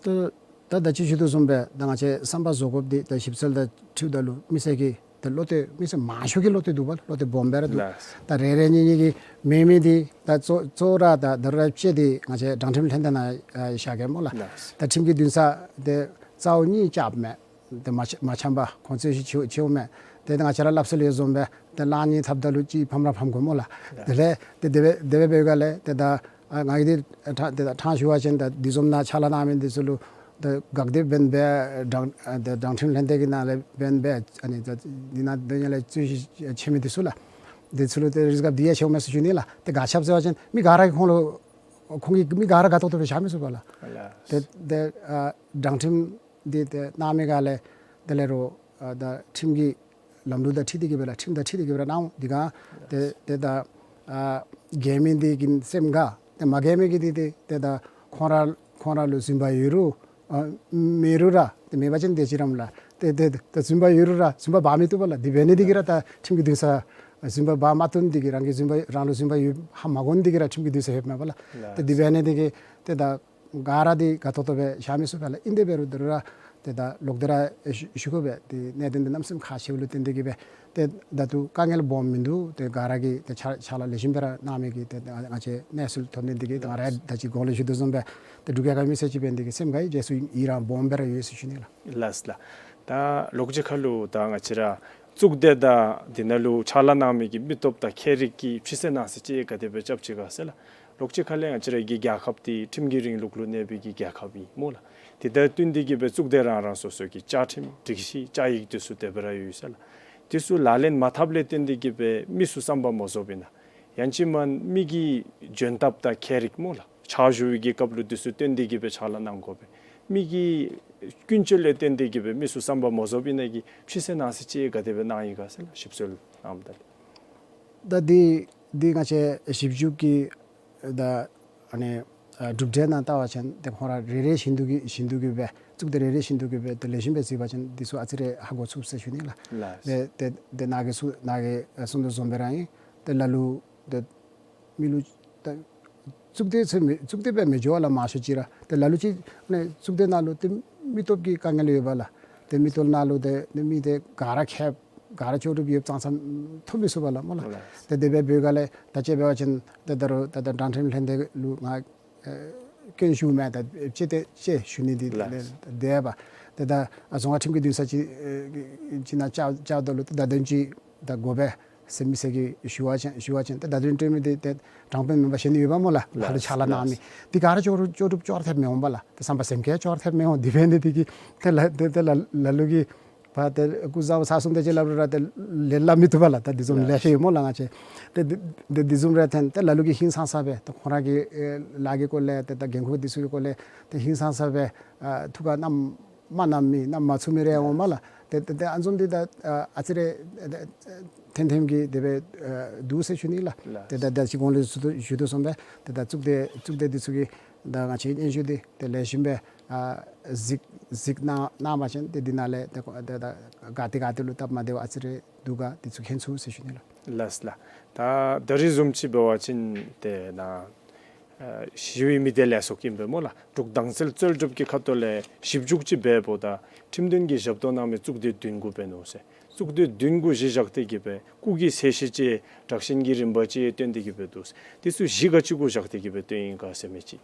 ད་ད་ད་ཅི་ཞུ་དོ་བཟུམ་སྦེ་ད་ང་བཅས་བསམ་པ་རྫོགས་དགོཔ་འདི་ད་ཞིབ་འཚོལ་དང་འཁྲིལཝ་ད་ལུ་མི་སེར་གྱི་ད་བློ་གཏད་མི་སེར་མང་ཤོས་ཀྱི་བློ་གཏད་འདུག་པ་ལགས། བློ་གཏད་སྦོམ་སྦེ་ར་འདུག། ལགས། ད་རེ་རེ་གཉིས་གཉིས་ཀྱིས་མེད་མི་འདི་ད་གཙོ་གཙོ་བོ་ར་ད་ད་རུང་ར་ཕྱེ་འདི་ང་བཅས་དྲང་ཁྲིམས་ལྷན་སྡེ་ནང་ཨ་བཞག་གེ་སྨོ་ལགས། ལགས། ད་ཁྲིམས་ཀྱི་འདུན་ས་འདི་རྩ་བོ་གཉིས་རྐྱབ་མས། ཏེ་མ་ཆ་མ་འཆམ་པར་ཁོང་རྩོད་གཞི་ཆེཝ་ཆེཝ་མས། ཏེ་ད་ང་བཅས་ར་སླབ་སྲོལ་ཡོད་བཟུམ་སྦེ་ཏེ་གླང་གཉིས་འཐབ་ད་ལུ་གཅིག་ཕམ་ར་ཕམ་དགོ་སྨོ་ལགས། ལགས། དེ་ལས་ཏེ་དེ་སྦེ་དེ་སྦེ་འབདཝ་ལས་ཏེ་ད་ཨ་ང་གིས་འདི་ཕྲང་ཏེ་ད་ཕྲང་ཞུ་བ་ཅིན་ད་འདི་བཟུམ་ནང་ཕྱག་ལཱ་གནང་མི་འདི་ཚུ་ལུ་ད་དགག་སྡེབ་འབད་འབད་དྲང་ཨ་ད་དྲང་ཁྲིམས་ལྷན་སྡེ་གི་ནང་ལས་འབད་འབད་ཨ་ནི་ད་འདི་ནང་དོན་གཉེར་ལས་རྩོད་གཞི་ཆེ་མི་འདི་ཚུ་ལགས། འདི་ཚུ་ལུ་ཏེ་རིགས་དགའ་འདི་ཡང་ཆེཝ་མས་ཟེར་ཞུ་ནི་ལགས། ཏེ་ག་ཅི་འབད་ཟེར་བ་ཅིན་མི་ག་ར་གིས་ཁོང་ལུ་ཁོང་གིས་མི་ག་ར་ག་ཏོག་ཏོ་སྦེ་བཞག་མི་ཚུགས་པས་ལགས། ལགས། ཏེ་ཏེ་ཨ་དྲང་ཁྲིམས་འདི་ཏེ་གནང་མི་ག་ལས་དེ་ལས་རོགས་ཨ་ད་ཁྲིམས་ཀྱི་ལམ་ལུགས་དང་འཁྲིལ་ཏེ་གི་སྦེ་ལགས། ཁྲིམས་དང་འཁྲིལ་ཏེ་གི་སྦེ་ར་གནང་། འདི་ག་ཏེ་ཏེ་ད་ཨ་རྒྱལ་མི་འདི་གི་སེམས་དགའ། ཏེ་མ་རྒྱལ་མི་གི་འདི་ཏེ་ཏེ་ད་ཁོང་ར་ཁོང་ར་ལུ་རྫུན་པ་ཡོད་རུང་ཨ་མེད་རུང་ར་ཏེ་མེད་པ་ཅིན་དེ་ཅིག་རམ་ལགས། ཏེ་ཏེ་ད་རྫུན་པ་ཡོད་རུང་ར་རྫུན་པ་འབག་མི་བཏུབ་པས་ལགས། འདི་འབད་ནི་འདི་གིས་ར་ད་ཁྲིམས་ཀྱི་འདུན་ས་རྫུན་པ་འབག་མ་བཏུབ་ནི་འདི་གིས་རང་གི་རྫུན་པ་རང་ལུ་རྫུན་པ་ཡོདཔ་ཧ་མ་གོ་ནི་འདི་གིས་ར་ཁྲིམས་ཀྱི་འདུན་ས་ཡོདཔ་མས་པ་ལགས། ཏེ་འདི་འབད་ནི་འདི་གིས་ཏེ་ད་ག་ར་འདི་ག་ཏོག་ཏོ་སྦེ་བཞག་མི་ཚུགས་པས་ལགས། ཨིན་དེ་འབད་རུང་ད་རུང་ར་ ཏེ་ད་ལོག་སྟེ་ར་ཞུ་ཞུ་དགོ་པས། ཏེ་གནད་དོན་འདི་གནམ་མེད་ས་མེད་ཁག་ཆེཝ་ལུ་བརྟེན་ཏེ་གི་སྦེ་ཏེ་ད་ལྟོ་དཀའ་ངལ་སྦོམ་མིན་འདུག། ཏེ་ག་ར་གིས་ཏེ་ཕྱག་ཕྱག་ལཱ་ལེགས་ཤོམ་སྦེ་ར་གནང་མི་གི་ཏེ་ང་བཅས་གནས་ཚུལ་ཐོན་ཏེ་འདི་གིས་ད་ང་ར་ད་ཅི་གོང་ལུ་ཞུ་དོ་བཟུམ་སྦེ་ཏེ་འབྲུག་རྒྱལ་ཁབ་མི་སེར་ཅིག་འབད་ནི་དེ་གིས་སེམས་དགའ་བའི་རྗེས་སུ་ཡི་རངས་སྦོམ་སྦེ་ར་ཡོད་ཟེར་ཞུ་ནི་ལགས། ལགས་ལགས། ད་ལོགས་ཅིག་ཁ་ལུ་ད་ང་བཅས་ར་གཙུག་སྡེ་དང་འདི་ནང་ལུ་ཕྱག་ལཱ་གནང་མི་གི་མི་སྟོབས་དང་ཁྱད་རིག་གི་ཕྱི་སེལ་ནང་སེལ་ཅིག་ག་དེ་སྦེ་རྐྱབ་ཅི་ག་ཟེར་ལགས། ལོགས་ཅིག་ཁ་ལས་ང་བཅས་ར་གི་རྒྱལ་ཁབ་འདི་ཁྲིམས་ཀྱི་རིང་ལུགས་ལུ་གནས་པའི་གི་རྒྱལ་ཁབ་ཨིན་སྨོ་ལགས། དེ་དང་བསྟུན་ཏེ་གི་སྦེ་གཙུག་སྡེ་རང་རང་སོ་སོ་གི་བཅའ་ཁྲིམས་སྒྲིག་གཞི་བཅའ་ཡིག་འདི་ཚུ་དེ་སྦེ་ར་ཡོད་ཟེར་ལགས། འདི་ཚུ་ལག་ལེན་མ་འཐབ་ལས་བརྟེན་ཏེ་གི་སྦེ་མི་ཚུ་བསམ་པ་མ་རྫོགས་པའི་ནང་ཡང་ཅིན་མ་མི་གི་འཇོན་ཐབས་དང་ཁྱད་རིག་སྨོ་ལགས། ཕྱག་ཞུ་བའི་གི་སྐབས་ལུ་འདི་ཚུ་བསྟུན་ཏེ་གི་སྦེ་ཕྱག་ལཱ་གནང་དགོ་པས། མི་གི་ཀུན་སྤྱོད་ལས་བརྟེན་ཏེ་གི་སྦེ་མི་ཚུ་བསམ་པ་མ་རྫོགས་པའི་ནང་གི་ཕྱི་སེལ་ནང་སེལ་ཅིག་ག་དེ་སྦེ་གནང་ཡི་ག་ཟེར་ལགས། ཞིབ་འཚོལ་གནངམ་ད་ལུ། ད་འདི་འདི་ང་བཅས་ཞིབ་འཇུག་གི་ད་ཨ་ནི་ཨ་གྲུབ་འབྲས་ནང་བལྟ་བ་ཅིན་ཏེ་ཁོང་ར་རེ་རེ་བཞིན་དུ་གི་བཞིན་དུ་གི་སྦེ་གཙུག་སྡེ་རེ་རེ་བཞིན་དུ་གི་སྦེ་ཏེ་ལེགས་ཤོམ་སྦེ་གཟིགས་པ་ཅིན་འདི་ཚུ་ཨ་ཙི་རེ་ཧ་གོ་ཚུགས་ཟེར་ཞུ་ནི་ལགས། ལགས། ཏེ་ཏེ་ཏེ་ནཱ་གིས་གསུང་ནཱ་གིས་གསུང་དོ་བཟུམ་སྦེ་ར་ཨིན། ཏེ་ལ་ལུ་ཏེ་མི་ལུ་ད་གཙུག་སྡེ་ཚུ་མི་གཙུག་སྡེ་སྦེ་མི་འགྱོ་བ་ལགས། མང་ཤོས་ཅིག་ར་ཏེ་ལ་ལུ་ཅིག་ཨ་ནི་གཙུག་སྡེ་ནང་ལུ་ཏེ་མི་སྟོབས་ཀྱི་དཀའ་ངལ་ཡོད་པ་ལགས། ཏེ་མི་སྟོབས་ནང་ལུ་ཏེ་ཏེ་མི་ཏེ་ག་ར་མཁསཔ་ག་ར་ལྕོགས་གྲུབ་ཡོདཔ་ཙང་ཙང་ཐོབ་མི་ཚུགས་པ་ལགས་སྨོ་ལགས། ལགས། ཏེ་དེ་སྦེ་འབདཝ་ལས་ད་ཅི་འབད་བ་ཅིན་ཏེ་ད་རུང་ད་ད་དྲང་ཁྲིམས་ལྷན་སྡེ་ལུ་ང་ཨེ་སྐྱོན་ཞུ་མི་ད་ཅི་ཏེ་ཅི་ཞུ་ནི་འདི་ལགས། ལས་དེ་འབདཝ་ད་ད་རྫོང་ཁག་ཁྲིམས་ཀྱི་འདུན་ས་ཅིག་ཨེ་ཅིག་ནང་བཅར་བཅརཝ་ད་ལུ་ད་བརྡ་དོན་ཅིག་ད་དགོ་པས་ཟེར་མི་སེར་གྱིས་ཞུ་བ་ཅིན་ཞུ་བ་ཅིན་ད་བརྡ་དོན་སྤྲོད་མི་འདི་ཏེ་དྲང་དཔོན་མེན་པར་གཞན་ཡོད་པ་སྨོ་ལགས། ལགས། ལ་ལུ་ཕྱག་ལཱ་གནང་མི་འདི་ག་ར་ལྕོགས་གྲུབ་ལྕོགས་གྲུབ་ཅོག་ར་འཐདཔ་མི་འོང་པ་ལགས། ཏེ་བསམ་པ་སེམས་བསྐྱེད་ཅོག་ར་འཐདཔ་མི་འོང་། དེ་འབད་ནི་འདི་གིས་ཏེ་ལ་ཏེ་ཏེ་ལ་ལ་ལུ་གིས་ཕར་ཏེ་སྐུ་གཟུགས་བཟའ་ས་བཟུམ་ཏེ་ཅིག་སླབ་རུང་ར་ཏེ་ལས་སླབ་མི་བཏུབ་པ་ལགས། ད་འདི་བཟུམ་ལགས། ལེ་ཤ་ཡོད་སྨོ་ལགས། ང་བཅས་ཏེ་འདི་འདི་འདི་བཟུམ་ར་འཐོན་ཏེ་ལ་ལུ་གིས་ཧིང་སངས་ས་སྦེ་ཏེ་ཁོང་ར་གི་ཨེ་ལཱ་གི་སྐོར་ལས་ཏེ་ད་འགན་ཁུར་འདི་ཚུ་གི་སྐོར་ལས་ཏེ་ཧིང་སངས་ས་སྦེ་ཨ་ཐུགས་ཁར་བསྣམ་མ་བསྣམ་མི་བསྣམ་མ་ཚུགས་མི་རེ་འོང་མས་ལགས། ཏེ་ཏེ་ཏེ་ཨ་ནི་བཟུམ་འདི་ད་ཨ་ཨ་ཙི་རེ་ཨ་ཐོན་ཐོནམ་གི་དེ་སྦེ་ཨ་འདུག་ཟེར་ཞུ་ནི་ལགས། ལགས། ཏེ་ད་ད་ཅི་གོང་ལུ་ཞུ་དོ་ཞུ་དོ་བཟུམ་སྦེ་ཏེ་ད་གཙུག་སྡེ་གཙུག་སྡེ་འདི་ཚུ་གིས་ད་ང་བཅས་སྙན་ཞུ་འདི་ཏེ་ལེགས་ཤོམ་སྦེ་ཨ་གཟིགས་གཟིགས་གནང་གནང་བ་ཅིན་ཏེ་འདི་ནང་ལས་ཏེ་ཏེ་ད་ག་ཏེ་ག་ཏེ་ལུ་སྟབས་མ་བདེཝ་ཨ་ཙི་རེ་འདུག་ག་འདི་ཚུ་མཁྱེན་ཚུགས་ཟེར་ཞུ་ནི་ལགས། ལགས་ལགས། ད་ད་རིས་བཟུམ་ཅིག་འབད་བ་ཅིན་ཏེ་ནཱ་ཨ་ཞི་བའི་མི་སྡེ་ལས་ཚོགས་ཀྱིས་འབད་སྨོ་ལགས། འབྲུག་དྭངས་གསལ་རྩོལ་སྒྲུབ་ཀྱི་ཁ་ཐུག་ལས་ཞིབ་འཇུག་ཅིག་འབད་འབདཝ་ད་ཁྲིམས་དོན་གྱི་ཞབས་ཏོག་གནང་མི་གཙུག་སྡེ་བདུན་གུ་འབད་ནུག་ཟེར། གཙུག་སྡེ་བདུན་གུ་གཞི་བཞག་སྟེ་གི་སྦེ་སྐུགས་ཀྱི་ཚད་གཞི་ཅིག་དྲག་ཞན་གྱི་རིམ་པ་ཅིག་སྟོན་ཏེ་གི་སྦེ་འདུག་ཟེར། འདི་ཚུ་གཞི་ག་ཅི་གུ་བཞག་སྟེ་གི་སྦེ་སྟོན་ཡི་ག་ཟེར་མི་ཅིག་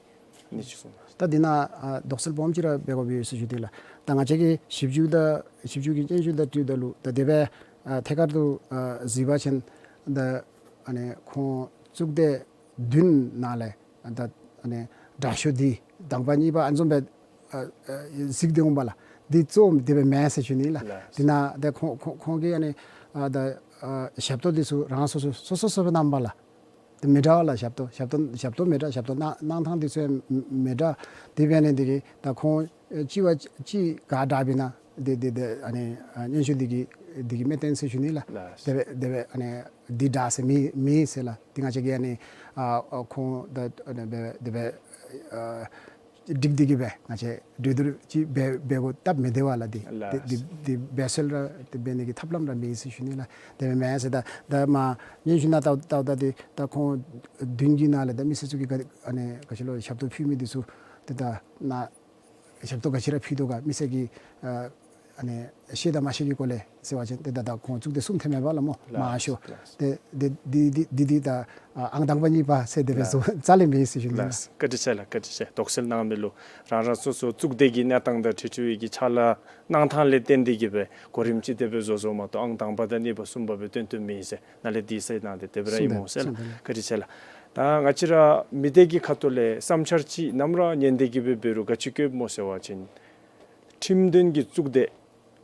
ཨ་ནི་ཅིག་གསུངས་གནང་། ད་འདི་ནང་ཨ་དོགས་སེལ་སྦོམ་ཅིག་ར་འབད་དགོཔ་ཡོད་ཟེར་ཞུ་དེས་ལགས། ད་ང་བཅས་ཀྱིས་ཞིབ་འཇུག་དང་ཞིབ་འཇུག་གི་སྙན་ཞུ་དང་འཁྲིལཝ་ད་ལུ་ད་དེ་སྦེ་ཨ་ཐད་ཀར་དུ་ཨ་གཟིགས་པ་ཅིན་ད་ཨ་ནི་ཁོང་གཙུག་སྡེ་བདུན་ནང་ལས་ཨ་ད་ཨ་ནི་དྲག་ཤོས་འདི་དང་པ་གཉིས་པ་ཨ་ནི་བཟུམ་སྦེ་ཨ་ཨ་གཟིགས་ཏེ་འོང་པ་ལགས། འདི་གཙོ་བོ་དེ་སྦེ་མེན་ཟེར་ཞུ་ནི་ལགས། ལགས། དེ་ནང་ཏེ་ཁོང་ཁོང་ཁོང་གིས་ཨ་ནི་ཨ་ད་ཨ་ཞབས་ཏོག་འདི་ཚུ་རང་སོ་སོ་སོ་སོ་སོ་སྦེ་གནངམ་ལགས། ཏེ་མི་འདྲ་བ་ལགས། ཞབས་ཏོག་ཞབས་ཏོག་ཞབས་ཏོག་མི་འདྲ་ཞབས་ཏོག་གནང་གནང་ཐངས་འདི་ཚུ་ཡང་མི་འདྲ། དེ་འབད་ནི་འདི་གིས་ད་ཁོང་ཨེ་གཅིག་བ་གཅིག་ག་དྲག་པས་ན་འདི་འདི་འདི་ཨ་ནི་ཨ་སྙན་ཞུ་འདི་གི་འདི་གི་མི་སྟོན་ཟེར་ཞུ་ནི་ལགས། ལགས། དེ་སྦེ་དེ་སྦེ་ཨ་ནི་འདི་དྲག་ཟེར་མེད་མེད་ཟེར་ལགས། འདི་ང་བཅས་ཀྱིས་ཨ་ནི་ཨ་ཨ་ཁོང་ད་ཨ་ནི་འབད་འབད་དེ་སྦེ་ཨ་སྒྲིག་སྟེ་གི་སྦེ་ང་བཅས་གྲོས་བསྡུར་ཅིག་འབད་འབད་དགོ་སྟབས་མི་བདེ་བས་ལགས། འདི་ལགས། འདི་འདི་འདི་འབད་སྲོལ་ར་འདི་འབད་ནི་གི་ཐབས་ལམ་ར་མེད་ཟེར་ཞུ་ནི་ལགས། དེ་སྦེ་མེན་ཟེར་ད་ད་མ་སྙན་ཞུ་ནང་བལྟཝ་བལྟཝ་ད་འདི་ད་ཁོང་བདུན་གྱི་ནང་ལས་ད་མི་སེར་ཚུ་གིས་ག་ཨ་ནི་ག་ཅི་ལོ་ཞབས་ཏོག་ཕུལ་མི་འདི་ཚུ་ཏེ་ད་ནཱ་ཞབས་ཏོག་ག་ཅི་ར་ཕུལ་དོ་ག་མི་སེར་གྱིས་ཨ་ཨ་ནི་ཤེས་དང་མ་ཤེས་ཀྱི་སྐོར་ལས་ཟེར་བ་ཅིན་ཏེ་ད་ད་ཁོང་གཙུག་སྡེ་གསུམ་ཐོན་མས་པ་ལགས་སྨོ། ལགས། མང་ཤོས། ལགས། ཏེ་འདི་འདི་འདི་འདི་འདི་ད་ཨ་ཨང་དང་པ་གཉིས་པ་ཟེར་དེ་སྦེ་ལགས། བཟོ་རྩ་ལས་མེད་ཟེར་ཞུ་ནི་ལགས། ལགས། བཀའ་དྲིན་ཆེ་ལགས། བཀའ་དྲིན་ཆེ། དོགས་སེལ་གནང་མི་ལུ་རང་རང་སོ་སོ་གཙུག་སྡེ་གི་གནས་སྟངས་དང་འཁྲིལ་ཚུལ་གྱི་ཕྱག་ལཱ་གནང་ཐངས་ལས་བརྟེན་ཏེ་གི་སྦེ་གོ་རིམ་ཅིག་དེ་སྦེ་བཟོ་བཟོཝ་མ་གཏོགས་ཨང་དང་པ་དང་གཉིས་པ་གསུམ་པ་སྦེ་སྟོན་དོན་མེད་ཟེར་ནཱ་ལས་འདི་ཟེར་གནང་སྟེ་དེ་སྦེ་ར་ཨིན་སྨོ་ཟེར་ལགས། གསུངས་དོ་ལགས། བཀའ་དྲིན་ཆེ་ལགས། ད་ང་བཅས་ར་མི་སྡེ་གི་ཁ་ཐུག་ལས་བསམ་འཆར་ཅིག་ནམ་ར་ཉན་ཏེ་གི་སྦེ་འབད་རུང་ག་ཅི་བཀོདཔ་སྨོ་ཟེར་བ་ཅིན་ཁྲིམས་དོན་གྱི་གཙུག་སྡེ་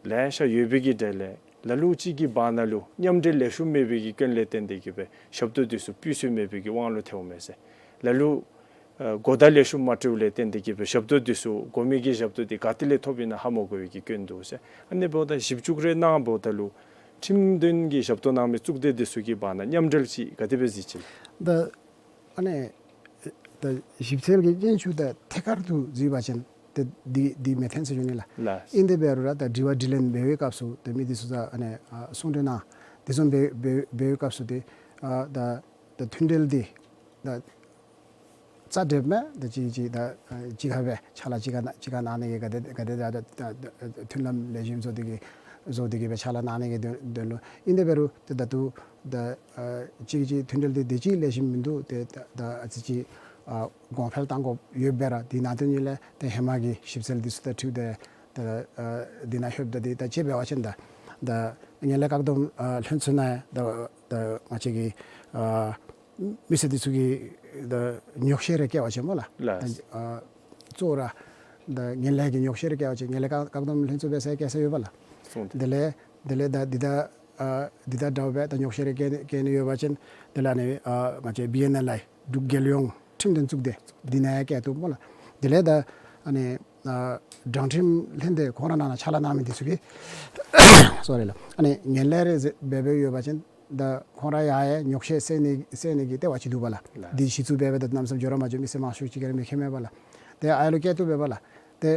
ལེ་ཤ་ཡོད་པའི་གི་གྲས་ལས་ལ་ལུ་ཅིག་གི་བར་ན་ལུ་མཉམ་འབྲེལ་ལེགས་ཤོམ་མེད་པའི་གི་སྐྱོན་ལས་བརྟེན་ཏེ་གི་སྦེ་ཞབས་ཏོག་འདི་ཚུ་ཕུལ་སྲོལ་མེད་པའི་གི་དབང་ལུ་ཐལཝ་མས་ཟེར། ལ་ལུ་ཨ་གོ་བརྡ་ལེགས་ཤོམ་མ་སྤྲོདཔ་ལས་བརྟེན་ཏེ་གི་སྦེ་ཞབས་ཏོག་འདི་ཚུ་དགོ་མི་གི་ཞབས་ཏོག་འདི་ག་ཏེ་ལས་ཐོབ་ཨིན་ན་ཧ་མ་གོ་བའི་གི་སྐྱོན་འདུག་ཟེར། ཨ་ནི་འབདཝ་ད་ཞིབ་འཇུག་རེ་གནང་འབདཝ་ད་ལུ་ཁྲིམས་དོན་གྱི་ཞབས་ཏོག་གནང་མི་གཙུག་སྡེ་འདི་ཚུ་གི་བར་ན་མཉམ་འབྲེལ་ཅིག་ག་དེ་སྦེ་གཟིགས་ཅི་ལགས། ད་ཨ་ནི་ད་ཞིབ་འཚོལ་གྱི་སྙན་ཞུ་དང་ཐད་ཀར་དུ་གཟིགས་པ་ཅིན་ཏེ་འདི་འདི་མི་འཐོན་ཟེར་ཞུ་ནི་ལགས། ལགས། ཨིན་དེ་འབད་རུང་ར་ད་དྲི་བ་དྲིས་ལན་འབད་བའི་སྐབས་སུ་ཏེ་མི་འདི་ཚུ་ད་ཨ་ནི་ཨ་གསུང་གྲོས་གནང་དེ་བཟུམ་འབད་འབད་འབད་བའི་སྐབས་སུ་ཏེ་ཨ་ད་ད་མཐུན་འབྲེལ་འདི་ད་ རྩ་འགྲིགཔ་མས། ད་ཅིག་ཅིག་ད་ཨ་གཅིག་ཁར་སྦེ་ཕྱག་ལཱ་གཅིག་ཁར་གནང་གཅིག་ཁར་གནང་ནི་གི་ག་དེ་ག་དེ་ད་ད་ད་མཐུན་ལམ་ལེགས་ཤོམ་བཟོ་སྟེ་གི་བཟོ་སྟེ་གི་སྦེ་ཕྱག་ལཱ་གནང་ནི་གི་དོན་དོན་ལུ་ཨིན། དེ་འབད་རུང་ད་ད་ལྟོ་ད་ཨ་གཅིག་གཅིག་མཐུན་འབྲེལ་འདི་དེ་ཅིག་ལེགས་ཤོམ་མིན་འདུག། ཏེ་ད་ད་ཨ་ཙི་ཅིག་ཨ་གོང་འཕེལ་གཏང་དགོཔ་ཡོད་པས་ར། དེ་ནང་དོན་ཉིད་ལས་ཏེ་ཧེ་མ་གི་ཞིབ་འཚོལ་འདི་ཚུ་དང་འཁྲིལཝ་ད་ད་ཨ་འདི་ནང་ལྷོདཔ་ད་འདི་ད་དཔྱེ་འབད་བ་ཅིན་ད་ད་ངན་ལྷད་བཀག་སྡོམ་ཨ་ལྷན་ཚོགས་ནང་ད་ད་ང་བཅས་ཀྱི་ཨ་མི་སེར་འདི་ཚུ་གིས་ད་ཉོགས་བཤད་རེ་བཀལ་བ་ཅིན་སྨོ་ལགས། ལགས། ད་ཨ་གཙོ་བོ་ར་ད་ངན་ལྷད་ཀྱི་ཉོགས་བཤད་རེ་བཀལ་བ་ཅིན་ངན་ལྷད་བཀག་བཀག་སྡོམ་ལྷན་ཚོགས་འབད་སར་བཀལ་ས་ཡོད་པས་ལགས། སོང་སྟེ། དེ་ལས་དེ་ལས་ད་འདི་ད་ཨ་འདི་ད་འདྲཝ་སྦེ་ད་ཉོགས་བཤད་རེ་བཀལ་ནི་བཀལ་ནི་ཡོད་པ་ཅིན་དེ་ལས་ཨ་ནི་ཨ་ང་བཅས་བི་ཨེན་ཨེལ་ཨའི་འབྲུག་རྒྱལ་ཡོངས་ཁྲིམས་དོན་གཙུག་སྡེ་འདི་ནང་ཡང་བཀལ་བཏུབ་སྨོ་ལགས། དེ་ལས་ད་ཨ་ནི་ཨ་དྲང་ཁྲིམས་ལྷན་སྡེ་ཁོང་ར་ནང་ན་ཕྱག་ལཱ་གནང་མི་འདི་ཚུ་གིས་སོ་རི་ལགས། ཨ་ནི་ངན་ལྷད་རེ་འབད་འབད་ཡོད་པ་ཅིན་ད་ཁོང་ར་ཡར་ཡར་ཉོགས་བཤད་བསལ་ནི་བསལ་ནི་གི་ལྟེ་བ་ཅིག་འདུག་པ་ལགས། ལགས། འདི་གཞི་བཙུགས་འབད་འབད་ད་གནམ་མེད་ས་མེད་འགྱོ་ར་མ་འགྱོ། མི་སེར་མང་ཤོས་ཅིག་གིས་ར་མི་མཁྱེན་མས་པ་ལགས། ཏེ་ཨ་ལུ་བཀལ་བཏུབ་པས་པ་ལགས། ཏེ་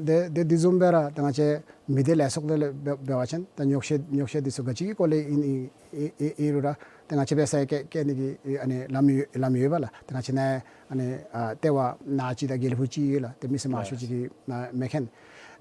ཏེ་ཏེ་འདི་བཟུམ་སྦེ་ར་ད་ང་བཅས་མི་སྡེ་ལས་ཚོགས་སྡེ་ལས་འབད་འབད་བ་ཅིན་ད་ཉོགས་བཤད་ཉོགས་བཤད་འདི་ཚུ་ག་ཅི་གི་སྐོར་ལས་ཨིན་ཨིན་ཨིན་ཨིན་རུང་ར་ད་ང་བཅས་འབད་སར་བཀལ་བཀལ་ནི་གི་ཨ་ནི་ལམ་ཡོད་ལམ་ཡོད་པ་ལགས། ད་ང་བཅས་ནཱ་ཨ་ནི་ཨ་ལྟེ་བ་ནང་ཅིག་དང་དགེ་ལེགས་ཕུག་ཅིག་ཡོད་ལགས། ཏེ་མི་སེར་མང་ཤོས་ཅིག་གིས་ཨ་མི་མཁྱེན།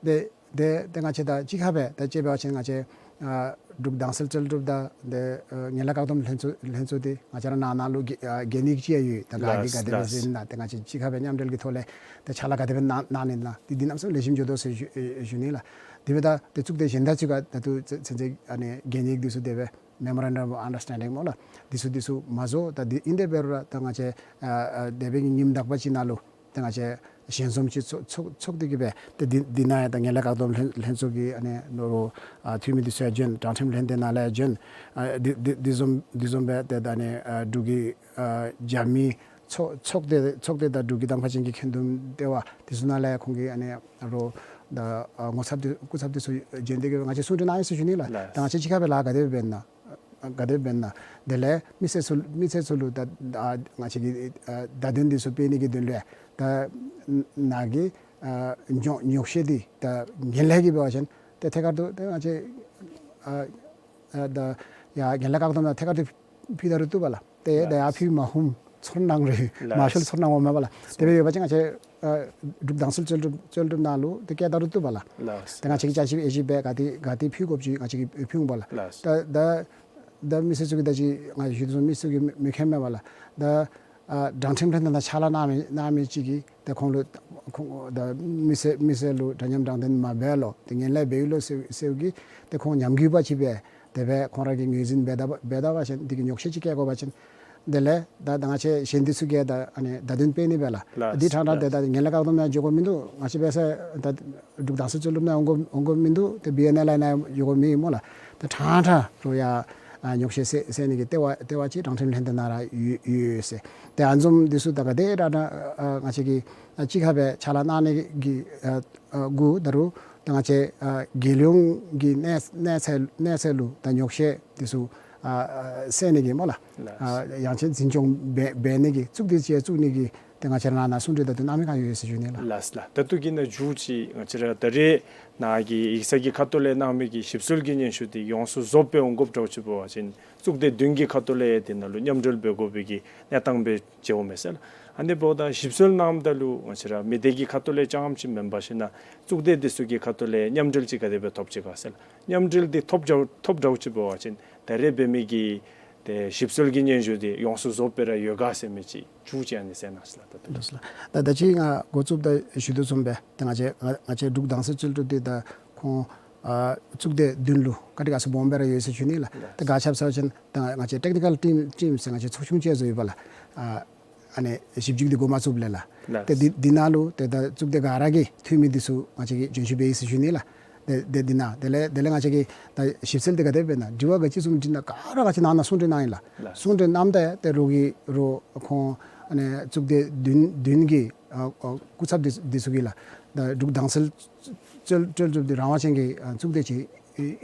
ཏེ་ཏེ་ཏེ་ང་བཅས་ད་གཅིག་ཁར་སྦེ་ད་དཔྱེ་འབད་བ་ཅིན་ང་བཅས་ཨ་འབྲུག་དྭངས་གསལ་རྩོལ་སྒྲུབ་དང་ཏེ་ཨ་ངན་ལྷད་བཀག་སྡོམ་ལྷན་ཚོགས་ལྷན་ཚོགས་འདི་ང་བཅས་ར་ནང་ན་ལུ་གི་ཨ་གན་ཡིག་ཅིག་ཡང་ཡོད། ད་ག་གིས་ལགས་ག་དེ་སྦེ་ལགས། ཟེར་ན་ཏེ་ང་བཅས་གཅིག་ཁར་སྦེ་མཉམ་འབྲེལ་གྱི་ཐོག་ལས་ཏེ་ཕྱག་ལཱ་ག་དེ་སྦེ་གནང་གནང་ནི་ན་འདི་འདི་གནམ་མེད་ས་མེད་ལེགས་ཤོམ་འགྱོ་དོ་ཟེར་ཞུ་ཨེ་ཞུ་ནི་ལགས། དེ་འབདཝ་ད་ཏེ་གཙུག་སྡེ་གཞན་དང་གཅིག་ཁར་ད་ལྟོ་ཚུན་ཚོད་ཨ་ནི་གན་ཡིག་འདི་ཚུ་དེ་སྦེ་Memorandum of Understanding སྨོ་ལགས། འདི་ཚུ་འདི་ཚུ་མ་བཟོ། ད་འདི་ཨིན་དེ་འབད་རུང་ར་ད་ང་བཅས་ཨ་ཨ་འདས་པའི་གི་ཉིནམ་དག་པ་ཅིག་ནང་ལུ་ཏེ་ང་བཅས་ཞལ་འཛོམས་ཅིག་ཚོགས་ཚོགས་ཚོགས་ཏེ་གི་སྦེ་ཏེ་འདི་འདི་ནང་ཡང་ད་ངན་ལྷད་བཀག་སྡོམ་ལྷན་ལྷན་ཚོགས་ཀྱི་ཨ་ནི་ནོར་བུ་ཨ་འཐུས་མི་འདི་ཚུ་ཡང་བྱོན། དྲང་ཁྲིམས་ལྷན་སྡེ་ནང་ལས་ཡང་བྱོན། ཨ་འདི་འདི་འདི་བཟུམ་འདི་བཟུམ་སྦེ་ཏེ་ད་ནི་ཨ་འབྲུག་གི་ཨ་རྒྱ་མི་ཚོགས་ཚོགས་སྡེ་ཚོགས་སྡེ་དང་འབྲུག་གི་གདམ་ཁ་ཅན་གྱི་འཁོན་འདུམ་ལྟེ་བ་འདི་ཚུ་ནང་ལས་ཁོང་གི་ཨ་ནི་རོགས་ད་ཨ་ངོ་ཚབ་འདི་སྐུ་ཚབ་འདི་ཚུ་བྱོན་ཏེ་གི་ང་བཅས་གསུང་གྲོས་གནང་ཡི་ཟེར་ཞུ་ནི་ལགས། ལགས། ད་ང་བཅས་གཅིག་ཁར་སྦེ་ལཱ་ག་དེ་སྦེ་འབད་ན་ག་དེ་སྦེ་འབད་ན། དེ་ལས་མི་སེར་ཚུ་མི་སེར་ཚུ་ལུ་ད་ད་ང་བཅས་ཀྱི་ཨ་བརྡ་དོན་འདི་ཚུ་སྤེལ་ནི་གི་དོན་ལས་ད་ནཱ་གི་ཨ་ཉོགས་ཉོགས་བཤད་འདི་ད་ངན་ལྷད་ཀྱི་འབད་བ་ཅིན་ཏེ་ཐད་ཀར་དུ་ཏེ་ང་བཅས་ཨ་ཨ་ད་ཡར་ངན་ལྷད་བཀག་སྡོམ་ནང་ཐད་ཀར་དུ་ཕུལ་ད་རུང་བཏུབ་པས་ལགས། ཏེ་ད་ཡར་ལགས། ཕུལ་མ་ཕུལཝ་ཚོར་སྣང་རེ་མ་ཤོར་ལགས། ཚོར་སྣང་འོང་མས་པ་ལགས། དེ་སྦེ་ཡོད་པ་ཅིན་ང་བཅས་ཨ་འབྲུག་དྭངས་གསལ་རྩོལ་སྒྲུབ་རྩོལ་སྒྲུབ་ནང་ལུ་ཏེ་བཀལ་ད་རུང་བཏུབ་པས་ལགས། ལགས། ཏེ་ང་བཅས་ཀྱིས་བསྐྱར་ཞིབ་དབྱེ་ཞིབ་འབད་ག་ཏེ་ག་ཏེ་ཕུལ་དགོཔ་ཅིག་ང་བཅས་ཀྱིས་ཕུལ་འོང་པ་ལགས། ལགས། ད་ད་ད་མི་སེར་ཚུ་གིས་ད་ཅི་ང་ཞུ་དོ་བཟུམ་མི་སེར་ཚུ་གིས་མི་མཁྱེན་མས་པ་ལགས། ད་ཨ་དྲང་ཁྲིམས་ལྷན་ཐ་ན་ཕྱག་ལཱ་གནང་མི་གནང་མི་ཅིག་གིས་ཏེ་ཁོང་ལུ་ཁོང་ད་མི་སེར་མི་སེར་ལུ་འདྲ་མཉམ་དྲང་བདེན་མ་འབད་ལོ་ཏེ་ངན་ལྷད་འབད་ཡི་ལོ་ཟེར་ཟེར་གི་ཏེ་ཁོང་ཉམས་རྒུད་པ་ཅིག་སྦེ་དེ་སྦེ་ཁོང་ར་གིས་ངོས་འཛིན་འབད་ད་འབད་ད་པ་ཅིན་འདི་གི་ཉོགས་བཤད་ཅིག་བཀལ་དགོ་པ་ཅིན་དེ་ལས་ད་ད་ང་བཅས་གཞན་འདི་ཚུ་གིས་ད་ཨ་ནི་བརྡ་དོན་སྤེལ་ནི་སྦེ་ལགས། ལགས། འདི་ཕྲང་ཕྲང་ལགས། ཏེ་ད་ངན་ལྷད་བཀག་སྡོམ་ནང་འགྱོ་དགོཔ་མིན་འདུག། ང་བཅས་འབད་སར་ད་འབྲུག་དྭངས་གསལ་རྩོལ་སྒྲུབ་ནང་འོང་དགོཔ་འོང་དགོཔ་མིན་འདུག། ཏེ་བི་ཨེན་ཨེལ་ཨའི་ནང་འགྱོ་དགོཔ་མེད་སྨོ་ལགས། ཏེ་ཕྲང་ཕྲང་རོགས་ཡར་ཨ་ཉོགས་བཤད་བསལ་བསལ་ནི་གི་ལྟེ་བ་ལྟེ་བ་ཅིག་དྲང་ཁྲིམས་ལྷན་སྡེ་ནང་ར་ཡོད་ཡོད་ཟེར། ཏེ་ཨ་ནི་བཟུམ་འདི་ཚུ་ད་ག་དེ་དྲག་དྲག་ཨ་ང་བཅས་ཀྱིས་ཨ་གཅིག་ཁར་སྦེ་ཕྱག་ལཱ་གནང་ནི་གི་ཨ་ཨ་གུ་ད་རུང་ད་ང་བཅས་ཨ་རྒྱལ་ཡོངས་ཀྱི་གནས་གནས་ཚད་གནས་ཚད་ལུ་ད་ཉོགས་བཤད་འདི་ཚུ་ཨ་ཨ་བསལ་ནི་གི་སྨོ་ལགས། ལགས། ཨ་ཡང་ཅིན་འཛིན་སྐྱོང་འབད་འབད་ནི་གི་གཙུག་སྡེ་ཅིག་བཙུགས་ནི་གི་ཏེ་ང་བཅས་ར་ནང་ན་གསུང་གྲོས་ད་ལྟོ་གནང་མི་ག་ཡོད་ཟེར་ཞུ་ནི་ལགས། ལགས་ལགས། ད་ལྟོ་གི་ནང་མཇུག་ཅིག་ང་བཅས་ར་ད་རེས་ནཱ་གི་ཡིག་ཚང་གི་ཁ་ཐུག་ལས་གནང་མི་གི་ཞིབ་འཚོལ་གྱི་སྙན་ཞུ་འདི་ཡོངས་སུ་རྫོགསཔ་སྦེ་འོང་དགོཔ་འདྲཝ་ཅིག་འབད་བ་ཅིན་གཙུག་སྡེ་བདུན་གྱི་ཁ་ཐུག་ལས་དེ་ནང་ལུ་མཉམ་འབྲེལ་འབད་དགོ་པའི་གི་གནས་སྟངས་སྦེ་མཇལཝ་མས་ཟེར་ལགས། ཨ་ནི་འབདཝ་ད་ཞིབ་འཚོལ་གནངམ་ད་ལུ་ང་བཅས་ར་མི་སྡེ་གི་ཁ་ཐུག་ལས་རྐྱངམ་ཅིག་མེན་པར་ཞིན་ན་གཙུག་སྡེ་འདི་ཚུ་གི་ཁ་ཐུག་ལས་མཉམ་འབྲེལ་ཅིག་ག་དེ་སྦེ་ཐོབ་ཅི་ག་ཟེར་ལགས། མཉམ་འབྲེལ་འདི་ཐོབ་འདྲཝ་ཐོབ་འདྲཝ་ཅིག་འབད་བ་ཅིན་ད་རེས་འབད་མི་གི་ཏེ་ཞིབ་འཚོལ་གྱི་སྙན་ཞུ་འདི་ཡོངས་སུ་རྫོགསཔ་སྦེ་ར་ཡོད་ག་ཟེར་མི་ཅིག་མཇུག་ཅིག་ཨ་ནི་གསལ་གནང་ཟེར་ལགས། ད་ལགས་སོ་ལགས། ད་ད་ཅི་ང་འགོ་བཙུགསཔ་ད་ཞུ་དོ་བཟུམ་སྦེ་ཏེ་ང་བཅས་ང་ང་བཅས་འབྲུག་དྭངས་གསལ་རྩོལ་སྒྲུབ་འདི་ད་ཁོང་ཨ་གཙུག་སྡེ་བདུན་ལུ་ཀ་དྲི་ཁ་གསུམ་སྦོམ་སྦེ་ར་ཡོད་ཟེར་ཞུ་ནི་ལགས། ལགས། ཏེ་ག་ཅི་སྦེ་ཟེར་བ་ཅིན་ད་ང་བཅས་ཊེག་ནི་ཀཱལ་ཊིམ་ཊིམ་ཟེར་ང་བཅས་ཚོགས་ཆུང་ཅིག་བཟོ་ཡོད་པ་ལགས། ཨ་ཨ་ནི་ཞིབ་འཇུག་འདི་འགོ་མ་བཙུགསཔ་ལས་ལགས། ལགས། ཏེ་འདི་འདི་ནང་ལུ་ཏེ་ད་གཙུག་སྡེ་ག་ར་གི་འཐུས་མི་འདི་ཚུ་ང་བཅས་ཀྱིས་བྱོན་ཞིབ་འབད་ཡི་ཟེར་ཞུ་ནི་ལགས། ཏེ་ཏེ་འདི་ནང་དེ་ལས་དེ་ལས་ང་བཅས་ཀྱིས་ད་ཞིབ་འཚོལ་འདི་ག་དེ་སྦེ་ན་དྲི་བ་ག་ཅི་བཟུམ་དྲིས་ན་ག་ར་ང་བཅས་ནང་ན་གསུང་གྲོས་གནང་ཡི་ལགས། ལགས། གསུང་གྲོས་གནངམ་ད་ཡང་ཏེ་རོགས་ཀྱིས་རོགས་ཁོང་ཨ་ནི་གཙུག་སྡེ་བདུན་བདུན་གྱི་ཨ་ཨ་སྐུ་ཚབ་འདི་འདི་ཚུ་གིས་ལགས། ད་འབྲུག་དྭངས་གསལ་རྩོལ་རྩོལ་སྒྲུབ་འདི་རང་དབང་ཅན་གྱི་ཨ་གཙུག་སྡེ་ཅིག་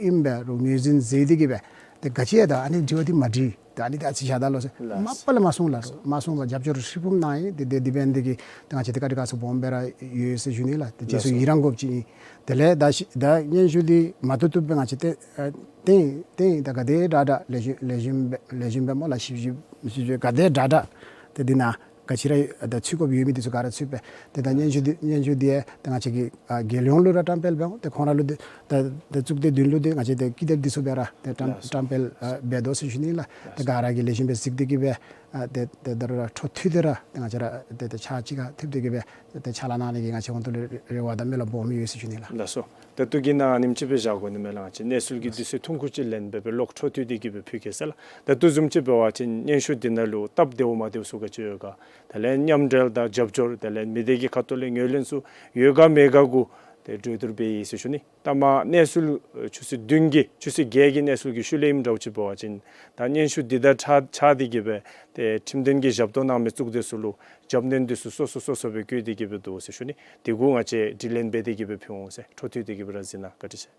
ཨིན་པས་རོགས་ངོས་འཛིན་མཛད་དེ་གི་སྦེ་ཏེ་ག་ཅི་ཡང་ད་ཨ་ནི་དྲི་བ་འདི་མ་དྲིས། ད་ཨ་ནི་ད་ཨ་ཙི་བཞག་ད་ལོ་ཟེར། ལགས། མ་པ་ལས་མ་གསུངས་ལགས། མ་གསུངས་པར་རྒྱབ་སྐྱོར་ཧྲིལ་བུམ་གནང་ཡི། དེ་དེ་དེ་འབད་ནི་དེ་གིས་ད་ང་བཅས་ཏེ་ཀ་དྲི་ཁ་གསུམ་སྦོམ་སྦེ་ར་ཡོད་ཟེར་ཞུ་ནི་ལགས། ཏེ་རྗེས་སུ་ཡི་རང་དགོཔ་ཅིག་ཨིན། དེ་ལས་ད་ཞི་ད་སྙན་ཞུ་འདི་མ་བཏུབ་བཏུབ་སྦེ་ང་བཅས་ཏེ་ཨ་ཏེ་ཏེ་ད་ག་དེ་དྲག་དྲག་ལེགས་ཤོམ་ལེགས་ཤོམ་སྦེ་ལེགས་ཤོམ་སྦེ་སྨོ་ལགས། ཞིབ་ཞིབ་ཞིབ་ཞིབ་ག་དེ་དྲག་དྲག་ཏེ་འདི་ནང་ ག་ཅི་ར་ད་ཚུད་དགོཔ་ཡོད་མི་འདི་ཚུ་ག་ར་ཚུདཔ་སྦེ་ཏེ་ད་སྙན་ཞུ་འདི་སྙན་ཞུ་འདི་ཡང་ཏེ་ང་བཅས་ཀྱི་ཨ་རྒྱལ་ཡོངས་ལུ་ར་བཀྲམ་སྤེལ་འབདཝ་ད་ཏེ་ཁོང་ར་ལུ་ཏེ་ད་ཏེ་གཙུག་སྡེ་བདུན་ལུ་ཏེ་ང་བཅས་ཏེ་ཀི་དེབ་འདི་ཚུ་སྦེ་ར་ཏེ་བཀྲམ་བཀྲམ་སྤེལ་ཨ་འབད་དོ་ཟེར་ཞུ་ནི་ལགས། ཏེ་ག་ར་གིས་ལེགས་ཤོམ་སྦེ་གཟིགས་ཏེ་གི་སྦེ་ཨ་ཏེ་ཏེ་ད་རུང་ར་འཕྲོ་མཐུད་དེ་ར་ཏེ་ང་བཅས་ར་ཏེ་ཏེ་ཕྱག་གཅིག་ཁར་མཐུད་དེ་གི་སྦེ་ཏེ་ཕྱག་ལཱ་གནང་ནི་གི་ང་བཅས་ཁོང་ཚུ་ལུ་རེ་བ་དང་སྨོན་ལམ་སྦོམ་ཡོད་ཟེར་ཞུ་ནི་ལགས། ལགས་སོ། ད་ལྟོ་གི་ནང་ཨ་ནེམ་ཅིག་སྦེ་བཞག་དགོ་ནི་མས་ལགས། ང་བཅས་གནས་ཚུལ་གྱི་དུས་ཚོད་ཐུང་ཀུ་ཅིག་ལེན་སྦེ་སྦེ་ལོག་འཕྲོ་མཐུད་དེ་གི་སྦེ་ཕུལ་གེ་ཟེར་ལགས། ད་ལྟོ་བཟུམ་ཅིག་འབད་བ་ཅིན་སྙན་ཞུ་འདི་ནང་ལུ་སྟབས་བདེཝ་མ་བདེཝ་ཚུ་ག་ཅི་ཡོད་ག། དེ་ལས་མཉམ་འབྲེལ་དང་རྒྱབ་སྐྱོར་དེ་ལས་མི་སྡེ་གི་ཁ་ཐུག་ལས་ངོས་ལེན་ཚུ་ཡོད་ག་མེད་ག་གུ་ཏེ་གྲོས་བསྡུར་འབད་ཡི་ཟེར་ཞུ་ནི། ད་མ་གནས་ཚུལ་ཆུ་ཚོད་བདུན་གྱི་ཆུ་ཚོད་བརྒྱད་ཀྱི་གནས་ཚུལ་གྱི་ཤུལ་ལས་ཨིནམ་འདྲཝ་ཅིག་འབད་བ་ཅིན་ད་སྙན་ཞུ་འདི་དང་ཆ་ཆ་སྟེ་གི་སྦེ་ཏེ་ཁྲིམས་དོན་གྱི་ཞབས་ཏོག་གནང་མི་གཙུག་སྡེ་ཚུ་ལུ་རྒྱབ་སྣོན་འདི་ཚུ་སོ་སོ་སོ་སོ་སྦེ་བཀོད་དེ་གི་སྦེ་འདུག་ཟེར་ཞུ་ནི། དེ་གུ་ང་བཅས་དྲི་ལན་འབད་དེ་གི་སྦེ་ཕུལ་འོང་ཟེར་འཕྲོ་མཐུད་དེ་གི་སྦེ་ར་གཟིགས་གནང་། བཀའ་དྲིན་ཆེ།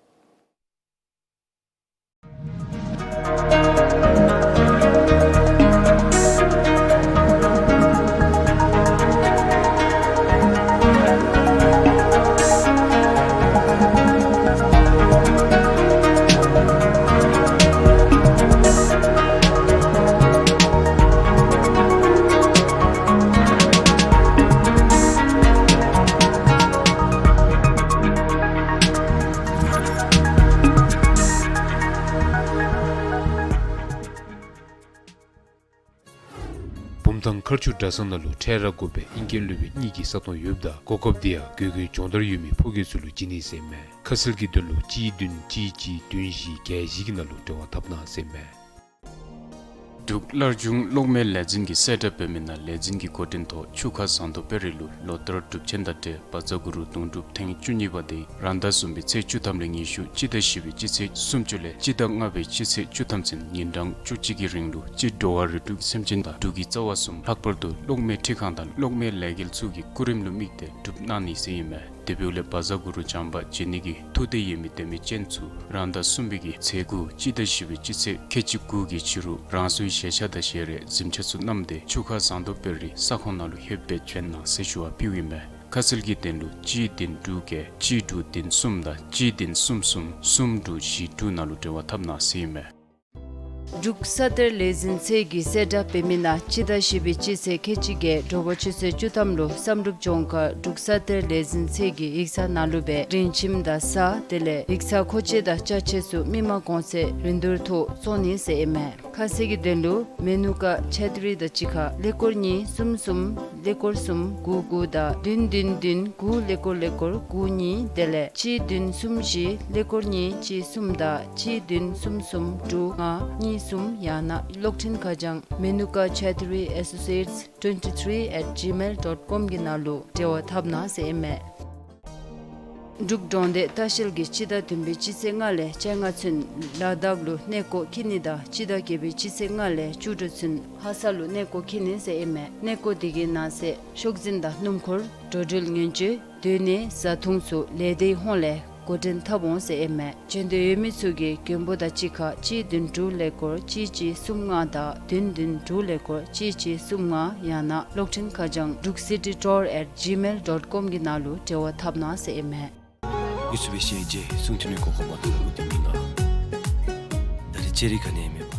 བུམ་ཐང་མཁར་ཆུ་གྲྭ་ཚང་ནང་ལུ་འཕྲལ་ར་དགོ་པའི་ཨིང་སྐད་སློབ་དཔོན་གཉིས་ཀྱི་ས་སྟོང་ཡོདཔ་ད་གོ་སྐབས་འདི་ཡང་དགོས་མཁོའི་སྦྱོང་བརྡར་ཡོད་མི་ཕོ་སྐྱེས་ཚུ་ལུ་བྱིན་ནི་ཟེར་ཨིན་མས། ཁ་གསལ་གྱི་དོན་ལུ་གཅིག་བདུན་གཅིག་གཅིག་བདུན་བཞི་བརྒྱད་བཞི་གི་ནང་ལུ་འབྲེལ་བ་འཐབ་གནང་ཟེར་ཨིན་མས། འབྲུག་སླར་འབྱུང་གློག་མེ་ལས་འཛིན་གྱིས་གསལ་བསྒྲགས་འབད་མི་ནང་ལས་འཛིན་གྱི་འགོ་འདྲེན་ཐོག་ཆུ་ཁ་ཟངས་མདོག་དཔལ་རི་ལུ་ལོ་ལྟར་སྒྲུབ་ཆེན་དང་འབྲེལ་བཛྲ་གུ་རུ་དུང་སྒྲུབ་ཐེངས་བཅུ་གཉིས་པ་དེ་རང་ཟླ་གསུམ་པའི་ཚེས་བཅུ་ཐམ་ལས་ཉི་ཤུ་སྤྱི་ཟླ་བཞི་པའི་སྤྱི་ཚེས་སུམ་ཅུ་ལས་སྤྱི་ཟླ་ལྔ་པའི་སྤྱི་ཚེས་བཅུ་ཐམ་ཚུན་ཉིན་གྲངས་བཅུ་གཅིག་གི་རིང་ལུ་སྤྱིར་འགྲོ་བ་རིགས་དྲུག་སེམས་ཅན་དང་འབྲུག་གི་རྩ་བ་གསུམ་ལྷག་པར་དུ་གློག་མེ་འཕྲུལ་ཁང་དང་གློག་མེ་ལས་འགུལ་ཚུ་གི་སྐུ་རིམ་ལུ་དམིགས་ཏེ་སྒྲུབ་གནང་ནི་ཟེར་ཨིན་མས། དེ་འབདཝ་ལས་བཛྲ་གུ་རུ་བྱམས་པ་མཇལ་ནི་གི་ཐུགས་འདོད་ཡོད་མི་དད་མོས་ཅན་ཚུ་རང་ཟླ་གསུམ་པའི་གི་ཚེས་དགུ་སྤྱི་ཟླ་བཞི་པའི་སྤྱི་ཚེས་ཁལ་གཅིག་དགུ་གི་ཕྱི་རུ་རང་སོའི་བཞེས་ཆས་དང་བཞེས་རས་གཟིམ་ཆས་ཚུ་བསྣམས་ཏེ་ཆུ་ཁ་ཟངས་མདོག་དཔལ་རི་ས་ཁོངས་ནང་ལུ་ལྷོདཔ་སྦེ་བྱོན་གནང་ཟེར་ཞུ་བ་ཕུལཝ་ཨིན་མས། ཁ་གསལ་གྱི་དོན་ལུ་གཅིག་བདུན་དྲུག་བརྒྱད་གཅིག་དྲུག་བདུན་གསུམ་དང་གཅིག་བདུན་གསུམ་གསུམ་གསུམ་དྲུག་བཞི་དྲུག་ནང་ལུ་འབྲེལ་བ་འཐབ་གནང་ཟེར་ཨིན་མས། འབྲུག་ས་གཏེར་ལས་འཛིན་ཚད་ཀྱིས་གསལ་བསྒྲགས་འབད་མི་ནང་སྤྱི་ཟླ་བཞི་པའི་སྤྱི་ཚེས་ཁལ་གཅིག་བརྒྱད་དྲོ་པ་ཆུ་ཚོད་བཅུ་ཐམ་ལུ་བསམ་གྲུབ་ལྗོངས་མཁར་འབྲུག་ས་གཏེར་ལས་འཛིན་ཚད་ཀྱི་ཡིག་ཚང་ནང་ལུ་སྦེ་རིན་ཁྱིམ་དང་ས་དེ་ལས་ཡིག་ཚང་མཁོ་ཆས་དང་ཅ་ཆས་ཚུ་མི་མང་གོང་ཚད་རིན་བསྡུར་ཐོག་བཙོང་ནི་ཟེར་ཨིན་མས། ཁ་གསལ་གྱི་དོན་ལུ་མེ་ནུ་ཀ་ཆེ་ཏི་རི་དང་གཅིག་ཁར་ཀླད་ཀོར་གཉིས་གསུམ་གསུམ་ཀླད་ཀོར་གསུམ་དགུ་དགུ་དང་བདུན་བདུན་བདུན་དགུ་ཀླད་ཀོར་ཀླད་ཀོར་དགུ་གཉིས་དེ་ལས་གཅིག་བདུན་གསུམ་བཞི་ཀླད་ཀོར་གཉིས་གཅིག་གསུམ་དང་གཅིག་བདུན་གསུམ་གསུམ་དྲུག་ལྔ་གཉིས་གསུམ་ཡང་ན་གློག་འཕྲིན་ཁ་བྱང་མེ་ནུ་ཀ་ཆེ་ཏི་རི་ཨེ་སོ་སི་ཨེཊ་སི་ཊུ་ཝེན་ཊི་ཐི་རི་ཨེཊ་ཇི་མེལ་ཌོཊ་ཀོམ་གྱི་ནང་ལུ་འབྲེལ་བ་འཐབ་གནང་ཟེར་ཨིན་མས། འབྲུག་འབྲོང་སྡེ་ལྟ་བཤལ་གྱིས་སྤྱི་ཟླ་བདུན་པའི་སྤྱི་ཚེས་ལྔ་ལས་བཅོ་ལྔ་ཚུན་ལ་དྭགས་ལུ་གནས་སྐོར་འཁྱིད་ནི་དང་སྤྱི་ཟླ་བརྒྱད་པའི་སྤྱི་ཚེས་ལྔ་ལས་བཅུ་དྲུག་ཚུན་ལྷ་ས་ལུ་གནས་སྐོར་འཁྱིད་ནི་ཟེར་ཨིན་མས། གནས་སྐོར་དེ་གི་ནང་གསེས་ཤོག་འཛིན་དང་སྣུམ་འཁོར་འགྲོ་འགྲུལ་ཉེན་བཅོལ་སྡོད་གནས་བཟའ་འཐུང་ཚུ་ལས་སྡེའི་ཧོངས་ལས་འགོ་འདྲེན་འཐབ་འོང་ཟེར་ཨིན་མས། འབྱོན་འདོད་ཡོད་མི་ཚུ་གིས་མགོན་པོ་དང་གཅིག་ཁར་གཅིག་བདུན་དྲུག་ཀླད་ཀོར་གཅིག་གཅིག་གསུམ་ལྔ་དང་བདུན་བདུན་དྲུག་ཀླད་ཀོར་གཅིག་གཅིག་གསུམ་ལྔ་ཡང་ན་གློག་འཕྲིན་ཁ་བྱང་འབྲུག་སི་ཊི་ཊུར་ཨེཊ་ཇི་མེལ་ཌོཊ་ཀོམ་གྱི་ནང་ལུ་འབྲེལ་བ་འཐབ་གནང་ཟེར་ཨིན་མས། ངེ་ཚུ་སྦེ་ཞལ་མཇལ་གསུང་ཐོས་ནི་གོ་སྐབས་མ་ཐོབ་ལུ་དེ་མི་ང་ད་རེས་ཅེ་རི་ག་ནི་ཡང་མེད་པར་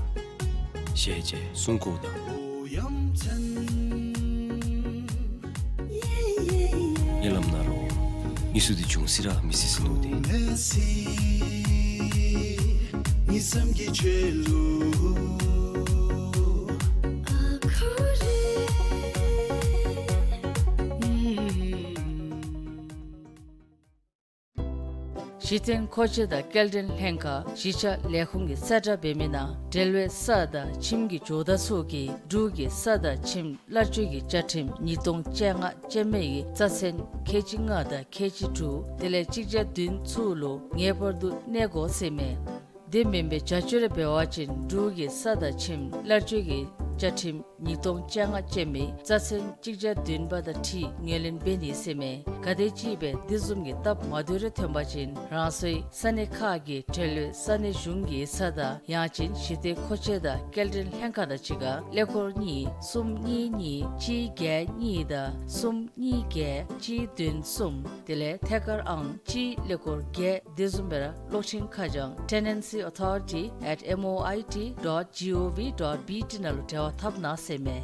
ཞལ་མཇལ་གསུང་གོཝ་ད་ཡ་ལམ་ན་རོ་ངེ་ཚུ་འདི་འབྱུང་སྲིད་ར་མི་སྲིད་ཟེར་མནོ་སྟེ། གཞི་རྟེན་མཁོ་ཆས་དང་སྐྱེལ་འདྲེན་ལྷན་ཁག་གཞིས་ཆགས་ལས་ཁུངས་ཀྱིས་གསལ་བསྒྲགས་འབད་མི་ནང་འབྲེལ་བའི་ས་དང་ཁྱིམ་གྱི་ཇོ་བདག་ཚུ་གིས་འབྲུག་གི་ས་དང་ཁྱིམ་གླར་སྤྱོད་ཀྱི་བཅའ་ཁྲིམས་ཉིས་སྟོང་བཅོ་ལྔ་ཅན་མའི་རྩ་ཚན་ཁལ་གཅིག་ལྔ་དང་ཁལ་གཅིག་དྲུག་དེ་ལས་གཅིག་བརྒྱ་བདུན་ཚུ་ལུ་ངེས་པར་དུ་གནས་དགོ་ཟེར་མས། དེ་མེན་པའི་བྱ་སྤྱོད་རེ་འབད་བ་ཅིན་འབྲུག་གི་ས་དང་ཁྱིམ་གླར་སྤྱོད་ཀྱི་བཅའ་ཁྲིམས་ཉིས་སྟོང་བཅོ་ལྔ་ཅན་མའི་རྩ་ཚན་གཅིག་བརྒྱ་བདུན་པ་དང་འཁྲིལ་ངོས་ལེན་འབད་ནི་ཟེར་མས། གལ་ཏེ་ཅིག་སྦེ་དེ་བཟུམ་གྱི་སྟབས་མ་བདེཝ་རེ་ཐོན་པ་ཅིན་རང་སོའི་ས་གནས་ཁག་གི་འབྲེལ་ཡོད་ས་གནས་གཞུང་གི་ས་དང་ཡང་ཅིན་གཞི་རྟེན་མཁོ་ཆས་དང་སྐྱེལ་འདྲེན་ལྷན་ཁག་དང་གཅིག་ཁར་ཀླད་ཀོར་གཉིས་གསུམ་གཉིས་གཉིས་གཅིག་བརྒྱད་གཉིས་དང་གསུམ་གཉིས་བརྒྱད་གཅིག་བདུན་གསུམ་དེ་ལས་ཐད་ཀར་ཨང་གཅིག་ཀླད་ཀོར་བརྒྱད། དེ་བཟུམ་སྦེ་ར་གློག་འཕྲིན་ཁ་བྱང་tenancy authority at M O I T dot G O V dot B T ནང་ལུ་འབྲེལ་བ་འཐབ་གནང་ཟེར་མས།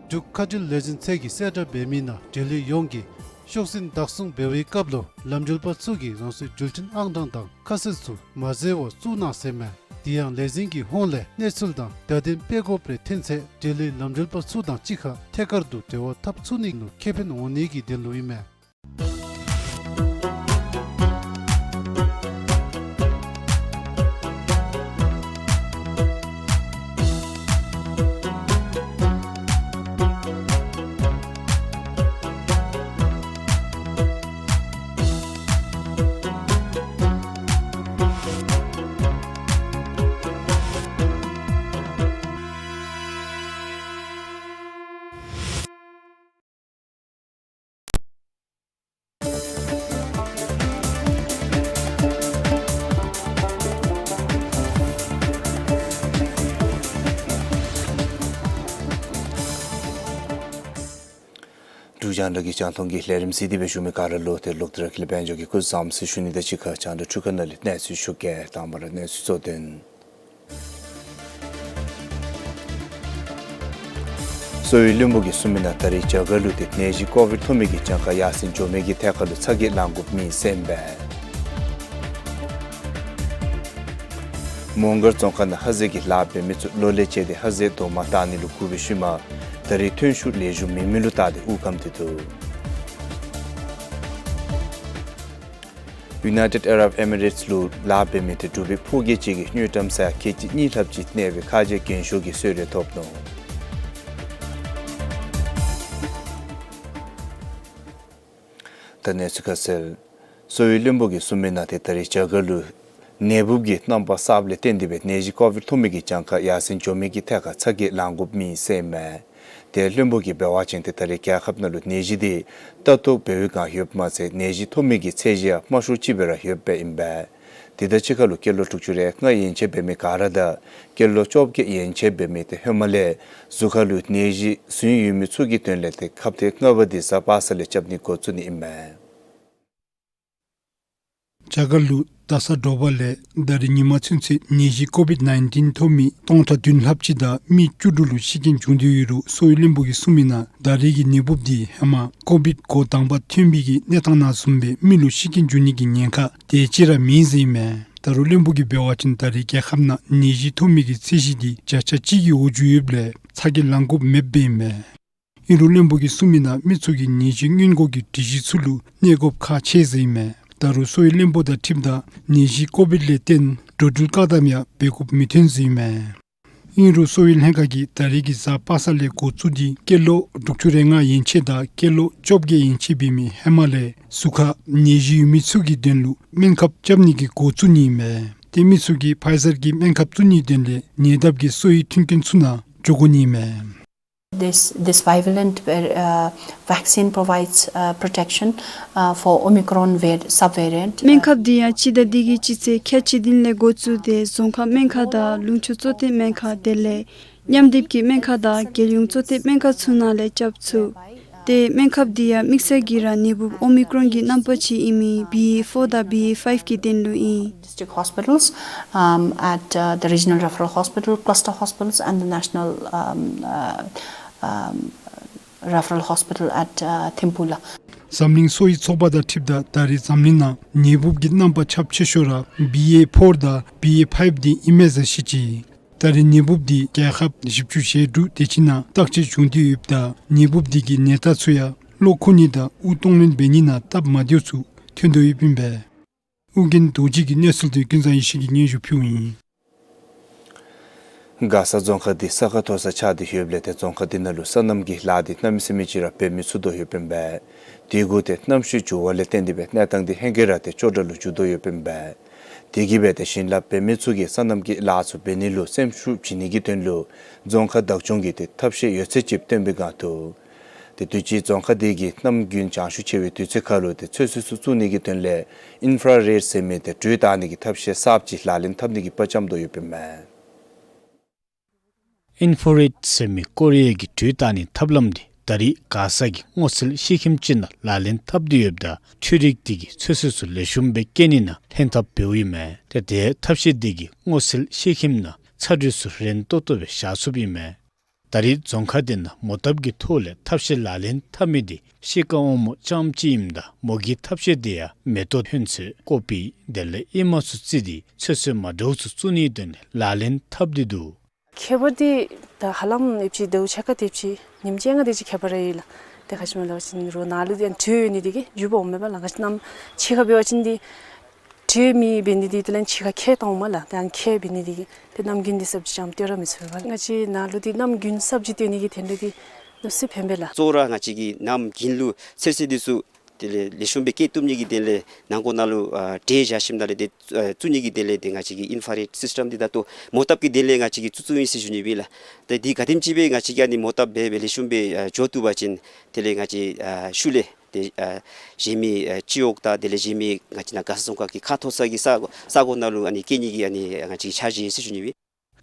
འབྲུག་མཁའ་འགྲུལ་ལས་འཛིན་ཚད་ཀྱིས་གསལ་བསྒྲགས་འབད་མི་ནང་འབྲེལ་ཡོད་ཡོངས་ཀྱིས་ཤོག་འཛིན་བདག་བཟུང་འབད་བའི་སྐབས་ལུ་ལམ་འགྲུལ་པ་ཚུ་གིས་རང་སོའི་འགྲུལ་འཕྲིན་ཨང་གྲངས་དང་ཁ་གསལ་ཚུ་མ་བཟོ་བར་བཙུགས་གནང་ཟེར་མས། དེ་ཡང་ལས་འཛིན་གྱི་ཧོངས་ལས་གནས་ཚུལ་དང་བརྡ་དོན་སྤེལ་དགོཔ་རེ་ཐོན་ཚེ་འབྲེལ་ཡོད་ལམ་འགྲུལ་པ་ཚུ་དང་གཅིག་ཁར་ཐད་ཀར་དུ་འབྲེལ་བ་འཐབ་ཚུགས་ནི་ལུ་ཁེ་ཕན་འོང་ནི་གི་དོན་ལུ་ཨིན་མས། འབྲུག་རྒྱང་བསྒྲགས་ཀྱི་རྒྱང་མཐོང་གི་ལས་རིམ་གཟིགས་ཏེ་འབད་བཞུགས་མི་ག་ར་ལུ་ཏེ་ལོག་སྟེ་ར་ཀུན་ལེགས་དཔལ་འབྱོར་གྱིས་སྐུ་གཟུགས་བཟང་པོ་ཟེར་ཞུ་ནི་དང་གཅིག་ཁར་རྒྱང་བསྒྲགས་འཕྲུལ་ཁང་ནང་ལས་གནས་ཚུལ་ཞུ་གེ། དང་པ་ར་གནས་ཚུལ་གཙོ་དོན། གསོ་བའི་བློན་པོ་གིས་གསུངས་མི་ནང་ད་རེས་རྒྱ་གར་ལུ་ཏེ་ནད་གཞི་ཀོ་བིཌ་ཐོབ་མི་གི་གྱངས་ཁ་ཡར་སེང་འགྱོ་མི་གི་ཐད་ཁར་ལུ་ཚ་གྱང་ལང་དགོཔ་མེད་ཟེར་ཨིན་པས། མོང་སྒར་རྫོང་ཁག་ནང་ཧ་ཟེ་གི་ལཱ་འབད་མི་ཚུ་གློ་ལས་བཅད་དེ་ཧ་ཟེ་རྡོག་མ་བཏགས་ནི་ལུ་བསྒུགས་པའི་ཤུལ་མ་ད་རེས་ཐོན་ཤུགས་ལེགས་ཤོམ་མེད་མི་ལུ་བལྟ་སྟེ་དབུགས་སྐམ་སྟེ་འདུག། ཡུ་ནའི་ཊེཌ་ཨ་རབ་ཨེ་མི་རེཊསི་ལུ་ལཱ་འབད་མི་ཏེ་འབྲུག་པའི་ཕོ་སྐྱེས་ཅིག་གིས་དངུལ་ཀྲམ་ས་ཡ་ཁལ་གཅིག་གཉིས་ལྷགཔ་ཅིག་གནས་པའི་ཁ་རྗེ་རྒན་ཤོས་ཀྱི་གསོལ་རས་ཐོབ་ནུག། ད་གནས་ཚུལ་ཁ་གསལ། གསོ་བའི་བློན་པོ་གིས་གསུངས་མི་ནང་ཏེ་ད་རེས་རྒྱ་གར་ལུ་ནད་འབུབ་ཀྱི་རྣམ་པ་གསརཔ་ལས་བརྟེན་ཏེ་སྦེ་ནད་གཞི་ཀོ་བིཌ་ཐོབ་མི་གི་གྱངས་ཁ་ཡར་སེང་འགྱོ་མི་གི་ཐད་ཁར་ཚ་གྱང་ལང་དགོཔ་མེད་ཟེར་ཨིན་མས། ཏེ་བློན་པོ་གིས་འབད་བ་ཅིན་ཏེ་ད་རེས་རྒྱལ་ཁབ་ནང་ལུ་ནད་གཞི་འདི་ལྟ་རྟོག་འབད་བའི་སྒང་ཡོདཔ་མ་ཚད་ནད་གཞི་ཐོབ་མི་གི་ཚད་གཞི་ཡང་དམའ་ཤོས་ཅིག་སྦེ་ར་ཡོདཔ་ཨིན་པས། དེ་དང་གཅིག་ཁར་ལུ་སྐྱེས་ལོ་དྲུག་ཅུ་རེ་ལྔ་ཡན་ཆད་འབད་མི་ག་ར་དང་སྐྱེས་ལོ་བཅོ་བརྒྱད་ཡན་ཆད་འབད་མི་ཏེ་ཧེ་མ་ལས་གཟུགས་ཁར་ལུ་ནད་གཞི་ཟུན་ཡོད་མི་ཚུ་གི་དོན་ལས་ཏེ་ཁབ་ཏེ་ལྔ་པ་འདི་གཟའ་པ་སངས་ལས་རྐྱབ་ནི་འགོ་བཙུགས་ནི་ཨིན་མས། རྒྱ་གར་ལུ་ད་ས་དྲོ་པ་ལས་ད་རེས་ཉིན་མ་ཚུན་ཚོད་ནད་གཞི་ཀོ་བིཌ་ནའིན་ཊིན་ཐོབ་མི་སྟོང་ཕྲག་བདུན་ལྷགཔ་ཅིག་དང་མི་བཅུ་དྲུག་ལུ་ཤི་རྐྱེན་བྱུང་སྟེ་ཡོད་རུང་གསོ་བའི་བློན་པོ་གིས་གསུངས་མི་ནང་ད་རེས་ཀྱི་ནད་འབུབ་འདི་ཧེ་མ་ཀོ་བིཌ་འགོ་དང་པ་ཐོན་པའི་གི་གནས་སྟངས་ནང་བཟུམ་སྦེ་མི་ལུ་ཤི་རྐྱེན་བྱུང་ནི་གི་ཉེན་ཁ་དེ་ཅིག་ར་མེད་ཟེར་ཨིན་མས། ད་རུང་བློན་པོ་གིས་འབད་བ་ཅིན་ད་རེས་རྒྱལ་ཁབ་ནང་ནད་གཞི་ཐོབ་མི་གི་ཚད་གཞི་འདི་བརྒྱ་ཆ་གཅིག་གི་འོག་འགྱོ་ཡོདཔ་ལས་ཚ་གྱང་ལང་དགོཔ་མེདཔ་ཨིན་མས། ཨིན་རུང་བློན་པོ་གིས་གསུངས་མི་ནང་མི་ཚུ་གིས་ནད་གཞི་སྔོན་འགོག་གི་སྒྲིག་གཞི་ཚུ་ལུ་གནས་དགོཔ་ཁག་ཆེ་ཟེར་ཨིན་མས། ད་རུང་གསོ་བའི་བློན་པོ་དང་འཁྲིལཝ་ད་ནད་གཞི་ཀོ་བིཌ་ལས་བརྟེན་འགྲོ་འགྲུལ་བཀག་དམ་ཡང་འབད་དགོཔ་མི་ཐོན་ཟེར་ཨིན་མས། ཨིན་རུང་གསོ་བའི་ལྷན་ཁག་གིས་ད་རེས་ཀྱི་གཟའ་པ་སངས་ལས་འགོ་བཙུགས་ཏེ་སྐྱེས་ལོ་དྲུག་ཅུ་རེ་ལྔ་ཡན་ཆད་དང་སྐྱེས་ལོ་བཅོ་བརྒྱད་ཡན་ཆད་འབད་མི་ཧེ་མ་ལས་གཟུགས་ཁར་ནད་གཞི་ཡོད་མི་ཚུ་གི་དོན་ལུ་སྨན་ཁབ་རྐྱབ་ནི་གི་འགོ་བཙུགས་ནི་ཨིན་མས། ཏེ་མི་ཚུ་གིས་ཕའི་ཛར་གྱི་སྨན་ཁབ་བཙུགས་ནིའི་དོན་ལས་ཉེ་འདབས་ཀྱི་གསོ་བའི་མཐུན་རྐྱེན་ཚུ་ནང་འགྱོ་དགོ་ནི་ཨིན་མས། This, this bivalent, uh, vaccine provides, uh, protection, uh, for Omicron var-, subvariant. སྨན་ཁབ་འདི་ཡང་སྤྱི་ཟླ་འདི་གི་སྤྱི་ཚེས་ཁལ་གཅིག་བདུན་ལས་འགོ་བཙུགས་ཏེ་རྫོང་ཁག་སྨན་ཁང་དང་ལུང་ཕྱོགས་གཙོ་བསྟེན་སྨན་ཁང་དེ་ལས་མཉམ་སྡེབ་ཀྱི་སྨན་ཁང་དང་རྒྱལ་ཡོངས་གཙོ་བསྟེན་སྨན་ཁང་ཚུ་ནང་ལས་རྐྱབ་ཚུགས། ཏེ་སྨན་ཁབ་འདི་ཡང་དམིགས་བསལ་གྱིས་ར་ནད་འབུབ་ཨོ་མི་ཀྲོན་གྱི་རྣམ་པ་ཅིག་ཨིན་མི་བི་ཨེ་ཕོར་དང་བི་ཨེ་ཕའིབ་ཀྱི་དོན་ལུ་ཨིན། District hospitals, um, at, uh, the regional referral hospital, cluster hospitals, and the national, um, uh, um, referral hospital at, uh, Thimphu ལགས། འཛམ་གླིང་གསོ་བའི་ཚོགས་པ་དང་འཁྲིལཝ་ད་ད་རེས་འཛམ་གླིང་ནང་ནད་འབུབ་ཀྱི་རྣམ་པ་ཁྱབ་ཆེ་ཤོས་ར་བི་ཨེ་ཕོར་དང་བི་ཨེ་ཕའིབ་འདི་ཨིན་མས་ཟེར་བཤད་ཅི། ད་རེས་ནད་འབུབ་འདི་རྒྱལ་ཁབ་བཞི་བཅུ་ཞེ་དྲུག་དེ་ཅིག་ནང་བརྟག་དཔྱད་བྱུང་སྟེ་ཡོདཔ་ད་ནད་འབུབ་འདི་གི་ནད་རྟགས་ཚུ་ཡང་གློ་ཁུག་ནི་དང་དབུགས་གཏོང་ལེན་འབད་ནི་ནང་སྟབས་མ་བདེཝ་ཚུ་ཐོན་དོ་ཡོདཔ་ཨིན་པས། ཨོ་རྒྱན་རྡོ་རྗེ་གི་གནས་ཚུལ་དེ་ཀུན་བཟང་ཡེ་ཤེས་ཀྱིས་སྙན་ཞུ་ཕུལཝ་ཨིན། མགར་ས་རྫོང་ཁག་འདི་ས་ཁ་མཐོ་ས་ཆགས་ཏེ་ཡོདཔ་ལས་ཏེ་རྫོང་ཁག་འདི་ནང་ལུ་སོ་ནམ་གྱི་ལཱ་འདི་གནམ་མེད་ས་མེད་ཅིག་ར་འབད་མི་ཚུགས་དོ་ཡོདཔ་ཨིན་པས། དེ་གུ་ཏེ་གནམ་གཤིས་འགྱུར་བ་ལས་བརྟེན་ཏེ་སྦེ་གནས་སྟངས་འདི་ཧེང་སྐལ་ར་ཏེ་སྐྱོ་དྲགས་ལུ་འགྱུར་དོ་ཡོདཔ་ཨིན་པས། དེ་གིས་སྦེ་ཏེ་བྱིན་རླབས་འབད་མི་ཚུ་གིས་སོ་ནམ་གྱི་ལཱ་ཚུ་འབད་ནི་ལུ་སེམས་ཤུགས་བྱིན་ནི་གི་དོན་ལུ་རྫོང་ཁག་བདག་སྐྱོང་གིས་ཏེ་ཐབས་ཤེས་ཡོད་ཚད་ཅིག་བཏོན་པའི་སྒང་དུ་ཏེ་དུས་ཅི་རྫོང་ཁག་འདི་གིས་གནམ་དགུན་བྱང་ཤུགས་ཆེ་བའི་དུས་ཚོད་ཁར་ལུ་ཏེ་ཚོད་བསྲེ་ཚུ་བཙུགས་ནི་གི་དོན་ལས་ཨིན་ཕ་ར་རེཌ་ཟེར་མི་ཏེ་དྲོད་བཏང་ནི་གི་ཐབས་ཤེས་གསརཔ་ཅིག་ལག་ལེན་འཐབ་ནི་གི་དཔའ་བཅམ་དོ་ཡོདཔ་ཨིན་མས། ཨིན་ཕ་ར་རེཌ་ཟེར་མི་ཀོ་རི་ཡ་གི་དྲོད་བཏང་ནི་ཐབས་ལམ་འདི་ད་རེས་མགར་ས་གི་སྔོ་ཚལ་ཤེལ་ཁྱིམ་ཅིག་ནང་ལག་ལེན་འཐབ་སྟེ་ཡོདཔ་ད་འཕྲུལ་རིག་འདི་གིས་ཚོད་བསྲེ་ཚུ་ལེགས་ཤོམ་སྦེ་སྐྱེ་ནི་ནང་ལྷན་ཐབས་འབདཝ་ཨིན་མས། ཏེ་དེ་ཐབས་ཤེས་འདི་གིས་སྔོ་ཚལ་ཤེལ་ཁྱིམ་ནང་ཚ་དྲོད་ཚུ་རན་ཏོག་ཏོ་སྦེ་བཞག་ཚུགསཔ་ཨིན་མས། ད་རེས་རྫོང་ཁག་དེ་ནང་མོ་བཏབ་ཀྱི་ཐོག་ལས་ཐབ་ཤེས་ལག་ལེན་འཐབ་མི་དེ་ཤི་ཀ་འོང་མོ་རྐྱངམ་ཅིག་ཨིནམ་ད་མོ་གི་ཐབ་ཤེས་དེ་ཡང་མེ་ཏོག་ཐོན་ཚད་ཀོ་པི་དེ་ལས་ཨེ་མ་ཚུ་བརྩིས་ཏེ་ཚོད་བསྲེ་མ་འདྲཝ་ཚུ་བཙུགས་ནིའི་དོན་ལས་ལག་ལེན་འཐབ་སྟེ་འདུག། ཁྱད་པར་དེ་ད་ཧ་ལམ་ཨེབ་ཅིག་ཟླཝ་ཕྱེད་ཀ་དེ་ཅིག་ཉིནམ་བཅོ་ལྔ་དེ་ཅིག་ཁྱད་པར་ར་ཡོད་ལགས། དེ་ག་ཅི་སྨོ་ལབ་པ་ཅིན་རོགས་ནང་ལུ་ཡང་དྲོད་ཡོད་ནི་དེ་གིས་འགྱུར་བ་འོང་མས་པ་ལགས། ང་བཅས་གནམ་ཕྱེད་ཀ་འབད་བ་ཅིན་དེ་དྲོད་མེད་འབད་ནི་དེ་དེ་ལས་ཕྱེད་ཀ་ཁལ་བཏང་འོང་མས་ལགས། དེ་ཡང་ཁལ་འབད་ནི་དེ་གིས་དེ་གནམ་དགུན་དེ་སབ་ཇི་ཅང་སྟོན་ར་མི་ཚུགས་པས། ང་བཅས་ནང་ལུ་དེ་གནམ་དགུན་སབ་ཇི་སྟོན་ནི་གི་དོན་ལས་དེ་གནམ་སེར་ཕན་པས་ལགས། གཙོ་བོ་ར་ང་བཅས་ཀྱིས་གནམ་དགུན་ལུ་ཚོད་བསྲེ་དེ་ཚུ་དེ་ལས་ལེགས་ཤོམ་སྦེ་སྐྱེ་བཏུབ་ནི་གི་དོན་ལས་ནང་འཁོད་ནང་ལུ་ཨ་དྲོད་བཞག་ཞིནམ་ད་ལས་དེ་ཨ་བཙུགས་ནི་གི་དོན་ལས་དེ་ང་བཅས་ཀྱིས་ཨིན་ཕ་རེཌ་སིསི་ཊེམ་དེ་ད་ལྟོ་མོ་བཏབ་ཀྱི་དོན་ལས་ང་བཅས་ཀྱིས་བཙུགས་བཙུགསཔ་ཨིན་ཟེར་ཞུ་ནི་ཨིན་ལགས། ཏེ་དེ་ག་དེམ་ཅིག་སྦེ་ང་བཅས་ཀྱིས་ཨ་ནི་མོ་བཏབ་འབད་སྦེ་ལེགས་ཤོམ་སྦེ་ཨ་འགྱོ་བཏུབ་པ་ཅིན་དེ་ལས་ང་བཅས་ཨ་ཤུལ་ལས་དེ་ཨ་གཞན་མི་ཨ་སྤྱི་འོག་དང་དེ་ལས་གཞན་མི་ང་བཅས་ནཱ་མགར་ས་རྫོང་ཁག་གི་ཁ་མཐོ་ས་གི་ས་གོ་ས་གོ་ནང་ལུ་ཨ་ནི་སྐྱེ་ནི་གི་ཨ་ནི་ང་བཅས་འཆར་གཞི་ཨིན་ཟེར་ཞུ་ནི་ཨིན།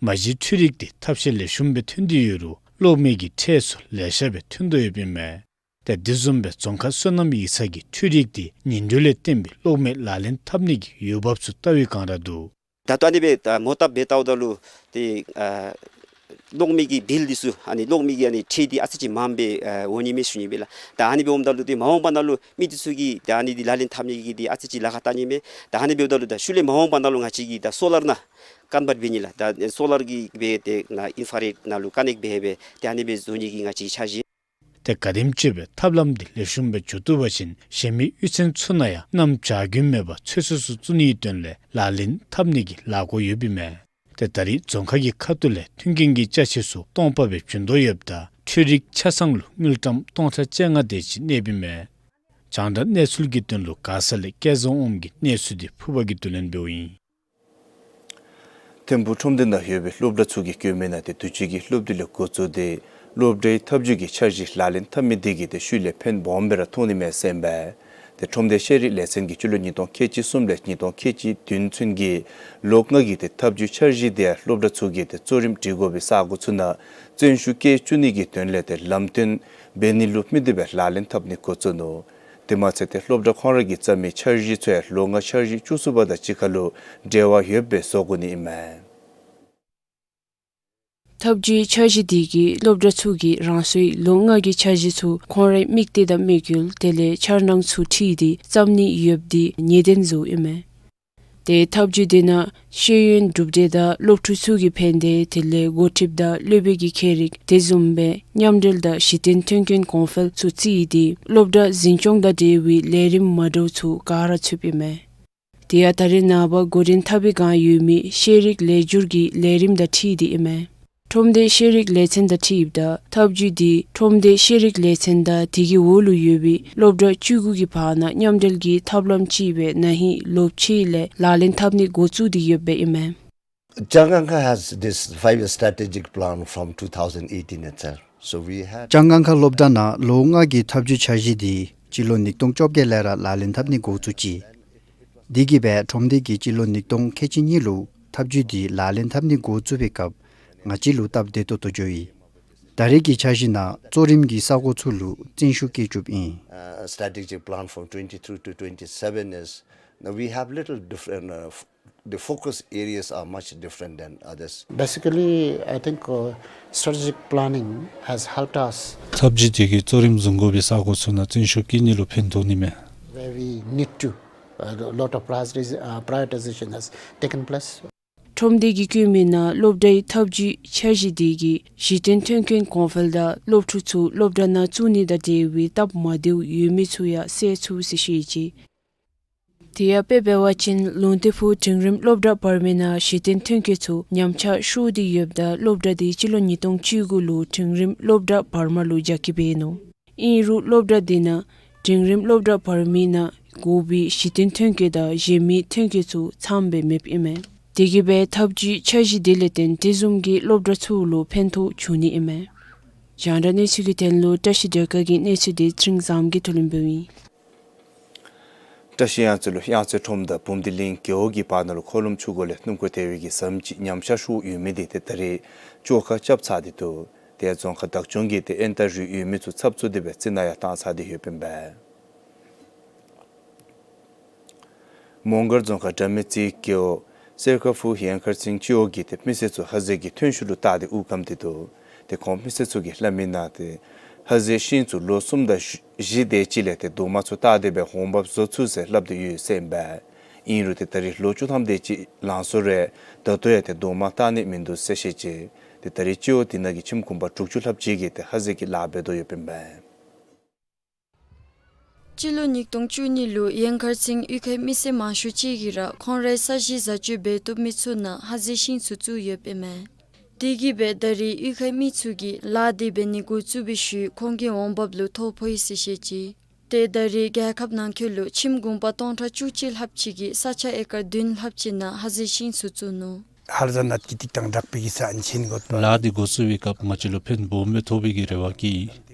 མ་གཞི་འཕྲུལ་རིག་དེ་ཐབ་ཤེས་ལེགས་ཤོམ་སྦེ་ཐོན་ཏེ་ཡོད་རུང་གློག་མེ་གི་ཁྲལ་ཚུ་ལེ་ཤ་སྦེ་ཐོན་དོ་ཡོདཔ་ཨིན་མས། ཏེ་དེ་བཟུམ་སྦེ་རྫོང་ཁག་སོ་ནམ་ཡིག་ཚང་གིས་འཕྲུལ་རིག་དེ་ཉིང་འགྲུལ་ལས་བརྟེན་པའི་གློག་མེ་ལག་ལེན་འཐབ་ནི་གི་འོས་འབབ་ཚུ་བལྟ་བའི་སྒང་ར་འདུག། ད་ལྟོ་ཨ་ནི་སྦེ་ད་མོ་བཏབ་འབད་བལྟཝ་ད་ལུ་ཏེ་ཨ་གློག་མེ་གི་བིལ་འདི་ཚུ་ཨ་ནི་གློག་མེ་གི་ཨ་ནི་ཁྲལ་འདི་ཨ་ཙི་ཅིག་མངམ་སྦེ་ཨ་འོང་ནི་མས་ཞུ་ནི་ཨིན་ལགས། ད་ཨ་ནི་སྦེ་འོངམ་ད་ལུ་ཏེ་མ་འོངས་པ་ནང་ལུ་མི་འདི་ཚུ་གིས་ད་ཨ་ནི་འདི་ལག་ལེན་འཐབ་ནི་གི་འདི་ཨ་ཙི་ཅིག་ལཱ་ཁག་བལྟ་ནི་མས། ད་ཨ་ནི་འབདཝ་ད་ལུ་ད་ཤུལ་ལས་མ་འོངས་པ་ནང་ལུ་ང་བཅས་ཀྱིས་ད་སོ་ལར་ནང་ཀོན་བརཊ་འབད་ནི་ལགས། ད་སོ་ལར་གྱི་སྦེ་ཏེ་ནཱ་ཨིན་ཕ་རེཌ་ནང་ལུ་ཀ་ནེཀཊ་འབད་སྦེ་ཏེ་ཨ་ནི་སྦེ་བཟོ་ནི་གི་ང་བཅས་འཆར་གཞི། ཏེ་ག་དེམ་ཅིག་སྦེ་ཐབས་ལམ་འདི་ལེགས་ཤོམ་སྦེ་འགྱོ་བཏུབ་པ་ཅིན་གཞན་མི་གཡུས་ཚན་ཚུ་ནང་ཡང་གནམ་བྱཱར་དགུན་མེད་པར་ཚོད་བསྲེ་ཚུ་བཙུགས་ནིའི་དོན་ལས་ལག་ལེན་འཐབ་ནི་གི་ལཱ་འགོ་ཡོདཔ་ཨིན་མས། ཏེ་ད་རེས་རྫོང་ཁག་གི་ཁ་ཐུག་ལས་མཐུན་རྐྱེན་གྱི་ཅ་ཆས་ཚུ་སྟོང་པ་སྦེ་བྱིན་དོ་ཡོདཔ་ད་འཕྲུལ་རིག་ཆ་ཚང་ལུ་དངུལ་ཀྲམ་སྟོང་ཕྲག་བཅོ་ལྔ་དེ་ཅིག་གནསཔ་ཨིན་མས། རྒྱང་བསྒྲགས་གནས་ཚུལ་གྱི་དོན་ལུ་མགར་ས་ལས་སྐལ་བཟང་དབངམོ་གི་གནས་ཚུལ་འདི་ཕུར་པ་གིས་བསྡུ་ལེན་འབདཝ་ཨིན། ཐིམ་ཕུག་ཁྲོམ་སྡེ་ནང་ཡོད་པའི་སློབ་གྲྭ་ཚུ་གི་བཀོད་མི་ནང་ཏེ་དུས་ཅི་གི་སློབ་དུས་ལས་འགོ་བཙུགས་ཏེ་སློབ་གྲྭའི་ཐབས་ཇུས་ཀྱི་འཆར་གཞི་ལག་ལེན་འཐབ་མི་དེ་གིས་ཏེ་ཤུལ་ལས་ཕན་སྦོམ་སྦེ་ར་ཐོགས་ནི་མས་ཟེར་ཨིན་པས། ཏེ་ཁྲོམ་སྡེ་ཤེས་རིག་ལས་ཚན་གྱིས་སྤྱི་ལོ་ཉིས་སྟོང་ཁལ་གཅིག་གསུམ་ལས་ཉིས་སྟོང་ཁལ་གཅིག་བདུན་ཚུན་གྱི་ལོ་ལྔ་གི་ཏེ་ཐབས་ཇུས་འཆར་གཞི་དེ་སློབ་གྲྭ་ཚུ་གིས་ཏེ་གཙོ་རིམ་སྒྲིག་དགོ་པའི་ས་གོ་ཚུ་ནང་བརྩོན་ཤུགས་བསྐྱེད་བཅུག་ནི་གི་དོན་ལས་ཏེ་ལམ་སྟོན་འབད་ནི་ལུ་དམིགས་ཏེ་སྦེ་ལག་ལེན་འཐབ་ནི་འགོ་བཙུགས་ནུག། དེ་མ་ཚད་ཏེ་སློབ་གྲྭ་ཁོང་ར་གིས་བརྩམས་མི་འཆར་གཞི་ཚུ་ཡང་ལོ་ལྔ་འཆར་གཞི་བཅུ་གསུམ་པ་དང་གཅིག་ཁར་ལུ་འབྲེལ་བ་ཡོདཔ་སྦེ་བཟོ་དགོ་ནི་ཨིན་མས། ཐབས་ཇུས་འཆར་གཞི་དེ་གིས་སློབ་གྲྭ་ཚུ་གིས་རང་སོའི་ལོ་ལྔ་གི་འཆར་གཞི་ཚུ་ཁོང་རའི་དམིགས་གཏད་དང་དམིགས་ཡུལ་དེ་ལས་འཆར་སྣང་ཚུ་འཁྲིལ་ཏེ་བརྩམ་ནི་ཡོདཔ་དེ་ངེས་གཏན་བཟོཝ་ཨིན་མས། ཏེ་ཐབས་ཇུས་དེ་ནང་ཤེས་ཡོན་གྲུབ་འབྲས་དང་སློབ་ཕྲུག་ཚུ་གི་ཕན་བདེ་དེ་ལས་འགོ་ཁྲིདཔ་དང་སློབ་དཔོན་གྱི་ཁྱད་རིག་དེ་བཟུམ་སྦེ་མཉམ་འབྲེལ་དང་གཞི་རྟེན་ཐོན་ཁུངས་གོང་འཕེལ་ཚུ་བརྩིས་ཏེ་སློབ་གྲྭ་འཛིན་སྐྱོང་དང་འབྲེལ་བའི་ལས་རིམ་མ་འདྲཝ་ཚུ་ག་ར་ཚུདཔ་ཨིན་མས། དེ་ཡང་ད་རེས་ནངས་པ་འགོ་འདྲེན་འཐབ་པའི་བསྒང་ཡོད་མི་ཤེས་རིག་ལེགས་བསྒྱུར་གྱི་ལས་རིམ་དང་འཁྲིལ་ཏེ་ཨིན་མས། ཁྲོམ་སྡེ་ཤེས་རིག་ལས་ཚན་དང་འཁྲིལཝ་ད་ཐབས་ཇུས་དེ་ཁྲོམ་སྡེ་ཤེས་རིག་ལས་ཚན་དང་དེ་གི་འོག་ལུ་ཡོད་པའི་སློབ་གྲྭ་བཅུ་དགུ་གི་བར་ན་མཉམ་འབྲེལ་གྱི་ཐབས་ལམ་ཅིག་སྦེ་ན་ཧིང་ལོ་ཕྱེད་ལས་ལག་ལེན་འཐབ་ནི་འགོ་བཙུགས་ཏེ་ཡོདཔ་ཨིན་མས། Changangkha has this five-year strategic plan from two thousand eighteen itself. So we had ལྕང་སྒང་ཁ་སློབ་གྲྭ་ནང་ལོ་ལྔ་གི་ཐབས་ཇུས་འཆར་གཞི་དེ་སྤྱི་ལོ་ཉིས་སྟོང་བཅོ་བརྒྱད་ལས་ར་ལག་ལེན་འཐབ་ནི་འགོ་བཙུགས་ཅི། དེ་གིས་སྦེ་ཁྲོམ་སྡེ་གིས་སྤྱི་ལོ་ཉིས་སྟོང་ཁལ་གཅིག་གཉིས་ལུ་ཐབས་ཇུས་དེ་ལག་ལེན་འཐབ་ནི་འགོ་བཙུགས་པའི་སྐབས་ང་བཅས་ལུ་སྟབས་བདེ་ཏོག་ཏོ་འགྱོ་ཡི། ད་རེས་ཀྱི་འཆར་གཞི་ནང་གཙོ་རིམ་གྱི་ས་གོ་ཚུ་ལུ་བརྩོན་ཤུགས་བསྐྱེད་བཅུགཔ་ཨིན། Uh, strategic plan from twenty-three to twenty-seven is, now we have little different, uh, f- the focus areas are much different than others. Basically, I think, uh, strategic planning has helped us. ཐབས་ཇུས་དེ་གིས་གཙོ་རིམ་བཟུང་དགོ་པའི་ས་གོ་ཚུ་ནང་བརྩོན་ཤུགས་བསྐྱེད་ནི་ལུ་ཕན་ཐོགས་ནི་མས། Where we need to, uh, a lot of prioritiz- uh, prioritization has taken place. ཁྲོམ་སྡེ་གི་བཀོད་མི་ནང་སློབ་གྲྭའི་ཐབས་ཇུས་འཆར་གཞི་དེ་གིས་གཞི་རྟེན་ཐོན་ཁུངས་གོང་འཕེལ་དང་སློབ་ཕྲུག་ཚུ་སློབ་གྲྭ་ནང་བཙུགས་ནི་དང་འབྲེལ་བའི་སྟབས་མ་བདེཝ་ཡོད་མི་ཚུ་ཡང་སེལ་ཚུགས་ཟེར་བཤད་ཅི། དེ་ཡང་དཔེ་འབད་བ་ཅིན་ལུང་བསྟན་ཕུག་འབྲིང་རིམ་སློབ་གྲྭ་བར་མའི་ནང་གཞི་རྟེན་ཐོན་སྐྱེད་ཚུ་ཉམས་ཆག་ཤོར་ཏེ་ཡོདཔ་ད་སློབ་གྲྭ་དེ་སྤྱི་ལོ་ཉིས་སྟོང་བཅུ་དགུ་ལུ་འབྲིང་རིམ་སློབ་གྲྭ་བར་མ་ལུ་རྒྱ་སྐྱེད་འབད་ནུག། ཨིན་རུང་སློབ་གྲྭ་དེ་ནང་འབྲིང་རིམ་སློབ་གྲྭ་བར་མའི་ནང་དགོ་པའི་གཞི་རྟེན་ཐོན་སྐྱེད་དང་གཞན་མི་ཐོན་སྐྱེད་ཚུ་ཚངམ་སྦེ་མེདཔ་ཨིན་མས། དེ་གིས་སྦེ་ཐབས་ཇུས་འཆར་གཞི་དེ་ལས་བརྟེན་དེ་བཟུམ་གྱི་སློབ་གྲྭ་ཚུ་ལུ་ཕན་ཐོགས་བྱུང་ནི་ཨིན་མས། རྒྱང་བསྒྲགས་གནས་ཚུལ་གྱི་དོན་ལུ་བཀྲ་ཤིས་སྒྲོལ་དཀར་གྱི་གནས་ཚུལ་དེ་ཚེ་རིང་བཟངམོ་གིས་བསྡུ་ལེན་འབདཝ་ཨིན། བཀྲ་ཤིས་གཡང་རྩེ་ལུ་གཡང་རྩེ་ཁྲོམ་དང་བུམ་སྡེ་གླིང་རྒེད་འོག་གི་བར་ན་ལུ་འཁོར་ལམ་ཆུ་འགོ་ལས་སྣུམ་འཁོར་ཐལ་བའི་གི་ཟམ་ཅིག་ཉམས་ཆག་ཤོར་ཡོད་མི་དེ་ཏེ་ད་རེས་བཅོ་ཁ་རྐྱབ་ཚར་ཏེ་འདུག། དེ་རྫོང་ཁག་བདག་སྐྱོང་གིས་ཏེ་ཨེན་ཏ་རུས་ཡོད་མི་ཚུ་ཚབ་བཙུགས་ཏེ་སྦེ་རྩི་ནག་ཡང་བཏང་ཚར་ཏེ་ཡོདཔ་ཨིན་པས། མོང་སྒར་རྫོང་ཁག་དགྲ་མེད་རྩེ་རྒེད་འོག་སེར་ཁ་ཕུ་ཡན་མཁར་རྩེ་སྤྱི་འོག་གི་ཏེ་མི་སེར་ཚུ་ཧ་ཟེ་གི་ཐོན་ཤུགས་ལུ་བལྟ་སྟེ་དབུགས་སྐམ་སྟེ་འདུག། ཏེ་ཁོང་མི་སེར་ཚུ་གིས་སླབ་མི་ནང་ཏེ་ཧ་ཟེ་ཤིང་ཚུ་ལོ་གསུམ་དང་བཞི་དེ་ཅིག་ལས་ཏེ་རྡོག་མ་ཚུ་བཏགས་ཏེ་སྦེ་འོང་འབབ་བཟོ་ཚུགས་ཟེར་སླབ་སྟེ་ཡོད་ཟེར་ཨིན་པས། ཨིན་རུང་ཏེ་ད་རེས་ལོ་བཅུ་ཐམ་དེ་ཅིག་ལང་སོང་རུང་ད་ལྟོ་ཡང་ཏེ་རྡོག་མ་བཏགས་ནི་མིན་འདུག་ཟེར་བཤད་ཅི། ཏེ་ད་རེས་སྤྱི་བོ་དེ་ནང་གི་ཁྱིམ་གུང་པ་དྲུག་ཅུ་ལྷགཔ་ཅིག་གིས་ཏེ་ཧ་ཟེ་གི་ལཱ་འབད་དོ་ཡོདཔ་ཨིན་པས། སྤྱི་ལོ་ཉིས་སྟོང་བཅུ་གཉིས་ལུ་ཡན་གར་ཚིང་གཡུས་ཁའི་མི་སེར་མང་ཤོས་ཅིག་གིས་ར་ཁོང་རའི་ས་གཞི་བཟའ་སྤྱོད་འབད་བཏུབ་མི་ཚུ་ནང་ཧ་ཟེ་ཤིང་ཚུ་བཙུགས་ཡོདཔ་ཨིན་མས། དེ་གིས་སྦེ་ད་རེས་གཡུས་ཁའི་མི་ཚུ་གིས་ལཱ་དེ་འབད་ནི་འགོ་བཙུགས་པའི་ཤུལ་ཁོང་གི་འོང་འབབ་ལུ་ཐོ་ཕོག་ཡི་ཟེར་བཤད་ཅི། ཏེ་ད་རེས་རྒྱལ་ཁབ་ནང་འཁོད་ལུ་ཁྱིམ་གུང་པ་སྟོང་ཕྲག་བཅུ་གཅིག་ལྷགཔ་ཅིག་གིས་ས་ཆ་ཨེ་ཀར་བདུན་ལྷགཔ་ཅིག་ནང་ཧ་ཟེ་ཤིང་ཚུ་བཙུགས་ནུག། ཧར་ཟ་ནད་ཀྱི་ཏིག་ཏང་དྲག་པའི་གི་ས་ཨན་ཆེན་གོ། ལཱ་འདི་འགོ་བཙུགས་པའི་སྐབས་ང་བཅས་ལུ་ཕན་སྦོམ་སྦེ་ཐོགས་པའི་གི་རེ་བ་བསྐྱེད།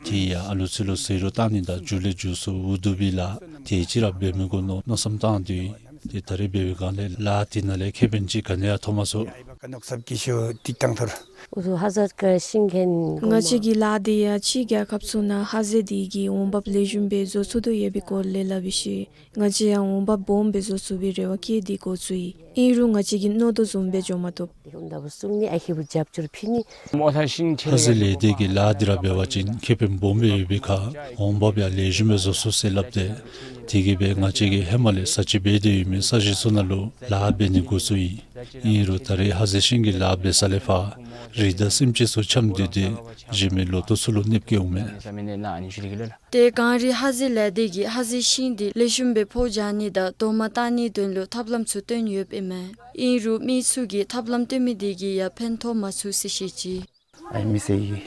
དེ་ཡང་ཨ་ལུ་ཚུ་ལུ་ཟད་འགྲོ་བཏང་ནི་དང་རྒྱུ་ལས་རྒྱུ་སོ་འུ་སྡུག་པའི་ལཱ་དེ་ཅིག་ར་འབད་མི་དགོ་མནོ་མནོ་བསམ་བཏང་སྟེ་ཏེ་ད་རེས་འབད་བའི་སྒང་ལས་ལཱ་དེ་ནང་ལས་ཁེ་ཕན་ཅིག་ག་ནི་ཡང་ཐོབ་མ་ཚུགས། ཀ་ནོག་སབ་ཀྱི་ཤོ་ཏིག་ཏང་ཐོར། ཨུ་ཚུ་ཧ་ཟེ་ཀ་ཤིང་ཁན། ང་བཅས་ཀྱིས་ལཱ་དེ་ཡང་ཕྱི་རྒྱལ་ཁབ་ཚུ་ནང་ཧ་ཟེ་དེ་གིས་འོང་འབབ་ལེགས་ཤོམ་སྦེ་བཟོ་ཚུགས་དོ་ཡོད་པའི་སྐོར་ལས་སླབ་པའི་ཤུལ་ང་བཅས་ཡང་འོང་འབབ་སྦོམ་སྦེ་བཟོ་ཚུགས་པའི་རེ་བ་བསྐྱེད་དེ་འགོ་བཙུགས་ཡི། ཨིན་རུང་ང་བཅས་ཀྱིས་མནོ་དོ་བཟུམ་སྦེ་འགྱོ་མ་བཏུབ། ཧ་ཟེ་ལས་སྡེ་གིས་ལཱ་འདི་ར་འབད་བ་ཅིན་ཁེ་ཕན་སྦོམ་སྦེ་ཡོད་པའི་ཁར་འོང་འབབ་ཡང་ལེགས་ཤོམ་སྦེ་བཟོ་ཚུགས་ཟེར་སླབ་སྟེ། དེ་གིས་སྦེ་ང་བཅས་ཀྱིས་ཧེ་མ་ལས་བཟའ་སྤྱོད་འབད་དེ་ཡོད་མི་ས་གཞི་ཚུ་ནང་ལུ་ལཱ་འབད་ནི་འགོ་བཙུགས་ཡི། ཨིན་རུང་ད་རེས་ཧ་ཟེ་ཤིང་གི་ལཱ་འབད་ས་ལས་ཕར་རི་དྭགས་སེམས་ཅན་ཚུ་འཁྱམས་ཏེ་ཏེ་གཞན་མི་ལོ་ཐོག་ཚུ་ལུ་གནོདཔ་བཀལཝ་མས། ཏེ་གངས་རི་ཧ་ཟེ་ལས་སྡེ་གིས་ཧ་ཟེ་ཤིང་འདི་ལེགས་ཤོམ་སྦེ་འཕོ་འཇགས་ནི་དང་རྡོག་མ་བཏགས་ནིའི་དོན་ལུ་ཐབས་ལམ་ཚུ་བཏོན་ཡོདཔ་ཨིན་མས། ཨིན་རུང་མི་ཚུ་གིས་ཐབས་ལམ་བཏོན་མི་དེ་གིས་ཡང་ཕན་ཐོགས་མ་ཚུགས་ཟེར་བཤད་ཅི། ཨའི་མི་སེར་གྱིས་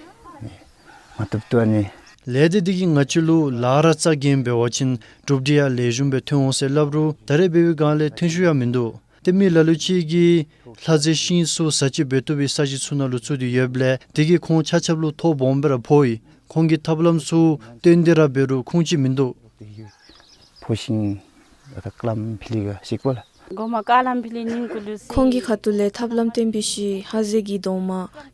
མ་བཏུབ་བཏུབ་ཨ་ནི། ལས་སྡེ་འདི་གིས་ང་བཅས་ལུ་ལཱ་ར་རྩ་འགེངས་འབད་བ་ཅིན་གྲུབ་འབྲས་ཡང་ལེགས་ཤོམ་སྦེ་ཐོན་འོང་ཟེར་སླབ་རུང་ད་རེས་འབད་བའི་སྒང་ལས་ཐོན་ཤུགས་ཡང་མིན་འདུག། ཏེ་མི་ལ་ལུ་ཅིག་གིས་ལྷ་རྫས་ཤིང་ཚུ་བཟའ་སྤྱོད་འབད་བཏུབ་པའི་ས་གཞི་ཚུ་ནང་ལུ་བཙུགས་ཏེ་ཡོདཔ་ལས་དེ་གིས་ཁོང་ཆ་ཁྱབ་ལུ་ཐོ་སྦོམ་སྦེ་ར་ཕོག་ཡི། ཁོང་གིས་ཐབས་ལམ་ཚུ་བཏོན་ཏེ་ར་འབད་རུང་ཁུངས་ཅིག་མིན་འདུག། ཕོ་ཤིང་ཨ་ད་ཀ་ལམ་ཕི་ལི་ག་ཤིག་པོ་ལ། གོ་མ་ཀ་ལམ་ཕི་ལི་ཉིང་ཀུ་ལུ་སི། ཁོང་གི་ཁ་ཐུག་ལས་ཐབས་ལམ་བཏོན་པའི་ཤུལ་ཧ་ཟེ་གི་རྡོག་མ་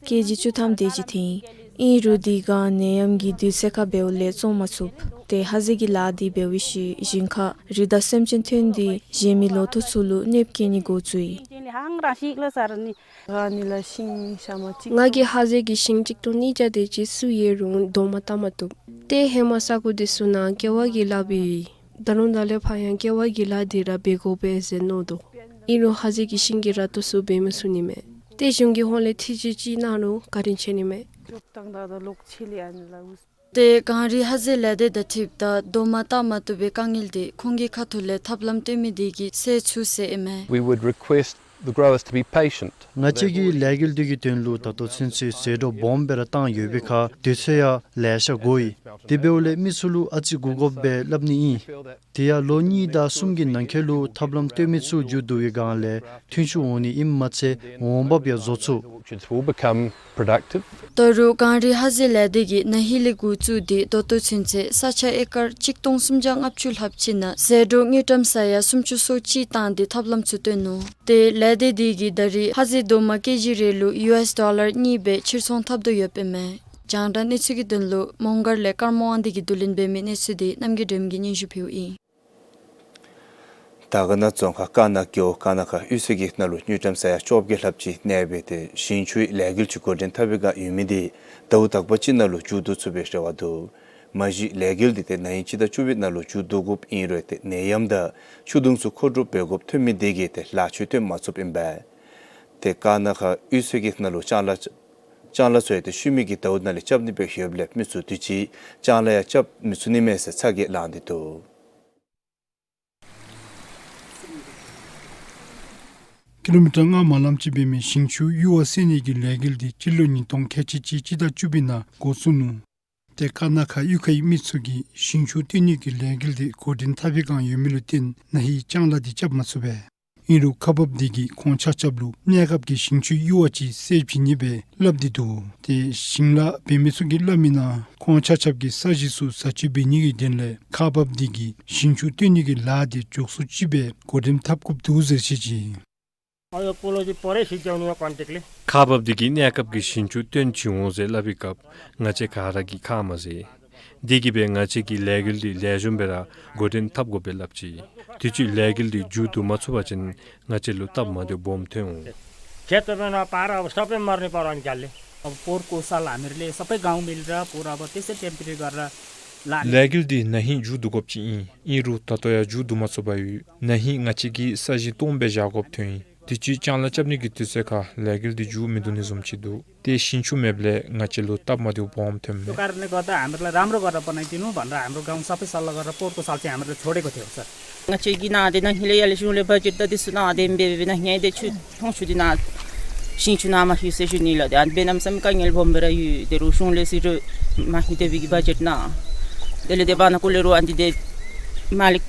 ཀེ་ཇི་བཅུ་ཐམ་དེ་ཅིག་ཐོན་ཡི། ཨིན་རུང་དེ་སྒང་ནད་ཡམས་ཀྱི་དུས་ཚོད་ཁར་འབདཝ་ལས་བཙོང་མ་ཚུགས། ཏེ་ཧ་ཟེ་གི་ལཱ་འདི་འབད་བའི་ཤུལ་ཞིང་ཁར་རི་དྭགས་སེམས་ཅན་ཐོན་ཏེ་གཞན་མི་ལོ་ཐོག་ཚུ་ལུ་གནོདཔ་བཀལ་ནི་འགོ་བཙུགས་ཡི། ང་གིས་ཧ་ཟེ་གི་ཤིང་གཅིག་སྟོང་ཉིས་བརྒྱ་དེ་ཅིག་བཙུགས་ཡོད་རུང་རྡོག་མ་བཏགས་མ་བཏུབ། ཏེ་ཧེ་མ་ས་གོ་དེ་ཚུ་ནང་ཀེ་བ་གི་ལཱ་འབད་ཡི། ད་རུང་ད་ལས་ཕར་ཡང་ཀེ་བ་གི་ལཱ་འདི་ར་འབད་དགོ་པས་ཟེར་མནོ་དོ། ཨིན་རུང་ཧ་ཟེ་གི་ཤིང་གིས་ར་ཏོག་ཚུ་འབད་མི་ཚུགས་ནི་མས། ཏེ་གཞུང་གི་ཧོངས་ལས་ཐེ་བྱུས་ཅིག་གནང་རུང་བཀའ་དྲིན་ཆེ་ནི་མས། ཏེ་གངས་རི་ཧ་ཟེ་ལས་སྡེ་དང་འཁྲིལཝ་ད་རྡོག་མ་བཏགས་མ་བཏུབ་པའི་དཀའ་ངལ་འདི་ཁོང་གི་ཁ་ཐུག་ལས་ཐབས་ལམ་བཏོན་མི་དེ་གིས་སེལ་ཚུགས་ཟེར་ཨིན་མས། We would request the growers to be patient. ང་བཅས་ཀྱིས་ལས་འགུལ་འདི་གི་དོན་ལུ་ད་ལྟོ་ཚུན་ཚོད་ཟད་འགྲོ་སྦོམ་སྦེ་ར་བཏང་ཡོད་པའི་ཁར་དུས་ཚོད་ཡང་ལེ་ཤ་འགོར་ཡི། དེ་འབདཝ་ལས་མི་ཚུ་ལུ་ཨ་ཙི་སྒུག་དགོཔ་སྦེ་སླབ་ནི་ཨིན། དེ་ཡང་ལོ་གཉིས་དང་གསུམ་གྱི་ནང་འཁོད་ལུ་ཐབས་ལམ་བཏོན་མི་ཚུ་མཇུག་བསྡུ་བའི་སྒང་ལས་ཐོན་ཤུགས་འོང་ནི་ཨིནམ་མ་ཚད་འོང་འབབ་ཡང་བཟོ་ཚུགས། Orchards will become productive. ད་རུང་གངས་རི་ཧ་ཟེ་ལས་སྡེ་གིས་ན་ཧིང་ལས་འགོ་བཙུགས་ཏེ་ད་ལྟོ་ཚུན་ཚོད་ས་ཆ་ཨེ་ཀར་གཅིག་སྟོང་སུམ་བརྒྱ་ལྔ་བཅུ་ལྷགཔ་ཅིག་ནང་ཟད་འགྲོ་དངུལ་ཀྲམ་ས་ཡ་སུམ་ཅུ་སོ་གཅིག་བཏང་སྟེ་ཐབས་ལམ་ཚུ་བཏོན་ནུག། ཏེ་ལས་སྡེ་དེ་གིས་ད་རེས་ཧ་ཟེ་རྡོག་མ་ཀེ་ཇི་རེ་ལུ་ཡུ་ཨེསི་ཌོ་ལར་གཉིས་སྦེ་ཕྱིར་ཚོང་འཐབ་དོ་ཡོདཔ་ཨིན་མས། རྒྱང་བསྒྲགས་གནས་ཚུལ་གྱི་དོན་ལུ་མོང་སྒར་ལས་ཀརྨ་དབང་འདུས་ཀྱིས་བསྡུ་ལེན་འབད་མི་གནས་ཚུལ་འདི་རྣམ་རྒྱལ་སྒྲོལ་མ་གིས་སྙན་ཞུ་ཕུལཝ་ཨིན། དར་དཀར་ན་རྫོང་ཁག་ཀ་ན་རྒེད་འོག་ཀ་ན་ཁ་གཡུས་ཚན་གྱི་ནང་ལུ་དངུལ་ཀྲམ་ས་ཡ་བཅོ་བརྒྱད་ལྷགཔ་ཅིག་གནས་སྦེ་ཏེ་ཞིང་ཆུའི་ལས་འགུལ་ཅིག་འགོ་འདྲེན་འཐབ་པའི་བསྒང་ཡོད་མི་འདི་ཟླཝ་དག་པ་ཅིག་ནང་ལུ་མཇུག་བསྡུ་ཚུགས་པའི་རེ་བ་འདུག། མ་གཞི་ལས་འགུལ་འདི་ཏེ་ན་ཧིང་སྤྱི་ཟླ་བཅུ་པའི་ནང་ལུ་མཇུག་བསྡུ་དགོཔ་ཨིན་རུང་ཏེ་ནད་ཡམས་དང་ཆུ་དུང་ཚུ་མཁོ་སྒྲུབ་འབད་དགོཔ་ཐོན་མི་དེ་གིས་ཏེ་ལཱ་ཕྱོགས་སྟོན་མ་ཚུགསཔ་ཨིན་པས། ཏེ་ཀ་ན་ཁ་གཡུས་ཚན་གྱི་ནང་ལུ་ལྕང་ལཱ་ལྕང་ལཱ་ཚུ་ཡང་ཏེ་ཤུལ་མའི་གི་ཟླཝ་ནང་ལས་རྐྱབ་ནི་སྦེ་ཡོདཔ་ལས་མི་ཚུ་དུས་ཅི་ལྕང་ལཱ་ཡང་རྐྱབ་མི་ཚུགས་ནི་མས་ཟེར་ཚ་གྱང་ལང་སྟེ་འདུག། ཀི་ལོ་མི་ཊར་ལྔ་མ་ལངམ་ཅིག་འབད་མི་ཞིང་ཆུ་གཡུར་བ་སེལ་ནི་གི་ལས་འགུལ་འདི་སྤྱི་ལོ་ཉིས་སྟོང་ཁལ་གཅིག་གཅིག་སྤྱི་ཟླ་བཅུ་པའི་ནང་འགོ་བཙུགས་ནུག། ཏེ་ཀ་ན་ཁ་གཡུས་ཁའི་མི་ཚུ་གིས་ཞིང་ཆུ་བཏོན་ནི་གི་ལས་འགུལ་འདི་འགོ་འདྲེན་འཐབ་པའི་བསྒང་ཡོད་མི་ལུ་བརྟེན་ན་ཧིང་ལྕང་ལཱ་འདི་རྐྱབ་མ་ཚུགས་པས། ཨིན་རུང་ཁག་འབགཔ་དེ་གིས་ཁོང་ཆ་ཁྱབ་ལུ་གནས་སྐབས་ཀྱི་ཞིང་ཆུའི་གཡུར་བ་ཅིག་སེལ་བྱིན་ནི་སྦེ་སླབ་སྟེ་འདུག། ཏེ་ཞིང་ལཱ་འབད་མི་ཚུ་གིས་སླབ་མི་ནང་ཁོང་ཆ་ཁྱབ་ཀྱི་ས་གཞི་ཚུ་བཟའ་སྤྱོད་འབད་ནི་གི་དོན་ལས་ཁག་འབགཔ་དེ་གིས་ཞིང་ཆུ་བཏོན་ནི་གི་ལཱ་དེ་མགྱོགས་སུ་ཅིག་སྦེ་འགོ་འདྲེན་འཐབ་དགོཔ་འདུག་ཟེར་བཤད་ཅི། ཁག་འབགཔ་དེ་གིས་གནས་སྐབས་ཀྱི་ཞིང་ཆུ་བཏོན་བྱིན་འོང་ཟེར་སླབ་པའི་སྐབས་ང་བཅས་ག་ར་གིས་ཁག་མ་བཟེད། དེ་གིས་སྦེ་ང་བཅས་ཀྱི་ལས་འགུལ་འདི་ལེགས་ཤོམ་སྦེ་ར་འགོ་འདྲེན་འཐབ་དགོ་པས་སླབ་ཅི། དུས་ཅི་ལས་འགུལ་འདི་མཇུག་བསྡུ་མ་ཚུགས་པ་ཅིན་ང་བཅས་ལུ་སྟབས་མ་བདེཝ་སྦོམ་ཐོན་འོང་། अब पोहोरको साल हामीहरूले सबै गाउँ मिलेर पुरा अब त्यसै टेम्पोरेरी गरेर लाने। ལས་འགུལ་འདི་ན་ཧིང་མཇུག་བསྡུ་དགོཔ་ཅིག་ཨིན། ཨིན་རུང་ད་ལྟོ་ཡང་མཇུག་བསྡུ་མ་ཚུགས་པར་ཡོད། ན་ཧིང་ང་བཅས་ཀྱིས་ས་ཞིང་སྟོངམ་སྦེ་བཞག་དགོཔ་ཐོན་ཡི། དུས་ཅི་ལྕང་ལཱ་རྐྱབ་ནི་གི་དུས་ཚོད་ཁར་ལས་འགུལ་འདི་མཇུག་མི་བསྡུ་ནི་བཟུམ་ཅིག་འདུག། ཏེ་ཞིང་ཆུ་མེདཔ་ལས་ང་བཅས་ལུ་སྟབས་མ་བདེཝ་སྦོམ་ཐོནམ་མས། त्यो कारणले गर्दा हामीहरूलाई राम्रो गरेर बनाइदिनु भनेर हाम्रो गाउँ सबै सल्लाह गरेर पोहोरको साल चाहिँ हामीहरूलाई छोडेको थियो, सर। ང་བཅས་ཀྱིས་ནཱ་འདི་ན་ཧིང་ལས་ཡར་ལས་གཞུང་ལས་བ་ཇེཊ་དང་འདི་ཚུ་གནང་སྟེ་འབད་འབད་ན་ཧིང་ཡང་འདི་ཆུ་འཐུང་ཆུ་འདི་ནཱ་ཞིང་ཆུ་ནང་མ་ལྷོད་ཟེར་ཞུ་ནི་ལགས། ཏེ་ཨ་ནི་འབད་ནམ་བསམ་དཀའ་ངལ་སྦོམ་སྦེ་ར་ཡོད། དེ་རུང་གཞུང་ལས་ཟེར་རུང་མ་ཧིང་དེ་སྦེ་གི་བ་ཇེཊ་གནང་། དེ་ལས་དེ་བར་ན་ཀུ་ལེ་རུང་ཨ་ནི་འདི་མ་ལིག་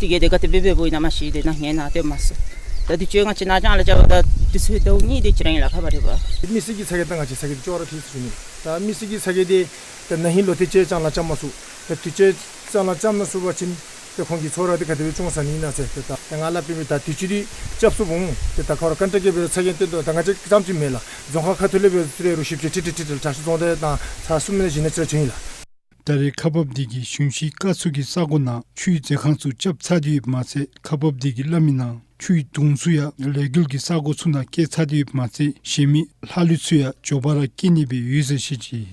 དེ་གིས་དེ་ག་དེ་སྦེ་འབདཝ་ཨིན་ན་མ་ཤེས། ཏེ་ན་ཧིང་ནཱ་སྟོན་མ་ཚུགས། ད་དུས་ཅི་ང་བཅས་ནཱ་ལྕང་ལཱ་རྐྱབ་ད་དུས་ཚོད་ཟླཝ་གཉིས་དེ་ཅིག་ར་ཨིན་ལགས། ཁ་བ་རེ་བ། མི་སེར་གྱི་ཚ་གྱང་ད་ང་བཅས་ཚ་གྱང་ཅོག་ར་འཐད་ཟེར་ཞུ་ནི། ད་མི་སེར་གྱི་ཚ་གྱང་དེ་ད་ན་ཧིང་ལོ་དེ་ཅིག་ལྕང་ལཱ་རྐྱབ་མ་ཚུགས། ད་དུས་ཅི་ལྕང་ལཱ་རྐྱབ་མ་ཚུགས་པ་ཅིན་ཏེ་ཁོང་གི་ཚོང་ར་དེ་ག་དེ་སྦེ་བཙོང་ཟ་ནི་ཨིན་ན་ཟེར། ཏེ་ད་ཏེ་ང་ལཱ་འབད་མི་ད་དུས་ཅི་འདི་རྐྱབ་ཚུགསཔ་འོང་། ཏེ་ད་ཁོ་ར་ཀོན་ཊེཀཊ་གི་སྦེ་ཚ་གྱང་བཏོན་དོ། ད་ང་བཅས་རྐྱངམ་ཅིག་མེན་ལགས། རྫོང་ཁག་ཁ་ཐུག་ལས་འབད་རུང་བཞི་བཅུ་ཁྲི་ཁྲི་ཁྲི་ཁྲི་ལ་དྲག་ཤོས་རྫོང་དེ་དང་ཚར་གསུམ་ལས་བཞི་ནང་ཅིག་ར་བྱུང་ཡི་ལགས། ད་རེས་ཁག་འབགཔ་འདི་གིས་གཞུང་བཞེས་བཀག་ཚུགས་ཀྱི་ས་གོ་ནང་ཆུའི་རྫས་ཁང་ཚུ་རྐྱབ་ཚར་ཏེ་ཡོདཔ་མ་ཚད། ཁག་འབགཔ་འདི་གིས་སླབ་མི་ནང་ཆུའི་དུང་ཚུ་ཡང་ལས་འགུལ་གྱི་ས་གོ་ཚུ་ནང་བསྐྱལ་ཚར་ཏེ་ཡོདཔ་མ་ཚད། གཞན་མི་ལྷག་ལུས་ཚུ་ཡང་མགྱོགས་པ་ར་བསྐྱལ་ནི་སྦེ་ཡོད་ཟེར་བཤད་ཅི།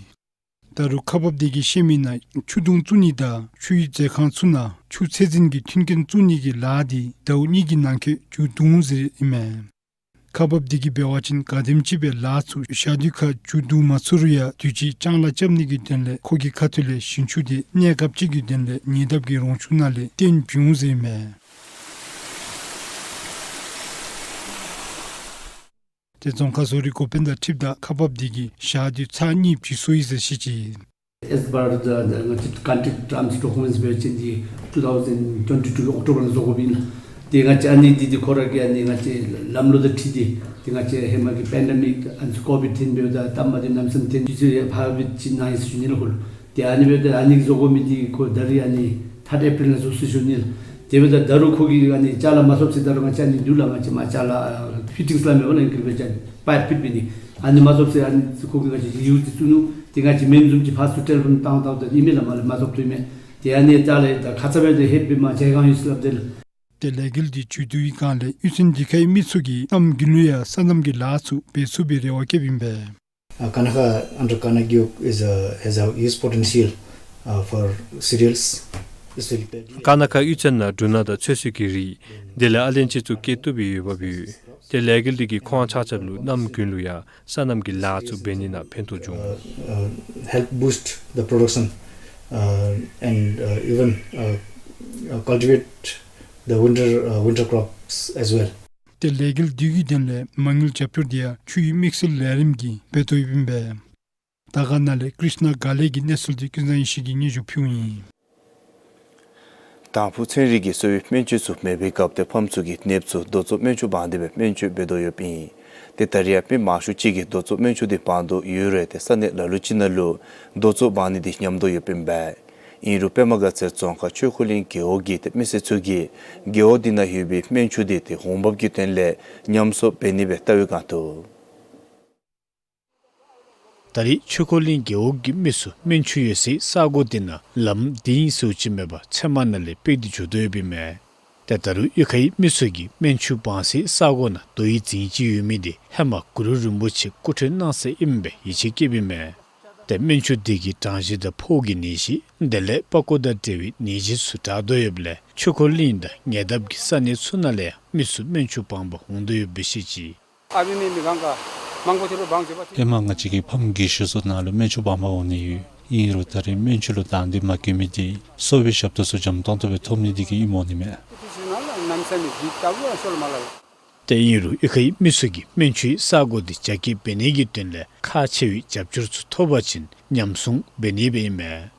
ད་རུང་ཁག་འབགཔ་འདི་གིས་བཤད་མི་ནང་ཆུ་དུང་བཙུགས་ནི་དང་ཆུའི་རྫས་ཁང་ཚུ་ནང་ཆུ་ཚད་འཛིན་གྱི་མཐུན་རྐྱེན་བཙུགས་ནི་གི་ལཱ་འདི་ཟླཝ་གཉིས་ཀྱི་ནང་འཁོད་མཇུག་བསྡུ་འོང་ཟེར་ཨིན་མས། ཁག་འབགཔ་འདི་གིས་འབད་བ་ཅིན་ག་དེམ་ཅིག་སྦེ་ལཱ་ཚུ་ཞག་དུས་ཁར་མཇུག་བསྡུ་མ་ཚུགས་རུང་ཡང་དུས་ཅི་ལྕང་ལཱ་རྐྱབ་ནི་གི་དོན་ལས་ཁོ་གི་ཁ་ཐུག་ལས་ཞིང་ཆུ་དེ་གནས་སྐབས་ཅིག་གི་དོན་ལས་ཉེ་འདབས་ཀྱི་རོང་ཆུ་ནང་ལས་བཏོན་འབག་འོང་ཟེར་ཨིན་མས། ཏེ་རྫོང་ཁག་བཟོ་རིག་འགོ་དཔོན་དང་འཁྲིལཝ་ད་ཁག་འབགཔ་འདི་གིས་ཞག་དུས་ཚར་གཉིས་བརྩིས་སོ་ཡི་ཟེར་བཤད་ཅི། As per the, the, the contract terms documents འབད་བ་ཅིན་འདི་two thousand twenty-two October ལུ་བཟོ་དགོཔ་ཨིན་ལགས། ཏེ་ང་བཅས་ཨ་ནི་འདི་འདི་ཁོ་ར་གི་ཨ་ནི་ང་བཅས་ལམ་ལུགས་དང་འཁྲིལ་ཏེ་ཏེ་ང་བཅས་ཧེ་མ་གི་པེན་ཌེ་མིག་ཨ་ནི་ཚུ་ཀོ་བིཌ་ཐོན་འབདཝ་ད་སྟབས་མ་བདེཝ་གནམ་མེད་ས་མེད་ཐོན་དུས་ཚོད་ཡང་ཕར་བུད་ཅིག་གནང་ཡི་ཟེར་ཞུ་ནི་ལགས་ཁོ་ལུ། ཏེ་ཨ་ནི་འབདཝ་ད་ཨ་ནི་བཟོ་དགོ་མི་འདི་ཁོ་ད་རིས་ཨ་ནི་ཐརཌ་ཨེ་པི་རིལ་ལུ་བཟོ་ཟེར་ཞུ་ནི་ལགས། དེ་འབདཝ་ད་ད་རུང་ཁོ་གིས་ཨ་ནི་ཅ་ལ་མ་ཚུགསཔ་ཅིག་ད་རུང་ང་བཅས་ཨ་ནི་འདི་ལུ་ང་བཅས་མ་ཅ་ལ་ཕིཊིངས་ལགས་མེན་པ་ལགས། ཨིང་སྐད་འབད་བ་ཅིན་པའིཔ་ཕིཊ་འབད་ནི། ཨ་ནི་མ་ཚུགསཔ་ཅིག་ཨ་ནི་ཁོ་གིས་ང་བཅས་ཡུ་ཊི་བཙུགས་ནུག། ཏེ་ང་བཅས་མེན་བཟུམ་ཅིག་ཕར་ཚུར་ཊེ་ལི་ཕོན་བཏང་བཏངམ་ད་ཨི་མེལ་ལས་མར་ལས་མ་ཚུགསཔ་ཐོནམ་མས། ཏེ་ཨ་ནི་ཅ་ལ་ད་ཁ་ཙ་སྦེ་ཏེ་ཧེ་མ་མཇལ་ཁ་ཡོད་ཟེར་སླབ་དེས་ལགས། ཏེ་ལས་འགུལ་འདི་མཇུག་བསྡུ་བའི་སྒང་ལས་གཡུས་ཚན་འདི་ཁའི་མི་ཚུ་གིས་གནམ་དགུན་ལུ་ཡང་སོ་ནམ་གྱི་ལཱ་ཚུ་འབད་ཚུགས་པའི་རེ་བ་བསྐྱེདཔ་ཨིན་པས། Uh, Kanaka under Kanaka Gewog is a, has a huge potential, uh, for cereals, especially paddy. ཀ་ན་ཀ་གཡུས་ཚན་ནང་འབྲུ་སྣ་དང་ཚོད་བསྲེ་གི་རིགས་དེ་ལས་ཨ་ལན་ཅི་ཚུ་སྐྱེ་བཏུབ་སྦེ་ཡོདཔ་ཡོད། ཏེ་ལས་འགུལ་འདི་གིས་ཁོང་ཆ་ཁྱབ་ལུ་གནམ་དགུན་ལུ་ཡང་སོ་ནམ་གྱི་ལཱ་ཚུ་འབད་ནི་ནང་ཕན་ཐོགས་འབྱུང་། Uh, uh, help boost the production, uh, and, uh, even, uh, uh, cultivate the winter, uh, winter crops as well. ཏེ་ལས་འགུལ་འདི་གི་དོན་ལས་མ་དངུལ་རྒྱབ་སྐྱོར་འདི་ཡང་ཆུའི་དམིགས་བསལ་ལས་རིམ་གྱིས་འབད་དོ་ཡོདཔ་ཨིན་པས། དར་དཀར་ནང་ལས་ཀྲིཤ་ན་དགའ་ལེགས་ཀྱི་གནས་ཚུལ་འདི་ཀུན་བཟང་ཡེ་ཤེས་ཀྱིས་སྙན་ཞུ་ཕུལཝ་ཨིན། དང་ཕུ་ཚན་རིག་གིས་གསོ་བའི་སྨན་བཅོས་ཚུ་མེད་པའི་སྐབས་ཏེ་ཕམ་ཚུ་གིས་ནདཔ་ཚུ་རྡོ་ཚོགས་སྨན་ཆུ་སྦང་སྟེ་སྦེ་སྨན་བཅོས་འབད་དོ་ཡོདཔ་ཨིན། ཏེ་ད་རིས་ཡང་མི་མང་ཤོས་ཅིག་གིས་རྡོ་ཚོགས་སྨན་ཆུ་འདི་སྦང་དོ་ཡོད་རུང་ཏེ་ས་གནས་ལ་ལུ་ཅིག་ནང་ལུ་རྡོ་ཚོགས་སྦང་ནི་འདི་ཉམས་དོ་ཡོདཔ་ཨིན་པས། ཨིན་རུང་པདྨ་དགའ་ཚལ་རྫོང་ཁག་ཆོས་འཁོར་གླིང་རྒེད་འོག་གི་ཏེ་མི་སེར་ཚུ་གིས་རྒེད་འོག་འདི་ནང་ཡོད་པའི་སྨན་ཆུ་འདི་ཏེ་འོང་འབབ་ཀྱི་དོན་ལས་ཉམས་གསོ་འབད་ནི་སྦེ་ལྟ་བའི་སྒང་ཐོག། ད་རེས་ཆོས་འཁོར་གླིང་རྒེད་འོག་གི་མི་ཚུ་སྨན་ཆུ་ཡོད་སའི་ས་གོ་འདི་ནང་ལམ་འདི་ཨིན་ཟེར་ཅིག་མེད་པར་ཚལ་མ་ནང་ལས་སྤེལ་ཏེ་འགྱོ་དོ་ཡོདཔ་ཨིན་མས། ཏེ་ད་རུང་གཡུས་ཁའི་མི་ཚུ་གིས་སྨན་ཆུ་སྦང་སའི་ས་གོ་ནང་རྡོ་ཡི་རྫིང་ཅིག་ཡོད་མི་འདི་ཧེ་མ་གུ་རུ་རིན་པོ་ཆེ་སྐུ་འཕྲེང་གནང་ས་ཨིནམ་སྦེ་ཡིད་ཆེས་བསྐྱེདཔ་ཨིན་མས། ཏེ་སྨན་ཆུ་འདི་གིས་གྲང་ཞི་དང་ཕོག་གི་ནད་གཞི་དེ་ལས་པགས་ཀོ་དང་འབྲེལ་བའི་ནད་གཞི་ཚུ་དྲག་དོ་ཡོདཔ་ལས་ཆོས་འཁོར་གླིང་དང་ཉེ་འདབས་ཀྱི་ས་གནས་ཚུ་ནང་ལས་ཡང་མི་ཚུ་སྨན་ཆུ་སྦང་པར་འོང་དོ་ཡོདཔ་སྦེ་བཤད་ཅི། ཨ་བི་མི་མི་གང་ག་མང་པོ་ཅིག་ལུ་སྦང་བྱེད་པ་ཅིན། ཧེ་མ་ང་བཅས་ཀྱི་ཕམ་གྱི་ཤུལ་ཚུ་ནང་ལུ་སྨན་ཆུ་སྦང་པར་འོང་ནི་ཡོད། ཨིན་རུང་ད་རེས་སྨན་ཆུ་ལུ་དང་འདོད་མ་བསྐྱེད་མི་འདི་གསོ་བའི་ཞབས་ཏོག་ཚུ་འཇམ་ཏོང་ཏོ་སྦེ་ཐོབ་ནི་འདི་གིས་ཨིནམ་འོང་ནི་མས། ཏེ་ཨིན་རུང་གཡུས་ཁའི་མི་ཚུ་གིས་སྨན་ཆུའི་ས་གོ་འདི་རྒྱ་སྐྱེད་འབད་ནི་གི་དོན་ལས་ཁག་ཆེ་བའི་རྒྱབ་སྐྱོར་ཚུ་ཐོབ་པ་ཅིན་ཉམས་སྲུང་འབད་ནི་སྦེ་ཨིན་མས།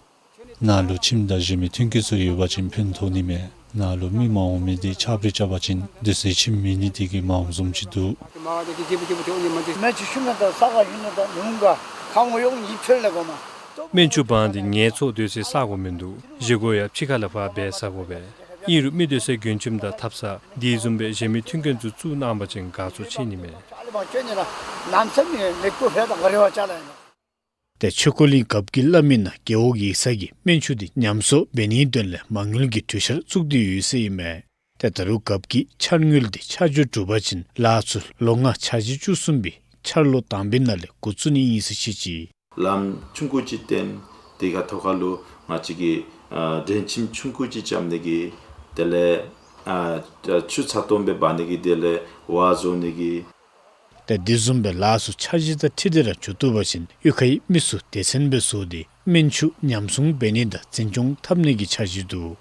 ནཱ་ལུ་ཁྱིམ་དང་གཞན་མི་མཐུན་རྐྱེན་ཚུ་ཡོད་པ་ཅིན་ཕན་ཐོགས་ནི་མས། ནཱ་ལུ་མི་མ་འོང་མི་འདི་ཁྱབ་རེ་རྐྱབ་པ་ཅིན་དེ་ཚེ་ཁྱིམ་མེད་ནི་འདི་གིས་མ་འོངམ་བཟུམ་ཅིག་འདུག། སྨན་ཆུ་སྦང་སྟེ་ངལ་འཚོ་སྡོད་སའི་ས་གོ་མིན་འདུག། བཞེས་སྒོ་ཡང་ཕྱི་ཁ་ལས་ཕར་འབད་ས་དགོ་པས། ཨིན་རུང་མི་སྡོད་སའི་མགྱོན་ཁྱིམ་དང་ཐབ་ཚང་དེ་བཟུམ་སྦེ་གཞན་མི་མཐུན་རྐྱེན་ཚུ་བཙུགས་གནང་པ་ཅིན་དགའ་ཚོར་ཆེ་ནི་མས། ཏེ་ཆོས་འཁོར་གླིང་རྒཔོ་གིས་སླབ་མིའི་ནང་རྒེད་འོག་ཡིག་ཚང་གིས་སྨན་ཆུ་འདི་ཉམས་གསོ་འབད་ནིའི་དོན་ལས་མ་དངུལ་གྱི་གྲོས་འཆར་བཙུགས་ཏེ་ཡོད་ཟེར་ཨིན་མས། ཏེ་ད་རུང་རྒཔོ་གིས་འཆར་དངུལ་འདི་ཆ་འཇོག་གྲུབ་པ་ཅིན་ལཱ་ཚུ་ལོ་ལྔ་འཆར་གཞི་བཅུ་གསུམ་པའི་ འཆར་ལོ་དང་པའི་ནང་ལས་འགོ་བཙུགས་ནི་ཨིན་ཟེར་བཤད་ཅི། ལམ་ཆུང་ཀུ་ཅིག་བཏོན། དེ་གི་ཐོག་ཁ་ལུ་ང་བཅས་ཀྱིས་ཨ་འདྲེན་ཁྱིམ་ཆུང་ཀུ་ཅིག་རྐྱབ་ནི་གི་དེ་ལས་ཨ་ཆུ་ཚ་ཏོམ་སྦེ་འབག་ནི་གི་དེ་ལས་བ་བཟོ་ནི་གི། ཏེ་དེ་བཟུམ་སྦེ་ལཱ་ཚུ་འཆར་གཞི་དང་འཁྲིལ་ཏེ་ར་འགྱོ་བཏུབ་པ་ཅིན་གཡུས་ཁའི་མི་ཚུ་སྡེ་ཚན་སྦེ་བཟོ་སྟེ་སྨན་ཆུ་ཉམས་སྲུང་འབད་ནི་དང་འཛིན་སྐྱོང་འཐབ་ནི་གི་འཆར་གཞི་འདུག།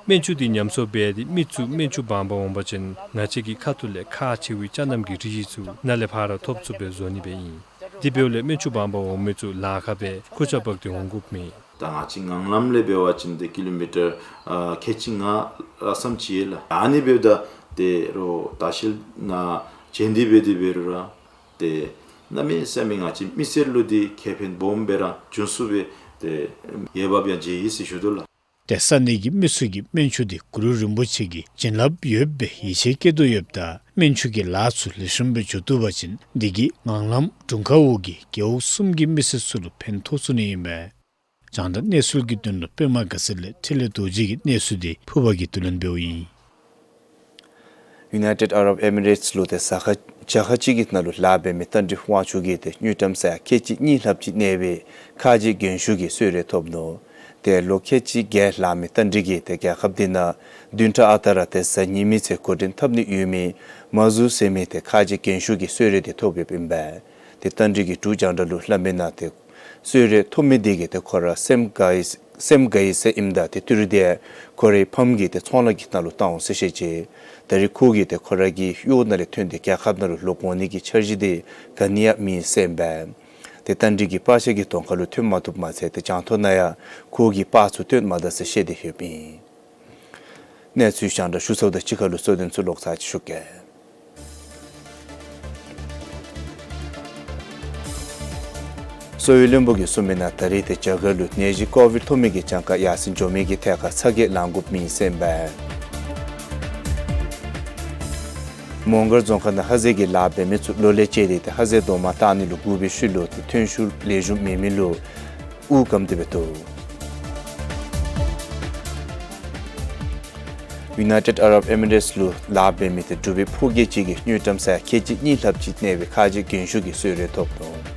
སྨན་ཆུ་འདི་ཉམས་གསོ་འབད་དེ་མི་ཚུ་སྨན་ཆུ་འབག་པར་འོང་པ་ཅིན་ང་བཅས་ཀྱི་ཁ་ཐུག་ལས་ཁག་ཆེ་བའི་ཅ་རྣམ་གྱི་རིགས་ཚུ་ནཱ་ལས་ཕར་ར་ཐོབ་ཚུགསཔ་སྦེ་བཟོ་ནི་སྦེ་ཨིན། དེ་འབདཝ་ལས་སྨན་ཆུ་འབག་པར་འོང་མི་ཚུ་ལཱ་ཁག་སྦེ་ཁུར་ཆ་འབག་སྟེ་འོང་དགོཔ་མེད། ད་ང་བཅས་ངང་ལམ་ལས་འབད་བ་ཅིན་ཏེ་ཀི་ལོ་མི་ཊར་ཨ་ཁལ་གཅིག་ལྔ་ལྷགཔ་ཙམ་ཅིག་ཡོད་ལགས། ཨ་ནི་འབདཝ་ད་ཏེ་རོགས་ལྟ་བཤལ་ནང་བྱོན་ཏེ་འབད་དེ་འབད་རུང་ར་ཏེ་གནམ་མེད་ས་མེད་ང་བཅས་མི་སེར་ལུ་འདི་ཁེ་ཕན་སྦོམ་སྦེ་ར་འབྱུང་ཚུགས་པས། ཏེ་འོས་འབབ་ཡང་མཇལ་ཡི་ཟེར་ཞུ་དོ་ལགས། ཏེ་ས་གནས་ཀྱི་མི་ཚུ་གིས་སྨན་ཆུ་འདི་གུ་རུ་རིན་པོ་ཆེ་གི་བྱིན་རླབས་ཡོདཔ་སྦེ་ཡིད་ཆེས་བསྐྱེད་དོ་ཡོདཔ་ད་སྨན་ཆུ་གི་ལཱ་ཚུ་ལེགས་ཤོམ་སྦེ་འགྱོ་བཏུབ་པ་ཅིན་འདི་གིས་ངང་ལམ་དྲུང་ཁག་འོག་གི་རྒེད་འོག་གསུམ་གྱི་མི་སེར་ཚུ་ལུ་ཕན་ཐོགས་ཚུགས་ནི་ཨིན་མས། རྒྱང་བསྒྲགས་གནས་ཚུལ་གྱི་དོན་ལུ་པདྨ་དགའ་ཚལ་ལས་འཕྲིན་ལས་རྡོ་རྗེ་གི་གནས་ཚུལ་འདི་ཕུར་པ་གིས་བསྡུ་ལེན་འབདཝ་ཨིན། ཡུ་ནའི་ཊེཌ་ཨ་རབ་ཨེ་མི་རེཊསི་ལུ་ཏེ་ས་ཁ་བྱ་ཁ་ཅིག་གི་ནང་ལུ་ལཱ་འབད་མི་རྟ་མགྲིན་དབང་ཕྱུག་གིས་ཏེ་དངུལ་ཀྲམ་ས་ཡ་ཁལ་གཅིག་གཉིས་ལྷགཔ་ཅིག་གནས་པའི་ཁ་རྗེ་རྒྱན་ཤོག་གི་གསོལ་རས་ཐོབ་ནུག། ཏེ་ལོ་ཁལ་གཅིག་བརྒྱད་ལང་མི་རྟ་མགྲིན་གྱིས་ཏེ་རྒྱལ་ཁབ་འདི་ནང་བདུན་ཕྲག་ཨ་རྟག་ར་ཏེ་གཟའ་ཉི་མའི་ཚེ་འགོ་འདྲེན་འཐབ་ནི་ཡོད་མི་མ་ཟུར་ཟེར་མི་ཏེ་ཁ་རྗེ་རྒྱན་ཤོག་གི་གསོལ་རས་འདི་ཐོབ་ཡོདཔ་ཨིན་པས། ཏེ་རྟ་མགྲིན་གྱིས་འབྲུག་རྒྱང་བསྒྲགས་ལུ་སླབ་མི་ནང་ཏེ་གསོལ་རས་ཐོབ་མི་དེ་གིས་ཏེ་ཁོ་ར་སེམས་དགའ་ཡི་སེམས་དགའ་ཡི་ཟེར་ཨིནམ་ད་ཏེ་ཏི་རུ་དེ་ཁོ་རའི་ཕམ་གྱིས་ཏེ་ཚོང་ལཱ་གི་ནང་ལུ་བཏང་འོང་ཟེར་བཤད་ཅི། ད་རེས་ཁོ་གིས་ཏེ་ཁོ་ར་གི་གཡོག་ནང་ལས་ཐོན་ཏེ་རྒྱལ་ཁབ་ནང་ལུ་ལོག་འོང་ནི་གི་འཆར་གཞི་དེ་ག་ནི་ཡང་མེད་ཟེར་ཨིན་པས། ཏེ་རྟ་མགྲིན་གྱི་པར་ཆས་ཀྱི་གདོང་ཁ་ལུ་ཐོན་མ་བཏུབ་མ་ཚད་ཏེ་གྱང་ཐོག་ནང་ཡང་ཁོ་གི་པར་ཚུ་སྟོན་མ་ད་ཟེར་བཤད་དེ་ཡོདཔ་ཨིན། གནས་ཚུལ་རྒྱང་བསྒྲགས་ཞུ་ཚརཝ་དང་གཅིག་ཁར་ལུ་གསོལ་འདེབས་ཚུ་ལོག་ཚར་ཅིག་ཞུ་གེ། གསོ་བའི་བློན་པོ་གིས་གསུངས་མི་ནང་ད་རེས་ཏེ་རྒྱ་གར་ལུ་ནད་གཞི་ཀོ་བིཌ་ཐོབ་མི་གི་གྱངས་ཁ་ཡར་སེང་འགྱོ་མི་གི་ཐད་ཁར་ཚ་གྱང་ལང་དགོཔ་མེད་ཟེར་ཨིན་པས། མོང་སྒར་རྫོང་ཁག་ནང་ཧ་ཟེལ་གྱི་ལཱ་འབད་མི་ཚུ་ལོ་ལས་བཅད་དེ་ཏེ་ཧ་ཟེལ་རྡོག་མ་བཏགས་ནི་ལུ་སྒུག་པའི་ཤུལ་ལུ་ཏེ་ཐོན་ཤུགས་ལེགས་ཤོམ་མེད་མི་ལུ་དབུགས་སྐམ་སྟེ་འབད་དོ། ཡུ་ནའི་ཊེཌ་ཨ་རབ་ཨེ་མི་རེཊསི་ལུ་ལཱ་འབད་མི་ཏེ་འབྲུག་པའི་ཕོ་སྐྱེས་ཅིག་གིས་དངུལ་ཀྲམ་ས་ཡ་ཁལ་གཅིག་གཉིས་ལྷགཔ་ཅིག་གནས་པའི་ཁ་རྗེ་རྒྱན་ཤོག་གི་གསོལ་རས་ཐོབ་ནུག།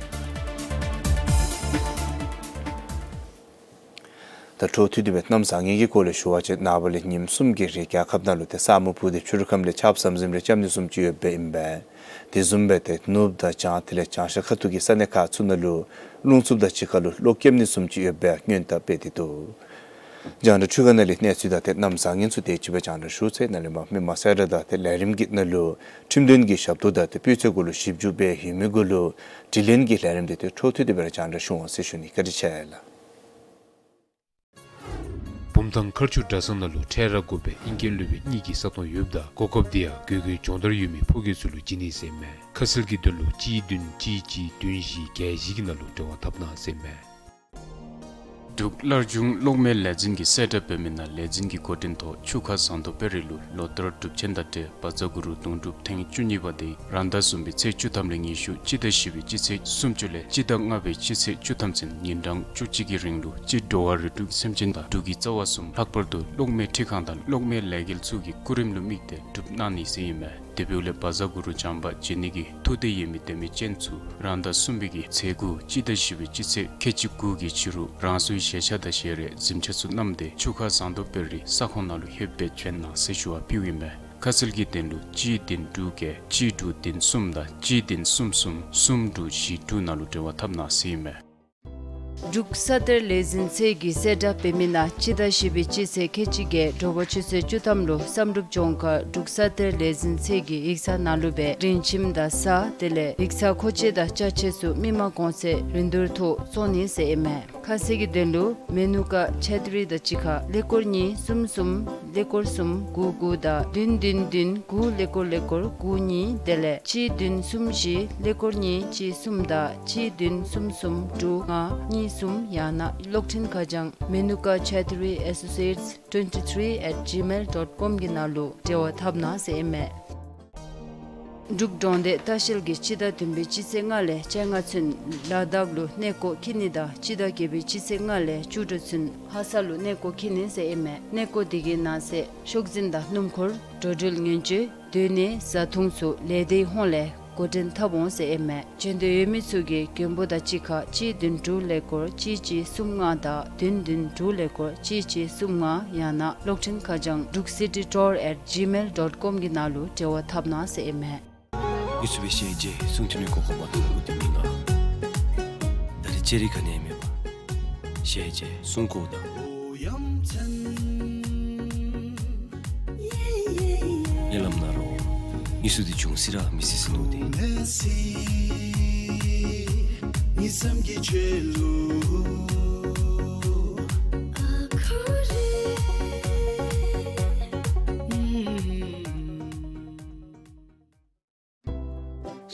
ད་འཕྲོ་མཐུད་དེ་སྦེ་གནམ་བཟང་ངན་གྱི་སྐོར་ལས་ཞུ་བ་ཅིན་ནངས་པ་ལས་ཉིནམ་གསུམ་གྱི་རིང་རྒྱལ་ཁབ་ནང་ལུ་ཏེ་ས་སྨུག་ཕུབ་སྟེ་ཕྱི་རུ་ཁམས་ལས་ཆརཔ་ཟམ་ཟིམ་རེ་རྐྱབ་ནི་བཟུམ་ཅིག་ཡོདཔ་ཨིན་པས། དེ་བཟུམ་སྦེ་ཏེ་ནུབ་དང་བྱང་དེ་ལས་བྱང་ཤར་ཁ་ཐུག་གི་ས་གནས་ཁག་ཚུ་ནང་ལུ་རླུང་འཚུབ་དང་གཅིག་ཁར་ལུ་གློག་རྐྱབ་ནི་བཟུམ་ཅིག་ཡོདཔ་སྦེ་སྔོན་དཔག་འབད་དེ་འདུག། རྒྱང་བསྒྲགས་འཕྲུལ་ཁང་ནང་ལས་གནས་ཚུལ་དང་ཏེ་གནམ་བཟང་ངན་ཚུ་དེ་ཅིག་སྦེ་རྒྱང་བསྒྲགས་ཞུ་ཚར། ནཱ་ལས་མར་མི་མང་གསལ་བསྒྲགས་དང་ཏེ་ལས་རིམ་གྱི་ནང་ལུ་ཁྲིམས་དོན་གྱི་ཞབས་ཏོག་དང་ཏེ་སྤུས་ཚད་སྐོར་ལུ་ཞིབ་འཇུག་འབད་ཡོད་མི་གུ་ལུ་དྲི་ལན་གྱི་ལས་རིམ་དེ་ཏེ་འཕྲོ་མཐུད་དེ་སྦེ་ར་རྒྱང་བསྒྲགས་ཞུ་འོང་ཟེར་ཞུ་ནི། བཀའ་དྲིན་ཆེ་ལགས། བུམ་ཐང་མཁར་ཆུ་གྲྭ་ཚང་ནང་ལུ་འཕྲལ་ར་དགོ་པའི་ཨིན་སྐད་སློབ་དཔོན་གཉིས་ཀྱི་ས་སྟོང་ཡོདཔ་ད་གོ་སྐབས་དེ་ཡང་དགོས་མཁོའི་སྦྱོང་བརྡར་ཡོད་མི་ཕོ་སྐྱེས་ཚུ་ལུ་བྱིན་ནི་ཟེར་ཨིན་མས། ཁ་གསལ་གྱི་དོན་ལུ་གཅིག་བདུན་གཅིག་གཅིག་བདུན་བཞི་བརྒྱད་བཞི་གི་ནང་ལུ་འབྲེལ་བ་འཐབ་གནང་ཟེར་ཨིན་མས། འབྲུག་སླར་འབྱུང་གློག་མེ་ལས་འཛིན་གྱིས་གསལ་བསྒྲགས་འབད་མི་ནང་ལས་འཛིན་གྱི་འགོ་འདྲེན་ཐོག་ཆུ་ཁ་ཟངས་མདོག་དཔལ་རི་ལུ་ལོ་ལྟར་སྒྲུབ་ཆེན་དང་འབྲེལ་བཛྲ་གུ་རུ་དུང་སྒྲུབ་ཐེངས་བཅུ་གཉིས་པ་དེ་རང་ཟླ་གསུམ་པའི་ཚེས་བཅུ་ཐམ་ལས་ཉི་ཤུ་སྤྱི་ཟླ་བཞི་པའི་སྤྱི་ཚེས་སུམ་ཅུ་ལས་སྤྱི་ཟླ་ལྔ་པའི་སྤྱི་ཚེས་བཅུ་ཐམ་ཚུན་ཉིན་གྲངས་བཅུ་གཅིག་གི་རིང་ལུ་སྤྱིར་འགྲོ་བ་རིགས་དྲུག་སེམས་ཅན་དང་འབྲུག་གི་རྩ་བ་གསུམ་ལྷག་པར་དུ་གློག་མེ་འཕྲུལ་ཁང་དང་གློག་མེ་ལས་འགུལ་ཚུ་གི་སྐུ་རིམ་ལུ་དམིགས་ཏེ་སྒྲུབ་གནང་ནི་ཟེར་ཨིན་མས། དེ་འབདཝ་ལས་བཛྲ་གུ་རུ་བྱམས་པ་མཇལ་ནི་གི་ཐུགས་འདོད་ཡོད་མི་དད་མོས་ཅན་ཚུ་རང་ཟླ་གསུམ་པའི་གི་ཚེས་དགུ་སྤྱི་ཟླ་བཞི་པའི་སྤྱི་ཚེས་ཁལ་གཅིག་དགུ་གི་ཕྱི་རུ་རང་སོའི་བཞེས་ཆ་དང་བཞེས་རས་གཟིམ་ཆ་ཚུ་བསྣམས་ཏེ་ཆུ་ཁ་ཟངས་མདོག་དཔལ་རི་ས་ཁོངས་ནང་ལུ་ལྷོདཔ་སྦེ་བྱོན་གནང་ཟེར་ཞུ་བ་ཕུལཝ་ཨིན་མས། ཁ་གསལ་གྱི་དོན་ལུ་གཅིག་བདུན་དྲུག་བརྒྱད་གཅིག་དྲུག་བདུན་གསུམ་དང་གཅིག་བདུན་གསུམ་གསུམ་གསུམ་དྲུག་བཞི་དྲུག་ནང་ལུ་འབྲེལ་བ་འཐབ་གནང་ཟེར་ཨིན་མས། འབྲུག་ས་གཏེར་ལས་འཛིན་ཚད་ཀྱིས་གསལ་བསྒྲགས་འབད་མི་ནང་སྤྱི་ཟླ་བཞི་པའི་སྤྱི་ཚེས་ཁལ་གཅིག་བརྒྱད་དྲོ་པ་ཆུ་ཚོད་བཅུ་ཐམ་ལུ་བསམ་གྲུབ་ལྗོངས་མཁར་འབྲུག་ས་གཏེར་ལས་འཛིན་ཚད་ཀྱི་ཡིག་ཚང་ནང་ལུ་སྦེ་རིན་ཁྱིམ་དང་ས་དེ་ལས་ཡིག་ཚང་མཁོ་ཆས་དང་ཅ་ཆས་ཚུ་མི་མང་གོང་ཚད་རིན་བསྡུར་ཐོག་བཙོང་ནི་ཟེར་ཨིན་མས། ཁ་གསལ་གྱི་དོན་ལུ་མེ་ནུ་ཀ་ཆེ་ཏི་རི་དང་གཅིག་ཁར་ཀླད་ཀོར་གཉིས་གསུམ་གསུམ་ཀླད་ཀོར་གསུམ་དགུ་དགུ་དང་བདུན་བདུན་བདུན་དགུ་ཀླད་ཀོར་ཀླད་ཀོར་དགུ་གཉིས་དེ་ལས་གཅིག་བདུན་གསུམ་བཞི་ཀླད་ཀོར་གཉིས་གཅིག་གསུམ་དང་གཅིག་བདུན་གསུམ་གསུམ་དྲུག་ལྔ་གཉིས་གསུམ་ཡང་ན་གློག་འཕྲིན་ཁ་བྱང་མེ་ནུ་ཀ་ཆེ་ཏི་རི་ཨེ་སོ་སི་ཨེཊ་ཊུ་ཝེན་ཊི་ཐི་རི་ཨེཊ་ཇི་མེལ་ཌོཊ་ཀོམ་གི་ནང་ལུ་འབྲེལ་བ་འཐབ་གནང་ཟེར་ཨིན་མས། འབྲུག་འབྲོང་སྡེ་ལྟ་བཤལ་གྱིས་སྤྱི་ཟླ་བདུན་པའི་སྤྱི་ཚེས་ལྔ་ལས་བཅོ་ལྔ་ཚུན་ལ་དྭགས་ལུ་གནས་སྐོར་འཁྱིད་ནི་དང་སྤྱི་ཟླ་བརྒྱད་པའི་སྤྱི་ཚེས་ལྔ་ལས་བཅུ་དྲུག་ཚུན་ལྷ་ས་ལུ་གནས་སྐོར་འཁྱིད་ནི་ཟེར་ཨིན་མས། གནས་སྐོར་དེ་གི་ནང་གསེས་ཤོག་འཛིན་དང་སྣུམ་འཁོར་འགྲོ་འགྲུལ་ཉེན་བཅོལ་སྡོད་གནས་བཟའ་འཐུང་ཚུ་ལས་སྡེའི་ཧོངས་ལས་ འགོ་འདྲེན་འཐབ་འོང་ཟེར་ཨིན་མས། འབྱོན་འདོད་ཡོད་མི་ཚུ་གིས་མགོན་པོ་དང་གཅིག་ཁར་གཅིག་བདུན་དྲུག་ཀླད་ཀོར་གཅིག་གཅིག་གསུམ་ལྔ་དང་བདུན་བདུན་དྲུག་ཀླད་ཀོར་གཅིག་གཅིག་གསུམ་ལྔ་ཡང་ན་གློག་འཕྲིན་ཁ་བྱང་འབྲུག་སི་ཊི་ཊུར་ཨེཊ་ཇི་མེལ་ཌོཊ་ཀོམ་གྱི་ནང་ལུ་འབྲེལ་བ་འཐབ་གནང་ཟེར་ཨིན་མས། ཡུ་སུབ་ཤེ་ཇེ་སུང་ཐུ་ནི་ཀོ་ཀོ་མ་ཏོ་ལུ་ཏི་མི་ང་། ད་རེས་ཅེ་རི་ག་ནི་མེད་པ། ཤེ་ཇེ་སུང་ཀོ་ད། ཉེ་ལམ་ན་རོ། ཡུ་སུ་དི་ཅུང་སི་ར་མི་སི་སི་ནུ་དི།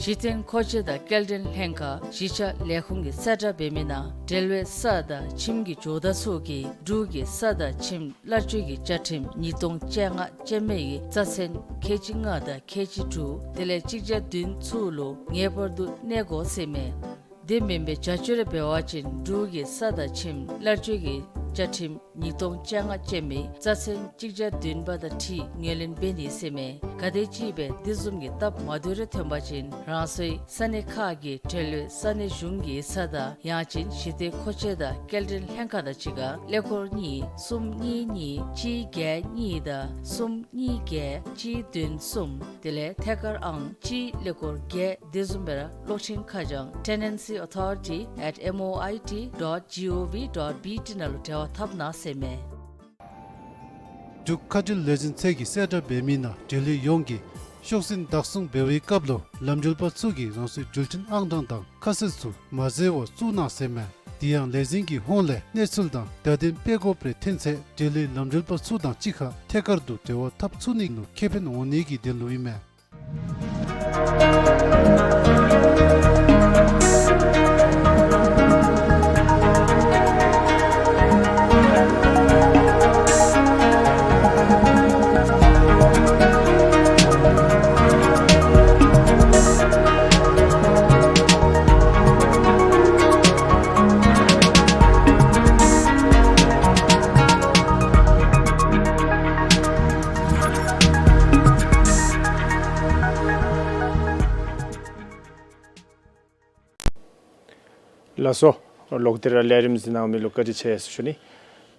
གཞི་རྟེན་མཁོ་ཆས་དང་སྐྱེལ་འདྲེན་ལྷན་ཁག་གཞིས་ཆགས་ལས་ཁུངས་ཀྱི་གསལ་བསྒྲགས་འབད་མི་ནང་འབྲེལ་བའི་ས་དང་ཁྱིམ་གྱི་ཇོ་བདག་ཚུ་གིས་འབྲུག་གི་ས་དང་ཁྱིམ་གླར་སྤྱོད་ཀྱི་བཅའ་ཁྲིམས་ཉིས་སྟོང་བཅོ་ལྔ་ཅན་མའི་རྩ་ཚན་ཁལ་གཅིག་ལྔ་དང་ཁལ་གཅིག་དྲུག་དེ་ལས་གཅིག་བརྒྱ་བདུན་ཚུ་ལུ་ངེས་པར་དུ་གནས་དགོ་ཟེར་མས། དེ་མེན་པའི་བྱ་སྤྱོད་རེ་འབད་བ་ཅིན་འབྲུག་གི་ས་དང་ཁྱིམ་གླར་སྤྱོད་ཀྱི་བཅའ་ཁྲིམས་ཉིས་སྟོང་བཅོ་ལྔ་ཅན་མའི་རྩ་ཚན་གཅིག་བརྒྱ་བདུན་པ་དང་འཁྲིལ་ངོས་ལེན་འབད་ནི་ཟེར་མས། གལ་ཏེ་ཅིག་སྦེ་དེ་བཟུམ་གྱི་སྟབས་མ་བདེཝ་རེ་ཐོན་པ་ཅིན་རང་སོའི་ས་གནས་ཁག་གི་འབྲེལ་ཡོད་ས་གནས་གཞུང་གི་ས་དང་ཡང་ཅིན་གཞི་རྟེན་མཁོ་ཆས་དང་སྐྱེལ་འདྲེན་ལྷན་ཁག་དང་གཅིག་ཁར་ཀླད་ཀོར་གཉིས་གསུམ་གཉིས་གཉིས་གཅིག་བརྒྱད་གཉིས་དང་གསུམ་གཉིས་བརྒྱད་གཅིག་བདུན་གསུམ་དེ་ལས་ཐད་ཀར་ཨང་གཅིག་ཀླད་ཀོར་བརྒྱད། དེ་བཟུམ་སྦེ་ར་གློག་འཕྲིན་ཁ་བྱང་tenancy authority at M O I T dot G O V dot B T ནང་ལུ་འབྲེལ་བ་འཐབ་གནང་ཟེར་མས། འབྲུག་མཁའ་འགྲུལ་ལས་འཛིན་ཚད་ཀྱི་གསལ་བསྒྲགས་འབད་མི་ནང་འབྲེལ་ཡོད་ཡོངས་ཀྱིས་ཤོག་འཛིན་བདག་བཟུང་འབད་བའི་སྐབས་ལུ་ལམ་འགྲུལ་པ་ཚུ་གིས་རང་སོའི་འགྲུལ་འཕྲིན་ཨང་གྲངས་དང་ཁ་གསལ་ཚུ་མ་བཟོ་བར་བཙུགས་གནང་ཟེར་མས། དེ་ཡང་ལས་འཛིན་གྱི་ཧོངས་ལས་གནས་ཚུལ་དང་བརྡ་དོན་སྤེལ་དགོཔ་རེ་ཐོན་ཚེ་འབྲེལ་ཡོད་ལམ་འགྲུལ་པ་ཚུ་དང་གཅིག་ཁར་ཐད་ཀར་དུ་འབྲེལ་བ་འཐབ་ཚུགས་ནི་ལུ་ཁེ་ཕན་འོང་ནི་གི་དོན་ལུ་ཨིན་མས། ལགས་སོ། ལོག་སྟེ་ར་ལས་རིམ་གཟིགས་གནང་མི་ལུ་བཀའ་དྲིན་ཆེ་ཟེར་ཞུ་ནི།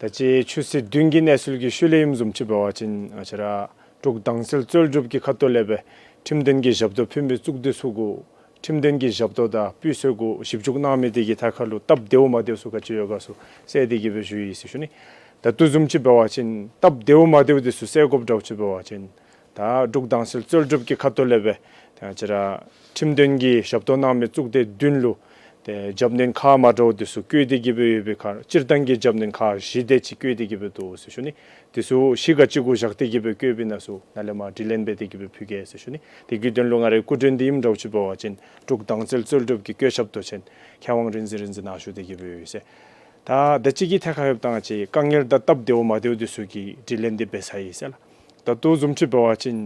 ད་ཅི་ཆུ་ཚོད་བདུན་གྱི་གནས་ཚུལ་གྱི་ཤུལ་ལས་ཨིནམ་བཟུམ་ཅིག་འབད་བ་ཅིན་ང་བཅས་ར་འབྲུག་དྭངས་གསལ་རྩོལ་སྒྲུབ་ཀྱི་ཁ་ཐུག་ལས་སྦེ་ཁྲིམས་དོན་གྱི་ཞབས་ཏོག་ཕུལ་མི་གཙུག་སྡེ་ཚུ་གུ་ཁྲིམས་དོན་གྱི་ཞབས་ཏོག་དང་སྤུས་ཚད་གུ་ཞིབ་འཇུག་གནང་མི་དེ་གིས་ཐད་ཀར་ལུ་སྟབས་བདེཝ་མ་བདེཝ་ཚུ་ག་ཅི་ཡོད་ག་ཚུ་བསལ་ཏེ་གི་སྦེ་ཞུ་ཡི་ཟེར་ཞུ་ནི། ད་ལྟོ་བཟུམ་ཅིག་འབད་བ་ཅིན་སྟབས་བདེཝ་མ་བདེཝ་དེ་ཚུ་བསལ་དགོཔ་འདྲཝ་ཅིག་འབད་བ་ཅིན་ད་འབྲུག་དྭངས་གསལ་རྩོལ་སྒྲུབ་ཀྱི་ཁ་ཐུག་ལས་སྦེ་ད་ང་བཅས་ར་ཁྲིམས་དོན་གྱི་ཞབས་ཏོག་གནང་མི་གཙུག་སྡེ་བདུན་ལུ་ཏེ་རྒྱབ་སྣོན་ཁག་མ་འདྲཝ་དེ་ཚུ་བཀོད་དེ་གི་སྦེ་ཡོད་པའི་ཁར་སྤྱིར་བཏང་གི་རྒྱབ་སྣོན་ཁག་བཞི་དེ་ཅིག་བཀོད་དེ་གི་སྦེ་འདུག་ཟེར་ཞུ་ནི། དེ་ཚུ་གཞི་ག་ཅི་གུ་བཞག་སྟེ་གི་སྦེ་བཀོདཔ་ཨིན་ན་ཚུ་ནཱ་ལས་མར་དྲི་ལན་འབད་དེ་གི་སྦེ་ཕུལ་གེ་ཟེར་ཞུ་ནི། དེ་གི་དོན་ལུ་ང་རའི་སྐུ་མགྲོན་འདི་ཨིནམ་འདྲཝ་ཅིག་འབད་བ་ཅིན་འབྲུག་དྭངས་གསལ་རྩོལ་སྒྲུབ་ཀྱི་བཀོད་ཞབས་ཏོ་ཅན་མཁས་དབང་རིག་འཛིན་རིག་འཛིན་ནཱ་བཞུགས་ཏེ་གི་སྦེ་ཡོད་ཟེར། ད་ད་ཅི་གི་ཐད་ཁར་ཡོདཔ་ད་ང་བཅས་དཀའ་ངལ་དང་སྟབས་བདེཝ་མ་བདེཝ་དེ་ཚུ་གི་དྲི་ལན་འདི་འབད་ཚར་ཡི་ཟེར་ལགས། ད་ལྟོ་བཟུམ་ཅིག་འབད་བ་ཅིན་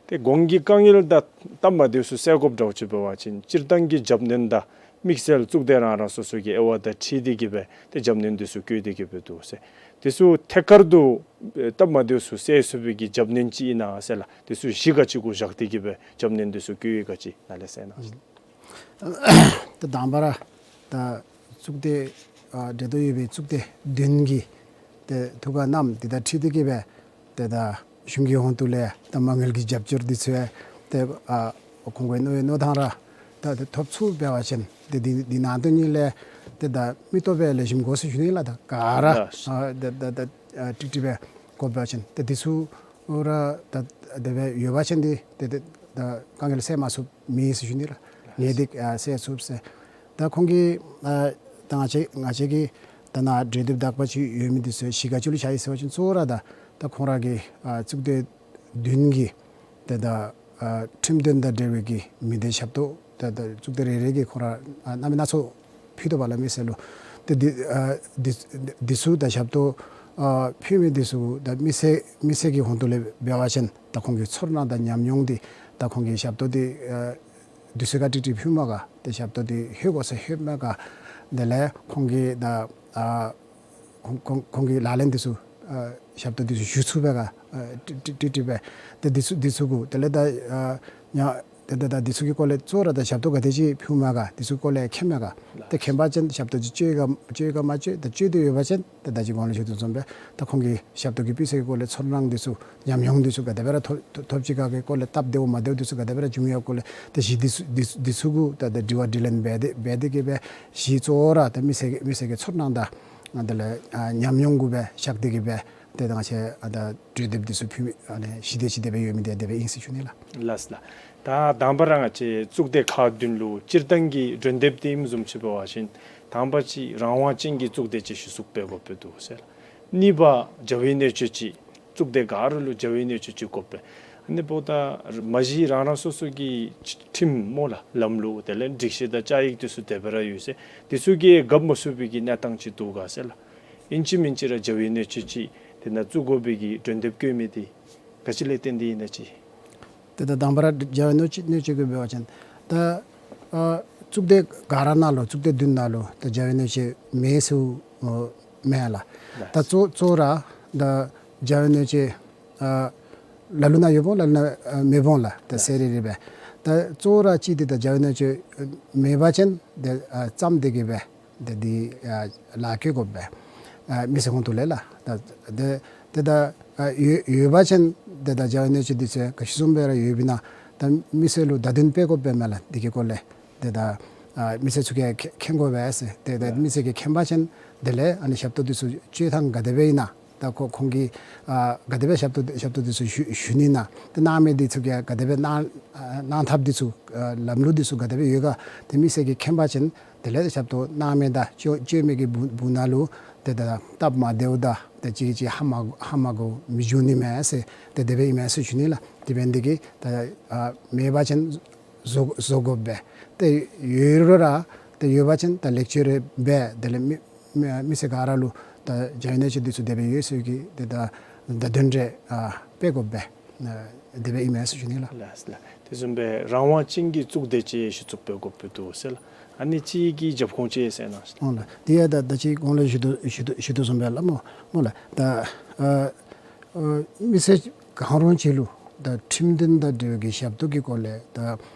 ཏེ་གོང་གི་དཀའ་ངལ་དང་སྟབས་མ་བདེཝ་ཚུ་བསལ་དགོཔ་འདྲཝ་ཅིག་འབད་བ་ཅིན་སྤྱིར་བཏང་གི་རྒྱབ་སྣོན་དང་དམིགས་བསལ་གཙུག་སྡེ་རང་རང་སོ་སོ་གི་དབྱེ་བ་དང་འཁྲིལ་ཏེ་གི་སྦེ་ཏེ་རྒྱབ་སྣོན་དེ་ཚུ་བཀོད་དེ་གི་སྦེ་འདུག་ཟེར། དེ་ཚུ་ཐད་ཀར་དུ་ཨེ་སྟབས་མ་བདེཝ་ཚུ་བསལ་ཚུགས་པའི་གི་རྒྱབ་སྣོན་ཅིག་ཨིན་ན་ཟེར་ལགས། དེ་ཚུ་གཞི་ག་ཅི་གུ་བཞག་སྟེ་གི་སྦེ་རྒྱབ་སྣོན་དེ་ཚུ་བཀོད་ཡི་ག་ཅི་ནཱ་ལས་གསལ་གནང་། ད་དང་པ་ར་ད་གཙུག་སྡེ་ཨ་འབྲེལ་གཏོགས་ཡོད་པའི་གཙུག་སྡེ་བདུན་གྱིས་ཏེ་ཐུགས་ཁར་བསྣམས་ཏེ་ད་འཁྲིལ་ཏེ་གི་སྦེ་ཏེ་ད་གཞུང་གི་ཧོངས་ལས་ད་མ་དངུལ་གྱི་རྒྱབ་སྐྱོར་འདི་ཚུ་ཡང་ཏེ་ཨ་ཁོང་གིས་མནོ་བའི་མནོ་ཐངས་ར་ད་ཏེ་ཐོབ་ཚུགས་འབད་བ་ཅིན་ཏེ་འདི་འདི་ནང་དོན་ཉིད་ལས་ཏེ་ད་མི་སྟོབས་སྦེ་ལེགས་ཤོམ་དགོ་ཟེར་ཞུ་ནི་ལགས། ད་ག་ར་ལགས། ཨ་ད་ད་ད་ཨ་ཀྲིག་ཀྲི་སྦེ་དགོ་པ་ཅིན་ཏེ་འདི་ཚུ་ར་ད་དེ་སྦེ་ཡོད་པ་ཅིན་འདི་ཏེ་ཏེ་ད་དཀའ་ངལ་སེལ་མ་ཚུགས་མེད་ཟེར་ཞུ་ནི་ལགས། ངེས་ཏིག་ཨ་སེལ་ཚུགས་ཟེར། ད་ཁོང་གིས་ཨ་ད་ང་བཅས་ང་བཅས་ཀྱི་ད་ནཱ་གྲོས་བསྡུར་དག་པ་ཅིག་ཡོད་མི་འདི་ཚུ་གཞི་ག་ཅི་ལུ་བཞག་ཡི་ཟེར་བ་ཅིན་གཙོ་བོ་ར་ད་ད་ཁོང་ར་གི་ཨ་གཙུག་སྡེ་བདུན་གྱི་ཏེ་ད་ཨ་ཁྲིམས་དོན་དང་འབྲེལ་བའི་གི་མི་སྡེ་ཞབས་ཏོག་ད་ད་གཙུག་སྡེ་རེ་རེ་གིས་ཁོང་ར་ཨ་སྣ་མིན་སྣ་ཚོགས་ཕུལ་དོ་བ་ལགས་མི་སེར་ལུ། ཏེ་འདི་ཨ་འདི་འདི་ཚུ་ད་ཞབས་ཏོག་ཨ་ཕུལ་མི་འདི་ཚུ་ད་མི་སེར་མི་སེར་གྱི་ཧོངས་ལས་འབད་བ་ཅིན་ད་ཁོང་གི་ཚོར་སྣང་དང་ཉམས་མྱོང་འདི་ད་ཁོང་གིས་ཞབས་ཏོག་འདི་ཨ་དུས་ཚོད་ག་ཏིག་ཏིག་ཕུལ་མས་ག་ཏེ་ཞབས་ཏོག་འདི་ལྷོད་དགོ་ས་ལྷོད་མས་ག། དེ་ལས་ཁོང་གིས་ད་ཨ་ཁོང་ཁོང་ཁོང་གི་ལག་ལེན་འདི་ཚུ་ཨ་ཞབས་ཏོག་འདི་ཚུ་ཞུ་ཚུགས་པས་ག་ཨ་ཀྲིག་ཀྲིག་ཀྲིག་ཀྲི་སྦེ། ཏེ་འདི་ཚུ་འདི་ཚུ་གུ་དེ་ལས་ད་ཨ་ཡང་ ཏེ་ད་ད་འདི་ཚུ་གི་སྐོར་ལས་གཙོ་བོ་ར་ད་ཞབས་ཏོག་ག་དེ་ཅིག་ཕུལཝ་མས་ག་འདི་ཚུ་སྐོར་ལས་མཁྱེནམ་མས་ག། ཏེ་མཁྱེན་པ་ཅིན་ཞབས་ཏོག་ཅིག་སྤྱོད་ག་སྤྱོད་ག་མ་སྤྱོད་ད་སྤྱོད་དེ་ཡོད་པ་ཅིན་ཏེ་ད་ཅི་གོང་ལུ་ཞུ་དོ་བཟུམ་སྦེ་ད་ཁོང་གི་ཞབས་ཏོག་གི་སྤུས་ཚད་ཀྱི་སྐོར་ལས་ཚོར་སྣང་འདི་ཚུ་ཉམས་མྱོང་འདི་ཚུ་ག་དེ་སྦེ་ར་ཐོབ་ཐོབ་ཐོབ་ཅི་ག་གི་སྐོར་ལས་སྟབས་བདེཝ་མ་བདེཝ་འདི་ཚུ་ག་དེ་སྦེ་ར་བྱུང་ཡོད་སྐོར་ལས་ཏེ་གཞི་འདི་ཚུ་འདི་ཚུ་འདི་ཚུ་གུ་ད་ད་དྲི་བ་དྲིས་ལན་འབད་དེ་འབད་དེ་གི་སྦེ་གཞི་གཙོ་བོ་ར་ད་མི་སེར་གྱི་མི་སེར་གྱི་ཚོར་སྣང་དང་དེ་ལས་ཨ་ཉམས་མྱོང་གུ་སྦེ་བཞག་སྟེ་གི་སྦེ་ཏེ་ད་ང་བཅས་ཨ་ད་གྲོས་འདེབས་འདི་ཚུ་ཕུལ་མི་ཨ་ནི་གཞི་དེ་ཅིག་དེ་སྦེ་ཡོད་མི་དེ་དེ་སྦེ་ཨིན་ཟེར་ཞུ་ནི་ལགས། ལགས་ལགས། ད་དང་པ་ར་ང་བཅས་གཙུག་སྡེ་ཁག་བདུན་ལུ་སྤྱིར་བཏང་གི་གྲོས་འདེབས་འདི་ཨིནམ་བཟུམ་ཅིག་འབད་བ་ཅིན་དང་པ་ཅིག་རང་དབང་ཅན་གྱི་གཙུག་སྡེ་ཅིག་གཞི་བཙུགས་འབད་དགོཔ་འདུག་ཟེར། གཉིས་པ་བྱ་བའི་གནོད་སྤྱོད་ཅིག་གཙུག་སྡེ་ག་ར་ལུ་བྱ་བའི་གནོད་སྤྱོད་ཅིག་དགོ་པས། ཨ་ནི་འབདཝ་ད་མ་གཞི་རང་རང་སོ་སོ་གི་ཁྲིམས་སྨོ་ལགས་ལམ་ལུགས་དེ་ལས་སྒྲིག་གཞི་དང་བཅའ་ཡིག་འདི་ཚུ་དེ་སྦེ་ར་ཡོད་ཟེར། འདི་ཚུ་གིས་འགབ་མ་ཚུགས་པའི་གི་གནས་སྟངས་ཅིག་འདུག་ག་ཟེར་ལགས། ཨིན་ཅི་མིན་ཅི་ར་བྱ་བའི་གནོད་སྤྱོད་ཅིག་དེ་ནང་བཙུགས་དགོ་པའི་གི་གྲོས་འདེབས་བཀོད་མི་འདི་ག་ཅི་ལས་བརྟེན་ཏེ་ཨིན་ན་ཅིག། ཏེ་ད་དང་པ་ར་བྱ་བའི་གནོད་སྤྱོད་གནོད་སྤྱོད་གི་འབད་བ་ཅིན་ད་ཨ་གཙུག་སྡེ་ག་ར་ནང་ལུ་གཙུག་སྡེ་བདུན་ནང་ལུ་ད་བྱ་བའི་གནོད་སྤྱོད་མེད་ཟེར་ཨ་མེན་ལགས། ད་གཙོ་གཙོ་བོ་ར་ད་བྱ་བའི་གནོད་སྤྱོད་ཨ་ལ་ལུ་ནང་ཡོདཔ་འོང་ལ་ལུ་ནང་ཨ་མེདཔ་འོང་ལགས། ད་ཟེར་རི་རི་སྦེ་ད་གཙོ་བོ་ར་ཅིག་འདི་ད་བྱ་བའི་གནོད་སྤྱོད་མེད་པ་ཅིན་ཏེ་ཨ་བརྩམས་ཏེ་གི་སྦེ་ཏེ་འདི་ཨ་ལཱ་བཀོད་དགོ་པས། ཨ་མི་སེར་ཁོང་ཐུགས་ལས་ལགས། ད་ཏེ་ཏེ་ད་ཨ་ཡོད་ཡོད་པ་ཅིན་ཏེ་ད་བྱ་བའི་གནོད་སྤྱོད་འདི་ཚུ་ག་ཅི་བཟུམ་སྦེ་ར་ཡོདཔ་ཨིན་ན་ད་མི་སེར་ལུ་བརྡ་དོན་སྤེལ་དགོ་པས་མས་ལགས། འདི་གི་སྐོར་ལས་ཏེ་ད་ཨ་མི་སེར་ཚུ་གིས་མཁྱེན་མཁྱེན་དགོ་པས་ཟེར། ཏེ་ད་མི་སེར་གྱིས་མཁྱེན་པ་ཅིན་དེ་ལས་ཨ་ནི་ཞབས་ཏོག་འདི་ཚུ་སྤྱོད་ཐངས་ག་དེ་སྦེ་ཨིན་ན་ད་ཁོ་ཁོང་གིས་ཨ་ག་དེ་སྦེ་ཞབས་ཏོག་ཞབས་ཏོག་འདི་ཚུ་ཞུ་ཞུ་ནི་ཨིན་ན་ཏེ་གནང་མི་འདི་ཚུ་གིས་ག་དེ་སྦེ་གནང་ཨ་གནང་ཐབས་འདི་ཚུ་ཨ་ལམ་ལུགས་འདི་ཚུ་ག་དེ་སྦེ་ཡོད་ག་ཏེ་མི་སེར་གྱིས་མཁྱེན་པ་ཅིན་དེ་ལས་ཞབས་ཏོག་གནང་མི་དང་སྤྱོད་སྤྱོད་མི་གི་བུ་བུ་ནང་ལུ་ཏེ་ད་སྟབས་མ་བདེཝ་དང་ཏེ་གཅིག་གིས་གཅིག་ཧ་མ་ཧ་མ་གོ་མི་འབྱུང་ནི་མས་ཟེར་ཏེ་དེ་སྦེ་ཨིན་མས་ཟེར་ཞུ་ནི་ལགས། དེ་འབད་ནི་འདི་གིས་ད་ཨ་མེད་པ་ཅིན་བཟོ་བཟོ་དགོ་པས། ཏེ་ཡོད་རུང་ར་ཏེ་ཡོད་པ་ཅིན་ད་ལེགས་བཅོས་རེ་འབད་དེ་ལས་མི་མི་མི་སེར་ག་ར་ལུ་ད་བྱ་བའི་གནོད་སྤྱོད་འདི་ཚུ་དེ་སྦེ་ཡོད་ཟེར་གི་ཏེ་ད་བརྡ་དོན་རེ་ཨ་སྤེལ་དགོ་པས། ཨ་དེ་སྦེ་ཨིན་མས་ཟེར་ཞུ་ནི་ལགས། ལགས་ལགས། དེ་བཟུམ་སྦེ་རང་དབང་ཅན་གྱི་གཙུག་སྡེ་ཅིག་གཞི་བཙུགས་འབད་དགོཔ་འདུག་ཟེར་ལགས། ཨ་ནི་ཅིག་གི་རྒྱབ་ཁུངས་ཅིག་ཟེར་གནང་ཤིག། འོང་ལགས། དེ་ཡང་ད་ད་ཅི་གོང་ལུ་ཞུ་དོ་ཞུ་དོ་ཞུ་དོ་བཟུམ་སྦེ་ལགས་སྨོ་སྨོ་ལགས། ད་ཨ་ཨ་མི་སེར་གང་རུང་ཅིག་ལུ་ད་ཁྲིམས་དོན་དང་འབྲེལ་བའི་ཞབས་ཏོག་གི་སྐོར་ལས་ད་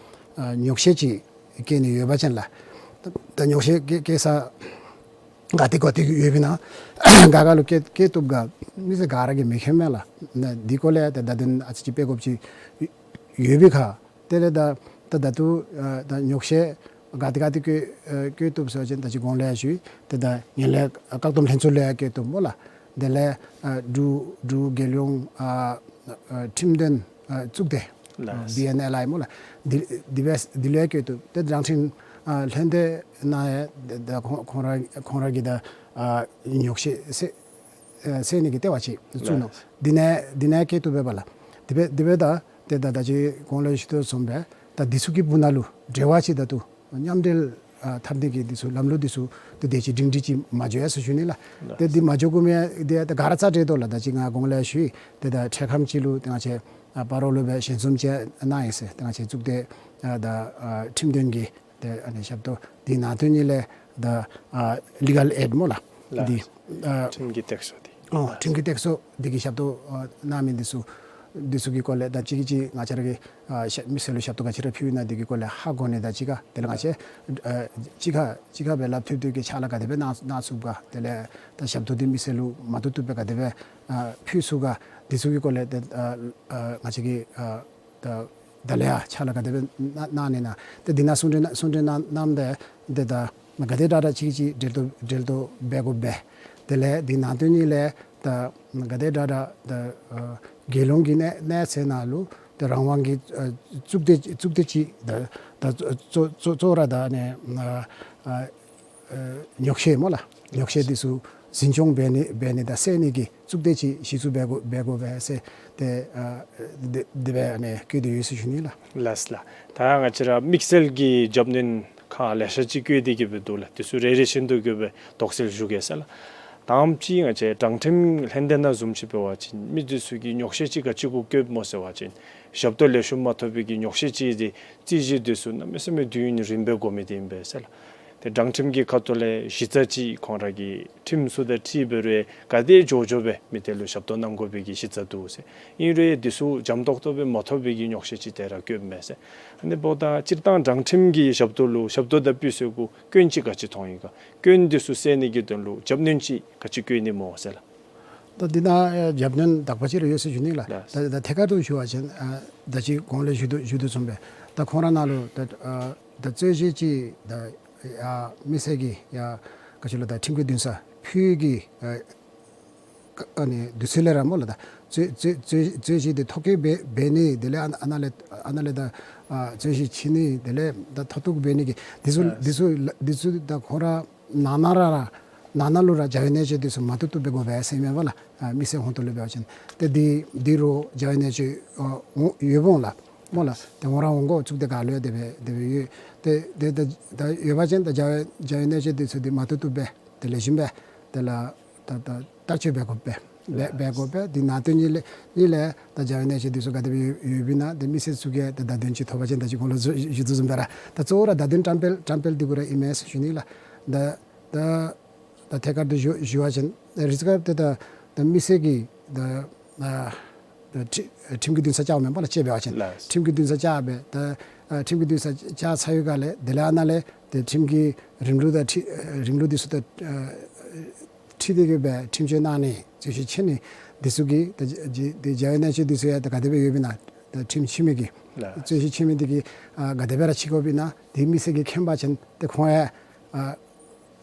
ཨ་ཉོགས་བཤད་ཅིག་བཀལ་ནི་ཡོད་པ་ཅིན་ལགས། ད་ད་ཉོགས་བཤད་བཀལ་བཀལ་ས་ག་ཏེ་ག་ཏེ་ཡོདཔ་ཨིན་ན་ག་ག་ལུ་བཀལ་བཀལ་བཏུབ་ག་མི་སེར་ག་ར་གིས་མི་མཁྱེན་མས་ལགས། ན་འདི་སྐོར་ལས་ད་བརྡ་དོན་ཨ་ཙི་ཅིག་སྤེལ་དགོཔ་ཅིག་ཡོད་པའི་ཁར་དེ་ལས་ད་ད་ད་ལྟོ་ཨ་ད་ཉོགས་བཤད་ག་ཏེ་ག་ཏེ་བཀལ་ཨ་བཀལ་བཏུབ་ཟེར་བ་ཅིན་ད་ཅི་གོང་ལས་ཞུ་ཡི། ཏེ་ད་ངན་ལྷད་བཀག་སྡོམ་ལྷན་ཚོགས་ལུ་ཡང་བཀལ་བཏུབ་སྨོ་ལགས། དེ་ལས་ཨ་འབྲུག་འབྲུག་རྒྱལ་ཡོངས་ཨ་ཨ་ཁྲིམས་དོན་ཨ་གཙུག་སྡེ་ལགས། བི་ཨེན་ཨེལ་ཨའི་སྨོ་ལགས། འདི་འདི་སྦེ་འདི་ལུ་ཡང་བཀལ་བཏུབ། ཏེ་རང་ཁྲིམས་ཨ་ལྷན་སྡེ་ནང་ཡང་ད་ཁོང་ཁོང་ར་ཁོང་ར་གིས་ད་ཨ་ཉོགས་བཤད་སེལ་ཨ་སེལ་ནི་གི་ལྟེ་བ་ཅིག་བཙུགས་ནུག། ལགས། འདི་ནང་འདི་ནང་བཀལ་བཏུབ་པས་ལགས། དེ་སྦེ་དེ་སྦེ་ད་ཏེ་ད་ད་ཅི་གོང་ལུ་ཞུ་དོ་བཟུམ་སྦེ་ད་འདི་ཚུ་གི་བར་ན་ལུ་འབྲེལ་བ་ཅིག་ད་ལྟོ་མཉམ་འབྲེལ་ཨ་འཐབ་ནི་གི་འདི་ཚུ་ལམ་ལུགས་འདི་ཚུ་ཏེ་དེ་ཅིག་སྒྲིང་སྒྲི་ཅིག་མ་འགྱོ་ཡ་ཟེར་ཞུ་ནི་ལགས། ཏེ་འདི་མ་འགྱོ་དགོ་མི་འདི་ད་ག་ར་རྩ་འགྲིག་དོ་ལགས། ད་ཅི་ང་གོང་ལས་ཞུ་ཡི། ཏེ་ད་འཕྲལ་ཁམས་ཅིག་ལུ་ཏེ་ང་བཅས་ཨ་སྤ་རོ་ལུ་སྦེ་ཞལ་འཛོམས་ཅིག་གནང་ཡི་ཟེར། ཏེ་ང་བཅས་གཙུག་སྡེ་ཨ་ད་ཨ་ཁྲིམས་དོན་གྱི་ཏེ་ཨ་ནི་ཞབས་ཏོག་འདི་ནང་དོན་ཉིད་ལས་ད་ཨ་ལི་གཱལ་ཨེཌ་སྨོ་ལགས། ལགས། འདི་ཨ་ཁྲིམས་ཀྱི་སྟེགས་གསོ་འདི། ཨོ་ཁྲིམས་ཀྱི་སྟེགས་གསོ་འདི་གི་ཞབས་ཏོག་ཨ་གནང་མི་འདི་ཚུ་འདི་ཚུ་གི་སྐོར་ལས་ད་ཅིག་གིས་ཅིག་ང་བཅས་ར་གི་ཨ་ཞབས་མི་སེར་ལུ་ཞབས་ཏོག་ག་ཅི་ར་ཕུལཝ་ཨིན་ན་འདི་གི་སྐོར་ལས་ཧ་གོ་ནི་དང་གཅིག་ཁར་དེ་ལས་ང་བཅས་ཨ་གཅིག་ཁར་གཅིག་ཁར་སྦེ་སླབ་ཐོབ་སྟེ་གི་ཕྱག་ལཱ་ག་དེ་སྦེ་གནང་གནང་ཚུགས་ག། དེ་ལས་ད་ཞབས་ཏོག་འདི་མི་སེར་ལུ་མ་ཐུབ་ཐུབ་སྦེ་ག་དེ་སྦེ་ཨ་ཕུལ་ཚུགས་ག། འདི་ཚུ་གི་སྐོར་ལས་ད་ཨ་ཨ་ང་བཅས་ཀྱིས་ཨ་ད་ད་ལས་ཡང་ཕྱག་ལཱ་ག་དེ་སྦེ་གནང་གནང་ནི་ཨིན་ན། ཏེ་འདི་ནང་གསུང་གྲོས་གནང་གསུང་གྲོས་གནང་གནངམ་ད་ཏེ་ད་ག་དེ་དྲག་དྲག་ཅིག་ཅིག་འབྲེལ་གཏོགས་འབྲེལ་གཏོགས་འབད་དགོ་པས། དེ་ལས་འདི་ནང་དོན་ཉིད་ལས་ད་ག་དེ་དྲག་དྲག་ད་ཨ་རྒྱལ་ཡོངས་ཀྱི་གནས་གནས་ཚད་ནང་ལུ་ད་རང་དབང་གི་ཨ་གཙུག་སྡེ་གཙུག་སྡེ་ཅིག་ད་ད་གཙོ་གཙོ་གཙོ་བོ་ར་ད་ཨ་ནི་ཨ་ཨ་ཉོགས་བཤད་སྨོ་ལགས། ཉོགས་བཤད་འདི་ཚུ་འཛིན་སྐྱོང་འབད་ནི་འབད་ནི་དང་སེལ་ནི་གི་གཙུག་སྡེ་ཅིག་གཞི་བཙུགས་འབད་དགོ་འབད་དགོ་པས་ཟེར་ཏེ་ཨ་དེ་དེ་སྦེ་ཨ་ནི་བཀོད་དེ་ཡོད་ཟེར་ཞུ་ནི་ལགས། ལགས་ལགས། ད་ང་བཅས་ར་དམིགས་བསལ་གྱི་རྒྱབ་སྣོན་ཁག་ལེ་ཤ་ཅིག་བཀོད་དེ་གི་སྦེ་འདུག་ལགས། དེ་ཚུ་རེ་རེ་བཞིན་དུ་གི་སྦེ་དོགས་སེལ་ཞུ་གེ་ཟེར་ལགས། དང་པ་ཅིག་ང་བཅས་དྲང་ཁྲིམས་ལྷན་སྡེ་ནང་བཟུམ་ཅིག་འབད་བ་ཅིན་མི་འདི་ཚུ་གིས་ཉོགས་བཤད་ཅིག་ག་ཅི་གུ་བཀོདཔ་སྨོ་ཟེར་བ་ཅིན་ཞབས་ཏོག་ལེགས་ཤོམ་མ་ཐོབ་པའི་གི་ཉོགས་བཤད་ཅིག་འདི་རྩོད་གཞི་འདི་ཚུ་གནམ་མེད་ས་མེད་དུས་ཡུན་རིངམོ་སྦེ་འགོར་མི་འདི་ཨིན་པས་ཟེར་ལགས། ཏེ་དྲང་ཁྲིམས་ཀྱི་ཁ་ཐུག་ལས་གཞི་རྩ་ཅིག་ཁོང་ར་གི་ཁྲིམས་སུ་དང་འཁྲིལ་འབད་རུང་ག་དེ་མགྱོགས་མགྱོགས་སྦེ་མི་དེ་ལུ་ཞབས་ཏོག་གནང་དགོ་པའི་གི་གཞི་རྩ་འདུག་ཟེར། ཨིན་རུང་འདི་ཚུ་འཇམ་ཏོག་ཏོ་སྦེ་མ་ཐོབ་པའི་གི་རྙོག་བཤད་ཅིག་དེ་ར་བཀོདཔ་མས་ཟེར། ཨ་ནི་འབདཝ་ད་སྤྱིར་བཏང་དྲང་ཁྲིམས་ཀྱི་ཞབས་ཏོག་ལུ་ཞབས་ཏོག་དང་སྤུས་ཚད་གུ་སྐྱོན་ཅིག་ག་ཅི་མཐོང་ཡི་ག། སྐྱོན་འདི་ཚུ་སེལ་ནི་གི་དོན་ལུ་རྒྱབ་སྣོན་ཅིག་ག་ཅི་བཀོད་ནི་སྨོ་ཟེར་ལགས། ད་འདི་ནང་ཨེ་རྒྱབ་སྣོན་དག་པ་ཅིག་ར་ཡོད་ཟེར་ཞུ་ནི་ལགས། ལགས། ད་ད་ཐད་ཀར་དུ་ཞུ་བ་ཅིན་ཨ་ད་ཅི་གོང་ལས་ཞུ་དོ་ཞུ་དོ་བཟུམ་སྦེ་ད་ཁོང་ར་ནང་ལུ་ད་ཨ་ད་རྩོད་གཞི་ཅིག་ད་ཡ་མི་སེར་གྱིས་ཡ་ག་ཅི་ལོ་ད་ཁྲིམས་ཀྱི་འདུན་ས་ཕུལ་གྱི་ཨ་ཨ་ནི་དུས་ཚོད་ལས་ར་སྨོ་ལགས། ད་རྩོད་རྩོད་རྩོད་རྩོད་གཞི་འདི་ཐོ་བཀོད་འབད་འབད་ནི་དེ་ལས་ཨ་ཨ་ནཱ་ལས་ཨ་ནཱ་ལས་ད་ཨ་རྩོད་གཞི་ཕྱེ་ནི་དེ་ལས་ད་མཐར་གཏུགས་འབད་ནི་གི་འདི་ཚུ་ལགས། འདི་ཚུ་འདི་ཚུ་ད་ཁོང་ར་ནང་ན་ར་ར་ནང་ན་ལུ་ར་བྱ་བའི་གནད་དོན་འདི་ཚུ་མ་ཐུབ་ཐུབ་སྦེ་དགོ་པས་ཟེར་མས་པ་ལགས། ཨ་མི་སེར་ཧོང་ཏོ་ལུ་འབད་བ་ཅིན་ཏེ་འདི་འདི་རུ་བྱ་བའི་གནད་དོན་ཨ་འོང་ཡོདཔ་འོང་ལགས་སྨོ་ལགས། ཏེ་འོང་ར་འོང་དགོ་བཙུགས་ཏེ་ག་ལུ་ཡང་དེ་སྦེ་དེ་སྦེ་ཡོད། ཏེ་ཏེ་ད་ད་ཡོད་པ་ཅིན་ད་བྱ་བའི་བྱ་བའི་གནད་དོན་འདི་ཚུ་འདི་མ་ཐུབ་ཐུབ་སྦེ་ཏེ་ལེགས་ཤོམ་སྦེ་དེ་ལས་ད་ད་བསྟར་སྤྱོད་འབད་དགོ་པས། འབད་འབད་དགོ་པས། འདི་ནང་དོན་གཉིས་ལས་གཉིས་ལས་ད་བྱ་བའི་གནད་དོན་འདི་ཚུ་ག་དེ་སྦེ་ཡོད་ཡོདཔ་ཨིན་ན་ཏེ་མི་སེར་ཚུ་གིས་ད་བརྡ་དོན་ཅིག་ཐོབ་པ་ཅིན་ད་ཅི་གོང་ལུ་ཞུ་ཞུ་དོ་བཟུམ་སྦེ་ར་ད་གཙོ་བོ་ར་བརྡ་དོན་བཀྲམ་སྤེལ་བཀྲམ་སྤེལ་འདི་གུ་ར་ཨིན་མས་ཟེར་ཞུ་ནི་ལགས། ད་ད་ད་ཐད་ཀར་དུ་ཞུ་ཞུ་བ་ཅིན་རེས་གཟའ་ཏེ་ད་ད་མི་སེར་གྱིས་ད་ཨ་ད་ཁྲི་ཁྲིམས་ཀྱི་འདུན་ས་བཅརཝ་མས་པ་ལགས། དཔྱེ་འབད་བ་ཅིན་ལགས། ཁྲིམས་ཀྱི་འདུན་ས་བཅར་སྦེ་ད་ཨ་ཁྲིམས་ཀྱི་འདུན་ས་བཅར་ཚར་བའི་སྒང་ལས་དེ་ལས་ཨ་ནཱ་ལས་ཏེ་ཁྲིམས་ཀྱི་རིམ་ལུགས་དང་ཁྲི་རིམ་ལུགས་འདི་ཚུ་དང་ཨ་འཁྲིལ་ཏེ་གི་སྦེ་ཁྲིམས་གཅོད་གནང་ནི་རྩོད་གཞི་ཕྱེ་ནི་འདི་ཚུ་གི་ད་ད་ད་བྱ་བའི་གནད་དོན་འདི་ཚུ་ཡང་ད་ག་དེ་སྦེ་ཡོདཔ་ཨིན་ན་ད་ཁྲིམས་ཕྱེ་མི་གི་ལགས། རྩོད་གཞི་ཕྱེ་མི་འདི་གིས་ཨ་ག་དེ་སྦེ་ར་ཕྱེ་དགོཔ་ཨིན་ན་འདི་མི་སེར་གྱིས་མཁྱེན་པ་ཅིན་ཏེ་ཁོང་ཡང་ཨ་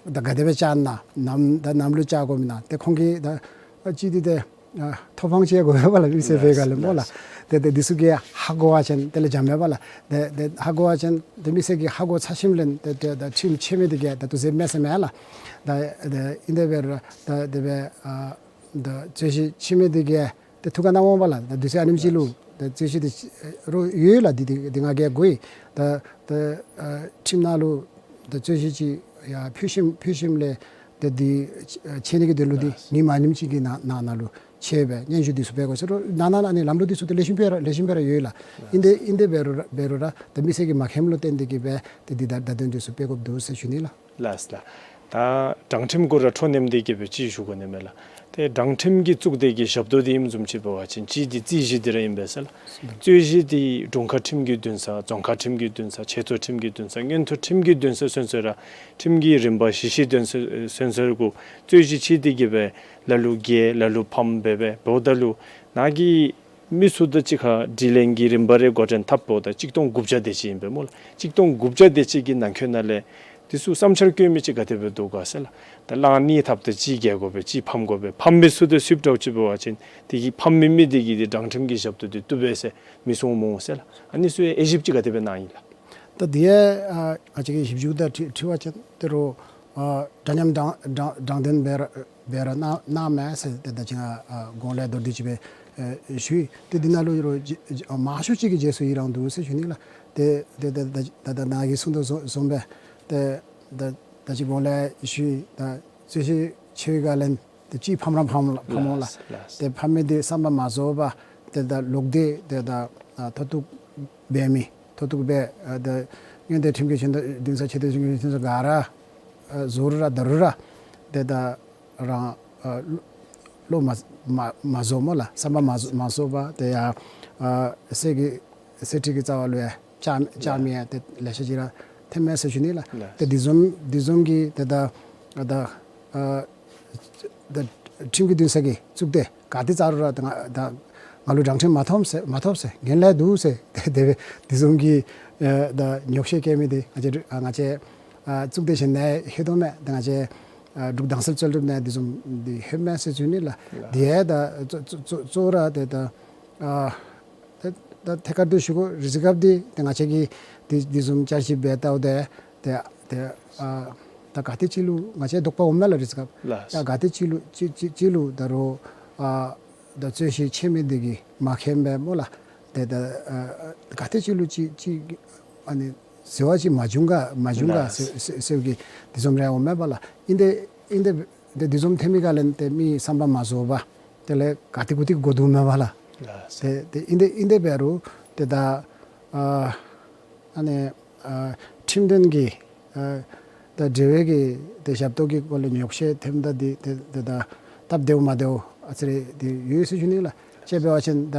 ད་ག་དེ་སྦེ་བཅར་ན་ནམ་ད་ནམ་ལུ་བཅར་དགོཔ་ཨིན་ན་ཏེ་ཁོང་གིས་ད་ཨ་ཅི་འདི་ཏེ་ཨ་ཐོབ་ཐང་ཅིག་དགོ་པས་པ་ལགས། མི་སེར་འབད་སྒང་ལས་སྨོ་ལགས། ལགས། ཏེ་ཏེ་འདི་ཚུ་གིས་ཧ་གོ་བ་ཅིན་དེ་ལས་འཇམ་མས་པ་ལགས། ཏེ་ཏེ་ཧ་གོ་བ་ཅིན་ཏེ་མི་སེར་གྱིས་ཧ་གོ་ཚར་ཞིནམ་ལས་ཏེ་ཏེ་ད་ཁྲིམས་ཕྱེ་མི་འདི་གིས་ད་དུས་ཚོད་མེད་ཟེར་མས་ལགས། ད་ཏེ་ཨིན་དེ་འབད་རུང་ད་དེ་སྦེ་ཨ་ད་རྩོད་གཞི་ཕྱེ་མི་འདི་གིས་ཏེ་ཐུགས་ཁར་གནང་འོང་པ་ལགས། ད་དུས་ཚོད་ཨ་ནེམ་ཅིག་ལུ་ད་རྩོད་གཞི་འདི་རོགས་ཡོད་ལགས། འདི་འདི་འདི་ང་གིས་གོ་ཡི། ད་ད་ཨ་ཁྲིམས་ནང་ལུ་ད་རྩོད་གཞི་ཅིག་ཡར་ཕུལ་ཞིནམ་ཕུལ་ཞིནམ་ལས་ད་འདི་ཕྱེ་ནི་གི་དོན་ལུ་འདི་ལགས། ཉིནམ་ཨ་ནེམ་ཅིག་གི་ནང་ནང་ན་ལུ་ཕྱེ་སྦེ་སྙན་ཞུ་འདི་ཚུ་སྤེལ་དགོ་ཟེར་རུང་ནང་ན་ཨ་ནི་ལམ་ལུགས་འདི་ཚུ་ཏེ་ལེགས་ཤོམ་སྦེ་ར་ལེགས་ཤོམ་སྦེ་ར་ཡོད་ལགས། ཨིན་དེ་ཨིན་དེ་འབད་རུང་ར་འབད་རུང་ར་ད་མི་སེར་གྱི་མ་མཁྱེནམ་ལུ་བརྟེན་ཏེ་གི་སྦེ་ཏེ་འདི་ད་བརྡ་དོན་འདི་ཚུ་སྤེལ་དགོཔ་འདུག་ཟེར་ཞུ་ནི་ལགས། ལགས་ལགས། ད་དྲང་ཁྲིམས་སྐོར་ར་འཕྲོ་མཉམ་འདི་གི་སྦེ་ཅིག་ཞུ་དགོ་ནི་མས་ལགས། ཏེ་དྲང་ཁྲིམས་ཀྱི་གཙུག་སྡེ་གི་ཞབས་ཏོག་འདི་ཨིནམ་བཟུམ་ཅིག་འབད་བ་ཅིན་གཅིག་འདི་རྩོད་གཞི་འདི་ར་ཨིན་པས་ཟེར་ལགས། རྩོད་གཞི་འདི་དྲུང་ཁག་ཁྲིམས་ཀྱི་འདུན་ས་རྫོང་ཁག་ཁྲིམས་ཀྱི་འདུན་ས་ཆེ་མཐོ་ཁྲིམས་ཀྱི་འདུན་ས་མངོན་མཐོ་ཁྲིམས་ཀྱི་འདུན་ས་སོ་སོ་ར་ཁྲིམས་ཀྱི་རིམ་པ་གཞི་གཞི་འདུན་ས་སོ་སོ་གུ་རྩོད་གཞི་ཕྱེ་སྟེ་གི་སྦེ་ལ་ལུ་རྒྱལ་ལ་ལུ་ཕམ་འབད་སྦེ་འབདཝ་ད་ལུ་ནཱ་གི་མི་ཚུ་དང་གཅིག་ཁར་དྲི་ལན་གྱི་རིམ་པ་རེ་འགོ་འདྲེན་འཐབ་འབདཝ་ད་གཅིག་སྟོང་དགུ་བརྒྱ་དེ་ཅིག་ཨིན་པས་སྨོ་ལགས། གཅིག་སྟོང་དགུ་བརྒྱ་དེ་ཅིག་གི་ནང་འཁོད་ནང་ལས་འདི་ཚུ་བསམ་འཆར་བཀོད་མི་ཅིག་ག་དེ་སྦེ་འདུག་ག་ཟེར་ལགས། ད་གླང་གཉིས་འཐབ་ད་གཅིག་རྒྱལ་དགོ་པས་གཅིག་ཕམ་དགོ་པས། ཕམ་མི་ཚུ་དེ་ཚུ་འདྲཝ་ཅིག་འབད་བ་ཅིན་དེ་གི་ཕམ་མི་མི་དེ་གིས་དེ་དྲང་ཁྲིམས་ཀྱི་ཞབས་ཏོག་དེ་བཏུབ་པས་ཟེར་མི་གསུང་སྨོ་ཟེར་ལགས། ཨ་ནི་ཚུ་ཡང་དབྱེ་ཞིབ་ཅིག་ག་དེ་སྦེ་གནང་ཡི་ལགས། ད་དེ་ཡང་ཨ་ང་བཅས་ཀྱིས་ཞིབ་འཇུག་དང་འཁྲིལ་འཁྲིལ་བ་ཅིན་ཏེ་རོགས་ཨ་འདྲ་མཉམ་དྲང་དྲང་དྲང་བདེན་སྦེ་ར་སྦེ་ར་གནང་གནངམ་མས་ཟེར་ཏེ་ད་ཅི་ང་ཨ་གོང་ལས་མདོར་བསྡུས་ཅིག་སྦེ་ཨེ་ཞུ་ཡི། ཏེ་འདི་ནང་ལུ་རོགས་ཨ་མང་ཤོས་ཅིག་གིས་རྗེས་སུ་ཡི་རང་འདུག་ཟེར་ཞུ་ནི་ལགས། ཏེ་ཏེ་ད་ད་ད་ནཱ་གིས་གསུངས་དོ་བཟུམ་བཟུམ་སྦེ་ཏེ་ད་ད་ཅི་གོང་ལས་ཞུ་ཡི། ད་རྩོད་གཞི་ཕྱེ་བའི་སྒང་ལས་ཏེ་གཅིག་ཕམ་ར་ཕམ་ལ་ཕམ་འོང་ལགས། ལགས་ལགས། ཏེ་ཕམ་མི་འདི་བསམ་པ་མ་རྫོགས་པར་ཏེ་ད་ལོག་སྟེ་ཏེ་ད་ཨ་མཐོ་གཏུགས་འབད་མི་མཐོ་གཏུགས་འབད་ཨ་ད་མངོན་མཐོ་ཁྲིམས་ཀྱི་འདུན་ས་ཆེ་མཐོ་ཁྲིམས་ཀྱི་འདུན་ས་ག་ར་ཨ་བཟོ་རུང་ར་ད་རུང་ར་ཏེ་ད་རང་ཨ་བློ་མ་མ་མ་རྫོགས་སྨོ་ལགས། བསམ་པ་མ་རྫོགས་མ་རྫོགས་པར་ཏེ་ཡར་ཨ་གསེར་གྱི་གསེར་ཁྲི་གི་རྩ་བ་ལུ་ཡང་བཅར་བཅར་མི་ཡང་ཏེ་ལེ་ཤ་ཅིག་ར་ཐོནམ་མས་ཟེར་ཞུ་ནི་ལགས། ལགས། ཏེ་འདི་བཟུམ་འདི་བཟུམ་གྱི་ཏེ་ད་ད་ཨ་ད་ཁྲིམས་ཀྱི་འདུན་ས་གི་གཙུག་སྡེ་ག་ཏེ་བཅར་རུང་ར་ད་ང་ད་ང་ལུ་དྲང་ཁྲིམས་མ་ཐོབ་ཟེར་མ་ཐོབ་ཟེར་ངན་ལྷད་འདུག་ཟེར་ཏེ་དེ་སྦེ་འདི་བཟུམ་གྱི་ཨ་ད་རྙོག་བཤད་བཀལ་མི་འདི་ང་བཅས་ཨ་ང་བཅས་ཨ་གཙུག་སྡེ་གཞན་ནང་ཡང་ལྷོད་དོ་མས། ད་ང་བཅས་ཨ་འབྲུག་དྭངས་གསལ་རྩོད་སྒྲུབ་ནང་ཡང་འདི་བཟུམ་འདི་ལྷོདཔ་མས་ཟེར་ཞུ་ནི་ལགས། ལགས། དེ་ཡང་ད་གཙོ་གཙོ་གཙོ་གཙོ་བོ་ར་ཏེ་ད་ཨ་ད་ད་ཐད་ཀར་དུ་ཞུ་དགོ། རེས་སྐབས་འདི་ཏེ་ང་བཅས་ཀྱིས་འདི་འདི་བཟུམ་བསྐྱར་ཞིབ་འབད་ལྟཝ་ད་ཏེ་ཏེ་ཨ་ད་ག་ཏེ་ཅིག་ལུ་ང་བཅས་དོགས་པ་འོངམ་མས་ལགས། རེས་སྐབས་ལགས། ད་ག་ཏེ་ཅིག་ལུ་ཅིག་ཅིག་ཅིག་ལུ་ད་རོགས་ཨ་ད་རྩོད་གཞི་ཕྱེ་མི་འདི་གིས་མ་མཁྱེན་པས་སྨོ་ལགས། ཏེ་ད་ཨ་ག་ཏེ་ཅིག་ལུ་ཅིག་ཅིག་ཨ་ནི་ཟེར་བ་ཅིག་མ་བྱུང་ག་མ་བྱུང་ག་ལགས། ཟེར་ཟེར་ཟེར་གི་འདི་བཟུམ་རེ་འོངམ་མས་པ་ལགས། ཨིན་ཏེ་ཨིན་ཏེ་ཏེ་འདི་བཟུམ་ཐོན་མི་ག་ལས་ཏེ་མི་བསམ་པ་མ་རྫོགས་པར་དེ་ལས་ག་ཏེ་གུ་ཏེ་གོ་དོ་མས་པ་ལགས། ལགས། ཏེ་ཏེ་ཨིན་ཏེ་ཨིན་ཏེ་འབད་རུང་ཏེ་ད་ཨ་ཨ་ནི་ཨ་ཁྲིམས་དོན་གྱི་ཨ་ ད་འབྲེལ་བའི་གི་ཏེ་ཞབས་ཏོག་གི་སྐོར་ལས་ཉོག་བཤད་ཐེབས་ད་འདི་ཏེ་ཏེ་ད་སྟབས་བདེཝ་མ་བདེཝ་ཨ་ཙི་རེ་ཏེ་ཡོད་ཟེར་ཞུ་ནི་ལགས། དཔྱེ་འབད་བ་ཅིན་ད་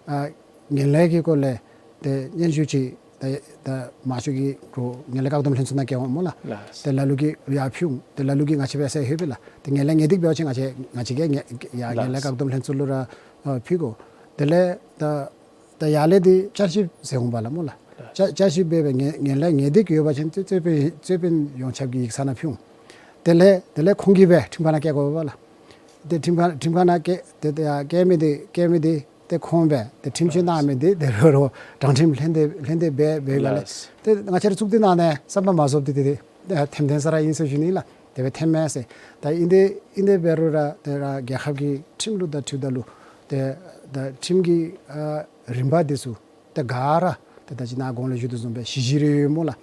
ཨ་ངན་ལྷད་ཀྱི་སྐོར་ལས་ཏེ་སྙན་ཞུ་ཅིག་ད་ད་མང་ཤོས་ཀྱིས་ཁོ་ངན་ལྷད་བཀག་སྡོམ་ལྷན་ཚོགས་ནང་བསྐྱལ་འོང་སྨོ་ལགས། ལགས། ཏེ་ལ་ལུ་གིས་ཡར་ཕུལ་འོང་། ཏེ་ལ་ལུ་གིས་ང་བཅས་འབད་ཟེར་ལྷོད་པས་ལགས། ཏེ་ངན་ལྷད་ངན་སྡིག་འབད་བ་ཅིན་ང་བཅས་ང་བཅས་ཀྱིས་ངན་ཡར་ངན་ལྷད་ལགས། བཀག་སྡོམ་ལྷན་ཚོགས་ལུ་ར་ཨ་ཕུལ་དགོ། དེ་ལས་ད་ད་ཡར་ལས་འདི་བསྐྱར་ཞིབ་ཟེར་འོང་པ་ལགས་སྨོ་ལགས། ལགས། བསྐྱར་བསྐྱར་ཞིབ་འབད་བའི་ངན་ངན་ལྷད་ངན་སྡིག་ཡོད་པ་ཅིན་རྩོད་རྩོད་དཔོན་རྩོད་དཔོན་ཡོངས་ཁྱབ་ཀྱི་ཡིག་ཚང་ནང་ཕུལ་འོང་། དེ་ལས་དེ་ལས་ཁོང་གིས་སྦེ་ཁྲིམས་ཁང་ནང་བསྐྱལ་དགོ་པས་ལགས། ཏེ་ཁྲིམས་ཁང་ཁྲིམས་ཁང་ནང་བསྐྱལ་ཏེ་ཏེ་ཡར་བསྐྱལ་མི་འདི་བསྐྱལ་མི་འདི་ཏེ་ཁོང་སྦེ་ཏེ་ཁྲིམས་གཅོད་གནང་མི་འདི་ཏེ་རོགས་རོགས་དྲང་ཁྲིམས་ལྷན་སྡེ་ལྷན་སྡེ་འབད་འབདཝ་ལས། ལགས། ཏེ་ང་བཅས་ར་གཙུག་སྡེ་ནང་ནས་བསམ་པ་མ་རྫོགས་འདི་ཏེ་ཏེ་ཐེམ་ཐེམ་ས་ར་ཨིན་ཟེར་ཞུ་ནི་ལགས། དེ་སྦེ་ཐེམ་མས་ཟེར། ད་ཨིན་ཏེ་ཨིན་ཏེ་འབད་རུང་ར་ཏེ་ར་རྒྱལ་ཁབ་ཀྱི་ཁྲིམས་ལུགས་དང་འཁྲིལཝ་ད་ལུ་ཏེ་ད་ཁྲིམས་ཀྱི་ཨ་རིམ་པ་འདི་ཚུ་ཏེ་ག་ར་ཏེ་ད་ཅི་ནཱ་གོང་ལུ་ཞུ་དོ་བཟུམ་སྦེ་གཞི་གཞི་ར་ཡོད་སྨོ་ལགས།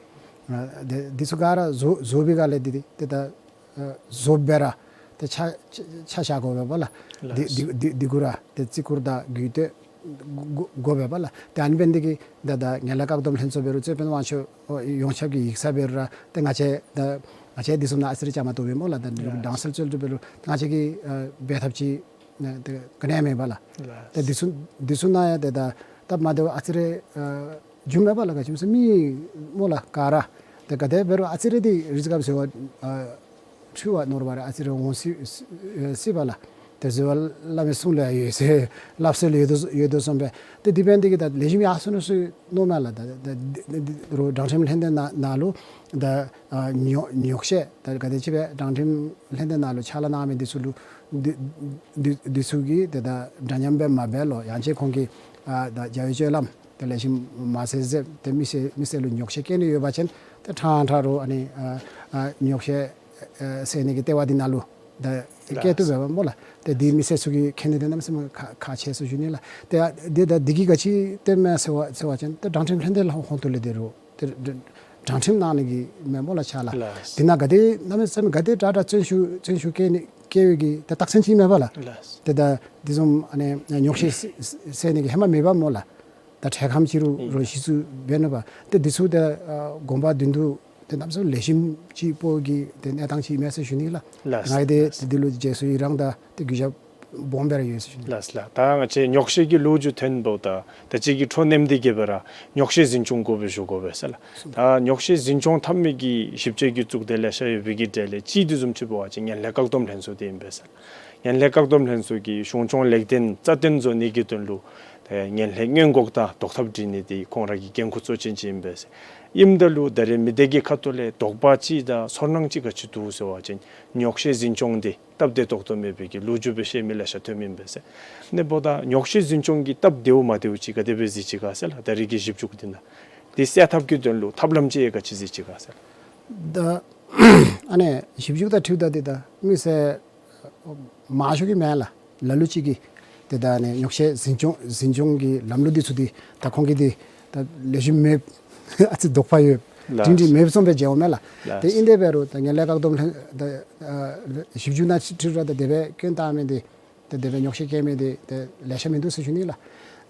ཨ་ཏེ་འདི་ཚུ་ག་ར་བཟོ་བཟོ་བའི་སྒང་ལས་འདི་འདི་ཏེ་ད་ཨ་བཟོ་སྦེ་ར་ཏེ་ཆ་ཆ་ཆ་བཞག་དགོ་པས་ལགས། ལགས། འདི་འདི་འདི་འདི་གུ་ར་ཏེ་བརྩི་བཀུར་དང་གུས་བསྟོད་དགོ་དགོ་པས་ལགས། ཏེ་ཨ་ནི་འབད་ནི་འདི་གིས་ད་ད་ངན་ལྷད་བཀག་སྡོམ་ལྷན་ཚོགས་འབད་རུང་རྩོད་དཔོན་དབང་ཕྱུག་ཡོངས་ཁྱབ་ཀྱི་ཡིག་ཚང་འབད་རུང་ར་ཏེ་ང་བཅས་ད་ང་བཅས་འདི་ཚུ་ནང་ཨ་ཙི་རེ་བཅའ་མར་གཏོགས་པས་སྨོ་ལགས། ད་ལགས། དྭངས་གསལ་རྩོད་སྒྲུབ་འབད་རུང་ང་བཅས་ཀྱིས་ཨ་འབད་ཐབས་ཅིག་ནི་ཏེ་ག་ནི་ཡང་མེད་པས་ལགས། ལགས། ཏེ་འདི་ཚུ་འདི་ཚུ་ནང་ཡང་ཏེ་ད་སྟབས་མ་བདེཝ་ཨ་ཙི་རེ་ཨ་བྱུངམ་མས་པ་ལགས། ག་ཅི་སྨོ་ཟེར་མི་སྨོ་ལགས་ག་ར་ཏེ་ག་དེ་འབད་རུང་ཨ་ཙི་རེ་འདི་རི་སྐབས་ཟེར་བ་ཨ་འཁྲུལ་བ་ནོར་བ་ར་ཨ་ཙི་རེ་འོང་སྲིད་སྲིད་པ་ལགས། ཏེ་ཟེར་བ་བླ་མའི་གསུང་ལུ་ཡང་ཡོད་ཟེར་སླབ་སྲོལ་ཡོད་དོ་ཡོད་དོ་བཟུམ་སྦེ། ཏེ་འདི་འབད་ནི་འདི་གིས་ད་ལེགས་ཤོམ་ཡར་སོང་ནུག་ཟེར་མནོཝ་མས་ལགས། ད་ད་ད་ད་རོགས་དྲང་ཁྲིམས་ལྷན་སྡེ་ནང་ནང་ལུ་ད་ཨ་ཉོག་ཉོག་བཤད་ད་ག་དེ་ཅིག་སྦེ་དྲང་ཁྲིམས་ལྷན་སྡེ་ནང་ལུ་ཕྱག་ལཱ་གནང་མི་འདི་ཚུ་ལུ་འདི་འདི་འདི་ཚུ་གིས་ཏེ་ད་འདྲ་མཉམ་སྦེ་མ་འབད་ལོ། ཡང་ཅིན་ཁོང་གིས་ཨ་ད་རྒྱབ་ཡོལ་སྤྱོད་ལམ་ཏེ་ལེགས་ཤོམ་མ་སེལ་ཟེར་ཏེ་མི་སེར་མི་སེར་ལུ་ཉོག་བཤད་བཀལ་ནི་ཡོད་པ་ཅིན་ཏེ་ཕྲང་ཕྲང་རོགས་ཨ་ནི་ཨ་ཨ་ཉོག་བཤད་ཨ་སེལ་ནི་གི་ལྟེ་བ་འདི་ནང་ལུ་ད་བསྐྱལ་བཏུབ་པས་སྨོ་ལགས། ཏེ་འདི་མི་སེར་ཚུ་གིས་མཁྱེན་ནི་འདི་གནམ་མེད་ས་མེད་ཁག་ཁག་ཆེ་ཟེར་ཞུ་ནི་ལགས། ཏེ་ཨ་འདི་ད་འདི་གིས་ག་ཅི་སྟོནམ་མས་ཟེར་བ་ཟེར་བ་ཅིན་ཏེ་དྲང་ཁྲིམས་ལྷན་སྡེ་ལུ་ཧོང་ཏོ་ལས་ཏེ་རོགས་ཏེ་དྲང་ཁྲིམས་གནང་ནི་གི་མས་སྨོ་ལགས་ཕྱག་ལཱ། ལགས། འདི་ནང་ག་དེ་གནམ་མེད་ས་མེད་ག་དེ་དྲག་དྲག་བཙོན་ཤུགས་བཙོན་ཤུགས་བཀལ་ནི་བཀལ་བའི་གི་ཏེ་རྟགས་མཚན་ཅིག་མས་པ་ལགས། ལགས། ཏེ་ད་འདི་བཟུམ་ཨ་ནི་ཉོག་བཤད་སེལ་ནི་གི་ཧེ་མ་མེད་པ་སྨོ་ལགས། ད་འཕྲལ་ཁམས་ཅིག་རུང་རོགས་གཞི་བཙུགས་འབད་ནུག་པ། ཏེ་འདི་ཚུ་ད་ཨ་དགོངས་པ་བདེན་འདུག། ཏེ་གནམ་མེད་ས་མེད་ལེགས་ཤོམ་ཅིག་པོ་གི་ཏེ་གནས་སྟངས་ཅིག་མས་ཟེར་ཞུ་ནི་ལགས། ལགས། ང་ཡང་ཏེ་ལགས། ཏེ་འདི་ལུ་རྗེས་སུ་ཡི་རང་དང་ཏེ་གུས་ཞབས་སྦོམ་སྦེ་ར་ཡོད་ཟེར་ཞུ་ནི། ལགས་ལགས། ད་ང་བཅས་ཉོག་བཤད་ཀྱི་ལོ་རྒྱུས་ཐོན་པོ་ད་ད་ཅི་གི་འཕྲོ་མཉམ་འདི་གིས་སྦེ་ར་ཉོག་བཤད་འཛིན་སྐྱོང་དགོ་པའི་ཞུ་དགོ་པས་ཟེར་ལགས། ད་ཉོག་བཤད་འཛིན་སྐྱོང་འཐབ་མི་གི་ཞིབ་དཔྱད་ཀྱི་གཙུག་སྡེ་ལེ་ཤ་ཡོད་པའི་གི་གྲས་ལས་གཅིག་འདི་བཟུམ་ཅིག་འབད་བ་ཅིན་ངན་ལྷད་བཀག་སྡོམ་ལྷན་ཚོགས་འདི་ཨིན་པས་ཟེར་ལགས། ངན་ལྷད་བཀག་སྡོམ་ལྷན་ཚོགས་ཀྱིས་གཞུང་སྐྱོང་ལེགས་ལྡན་རྩ་བརྟན་བཟོ་ནི་གི་དོན་ལུ་ཏེ་ངན་ལྷད་སྔོན་འགོག་དང་ཟློག་ཐབས་སྒྲིག་ནི་འདི་ཁོང་ར་གི་འགན་ཁུར་གཙོ་ཅན་ཅིག་ཨིན་པས་ཟེར། ཨིནམ་ད་ལུ་ད་རེས་མི་སྡེ་གི་ཁ་ཐུག་ལས་དོགས་པ་ཅིག་དང་ཚོར་སྣང་ཅིག་ག་ཅི་འདུག་ཟེར་བ་ཅིན་ཉོག་བཤད་འཛིན་སྐྱོང་འདི་སྟབས་བདེ་ཏོག་ཏོ་མེད་པའི་གི་ལོ་རྒྱུས་སྦེ་བཤད་མི་ལེ་ཤ་ཐོནམ་ཨིན་པས་ཟེར། ཨ་ནི་འབདཝ་ད་ཉོག་བཤད་འཛིན་སྐྱོང་གི་སྟབས་བདེཝ་མ་བདེཝ་ཅིག་ག་དེ་སྦེ་གཟིགས་ཅི་ག་ཟེར་ལགས། ད་རེས་ཀྱི་ཞིབ་འཇུག་འདི་ནང་འདི་སེལ་ཐབས་ཀྱི་དོན་ལུ་ཐབས་ལམ་ཅིག་ཡང་ག་ཅི་གཟིགས་ཅི་ག་ཟེར་ལགས། ད་ཨ་ནི་ཞིབ་འཇུག་དང་འཁྲིལཝ་ད་འདི་ད་མི་སེར་མང་ཤོས་ཀྱིས་མེན་ལགས། ལ་ལུ་ཅིག་གིས་ཏེ་ད་ཨ་ནི་ཉོག་བཤད་འཛིན་སྐྱོང་འཛིན་སྐྱོང་གི་ལམ་ལུགས་འདི་ཚུ་འདི་ད་ཁོང་གིས་འདི་ད་ལེགས་ཤོམ་མེདཔ་ཨ་ཙི་དོགས་པ་ཡོདཔ་ལགས། སྒྲིང་སྒྲི་མེདཔ་བཟུམ་སྦེ་མཇལཝ་མས་ལགས། ལགས། ཏེ་ཨིན་ཏེ་འབད་རུང་ད་ངན་ལྷད་བཀག་སྡོམ་ལྷན་ད་ཨ་ཞིབ་འཇུག་ནང་འཁྲིལ་རུང་ད་དེ་སྦེ་སྐྱོན་བཏང་མི་འདི་ཏེ་དེ་སྦེ་ཉོག་བཤད་བཀལ་མི་འདི་ཏེ་ལེ་ཤ་མིན་འདུག་ཟེར་ཞུ་ནི་ལགས།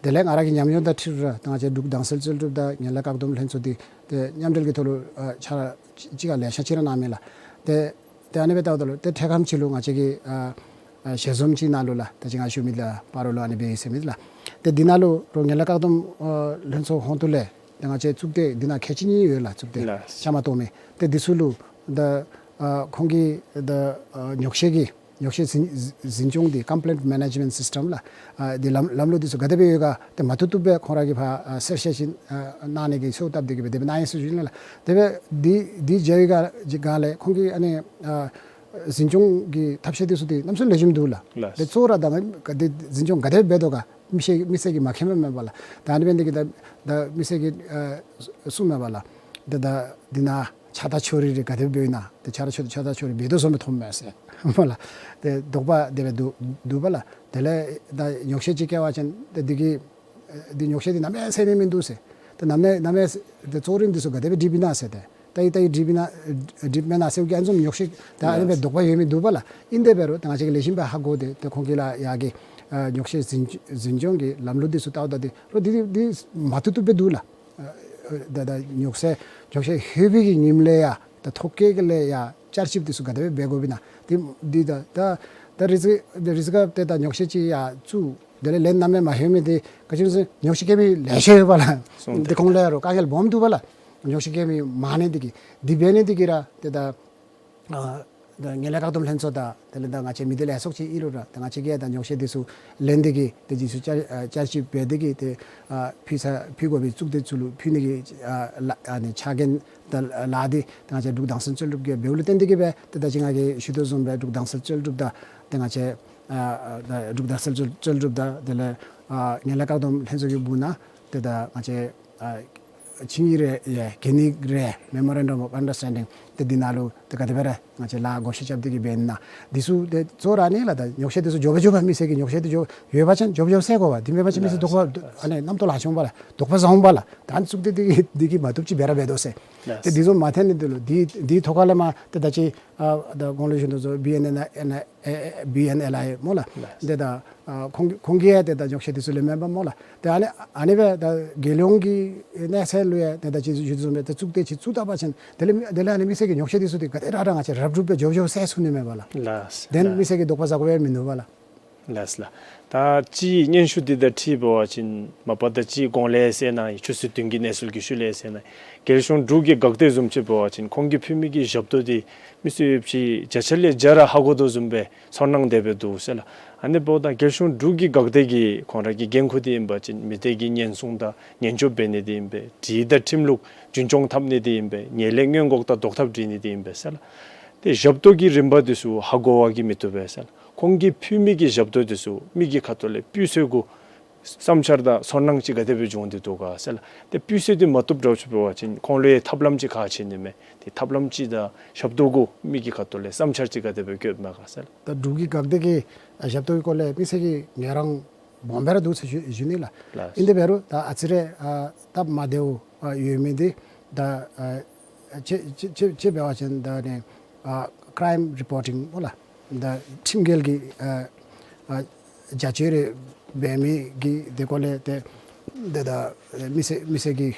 དེ་ལས་ང་ར་གི་ཉམས་མྱོང་དང་འཁྲིལ་རུང་ད་ང་བཅས་འབྲུག་དྭངས་གསལ་རྩོད་སྒྲུབ་དང་ངན་ལྷད་བཀག་སྡོམ་ལྷན་ཚོགས་འདི་ཏེ་མཉམ་འབྲེལ་གྱི་ཐོག་ལུ་ཨ་ཕྱག་ལཱ་ཅིག་ཅིག་ཁར་ལེ་ཤ་ཅིག་ར་གནང་མས་ལགས། ཏེ་ཏེ་ཨ་ནི་སྦེ་བལྟཝ་ད་ལུ་ཏེ་འཕྲལ་ཁམས་ཅིག་ལུ་ང་བཅས་ཀྱི་ཨ་ཨ་ཞལ་འཛོམས་ཅིག་ནང་ལུ་ལགས། ད་ཅི་ང་ཞུ་མི་ལགས་སྤ་རོ་ལུ་ཨ་ནི་སྦེ་ཨིན་ཟེར་མི་ལགས། ཏེ་འདི་ནང་ལུ་རོགས་ངན་ལྷད་བཀག་སྡོམ་ཨ་ལྷན་ཚོགས་ཧོང་ཏོ་ལས་ཏེ་ང་བཅས་གཙུག་སྡེ་འདི་ནང་ཁལ་གཅིག་གཉིས་ཡོད་ལགས། གཙུག་སྡེ་ལགས། བཅའ་མར་གཏོགས་མི་ཏེ་འདི་ཚུ་ལུ་ད་ཨ་ཁོང་གིས་ད་ཨ་ཉོག་བཤད་ཀྱི་ཉོག་བཤད་འཛིན་འཛིན་སྐྱོང་འདི་complaint management system ལགས། ཨ་འདི་ལམ་ལམ་ལུགས་འདི་ཚུ་ག་དེ་སྦེ་ཡོད་ག་ཏེ་མ་བཏུབ་བཏུབ་སྦེ་ཁོང་ར་གིས་ཕར་ཨ་གསལ་བཤད་ཅིག་ཨ་གནང་ནི་གི་གསོལཝ་བཏབ་སྟེ་གི་སྦེ་དེ་སྦེ་གནང་ཡི་ཟེར་ཞུ་ནི་ལགས། དེ་སྦེ་འདི་འདི་མཇལ་བའི་སྒང་སྒང་ལས་ཁོང་གི་ཨ་ནི་ཨ་འཛིན་སྐྱོང་གི་ཐབས་ཤེས་འདི་ཚུ་འདི་གནམ་མེད་ས་མེད་ལེགས་ཤོམ་འདུག་ལགས། ལགས། ཏེ་གཙོ་བོ་ར་ད་ག་དེ་འཛིན་སྐྱོང་ག་དེ་སྦེ་འབད་དོ་ག་མི་སེར་མི་སེར་གྱིས་མ་མཁྱེནམ་མེན་པ་ལགས། ད་ཨ་ནི་འབད་ནི་འདི་གིས་ད་ད་མི་སེར་གྱིས་ཨ་གསུངམ་མས་པ་ལགས། ད་ད་འདི་ནང་ཆགས་སྡང་ཕྱོགས་རིས་རེ་ག་དེ་སྦེ་ཡོད་ན་ཏེ་ཆགས་སྡང་ཕྱོགས་ཆགས་སྡང་ཕྱོགས་རིས་མེད་དོ་བཟུམ་སྦེ་མཐོངམ་མས་ཟེར་སྨོ་ལགས། ཏེ་དོགས་པ་དེ་སྦེ་འདུག་འདུག་པ་ལགས། དེ་ལས་ད་ཉོག་བཤད་ཅིག་བཀལ་བ་ཅིན་ཏེ་འདི་གིས་ཨ་འདི་ཉོག་བཤད་འདི་གནམ་མེད་ས་མེད་མིན་འདུག་ཟེར། ཏེ་གནམ་མེད་གནམ་མེད་ས་ཏེ་གཙོ་རིམ་འདི་ཚུ་ག་དེ་སྦེ་སྒྲིགཔ་ཨིན་ན་ཟེར་ཏེ་ད་ཡི་ད་ཡི་སྒྲིགཔ་ཨིན་ན་སྒྲིགཔ་མེན་ན་ཟེར་གྱི་ཨ་ནི་བཟུམ་ཉོག་བཤད་ད་ཨ་ནི་སྦེ་ལགས། དོགས་པ་ཡོད་མི་འདུག་པ་ལགས། ཨིན་ཏེ་འབད་རུང་ད་ང་བཅས་ཀྱིས་ལེགས་ཤོམ་སྦེ་ཧ་གོ་སྟེ་ཏེ་ཁོང་གི་ལག་ཡར་གྱི་ཨ་ཉོག་བཤད་འཛིན་འཛིན་སྐྱོང་གི་ལམ་ལུགས་འདི་ཚུ་བལྟཝ་ད་འདི་རོགས་འདི་འདི་འདི་མ་བཏུབ་བཏུབ་སྦེ་འདུག་ལགས། ཨ་ད་ད་ཉོག་བཤད་ཉོག་བཤད་ལྷོད་པའི་གི་ཉིནམ་ལས་ཡར་ ད་ཐོ་བཀོད་ཀྱི་ལས་ཡང་བསྐྱར་ཞིབ་འདི་ཚུ་ག་དེ་སྦེ་འབད་དགོཔ་ཨིན་ན། འདི་འདི་ད་ད་ད་རེས་འདི་རེས་སྐབས་ཏེ་ད་ཉོག་བཤད་ཅིག་ཡང་བཙུགས། དེ་ལས་ལན་གནམ་མེད་ས་མེད་མ་ལྷོད་མི་འདི་ག་ཅི་སྨོ་ཟེར་ཉོག་བཤད་བཀོད་མི་ལེ་ཤ་ཡོད་པས་ལགས། སོང་སྟེ། འདི་ཁོང་ལུ་ཡང་རོགས་དཀའ་ངལ་སྦོམ་འདུག་པས་ལགས། ཉོག་བཤད་བཀོད་མི་མང་ནི་འདི་གིས། འདི་འབད་ནི་འདི་གིས་ར་ཏེ་ད་ཨ་ད་ངན་ལྷད་བཀག་སྡོམ་ལྷན་ཚོགས་དང་དེ་ལས་ད་ང་བཅས་མི་སྡེ་ལས་ཚོགས་ཅིག་ཨིན་རུང་ར་ད་ང་བཅས་ཀྱིས་ད་ཉོག་བཤད་འདི་ཚུ་ལེན་ཏེ་གིས་ཏེ་འདི་ཚུ་བསྐྱར་ཨ་བསྐྱར་ཞིབ་འབད་དེ་གིས་ཏེ་ཨ་ཕུལ་ས་ཕུལ་དགོ་པའི་གཙུག་སྡེ་ཚུ་ལུ་ཕུལ་ནི་གི་ཨ་ལཱ་ཨ་ནི་ཕྱག་འགན་དང་ལཱ་འདི་ད་ང་བཅས་འབྲུག་དྭངས་གསལ་རྩོད་སྒྲུབ་ཀྱིས་འབདཝ་ལུ་བརྟེན་ཏེ་གིས་སྦེ་ཏེ་ད་ཅི་ང་གིས་ཞུ་དོ་བཟུམ་སྦེ་འབྲུག་དྭངས་གསལ་རྩོད་སྒྲུབ་དང་ཏེ་ང་བཅས་ཨ་ཨ་ད་འབྲུག་དྭངས་གསལ་རྩོད་རྩོད་སྒྲུབ་དང་དེ་ལས་ཨ་ངན་ལྷད་བཀག་སྡོམ་ལྷན་ཚོགས་ཀྱི་སྦུག་ན་ཏེ་ད་ང་བཅས་ཨ་ཆིངས་ཡིག་རེ་ཡང་གན་ཡིག་རེ་Memorandum of Understanding ཏེ་འདི་ནང་ལུ་ཏེ་ག་དེ་སྦེ་ར་ང་བཅས་ལཱ་བགོ་བཤའ་རྐྱབ་སྟེ་གིས་འབད་ནི་ཨིན་ན། འདི་ཚུ་ཏེ་གཙོ་བོ་ར་ཨ་ནི་ལགས། ད་ཉོག་བཤད་འདི་ཚུ་མགྱོགས་པ་མགྱོགས་པ་མི་སེར་གྱིས་ཉོག་བཤད་འདི་ཚུ་ཡོད་པ་ཅིན་མགྱོགས་པ་མགྱོགས་པ་བསལ་དགོ་པས། འདི་མེད་པ་ཅིན་མི་སེར་དོགས་པ་ཨ་ནི་རྣམ་རྟོག་ལང་ཆུང་པས་ལགས། དོགས་པ་ཟ་འོང་པས་ལགས། ད་ཨ་ནི་གཙུག་སྡེ་འདི་གིས་འདི་གིས་མ་བཏུབ་ཅིག་འབད་ར་འབད་དོ་ཟེར། ཏེ་འདི་ཚུ་མ་འཐོན་ནི་འདི་ལུ་འདི་འདི་ཐོག་ཁ་ལས་མར་ཏེ་ད་ཅི་ཨ་ད་གོང་ལུ་ཞུ་དོ་བཟུམ་བི་ཨེན་ཨེལ་ཨེ་ཨེ་བི་ཨེན་ཨེལ་ཨའི་སྨོ་ལགས། ལགས། ཏེ་ད་ཨ་ཁོང་ཁོང་གིས་ཡང་ཏེ་ད་ཉོག་བཤད་འདི་ཚུ་ལེན་མས་པ་སྨོ་ལགས། ཏེ་ཨ་ནི་ཨ་ནི་སྦེ་ད་རྒྱལ་ཡོངས་ཀྱི་གནས་ཚད་ལུ་ཡང་ཏེ་ད་ཅི་ཞུ་དོ་བཟུམ་སྦེ་ཏེ་གཙུག་སྡེ་ཅིག་བཙུགས་ད་པ་ཅིན་དེ་ལས་དེ་ལས་ཨ་ནི་མི་སེར་གྱི་ཉོག་བཤད་འདི་ཚུ་འདི་ག་དེ་ར་ར་ང་བཅས་རབ་སྒྲུབ་སྦེ་མགྱོགས་མགྱོགས་སེལ་ཚུགས་ནི་མས་པ་ལགས། ལགས། དེ་ལས་མི་སེར་གྱིས་དོགས་པ་ཟ་དགོ་པའི་མིན་འདུག་པ་ལགས། ལགས་ལགས། ད་ཅི་སྙན་ཞུ་འདི་དང་འཁྲིལ་འབད་བ་ཅིན་མ་པ་ད་ཅི་གོང་ལས་ཟེར་ན་ཆུ་ཚོད་བདུན་གྱི་གནས་ཚུལ་གྱི་ཤུལ་ལས་ཟེར་ན་རྒྱལ་གཞུང་འབྲུག་གི་འགག་སྡེ་བཟུམ་ཅིག་འབད་བ་ཅིན་ཁོང་གིས་ཕུལ་མི་གི་ཞབས་ཏོག་འདི་མི་སེར་ཡོདཔ་ཅིག་བརྒྱ་ཆ་ལས་བརྒྱ་ར་ཧ་གོ་དོ་བཟུམ་སྦེ་ཚོར་སྣང་དེ་སྦེ་འདུག་ཟེར་ལགས། ཨ་ནི་འབདཝ་ད་རྒྱལ་གཞུང་འབྲུག་གི་འགག་སྡེ་གི་ཁོང་ར་གི་འགན་ཁུར་འདི་ཨིན་པ་ཅིན་མི་སྡེ་གི་ཉེན་སྲུང་དང་ཉེན་སྐྱོབ་འབད་ནི་འདི་ཨིན་པས། སྒྲིག་དང་ཁྲིམས་ལུགས་རྒྱུན་སྐྱོང་འཐབ་ནི་འདི་ཨིན་པས། ཉེས་ལས་སྔོན་འགོག་དང་ཟློག་ཐབས་སྒྲིག་ནི་འདི་ཨིན་པས་ཟེར་ལགས། ཏེ་ཞབས་ཏོག་གི་རིམ་པ་འདི་ཚུ་ཧ་གོ་བ་གིས་མི་བཏུབ་པས་ཟེར་ལགས། ཁོང་གིས་ཕུལ་མི་གི་ཞབས་ཏོག་འདི་ཚུ་མི་གི་ཁ་ཐུག་ལས་སྤུས་ཚད་གུ་བསམ་འཆར་དང་ཚོར་སྣང་ཅིག་ག་དེ་སྦེ་བྱུང་སྟེ་འདུག་ག་ཟེར་ལགས། ཏེ་སྤུས་ཚད་འདི་མ་བཏུབ་འདྲཝ་ཅིག་འབད་བ་ཅིན་ཁོང་ལུ་ཡང་ཐབས་ལམ་ཅིག་ཁག་ཆེ་ནི་མས། ཏེ་ཐབས་ལམ་ཅིག་དང་ཞབས་ཏོག་གུ་མི་གི་ཁ་ཐུག་ལས་བསམ་འཆར་ཅིག་ག་དེ་སྦེ་བཀོདཔ་མས་ག་ཟེར་ལགས། ད་འབྲུག་གི་འགག་སྡེ་གི་ཨ་ཞབས་ཏོག་གི་སྐོར་ལས་མི་སེར་གྱི་ངལ་རངས་སྦོམ་སྦེ་ར་འདུག་ཟེར་ཞུ་ཞུ་ནི་ལགས། ལགས། ཨིན་དེ་འབད་རུང་ད་ཨ་ཙི་རེ་ཨ་སྟབས་མ་བདེཝ་ཨ་ཡོད་མི་འདི་ད་ཨ་ཅིག་ཅིག་ཅིག་ཅིག་འབད་བ་ཅིན་ད་ཨ་ནི་ཨ་ཀྲའིམ་རི་པོར་ཊིང་སྨོ་ལགས། ད་ཁྲིམས་འགལ་གྱི་ཨ་ཨ་བྱ་སྤྱོད་རེ་འབད་མི་གི་དེ་སྐོར་ལས་ཏེ་ཏེ་ད་མི་སེར་མི་སེར་གྱིས་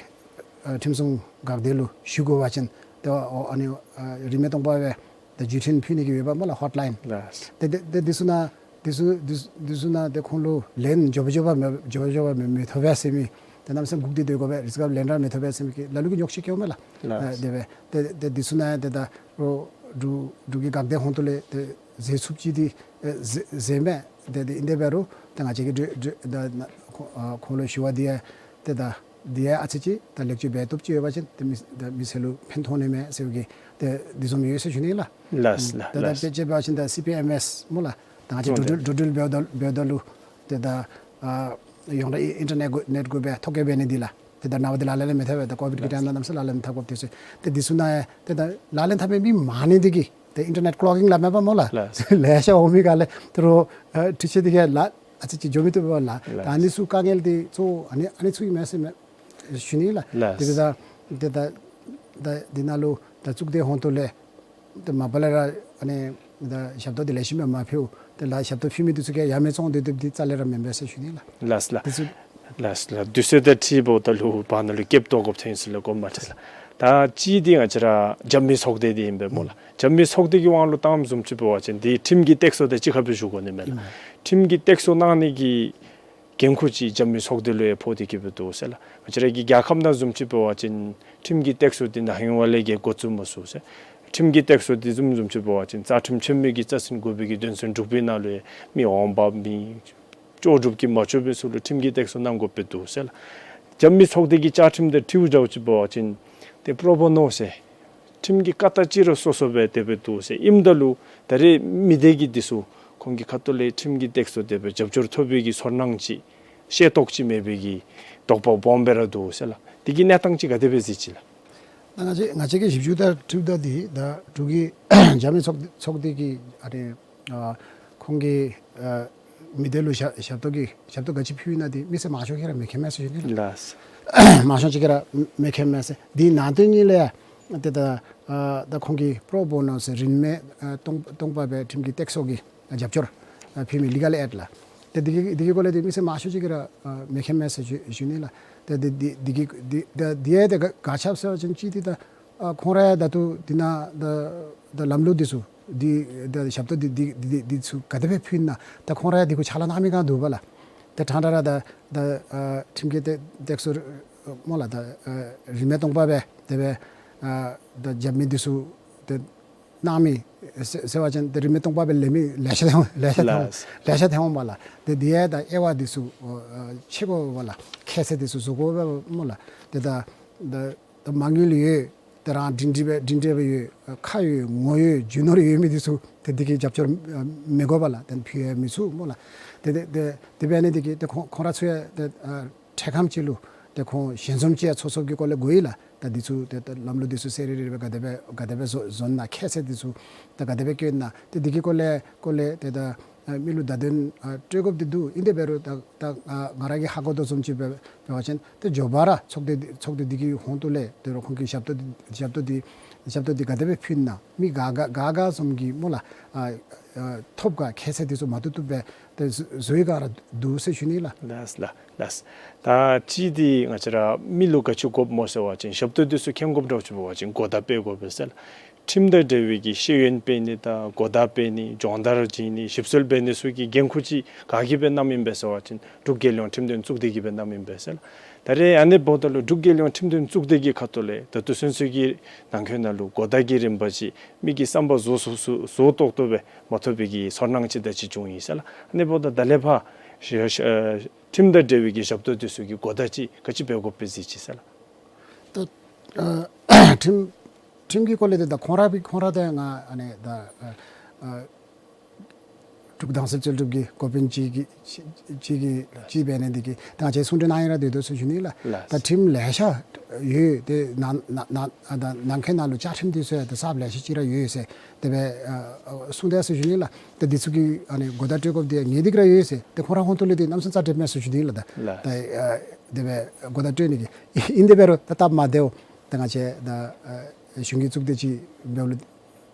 ཨ་ཁྲིམས་སྲུང་འགག་སྡེ་ལུ་ཞུ་དགོ་པ་ཅིན་ཏེ་ཨ་ཨ་ནི་ཨ་རིན་མེད་སྟོང་པ་སྦེ་ད་བརྒྱུད་འཕྲིན་ཕུལ་ནི་གི་ཡོདཔ་སྨོ་ལགས། ཧོཊ་ལའིན། ལགས། ཏེ་ཏེ་ཏེ་འདི་ཚུ་ནང་འདི་ཚུ་འདི་ཚུ་འདི་ཚུ་ནང་ཏེ་ཁོང་ལུ་ལན་མགྱོགས་པ་མགྱོགས་པ་མི་མགྱོགས་པ་མགྱོགས་པ་མི་མི་ཐོབ་པས་ཟེར་མི་ཏེ་གནམ་མེད་ས་མེད་སྒུག་སྟེ་སྡོད་དགོ་པས། རེས་སྐབས་ལན་ར་མི་ཐོབ་པས་ཟེར་མི་གི་ལ་ལུ་གིས་ཉོག་བཤད་བཀོད་འོང་མས་ལགས། ལགས། ཨ་དེ་སྦེ་ཏེ་ཏེ་འདི་ཚུ་ནང་ཏེ་ད་རོགས་འབྲུག་འབྲུག་གི་འགག་སྡེ་ཧོང་ཏོ་ལས་ཏེ་བཟོད་ཚུགསཔ་ཅིག་འདི་ཨེ་བཟོད་བཟོད་མས། ཏེ་ཏེ་ཨིན་དེ་འབད་རུང་ཏེ་ང་བཅས་ཀྱིས་འབྲུག་འབྲུག་ད་ཁོང་ཨ་ཁོང་ལུ་ཞུ་བ་འདི་ཡང་ཏེ་ད་འདི་ཡང་ཨ་ཙི་ཅིག་ད་ལེགས་བཅོས་འབད་བཏུབ་ཅིག་ཡོད་པ་ཅིན་ཏེ་མི་ད་མི་སེར་ལུ་ཕན་ཐོགས་ནི་མས་ཟེར་བའི་གི་ཏེ་འདི་བཟུམ་ཡོད་ཟེར་ཞུ་ནི་ལགས། ལགས་ལགས། ད་ད་ལགས། དཔེ་ཅིག་འབད་བ་ཅིན་ད་སི་བི་ཨེམ་ཨེས་སྨོ་ལགས། ད་ང་བཅས་འབྲུག་འབྲུག་འབྲུག་འབྲུག་འབདཝ་ད་འབདཝ་ད་ལུ་ཏེ་ད་ཨ་ཡོངས་གྲགས་ཨི་ཨིན་ཊར་ནེཊ་གུ་ནེཊ་གུ་སྦེ་ཐོ་བཀོད་འབད་ནི་འདི་ལགས། ཏེ་ད་ནངས་པ་འདི་ལག་ལེན་ལས་མི་འཐབ་པས། ད་ཀོ་བིཌ་གི་ཊའིམ་ནང་གནམ་མེད་ས་མེད་ལག་ལེན་མི་འཐབ་དགོཔ་འདི་ཚུ་ཏེ་འདི་ཚུ་ནང་ཡང་ཏེ་ད་ལག་ལེན་འཐབ་མི་མང་ནི་འདི་གིས་ཏེ་ཨིན་ཊར་ནེཊ་ཀློག་གིང་ལགས་མེན་པ་སྨོ་ལགས། ལགས། ལེ་ཤ་འོང་མི་ག་ལས་ཏེ་རོགས་ཨ་འཕྲུལ་ཆས་འདི་གིས་ལགས་ཨ་ཙི་ཅིག་འགྱོ་མི་བཏུབ་པས་ལགས། ལགས། ད་ཨ་ནི་ཚུ་དཀའ་ངལ་འདི་ཚུ་ཨ་ནི་ཨ་ནི་ཚུ་ཨིན་མས་ཟེར་མས་ཞུ་ནི་ལགས། ལགས། དེ་ད་དེ་ད་ད་འདི་ནང་ལུ་ད་གཙུག་སྡེ་ཧོང་ཏོ་ལས་ཏེ་མ་པ་ལས་ར་ཨ་ནི་ད་ཞབས་ཏོག་འདི་ལེགས་ཤོམ་སྦེ་མ་ཕུལ། ཏེ་ལགས་ཞབས་ཏོག་ཕུལ་མི་འདི་ཚུ་གིས་ཡ་མེད་བཙོང་སྡོད་སྡོདཔ་འདི་རྩ་ལས་ར་མེན་པས་ཟེར་ཞུ་ནི་ལགས། ལགས་ལགས། འདི་ཚུ་ལགས་ལགས། དུས་ཚོད་དང་འཁྲིལ་འབདཝ་ད་ལུ་བར་ན་ལུ་སྐྱེལ་དོ་དགོཔ་ཐོན་ཡི་ཟེར་ལགས། དགོངསམ་མ་ཁྲེལ་ལགས། ད་ཅི་འདི་ང་བཅས་ར་རྒྱབ་མི་ཚོགས་སྡེ་འདི་ཨིན་པས་སྨོ་ལགས། རྒྱབ་མི་ཚོགས་སྡེ་གི་དབང་ལུ་བཏངམ་བཟུམ་ཅིག་འབད་བ་ཅིན་འདི་ཁྲིམས་ཀྱི་སྟེགས་གསོ་དང་གཅིག་ཁར་སྦེ་ཞུ་དགོ་ནི་མས་ལགས། ཨིན་མས། ཁྲིམས་ཀྱི་སྟེགས་གསོ་གནང་ནི་གི་འགན་ཁུར་ཅིག་རྒྱབ་མི་ཚོགས་སྡེ་ལུ་ཡང་ཕོག་སྟེ་གི་སྦེ་འདུག་ཟེར་ལགས། ང་བཅས་ར་གི་རྒྱལ་ཁབ་ནང་བཟུམ་ཅིག་འབད་བ་ཅིན་ཁྲིམས་ཀྱི་སྟེགས་གསོ་འདི་ན་ཧིང་བ་ལས་ཀྱི་འགོ་བཙུགས་མ་ཚུགས་ཟེར། ཁྲིམས་ཀྱི་སྟེགས་གསོ་འདི་བཟུམ་བཟུམ་ཅིག་འབད་བ་ཅིན་རྩ་ཁྲིམས་ཆེན་མོ་གི་རྩ་ཚན་དགུ་པའི་གི་དོན་ཚན་དྲུག་པའི་ནང་ལུ་ཡང་མི་འོང་འབབ་མི་ལྕོགས་གྲུབ་ཀྱིས་མ་ལྕོགས་པའི་ཚུ་ལུ་ཁྲིམས་ཀྱི་སྟེགས་གསོ་གནང་དགོཔ་སྦེ་འདུག་ཟེར་ལགས། རྒྱབ་མི་ཚོགས་སྡེ་གི་བཅའ་ཁྲིམས་དང་འཁྲིལཝ་འདྲཝ་ཅིག་འབད་བ་ཅིན་ཏེ་པྲོ་བོ་ནོ་ཟེར་ཁྲིམས་ཀྱི་བཀའ་ལྟར་ཅིག་ར་སོ་སོ་སྦེ་དེ་སྦེ་འདུག་ཟེར། ཨིནམ་ད་ལུ་ད་རེས་མི་སྡེ་གི་འདི་ཚུ་ཁོང་གི་ཁ་ཐུག་ལས་ཁྲིམས་ཀྱི་སྟེགས་གསོ་དེ་སྦེ་རྒྱབ་སྐྱོར་ཐོབ་པའི་གི་ཚོར་སྣང་ཅིག་ཤེས་རྟོགས་ཅིག་མེད་པའི་གི་དོགས་པ་སྦོམ་སྦེ་ར་འདུག་ཟེར་ལགས། འདི་གི་གནས་སྟངས་ཅིག་ག་དེ་སྦེ་གཟིགས་ཅི་ལགས། ད་ང་བཅས་ང་བཅས་ཀྱི་ཞིབ་འཇུག་དང་འཁྲིལཝ་ད་འདི་ད་འབྲུག་གི་རྒྱབ་མི་ཚོགས་ཚོགས་སྡེ་གི་ཨ་རེ་ཨ་ཁོང་གིས་ཨ་མི་སྡེ་ལུ་ཞབས་ཞབས་ཏོག་གི་ཞབས་ཏོག་ག་ཅི་ཕུལཝ་ཨིན་ན་འདི་མི་སེར་མང་ཤོས་ཀྱིས་ར་མི་མཁྱེན་མས་ཟེར་ཞུ་ནི་ལགས། ལགས། མང་ཤོས་ཅིག་གིས་ར་མི་མཁྱེན་མས་ཟེར། འདི་ནང་དོན་གཉིས་ལས་ཏེ་ད་ཨ་ད་ཁོང་གིས་པྲོ་བོ་ནོ་ཟེར་རིན་མེད་ཨ་སྟོང་སྟོང་པ་སྦེ་ཁྲིམས་ཀྱི་སྟེགས་གསོ་གི་རྒྱབ་སྐྱོར་ཨ་ཕུལ་མི་ལི་གལ་ཨེཌ་ལགས། ཏེ་འདི་གི་འདི་གི་སྐོར་ལས་འདི་མི་སེར་མང་ཤོས་ཅིག་གིས་ར་ཨ་མི་མཁྱེན་མས་ཟེར་ཞུ་ཞུ་ནི་ལགས། ཏེ་འདི་འདི་འདི་གི་འདི་ད་འདི་ཡང་ཏེ་ག་ག་ཅི་སྦེ་ཟེར་བ་ཅིན་ཅིག་འདི་ད་ ཨ་ཁོང་ར་ཡང་ད་ལྟོ་འདི་ནང་ད་ད་ལམ་ལུགས་འདི་ཚུ་འདི་ད་ཞབས་ཏོག་འདི་འདི་འདི་འདི་ཚུ་ག་དེ་སྦེ་ཕུལ་ན་ད་ཁོང་ར་ཡང་འདི་གུ་ཕྱག་ལཱ་གནང་མི་ག་འདུག་པ་ལགས། ད་ཕྲང་ཕྲང་ར་ད་ད་ཨ་ཁྲིམས་ཀྱི་སྟེགས་སྟེགས་གསོ་སྨོ་ལགས། ད་ཨ་རིན་མེད་སྟོང་པ་སྦེ་དེ་སྦེ་ཨ་ད་རྐྱབ་མི་འདི་ཚུ་ད་གནང་མི་ཟེར་ཟེར་བ་ཅིན་ད་རིན་མེད་སྟོང་པ་སྦེ་ལེན་མི་ལེ་ཤ་ཐོན་ལེ་ཤ་ཐོན་ལགས། ལེ་ཤ་ཐོན་པ་ལགས། ད་འདི་ཡང་ད་དབྱེ་བ་འདི་ཚུ་ཨ་ཕྱེ་དགོ་པ་ལགས། ཁྱད་ཚད་འདི་ཚུ་བཟོ་དགོ་པ་སྨོ་ལགས། ད་ད་ད་ད་མ་དངུལ་ཡོད། ད་རང་སྒྲིང་སྒྲི་སྦེ་སྒྲིང་སྒྲི་སྦེ་ཡོད། ཁ་ཡོད་ངོ་ཡོད་རྒྱུ་ནོར་ཡོད་མི་འདི་ཚུ་ད་འདི་གི་རྒྱབ་སྐྱོར་ཨ་མི་དགོ་པ་ལགས། ད་ཕུལ་ཡང་མི་ཚུགས་སྨོ་ལགས། ད་ད་ད་དེ་འབད་ནི་འདི་གིས་ད་ཁོང་ཁོང་ར་ཚུ་ཡང་ད་ཨ་འཕྲལ་ཁམས་ཅིག་ལུ་ད་ཁོང་ཞལ་འཛོམས་ཅིག་ཡང་ཚོགས་ཚོགསཔ་གི་སྐོར་ལས་དགོ་ཡི་ལགས། ད་འདི་ཚུ་ད་ད་ལམ་ལུགས་འདི་ཚུ་གསལ་རི་རི་སྦེ་ག་དེ་སྦེ་ག་དེ་སྦེ་བཟོ་བཟོ་ན་ཁྱད་ཚད་འདི་ཚུ་ད་ག་དེ་སྦེ་བཀོད་ན་ད་འདི་གི་སྐོར་ལས་སྐོར་ལས་ད་ད་ཨ་མི་ལུ་བརྡ་དོན་ཨ་སྤྲོད་དགོཔ་འདི་འདུག། ཨིན་དེ་འབད་རུང་ད་ད་ཨ་ང་ར་གིས་ཧ་གོ་དོ་བཟུམ་ཅིག་འབད་འབད་བ་ཅིན་ད་མགྱོགས་པ་ར་ཚོགས་སྡེ་འདི་ཚོགས་སྡེ་འདི་གི་ཧོང་ཏོ་ལས་དོ་རུང་ཁོང་གི་ཞབས་ཏོག་འདི་ཞབས་ཏོག་འདི་ཞབས་ཏོག་འདི་ག་དེ་སྦེ་ཕུལ་ན་མི་ག་ག་ག་ག་བཟུམ་གྱི་སྨོ་ལགས། ཨ་ཨ་ཐོབ་ག་ཁྱད་ཚད་འདི་ཚུ་མ་ཐུབ་ཐུབ་སྦེ་ད་བཟོ་བཟོ་ཡི་ག་ར་འདུག་ཟེར་ཞུ་ནི་ལགས། ལགས་ལགས་ལགས། ད་ཅི་འདི་ང་བཅས་ར་མི་ལུ་ག་ཅི་དགོཔ་སྨོ་ཟེར་བ་ཅིན་ཞབས་ཏོག་འདི་ཚུ་མཁྱེན་དགོཔ་འདྲཝ་ཅིག་འབད་བ་ཅིན་གོ་བརྡ་སྤེལ་དགོ་པས་ཟེར་ལགས། ཁྲིམས་དང་འབྲེལ་བའི་གི་ཤེས་ཡོན་སྤེལ་ནི་དང་གོ་བརྡ་སྤེལ་ནི་སྦྱོང་བརྡར་བྱིན་ནི་ཞིབ་འཚོལ་འབད་ནི་ཚུ་གི་འགན་ཁུར་ཅིག་ག་གིས་སྦེ་གནངམ་ཨིན་པས་ཟེར་བ་ཅིན་འབྲུག་རྒྱལ་ཡོངས་ཁྲིམས་དོན་གཙུག་སྡེ་གིས་སྦེ་གནངམ་ཨིན་པས་ཟེར་ལགས། ད་རེས་ཨ་ནི་འབདཝ་ད་ལུ་འབྲུག་རྒྱལ་ཡོངས་ཁྲིམས་དོན་གཙུག་སྡེ་གི་ཁ་ཐུག་ལས་ད་ལྟོ་ཚུན་ཚོད་ཀྱི་ནང་འཁོད་ནང་ལུ་གོ་བརྡ་གི་རིམ་པ་ཅིག་མི་གི་བསམ་པ་རྫོགས་སུ་རྫོགས་ཏོག་ཏོ་སྦེ་མ་ཐོབ་པའི་གི་ཚོར་སྣང་ཅིག་དང་ཅིག་བྱུང་ཡི་ཟེར་ལགས། ཨ་ནི་འབདཝ་ད་ད་ལས་ཕར་ཞི་ཞི་ཁྲིམས་དང་འབྲེལ་བའི་གི་ཞབས་ཏོག་འདི་ཚུ་གི་གོ་བརྡ་ཅིག་ག་ཅི་འབད་དགོཔ་སྦེ་གཟིགས་ཅི་ཟེར་ལགས། ད་ཨ་ཁྲིམས་ཁྲིམས་ཀྱི་སྐོར་ལས་ད་ད་ཁོང་ར་སྦེ་ཁོང་ར་ད་ང་ཨ་ནི་ད་ཨ་ཨ་འབྲུག་དྭངས་གསལ་རྩོལ་སྒྲུབ་ཀྱི་འགོ་དཔོན་ཅིག་གིས་ཅིག་གིས་ཅིག་འབད་ནི་འདི་གིས་ད་ང་བཅས་གསུང་གྲོས་གནང་ཡི་ར་སྡོད་དོ་ཟེར་ཞུ་ནི་ལགས། ལགས། ད་ཁྲིམས་ལེ་ཤ་ཡོད། ཏེ་ནང་ནང་ནང་ཨ་ད་ནང་འཁོད་ནང་ལུ་བཅའ་ཁྲིམས་འདི་ཚུ་ཡང་ད་གསརཔ་ལེ་ཤ་ཅིག་ར་ཡོད་ཟེར་དེ་སྦེ་ཨ་ཨ་གསུངས་ཏེ་ཟེར་ཞུ་ནི་ལགས། ད་འདི་ཚུ་གི་ཨ་ནི་གོ་བརྡ་སྤྲོད་དགོཔ་འདི་ངེས་ཏིག་ར་ཡོད་ཟེར། ད་ཁོང་ར་ཧོང་ཏོ་ལས་འདི་གནམ་མེད་ས་མེད་རྩ་འགྲིག་མས་ཟེར་ཞུ་ནི་ལགས། ད་ལགས། ད་ཨ་དེ་སྦེ་གོ་བརྡ་སྤྲོད་ནི་གི་ཨིན། དེ་འབད་རུང་ད་སྟབས་མ་བདེཝ་ད་ང་བཅས་ད་ཨ་གཞུང་གི་གཙུག་སྡེ་ཅིག་འབདཝ་ལུ་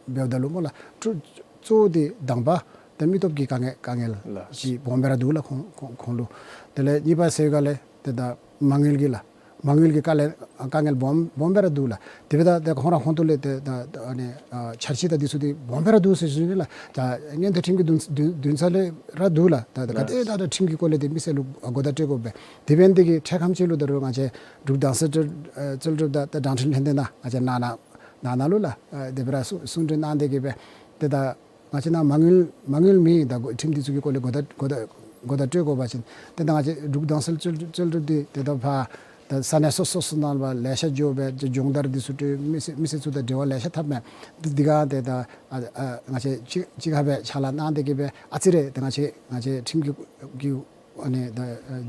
འབདཝ་ད་ལུ་སྨོ་ལགས། གཙོ་བོ་འདི་དང་པ་ད་མི་སྟོབས་ཀྱི་དཀའ་ངལ་དཀའ་ངལ་ལགས། ཅིག་སྦོམ་སྦེ་ར་འདུག་ལགས་ཁོང་ཁོང་ཁོང་ལུ། དེ་ལས་གཉིས་པ་ཟེར་བའི་སྒང་ལས་ཏེ་ད་མ་དངུལ་གྱི་ལགས། མ་དངུལ་གྱི་དཀའ་ལས་དཀའ་ངལ་སྦོམ་སྦོམ་སྦེ་ར་འདུག་ལགས། དེ་འབདཝ་ད་ཏེ་ཁོང་ར་ཧོང་ཏོ་ལས་ཏེ་ད་ད་ཨ་ནི་ཨ་འཆར་གཞི་དང་འདི་ཚུ་འདི་སྦོམ་སྦེ་ར་འདུག་ཟེར་ཞུ་ནི་ལགས། ད་མངོན་མཐོ་ཁྲིམས་ཀྱི་འདུན་འདུན་འདུན་ས་ལས་ར་འདུག་ལགས། ད་ད་ག་ཏེ་ད་ད་ཁྲིམས་ཀྱི་སྐོར་ལས་ཏེ་མི་སེར་ལུ་ཨ་གོ་བརྡ་སྤྲོད་དགོ་པས། དེ་འབད་ནི་འདི་གིས་འཕྲལ་ཁམས་ཅིག་ལུ་ད་རུང་ང་བཅས་འབྲུག་དྭངས་གསལ་རྩོལ་རྩོལ་སྒྲུབ་དང་ད་དྭངས་ཁྲིམས་ལྷན་སྡེ་ནང་ང་བཅས་ནང་ན་ནང་ན་ལུ་ལགས། ཨ་དེ་སྦེ་ར་གསུང་གསུང་གྲོས་གནང་སྟེ་གིས་སྦེ་ཏེ་ད་ང་བཅས་ནང་མ་དངུལ་མ་དངུལ་མེད། ད་གོ་ཁྲིམས་འདི་ཚུ་གི་སྐོར་ལས་གོ་བརྡ་གོ་བརྡ་གོ་བརྡ་སྤྲོད་དགོ་པ་ཅིན་ཏེ་ད་ང་བཅས་འབྲུག་དྭངས་གསལ་རྩོལ་རྩོལ་སྒྲུབ་འདི་ཏེ་ད་ཕར་ད་ས་གནས་སོ་སོ་སོ་ནང་ལུ་ལེ་ཤ་འགྱོ་སྦེ་ཏེ་སྦྱོང་བརྡར་འདི་ཚུ་སྤྲོད། མི་སེར་མི་སེར་ཚུ་དང་འབྲེལ་བ་ལེ་ཤ་འཐབ་མས། ཏེ་འདི་ག་ཏེ་ད་ཨ་ཨ་ང་བཅས་གཅིག་གཅིག་ཁར་སྦེ་ཕྱག་ལཱ་གནང་སྟེ་གིས་སྦེ་ཨ་ཙི་རེ་ཏེ་ང་བཅས་ང་བཅས་ཁྲིམས་ཀྱི་ཀྱི་ཨ་ནི་ད་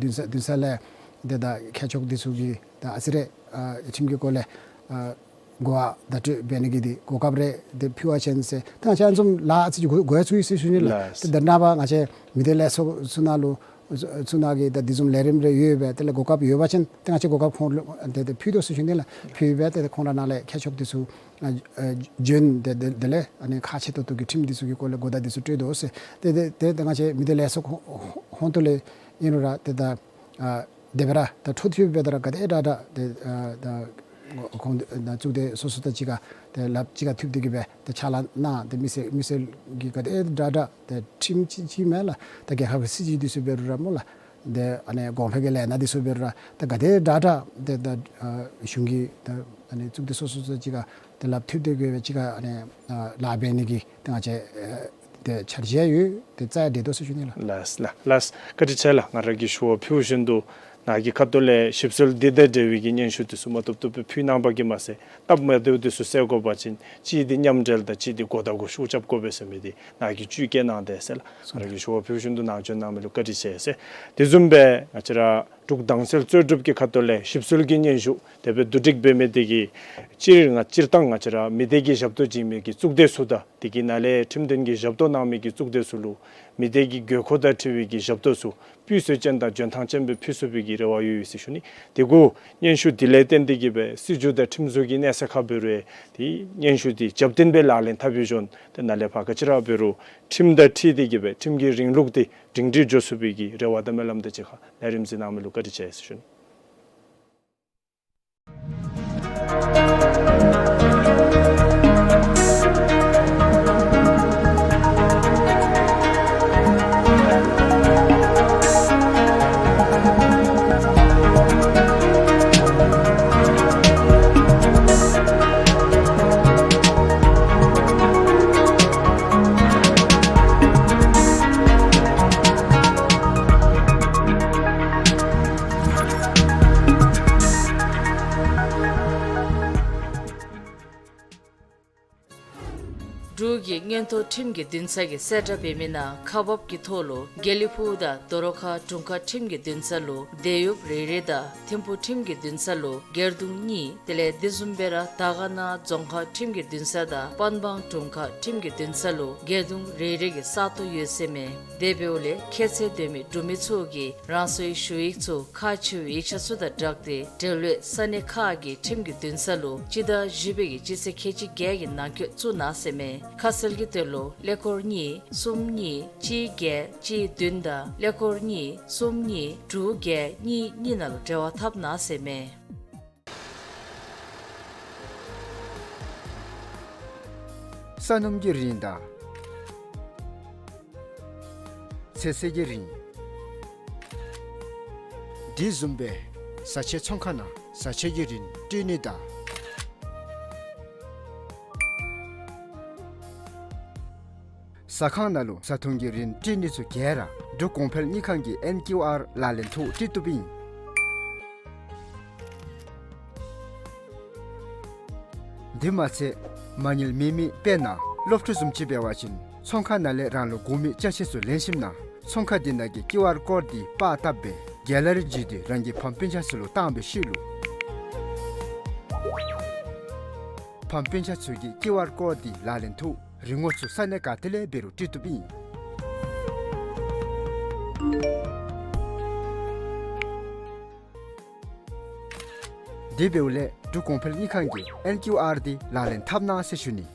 འདུན་ས་འདུན་ས་ལས་ཏེ་ད་མཁས་མཆོག་འདི་ཚུ་གིས་ད་ཨ་ཙི་རེ་ཨ་ཁྲིམས་ཀྱི་སྐོར་ལས་ཨ་གོ་བ་བརྡ་སྤྲོད་འབད་ནི་གི་འདི་གོ་སྐབས་རེ་འདི་ཕུལ་བ་ཅིན་ཟེར། ད་ང་བཅས་ཨ་ནི་བཟུམ་ལཱ་ཨ་ཙི་ཅིག་འགོ་འགོ་ཡང་བཙུགས་ཡི་ཟེར་ཞུ་ནི་ལགས། ལགས། ད་ད་རེས་ནངས་པ་ང་བཅས་མི་སྡེ་ལས་ཚོགས་ཚུ་ནང་ལུ་ཚུ་ནང་གི་ད་འདི་བཟུམ་ལས་རིམ་རེ་ཡོད་པས། དེ་ལས་གོ་སྐབས་ཡོད་པ་ཅིན་ཏེ་ང་བཅས་གོ་སྐབས་ཁོང་ལུ་ཏེ་ཏེ་ཕུལ་དོ་ཟེར་ཞུ་ནི་ལགས། ཕུལ་སྦེ་ཏེ་ཁོང་ར་ནང་ལས་མཁས་མཆོག་འདི་ཚུ་ཨ་ཨ་བྱོན་ཏེ་དེ་དེ་ལས་ཨ་ནི་ཁག་ཆེ་ཏོག་ཏོ་གི་ཁྲིམས་འདི་ཚུ་གི་སྐོར་ལས་གོ་བརྡ་འདི་ཚུ་སྤྲོད་དོ་ཟེར། ཏེ་ཏེ་ཏེ་ཏེ་ང་བཅས་མི་སྡེ་ལས་ཚོགས་ཧོ་ཧོ་ཧོང་ཏོ་ལས་ཨིན་རུང་ར་ཏེ་ད་ཨ་དེ་སྦེ་ར་ད་འཕྲོ་མཐུད་སྦེ་ད་ར་ག་དེ་དྲག་དྲག་ཏེ་ཨ་ད་ཁོང་ད་གཙུག་སྡེ་སོ་སོ་དང་གཅིག་ཁར་ཏེ་ལགཔ་གཅིག་ཁར་མཐུད་དེ་གིས་སྦེ་ཏེ་ཕྱག་ལཱ་གནང་། ཏེ་མི་སེར་མི་སེར་གྱི་ག་དེ་དྲག་དྲག་ཏེ་ཁྲིམས་ཅིག་ཅིག་མེན་ལགས། ད་རྒྱལ་ཁབ་ཀྱི་སྲིད་བྱུས་འདི་ཚུ་འབད་རུང་ར་སྨོ་ལགས། ཏེ་ཨ་ནི་གོང་འཕེལ་གྱི་ལས་སྣ་འདི་ཚུ་འབད་རུང་ར་ད་ག་དེ་དྲག་དྲག་ཏེ་ད་ཨ་གཞུང་གི་ད་ཨ་ནི་གཙུག་སྡེ་སོ་སོ་དང་གཅིག་ཁར་ཏེ་ལགཔ་མཐུད་དེ་གིས་སྦེ་གཅིག་ཁར་ཨ་ནི་ཨ་ལཱ་འབད་ནི་གི་ཏེ་ང་བཅས་ཨ་ཏེ་འཆར་གཞི་ཡོད། ཏེ་རྩ་ཡང་འགྲིག་དོ་ཟེར་ཞུ་ནི་ལགས། ལགས་ལགས་ལགས། བཀའ་དྲིན་ཆེ་ལགས། ང་ར་གིས་ཞུ་བ་ཕུལ་བཞིན་དུ་ནཱ་གི་ཁ་ཐུག་ལས་ཞིབ་འཚོལ་འདི་དང་འབྲེལ་བའི་གི་སྙན་ཞུ་འདི་ཚུ་མ་ཐུབ་ཐུབ་སྦེ་ཕུལ་གནང་པ་གིས་མ་ཚད་སྟབས་མ་བདེཝ་འདི་ཚུ་སེལ་དགོ་པ་ཅིན་གཅིག་འདི་མཉམ་འབྲེལ་དང་གཅིག་འདི་གོ་བརྡ་གུ་ཤུགས་རྐྱབ་དགོ་པས་ཟེར་མི་འདི་ནཱ་གིས་བཅུད་བསྐྱེད་གནང་དེས་ཟེར་ལགས། ང་ར་གིས་ཞུ་བ་ཕུལ་བཞིན་དུ་ནཱ་བྱོན་གནང་མི་ལུ་བཀའ་དྲིན་ཆེ་ཟེར། དེ་བཟུམ་སྦེ་ང་བཅས་ར་འབྲུག་དྭངས་གསལ་རྩོལ་སྒྲུབ་ཀྱི་ཁ་ཐུག་ལས་ཞིབ་འཚོལ་གྱི་སྙན་ཞུ་དེ་སྦེ་བསྡུ་སྒྲིག་འབད་མི་འདི་གིས་སྤྱིར་ང་སྤྱིར་བཏང་ང་བཅས་ར་མི་སྡེ་གི་ཞབས་ཏོག་བྱིན་མི་གི་གཙུག་སྡེ་ཚུ་དང་དེ་གི་ནང་ལས་ཁྲིམས་དོན་གྱི་ཞབས་ཏོག་གནང་མི་གི་གཙུག་སྡེ་ཚུ་ལུ་མི་སྡེ་གི་དགོས་མཁོ་དང་འཁྲིལ་བའི་གི་ཞབས་ཏོག་ཚུ་སྤུས་ཚད་ཅན་དང་འཇོན་ཐང་ཅན་སྦེ་ཕུལ་ཚུགས་པའི་གི་རེ་བ་ཡོད་ཡོད་ཟེར་ཞུ་ནི། དེ་གུ་སྙན་ཞུ་འདི་ལས་བརྟེན་ཏེ་གིས་སྦེ་སྲིད་བྱུས་དང་ཁྲིམས་བཟོ་གི་གནས་ཚད་ཁར་འབད་རུང་ཏེ་སྙན་ཞུ་འདི་རྒྱབ་རྟེན་སྦེ་ལག་ལེན་འཐབ་པའི་བཞིན་ཏེ་ནཱ་ལས་ཕར་ག་ཅི་ར་འབད་རུང་ཁྲིམས་དང་འཁྲིལ་ཏེ་གིས་སྦེ་ཁྲིམས་ཀྱི་རིང་ལུགས་འདི་སྒྲིང་སྒྲི་འགྱོ་ཚུགས་པའི་གི་རེ་བ་དང་སྨོན་ལམ་དང་གཅིག་ཁར་ལས་རིམ་གཟིགས་གནང་མི་ལུ་བཀའ་དྲིན་ཆེ་ཟེར་ཞུ་ནི། མངོན་མཐོ་ཁྲིམས་ཀྱི་འདུན་ས་གི་གསལ་བསྒྲགས་འབད་མི་ནང་ཁག་འབགཔ་ཀྱི་ཐོག་ལུ་དགེ་ལེགས་ཕུག་དང་དོ་རུང་ཁ་དྲུང་ཁག་ཁྲིམས་ཀྱི་འདུན་ས་ལུ་དེད་གཡོགཔ་རེ་རེ་དང་ཐིམ་ཕུག་ཁྲིམས་ཀྱི་འདུན་ས་ལུ་སྒེར་དུང་གཉིས། དེ་ལས་དེ་བཟུམ་སྦེ་ར་དར་དཀར་ན་རྫོང་ཁག་ཁྲིམས་ཀྱི་འདུན་ས་དང་པན་སྦང་དྲུང་ཁག་ཁྲིམས་ཀྱི་འདུན་ས་ལུ་སྒེར་དུང་རེ་རེ་གི་ས་སྟོང་ཡོད་ཟེར་མས། དེ་འབདཝ་ལས་ཁྱད་ཚད་ལྡན་མི་འབྲུག་མི་ཚུ་གིས་རང་སོའི་ཞུ་ཡིག་ཚུ་ཁག་ཆེ་བའི་ཡིག་ཆ་ཚུ་དང་སྦྲགས་ཏེ་འབྲེལ་ཡོད་ས་གནས་ཁག་གི་ཁྲིམས་ཀྱི་འདུན་ས་ལུ་སྤྱི་ཟླ་བཞི་པའི་གི་སྤྱི་ཚེས་ཁལ་གཅིག་བརྒྱད་ཀྱི་ནང་འཁོད་བཙུགས་གནང་ཟེར་མས། ཁ་གསལ་གྱི་དོན་ལུ་ཀླད་ཀོར་གཉིས་གསུམ་གཉིས་གཅིག་བརྒྱད་གཅིག་བདུན་དང་ཀླད་ཀོར་གཉིས་གསུམ་གཉིས་དྲུག་བརྒྱད་གཉིས་གཉིས་ནང་ལུ་འབྲེལ་བ་འཐབ་གནང་ཟེར་མས། ས་སྣུམ་གྱི་རིན་དང་ཚོད་བསྲེ་གི་རིན། དེ་བཟུམ་སྦེ་བཟའ་ཆས་ཚོང་ཁང་ནང་བཟའ་ཆས་ཀྱི་རིན་སྤྲོད་ནི་དང་ཟ་ཁང་ནང་ལུ་བཟའ་འཐུང་གི་རིན་སྤྲོད་ནི་ཚུ་ག་ར་འབྲུག་གོང་འཕེལ་དངུལ་ཁང་གི་ཨེན་ཀིའུ་ཨར་ལག་ལེན་ཐོག་སྤྲོད་བཏུབ་ཨིན། དེ་མ་ཚད་མ་དངུལ་མེད་མི་དཔེར་ན་སློབ་ཕྲུག་བཟུམ་ཅིག་འབད་བ་ཅིན་ཚོང་ཁང་ནང་ལས་རང་ལུ་དགོ་མི་ཅ་ཆས་ཚུ་ལེན་ཞིནམ་ན་ཚོང་ཁང་དེ་ནང་གི་ཀིའུ་ཨར་ཀོཌ་དེ་པར་བཏབ་སྦེ་གེ་ལ་རི་བརྒྱུད་དེ་རང་གི་ཕམ་སྤུན་ཆ་ཚུ་ལུ་བཏང་བའི་ཤུལ་ལུ་ཕམ་སྤུན་ཆ་ཚུ་གིས་ཀིའུ་ཨར་ཀོཌ་དེ་ལག་ལེན་ཐོག་རིན་གོང་ཚུ་ས་གནས་ག་ཏེ་ལས་འབད་རུང་སྤྲོད་བཏུབ་ཨིན། དེ་འབདཝ་ལས་འབྲུག་གོང་འཕེལ་དངུལ་ཁང་གི་ཨེན་ཀིའུ་ཨར་དེ་ལག་ལེན་འཐབ་གནང་ཟེར་ཞུ་ནི།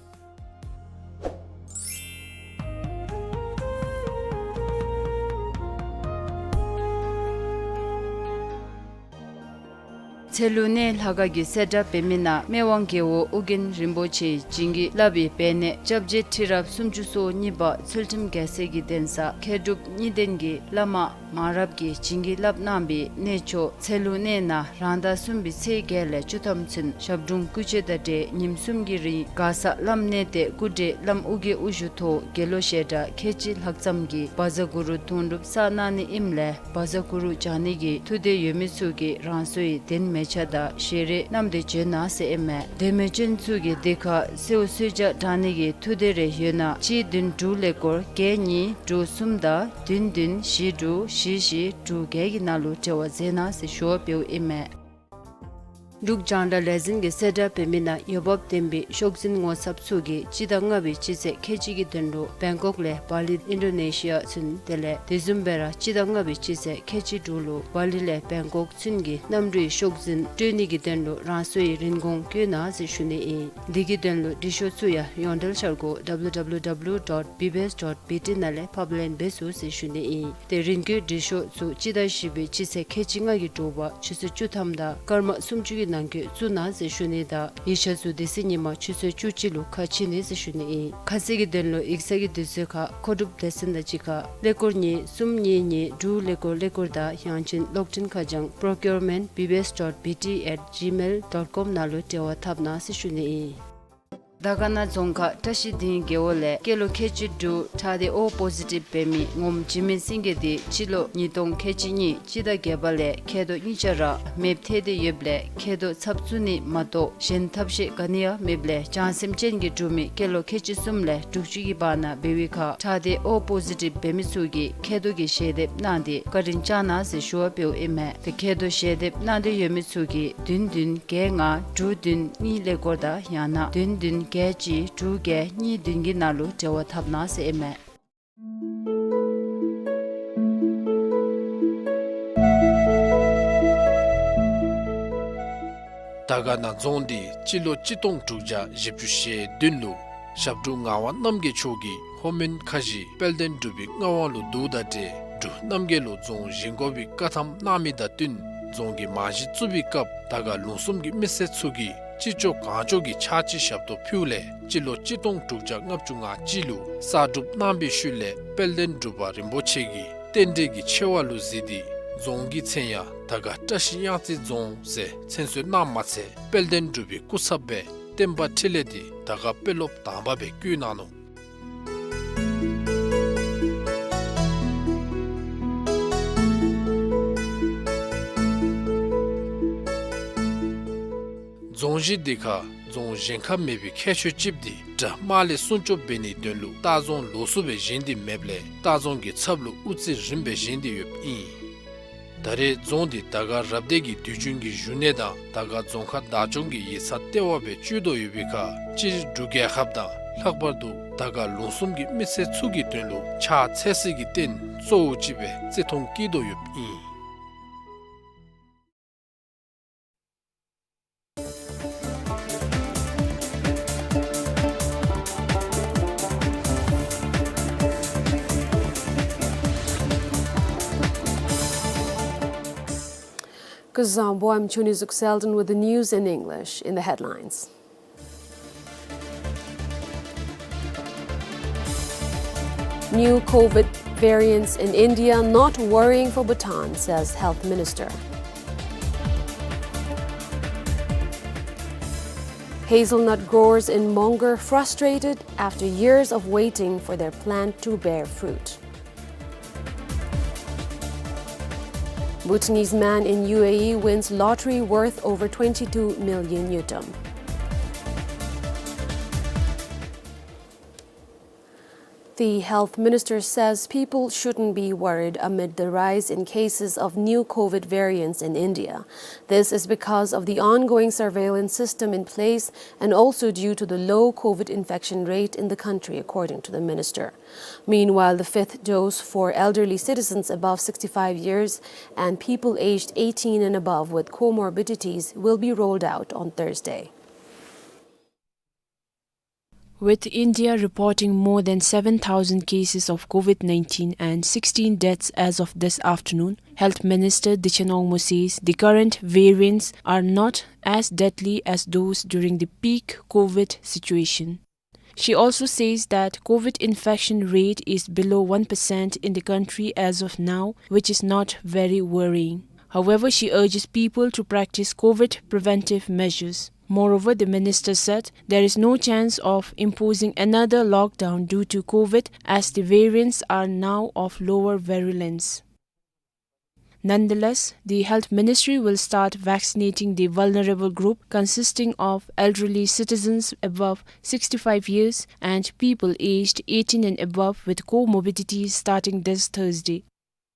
ཚལ་ལུ་གནས་ལྷ་ཁང་གི་གསལ་བསྒྲགས་འབད་མི་ནང་སྨད་དབང་རྒྱལ་པོ་ཨོ་རྒྱན་རིན་པོ་ཆེ་བྱིན་གྱིས་བརླབས་པའི་སྦས་གནས་སྐྱབས་རྗེ་ཁྲི་རབས་སུམ་ཅུ་སོ་གཉིས་པ་ཚུལ་ཁྲིམས་རྒྱལ་མཚན་གྱི་གདན་ས་མཁས་གྲུབ་གཉིས་ལྡན་གྱི་བླ་མ་མང་རབས་ཀྱིས་བྱིན་གྱིས་བརླབས་གནང་བའི་གནས་མཆོག་ཚལ་ལུ་གནས་ནང་རང་ཟླ་གསུམ་པའི་ཚེས་བརྒྱད་ལས་བཅུ་ཐམ་ཚུན་ཞབས་དྲུང་སྐུ་མཆོད་དང་འབྲེལ་ཉིནམ་གསུམ་གྱི་རིང་མགར་ས་བླམ་གནས་བརྟན་སྐུ་བགྲེས་བླམ་ཨོ་རྒྱན་དབུ་བཞུགས་ཐོག་དགེ་སློང་བཤད་གྲྭ་ཁལ་གཅིག་ལྷག་ཙམ་གྱིས་བཛྲ་གུ་རུ་དུང་སྒྲུབ་བསགས་གནང་ནི་ཨིནམ་ལས་བཛྲ་གུ་རུ་སྦྱང་ནི་གི་ཐུགས་འདོད་ཡོད་མི་ཚུ་གིས་རང་སོའི་གདན་མལ་ཆ་དང་ཞལ་རས་བསྣམས་ཏེ་བྱོན་གནང་ཟེར་ཨིན་མས། གདན་མལ་ཅན་ཚུ་གིས་དེ་ཁར་གསོལཝ་གསོལ་ཇ་དྲང་ནི་གི་ཐུགས་འདོད་རེ་ཡོད་ན་གཅིག་བདུན་དྲུག་ཀླད་ཀོར་བརྒྱད་གཉིས་དྲུག་གསུམ་དང་བདུན་བདུན་བཞི་དྲུག་བཞི་བཞི་དྲུག་བརྒྱད་ཀྱི་ནང་ལུ་འབྲེལ་བ་མཛད་གནང་ཟེར་ཞུ་བ་འབདཝ་ཨིན་མས། འབྲུག་རྒྱང་བསྒྲགས་ལས་འཛིན་གྱི་གསལ་བསྒྲགས་འབད་མི་ནང་འོས་འབབ་ལྡན་པའི་ཤོག་འཛིན་ངོ་ཚབ་ཚུ་གིས་སྤྱི་ཟླ་ལྔ་པའི་སྤྱི་ཚེས་ཁལ་གཅིག་གི་དོན་ལུ་བེང་ཀོག་ལས་བ་ལི་ཨིན་ཌོ་ནེ་ཤི་ཡ་ཚུན་དེ་ལས་དེ་བཟུམ་སྦེ་ར་སྤྱི་ཟླ་ལྔ་པའི་སྤྱི་ཚེས་ཁལ་གཅིག་དྲུག་ལུ་བ་ལི་ལས་བེང་ཀོག་ཚུན་གྱི་གནམ་གྲུའི་ཤོག་འཛིན་སྤྲོད་ནི་གི་དོན་ལུ་རང་སོའི་རིན་གོང་བཀོད་གནང་ཟེར་ཞུ་ནི་ཨིན། དེ་གི་དོན་ལུ་འབྲི་ཤོག་ཚུ་ཡང་ཡོངས་འབྲེལ་འཆར་སྒོ་ཌབ་ལུ་ཌབ་ལུ་ཌབ་ལུ་ཌོཊ་བི་བི་ཨེསི་ཌོཊ་བི་ཊི་ནང་ལས་ཕབ་ལེན་འབད་ཚུགས་ཟེར་ཞུ་ནི་ཨིན། ཏེ་རིན་བཀོད་འབྲི་ཤོག་ཚུ་སྤྱི་ཟླ་བཞི་པའི་སྤྱི་ཚེས་ཁལ་གཅིག་ལྔ་གི་དྲོ་པ་ཆུ་ཚོད་བཅུ་ཐམ་དང་སྐར་མ་སུམ་ཅུ་གི་ནང་འཁོད་བཙུགས་གནང་ཟེར་ཞུ་ནི་དང་ཡིག་ཆ་ཚུ་དེ་ཚེ་ཉིན་མ་ཆུ་ཚོད་བཅུ་གཅིག་ལུ་ཁ་ཕྱེ་ནི་ཟེར་ཞུ་ནི་ཨིན། ཁ་གསལ་གྱི་དོན་ལུ་ཡིག་ཚང་གི་དུས་ཚོད་ཁར་མཁོ་སྒྲུབ་སྡེ་ཚན་དང་གཅིག་ཁར་ཀླད་ཀོར་གཉིས་གསུམ་གཉིས་གཉིས་དྲུག་ཀླད་ཀོར་ཀླད་ཀོར་དང་ཡང་ཅིན་གློག་འཕྲིན་ཁ་བྱང་པྲོ་ཀིའུར་མེནཊ་བི་བི་ཨེསི་ཌོཊ་བི་ཊི་ཨེཊ་ཇི་མེལ་ཌོཊ་ཀོམ་ནང་ལུ་འབྲེལ་བ་འཐབ་གནང་ཟེར་ཞུ་ནི་ཨིན། དར་དཀར་ན་རྫོང་ཁག་བཀྲ་ཤིས་སྡིངས་རྒེད་འོག་ལས་སྐྱེས་ལོ་ཁལ་གཅིག་དྲུག་ཁྲག་སྡེ་ཨོ་པོ་ཟི་ཊིབ་འབད་མི་ངོམ་འཇིགས་མེད་སེང་གེ་དེ་སྤྱི་ལོ་ཉིས་སྟོང་ཁལ་གཅིག་གཉིས་སྤྱི་ཟླ་བརྒྱད་པ་ལས་མཁལ་རྡོག་གཉིས་ཆ་ར་མེདཔ་ཐལ་ཏེ་ཡོདཔ་ལས་མཁལ་རྡོག་ཚབ་བཙུགས་ནི་མ་གཏོགས་གཞན་ཐབས་ཤེས་ག་ནི་ཡང་མེདཔ་ལས་བྱང་སེམས་ཅན་གྱི་འབྲུག་མི་སྐྱེས་ལོ་ཁལ་གཅིག་གསུམ་ལས་དྲུག་ཅུ་གི་བར་ན་འབད་བའི་ཁར་ཁྲག་སྡེ་ཨོ་པོ་ཟི་ཊིབ་འབད་མི་ཚུ་གིས་མཁལ་རྡོག་གི་ཞལ་འདེབས་གནང་སྟེ་བཀའ་དྲིན་བསྐྱང་གནང་ཟེར་ཞུ་བ་འབདཝ་ཨིན་མས། ཏེ་མཁལ་རྡོག་ཞལ་འདེབས་གནང་འདོད་ཡོད་མི་ཚུ་གིས་བདུན་བདུན་བརྒྱད་ལྔ་དྲུག་བདུན་གཉིས་ཀླད་ཀོར་དང་ཡང་ན་བདུན་བདུན་བརྒྱད་གཅིག་དྲུག་བརྒྱད་གཉིས་བདུན་གྱི་ནང་ལུ་འབྲེལ་བ་འཐབ་གནང་ཟེར་ཨིན་མས། དར་དཀར་ན་རྫོང་འདི་སྤྱི་ལོ་གཅིག་སྟོང་དྲུག་བརྒྱ་བཞི་བཅུ་ཞེ་བདུན་ལུ་ཞབས་དྲུང་ངག་དབང་རྣམ་རྒྱལ་མཆོག་གིས་ལྷོ་མོན་ཁ་བཞི་དཔལ་ལྡན་འབྲུག་པའི་མངའ་དབང་ལུ་བསྡུཝ་དང་འབྲེལ་འབྲུག་རྣམ་རྒྱལ་ལུ་རྫོང་བཞེངས་དགོ་པའི་བཀའ་ཐམ་གནང་མི་དང་བསྟུན་རྫོང་གི་རྨང་གཞི་བཙུགས་པའི་སྐབས་དར་དཀར་ལུང་གསུམ་གྱི་མི་སེར་ཚུ་གིས་ཅི་ལྕོགས་གང་ལྕོགས་ཀྱི་ཕྱག་ཕྱི་ཞབས་ཏོག་ཕུལཝ་ལས་སྤྱི་ལོ་གཅིག་སྟོང་དྲུག་བརྒྱ་ལྔ་བཅུ་ང་གཅིག་ལུ་གསར་སྒྲུབ་གནང་བའི་ཤུལ་ལས་དཔལ་ལྡན་འབྲུག་པ་རིན་པོ་ཆེ་གིས་རྟེན་འབྲེལ་གྱི་ཆེ་བ་ལུ་གཟིགས་ཏེ་རྫོང་གི་མཚན་ཡང་དར་དཀར་བཀྲ་ཤིས་གཡང་རྩེ་རྫོང་ཟེར་མཚན་གསོལ་གནངམ་མ་ཚད་དཔལ་ལྡན་འབྲུག་པའི་སྐུ་ཚབ་སྦེ་བསྟན་པ་འཕྲིན་ལས་འདི་དར་དཀར་དཔོན་སློབ་དང་པ་སྦེ་བསྐོ་གནང་ནུག། རྫོང་གཞི་འདི་ཁར་ རྫོང་གཞན་ཁར་མེད་པའི་ཁྱད་ཆོས་ཅིག་འདི་དགྲ་དམག་ལས་སྲུང་སྐྱོབ་འབད་ནིའི་དོན་ལུ་ལྟ་རྫོང་ལོགས་སུ་སྦེ་བཞེངས་ཏེ་མེདཔ་ལས་ལྟ་རྫོང་གི་ཚབ་ལུ་དབུ་རྩེ་རིམ་པ་བཞེངས་ཏེ་ཡོདཔ་ཨིན། ད་རེས་རྫོང་འདི་དར་དཀར་རབ་སྡེ་གི་དུས་རྒྱུན་གྱི་བཞུགས་གནས་དང་དར་དཀར་རྫོང་ཁག་བདག་སྐྱོང་གི་ཡིག་ཚང་ལྟེ་བ་སྦེ་སྤྱོད་དོ་ཡོད་པའི་ཁར་སྤྱིར་འབྲུག་རྒྱལ་ཁབ་དང་ལྷག་པར་དུ་དར་དཀར་ལུང་གསུམ་གྱི་མི་སེར་ཚུ་གི་དོན་ལུ་ཕྱག་འཚལ་སའི་རྟེན་གཙོ་བོ་ཅིག་སྦེ་བརྩི་མཐོང་བསྐྱེད་དོ་ཡོདཔ་ཨིན། Kuzuzangpo, I'm Chuni Zukselden with the news in English. In the headlines. New COVID variants in India not worrying for Bhutan, says Health Minister. Hazelnut growers in Mongar frustrated after years of waiting for their plant to bear fruit. Bhutanese man in U A E wins lottery worth over twenty-two million ngultrum. The health minister says people shouldn't be worried amid the rise in cases of new COVID variants in India. This is because of the ongoing surveillance system in place and also due to the low COVID infection rate in the country, according to the minister. Meanwhile, the fifth dose for elderly citizens above sixty-five years and people aged eighteen and above with comorbidities will be rolled out on Thursday. With India reporting more than seven thousand cases of COVID nineteen and sixteen deaths as of this afternoon, Health Minister Dikhenang Wangmo says the current variants are not as deadly as those during the peak COVID situation. She also says that COVID infection rate is below one percent in the country as of now, which is not very worrying. However, she urges people to practice COVID preventive measures. Moreover, the minister said there is no chance of imposing another lockdown due to COVID, as the variants are now of lower virulence. Nonetheless, the health ministry will start vaccinating the vulnerable group consisting of elderly citizens above sixty-five years and people aged eighteen and above with comorbidities starting this Thursday.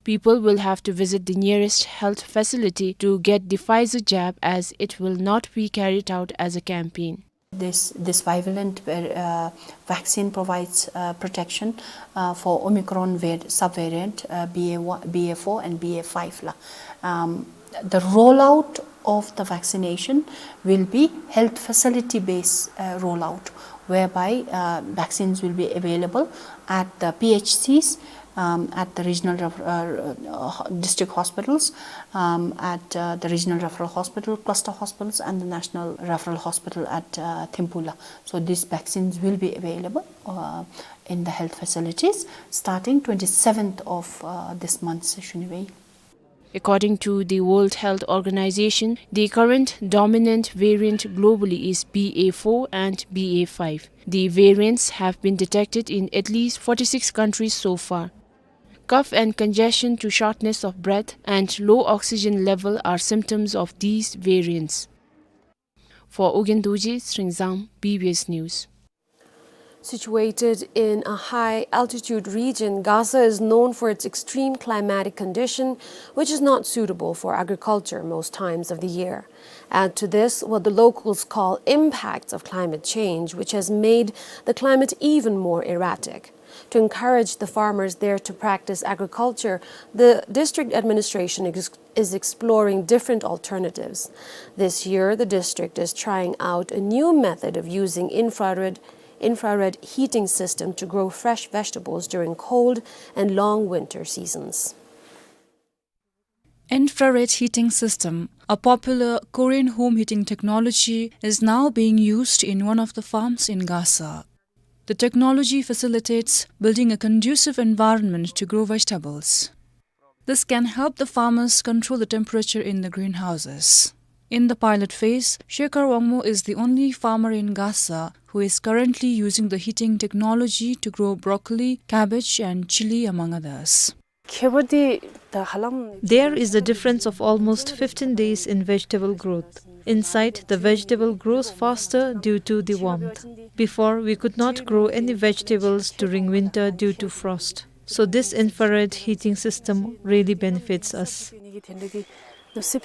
People will have to visit the nearest health facility to get the Pfizer jab, as it will not be carried out as a campaign. This, this bivalent, uh, vaccine provides, uh, protection, uh, for Omicron var-, subvariant, uh, B A one, B A four and B A five la. Um, the rollout of the vaccination will be health facility based, uh, rollout, whereby, uh, vaccines will be available at the P H Cs, um, at the regional ref-, uh, uh, district hospitals, um, at, uh, the regional referral hospital, cluster hospitals, and the national referral hospital at, uh, Thimphu la. So these vaccines will be available, uh, in the health facilities starting twenty-seventh of, uh, this month, Shuniwei. According to the World Health Organization, the current dominant variant globally is B A four and B A five. The variants have been detected in at least forty-six countries so far. Cough and congestion to shortness of breath and low oxygen level are symptoms of these variants. For Ugyen Dorji, Sringzang, B B S News. Situated in a high-altitude region, Gasa is known for its extreme climatic condition, which is not suitable for agriculture most times of the year. Add to this what the locals call impacts of climate change, which has made the climate even more erratic. To encourage the farmers there to practice agriculture, the district administration ex- is exploring different alternatives. This year, the district is trying out a new method of using infrared, infrared heating system to grow fresh vegetables during cold and long winter seasons. Infrared heating system, a popular Korean home heating technology, is now being used in one of the farms in Gasa. The technology facilitates building a conducive environment to grow vegetables. This can help the farmers control the temperature in the greenhouses. In the pilot phase, Shekhar Wangmo is the only farmer in Gasa who is currently using the heating technology to grow broccoli, cabbage, and chili, among others. There is a difference of almost fifteen days in vegetable growth. Inside, the vegetable grows faster due to the warmth. Before, we could not grow any vegetables during winter due to frost. So this infrared heating system really benefits us. གཙོ་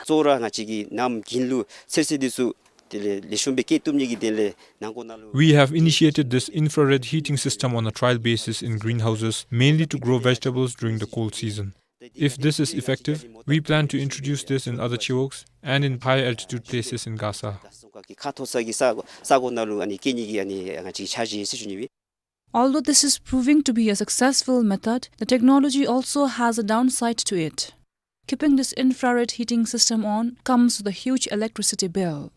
བོ་ར་ང་བཅས་ཀྱིས་གནམ་དགུན་ལུ་ཚོད་བསྲེ་འདི་ཚུ་དེ་ལས་ལེགས་ཤོམ་སྦེ་སྐྱེ་བཏུབ་ནི་གི་དོན་ལས་ནང་འཁོད་ནང་ལུ། We have initiated this infrared heating system on a trial basis in greenhouses, mainly to grow vegetables during the cold season. If this is effective, we plan to introduce this in other chiwogs and in higher altitude places in Gasa. ཁ་མཐོ་ས་གི་ས་ས་གོ་ནང་ལུ་ཨ་ནི་སྐྱེ་ནི་གི་ཨ་ནི་ང་བཅས་འཆར་གཞི་ཡོད་ཟེར་ཞུ་ནི་ཨིན། Although this is proving to be a successful method, the technology also has a downside to it. Keeping this infrared heating system on comes with a huge electricity bill.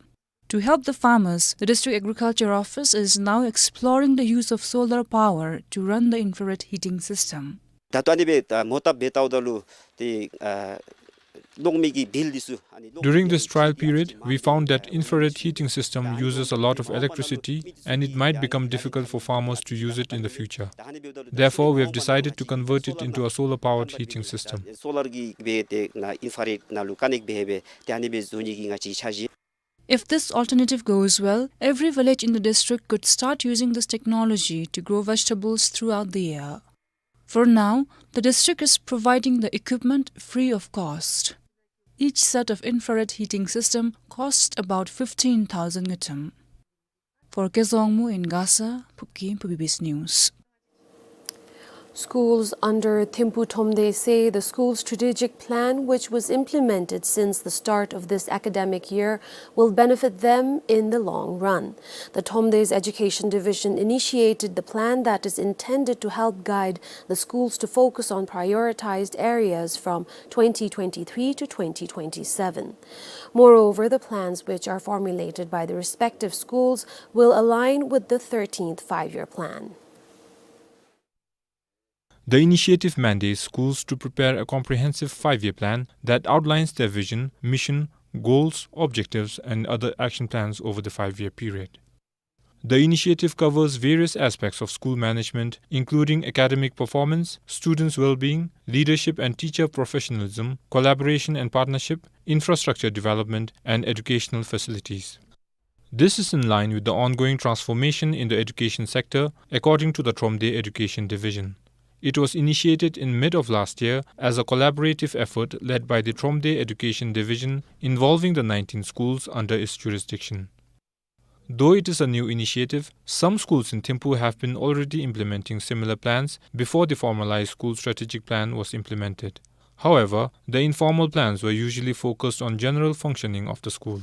To help the farmers, the District Agriculture Office is now exploring the use of solar power to run the infrared heating system. ད་ལྟོ་ཨ་ནི་སྦེ་ད་མོ་ཊ་སྦེ་བལྟཝ་ད་ལུ་ཏེ་ཨ་གནོད་མི་གི་བིལ་འདི་ཚུ་ཨ་ནི། During this trial period, we found that infrared heating system uses a lot of electricity and it might become difficult for farmers to use it in the future. Therefore, we have decided to convert it into a solar-powered heating system. སོ་ལར་གྱི་སྦེ་ཏེ་ཨིན་ཕ་རེཌ་ནང་ལུ་ཀ་ནེཀཊ་འབད་སྦེ་ཏེ་ཨ་ནི་སྦེ་བཟོ་ནི་གི་ང་བཅས་འཆར་གཞི། If this alternative goes well, every village in the district could start using this technology to grow vegetables throughout the year. For now, the district is providing the equipment free of cost. Each set of infrared heating system costs about fifteen thousand ngultrum. For Kezhawngmu in Gasa, Phubki, Phu B B S News. Schools under Thimphu Thromde say the school strategic plan, which was implemented since the start of this academic year, will benefit them in the long run. The Thromde's Education Division initiated the plan that is intended to help guide the schools to focus on prioritized areas from twenty twenty-three to twenty twenty-seven. Moreover, the plans which are formulated by the respective schools will align with the thirteenth Five-Year Plan. The initiative mandates schools to prepare a comprehensive five-year plan that outlines their vision, mission, goals, objectives, and other action plans over the five-year period. The initiative covers various aspects of school management, including academic performance, students' well-being, leadership and teacher professionalism, collaboration and partnership, infrastructure development, and educational facilities. This is in line with the ongoing transformation in the education sector, according to the Thromde Education Division. It was initiated in mid of last year as a collaborative effort led by the Thromde Education Division, involving the nineteen schools under its jurisdiction. Though it is a new initiative, some schools in Thimphu have been already implementing similar plans before the formalized school strategic plan was implemented. However, the informal plans were usually focused on general functioning of the school.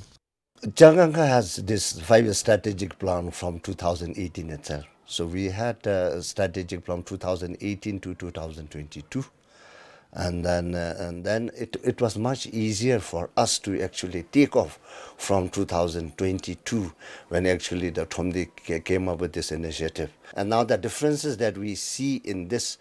Changangkha has this five-year strategic plan from two thousand eighteen itself. So we had a strategic plan two thousand eighteen to two thousand twenty-two. And then, uh, and then it, it was much easier for us to actually take off from two thousand twenty-two, when actually the Thromde ca-, came up with this initiative. And now the differences that we see in this,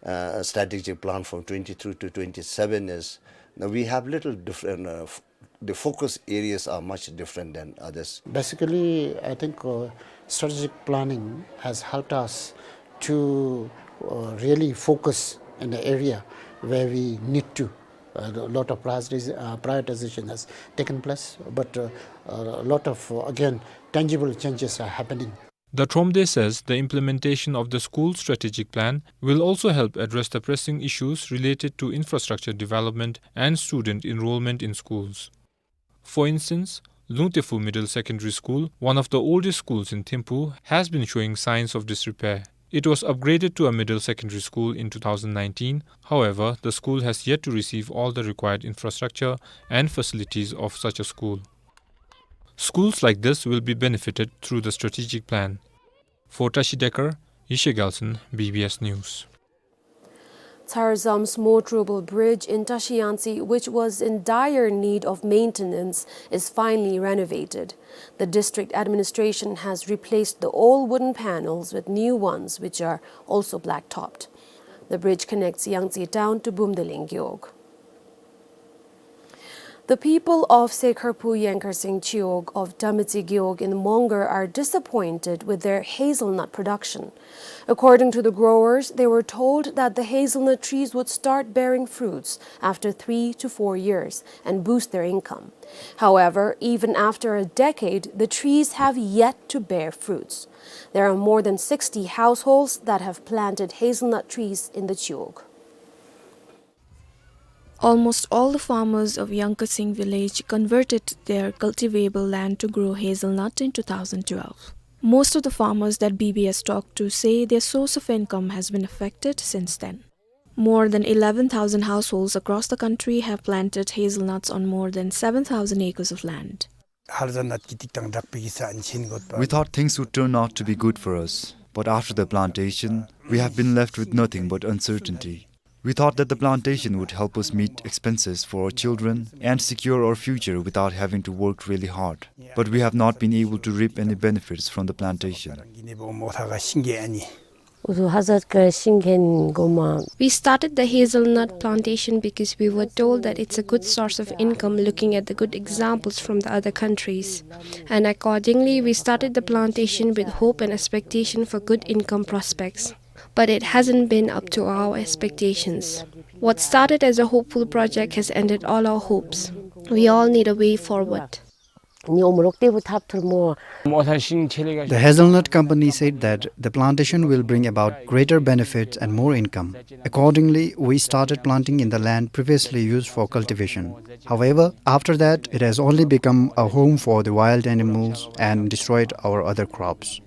uh, strategic plan from twenty-three to twenty-seven is, now we have little different, uh, f-, the focus areas are much different than others. Basically, I think, uh, strategic planning has helped us to, uh, really focus in the area where we need to. Uh, a lot of prioritiz-, uh, prioritization has taken place, but, uh, a lot of, uh, again, tangible changes are happening. The Thromde says the implementation of the school strategic plan will also help address the pressing issues related to infrastructure development and student enrollment in schools. For instance, Lungtephu Middle Secondary School, one of the oldest schools in Thimphu, has been showing signs of disrepair. It was upgraded to a middle secondary school in two thousand nineteen. However, the school has yet to receive all the required infrastructure and facilities of such a school. Schools like this will be benefited through the strategic plan. For Tashi Dekar, Yeshe Gyaltsen, B B S News. Tsarzam's motorable bridge in Tashi Yangtse, which was in dire need of maintenance, is finally renovated. The district administration has replaced the old wooden panels with new ones, which are also black-topped. The bridge connects Yangtse town to Bumdeleng Gewog. The people of Sekharphu Yengkharsing Chiwog of Damitsi Gewog in Mongar are disappointed with their hazelnut production. According to the growers, they were told that the hazelnut trees would start bearing fruits after three to four years and boost their income. However, even after a decade, the trees have yet to bear fruits. There are more than sixty households that have planted hazelnut trees in the Chiwog. Almost all the farmers of Yengkharsing village converted their cultivable land to grow hazelnut in two thousand twelve. Most of the farmers that B B S talked to say their source of income has been affected since then. More than eleven thousand households across the country have planted hazelnuts on more than seven thousand acres of land. We thought things would turn out to be good for us, but after the plantation, we have been left with nothing but uncertainty. We thought that the plantation would help us meet expenses for our children and secure our future without having to work really hard. But we have not been able to reap any benefits from the plantation. We started the hazelnut plantation because we were told that it's a good source of income, looking at the good examples from the other countries. And accordingly, we started the plantation with hope and expectation for good income prospects. But it hasn't been up to our expectations. What started as a hopeful project has ended all our hopes. We all need a way forward. The hazelnut company said that the plantation will bring about greater benefits and more income. Accordingly, we started planting in the land previously used for cultivation. However, after that, it has only become a home for the wild animals and destroyed our other crops.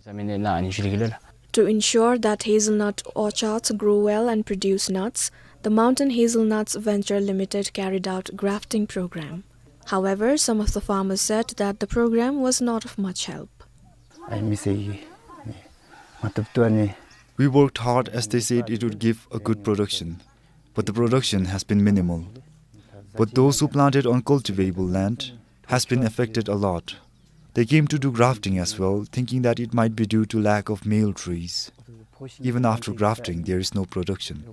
To ensure that hazelnut orchards grow well and produce nuts, the Mountain Hazelnuts Venture Limited carried out grafting program. However, some of the farmers said that the program was not of much help. We worked hard as they said it would give a good production, but the production has been minimal. But those who planted on cultivable land has been affected a lot. They came to do grafting as well, thinking that it might be due to lack of male trees. Even after grafting, there is no production.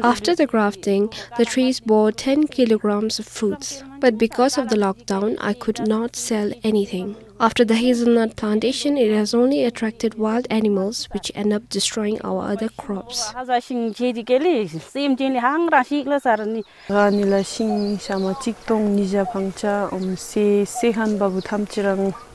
After the grafting, the trees bore ten kilograms of fruits, but because of the lockdown, I could not sell anything. After the hazelnut plantation, it has only attracted wild animals, which end up destroying our other crops.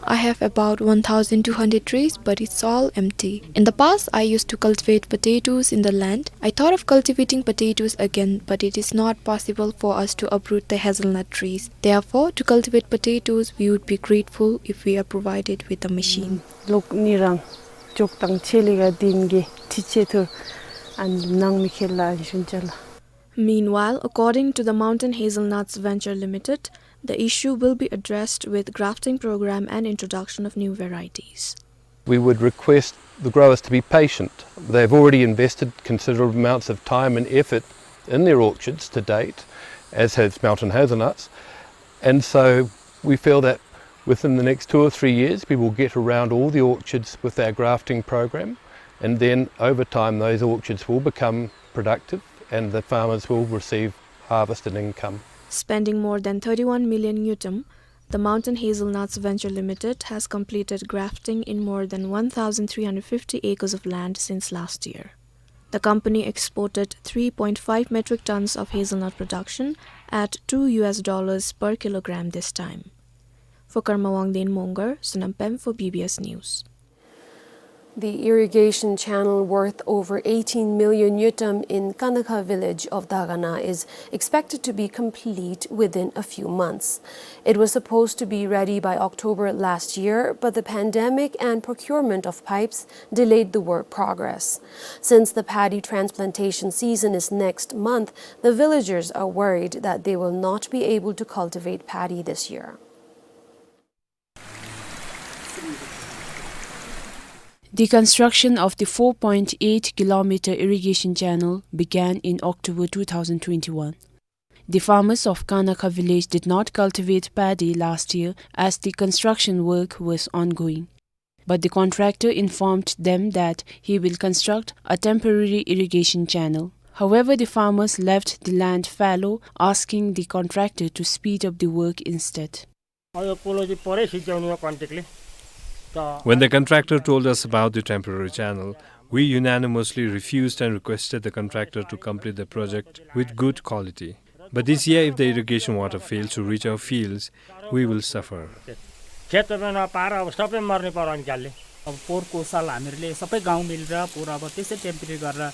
I have about one thousand two hundred trees, but it's all empty. In the past, I used to cultivate potatoes in the land. I thought of cultivating potatoes again, but it is not possible for us to uproot the hazelnut trees. Therefore, to cultivate potatoes, we would be grateful if we are provided with a machine. Meanwhile, according to the Mountain Hazelnuts Venture Limited, the issue will be addressed with grafting program and introduction of new varieties. We would request the growers to be patient. They've already invested considerable amounts of time and effort in their orchards to date, as has Mountain Hazelnuts, and so we feel that within the next two or three years, we will get around all the orchards with our grafting program, and then over time, those orchards will become productive and the farmers will receive harvest and income. Spending more than thirty-one million ngultrum, the Mountain Hazelnuts Venture Limited has completed grafting in more than one thousand three hundred fifty acres of land since last year. The company exported three point five metric tons of hazelnut production at two U S dollars per kilogram this time. For Karma Wangden Mongar, Sonam Pem for B B S News. The irrigation channel worth over eighteen million ngultrum in Kanakha village of Dagana is expected to be complete within a few months. It was supposed to be ready by October last year, but the pandemic and procurement of pipes delayed the work progress. Since the paddy transplantation season is next month, the villagers are worried that they will not be able to cultivate paddy this year. The construction of the four point eight kilometer irrigation channel began in October two thousand twenty-one. The farmers of Kanakha village did not cultivate paddy last year as the construction work was ongoing. But the contractor informed them that he will construct a temporary irrigation channel. However, the farmers left the land fallow, asking the contractor to speed up the work instead. अब यो पोलो चाहिँ परै सिज्याउने हो कन्ट्याक्टले। त When the contractor told us about the temporary channel, we unanimously refused and requested the contractor to complete the project with good quality. But this year, if the irrigation water fails to reach our fields, we will suffer. खेत रोप्न नपाएर अब सबै मर्ने पर्यो हामी क्याल्ले। अब पोहोरको साल हामीहरूले सबै गाउँ मिलेर पोहोर अब त्यसै टेम्पोरेरी गरेर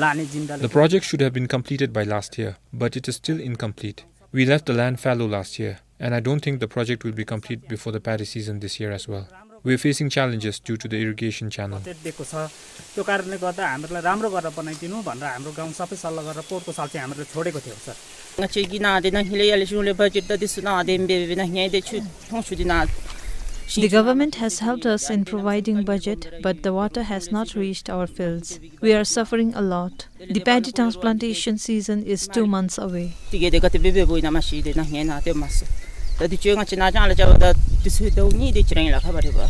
लाने जिन्दगी। The project should have been completed by last year, but it is still incomplete. We left the land fallow last year, and I don't think the project will be complete before the paddy season this year as well. We are facing challenges due to the irrigation channel. Budget दिएको छ, त्यो कारणले गर्दा हामीहरूलाई राम्रो गरेर बनाइदिनु भनेर हाम्रो गाउँ सबै सल्लाह गरेर पोहोरको साल चाहिँ हामीले छोडेको थियौँ, sir. Nga chegi na de na hile yale shule budget da disu na de mbe be na hile de chu thong chu di na. The government has helped us in providing budget, but the water has not reached our fields. We are suffering a lot. The paddy transplantation season is two months away. Tige de kate bebe boi na masi de na hie na te mas. Da di chue nga chi na jang la jawa da di sui da ni de chireng la khabare ba.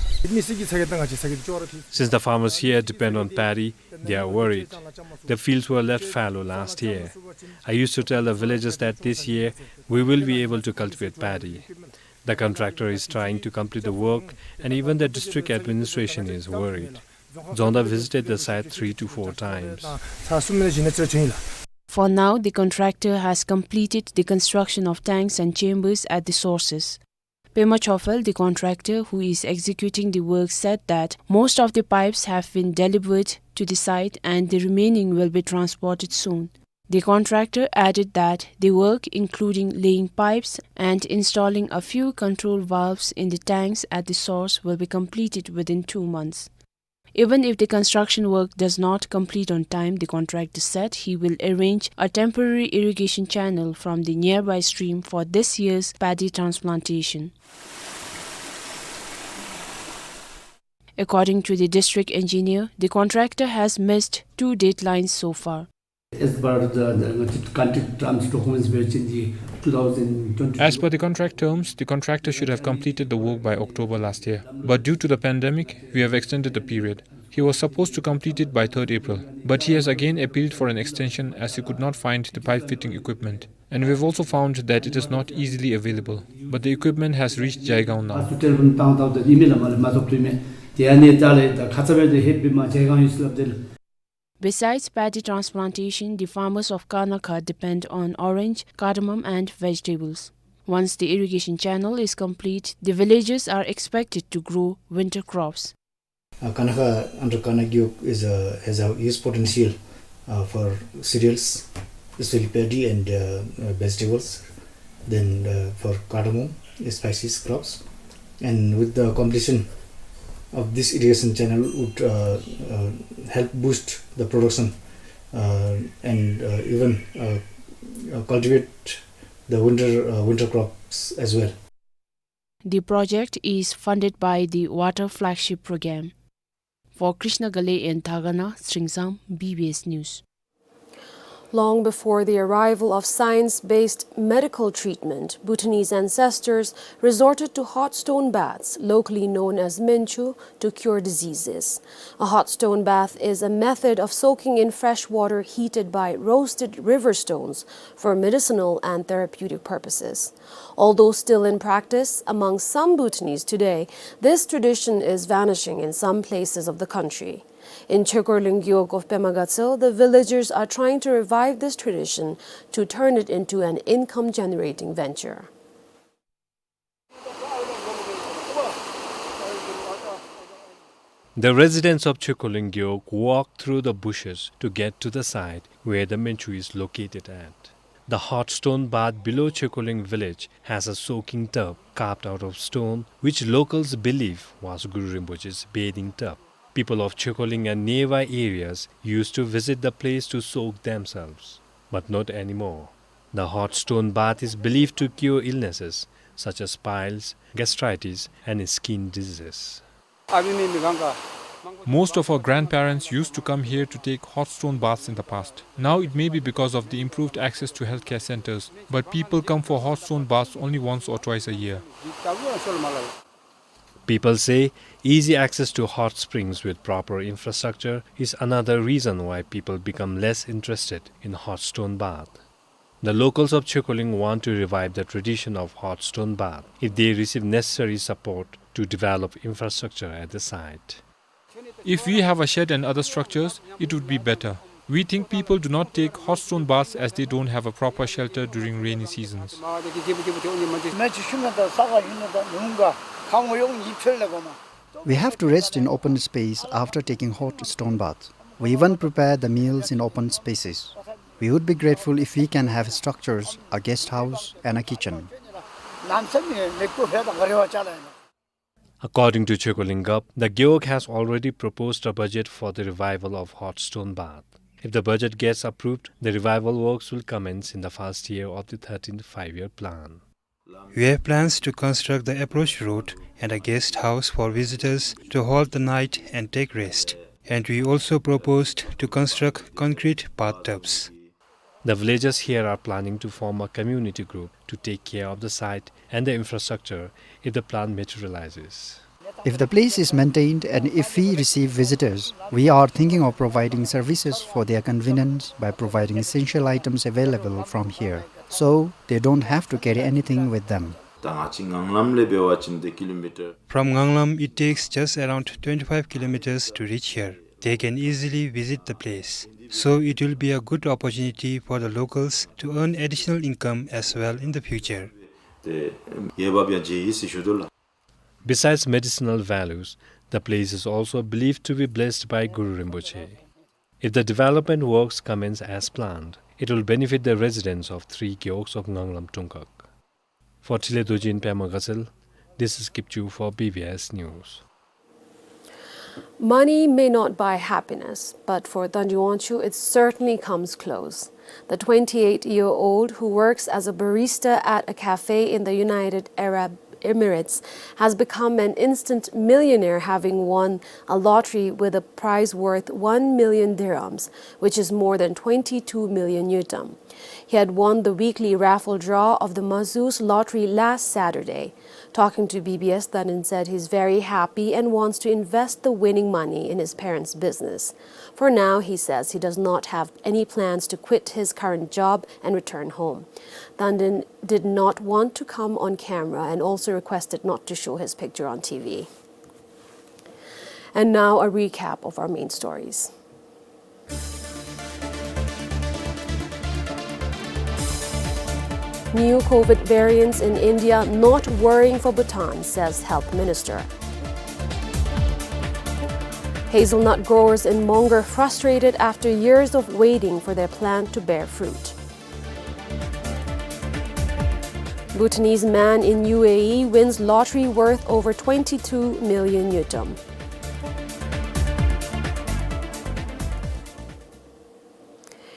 Since the farmers here depend on paddy, they are worried. The fields were left fallow last year. I used to tell the villagers that this year we will be able to cultivate paddy. The contractor is trying to complete the work, and even the district administration is worried. Dzongda visited the site three to four times. For now, the contractor has completed the construction of tanks and chambers at the sources. Pema Chofel, the contractor who is executing the work, said that most of the pipes have been delivered to the site and the remaining will be transported soon. The contractor added that the work, including laying pipes and installing a few control valves in the tanks at the source, will be completed within two months. Even if the construction work does not complete on time, the contractor said he will arrange a temporary irrigation channel from the nearby stream for this year's paddy transplantation. According to the district engineer, the contractor has missed two deadlines so far. As per the, the contract terms documents were in the two thousand twenty-two. As per the contract terms, the contractor should have completed the work by October last year. But due to the pandemic, we have extended the period. He was supposed to complete it by third April, but he has again appealed for an extension as he could not find the pipe fitting equipment. And we've also found that it is not easily available, but the equipment has reached Jaigaon now. Hospital पनि ताउँ ताउँ त इमेल मैले माजोक तुइमे। त्यहाँ नि ताले त खाचा बे त हेप बिमा जयगाउँ इस्लाम देल। Besides paddy transplantation, the farmers of Kanakha depend on orange, cardamom and vegetables. Once the irrigation channel is complete, the villagers are expected to grow winter crops. Uh, Kanakha under Kanakha Gewog is a, has a huge potential, uh, for cereals, especially paddy and, uh, uh, vegetables. Then, uh, for cardamom, spices crops. And with the completion of this irrigation channel would, uh, uh, help boost the production, uh, and, uh, even, uh, uh, cultivate the winter, uh, winter crops as well. The project is funded by the Water Flagship Program. For Krishna Ghale in Thagana, Sringsam, B B S News. Long before the arrival of science-based medical treatment, Bhutanese ancestors resorted to hot stone baths, locally known as Menchu, to cure diseases. A hot stone bath is a method of soaking in fresh water heated by roasted river stones for medicinal and therapeutic purposes. Although still in practice among some Bhutanese today, this tradition is vanishing in some places of the country. In Chekorling Gewog of Pema Gatshel, the villagers are trying to revive this tradition to turn it into an income-generating venture. The residents of Chekorling Gewog walk through the bushes to get to the site where the Menchu is located at. The hot stone bath below Chekorling village has a soaking tub carved out of stone, which locals believe was Guru Rinpoche's bathing tub. People of Chekorling and nearby areas used to visit the place to soak themselves, but not anymore. The hot stone bath is believed to cure illnesses such as piles, gastritis, and skin diseases. Most of our grandparents used to come here to take hot stone baths in the past. Now it may be because of the improved access to healthcare centers, but people come for hot stone baths only once or twice a year. People say easy access to hot springs with proper infrastructure is another reason why people become less interested in hot stone bath. The locals of Chekoling want to revive the tradition of hot stone bath if they receive necessary support to develop infrastructure at the site. If we have a shed and other structures, it would be better. We think people do not take hot stone baths as they don't have a proper shelter during rainy seasons. We have to rest in open space after taking hot stone bath. We even prepare the meals in open spaces. We would be grateful if we can have structures, a guest house and a kitchen. According to Chekoling Gap, the gewog has already proposed a budget for the revival of hot stone bath. If the budget gets approved, the revival works will commence in the first year of the thirteenth five-year plan. We have plans to construct the approach road and a guest house for visitors to halt the night and take rest. And we also proposed to construct concrete bathtubs. The villagers here are planning to form a community group to take care of the site and the infrastructure if the plan materializes. If the place is maintained and if we receive visitors, we are thinking of providing services for their convenience by providing essential items available from here, so they don't have to carry anything with them. ད་ང་བཅས་ངང་ལམ་ལས་འབད་བ་ཅིན་ཏེ་ཀི་ལོ་མི་ཊར། From Nganglam, it takes just around twenty-five kilometers to reach here. They can easily visit the place. So it will be a good opportunity for the locals to earn additional income as well in the future. ཏེ་ཡོདཔ་ཡང་མཇལ་ཡི་ཟེར་ཞུ་དོ་ལགས། Besides medicinal values, the place is also believed to be blessed by Guru Rinpoche. If the development works commence as planned, it will benefit the residents of three gewogs of Nganglam Tungkak. For Tile Doji in Pema Gazelle, this is Kipchu for B B S News. Money may not buy happiness, but for Thanrin Wangchuk, it certainly comes close. The twenty-eight-year-old, who works as a barista at a cafe in the United Arab Emirates, has become an instant millionaire, having won a lottery with a prize worth one million dirhams, which is more than twenty-two million ngultrum. He had won the weekly raffle draw of the Mahzooz lottery last Saturday. Talking to B B S, Thanrin said he's very happy and wants to invest the winning money in his parents' business. For now, he says he does not have any plans to quit his current job and return home. Thanrin did not want to come on camera and also requested not to show his picture on T V. And now a recap of our main stories. New COVID variants in India not worrying for Bhutan, says Health Minister. Hazelnut growers in Mongar frustrated after years of waiting for their plant to bear fruit. Bhutanese man in U A E wins lottery worth over twenty-two million ngultrum.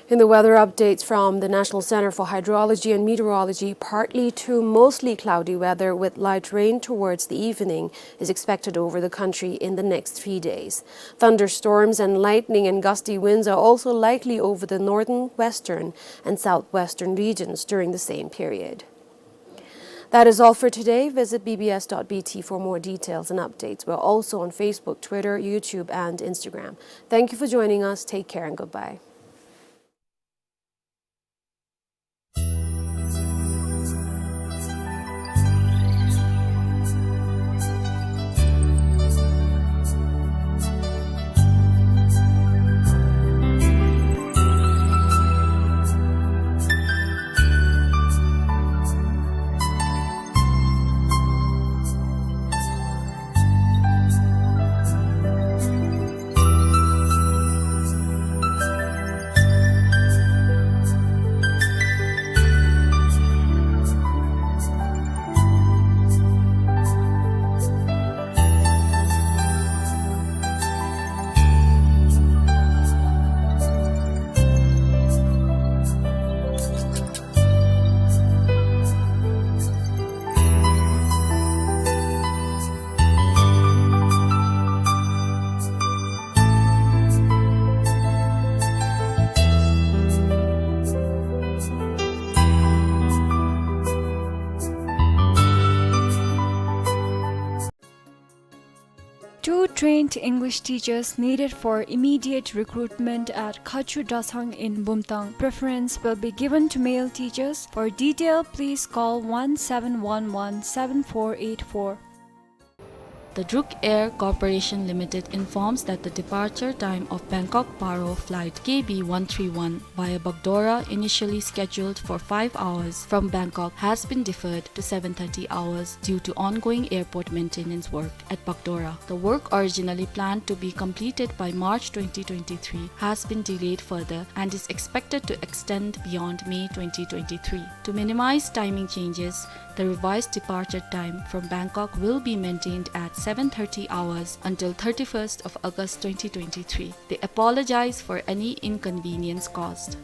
In the weather updates from the National Center for Hydrology and Meteorology, partly to mostly cloudy weather with light rain towards the evening is expected over the country in the next three days. Thunderstorms and lightning and gusty winds are also likely over the northern, western, and southwestern regions during the same period. That is all for today. Visit B B S dot B T for more details and updates. We're also on Facebook, Twitter, YouTube, and Instagram. Thank you for joining us. Take care and goodbye. English teachers needed for immediate recruitment at Khachu Dasang in Bumthang. Preference will be given to male teachers. For detail, please call one seven one one seven four eight four. The Druk Air Corporation Limited informs that the departure time of Bangkok Paro flight K B one three one via Bagdogra, initially scheduled for five hours from Bangkok, has been deferred to seven thirty hours due to ongoing airport maintenance work at Bagdogra. The work, originally planned to be completed by March twenty twenty-three, has been delayed further and is expected to extend beyond May twenty twenty-three. To minimize timing changes, the revised departure time from Bangkok will be maintained at seven thirty hours until thirty-first of August twenty twenty-three. They apologize for any inconvenience caused.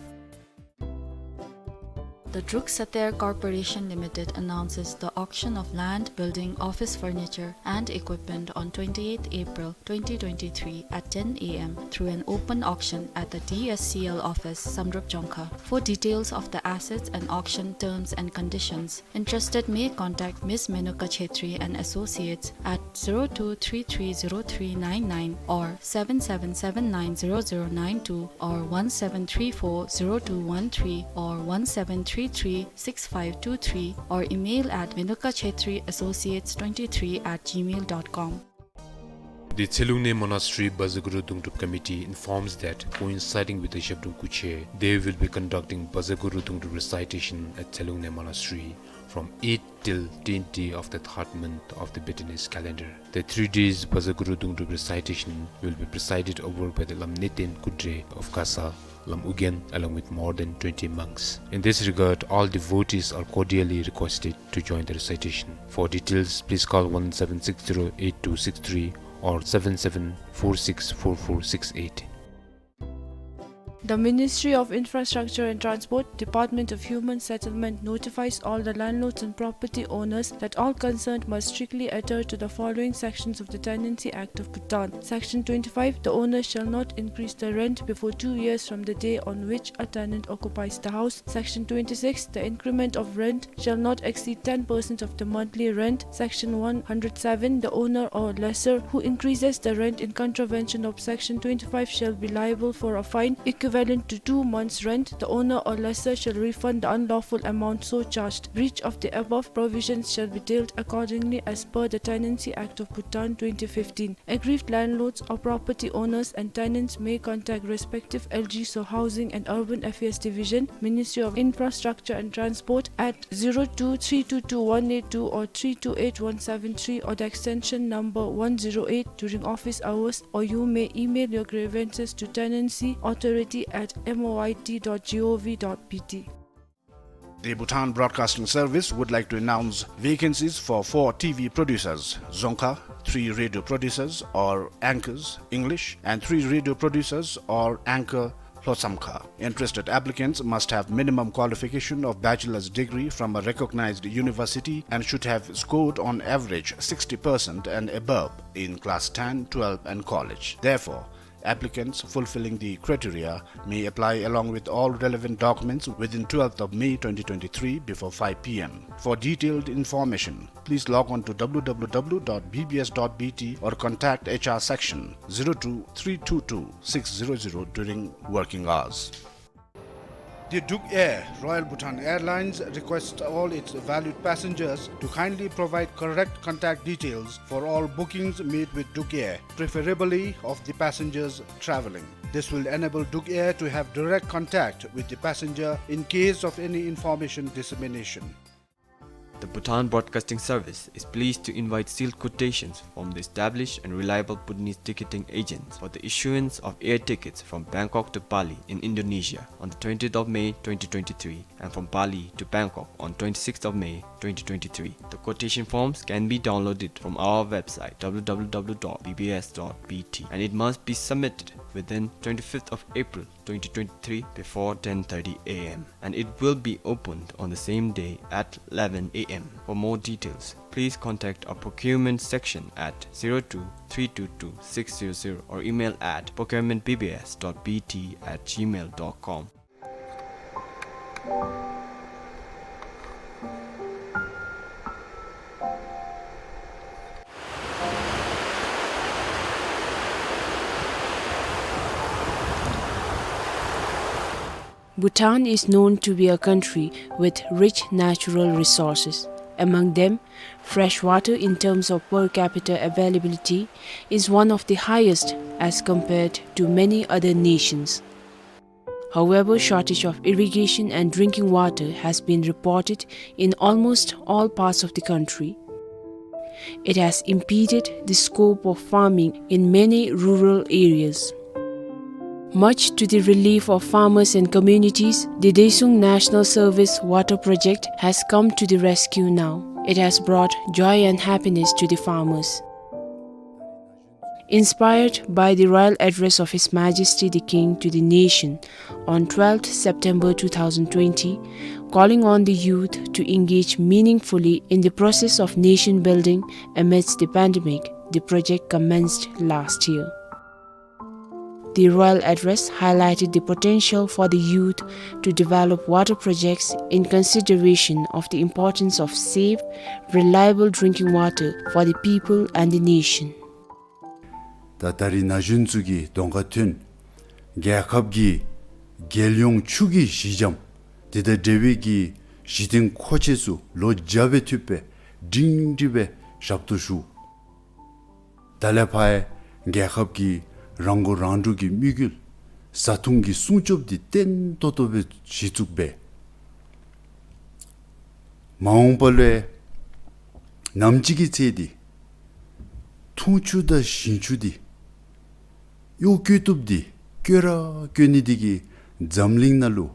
The Druk Sathair Corporation Limited announces the auction of land, building, office furniture, and equipment on twenty-eighth April twenty twenty-three at ten A M through an open auction at the D S C L office, Samdrup, Jongkha. For details of the assets and auction terms and conditions, interested may contact Miss Menuka Chhetri and Associates at zero two three three zero three nine nine or seven seven seven nine zero zero nine two or one seven three four zero two one three or one seven three three six five two three or email at menuka chhetri associates twenty-three at gmail dot com. The Tshilhungne Monastery Bhajan Guru Dungdrup Committee informs that, coinciding with the Zhabdrung Kuche, they will be conducting Bhajan Guru Dungdrup recitation at Tshilhungne Monastery from eight till ten day of the third month of the Bhutanese calendar. The three days Bhajan Guru Dungdrup recitation will be presided over by the Lamneten Kudre of Gasa, Lam Ugyen, along with more than twenty monks. In this regard, all devotees are cordially requested to join the recitation. For details, please call one seven six zero eight two six three or seven seven four six four four six eight. The Ministry of Infrastructure and Transport, Department of Human Settlement notifies all the landlords and property owners that all concerned must strictly adhere to the following sections of the Tenancy Act of Bhutan. Section twenty-five, the owner shall not increase the rent before two years from the day on which a tenant occupies the house. Section twenty-six, the increment of rent shall not exceed ten percent of the monthly rent. Section one hundred seven, the owner or lessor who increases the rent in contravention of Section twenty-five shall be liable for a fine equivalent to two months' rent. The owner or lessor shall refund the unlawful amount so charged. Breach of the above provisions shall be dealt accordingly as per the Tenancy Act of Bhutan twenty fifteen. Aggrieved landlords or property owners and tenants may contact respective L G S or Housing and Urban Affairs Division, Ministry of Infrastructure and Transport at zero two three two two one eight two or three two eight one seven three or the extension number one zero eight during office hours, or you may email your grievances to tenancy authority at M O I T dot G O V dot B T. The Bhutan Broadcasting Service would like to announce vacancies for four T V producers, Dzongkha, three radio producers or anchors, English, and three radio producers or anchor, Lhosamkha. Interested applicants must have minimum qualification of bachelor's degree from a recognized university and should have scored on average sixty percent and above in class ten, twelve and college. Therefore, applicants fulfilling the criteria may apply along with all relevant documents within twelfth of May twenty twenty-three before five P M. For detailed information, please log on to W W W dot B B S dot B T or contact H R section zero two three two two six zero zero during working hours. The Druk Air, Royal Bhutan Airlines, requests all its valued passengers to kindly provide correct contact details for all bookings made with Druk Air, preferably of the passengers traveling. This will enable Druk Air to have direct contact with the passenger in case of any information dissemination. The Bhutan Broadcasting Service is pleased to invite sealed quotations from the established and reliable Bhutanese ticketing agents for the issuance of air tickets from Bangkok to Bali in Indonesia on the twentieth of May twenty twenty-three and from Bali to Bangkok on twenty-sixth of May twenty twenty-three. The quotation forms can be downloaded from our website W W W dot B B S dot B T and it must be submitted within twenty-fifth of April twenty twenty-three before ten thirty A M and it will be opened on the same day at eleven A M. For more details, please contact our procurement section at zero two three two two six zero zero or email at procurement B B S dot B T at gmail dot com. Bhutan is known to be a country with rich natural resources. Among them, fresh water in terms of per capita availability is one of the highest as compared to many other nations. However, shortage of irrigation and drinking water has been reported in almost all parts of the country. It has impeded the scope of farming in many rural areas. Much to the relief of farmers and communities, the Desuung National Service Water Project has come to the rescue now. It has brought joy and happiness to the farmers. Inspired by the royal address of His Majesty the King to the nation on twelfth September two thousand twenty, calling on the youth to engage meaningfully in the process of nation building amidst the pandemic, the project commenced last year. The royal address highlighted the potential for the youth to develop water projects in consideration of the importance of safe, reliable drinking water for the people and the nation. ད་ད་རིས་ན་གཞོན་ཚུ་གིས་གདོང་ཁར་ཐོན། རྒྱལ་ཁབ་ཀྱི་རྒྱལ་ཡོངས་ཆུ་གི་གཞི་འགྱམ་དེ་དང་འབྲེལ་བའི་གི་གཞི་རྟེན་མཁོ་ཆས་ཚུ་ལོ་བརྒྱ་སྦེ་ཐུབ་པའི་སྒྲིང་སྒྲི་སྦེ་ཞབས་ཏོག་ཞུ། ད་ལས་ཕར་རྒྱལ་ཁབ་ཀྱི་རང་མགོ་རང་འདྲོངས་ཀྱི་དམིགས་ཡུལ་བཟའ་འཐུང་གི་སྲུང་སྐྱོབ་འདི་བརྟན་ཏོག་ཏོ་སྦེ་གཞི་བཙུགས་འབད། མ་འོངས་པ་ལུ་ནམ་ཅིག་གི་ཚེ་འདི་འཐུང་ཆུ་དང་ཞིང་ཆུ་འདི་གཡོག་བཀོལ་བཏུབ་འདི་བཀོལ་ར་བཀོལ་ནི་འདི་གིས་འཛམ་གླིང་ནང་ལུ་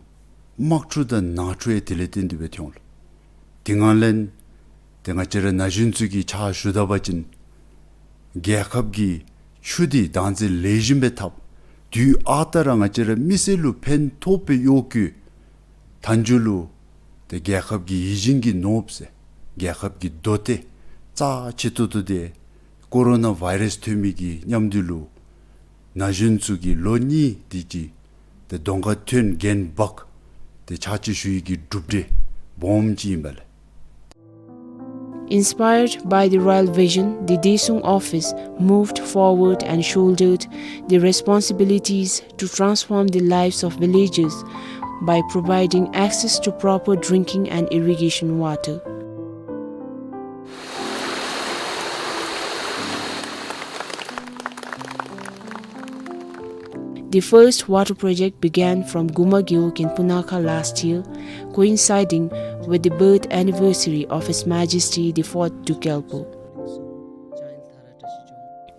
དམག་འཁྲུག་དང་ནང་འཁྲུག་ཡང་དེ་ལས་བརྟེན་ཏེ་སྦེ་ཐོན་འོང་ལགས། དེ་ནང་ལས་ཏེ་ང་བཅས་ར་ན་གཞོན་ཚུ་གིས་ཕྱག་ཞུ་ད་པ་ཅིན་རྒྱལ་ཁབ་ཀྱི་ཆུ་འདི་བདག་འཛིན་ལེགས་ཤོམ་སྦེ་འཐབ། དུས་ཨ་རྟག་ར་ང་བཅས་ར་མི་སེར་ལུ་ཕན་ཐོགས་པའི་གཡོག་བཀོལ། མཐའ་མཇུག་ལུ་ཏེ་རྒྱལ་ཁབ་ཀྱི་ཡིད་བཞིན་གྱི་ནོར་བུ་ཟེར་རྒྱལ་ཁབ་ཀྱི་མདོ་སྡེ་རྩ་ཆེ་ཏོག་ཏོ་འདི་ཀོ་རོ་ན་བཱའི་རཱསི་ཐོན་མི་གི་མཉམ་དུ་ལུ་ན་གཞོན་ཚུ་གིས་ལོ་གཉིས་དེ་ཅིག་ཏེ་གདོང་ཁར་ཐོན་འགན་འབག་སྟེ་ཕྱག་ཕྱིད་ཞུ་ཡི་གི་གྲུབ་འབྲས་སྦོམ་ཅིག་ཨིན་པས་ལགས། Inspired by the royal vision, the Desuung office moved forward and shouldered the responsibilities to transform the lives of villagers by providing access to proper drinking and irrigation water. The first water project began from Guma Gewog in Punakha last year, coinciding with the birth anniversary of His Majesty the Fourth Duke Gyalpo.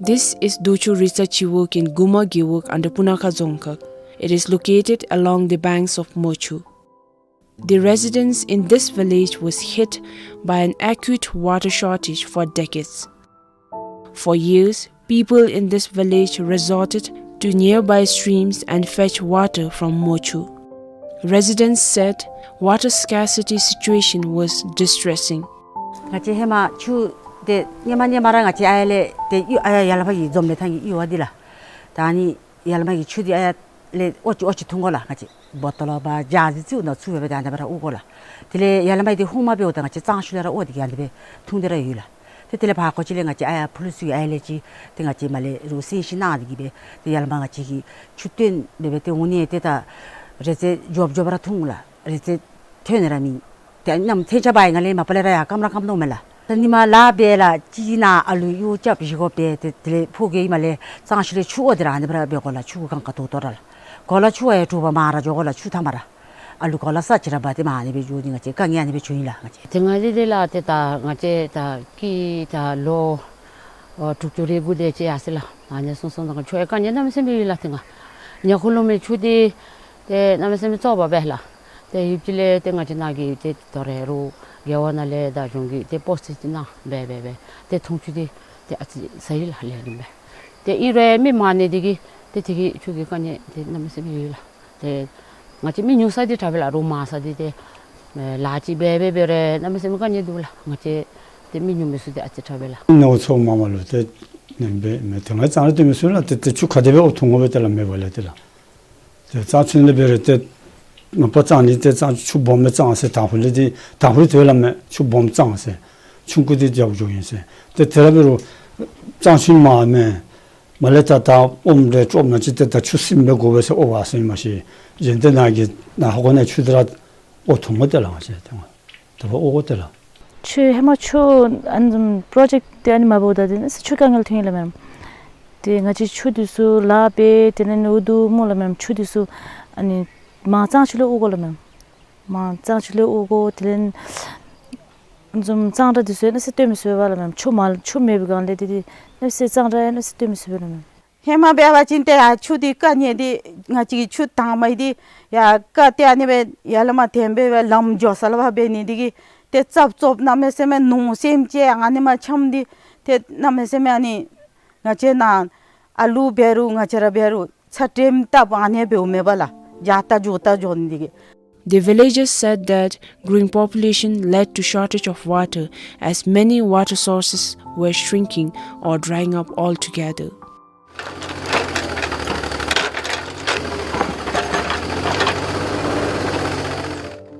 This is Docho Ritsa Chiwog in Guma Gewog under Punakha Dzongkhag. It is located along the banks of Mochu. The residents in this village was hit by an acute water shortage for decades. For years, people in this village resorted to nearby streams and fetch water from Mochu. Residents said water scarcity situation was distressing. ང་བཅས་ཧེ་མ་ཆུ་དེ་ཧེ་མ་ཧེ་མ་ར་ང་བཅས་ཨ་ཡར་ལས་ཏེ་གཡུ་ཨ་ཡར་ཡར་ལས་མར་གྱི་འཛོམས་ལས་ཐང་གི་གཡུར་བ་འདི་ལགས། ད་ཨ་ནི་ཡར་ལས་མར་གྱི་ཆུ་འདི་ཨ་ཡར་ལས་ཨོ་ཅི་ཨོ་ཅི་འཐུང་དགོ་ལགས། ང་བཅས་བོ་ཏོ་ལོ་བ་ཇ་ཟེར་ཅིག་ནང་བཙུགས་སྦེ་ཏེ་ཨ་ནི་སྦེ་ར་དབོར་དགོ་ལགས། དེ་ལས་ཡར་ལས་མར་འདི་ཧཱུྃ་མ་འབདཝ་ད་ང་བཅས་གཙང་ཆུ་ལས་ར་དབོར་ཏེ་གི་ཨ་ནི་སྦེ་འཐུང་སྟེ་ར་ཡོད་ལགས། ཏེ་དེ་ལས་ཕར་ཁོ་ཅིག་ལས་ང་བཅས་ཨ་ཡར་ཕུ་ལུ་ཚུ་གི་ཨ་ཡར་ལས་ཅིག་ཏེ་ང་བཅས་མར་ལས་རུང་སེང་ཤིང་གནང་སྟེ་གི་སྦེ་ཏེ་ཡར་ལས་མར་ང་བཅས་ཀྱིས་ཆུ་བཏོན་སྦེ་སྦེ་ཏེ་འོང་ནི་ཏེ་ད་རེ་ཙེ་མགྱོགས་མགྱོགས་པ་ར་འཐུང་ལགས། རེ་ཙེ་ཐོན་ནི་ར་མེད། ཏེ་གནམ་ཐལ་ཆ་བ་ཡི་ང་ལས་མ་པ་ལས་ར་ཡར་སྐམ་ར་སྐམ་དོ་མས་ལགས། ད་ནི་མར་ལཱ་འབད་ལགས་ཅིག་ནང་ཨ་ལུ་གཡོག་རྐྱབ་བཞེས་སྒོ་འབད་ཏེ་དེ་ལས་ཕོ་རྒྱས་མར་ལས་གཙང་ཆུ་ལས་ཆུ་དབོར་ཏེ་ར་ཨ་ནི་སྦེ་ར་འབད་དགོ་ལགས། ཆུ་གུ་གང་ག་དོ་དོ་ར་ལགས། གོ་ལ་ཆུ་བ་ཡང་དྲུག་པ་མར་ར་འགྱོ་དགོ་ལགས། ཆུ་མཐའ་མར་ར་ཨ་ལུ་གོ་ལ་ས་ཅིག་ར་འབག་སྟེ་མར་ཨ་ནི་སྦེ་འགྱོ་ནི་ང་བཅས་དཀའ་ངལ་ཨ་ནི་སྦེ་བྱུང་ཡི་ལགས། ང་བཅས་ཏེ་ང་འདི་འདི་ལགས་ཏེ་ད་ང་བཅས་ད་སྐྱེས་ད་ལོ་ཨོ་དྲུག་ཅུ་རེ་དགུ་དེ་ཅིག་ཡར་སོང་ལགས། ཨ་ནི་སོང་སོང་ད་ཆུ་ཡང་དཀའ་ངལ་གནམ་མེད་ས་མེད་ཡོད་ལགས། ཏེ་ང་ཉ་ཁུ་ལུ་མི་ཆུ་འདི་ཏེ་གནམ་མེད་ས་མེད་བཙོག་པ་སྦེ་ལགས། ཏེ་ཡུདཔ་ཅིག་ལས་ཏེ་ང་བཅས་ནཱ་གི་ཏེ་དོ་རུང་རྒེད་འོག་ནང་ལས་དང་གཞུང་གི་ཏེ་པོ་སི་ཅིག་གནང་སྦེ་སྦེ་སྦེ་ཏེ་འཐུང་ཆུ་འདི་ཏེ་ཨ་ཙི་ཟ་ཡི་ལགས། ལས་རིམ་སྦེ་ཏེ་ཨིན་རུང་མི་མང་ནི་འདི་གིས་ཏེ་དེ་གིས་ཆུ་གི་དཀའ་ངལ་ཏེ་གནམ་མེད་ས་མེད་ཡོད་ལགས། ཏེ་ང་བཅས་མི་ཉུང་ས་འདི་དྲག་པས་ལགས། རོགས་མང་ས་འདི་ཏེ་ལཱ་ཅིག་འབད་འབད་འབད་རུང་གནམ་མེད་ས་མེད་དཀའ་ངལ་འདུག་ལགས། ང་བཅས་ཏེ་མི་ཉུང་མི་ཚུ་འདི་ཨ་ཙི་དྲག་པས་ལགས། ནོར་ཚོགས་མ་མ་ལུ་ཏེ་ནེམ་སྦེ་མེན། ཏེ་ང་གཙང་ར་སྟོན་མི་ཚུ་ལགས། ཏེ་ཏེ་ཆུ་ག་དེ་སྦེ་འཐུང་དགོ་པས་ཏེ་ལགས་མེད་པ་ལས་ཏེ་ལགས། ཏེ་གཙང་ཆུ་ལས་འབད་རུང་ཏེ་མ་པ་གཙང་ནི་ཏེ་གཙང་ཆུ་སྦོམ་སྦེ་གཙང་ཟེར། དང་ཕུ་ལས་ཏེ་དང་ཕུ་ལས་ཏེ་ལགས་མེན་ཆུ་སྦོམ་གཙང་ཟེར། ཆུང་ཀུ་འདི་རྒྱབ་འགྱོཝ་ཨིན་ཟེར། ཏེ་དེ་ར་འབད་རུང་གཙང་ཆུ་མ་མེན། མ་ལས་ད་ད་ཨོམ་རེ་བཙོ་ན་ཅིག་ཏེ་ད་ཆུ་བསིལ་མི་དགོ་པས་ཟེར་ཨོ་བ་ཟེར་མ་ཤེས། གཞན་ཏེ་ནཱ་གི་ནཱ་ཧོ་གོ་ནཱ་ཆུ་དེ་ར་ཨོ་འཐུང་མི་དེ་ལགས། ང་བཅས་ཏེ་ད་ཨོ་གོ་དེ་ལགས། ཆུ་ཧེ་མ་ཆུ་ཨ་ནི་པྲོ་ཇེཀཊ་དེ་ཨ་ནི་མ་འབདཝ་ད་དེ་ནི་ཆུ་དཀའ་ངལ་ཐོན་ཡི་ལགས་མེན། ཏེ་ང་བཅས་ཆུ་དེ་ཚུ་ལཱ་འབད་དེ་ལས་ཨུ་ཐུ་སྨོ་ལགས་མེན། ཆུ་དེ་ཚུ་ཨ་ནི་མར་གཙང་ཆུ་ལས་ཨོ་གོ་ལགས་མེན། མར་གཙང་ཆུ་ལས་ཨོ་གོ་དེ་ལས་ཨ་ནི་གཙང་སྦྲ་དེ་ཚུ་ཡང་ཨ་ནི་སྟོན་མི་ཚུགས་པས་ལགས་མེན། ཆུ་མ་ཆུ་མེད་པའི་སྒང་ལས་དེ་དེ་ཨ་ནི་གཙང་སྦྲ་ཡང་ཨ་ནི་སྟོན་མི་ཚུགས་པས་ལགས་མེན། ཧེ་མ་འབད་བ་ཅིན་ཏེ་ཡར་ཆུ་འདི་ཀ་ནི་འདི་ང་བཅས་ཀྱི་ཆུ་དྭངས་མ་འདི་ཡར་ཀ་སྟེ་ཨ་ནི་སྦེ་ཡར་ལས་མར་འཐེན་སྦེ་སྦེ་ལམ་འགྱོ་ས་ལུ་འབད་ནི་འདི་གིས་ཏེ་རྩབ་རྩོབ་གནམ་མེད་ས་མེད་ནོར་སེམས་ཅན་ཨ་ནི་མར་འཁྱམས་འདི་ཏེ་གནམ་མེད་ས་མེད་ཨ་ནི་ང་བཅས་ནཱ་ཨ་ལུ་འབད་རུང་ང་བཅས་ར་འབད་རུང་ཚ་དྲོད་བཏབ་ཨ་ནི་འབདཝ་མེན་པས་ལགས། འགྱོ་ད་འགྱོ་ད་འགྱོ་ནི་འདི་གིས། The villagers said that growing population led to shortage of water, as many water sources were shrinking or drying up altogether.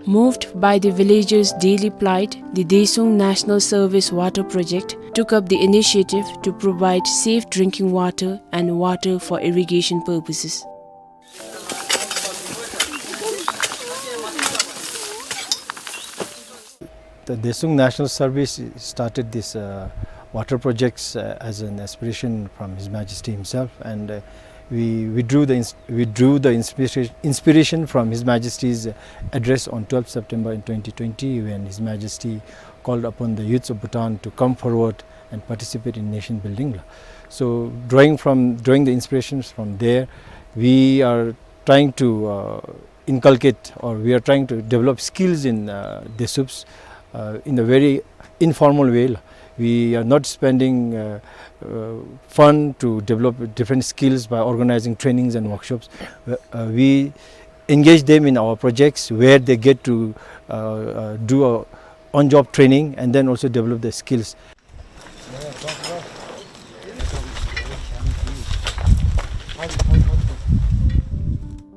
Moved by the villagers' daily plight, the Desung National Service Water Project took up the initiative to provide safe drinking water and water for irrigation purposes. The Desung National Service started this, uh, water projects, uh, as an aspiration from His Majesty himself, and, uh, we, we drew the ins-, we drew the inspiration, inspiration from His Majesty's address on twelfth September in twenty twenty, when His Majesty called upon the youths of Bhutan to come forward and participate in nation building. So drawing from, drawing the inspirations from there, we are trying to, uh, inculcate, or we are trying to develop skills in, uh, Desups, uh, in a very informal way. We are not spending, uh, uh, fund to develop different skills by organizing trainings and workshops. Uh, uh, we engage them in our projects where they get to, uh, uh, do a on-job training and then also develop their skills.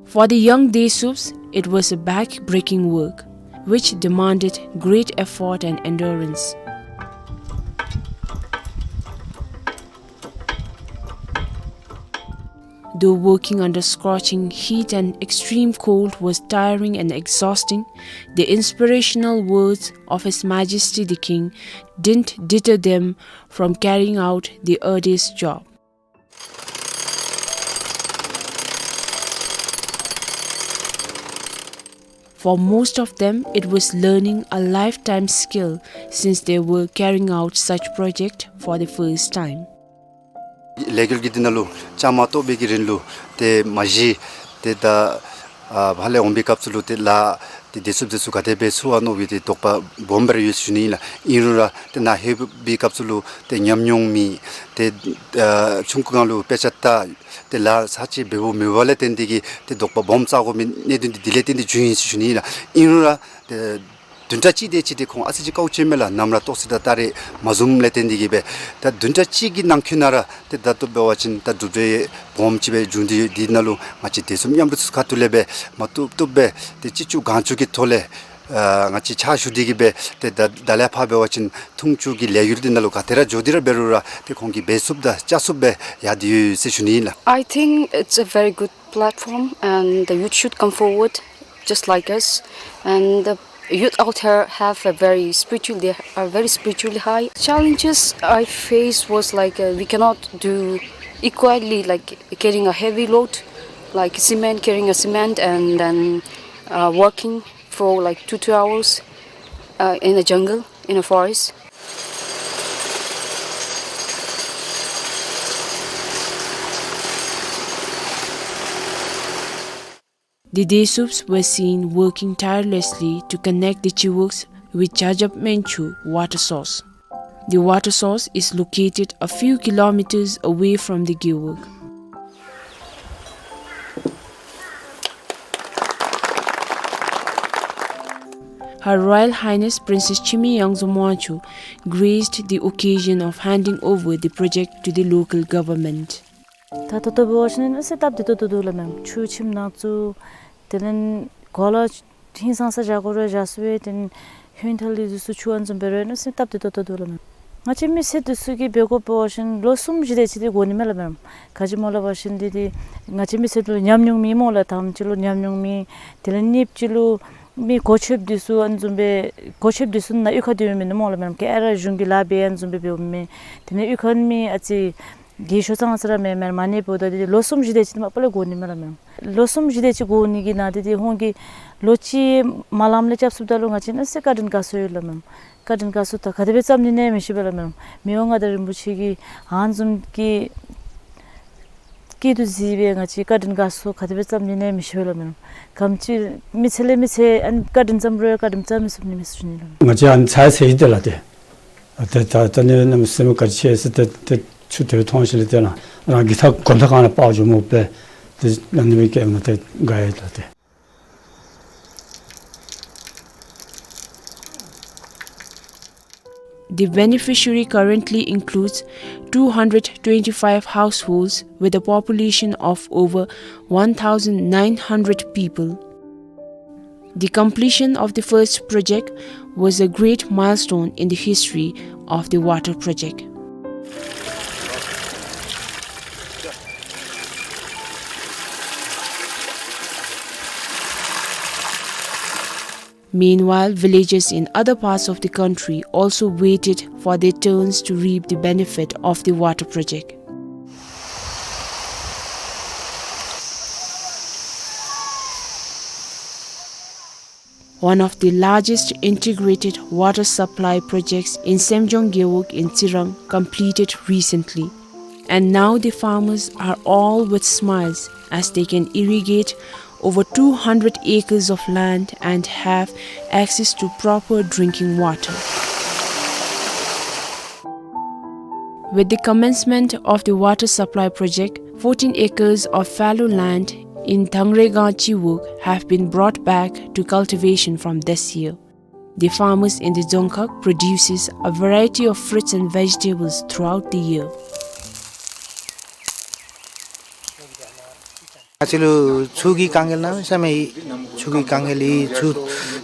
For the young Desups, it was a back-breaking work, which demanded great effort and endurance. Though working under scorching heat and extreme cold was tiring and exhausting, the inspirational words of His Majesty the King didn't deter them from carrying out the arduous job. For most of them, it was learning a lifetime skill since they were carrying out such project for the first time. ལས་འགུལ་གྱི་འདི་ནང་ལུ་བཅའ་མར་གཏོགས་པའི་གི་རིང་ལུ་ཏེ་མ་གཞི་ཏེ་ད་ཨ་ཕར་ལས་འོང་པའི་སྐབས་སུ་ལུ་ཏེ་ལཱ་ཏེ་བདེ་སྲུངཔ་འདི་ཚུ་ག་དེ་སྦེ་ཚུགས་ཨ་མནོ་བའི་ཏེ་དོགས་པ་སྦོམ་སྦེ་ར་ཡོད་ཟེར་ཞུ་ནི་ཨིན་ལགས། ཨིན་རུང་ར་ཏེ་ནཱ་ལྷོད་པའི་སྐབས་སུ་ལུ་ཏེ་ཉམས་མྱོང་མེད། ཏེ་ཨ་ཆུང་ཀུའི་སྒང་ལུ་དཔེ་ཆ་ལྟ་ཏེ་ལཱ་ཚར་གཅིག་འབདཝ་མེད་པ་ལས་བརྟེན་ཏེ་གིས་ཏེ་དོགས་པ་སྦོམ་རྩ་དགོ་མི་གནད་དོན་འདི་འདི་ལས་བརྟེན་ཏེ་བྱུང་ཡི་ཟེར་ཞུ་ནི་ཨིན་ལགས། ཨིན་རུང་ར་ཏེ་བདུན་ཕྲག་གཅིག་དེ་ཅིག་ཏེ་ཁོང་ཨ་ཙི་ཅིག་དཀའཝ་སྤྱད་མས་ལགས། ནམ་ར་ཏོག་ཙི་ད་ད་རེས་མ་བཟུངམ་ལས་བརྟེན་ཏེ་གིས་སྦེ་ད་བདུན་ཕྲག་གཅིག་གི་ནང་འཁོད་ནང་ར་ཏེ་ད་ལྟོ་འབད་བ་ཅིན་ད་གྲུབ་འབྲས་སྦོམ་ཅིག་སྦེ་བྱུང་སྟེ་ཡོད། འདི་ནང་ལུ་ང་བཅས་བདེ་སྲུངཔ་མཉམ་རུབ་ཚུ་ཁ་ཐུག་ལས་སྦེ་མ་བཏུབ་བཏུབ་སྦེ་ཏེ་ཅི་ལྕོགས་གང་ལྕོགས་ཀྱི་ཐོག་ལས་ཨ་ང་བཅས་ཕྱག་ཞུ་སྟེ་གིས་སྦེ་ཏེ་ད་ད་ལས་ཕར་འབད་བ་ཅིན་འཐུང་ཆུ་གི་ལས་འགུལ་འདི་ནང་ལུ་ག་དེ་ར་འགྱོ་སྟེ་ར་འབད་རུང་ར་ཏེ་ཁོང་གིས་འབད་ཚུགསཔ་དང་བཅའ་ཚུགསཔ་སྦེ་ཡར་སྡོད་ཡོད་ཟེར་ཞུ་ནི་ཨིན་ལགས། I think it's a very good platform and the youth should come forward just like us, and the youth out here have a very spiritual, they are very spiritually high. Challenges I faced was like, uh, we cannot do equally, like, carrying a heavy load, like cement, carrying a cement and then, uh, working for like two, two hours, uh, in a jungle, in a forest. The Desups were seen working tirelessly to connect the Chiwuks with Jajab Menchu water source. The water source is located a few kilometers away from the Gewog. Her Royal Highness Princess Chimi Yangzu Mwanchu graced the occasion of handing over the project to the local government. ད་ད་ལྟོ་འབད་བ་ཅིན་ཨ་ནི་སྟབས་བདེ་ཏོག་ཏོ་འདུག་ལགས་མེན། ཆུ་ཁྱིམ་ནང་བཙུགས། དེ་ལས་གོ་ལ་ཧིང་སངས་ས་བཞག་དགོ་རུང་བཞག་ཚུགས་པས། དེ་ལས་ཧོན་ཐལ་འདི་ཚུ་ཆུ་ཨ་ནི་བཟུམ་འབད་རུང་ཨ་ནི་སྟབས་བདེ་ཏོག་ཏོ་འདུག་ལགས་མེན། ང་བཅས་མི་སེར་འདི་ཚུ་གིས་འབད་དགོཔ་འབད་བ་ཅིན་ལོ་གསུམ་བཞི་དེ་ཅིག་འདི་འགོར་ནི་མས་ལགས་མེན་ན། ག་ཅི་སྨོ་ལབ་པ་ཅིན་འདི་འདི་ང་བཅས་མི་སེར་ལུ་ཉམས་མྱོང་མེད་སྨོ་ལགས། དང་པ་ཅིག་ལུ་ཉམས་མྱོང་མེད། དེ་ལས་གཉིས་པ་ཅིག་ལུ་མི་གོ་ཆོདཔ་འདི་ཚུ་ཨ་ནི་བཟུམ་སྦེ་གོ་ཆོདཔ་འདི་ཚུ་ནཱ་གཡུས་ཁར་སྡོད་མི་མེན་ན་སྨོ་ལགས་མེན་ན། ག་ར་གཞུང་གི་ལཱ་འབད་ཨ་ནི་བཟུམ་སྦེ་འབདཝ་མས། དེ་ལས་གཡུས་ཁར་མི་ཨ་ཙི་རྒས་ཤོས་ཙང་ཙ་ར་མེན་མེན་མ་ཎི་འབདཝ་ད་འདི་ལོ་གསུམ་བཞི་དེ་ཅིག་མ་པ་ལས་འགོར་ནི་མས་ལགས་མེན་ན། ལོ་གསུམ་བཞི་དེ་ཅིག་འགོར་ནི་གི་ནང་འདི་འདི་ཁོང་གིས་ལོ་གཅིག་མ་ལངམ་ལས་རྐྱབ་ཚུགསཔ་ད་ལུ་ང་བཅས་གནམ་མེད་ས་མེད་བཀའ་དྲིན་དགའ་ཚོར་ཡོད་ལགས་མེན་ན། བཀའ་དྲིན་དགའ་ཚོར་ད་ག་དེ་སྦེ་བརྩམ་ནི་ཨིན་ན་མི་ཤེས་པས་ལགས་མེན་ན། མི་དབང་མངའ་བདག་རིན་པོ་ཆེ་གིས་ཨ་ནི་བཟུམ་གྱི་སྐྱིད་སྡུག་གཟིགས་སྦེ་ང་བཅས་བཀའ་དྲིན་དགའ་ཚོར་ག་དེ་སྦེ་བརྩམ་ནི་ཨིན་ན་མི་ཤེས་པས་ལགས་མེན་ན། ག་དེམ་ཅིག་མི་ཚེ་ལས་མི་ཚེ་ཨ་ནི་བཀའ་དྲིན་བརྩམ་རུང་བཀའ་དྲིན་བརྩམ་མི་ཚུགས་ནི་མས་ཟེར་ཞུ་ནི་ལགས་མེན་ན། ང་བཅས་ཨ་ནི་ཚ་ཚ་ཡི་དེ་ལགས་ཏེ། ཨ་ཏེ་ད་ད་ནི་གནམ་མེད་ས་མེད་ག་ཅི་ཟེར་ཏེ་ཏེ་ཆུ་དེ་མཐོང་ཞིནམ་ལས་ཏེ་ན་རང་གི་ཐག་གོམ་ཐག་སྒང་ལས་སྤར་འགྱོཝ་སྨོ་པས། ཏེ་ཨ་ནི་སྦེ་བཀལ་ན་ཏེ་དགའ་ཡི་ལགས་ཏེ། The beneficiary currently includes two hundred twenty-five households with a population of over one thousand nine hundred people. The completion of the first project was a great milestone in the history of the water project. Meanwhile, villages in other parts of the country also waited for their turns to reap the benefit of the water project. One of the largest integrated water supply projects in Semjong Gewog in Tsirang completed recently. And now the farmers are all with smiles as they can irrigate over two hundred acres of land and have access to proper drinking water. With the commencement of the water supply project, fourteen acres of fallow land in Thangregang Chiwog have been brought back to cultivation from this year. The farmers in the Dzongkhag produces a variety of fruits and vegetables throughout the year. ང་བཅས་ལུ་ཆུ་གི་དཀའ་ངལ་གནམ་མེད་ས་མེད་ཡོད། ཆུ་གི་དཀའ་ངལ་ཡོད། ཆུ་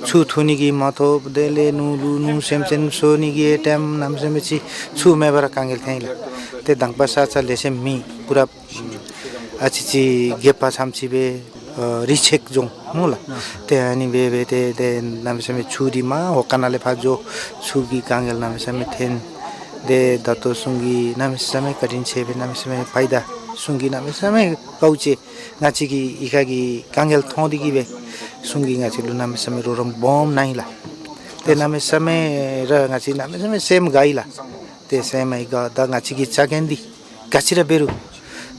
ཆུ་འཐུང་ནི་གི་མ་ཐོབ། དེ་ལས་ནོར་ལུ་ནོར་སེམས་ཅན་གསོ་ནི་གི་ཨེ་ཊེམ་གནམ་མེད་ས་མེད་ཅིག་ཆུ་མེད་པར་དཀའ་ངལ་ཐོན་ཡི་ལགས། ཏེ་དང་པ་ས་ཆ་ལེགས་ཤོམ་མེད། པུ་ར་ཨ་ཙི་ཅིག་རྒེད་འོག་ཙམ་ཅིག་སྦེ་ཨ་རི་ཅེག་རྫོང་སྨོ་ལགས། ཏེ་ཨ་ནི་སྦེ་སྦེ་ཏེ་ཏེ་གནམ་མེད་ས་མེད་ཆུ་འདི་མར་འོག་ཁང་ནང་ལས་ཕར་འགྱོ། ཆུ་གི་དཀའ་ངལ་གནམ་མེད་ས་མེད་ཐོན། ཏེ་ད་ལྟོ་གཞུང་གིས་གནམ་མེད་ས་མེད་བཀའ་དྲིན་ཆེ་སྦེ་གནམ་མེད་ས་མེད་ཕའི་ད་གཞུང་གིས་གནམ་མེད་ས་མེད་དཀའཝ་སྤྱད། ང་བཅས་ཀྱི་གཡུས་ཁ་གི་དཀའ་ངལ་མཐོང་སྟེ་གིས་སྦེ་གཞུང་གིས་ང་བཅས་ལུ་གནམ་མེད་ས་མེད་རོགས་རམ་སྦོམ་གནང་ཡི་ལགས། ཏེ་གནམ་མེད་ས་མེད་ར་ང་བཅས་གནམ་མེད་ས་མེད་སེམས་དགའ་ཡི་ལགས། ཏེ་སེམས་ཡང་དགའ། ད་ང་བཅས་ཀྱི་ཆ་རྐྱེན་འདི་ག་ཅི་ར་འབད་རུང་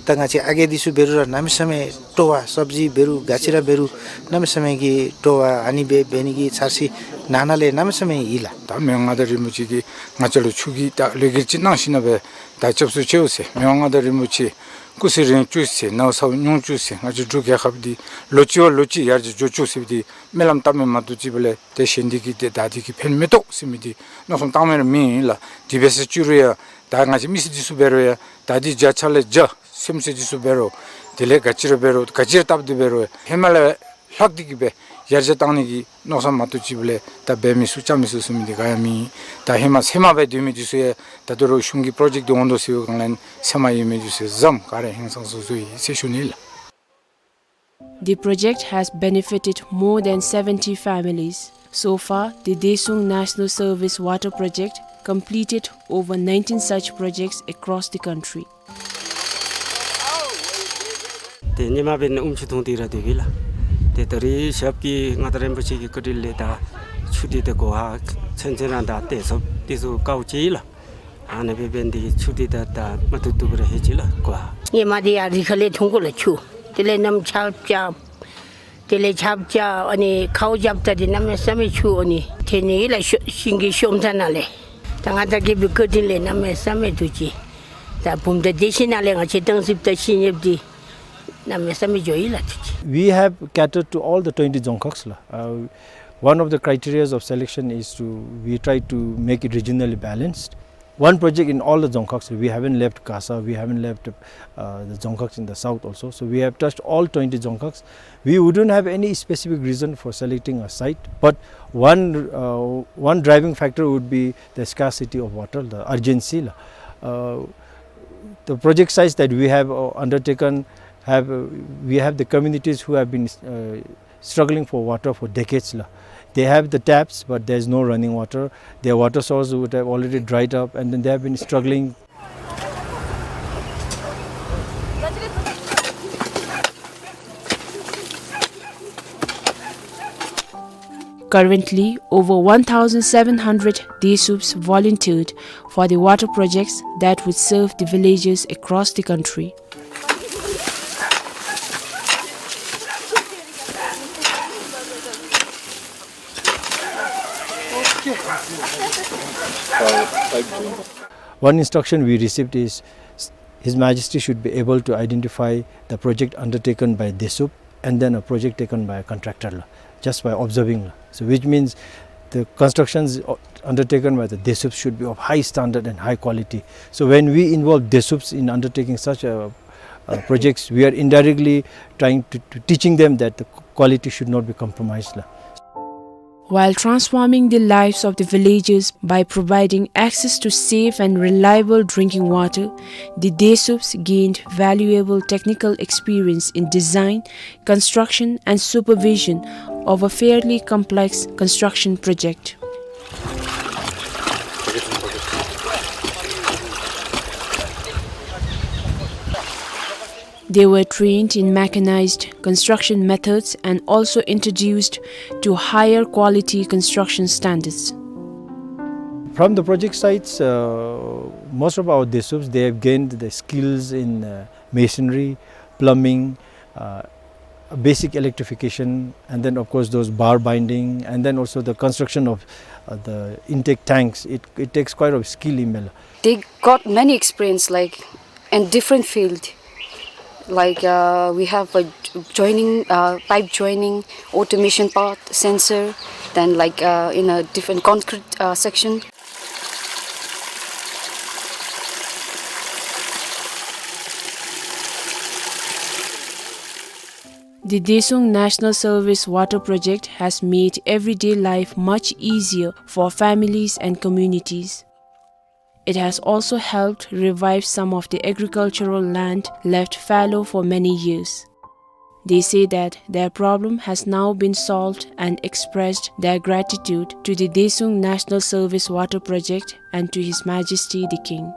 ད་ང་བཅས་ཨ་རྒས་འདི་ཚུ་འབད་རུང་ར་གནམ་མེད་ས་མེད་སྤྲོ་བ། སབ་ཇི་འབད་རུང་ག་ཅི་ར་འབད་རུང་གནམ་མེད་ས་མེད་ཀྱི་སྤྲོ་བ། ཨ་ནི་སྦེ་འབད་ནི་གི་འཆར་གཞི་ནང་ན་ལས་གནམ་མེད་ས་མེད་ཡོད་ལགས། ད་མི་དབང་མངའ་བདག་རིན་པོ་ཆེ་གིས་ང་བཅས་ལུ་ཆུ་གི་ད་ལས་འགུལ་ཅིག་གནང་ཞིནམ་ལས་ད་སྐྱབས་སུ་མཆིའོ་ཟེར། མི་དབང་མངའ་བདག་རིན་པོ་ཆེ་སྐུ་ཚེ་རིང་བཅུག་ཟེར། ནོར་ས་ཉུང་བཅུག་ཟེར། ང་བཅས་འབྲུག་རྒྱལ་ཁབ་འདི་ལོ་གཅིག་བ་ལོ་གཅིག་ཡར་རྒྱས་འགྱོ་བཅུག་ཟེར་འདི་སྨོན་ལམ་བཏབ་མི་མ་གཏོགས་ཅིག་འབད་ལས་ཏེ་གཞན་འདི་གིས་ཏེ་ད་འདི་གིས་ཕན་མི་ཐོགས་ཟེར་མི་འདི་མནོ་བསམ་བཏང་མི་ར་མེད་ལགས། དེ་སྦེ་ཟེར་བཅུག་རུང་ཡང་ད་ང་བཅས་མི་སེར་འདི་ཚུ་འབད་རུང་ཡང་ད་འདི་བརྒྱ་ཆ་ལས་བརྒྱ་སེམས་ཅན་འདི་ཚུ་འབད་རུང་དེ་ལས་ག་ཅི་ར་འབད་རུང་ག་ཅི་ར་བཏབ་སྟེ་འབད་རུང་ཧེ་མ་ལས་ལྷག་སྟེ་གིས་སྦེ་ཡར་རྒྱས་བཏང་ནི་གི་མནོ་བསམ་མ་གཏོགས་ཅིག་འབད་ལས་ད་འབད་མི་ཚུགས་རྐྱབ་མི་ཚུགས་ཟེར་མི་འདི་ག་ཡང་མེད། ད་ཧེ་མ་སེམས་མ་སྦེ་སྡོད་མི་འདི་ཚུ་ཡང་ད་ལྟོ་ར་གཞུང་གི་པྲོ་ཇེཀཊ་འདི་འོང་དོ་ཟེར་བའི་སྒང་ལས་སེམས་མ་ཡོད་མི་འདི་ཚུ་ཡང་བཟུམ་ག་ར་ཧིང་སངས་ས་སོ་ཡི་ཟེར་ཞུ་ནི་ལགས། The project has benefited more than seventy families. So far, the Daesung National Service Water Project completed over nineteen such projects across the country. ཏེ་ཉིནམ་འབད་ནི་ཨུམ་ཆུ་འཐུང་སྟེ་ར་སྡོད་པས་ལགས། ཏེ་ད་རིས་ཞབས་ཀྱིས་མངའ་བདག་རིན་པོ་ཆེ་གི་བཀའ་དྲིན་ལས་ད་ཆུ་འདི་ད་གོ་བ་ཚུན་ཚོད་ར་ད་ཏེ་ཚུ་ཏེ་ཚུ་དཀའཝ་སྤྱད་ཡི་ལགས། ཨ་ནི་སྦེ་འབད་ནི་འདི་གིས་ཆུ་འདི་ད་ད་མ་ཐུབ་ཐུབ་སྦེ་ར་ལྷོད་ཅི་ལགས་གོ་བ། ངེའི་མ་འདི་ཡར་རི་ཁ་ལས་འཐུང་དགོ་ལགས་ཆུ། དེ་ལས་གནམ་ཆརཔ་རྐྱབ། དེ་ལས་ཆརཔ་རྐྱབ་ཨ་ནི་ཁཝ་རྐྱབ་ད་འདི་གནམ་མེད་ས་མེད་ཆུ་ཨ་ནི་ཐོན་ནི་ལགས། ཤོ་ཤིང་གི་ཤོམ་ཐ་ནང་ལས། ད་མངའ་བདག་རྒྱལ་པོའི་བཀའ་དྲིན་ལས་གནམ་མེད་ས་མེད་ཐུགས་རྗེ། ད་བུམ་ཐང་སྡེ་བཞི་ནང་ལས་ང་བཅས་ཏང་སིབ་ད་ཤིང་ཡོདཔ་འདི་གནམ་མེད་ས་མེད་འགྱོ་ཡི་ལགས་ཐུགས་རྗེ། We have catered to all the twenty Dzongkhags ལགས། Uh, one of the criterias of selection is to, we try to make it regionally balanced. One project in all the Dzongkhags. We haven't left Kasa, we haven't left, uh, the Dzongkhags in the south also. So we have touched all twenty Dzongkhags. We wouldn't have any specific reason for selecting a site, but one, uh, one driving factor would be the scarcity of water, the urgency la. Uh, the project sites that we have, uh, undertaken have, uh, we have the communities who have been, uh, struggling for water for decades la. They have the taps, but there's no running water. Their water source would have already dried up, and then they have been struggling. Currently, over one thousand seven hundred Desups volunteered for the water projects that would serve the villages across the country. One instruction we received is, His Majesty should be able to identify the project undertaken by Desup and then a project taken by a contractor la, just by observing la. So which means the constructions, uh, undertaken by the Desups should be of high standard and high quality. So when we involve Desups in undertaking such, uh, uh, projects, we are indirectly trying to, to teaching them that the quality should not be compromised la. While transforming the lives of the villagers by providing access to safe and reliable drinking water, the Desups gained valuable technical experience in design, construction, and supervision of a fairly complex construction project. They were trained in mechanized construction methods and also introduced to higher quality construction standards. From the project sites, uh, most of our Desups, they have gained the skills in, uh, masonry, plumbing, uh, basic electrification, and then, of course, those bar binding, and then also the construction of, uh, the intake tanks. It, it takes quite a skill in Mela. They got many experience, like, in different field. Like, uh, we have a joining, uh, pipe joining, automation part, sensor, then, like, uh, in a different concrete, uh, section. The Desung National Service Water Project has made everyday life much easier for families and communities. It has also helped revive some of the agricultural land left fallow for many years. They say that their problem has now been solved and expressed their gratitude to the Desung National Service Water Project and to His Majesty the King.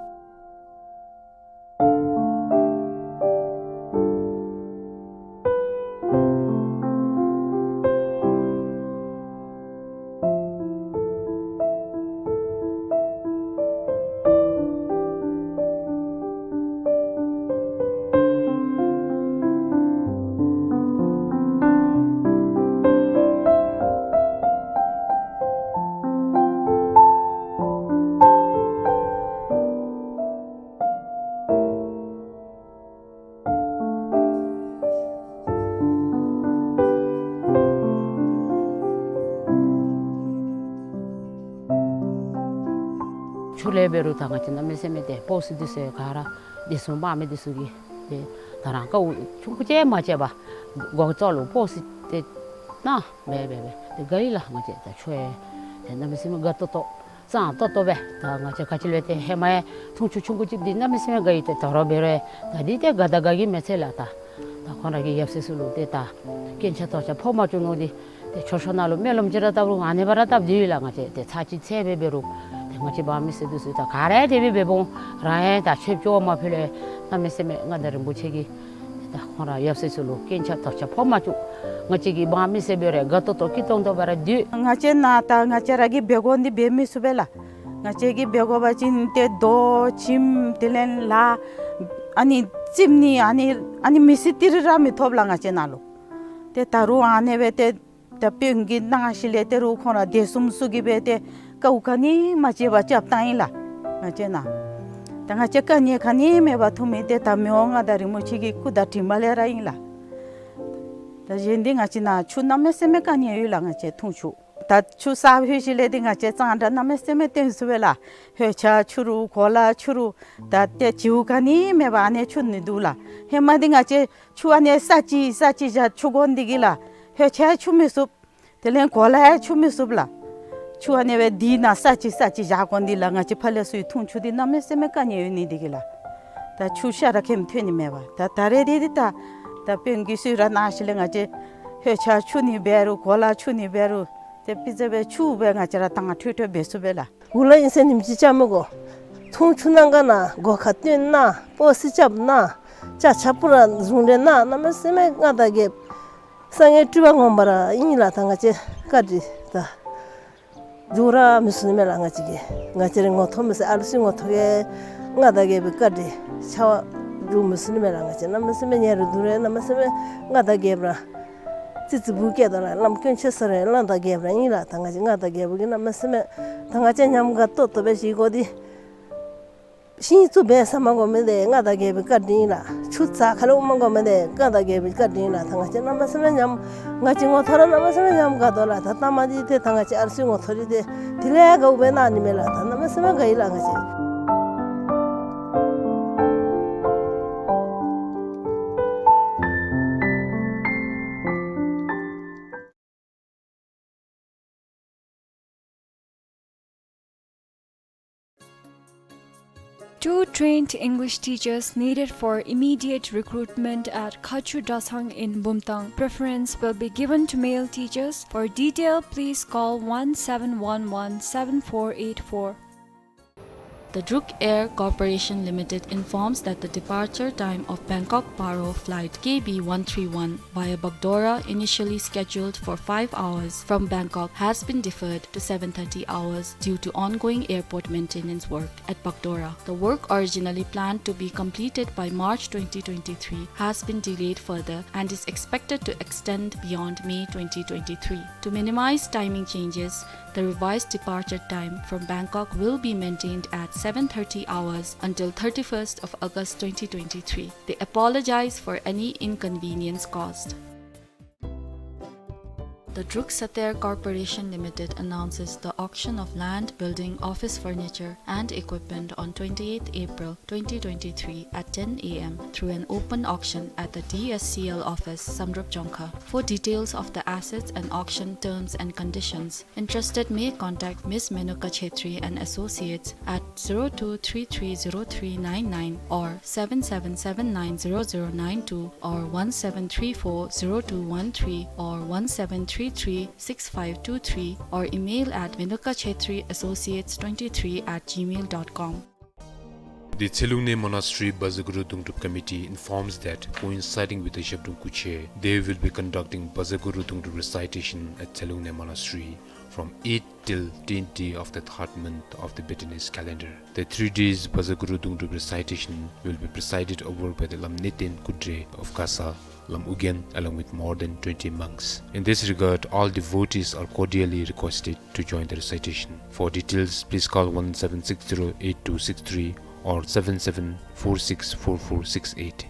ཆུ་ལས་འབད་རུང་ད་ང་བཅས་གནམ་མེད་ས་མེད་ཏེ་སྤོགས་སི་འདི་ཚུ་ག་ར་འདི་ཚུ་འབག་མི་འདི་ཚུ་གིས་ཏེ་ད་རང་དཀའཝ་ཆུང་ཀུ་ཅིག་མ་སྤྱད་པར་སྒོ་ཙོགས་ལུ་སྤོགས་སི་ཏེ་ན་འབད་འབད་འབད་ཏེ་དགའ་ཡི་ལགས། ང་བཅས་ད་ཆུ་ཡང་ཏེ་གནམ་མེད་ས་མེད་དགའ་ཏོག་ཏོ་གཙང་ཏོག་ཏོ་སྦེ་ད་ང་བཅས་ག་ཅི་ལས་ཏེ་ཧེ་མ་ཡང་འཐུང་ཆུ་ཆུང་ཀུ་ཅིག་འདི་གནམ་མེད་ས་མེད་དགའ་ཡི། ཏེ་ད་རུང་འབད་རུང་ད་འདི་ཏེ་དགའ་ད་དགའ་གི་མི་ཚེ་ལགས། ད་ད་ཁོང་ར་གི་ཡབ་སྲས་ཚུ་ལུ་ཏེ་ད་རྐྱེན་ཆག་དོགས་ཆག་ཕོག་མ་བཅུག་མནོ་སྟེ་ཏེ་མཆོད་བཤམ་ནང་ལུ་སྨོན་ལམ་ཅིག་ར་བཏབ་རུང་ཨ་ནི་སྦེ་ར་བཏབ་སྡོད་ཡི་ལགས། ང་བཅས་ཏེ་ཚར་གཅིག་ཚར་སྦེ་འབད་རུང་ཏེ་ང་བཅས་འབངས་མི་སེར་འདི་ཚུ་ད་ག་ར་དེ་སྦེ་འབདཝ་འོང་། རང་ཡང་ད་ཆོས་སྐྱོང་མ་ཕུལ་ལས་གནམ་མེད་ས་མེད་མངའ་བདག་རིན་པོ་ཆེ་གིས་ད་ཁོང་ར་ཡབ་སྲས་ཚུ་ལུ་རྐྱེན་ཆག་དོགས་ཆག་ཕོག་མ་བཅུག། ང་བཅས་ཀྱི་འབངས་མི་སེར་འབད་རུང་དགའ་ཏོག་ཏོ་སྐྱིད་ཏོང་ཏོ་སྦེ་ར་སྡོད། ང་བཅས་ནཱ་ད་ང་བཅས་ར་གིས་འབད་དགོ་འདི་འབད་མི་ཚུགས་པས་ལགས། ང་བཅས་ཀྱིས་འབད་དགོ་པ་ཅིན་ཏེ་རྡོ་ཁྱིམ་དེ་ལས་ལཱ་ཨ་ནི་རྩིགཔ་ནི་ཨ་ནི་ཨ་ནི་མི་སེར་ཏི་རི་ར་མི་ཐོབ་ལགས་ང་བཅས་ནཱ་ལུ། ཏེ་ད་རུང་ཨ་ནི་སྦེ་ཏེ་ད་དཔོན་གྱི་ནང་ཤི་ལས་ཏེ་རུང་ཁོང་ར་དེ་བཟུམ་ཚུ་གིས་སྦེ་ཏེ་དཀའཝ་ག་ནི་མ་སྤྱད་པར་རྐྱབ་བཏང་ཡི་ལགས་ང་བཅས་ནཱ། ད་ང་བཅས་དཀའ་ངལ་ག་ནི་མེད་པར་ཐོན་མི་ཏེ་ད་མི་དབང་མངའ་བདག་རིན་པོ་ཆེ་གི་སྐུ་དྲིན་དྲན་པ་ལས་ར་ཨིན་ལགས། ད་གཞན་འདི་ང་བཅས་ནཱ་ཆུ་གནམ་མེད་ས་མེད་དཀའ་ངལ་ཡོད་ལགས། ང་བཅས་འཐུང་ཆུ་ ད་ཆུ་ས་ཕུད་ཞིནམ་ལས་འདི་ང་བཅས་གཙང་སྦྲ་གནམ་མེད་ས་མེད་བཏོན་ཚུགས་པས་ལགས། ཧོད་ཆས་ཕྱུ་རུང་གོ་ལ་ཕྱུ་རུང་ད་ཏེ་བྱིའུ་ག་ནི་མེད་པར་ཨ་ནི་ཕྱུ་ནི་འདུག་ལགས། ཧེ་མ་འདི་ང་བཅས་ཆུ་ཨ་ནི་ས་ཅིག་ས་ཅིག་བཞག་ཕྱུ་དགོ་ནི་འདི་གིས་ལགས། ཧོད་ཆས་ཕྱུ་མི་ཚུགས། དེ་ལས་གོ་ལ་ཡང་ཕྱུ་མི་ཚུགས་ལགས། ཆུ་ཨ་ནི་སྦེ་འདི་ནང་ས་ཅིག་ས་ཅིག་བཞག་དགོ་ནི་འདི་ལགས། ང་བཅས་ཕར་ལས་ཚུར་འཐུང་ཆུ་འདི་གནམ་མེད་ས་མེད་དཀའ་ངལ་ཡོད་ནི་འདི་གིས་ལགས། ད་ཆུ་ཤ་ར་ཁེམ་ཐོན་ནི་མེད་པར་ད་ད་རེས་འདི་འདི་ད་ད་དཔོན་གྱིས་གསོལ་རས་གནང་ཞིནམ་ལས་ང་བཅས་ཧོད་ཆས་ཕྱུ་ནི་འབད་རུང་གོ་ལ་ཕྱུ་ནི་འབད་རུང་ཏེ་སྤུས་ཚད་སྦེ་ཕྱུ་སྦེ་ང་བཅས་ར་དྭངས་འཕྲོས་འཕྲོས་འབད་ཚུགས་པས་ལགས། གུ་ལ་ཨིན་ཟེར་ཉིནམ་གཅིག་བཅའ་མི་དགོ། འཐུང་ཆུ་གནང་ག་གནང་། སྒོ་ཁར་བཏོན་གནང་། སྤོས་སི་རྐྱབ་གནང་། ཅ་ཆས་པུ་ར་བཟུང་སྟེ་གནང་། གནམ་མེད་ས་མེད་མངའ་བདག་རྒྱལཔོ་གསང་སྔགས་སྤྲུལ་པ་ངོ་མ་ར་ཨིན་ལགས། ད་ང་བཅས་བཀའ་དྲིན་ད་འཇུག་ར་མི་ཚུགས་ནི་མས་ལགས། ང་བཅས་ཀྱིས་ང་བཅས་རའི་ངོ་ཐོག་མི་ཟེར་ཨ་ལུ་ཚུའི་ངོ་ཐོག་གི་མངའ་བདག་རྒྱལ་པོའི་བཀའ་དྲིན་ཆེ་བ་འཇུག་མི་ཚུགས་ནི་མས་ལགས། ང་བཅས་གནམ་མེད་ས་མེད་ཉེ་རུང་དུ་རུང་གནམ་མེད་ས་མེད་མངའ་བདག་རྒྱལཔོ་ར་ཙི་ཙི་བུ་སྐྱེས་དོ་ལགས། བླམ་དཀོན་མཆོག་ཟེར་རུང་མངའ་བདག་རྒྱལཔོ་ར་ཨིན་ལགས། ད་ང་བཅས་མངའ་བདག་རྒྱལ་པོ་གིས་གནམ་མེད་ས་མེད་ད་ང་བཅས་ཉམས་དགའ་ཏོག་ཏོ་སྦེ་བཞེས་དགོ་འདི། ཤིང་བཙུགས་འབད་ས་མ་དགོ་མི་འདི་མངའ་བདག་རྒྱལ་པོའི་བཀའ་དྲིན་ལགས། ཆུ་རྩ་ཁ་ལས་དབུ་མ་དགོ་མི་འདི་མངའ་བདག་རྒྱལ་པོའི་བཀའ་དྲིན་ལགས། ད་ང་བཅས་གནམ་མེད་ས་མེད་ཉམས་ང་བཅས་ངོ་ཐོག་ར་གནམ་མེད་ས་མེད་ཉམས་དགའ་དོ་ལགས། ད་ལྟ་མ་འདི་ཏེ་ད་ང་བཅས་ཨ་ལུ་ཚུའི་ངོ་ཐོག་འདི་ཏེ་དེ་ལས་ཡང་དགའཝ་སྦེ་གནང་ནི་མས་ལགས། ད་གནམ་མེད་ས་མེད་དགའ་ཡི་ལགས། ང་བཅས་Two trained English teachers needed for immediate recruitment at Khachu Dasang in Bumtang. Preference will be given to male teachers. For detail, please call one seven one one seven four eight four. The Druk Air Corporation Limited informs that the departure time of Bangkok Paro flight K B one three one via Bagdogra, initially scheduled for five hours from Bangkok, has been deferred to seven thirty hours due to ongoing airport maintenance work at Bagdogra. The work, originally planned to be completed by March twenty twenty-three, has been delayed further and is expected to extend beyond May twenty twenty-three. To minimize timing changes, the revised departure time from Bangkok will be maintained at seven thirty hours until thirty-first of August twenty twenty-three. They apologize for any inconvenience caused. The Druk Satyair Corporation Limited announces the auction of land, building, office furniture, and equipment on twenty-eighth April twenty twenty-three at ten A M through an open auction at the D S C L office, Samdrup, Jongkha. For details of the assets and auction terms and conditions, interested may contact Miss Menuka Chhetri and Associates at zero two three three zero three nine nine or seven seven seven nine zero zero nine two or one seven three four zero two one three or one seven three three six five two three or email at menuka chhetri associates twenty-three at gmail dot com. The Tselungne Monastery Bhajagoru Dungdrup Committee informs that, coinciding with the Zhabdrung Kuche, they will be conducting Bhajagoru Dungdrup recitation at Tselungne Monastery from eight till ten day of the third month of the Bhutanese calendar. The three days Bhajagoru Dungdrup recitation will be presided over by the Lam Neten Kudre of Kasa, Lam Ugyen, along with more than twenty monks. In this regard, all devotees are cordially requested to join the recitation. For details, please call one seven six zero eight two six three or seven seven four six four four six eight.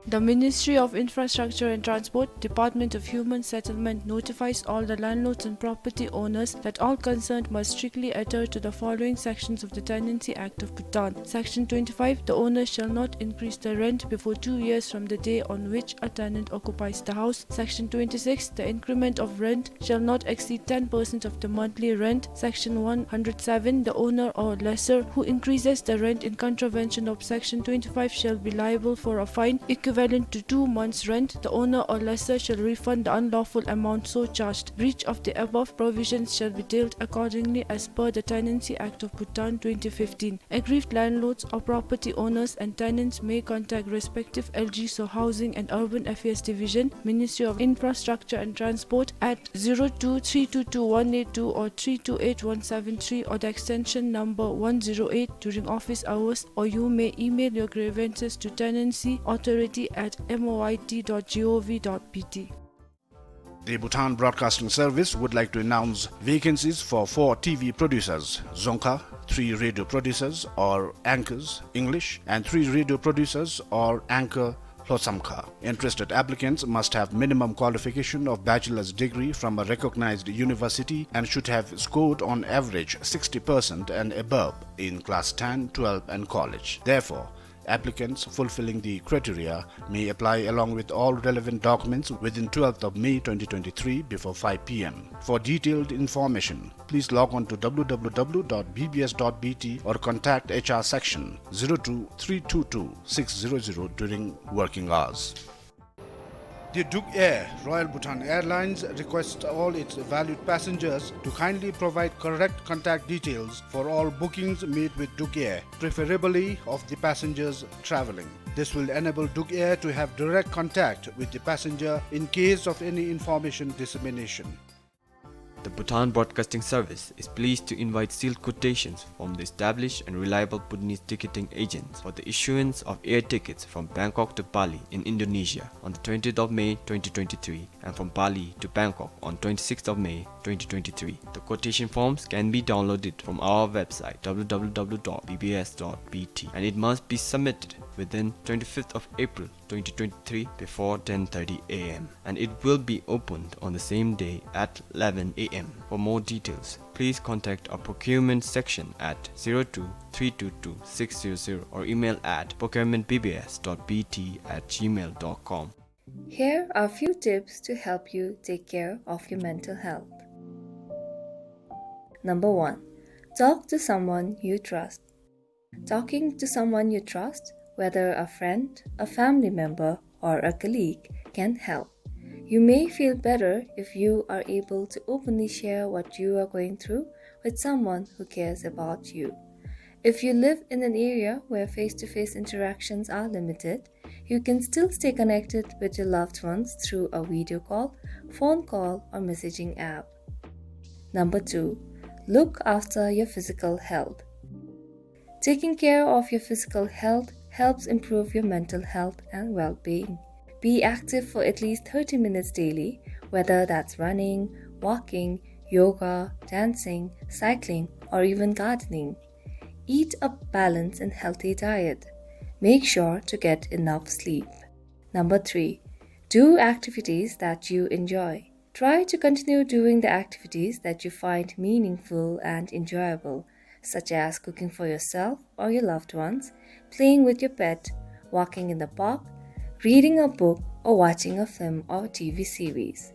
The Ministry of Infrastructure and Transport, Department of Human Settlement notifies all the landlords and property owners that all concerned must strictly adhere to the following sections of the Tenancy Act of Bhutan. Section twenty-five, the owner shall not increase the rent before two years from the day on which a tenant occupies the house. Section twenty-six, the increment of rent shall not exceed ten percent of the monthly rent. Section one hundred seven, the owner or lessor who increases the rent in contravention of Section twenty-five shall be liable for a fine equivalent to two months' rent. The owner or lessor shall refund the unlawful amount so charged. Breach of the above provisions shall be dealt accordingly as per the Tenancy Act of Bhutan twenty fifteen. Aggrieved landlords or property owners and tenants may contact respective L G S O Housing and Urban Affairs Division, Ministry of Infrastructure and Transport at zero two three two two one eight two or three two eight one seven three or the extension number one zero eight during office hours, or you may email your grievances to tenancy authority at M O I T dot G O V dot B T. The Bhutan Broadcasting Service would like to announce vacancies for four T V producers, Dzongkha, three radio producers or anchors, English, and three radio producers or anchor, Lhosamkha. Interested applicants must have minimum qualification of bachelor's degree from a recognized university and should have scored on average sixty percent and above in class ten, twelve and college. Therefore, applicants fulfilling the criteria may apply along with all relevant documents within twelfth of May twenty twenty-three before five p m. For detailed information, please log on to w w w dot b b s dot b t or contact H R section zero two three two two six zero zero during working hours. The Duk Air, Royal Bhutan Airlines, requests all its valued passengers to kindly provide correct contact details for all bookings made with Duk Air, preferably of the passengers traveling. This will enable Duk Air to have direct contact with the passenger in case of any information dissemination. The Bhutan Broadcasting Service is pleased to invite sealed quotations from the established and reliable Bhutanese ticketing agents for the issuance of air tickets from Bangkok to Bali in Indonesia on the twentieth of May twenty twenty-three and from Bali to Bangkok on twenty-sixth of May twenty twenty-three. The quotation forms can be downloaded from our website w w w dot b b s dot b t and it must be submitted within twenty-fifth of April twenty twenty-three before ten thirty a m and it will be opened on the same day at eleven a m. For more details, please contact our procurement section at zero two three two two six zero zero or email at procurement b b s dot b t at gmail dot com. Here are a few tips to help you take care of your mental health. Number one, talk to someone you trust. Talking to someone you trust, whether a friend, a family member, or a colleague, can help. You may feel better if you are able to openly share what you are going through with someone who cares about you. If you live in an area where face-to-face interactions are limited, you can still stay connected with your loved ones through a video call, phone call, or messaging app. Number two, look after your physical health. Taking care of your physical health helps improve your mental health and well-being. Be active for at least thirty minutes daily, whether that's running, walking, yoga, dancing, cycling, or even gardening. Eat a balanced and healthy diet. Make sure to get enough sleep. Number three, do activities that you enjoy. Try to continue doing the activities that you find meaningful and enjoyable, such as cooking for yourself or your loved ones, playing with your pet, walking in the park, reading a book, or watching a film or T V series.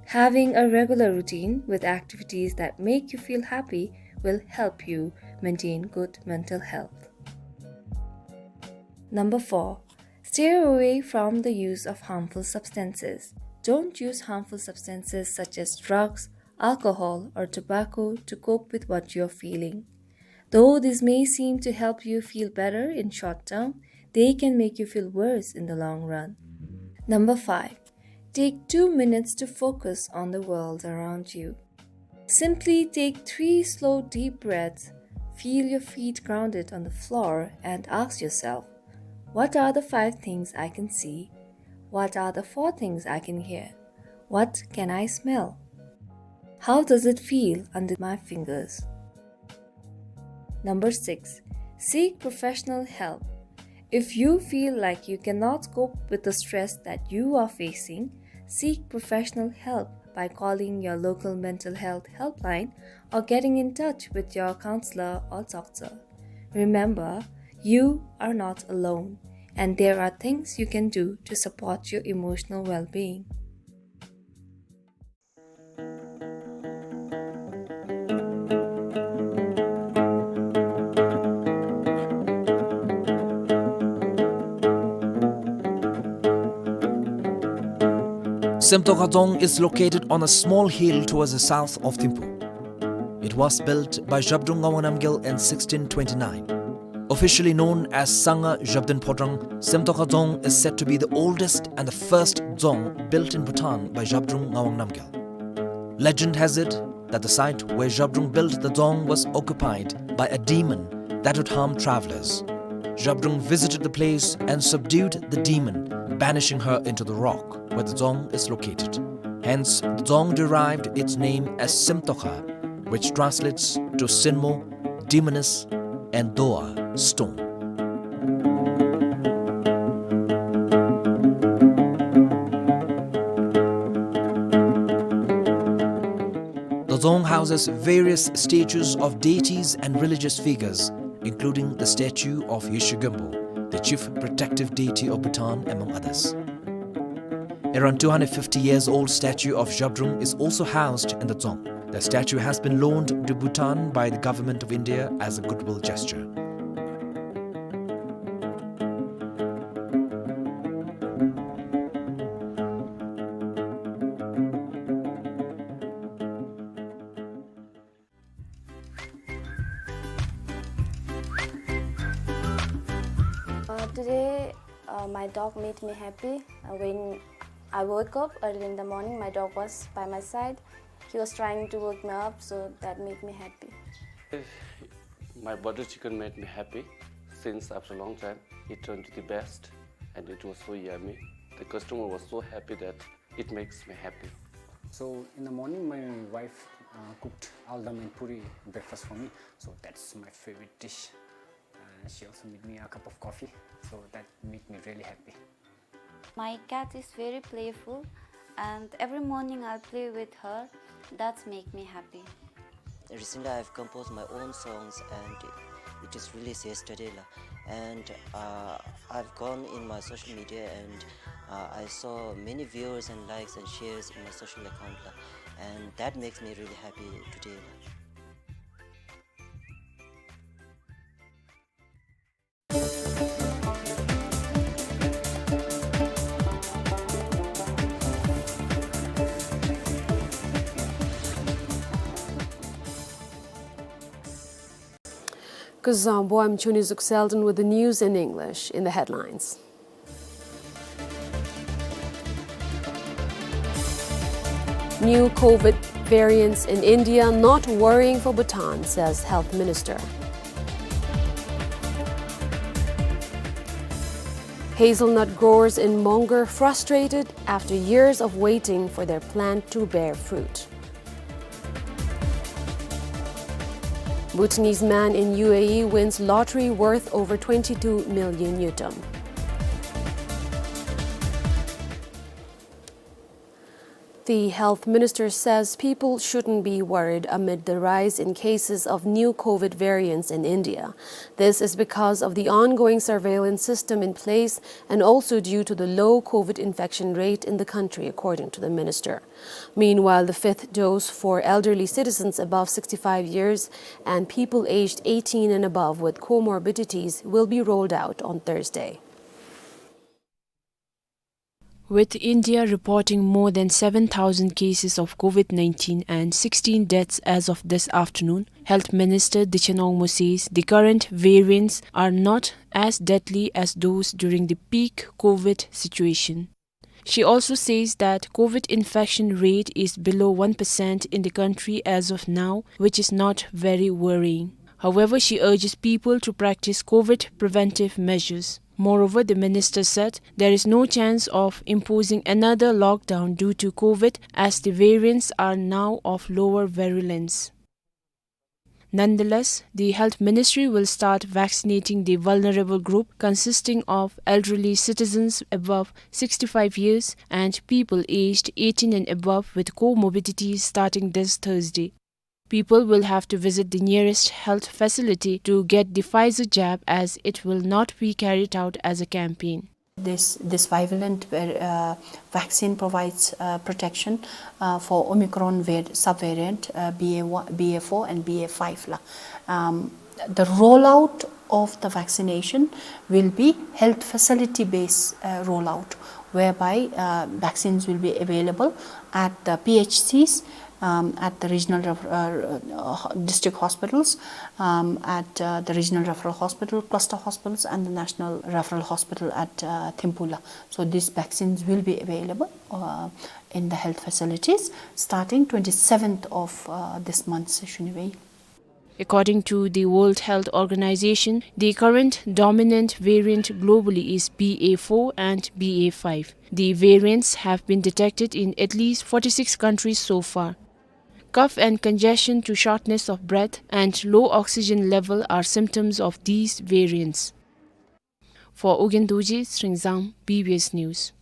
Having a regular routine with activities that make you feel happy will help you maintain good mental health. Number four, stay away from the use of harmful substances. Don't use harmful substances such as drugs, alcohol, or tobacco to cope with what you're feeling. Though these may seem to help you feel better in short term, they can make you feel worse in the long run. Number five, take two minutes to focus on the world around you. Simply take three slow, deep breaths, feel your feet grounded on the floor, and ask yourself, "What are the five things I can see? What are the four things I can hear? What can I smell? How does it feel under my fingers?" Number six, seek professional help. If you feel like you cannot cope with the stress that you are facing, seek professional help by calling your local mental health helpline or getting in touch with your counselor or doctor. Remember, you are not alone, and there are things you can do to support your emotional well-being. Semtokha Dzong is located on a small hill towards the south of Thimphu. It was built by Zhabdrung Ngawang Namgyal in sixteen twenty-nine. Officially known as Sangha Zhabdrung Phodrang, Semtokha Dzong is said to be the oldest and the first dzong built in Bhutan by Zhabdrung Ngawang Namgyal. Legend has it that the site where Zhabdrung built the dzong was occupied by a demon that would harm travelers. Zhabdrung visited the place and subdued the demon, banishing her into the rock where the dzong is located. Hence, the dzong derived its name as Semtokha, which translates to Sinmo, demoness, and Doa, stone. Dzong houses various statues of deities and religious figures, including the statue of Yeshe Gönpo, the chief protective deity of Bhutan, among others. Around two hundred fifty years old statue of Zhabdrung is also housed in the dzong. The statue has been loaned to Bhutan by the government of India as a goodwill gesture. Uh, today, uh, my dog made me happy. Uh, when I woke up early in the morning, my dog was by my side. He was trying to wake me up, so that made me happy. My butter chicken made me happy since after a long time. It turned to the best, and it was so yummy. The customer was so happy that it makes me happy. So in the morning, my wife, uh, cooked aldam and puri breakfast for me. So that's my favorite dish. Uh, she also made me a cup of coffee. So that made me really happy. My cat is very playful, and every morning I'll play with her. That's make me happy. Recently, I've composed my own songs, and it is released yesterday, la. And, uh, I've gone in my social media, and, uh, I saw many viewers and likes and shares in my social account, la. And that makes me really happy today, la. Kuzuzangpo, I'm Chuni Zukselden with the news in English. In the headlines: New COVID variants in India not worrying for Bhutan, says Health Minister. Hazelnut growers in Mongar frustrated after years of waiting for their plant to bear fruit. Bhutanese man in U A E wins lottery worth over twenty-two million ngultrum. The health minister says people shouldn't be worried amid the rise in cases of new COVID variants in India. This is because of the ongoing surveillance system in place and also due to the low COVID infection rate in the country, according to the minister. Meanwhile, the fifth dose for elderly citizens above sixty-five years and people aged eighteen and above with comorbidities will be rolled out on Thursday. With India reporting more than seven thousand cases of COVID nineteen and sixteen deaths as of this afternoon, Health Minister Dikchen Wangmo says the current variants are not as deadly as those during the peak COVID situation. She also says that COVID infection rate is below one percent in the country as of now, which is not very worrying. However, she urges people to practice COVID preventive measures. Moreover, the minister said there is no chance of imposing another lockdown due to COVID, as the variants are now of lower virulence. Nonetheless, the health ministry will start vaccinating the vulnerable group consisting of elderly citizens above sixty-five years and people aged eighteen and above with comorbidities starting this Thursday. People will have to visit the nearest health facility to get the Pfizer jab, as it will not be carried out as a campaign. This, this bivalent var-, uh, vaccine provides, uh, protection, uh, for Omicron var-, subvariant, uh, B A one, B A four and B A five la. Um, the rollout of the vaccination will be health facility based, uh, rollout, whereby, uh, vaccines will be available at the P H Cs, um, at the regional ref-, uh, uh, district hospitals, um, at, uh, the regional referral hospital, cluster hospitals, and the national referral hospital at, uh, Thimphu la. So these vaccines will be available, uh, in the health facilities starting twenty-seventh of, uh, this month, Shuniwei. According to the World Health Organization, the current dominant variant globally is B A four and B A five. The variants have been detected in at least forty-six countries so far. Cough and congestion to shortness of breath and low oxygen level are symptoms of these variants. For Ugyen Dorji, Sringzang, B B S News.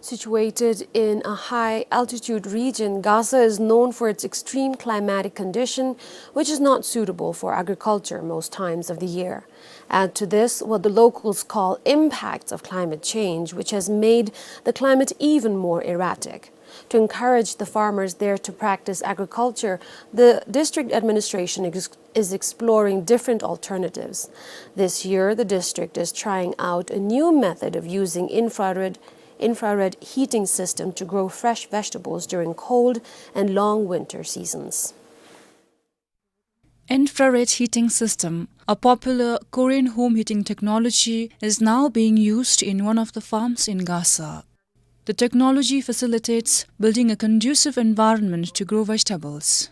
Situated in a high-altitude region, Gasa is known for its extreme climatic condition, which is not suitable for agriculture most times of the year. Add to this what the locals call impacts of climate change, which has made the climate even more erratic. To encourage the farmers there to practice agriculture, the district administration ex- is exploring different alternatives. This year, the district is trying out a new method of using infrared, infrared heating system to grow fresh vegetables during cold and long winter seasons. Infrared heating system, a popular Korean home heating technology, is now being used in one of the farms in Gasa. The technology facilitates building a conducive environment to grow vegetables.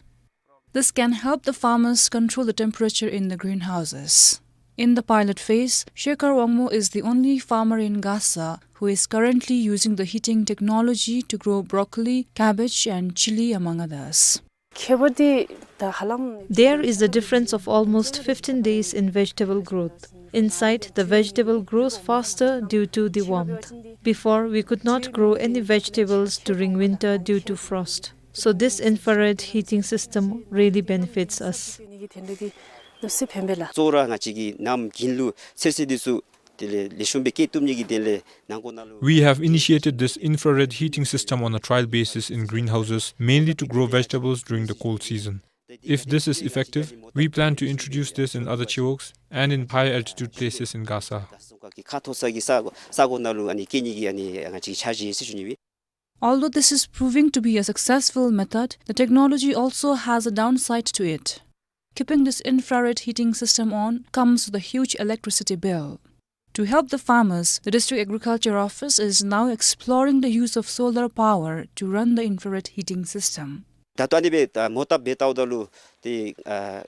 This can help the farmers control the temperature in the greenhouses. In the pilot phase, Shekhar Wangmo is the only farmer in Gasa who is currently using the heating technology to grow broccoli, cabbage, and chili, among others. There is a difference of almost fifteen days in vegetable growth. Inside, the vegetable grows faster due to the warmth. Before, we could not grow any vegetables during winter due to frost. So this infrared heating system really benefits us. གཙོ་བོ་ར་ང་བཅས་ཀྱིས་གནམ་དགུན་ལུ་ཚོད་བསྲེ་འདི་ཚུ་དེ་ལས་ལེགས་ཤོམ་སྦེ་སྐྱེ་བཏུབ་ནི་གི་དོན་ལས་ནང་འཁོད་ནང་ལུ། We have initiated this infrared heating system on a trial basis in greenhouses, mainly to grow vegetables during the cold season. If this is effective, we plan to introduce this in other chiwogs and in high altitude places in Gasa. ཁ་མཐོ་ས་གི་ས་ས་གོ་ནང་ལུ་ཨ་ནི་སྐྱེ་ནི་གི་ཨ་ནི་ང་བཅས་འཆར་གཞི་ཟེར་ཞུ་ནི་ཨིན། Although this is proving to be a successful method, the technology also has a downside to it. Keeping this infrared heating system on comes with a huge electricity bill. To help the farmers, the District Agriculture Office is now exploring the use of solar power to run the infrared heating system. ད་ལྟོ་ཨ་ནི་སྦེ་ད་མོ་ཊ་སྦེ་བལྟཝ་ད་ལུ་ཏེ་ཨ་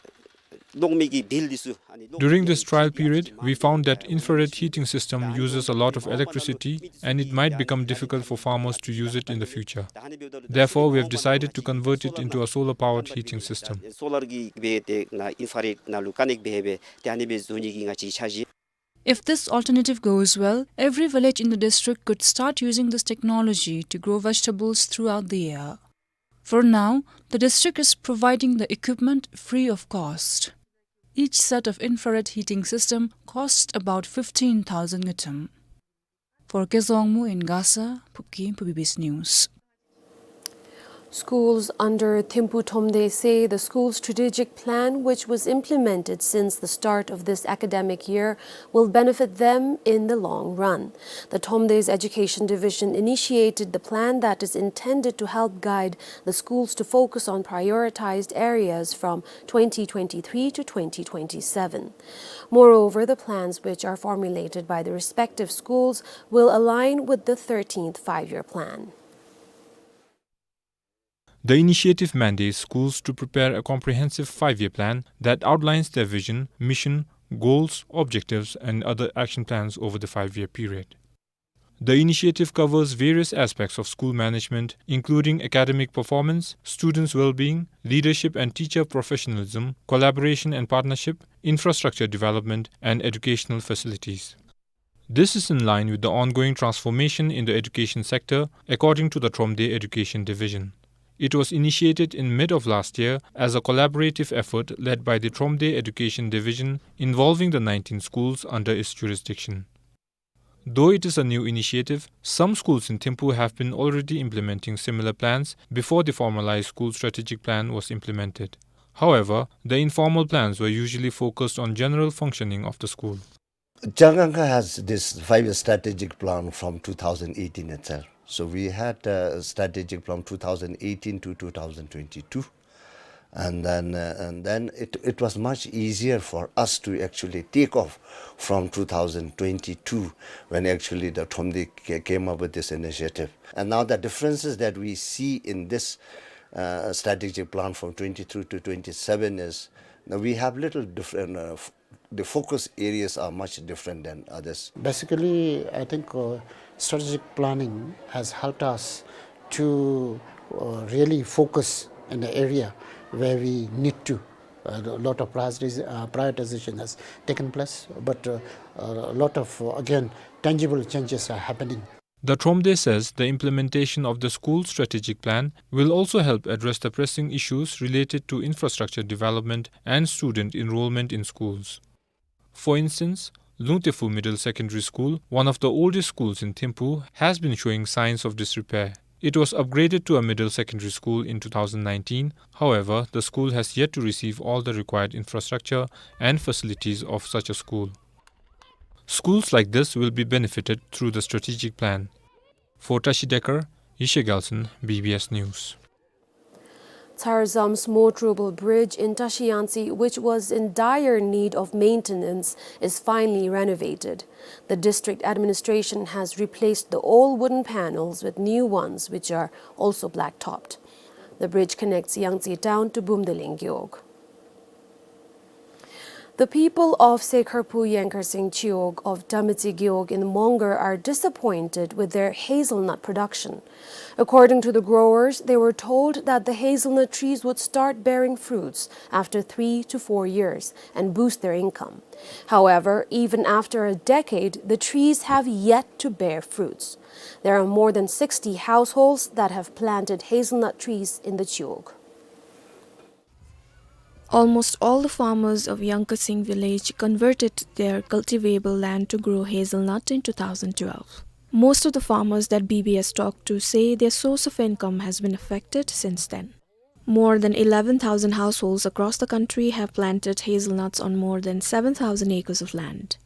གློག་མེ་གི་བིལ་འདི་ཚུ་ཨ་ནི་གློག་During this trial period, we found that infrared heating system uses a lot of electricity and it might become difficult for farmers to use it in the future. Therefore, we have decided to convert it into a solar-powered heating system. སོ་ལར་གྱི་སྦེ་ཏེ་ཨིན་ཕ་རེཌ་ནང་ལུ་ཀ་ནེཀཊ་འབད་སྦེ་ཏེ་ཨ་ནི་སྦེ་བཟོ་ནི་གི་ང་བཅས་འཆར་གཞི། If this alternative goes well, every village in the district could start using this technology to grow vegetables throughout the year. For now, the district is providing the equipment free of cost. Each set of infrared heating system costs about fifteen thousand ngultrum. For Kezhang Wangmo in Gasa, Phubki, Phu B B S News. Schools under Thimphu Thromde say the school's strategic plan, which was implemented since the start of this academic year, will benefit them in the long run. The Thromde's Education Division initiated the plan that is intended to help guide the schools to focus on prioritized areas from twenty twenty-three to twenty twenty-seven. Moreover, the plans which are formulated by the respective schools will align with the thirteenth Five-Year Plan. The initiative mandates schools to prepare a comprehensive five-year plan that outlines their vision, mission, goals, objectives, and other action plans over the five-year period. The initiative covers various aspects of school management, including academic performance, students' well-being, leadership and teacher professionalism, collaboration and partnership, infrastructure development, and educational facilities. This is in line with the ongoing transformation in the education sector, according to the Thromde Education Division. It was initiated in mid of last year as a collaborative effort led by the Thromde Education Division, involving the nineteen schools under its jurisdiction. Though it is a new initiative, some schools in Thimphu have been already implementing similar plans before the formalized school strategic plan was implemented. However, the informal plans were usually focused on general functioning of the school. Changangkha has this five-year strategic plan from two thousand eighteen itself. So we had a strategic plan two thousand eighteen to two thousand twenty-two. And then, uh, and then it, it was much easier for us to actually take off from two thousand twenty-two, when actually the Thromde ca-, came up with this initiative. And now the differences that we see in this, uh, strategic plan from twenty-three to twenty-seven is, now we have little different, uh, f-, the focus areas are much different than others. Basically, I think, uh, strategic planning has helped us to, uh, really focus in the area where we need to. Uh, a lot of prioritiz-, uh, prioritization has taken place, but, uh, a lot of, uh, again, tangible changes are happening. The Thromde says the implementation of the school strategic plan will also help address the pressing issues related to infrastructure development and student enrollment in schools. For instance, Lungtephu Middle Secondary School, one of the oldest schools in Thimphu, has been showing signs of disrepair. It was upgraded to a middle secondary school in two thousand nineteen. However, the school has yet to receive all the required infrastructure and facilities of such a school. Schools like this will be benefited through the strategic plan. For Tashi Dekar, Yeshe Gyaltsen, B B S News. Tsarzam's motorable bridge in Tashi Yangtze, which was in dire need of maintenance, is finally renovated. The district administration has replaced the old wooden panels with new ones, which are also black-topped. The bridge connects Yangtze town to Bumdeleng Gewog. The people of Sekharphu Yenkarsing Chiwog of Damitsi Gewog in Mongar are disappointed with their hazelnut production. According to the growers, they were told that the hazelnut trees would start bearing fruits after three to four years and boost their income. However, even after a decade, the trees have yet to bear fruits. There are more than sixty households that have planted hazelnut trees in the Chiwog. Almost all the farmers of Yenkarsing village converted their cultivable land to grow hazelnut in two thousand twelve. Most of the farmers that B B S talked to say their source of income has been affected since then. More than eleven thousand households across the country have planted hazelnuts on more than seven thousand acres of land.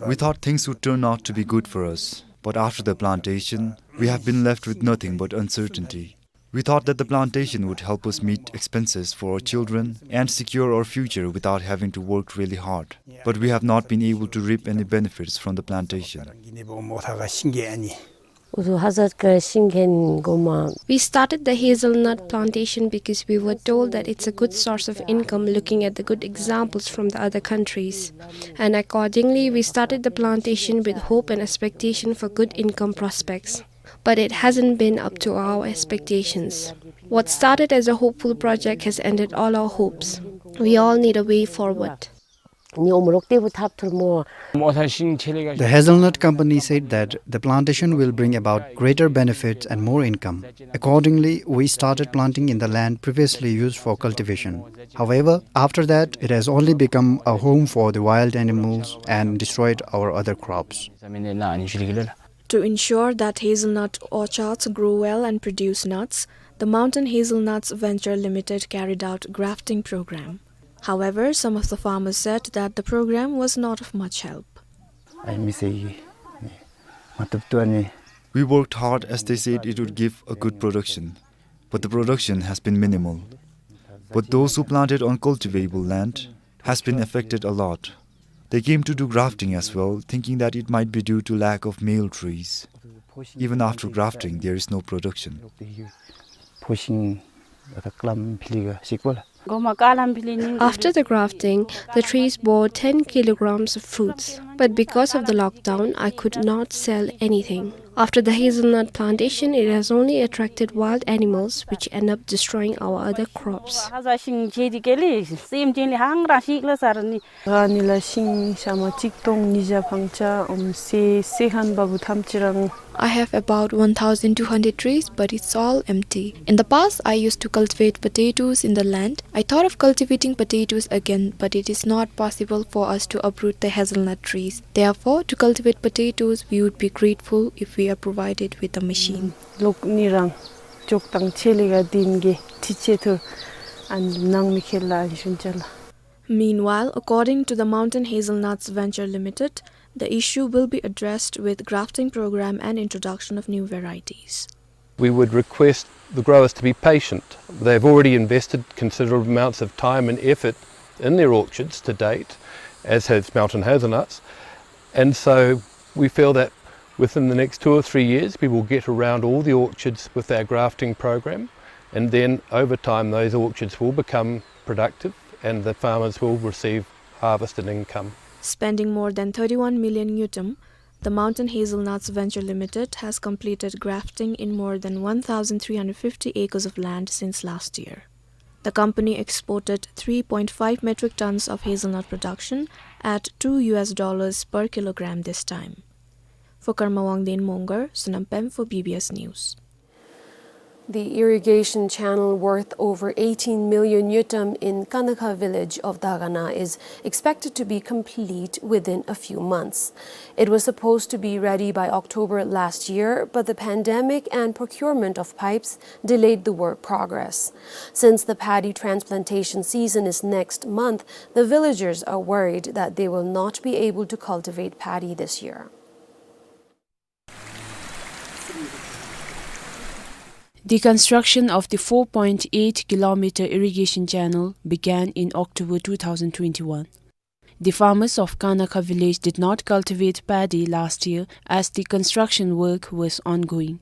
We thought things would turn out to be good for us, but after the plantation, we have been left with nothing but uncertainty. We thought that the plantation would help us meet expenses for our children and secure our future without having to work really hard. But we have not been able to reap any benefits from the plantation. We started the hazelnut plantation because we were told that it's a good source of income, looking at the good examples from the other countries. And accordingly, we started the plantation with hope and expectation for good income prospects. But it hasn't been up to our expectations. What started as a hopeful project has ended all our hopes. We all need a way forward. The hazelnut company said that the plantation will bring about greater benefits and more income. Accordingly, we started planting in the land previously used for cultivation. However, after that, it has only become a home for the wild animals and destroyed our other crops. To ensure that hazelnut orchards grow well and produce nuts, the Mountain Hazelnuts Venture Limited carried out grafting program. However, some of the farmers said that the program was not of much help. We worked hard as they said it would give a good production, but the production has been minimal. But those who planted on cultivable land has been affected a lot. They came to do grafting as well, thinking that it might be due to lack of male trees. Even after grafting, there is no production. After the grafting, the trees bore ten kilograms of fruits, but because of the lockdown, I could not sell anything. After the hazelnut plantation, it has only attracted wild animals, which end up destroying our other crops. I have about one thousand two hundred trees, but it's all empty. In the past, I used to cultivate potatoes in the land. I thought of cultivating potatoes again, but it is not possible for us to uproot the hazelnut trees. Therefore, to cultivate potatoes, we would be grateful if we are provided with a machine. Meanwhile, according to the Mountain Hazelnuts Venture Limited, the issue will be addressed with grafting program and introduction of new varieties. We would request the growers to be patient. They've already invested considerable amounts of time and effort in their orchards to date, as has Mountain Hazelnuts, and so we feel that within the next two or three years we will get around all the orchards with our grafting program, and then over time those orchards will become productive and the farmers will receive harvest and income. Spending more than thirty-one million ngultrum, the Mountain Hazelnuts Venture Limited has completed grafting in more than one thousand three hundred fifty acres of land since last year. The company exported three point five metric tons of hazelnut production at two U S dollars per kilogram this time. For Karma Wangden Mongar, Sonam Pem for B B S News. The irrigation channel worth over eighteen million ngultrum in Kanakha village of Dagana is expected to be complete within a few months. It was supposed to be ready by October last year, but the pandemic and procurement of pipes delayed the work progress. Since the paddy transplantation season is next month, the villagers are worried that they will not be able to cultivate paddy this year. The construction of the four point eight kilometer irrigation channel began in October two thousand twenty-one. The farmers of Kanakha village did not cultivate paddy last year as the construction work was ongoing.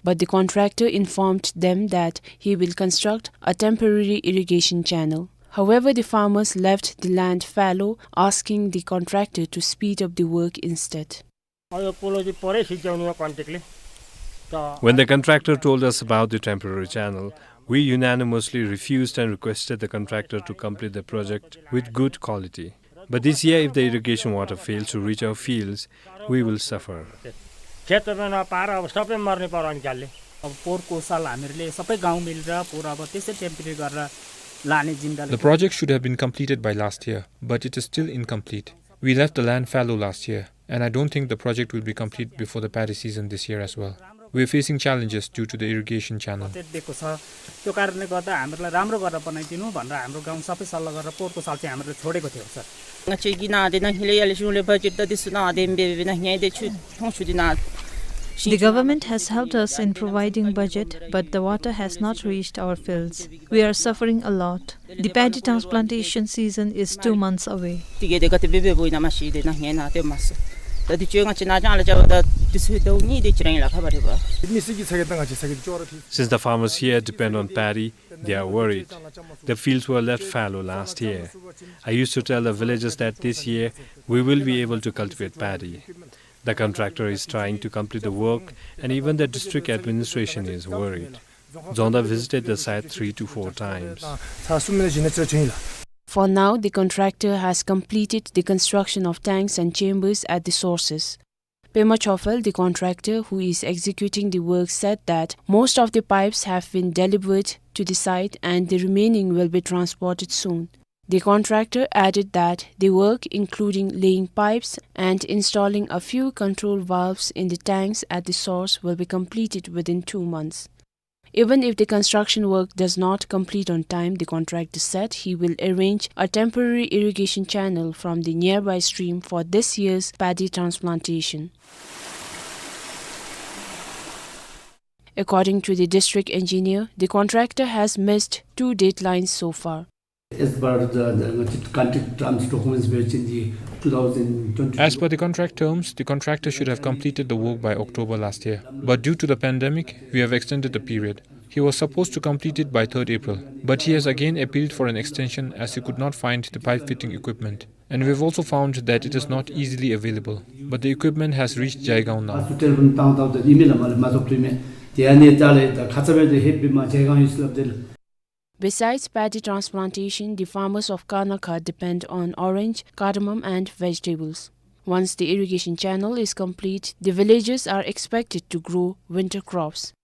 But the contractor informed them that he will construct a temporary irrigation channel. However, the farmers left the land fallow, asking the contractor to speed up the work instead. अब यो पोलो चाहिँ परै सिज्याउने हो कन्ट्रीले। त When the contractor told us about the temporary channel, we unanimously refused and requested the contractor to complete the project with good quality. But this year, if the irrigation water fails to reach our fields, we will suffer. खेत रोप्न नपाएर अब सबै मर्ने पर्यो अनि क्याल्ले। अब पोहोरको साल हामीहरूले सबै गाउँ मिलेर पोहोर अब त्यसै टेम्परेरी गरेर लाने जिम्मा लिएको। The project should have been completed by last year, but it is still incomplete. We left the land fallow last year, and I don't think the project will be complete before the paddy season this year as well. We are facing challenges due to the irrigation channel. Budget दिएको छ, त्यो कारणले गर्दा हामीहरूलाई राम्रो गरेर बनाइदिनु भनेर हाम्रो गाउँ सबै सल्लाह गरेर पोहोरको साल चाहिँ हामीले छोडेको थियौँ, sir. Nga che gi na de na hile yale shule budget da disu na de mbe be na hile de chu thong chu di na. The government has helped us in providing budget, but the water has not reached our fields. We are suffering a lot. The paddy transplantation season is two months away. Tige de ga te bebe boi na ma shi de na hie na te ma so. Da di chue nga che na jang la ja da di su da ni de chireng la kha ba de ba. Mi si gi sa ge ta nga che sa ge cho ra thi. Since the farmers here depend on paddy, they are worried. The fields were left fallow last year. I used to tell the villagers that this year we will be able to cultivate paddy. The contractor is trying to complete the work, and even the district administration is worried. Dzongda visited the site three to four times. For now, the contractor has completed the construction of tanks and chambers at the sources. Pema Chofel, the contractor who is executing the work, said that most of the pipes have been delivered to the site and the remaining will be transported soon. The contractor added that the work, including laying pipes and installing a few control valves in the tanks at the source, will be completed within two months. Even if the construction work does not complete on time, the contractor said he will arrange a temporary irrigation channel from the nearby stream for this year's paddy transplantation. According to the district engineer, the contractor has missed two deadlines so far. As per the, the contract terms documents which in the two thousand twenty-two. As per the contract terms, the contractor should have completed the work by October last year. But due to the pandemic, we have extended the period. He was supposed to complete it by third April, but he has again appealed for an extension as he could not find the pipe fitting equipment. And we've also found that it is not easily available. But the equipment has reached Jaigaon now. Besides paddy transplantation, the farmers of Kanakha depend on orange, cardamom and vegetables. Once the irrigation channel is complete, the villagers are expected to grow winter crops.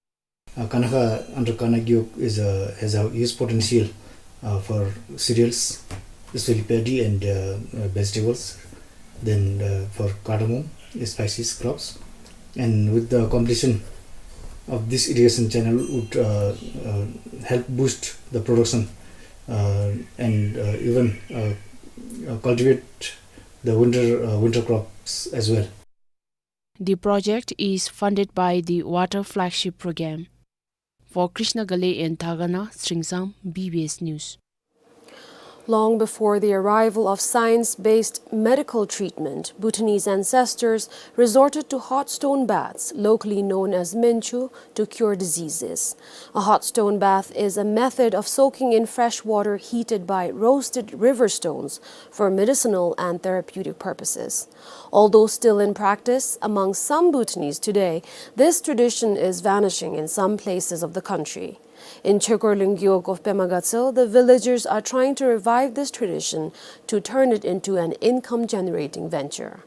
Uh, Kanakha under Kanakha Gewog is a, has a huge potential, uh, for cereals, especially paddy and, uh, uh, vegetables. Then, uh, for cardamom, spices crops. And with the completion of this irrigation channel would, uh, uh, help boost the production, uh, and, uh, even, uh, uh, cultivate the winter, uh, winter crops as well. The project is funded by the Water Flagship Program. For Krishna Ghale in Dagana, Sringsam, B B S News. Long before the arrival of science-based medical treatment, Bhutanese ancestors resorted to hot stone baths, locally known as Menchu, to cure diseases. A hot stone bath is a method of soaking in fresh water heated by roasted river stones for medicinal and therapeutic purposes. Although still in practice among some Bhutanese today, this tradition is vanishing in some places of the country. In Chekor Lungyo of Pema Gatshel, the villagers are trying to revive this tradition to turn it into an income-generating venture.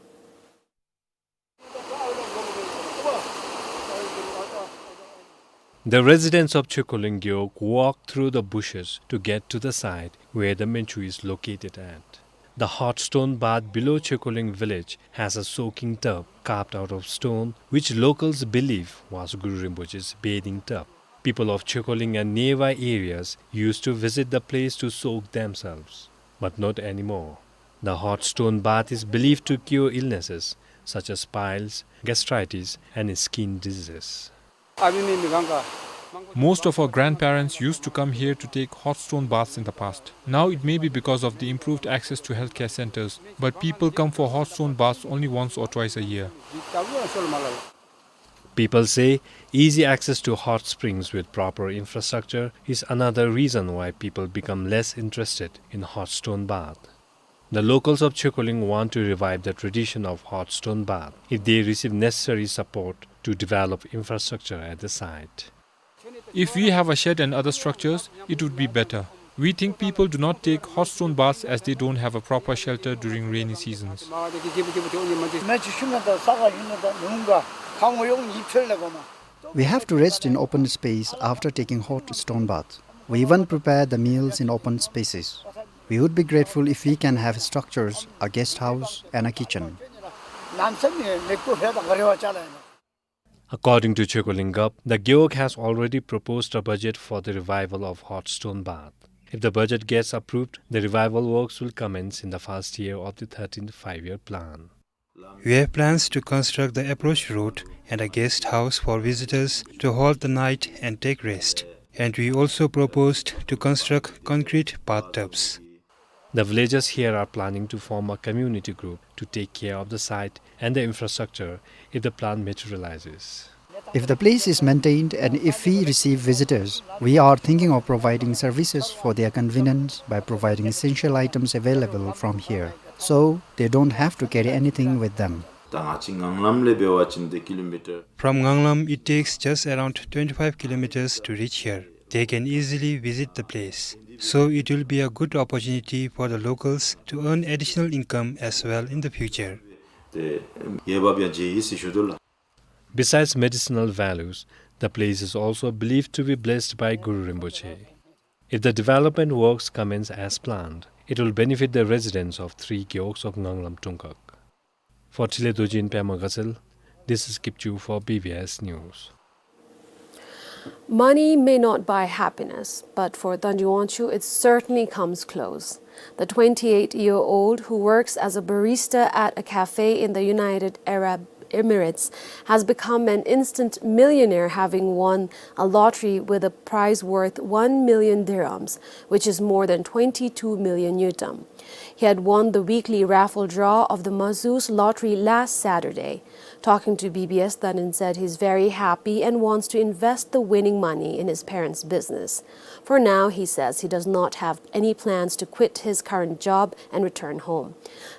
The residents of Chekoling Gewog walk through the bushes to get to the site where the Menchu is located at. The hot stone bath below Chekoling village has a soaking tub carved out of stone, which locals believe was Guru Rinpoche's bathing tub. People of Chekoling and nearby areas used to visit the place to soak themselves, but not anymore. The hot stone bath is believed to cure illnesses such as piles, gastritis, and skin diseases. Most of our grandparents used to come here to take hot stone baths in the past. Now it may be because of the improved access to healthcare centers, but people come for hot stone baths only once or twice a year. People say easy access to hot springs with proper infrastructure is another reason why people become less interested in hot stone bath. The locals of Chekoling want to revive the tradition of hot stone bath if they receive necessary support to develop infrastructure at the site. If we have a shed and other structures, it would be better. We think people do not take hot stone baths as they don't have a proper shelter during rainy seasons. We have to rest in open space after taking hot stone bath. We even prepare the meals in open spaces. We would be grateful if we can have structures, a guest house, and a kitchen. According to Chekoling Gap, the Gewog has already proposed a budget for the revival of hot stone bath. If the budget gets approved, the revival works will commence in the first year of the thirteenth five-year plan. We have plans to construct the approach road and a guest house for visitors to halt the night and take rest. And we also proposed to construct concrete bathtubs. The villagers here are planning to form a community group to take care of the site and the infrastructure if the plan materializes. If the place is maintained and if we receive visitors, we are thinking of providing services for their convenience by providing essential items available from here, so they don't have to carry anything with them. From Nganglam, it takes just around twenty-five kilometers to reach here. They can easily visit the place. So it will be a good opportunity for the locals to earn additional income as well in the future. Besides medicinal values, the place is also believed to be blessed by Guru Rinpoche. If the development works commence as planned, it will benefit the residents of three gewogs of Nganglam Tongkak. For Tile Dorji in Pema Gatshel, this is Kipchu for B B S News. Money may not buy happiness, but for Thanrin Wangchuk, it certainly comes close. The twenty-eight-year-old, who works as a barista at a cafe in the United Arab Emirates, has become an instant millionaire, having won a lottery with a prize worth one million dirhams, which is more than twenty-two million ngultrum. He had won the weekly raffle draw of the Mahzooz lottery last Saturday. Talking to B B S, Thanrin said he's very happy and wants to invest the winning money in his parents' business. For now, he says he does not have any plans to quit his current job and return home.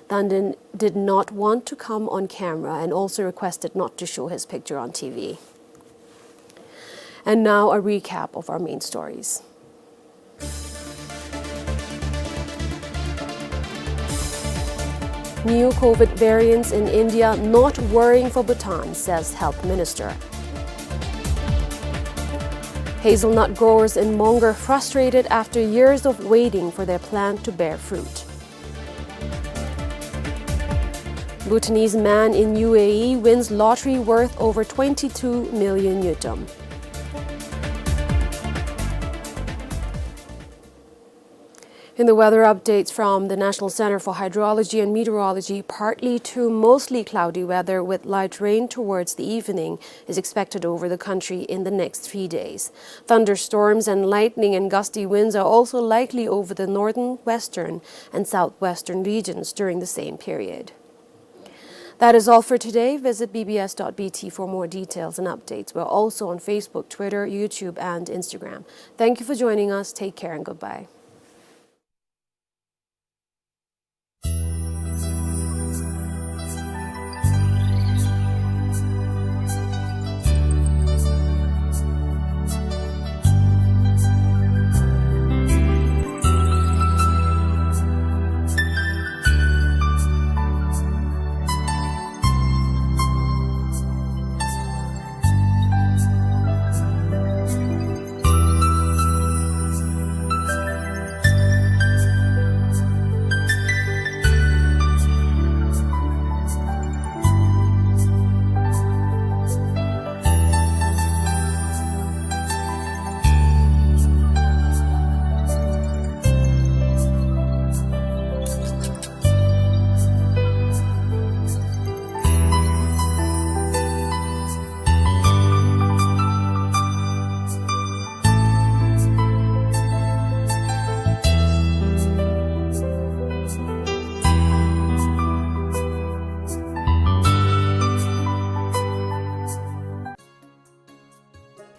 Thanrin did not want to come on camera and also requested not to show his picture on T V. And now a recap of our main stories. New COVID variants in India not worrying for Bhutan, says Health Minister. Hazelnut growers in Mongar frustrated after years of waiting for their plant to bear fruit. Bhutanese man in U A E wins lottery worth over twenty-two million ngultrum. In the weather updates from the National Center for Hydrology and Meteorology, partly to mostly cloudy weather with light rain towards the evening is expected over the country in the next three days. Thunderstorms and lightning and gusty winds are also likely over the northern, western, and southwestern regions during the same period. That is all for today. Visit B B S dot B T for more details and updates. We're also on Facebook, Twitter, YouTube, and Instagram. Thank you for joining us. Take care and goodbye.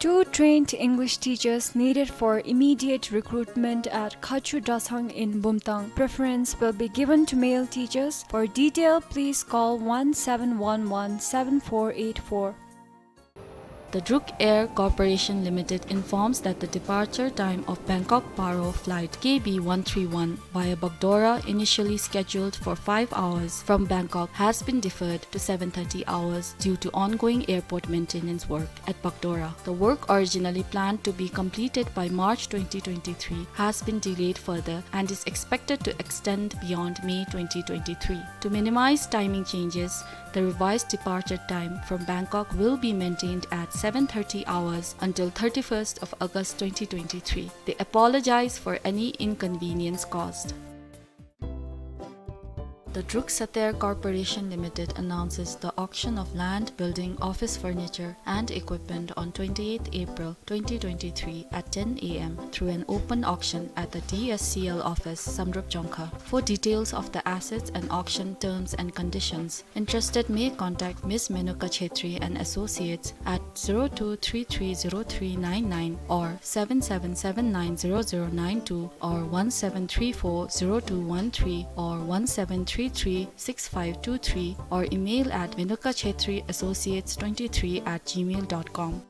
Two trained English teachers needed for immediate recruitment at Khachu Dasang in Bumthang. Preference will be given to male teachers. For detail, please call one seven one one seven four eight four. The Druk Air Corporation Limited informs that the departure time of Bangkok Paro flight K B one three one via Bagdogra, initially scheduled for five hours from Bangkok, has been deferred to seven thirty hours due to ongoing airport maintenance work at Bagdogra. The work, originally planned to be completed by March twenty twenty-three, has been delayed further and is expected to extend beyond May twenty twenty-three. To minimize timing changes, the revised departure time from Bangkok will be maintained at seven thirty hours until thirty-first of August twenty twenty-three. They apologize for any inconvenience caused. The Druk Sather Corporation Limited announces the auction of land, building, office furniture, and equipment on twenty-eighth April twenty twenty-three at ten A M through an open auction at the D S C L office, Samdrup, Jongkha. For details of the assets and auction terms and conditions, interested may contact Miss Menuka Chhetri and Associates at zero two three three zero three nine nine or seven seven seven nine zero zero nine two or one seven three four zero two one three or one seven three three six five two three or email at menuka chhetri associates twenty-three at gmail dot com.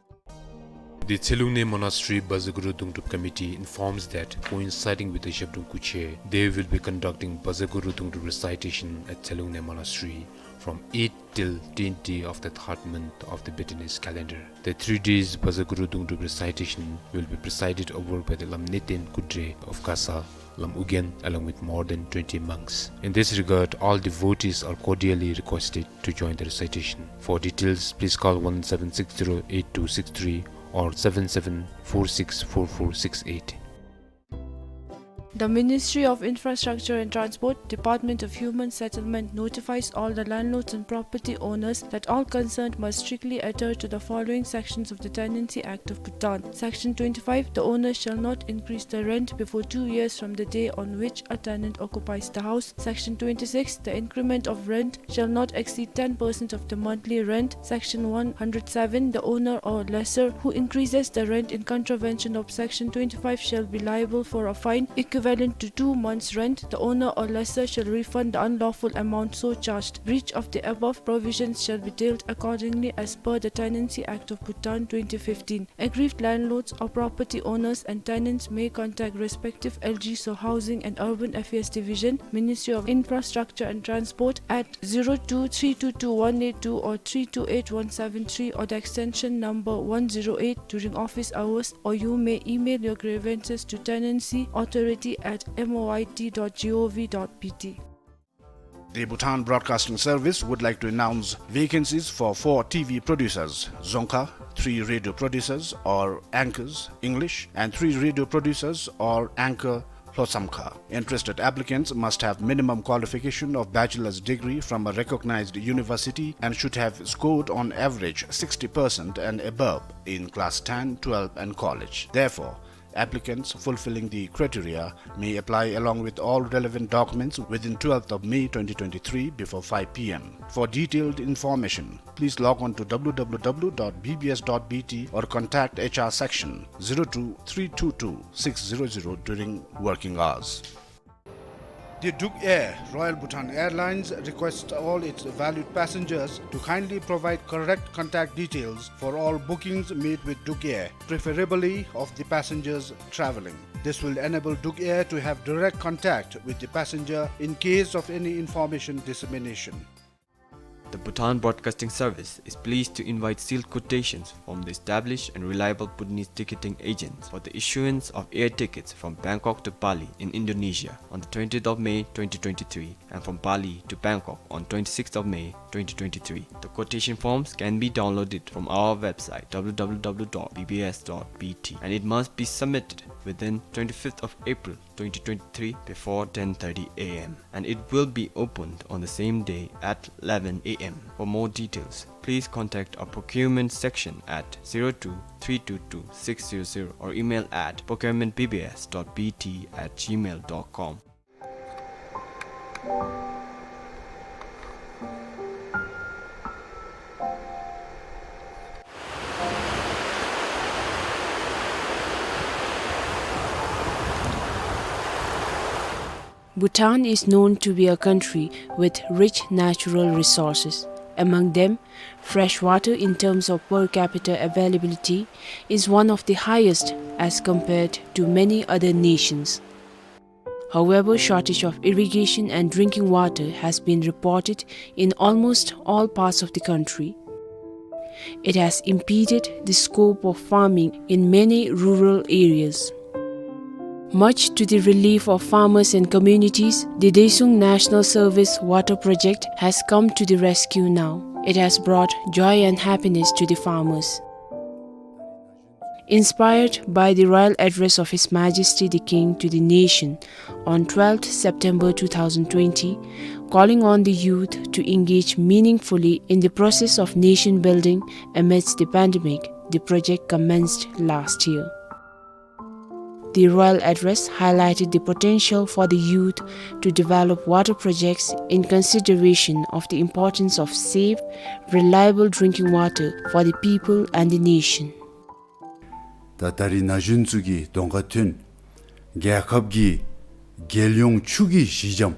The Tshilhungne Monastery Bazaguru Dungdrup Committee informs that, coinciding with the Zhabdrung Kuche, they will be conducting Bazaguru Dungdrup recitation at Tshilhungne Monastery from eight till ten day of the third month of the Bhutanese calendar. The three days Bazaguru Dungdrup recitation will be presided over by the Lamneten Kudre of Kasa, Lam Ugyen, along with more than twenty monks. In this regard, all devotees are cordially requested to join the recitation. For details, please call one seven six zero eight two six three or seven seven four six four four six eight. The Ministry of Infrastructure and Transport, Department of Human Settlement notifies all the landlords and property owners that all concerned must strictly adhere to the following sections of the Tenancy Act of Bhutan. Section twenty-five, the owner shall not increase the rent before two years from the day on which a tenant occupies the house. Section twenty-six, the increment of rent shall not exceed ten percent of the monthly rent. Section one hundred seven, the owner or lessor who increases the rent in contravention of Section twenty-five shall be liable for a fine equivalent to two months' rent. The owner or lessor shall refund the unlawful amount so charged. Breach of the above provisions shall be dealt accordingly as per the Tenancy Act of Bhutan twenty fifteen. Aggrieved landlords or property owners and tenants may contact respective L Gs or Housing and Urban Affairs Division, Ministry of Infrastructure and Transport at zero two three two two one eight two or three two eight one seven three or the extension number one zero eight during office hours, or you may email your grievances to tenancy authority at M O I T dot G O V dot B T. The Bhutan Broadcasting Service would like to announce vacancies for four T V producers, Dzongkha, three radio producers or anchors, English, and three radio producers or anchor, Lhotsamkha. Interested applicants must have minimum qualification of bachelor's degree from a recognized university and should have scored on average sixty percent and above in class ten, twelve and college. Therefore, applicants fulfilling the criteria may apply along with all relevant documents within twelfth of May twenty twenty-three before five P M. For detailed information, please log on to W W W dot B B S dot B T or contact H R section zero two three two two six zero zero during working hours. The Druk Air, Royal Bhutan Airlines, requests all its valued passengers to kindly provide correct contact details for all bookings made with Druk Air, preferably of the passengers traveling. This will enable Druk Air to have direct contact with the passenger in case of any information dissemination. The Bhutan Broadcasting Service is pleased to invite sealed quotations from the established and reliable Bhutanese ticketing agents for the issuance of air tickets from Bangkok to Bali in Indonesia on the twentieth of May twenty twenty-three and from Bali to Bangkok on twenty-sixth of May twenty twenty-three. The quotation forms can be downloaded from our website W W W dot B B S dot B T and it must be submitted within twenty-fifth of April twenty twenty-three before ten thirty A M and it will be opened on the same day at eleven A M. For more details, please contact our procurement section at zero two three two two six zero zero or email at procurement B B S dot B T at gmail dot com. Bhutan is known to be a country with rich natural resources. Among them, fresh water in terms of per capita availability is one of the highest as compared to many other nations. However, shortage of irrigation and drinking water has been reported in almost all parts of the country. It has impeded the scope of farming in many rural areas. Much to the relief of farmers and communities, the Desuung National Service Water Project has come to the rescue now. It has brought joy and happiness to the farmers. Inspired by the royal address of His Majesty the King to the nation on twelfth September two thousand twenty, calling on the youth to engage meaningfully in the process of nation building amidst the pandemic, the project commenced last year. The royal address highlighted the potential for the youth to develop water projects in consideration of the importance of safe, reliable drinking water for the people and the nation. ད་ད་རིས་ན་གཞོན་ཚུ་གིས་གདོང་ཁར་ཐོན། རྒྱལ་ཁབ་ཀྱི་རྒྱལ་ཡོངས་ཆུ་གི་གཞི་འགྱམ་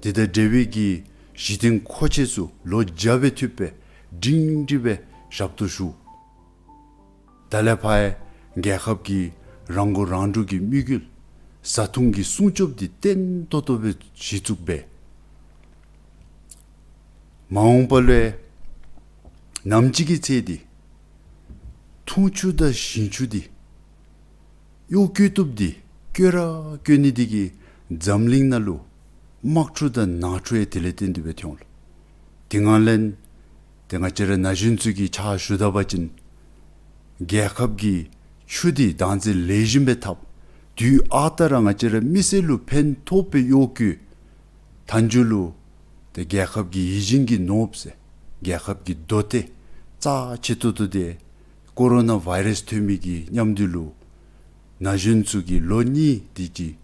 དེ་དང་འབྲེལ་བའི་གི་གཞི་རྟེན་མཁོ་ཆས་ཚུ་ལོ་བརྒྱ་སྦེ་འཐུས་སྦེ་སྒྲིང་སྒྲི་སྦེ་ཞབས་ཏོག་ཞུ། ད་ལས་ཕར་ཡང་རྒྱལ་ཁབ་ཀྱི་རང་མགོ་རང་འདྲོངས་ཀྱི་དམིགས་ཡུལ་བཟའ་འཐུང་གི་སྲུང་སྐྱོབ་འདི་བརྟན་ཏོག་ཏོ་སྦེ་གཞི་བཙུགས་འབད། མ་འོངས་པ་ལུ་ཡང་ནམ་ཅིག་གི་ཚེ་འདི་འཐུང་ཆུ་དང་ཞིང་ཆུ་འདི་གཡོག་བཀོལ་བཏུབ་འདི་བཀོལ་ར་བཀོལ་ནི་འདི་གིས་འཛམ་གླིང་ནང་ལུ་དམག་འཁྲུག་དང་ནང་འཁྲུག་ཡང་དེ་ལས་བརྟེན་ཏེ་སྦེ་ཐོན་འོང་ལགས། དེ་ངང་ལས་ཏེ་ང་བཅས་ར་ན་གཞོན་ཚུ་གིས་ཕྱག་ཞུ་ད་པ་ཅིན་རྒྱལ་ཁབ་ཀྱི་ཆུ་འདི་བདག་འཛིན་ལེགས་ཤོམ་སྦེ་འཐབ། དུས་ཨ་རྟག་ར་ང་བཅས་ར་མི་སེར་ལུ་ཕན་ཐོགས་པའི་གཡོག་བཀོལ། མཐའ་མཇུག་ལུ་ཏེ་རྒྱལ་ཁབ་ཀྱི་ཡིད་བཞིན་གྱི་ནོར་བུ་ཟེར་རྒྱལ་ཁབ་ཀྱི་མདོ་སྡེ་རྩ་ཆེ་ཏོག་ཏོ་འདི་ཀོ་རོ་ན་བཱའི་རཱསི་ཐོན་མི་གི་མཉམ་དུ་ལུ་ན་གཞོན་ཚུ་གིས་ལོ་གཉིས་དེ་ཅིག་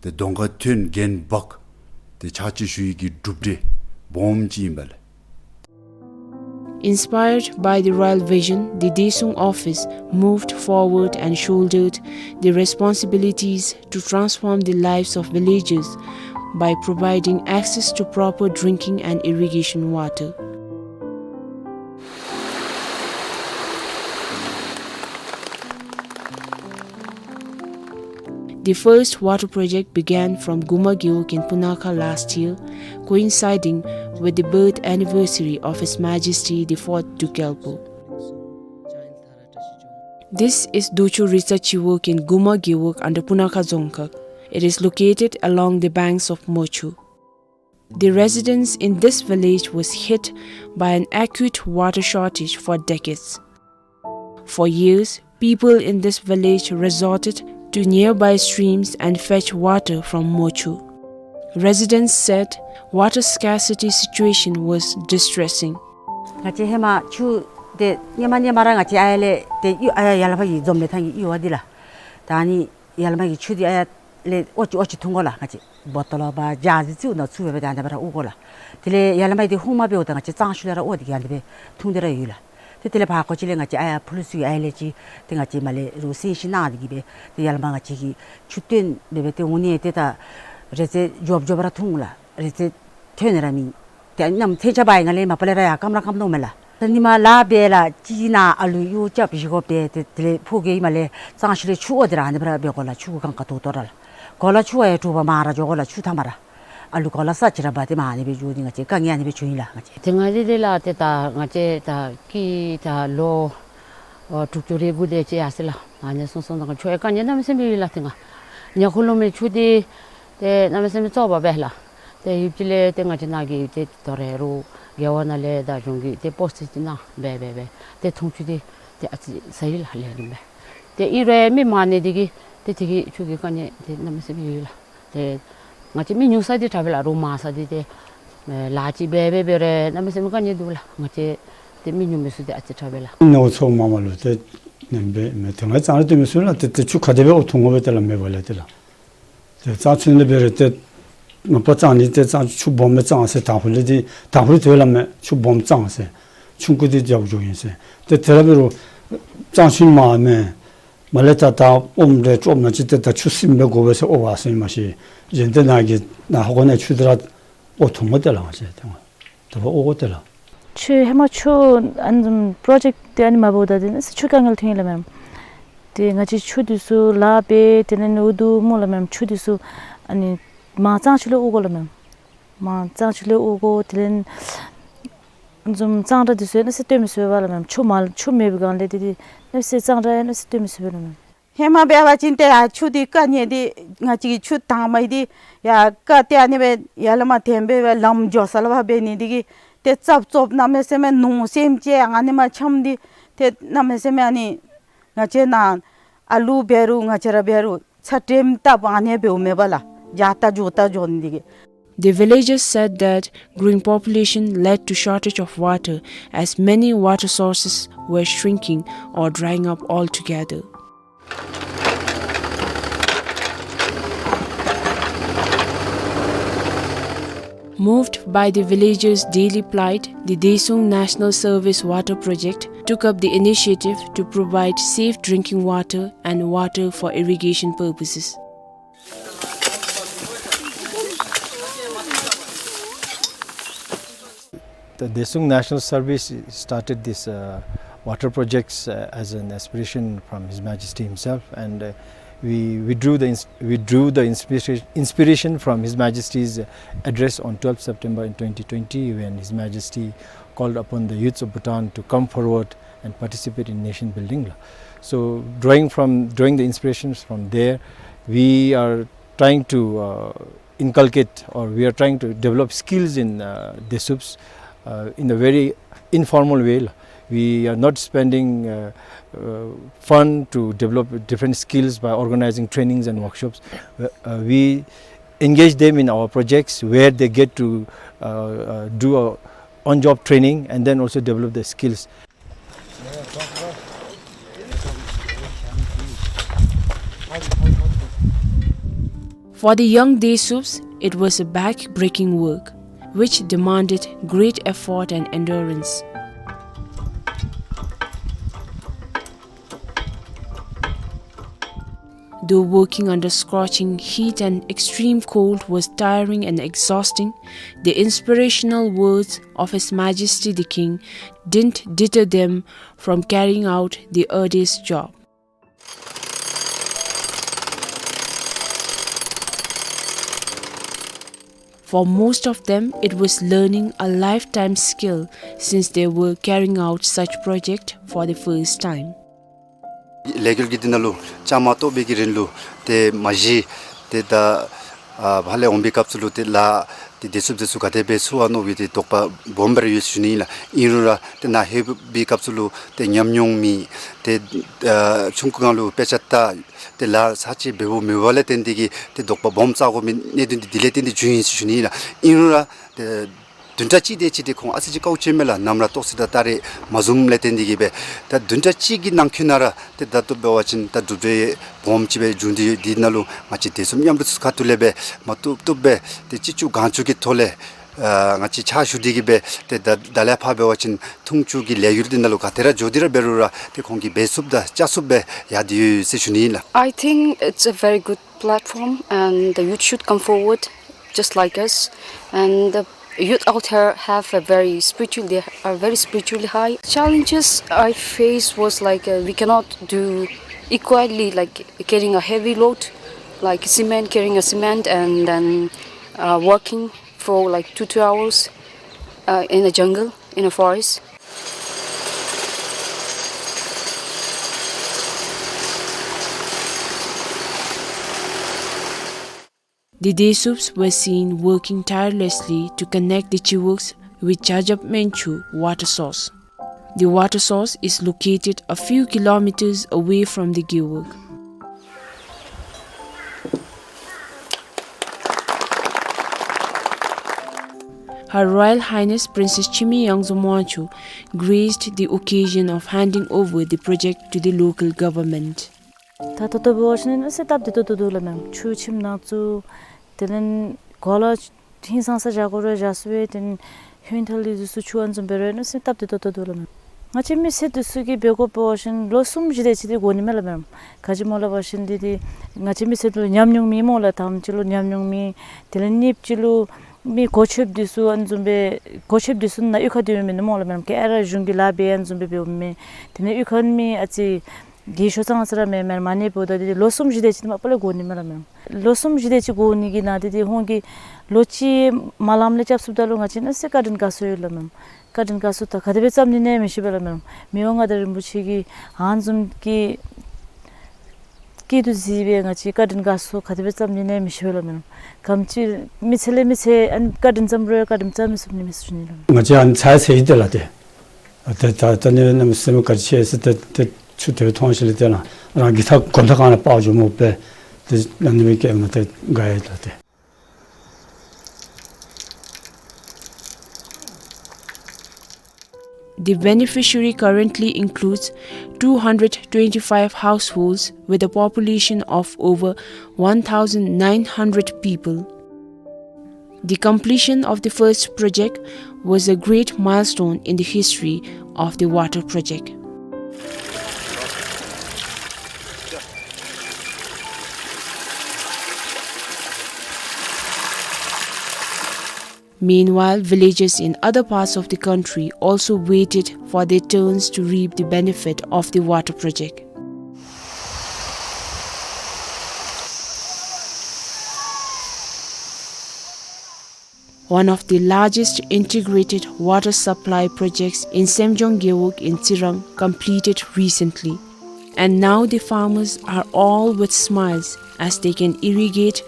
ཏེ་གདོང་ཁར་ཐོན་འགན་འབག་སྟེ་ཕྱག་ཕྱིད་ཞུ་ཡི་གི་གྲུབ་འབྲས་སྦོམ་ཅིག་ཨིན་པས་ལགས། Inspired by the royal vision, the Desuung office moved forward and shouldered the responsibilities to transform the lives of villagers by providing access to proper drinking and irrigation water. The first water project began from Guma Gewog in Punakha last year, coinciding with the birth anniversary of His Majesty the Fourth Druk Gyalpo. This is Docho Ritsa Chiwog in Guma Gewog under Punakha Dzongkhag. It is located along the banks of Mochu. The residents in this village was hit by an acute water shortage for decades. For years, people in this village resorted to nearby streams and fetch water from Mochu. Residents said water scarcity situation was distressing. ང་བཅས་ཧེ་མ་ཆུ་དེ་སྔོན་མ་སྔོན་མ་ར་ང་བཅས་ཨ་ཡར་ལས་ཏེ་གཡུར་ཨ་ཡར་ཡར་ལ་ཕར་གྱི་འཛོམས་ལས་ཐང་གི་གཡུར་བ་འདི་ལགས། ད་ནི་ཡར་ལས་མར་གྱི་ཆུ་འདི་ཨ་ཡར་ལས་ཨོ་ཅི་ཨོ་ཅི་འཐུང་དགོ་ལགས། ང་བཅས་བོ་ཏོ་ལོ་བ་ཇ་ཟེར་ཚུ་ནང་བཙུགས་སྦེ་སྦེ་ཏེ་ཨ་ནི་སྦེ་ར་དབོར་དགོ་ལགས། དེ་ལས་ཡར་ལས་མར་འདི་ཧུང་མ་འབདཝ་ད་ང་བཅས་གཙང་ཆུ་ལས་ར་དབོར་ཏེ་གི་ཨ་ནི་སྦེ་འཐུང་སྟེ་ར་ཡོད་ལགས། ཏེ་དེ་ལས་ཕར་ཁ་ཅིག་ལས་ང་བཅས་ཨ་ཡར་ཕུ་ལུ་ཚུ་གི་ཨ་ཡར་ལས་ཅིག་ཏེ་ང་བཅས་མར་ལས་རོགས་སེང་ཤིང་གནང་སྟེ་གི་སྦེ་ཏེ་ཡར་ལས་མར་ང་བཅས་ཀྱིས་ཆུ་བཏོན་སྦེ་སྦེ་ཏེ་འོང་ནི་ཏེ་ད་རེ་ཙེ་མགྱོགས་མགྱོགས་ར་འཐུང་ལགས། རེ་ཙེ་ཐོན་ནི་ར་མེད། ཏེ་ཨ་ནི་ནམ་ཐོན་ཆ་བ་ཡི་ང་ལས་མ་པ་ལས་ར་ཡར་སྐམ་ར་སྐམ་དོ་མས་ལགས། ད་ནི་མར་ལཱ་འབད་ལགས་ཅིག་ནང་ཨ་ལུ་གཡོག་རྐྱབ་བཞེས་དགོ་པས། ཏེ་དེ་ལས་ཕོ་རྒྱས་མར་ལས་གཙང་ཆུ་ལས་ཆུ་དབོར་ཏེ་ར་ཨ་ནི་སྦེ་ར་འབད་དགོ་ལགས། ཆུ་གུ་གང་ག་དོ་དོ་ར་ལགས། གོ་ལ་ཆུ་ཨ་ཡར་དྲོ་པ་མར་ར་འགྱོ་དགོ་ལགས། ཆུ་ཐང་མར་ར་ཨ་ལུ་གོ་ལ་ས་ཅིག་ར་འབག་སྟེ་མར་ཨ་ནི་སྦེ་འགྱོ་སྟེ་ང་བཅས་དཀའ་ངལ་ཨ་ནི་སྦེ་བྱུང་ཡི་ལགས། ང་བཅས་ཏེ་ང་བཅས་འདི་ལགས་ཏེ་ད་ང་བཅས་ད་སྐྱེས་ད་ལོ་ཨོ་དྲུག་ཅུ་རེ་དགུ་དེ་ཅིག་ཡར་སོང་ལགས། ཨ་ནི་སོང་སོང་ད་ང་ཆུ་ཡང་དཀའ་ངལ་གནམ་མེད་ས་མེད་ཡོད་ལགས། ཏེ་ང་ཉ་ཁུ་ལུ་མི་ཆུ་འདི་ཏེ་གནམ་མེད་ས་མེད་བཙོག་པ་སྦེ་ལགས། ཏེ་ཡུདཔ་ཅིག་ལས་ཏེ་ང་བཅས་ནཱ་གི་ཏེ་དོ་རུང་རྒེད་འོག་ནང་ལས་དང་གཞུང་གིས་ཏེ་སྤོ་སེ་ཅིག་གནང་སྦེ་སྦེ་སྦེ་ཏེ་འཐུང་ཆུ་འདི་ཏེ་ཨ་ཙི་ཟ་ཡི་ལགས་ལེགས་ཤོམ་སྦེ། ཏེ་ཨིན་རུང་མི་མང་ནི་འདི་གིས་ཏེ་དེ་གི་ཆུ་གི་དཀའ་ངལ་ཏེ་གནམ་མེད་ས་མེད་ཡོད་ལགས། ཏེ་ང་བཅས་མི་ཉུང་ས་འདི་དྲག་པས་ལགས། རོགས་མང་ས་འདི་ཏེ་ལཱ་ཅིག་འབད་འབད་འབད་རུང་གནམ་མེད་ས་མེད་དཀའ་ངལ་འདུག་ལགས། ང་བཅས་ཏེ་མི་ཉུང་མི་ཚུ་འདི་ཨ་ཙི་དྲག་པས་ལགས། ནོར་ཚོགས་མ་མ་ལུ་ཏེ་ནེམ་སྦེ་མེན། ཏེ་ང་གཙང་ར་སྟོན་མི་ཚུ་ལགས། ཏེ་ཏེ་ཆུ་ག་དེ་སྦེ་འཐུང་དགོ་པས་ཏེ་ལགས་མེད་པ་ལས་ཏེ་ལགས། ཏེ་གཙང་ཆུ་ནང་འབད་རུང་ཏེ་མ་པ་གཙང་ནི་ཏེ་གཙང་ཆུ་སྦོམ་སྦེ་གཙང་ཟེར། དང་ཕུ་ལས་ཏེ་དང་ཕུ་ལས་ཏེ་ལགས་མེན་ཆུ་སྦོམ་གཙང་ཟེར། ཆུང་ཀུ་འདི་རྒྱབ་འགྱོ་ཨིན་ཟེར། ཏེ་དེ་ར་འབད་རུང་གཙང་ཆུ་མ་མེན། མ་ལས་ད་ད་ཨོམ་རེ་ཅོག་ན་ཅི་ཏེ་ད་ཆུ་སིམ་སྦེ་དགོ་པས་ཟེར་ཨོ་བ་ཟེར་མ་ཤེས། གཞན་ཏེ་ནཱ་གི་ནཱ་ཧོ་གོ་ནས་ཆུ་དེ་ར་ཨོ་ཐོང་གོ་ཏེ་ལགས། ང་བཅས་ཏེ་ང་ད་ཨོ་གོ་ཏེ་ལགས། ཆུ་ཧེ་མ་ཆུ་ཨ་ནི་བཟུམ་པྲོ་ཇེཀཊ་ཏེ་ཨ་ནི་མ་འབདཝ་ད་ཏེ་ཨ་ནི་ཆུ་དཀའ་ངལ་ཐོན་ཡི་ལགས་མེན། ཏེ་ང་བཅས་ཆུ་འདི་ཚུ་ལཱ་འབད་དེ་ལས་ཨུ་ཐུ་སྨོ་ལགས་མེན། ཆུ་འདི་ཚུ་ཨ་ནི་མར་གཙང་ཆུ་ལས་ཨོ་གོ་ལགས་མེན། མར་གཙང་ཆུ་ལས་ཨོ་གོ་དེ་ལས་ཨ་ནི་བཟུམ་གཙང་སྦྲ་འདི་ཚུ་ཡང་ཨ་ནི་ཟེར་སྟོན་མི་ཚུགས་པས་ལགས་མེན། ཆུ་མ་ཆུ་མེད་པའི་སྒང་ལས་ཏེ་ཏེ་ཨ་ནི་ཟེར་གཙང་སྦྲ་ཡང་ཨ་ནི་ཟེར་སྟོན་མི་ཚུགས་པས་ལགས་མེན། ཧེ་མ་འབད་བ་ཅིན་ཏེ་ཡར་ཆུ་འདི་ཀ་ནི་འདི་ང་བཅས་ཀྱི་ཆུ་དྭངས་མ་འདི་ཡར་ཀ་སྟེ་ཨ་ནི་སྦེ་ཡར་ལས་མར་འཐེན་སྦེ་སྦེ་ལམ་འགྱོ་ས་ལུ་འབད་ནི་འདི་གིས་ཏེ་ཙབ་ཙོབ་གནམ་མེད་ས་མེད་ནོར་སེམས་ཅན་ཨ་ནི་མར་འཁྱམས་ཏེ་ཏེ་གནམ་མེད་ས་མེད་ཨ་ནི་ང་བཅས་ནཱ་ཨ་ལུ་འབད་རུང་ང་བཅས་ར་འབད་རུང་ཚ་དྲོད་ལྟ་བུ་ཨ་ནི་འབདཝ་མེན་པ་ལགས། འགྱོ་ད་འགྱོ་ད་འགྱོ་ནི་འདི་གིས། The villagers said that growing population led to shortage of water, as many water sources were shrinking or drying up altogether. Moved by the villagers' daily plight, the Desung National Service Water Project took up the initiative to provide safe drinking water and water for irrigation purposes. The Desung National Service started this, uh, water projects, uh, as an aspiration from His Majesty himself, and, uh, we, we drew the ins-, we drew the inspiration, inspiration from His Majesty's address on twelfth September in twenty twenty, when His Majesty called upon the youths of Bhutan to come forward and participate in nation building. So drawing from, drawing the inspirations from there, we are trying to, uh, inculcate, or we are trying to develop skills in, uh, Desups, uh, in a very informal way. We are not spending, uh, uh, fund to develop different skills by organizing trainings and workshops. Uh, uh, we engage them in our projects where they get to, uh, uh, do a on-job training and then also develop their skills. For the young Desups, it was a back-breaking work, which demanded great effort and endurance. Though working under scorching heat and extreme cold was tiring and exhausting, the inspirational words of His Majesty the King didn't deter them from carrying out the arduous job. For most of them, it was learning a lifetime skill, since they were carrying out such project for the first time. ལས་འགུལ་གྱི་འདི་ནང་ལུ་བཅའ་མར་གཏོགས་པའི་གི་རིང་ལུ་ཏེ་མ་གཞི་ཏེ་ད་ཨ་ཕར་ལས་འོང་པའི་སྐབས་སུ་ལུ་ཏེ་ལཱ་ཏེ་དེ་ཚུ་དེ་ཚུ་ག་དེ་སྦེ་ཚུགས་ཨ་མནོ་བའི་ཏེ་དོགས་པ་སྦོམ་སྦེ་ར་ཡོད་ཟེར་ཞུ་ནི་ཨིན་ལགས། ཨིན་རུང་ར་ཏེ་ནཱ་ལྷོད་པའི་སྐབས་སུ་ལུ་ཏེ་ཉམས་མྱོང་མེད། ཏེ་ཨ་ཆུང་ཀུ་སྒང་ལུ་དཔེ་ཆ་ལྟ་ཏེ་ལཱ་ཚར་གཅིག་འབད་འབདཝ་མེད་པ་ལས་བརྟེན་ཏེ་གིས་ཏེ་དོགས་པ་སྦོམ་རྩ་དགོ་མི་གནད་དོན་འདི་དེ་ལས་བརྟེན་ཏེ་བྱུང་ཡི་ཟེར་ཞུ་ནི་ཨིན་ལགས། ཨིན་རུང་ར་ཏེ་བདུན་ཕྲག་གཅིག་དེ་ཅིག་ཏེ་ཁོང་ཨ་ཙི་ཅིག་དཀའཝ་སྤྱད་མས་ལགས། ནམ་ར་ལྟོགས་སི་དང་སྟ་རེ་མ་བཟུངམ་ལས་བརྟེན་ཏེ་གིས་སྦེ། ད་བདུན་ཕྲག་གཅིག་གི་ནང་འཁོད་ནང་ར་ཏེ་ད་ལྟོ་འབད་བ་ཅིན་ད་གྲུབ་འབྲས་སྦོམ་ཅིག་སྦེ་བྱུང་སྟེ་ཡོད། འདི་ནང་ལུ་ང་བཅས་དེ་ཚུ་མཉམ་རུབ་ཚུ་ཁ་ཐུག་ལས་སྦེ་མ་བཏུབ་བཏུབ་སྦེ་ཏེ་ཅི་ལྕོགས་གང་ལྕོགས་ཀྱི་ཐོག་ལས་ཨ་ང་བཅས་ཕྱག་ཞུ་སྟེ་གིས་སྦེ་ཏེ་ད་ད་ལས་ཕར་འབད་བ་ཅིན་འཐུང་ཆུ་གི་ལས་འགུལ་འདི་ནང་ལུ་ག་དེ་ར་འགྱོ་སྟེ་ར་འབད་རུང་ར་ཏེ་ཁོང་གིས་འབད་ཚུགསཔ་དང་བཅའ་ཚུགསཔ་སྦེ་ཡར་ཏེ་ཡོད་ཟེར་ཞུ་ནི་ཨིན་ལགས། I think it's a very good platform and the youth should come forward just like us, and the youth out here have a very spiritual, they are very spiritually high. Challenges I faced was like, uh, we cannot do equally, like, carrying a heavy load, like cement, carrying a cement and then, uh, working for like two, two hours, uh, in a jungle, in a forest. The Desups were seen working tirelessly to connect the Chiwuks with Jajab Menchu water source. The water source is located a few kilometers away from the Gewog. Her Royal Highness Princess Chimi Yangzom Wangchuck graced the occasion of handing over the project to the local government. ད་ད་ལྟོ་འབད་བ་ཅིན་ཨ་ནི་ཨ་ཙི་སྟབས་བདེ་ཏོག་ཏོ་འདུག་ལགས་མེན། ཆུ་ཁྱིམ་ནང་ཚུད། དེ་ལས་གོ་ལ་ཧིང་སངས་ས་བཞག་དགོ་རུང་བཞག་ཚུགས་པས། དེ་ལས་ཧོན་ཐལ་ལི་འདི་ཚུ་ཆུ་ཨ་ནི་བཟུམ་འབད་རུང་ཨ་ནི་ཨ་ཙི་སྟབས་བདེ་ཏོག་ཏོ་འདུག་ལགས་མེན། ང་བཅས་མི་སེར་འདི་ཚུ་གིས་འབད་དགོཔ་འབད་བ་ཅིན་ལོ་གསུམ་བཞི་དེ་ཅིག་འདི་འགོར་ནི་མས་ལགས་མེན་ན། ག་ཅི་སྨོ་ལབ་པ་ཅིན་འདི་འདི་ང་བཅས་མི་སེར་ལུ་ཉམས་མྱོང་མེད་སྨོ་ལགས། དང་པ་ཅིག་ལུ་ཉམས་མྱོང་མེད། དེ་ལས་གཉིས་པ་ཅིག་ལུ་མི་གོ་ཆོདཔ་འདི་ཚུ་ཨ་ནི་བཟུམ་སྦེ་གོ་ཆོདཔ་འདི་ཚུ་ནང་གཡུས་ཁར་སྡོད་མི་མེན་ནི་སྨོ་ལགས་མེན་ན། ག་ར་གཞུང་གི་ལཱ་འབད་ཨ་ནི་བཟུམ་སྦེ་འབདཝ་མས། དེ་ལས་གཡུས་ཁར་མི་ཨ་ཙི་གི་ཤོ་ཚང་ཨ་ཙི་ར་མེན་མས། མ་ནི་འབདཝ་ད་འདི་འདི་ལོ་གསུམ་བཞི་དེ་ཅིག་མ་པ་ལས་འགོར་ནི་མས་ལགས་མེན་ན། ལོ་གསུམ་བཞི་དེ་ཅིག་འགོར་ནི་གི་ནང་འདི་འདི་ཁོང་གིས་ལོ་གཅིག་མ་ལངམ་ལས་རྐྱབ་ཚུགསཔ་ད་ལུ་ང་བཅས་གནམ་མེད་ས་མེད་བཀའ་དྲིན་དགའ་ཚོར་ཡོད་ལགས་མེན་ན། བཀའ་དྲིན་དགའ་ཚོར་ད་ག་དེ་སྦེ་བརྩམ་ནི་ཨིན་ན་མི་ཤེས་པས་ལགས་མེན་ན། མི་དབང་མངའ་བདག་རིན་པོ་ཆེ་གིས་ཨ་ནི་བཟུམ་གྱི་སྐྱིད་སྡུག་གཟིགས་སྦེ་ང་བཅས་བཀའ་དྲིན་དགའ་ཚོར་ག་དེ་སྦེ་བརྩམ་ནི་ཨིན་ན་མི་ཤེས་པས་ལགས་མེན་ན། ག་དེམ་ཅིག་མི་ཚེ་ལས་མི་ཚེ་ཨ་ནི་བཀའ་དྲིན་བརྩམ་རུང་བཀའ་དྲིན་བརྩམ་མི་ཚུགས་ནི་མས་ཟེར་ཞུ་ནི་ལགས། ང་བཅས་ཨ་ནི་ཚ་ཚ་ཡི་དེ་ལགས་ཏེ། ཨ་ཏེ་ད་ད་ནི་གནམ་མེད་ས་མེད་ག་ཅི་ཟེར་ཏེ་ཏེ་ཆུ་དེ་སྦེ་མཐོང་ཞིནམ་ལས་ཏེ་ལགས་རང་གི་ད་གོམ་ཐག་སྒང་ལས་པར་འགྱོ་མི་སྦེ་ཏེ་ཨ་ནི་སྦེ་བསྐྱལཝ་ད་ཏེ་དགའ་ཡི་ལགས་ཏེ། The beneficiary currently includes two hundred twenty-five households with a population of over one thousand nine hundred people. The completion of the first project was a great milestone in the history of the water project. Meanwhile, villages in other parts of the country also waited for their turns to reap the benefit of the water project. One of the largest integrated water supply projects in Semjong Gewog in Tsirang completed recently. And now the farmers are all with smiles as they can irrigate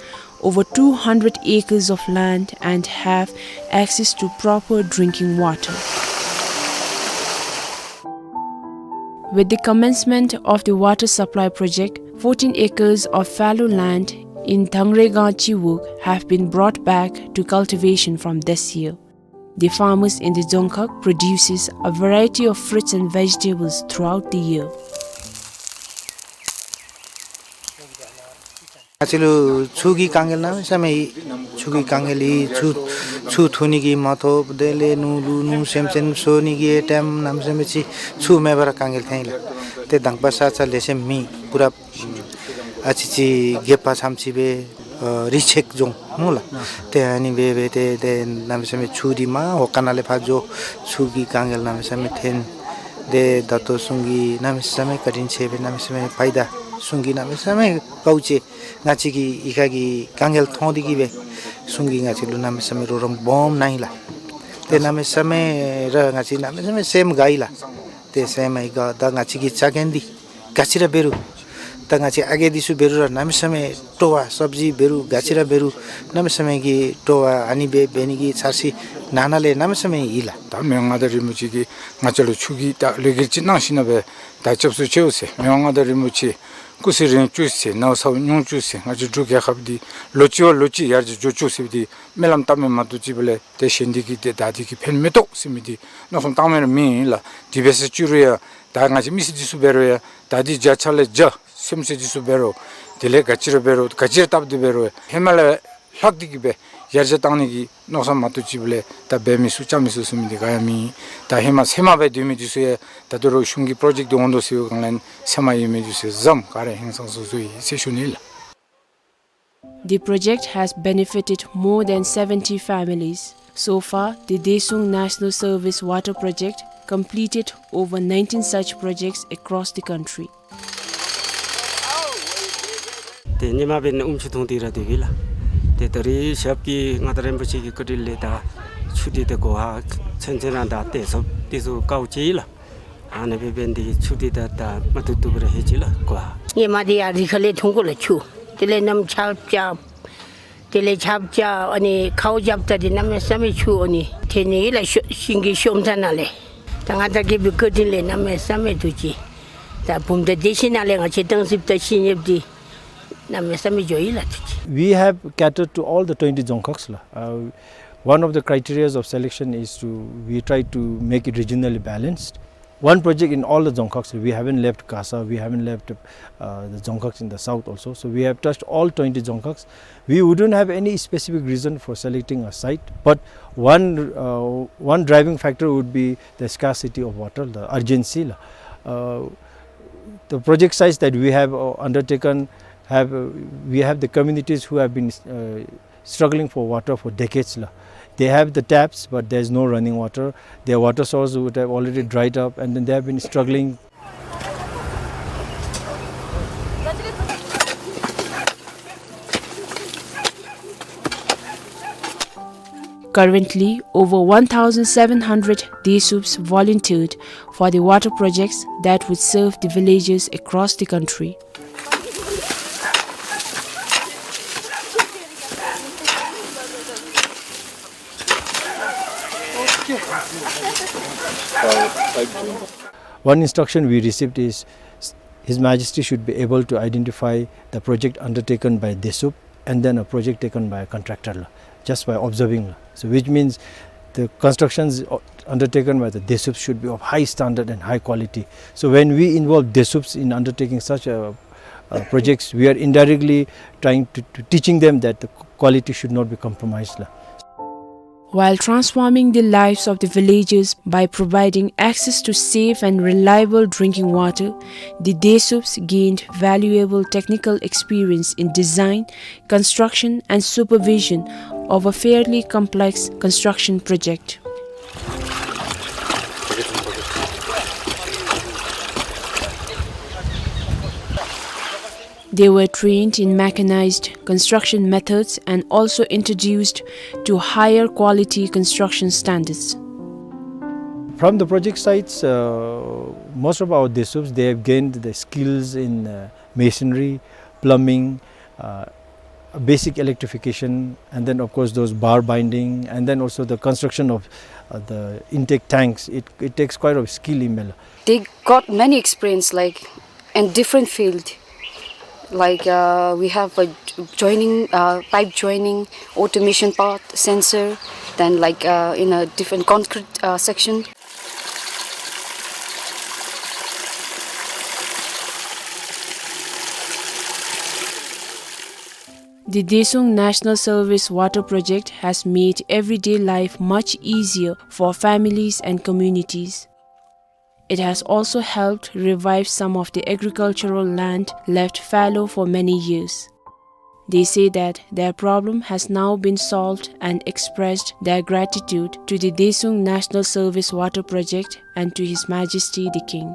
over two hundred acres of land and have access to proper drinking water. With the commencement of the water supply project, fourteen acres of fallow land in Thangregang Chiwog have been brought back to cultivation from this year. The farmers in the Dzongkhag produces a variety of fruits and vegetables throughout the year. ང་བཅས་ལུ་ཆུ་གི་དཀའ་ངལ་གནམ་མེད་ས་མེད་ཡོད། ཆུ་གི་དཀའ་ངལ་ཡོད། ཆུ་ཆུ་འཐུང་ནི་གི་མ་ཐོབ། དེ་ལས་ནོར་ལུ་ནོར་སེམས་ཅན་གསོ་ནི་གི་ཨེ་ཊེམ་གནམ་མེད་ས་མེད་ཅིག་ཆུ་མེད་པར་དཀའ་ངལ་ཐོན་ཡི་ལགས། ཏེ་དང་པ་ས་ཆ་ལེགས་ཤོམ་མེད། ཕུ་ར་ཨ་ཙི་ཅིག་རྒས་པ་ཙམ་ཅིག་སྦེ་ཨ་རི་ཆེག་སྦྱོང་སྨོ་ལགས། ཏེ་ཨ་ནི་སྦེ་སྦེ་ཏེ་ཏེ་གནམ་མེད་ས་མེད་ཆུ་འདི་མར་ཧོ་ཀ་ནང་ལས་ཕར་འགྱོ། ཆུ་གི་དཀའ་ངལ་གནམ་མེད་ས་མེད་ཐོན། ཏེ་ད་ལྟོ་གཞུང་གིས་གནམ་མེད་ས་མེད་བཀའ་དྲིན་ཆེ་བས། གནམ་མེད་ས་མེད་ཕའི་ད་གཞུང་གིས་གནམ་མེད་ས་མེད་དཀའཝ་སྤྱད། ང་བཅས་ཀྱི་གཡུས་ཁ་གི་དཀའ་ངལ་མཐོང་སྟེ་གིས་སྦེ་གཞུང་གིས་ང་བཅས་ལུ་གནམ་མེད་ས་མེད་རོགས་རམ་སྦོམ་གནང་ཡི་ལགས། ཏེ་གནམ་མེད་ས་མེད་ར་ང་བཅས་གནམ་མེད་ས་མེད་སེམས་དགའ་ཡི་ལགས། ཏེ་སེམས་ཡང་དགའ། ད་ང་བཅས་ཀྱི་ཆ་རྐྱེན་འདི་ག་ཅི་ར་འབད་རུང་ད་ང་བཅས་ཨ་རྒས་འདི་ཚུ་འབད་རུང་ར་གནམ་མེད་ས་མེད་སྤྲོ་བ། སབ་ཇི་འབད་རུང་ག་ཅི་ར་འབད་རུང་གནམ་མེད་ས་མེད་ཀྱི་སྤྲོ་བ་ཨ་ནི་སྦེ་འབད་ནི་གི་འཆར་གཞི་ནང་ན་ལས་གནམ་མེད་ས་མེད་ཡོད་ལགས། ད་མི་དབང་མངའ་བདག་རིན་པོ་ཆེ་གིས་ང་བཅས་ལུ་ཆུ་གི་ད་ལས་འགུལ་ཅིག་གནང་ཞིནམ་ལས་ད་སྐྱབས་སུ་མཆིའོ་ཟེར། མི་དབང་མངའ་བདག་རིན་པོ་ཆེ་སྐུ་ཚེ་རིང་བཅུག་ཟེར། ནང་ས་ཉུང་བཅུག་ཟེར། ང་བཅས་འབྲུག་རྒྱལ་ཁབ་འདི་ལོ་གཅིག་བ་ལོ་གཅིག་ཡར་རྒྱས་འགྱོ་བཅུག་ཟེར་བའི་འདི་སྨོན་ལམ་བཏབ་མི་མ་གཏོགས་ཅིག་སྦེ་ལས་ཏེ་གཞན་འདི་གིས་ཏེ་ད་འདི་གིས་ཕན་མི་ཐོགས་ཟེར་མི་འདི་མནོ་བསམ་བཏང་མི་ར་མེད་ལགས། དེ་སྦེ་ཟེར་བཅུག་རུང་ཡང་ད་ང་བཅས་མི་སེར་འདི་ཚུ་འབད་རུང་ཡང་ད་འདི་བརྒྱ་ཆ་ལས་བརྒྱ་སེམས་ཅན་འདི་ཚུ་འབད་རུང་དེ་ལས་ག་ཅི་ར་འབད་རུང་ག་ཅི་ར་བཏབ་སྟེ་འབད་རུང་ཧེ་མ་ལས་ལྷག་སྟེ་གིས་སྦེ་ཡར་རྒྱས་བཏང་ནི་གི་མནོ་བསམ་མ་གཏོགས་ཅིག་སྦེ་ལས་ད་འབད་མི་ཚུགས་རྐྱབ་མི་ཚུགས་ཟེར་མི་འདི་ག་ཡང་མེད། ད་ཧེ་མ་སེམས་མ་སྦེ་སྡོད་མི་འདི་ཚུ་ཡང་ད་ལྟོ་ར་གཞུང་གི་པྲོ་ཇེཀཊ་འདི་འོང་དོ་ཟེར་བའི་སྒང་ལས་སེམས་མ་ཡོད་མི་འདི་ཚུ་ཡང་བཟུམ་ག་ར་ཧིང་སངས་ས་སོ་ཡི་ཟེར་ཞུ་ནི་ལགས། The project has benefited more than seventy families. So far, the Daesung National Service Water Project completed over nineteen such projects across the country. ཏེ་ཉི་མ་འབད་ནི་ཨུམ་ཆུ་འཐུང་སྟེ་ར་སྡོད་པས་ལགས། ཏེ་ད་རིས་ཞབས་ཀྱིས་མངའ་བདག་རིན་པོ་ཆེ་གི་བཀའ་དྲིན་ལས་ད་ཆུ་འདི་ད་གོ་བ་ཚུན་ཚོད་ར་ད་ཏེ་ཚུགས་ཏེ་ཚུགས་དཀའཝ་སྤྱད་ཡི་ལགས། ཨ་ནི་སྦེ་འབད་ནི་འདི་གིས་ཆུ་འདི་ད་ད་མ་ཐུབ་ཐུབ་ར་ལྷོད་ཅི་ལགས་གོ་བ། ཧེ་མ་འདི་ཡར་རི་ཁ་ལས་འཐུང་དགོ་ལགས་ཆུ། དེ་ལས་གནམ་ཆརཔ་རྐྱབ། དེ་ལས་ཆརཔ་རྐྱབ་ཨ་ནི་ཁཝ་རྐྱབ་ད་འདི་གནམ་མེད་ས་མེད་ཆུ་ཨ་ནི་ཐོན་ནི་ཨིན་ལགས། ཤོ་ཤིང་གི་ཤོམ་ཐ་ནང་ལས། ད་མངའ་བདག་རྒྱལ་པོའི་བཀའ་དྲིན་ལས་གནམ་མེད་ས་མེད་ཐུགས་རྗེ། ད་བུམ་ཐང་སྡེ་བཞི་ནང་ལས་ང་བཅས་ཏང་སིབ་ད་ཤིང་ཡོདཔ་འདི་གནམ་མེད་ས་མེད་འགྱོ་ཡི་ལགས་ཐུགས་རྗེ། We have catered to all the twenty Dzongkhags ལགས། Uh, one of the criterias of selection is to, we try to make it regionally balanced. one project in all the Dzongkhags. We haven't left Kasa, we haven't left, uh, the Dzongkhags in the south also. So we have touched all twenty Dzongkhags. We wouldn't have any specific reason for selecting a site, but one, uh, one driving factor would be the scarcity of water, the urgency. Uh, the project sites that we have, uh, undertaken have, uh, we have the communities who have been, uh, struggling for water for decades la. They have the taps, but there's no running water. Their water source would have already dried up, and then they have been struggling. Currently, over one thousand seven hundred Desups volunteered for the water projects that would serve the villages across the country. One instruction we received is His Majesty should be able to identify the project undertaken by Desup and then a project taken by a contractor la, just by observing la. So which means the constructions, uh, undertaken by the Desups should be of high standard and high quality. So when we involve Desups in undertaking such a, uh, projects, we are indirectly trying to, to teaching them that the quality should not be compromised la. While transforming the lives of the villagers by providing access to safe and reliable drinking water, the Desups gained valuable technical experience in design, construction and supervision of a fairly complex construction project. They were trained in mechanized construction methods and also introduced to higher quality construction standards. From the project sites, uh, most of our Desups, they have gained the skills in, uh, masonry, plumbing, uh, basic electrification, and then of course those bar binding, and then also the construction of, uh, the intake tanks. It, it takes quite a skill, Imel. They got many experience, like, in different field. Like, uh, we have a joining, uh, pipe joining, automation part, sensor, then, like, uh, in a different concrete, uh, section. The Desung National Service Water Project has made everyday life much easier for families and communities. It has also helped revive some of the agricultural land left fallow for many years. They say that their problem has now been solved and expressed their gratitude to the Desung National Service Water Project and to His Majesty the King.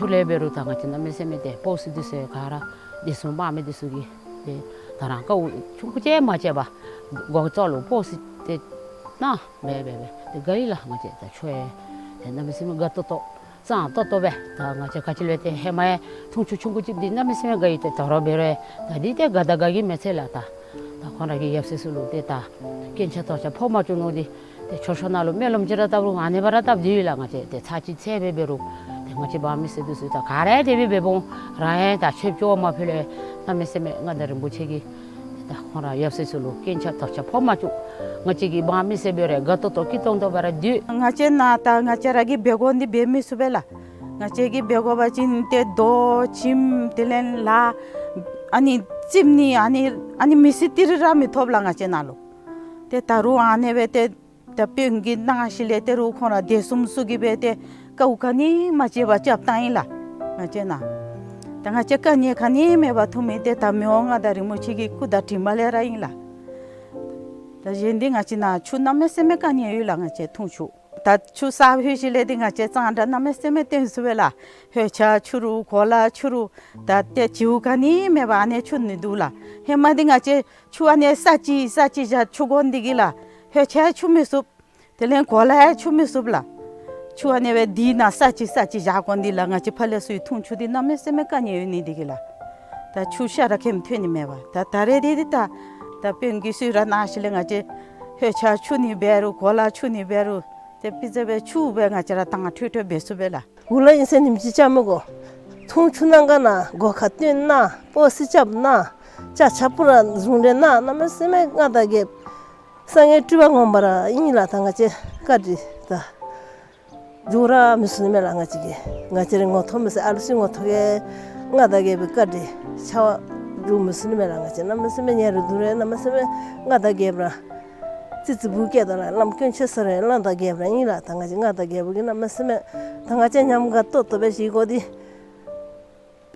ཆུ་ལས་འབད་རུང་ད་ང་བཅས་གནམ་མེད་ས་མེད་ཏེ་པོསཊ་འདི་ཚུ་ག་ར་འདི་ཚུ་འབག་མི་འདི་ཚུ་གིས་ཏེ་ད་རང་དཀའཝ་ཆུང་ཀུ་ཅིག་མ་སྤྱད་པར་འགོ་བཙུགས་ལུ་པོསཊ་འདི་ཏེ་གནང་སྦེ་སྦེ་སྦེ་ཏེ་དགའ་ཡི་ལགས། ང་བཅས་ད་ཆོས་ཏེ་གནམ་མེད་ས་མེད་དགའ་ཏོག་ཏོ་གཙང་ཏོག་ཏོ་སྦེ་ད་ང་བཅས་ག་ཅི་ལས་ཏེ་ཧེ་མ་ཡང་འཐུང་ཆུ་ཆུང་ཀུ་ཅིག་འདི་གནམ་མེད་ས་མེད་དགའ་ཡི། ཏེ་དོ་རུང་འབད་རུང་ད་འདི་ཏེ་དགའ་དང་དགའ་གི་མི་ཚད་ལགས། ད་ད་ཁོང་ར་གི་ཡབ་སྲས་ཚུ་ལུ་ཏེ་ད་རྐྱེན་ཆག་དོགས་ཆག་ཕོག་མ་བཅུག་ནོ་འདི་ཏེ་མཆོད་བཤམ་ནང་ལུ་སྨོན་ལམ་ཅིག་ར་བཏབ་རུང་ཨ་ནི་སྦེ་ར་བཏབ་སྟེ་ཡོད་ལགས། ང་བཅས་ཏེ་ཚར་གཅིག་ཚར་སྦེ་འབད་རུང་ཏེ་ང་བཅས་འབངས་མི་སེར་འདི་ཚུ་ད་ག་ར་དེ་སྦེ་འབད་འོང་ར་ཡང་ད་ཆོས་སྐྱོང་བ་མ་ཕུལ་ལས་གནམ་མེད་ས་མེད་མངའ་བདག་རིན་པོ་ཆེ་གིས་ད་ཁོང་ར་ཡབ་སྲས་ཚུ་ལུ་རྐྱེན་ཆག་དོགས་ཆག་ཕོག་མ་བཅུག། ང་བཅས་ཀྱི་འབངས་མི་སེར་འབད་རུང་དགའ་ཏོག་ཏོ་སྐྱིད་ཏོང་ཏོ་སྦེ་ར་སྡོད། ང་བཅས་ནཱ་ད་ང་བཅས་ར་གིས་འབད་དགོ་འདི་འབད་མི་ཚུགས་པས་ལགས། ང་བཅས་ཀྱིས་འབད་དགོ་པ་ཅིན་ཏེ་རྡོ་ཁྱིམ་དེ་ལས་ལཱ་ཨ་ནི་རྩིགཔ་ནི་ཨ་ནི་ཨ་ནི་མི་སེར་ཏི་རི་ར་མི་ཐོབ་ལགས་ང་བཅས་ནཱ་ལུ། ཏེ་ད་རུང་ཨ་ནི་སྦེ་ཏེ་ད་དཔོན་གྱིས་གནང་ཞིནམ་ལས་ད་རུང་ཁོང་ར་སྡེ་གསུམ་ཚུ་གིས་སྦེ་ཏེ་དཀའཝ་ག་ནི་མ་སྤྱད་པར་རྐྱབ་བཏང་ཡི་ལགས་ང་བཅས་ནཱ། ད་ང་བཅས་དཀའ་ངལ་ག་ནི་མེད་པར་ཐོན་མི་འདི་ད་མི་དབང་མངའ་བདག་རིན་པོ་ཆེ་གི་སྐུ་དང་དྲིན་ལས་ར་ཨིན་ལགས། ད་གཞན་འདི་ང་བཅས་ནཱ་ཆུ་གནམ་མེད་ས་མེད་དཀའ་ངལ་ཡོད་ལགས། ང་བཅས་འཐུང་ཆུ། ད་ཆུ་གསརཔ་ལྷོད་ཞིནམ་ལས་འདི་ང་བཅས་གཙང་སྦྲ་གནམ་མེད་ས་མེད་བཏོན་ཚུགས་པས་ལགས། ལྷོད་ཆས་འཁྱུ་རུང་གོ་ལ་འཁྱུ་རུང་ད་ཏེ་བྱིའུ་ག་ནི་མེད་པར་ཨ་ནི་འཁྱུ་ནི་འདུག་ལགས། ཧེ་མ་འདི་ང་བཅས་ཆུ་ཨ་ནི་ས་གཅིག་ས་གཅིག་བཞག་འཁྱུ་དགོ་ནི་འདི་གིས་ལགས། ལྷོད་ཆས་འཁྱུ་མི་ཚུགས། དེ་ལས་གོ་ལ་ཡང་འཁྱུ་མི་ཚུགས་ལགས། ཆུ་ཨ་ནི་སྦེ་འདི་ནང་ས་གཅིག་ས་གཅིག་བཞག་དགོ་ནི་འདི་ལགས། ང་བཅས་ཕར་ལས་ཚུར་འཐུང་ཆུ་འདི་གནམ་མེད་ས་མེད་དཀའ་ངལ་ཡོད་ནི་འདི་གིས་ལགས། ད་ཆུ་ཤ་ར་ཁེམ་ཐོན་ནི་མེད་པར་ད་ད་རེས་འདི་འདི་ད་ད་དཔོན་གྱིས་གསོལ་རས་གནང་ཞིནམ་ལས་ང་བཅས་ལྷོད་ཆས་འཁྱུ་ནི་འབད་རུང་གོ་ལ་འཁྱུ་ནི་འབད་རུང་ཏེ་དཔེ་ཆ་སྦེ་ཆུ་སྦེ་ང་བཅས་ར་དྭངས་འཕྲོས་འཕྲོས་འབད་ཚུགས་པས་ལགས། གུ་ལུ་ཨིན་ཟེར་ཉིནམ་གཅིག་བཅའ་མི་དགོ། འཐུང་ཆུ་གནང་ག་གནང་། སྒོ་ཁར་བཏོན་གནང་། སྤོས་སི་རྐྱབ་གནང་། ཅ་ཆས་པུ་ར་བཟུང་སྟེ་གནང་། གནམ་མེད་ས་མེད་མངའ་བདག་རྒྱལཔོ་སངས་རྒྱས་སྤྲུལ་པ་ངོ་མ་ར་ཨིན་ལགས། ད་ང་བཅས་བཀའ་དྲིན་ད་འཇུག་ར་མི་ཚུགས་ནི་མས་ལགས། ང་བཅས་ཀྱི་ང་བཅས་རའི་ངོ་ཐོག་མི་ཟེར་ཨ་ལུ་ཚུ་ངོ་ཐོག་གི་མངའ་བདག་རྒྱལ་པོའི་བཀའ་དྲིན་ཆ་བ་འཇུག་མི་ཚུགས་ནི་མས་ལགས། ང་བཅས་གནམ་མེད་ས་མེད་ཉེ་རུང་དུ་རུང་གནམ་མེད་ས་མེད་མངའ་བདག་རྒྱལཔོ་ར་ཙི་ཙི་བུ་སྐྱེས་དོ་ལགས། བླམ་དཀོན་མཆོག་ཟེར་རུང་བླམ་དང་རྒྱལཔོ་ར་ཨིན་ལགས། ད་ང་བཅས་མངའ་བདག་རྒྱལ་པོ་གིས་གནམ་མེད་ས་མེད་ད་ང་བཅས་ཉམས་དགའ་ཏོག་ཏོ་སྦེ་བཞེས་དགོ་འདི།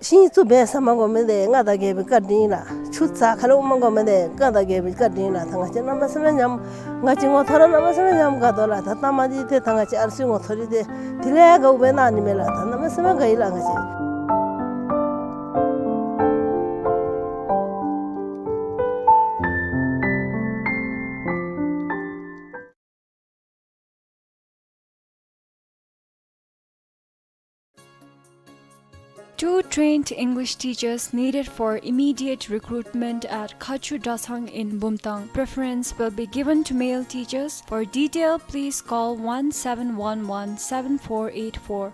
ཤིང་བཙུགས་འབད་ཟ་མ་དགོ་མི་འདི་མངའ་བདག་རྒྱལ་པོའི་བཀའ་དྲིན་ལགས། ཆུ་རྩ་ཁ་ལས་འོང་མ་དགོ་མི་འདི་མངའ་བདག་རྒྱལ་པོའི་བཀའ་དྲིན་ལགས། ད་ང་བཅས་གནམ་མེད་ས་མེད་ཉམས་ང་བཅས་ངོ་ཐོག་ར་གནམ་མེད་ས་མེད་ཉམས་དགའ་དོ་ལགས། ད་ལྟ་མ་འདི་ཏེ་ད་ང་བཅས་ཨ་ལུ་ཚུ་ངོ་ཐོག་འདི་ཏེ་དེ་ལས་ཡང་དགའཝ་སྦེ་གནང་ནི་མས་ལགས། ད་གནམ་མེད་ས་མེད་དགའ་ཡི་ལགས། ང་བཅས་Two trained English teachers needed for immediate recruitment at Khachu Dasang in Bumtang. Preference will be given to male teachers. For detail, please call one seven one one seven four eight four.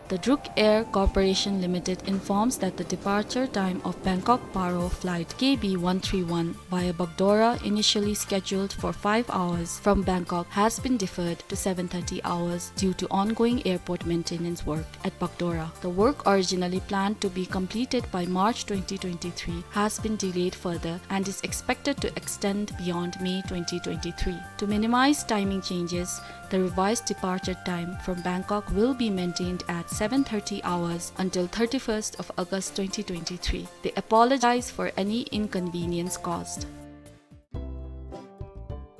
The Druk Air Corporation Limited informs that the departure time of Bangkok Paro flight K B one three one via Bagdogra, initially scheduled for five hours from Bangkok, has been deferred to seven thirty hours due to ongoing airport maintenance work at Bagdogra. The work, originally planned to be completed by March twenty twenty-three, has been delayed further and is expected to extend beyond May twenty twenty-three. To minimize timing changes, the revised departure time from Bangkok will be maintained at seven thirty hours until thirty-first of August twenty twenty-three. They apologize for any inconvenience caused.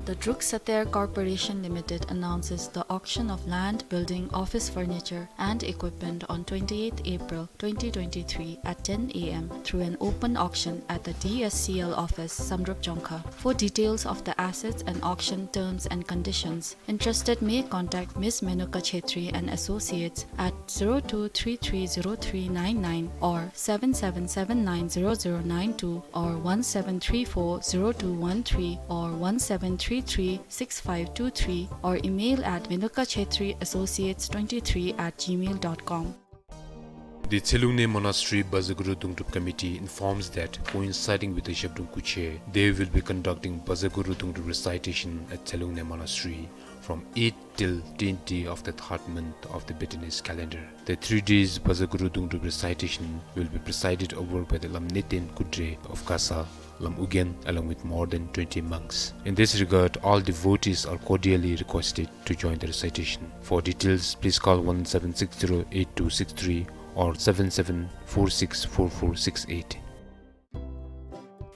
The Druk Sater Corporation Limited announces the auction of land, building, office furniture and equipment on twenty-eighth April twenty twenty-three at ten A M through an open auction at the D S C L office, Samdrup, Jongkha. For details of the assets and auction terms and conditions, interested may contact Miss Menuka Chhetri and Associates at zero two three three zero three nine nine or seven seven seven nine zero zero nine two or one seven three four zero two one three or one seven three three six five two three or email at menuka chhetri associates twenty-three at gmail dot com. The Tselungne Monastery Bazaguru Dungdrup Committee informs that, coinciding with the Zhabdrung Kuche, they will be conducting Bazaguru Dungdrup recitation at Tselungne Monastery from eighth till tenth day of the third month of the Bhutanese calendar. The three days Bazaguru Dungdrup recitation will be presided over by the Lam Neten Kudre of Kasa, Lam Ugyen, along with more than twenty monks. In this regard, all devotees are cordially requested to join the recitation. For details, please call one seven six zero eight two six three or seven seven four six four four six eight.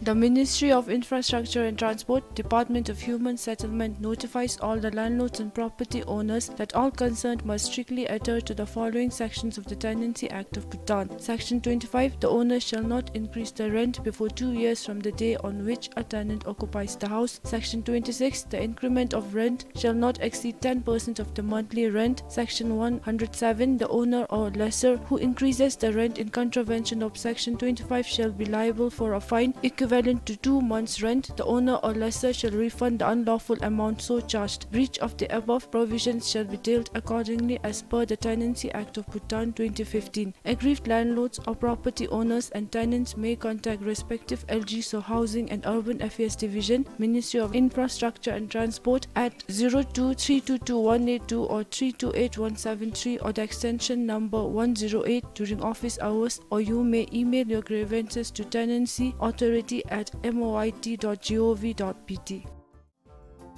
The Ministry of Infrastructure and Transport, Department of Human Settlement notifies all the landlords and property owners that all concerned must strictly adhere to the following sections of the Tenancy Act of Bhutan. Section twenty-five, the owner shall not increase the rent before two years from the day on which a tenant occupies the house. Section twenty-six, the increment of rent shall not exceed ten percent of the monthly rent. Section one hundred seven, the owner or lessor who increases the rent in contravention of Section twenty-five shall be liable for a fine equivalent to two months' rent. The owner or lessor shall refund the unlawful amount so charged. Breach of the above provisions shall be dealt accordingly as per the Tenancy Act of Bhutan twenty fifteen. Aggrieved landlords or property owners and tenants may contact respective L G S O Housing and Urban Affairs Division, Ministry of Infrastructure and Transport at zero two three two two one eight two or three two eight one seven three or the extension number one zero eight during office hours, or you may email your grievances to tenancy authority at M O I T dot G O V dot B T.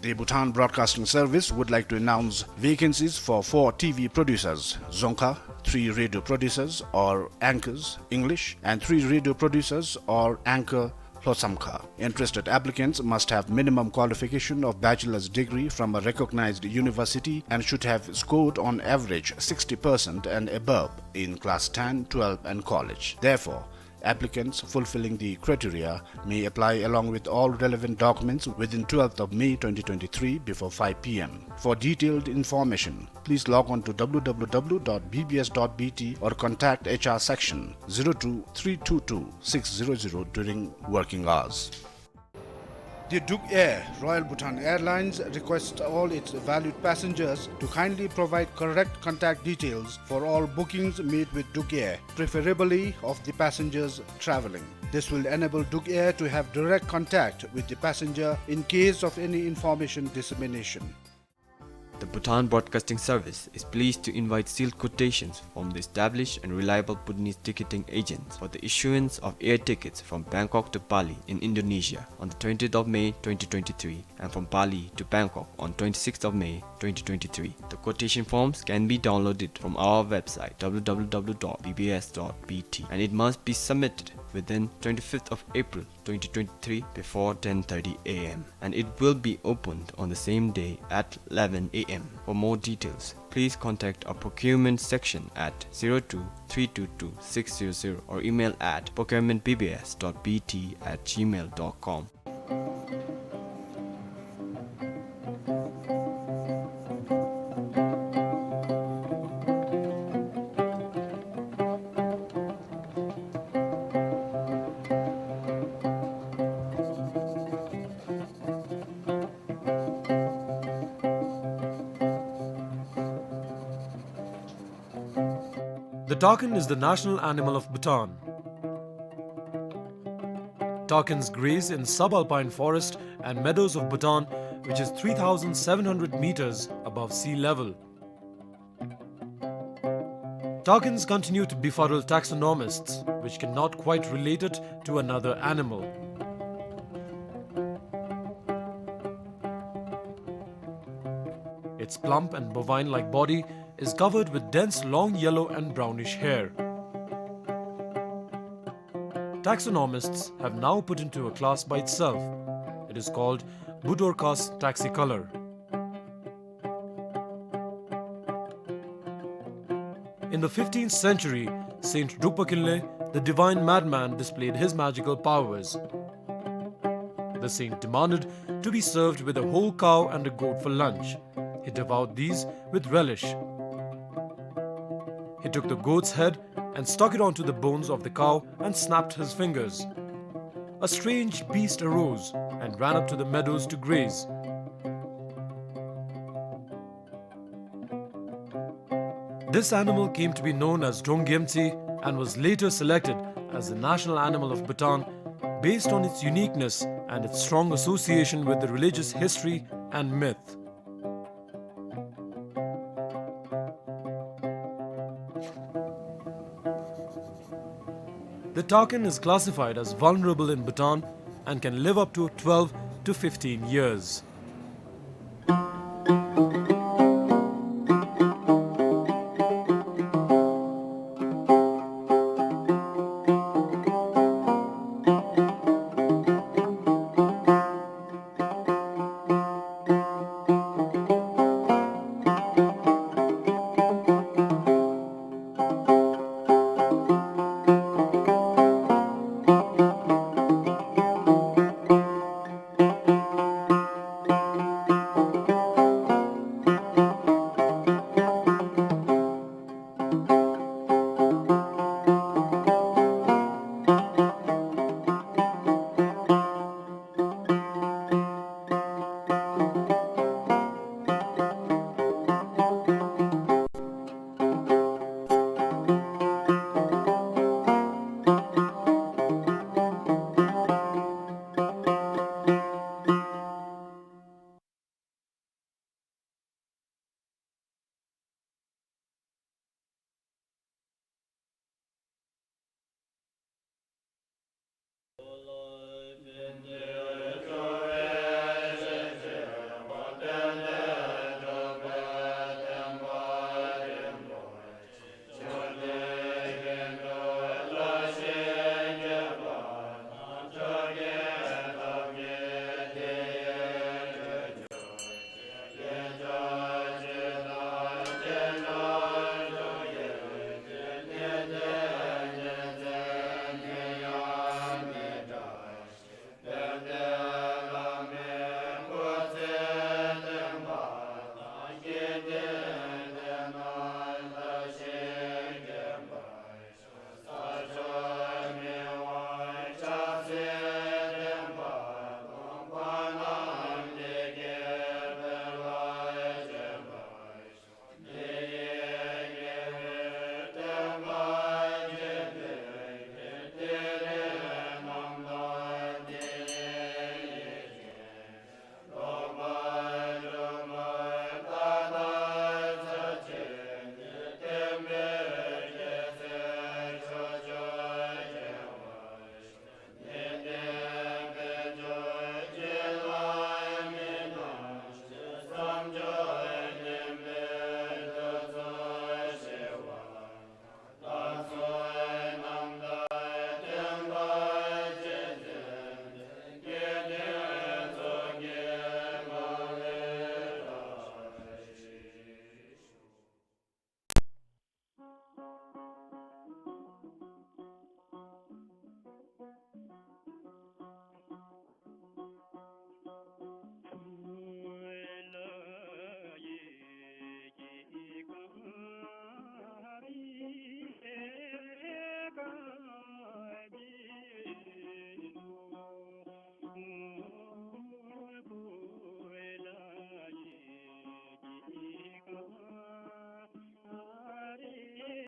The Bhutan Broadcasting Service would like to announce vacancies for four T V producers, Dzongkha, three radio producers or anchors, English, and three radio producers or anchor, Lhosamkha. Interested applicants must have minimum qualification of bachelor's degree from a recognized university and should have scored on average sixty percent and above in class ten, twelve and college. Therefore, applicants fulfilling the criteria may apply along with all relevant documents within twelfth of May twenty twenty-three before five P M. For detailed information, please log on to W W W dot B B S dot B T or contact H R section zero two three two two six zero zero during working hours. The Duk Air, Royal Bhutan Airlines, requests all its valued passengers to kindly provide correct contact details for all bookings made with Duk Air, preferably of the passengers traveling. This will enable Duk Air to have direct contact with the passenger in case of any information dissemination. The Bhutan Broadcasting Service is pleased to invite sealed quotations from the established and reliable Bhutanese ticketing agents for the issuance of air tickets from Bangkok to Bali in Indonesia on the twentieth of May twenty twenty-three and from Bali to Bangkok on twenty-sixth of May twenty twenty-three. The quotation forms can be downloaded from our website W W W dot B B S dot B T and it must be submitted within twenty-fifth of April twenty twenty-three before ten thirty A M and it will be opened on the same day at eleven A M. For more details, please contact our procurement section at zero two three two two six zero zero or email at procurement B B S dot B T at gmail dot com. The takin is the national animal of Bhutan. Takins graze in subalpine forest and meadows of Bhutan, which is three thousand seven hundred meters above sea level. Takins continue to befuddle taxonomists, which cannot quite relate it to another animal. Its plump and bovine-like body is covered with dense long yellow and brownish hair. Taxonomists have now put into a class by itself. It is called Budorcas taxicolor. In the fifteenth century, Saint Drukpa Kinley, the divine madman, displayed his magical powers. The saint demanded to be served with a whole cow and a goat for lunch. He devoured these with relish. He took the goat's head and stuck it onto the bones of the cow and snapped his fingers. A strange beast arose and ran up to the meadows to graze. This animal came to be known as Drong Gyemtse and was later selected as the national animal of Bhutan based on its uniqueness and its strong association with the religious history and myth. The takin is classified as vulnerable in Bhutan and can live up to twelve to fifteen years.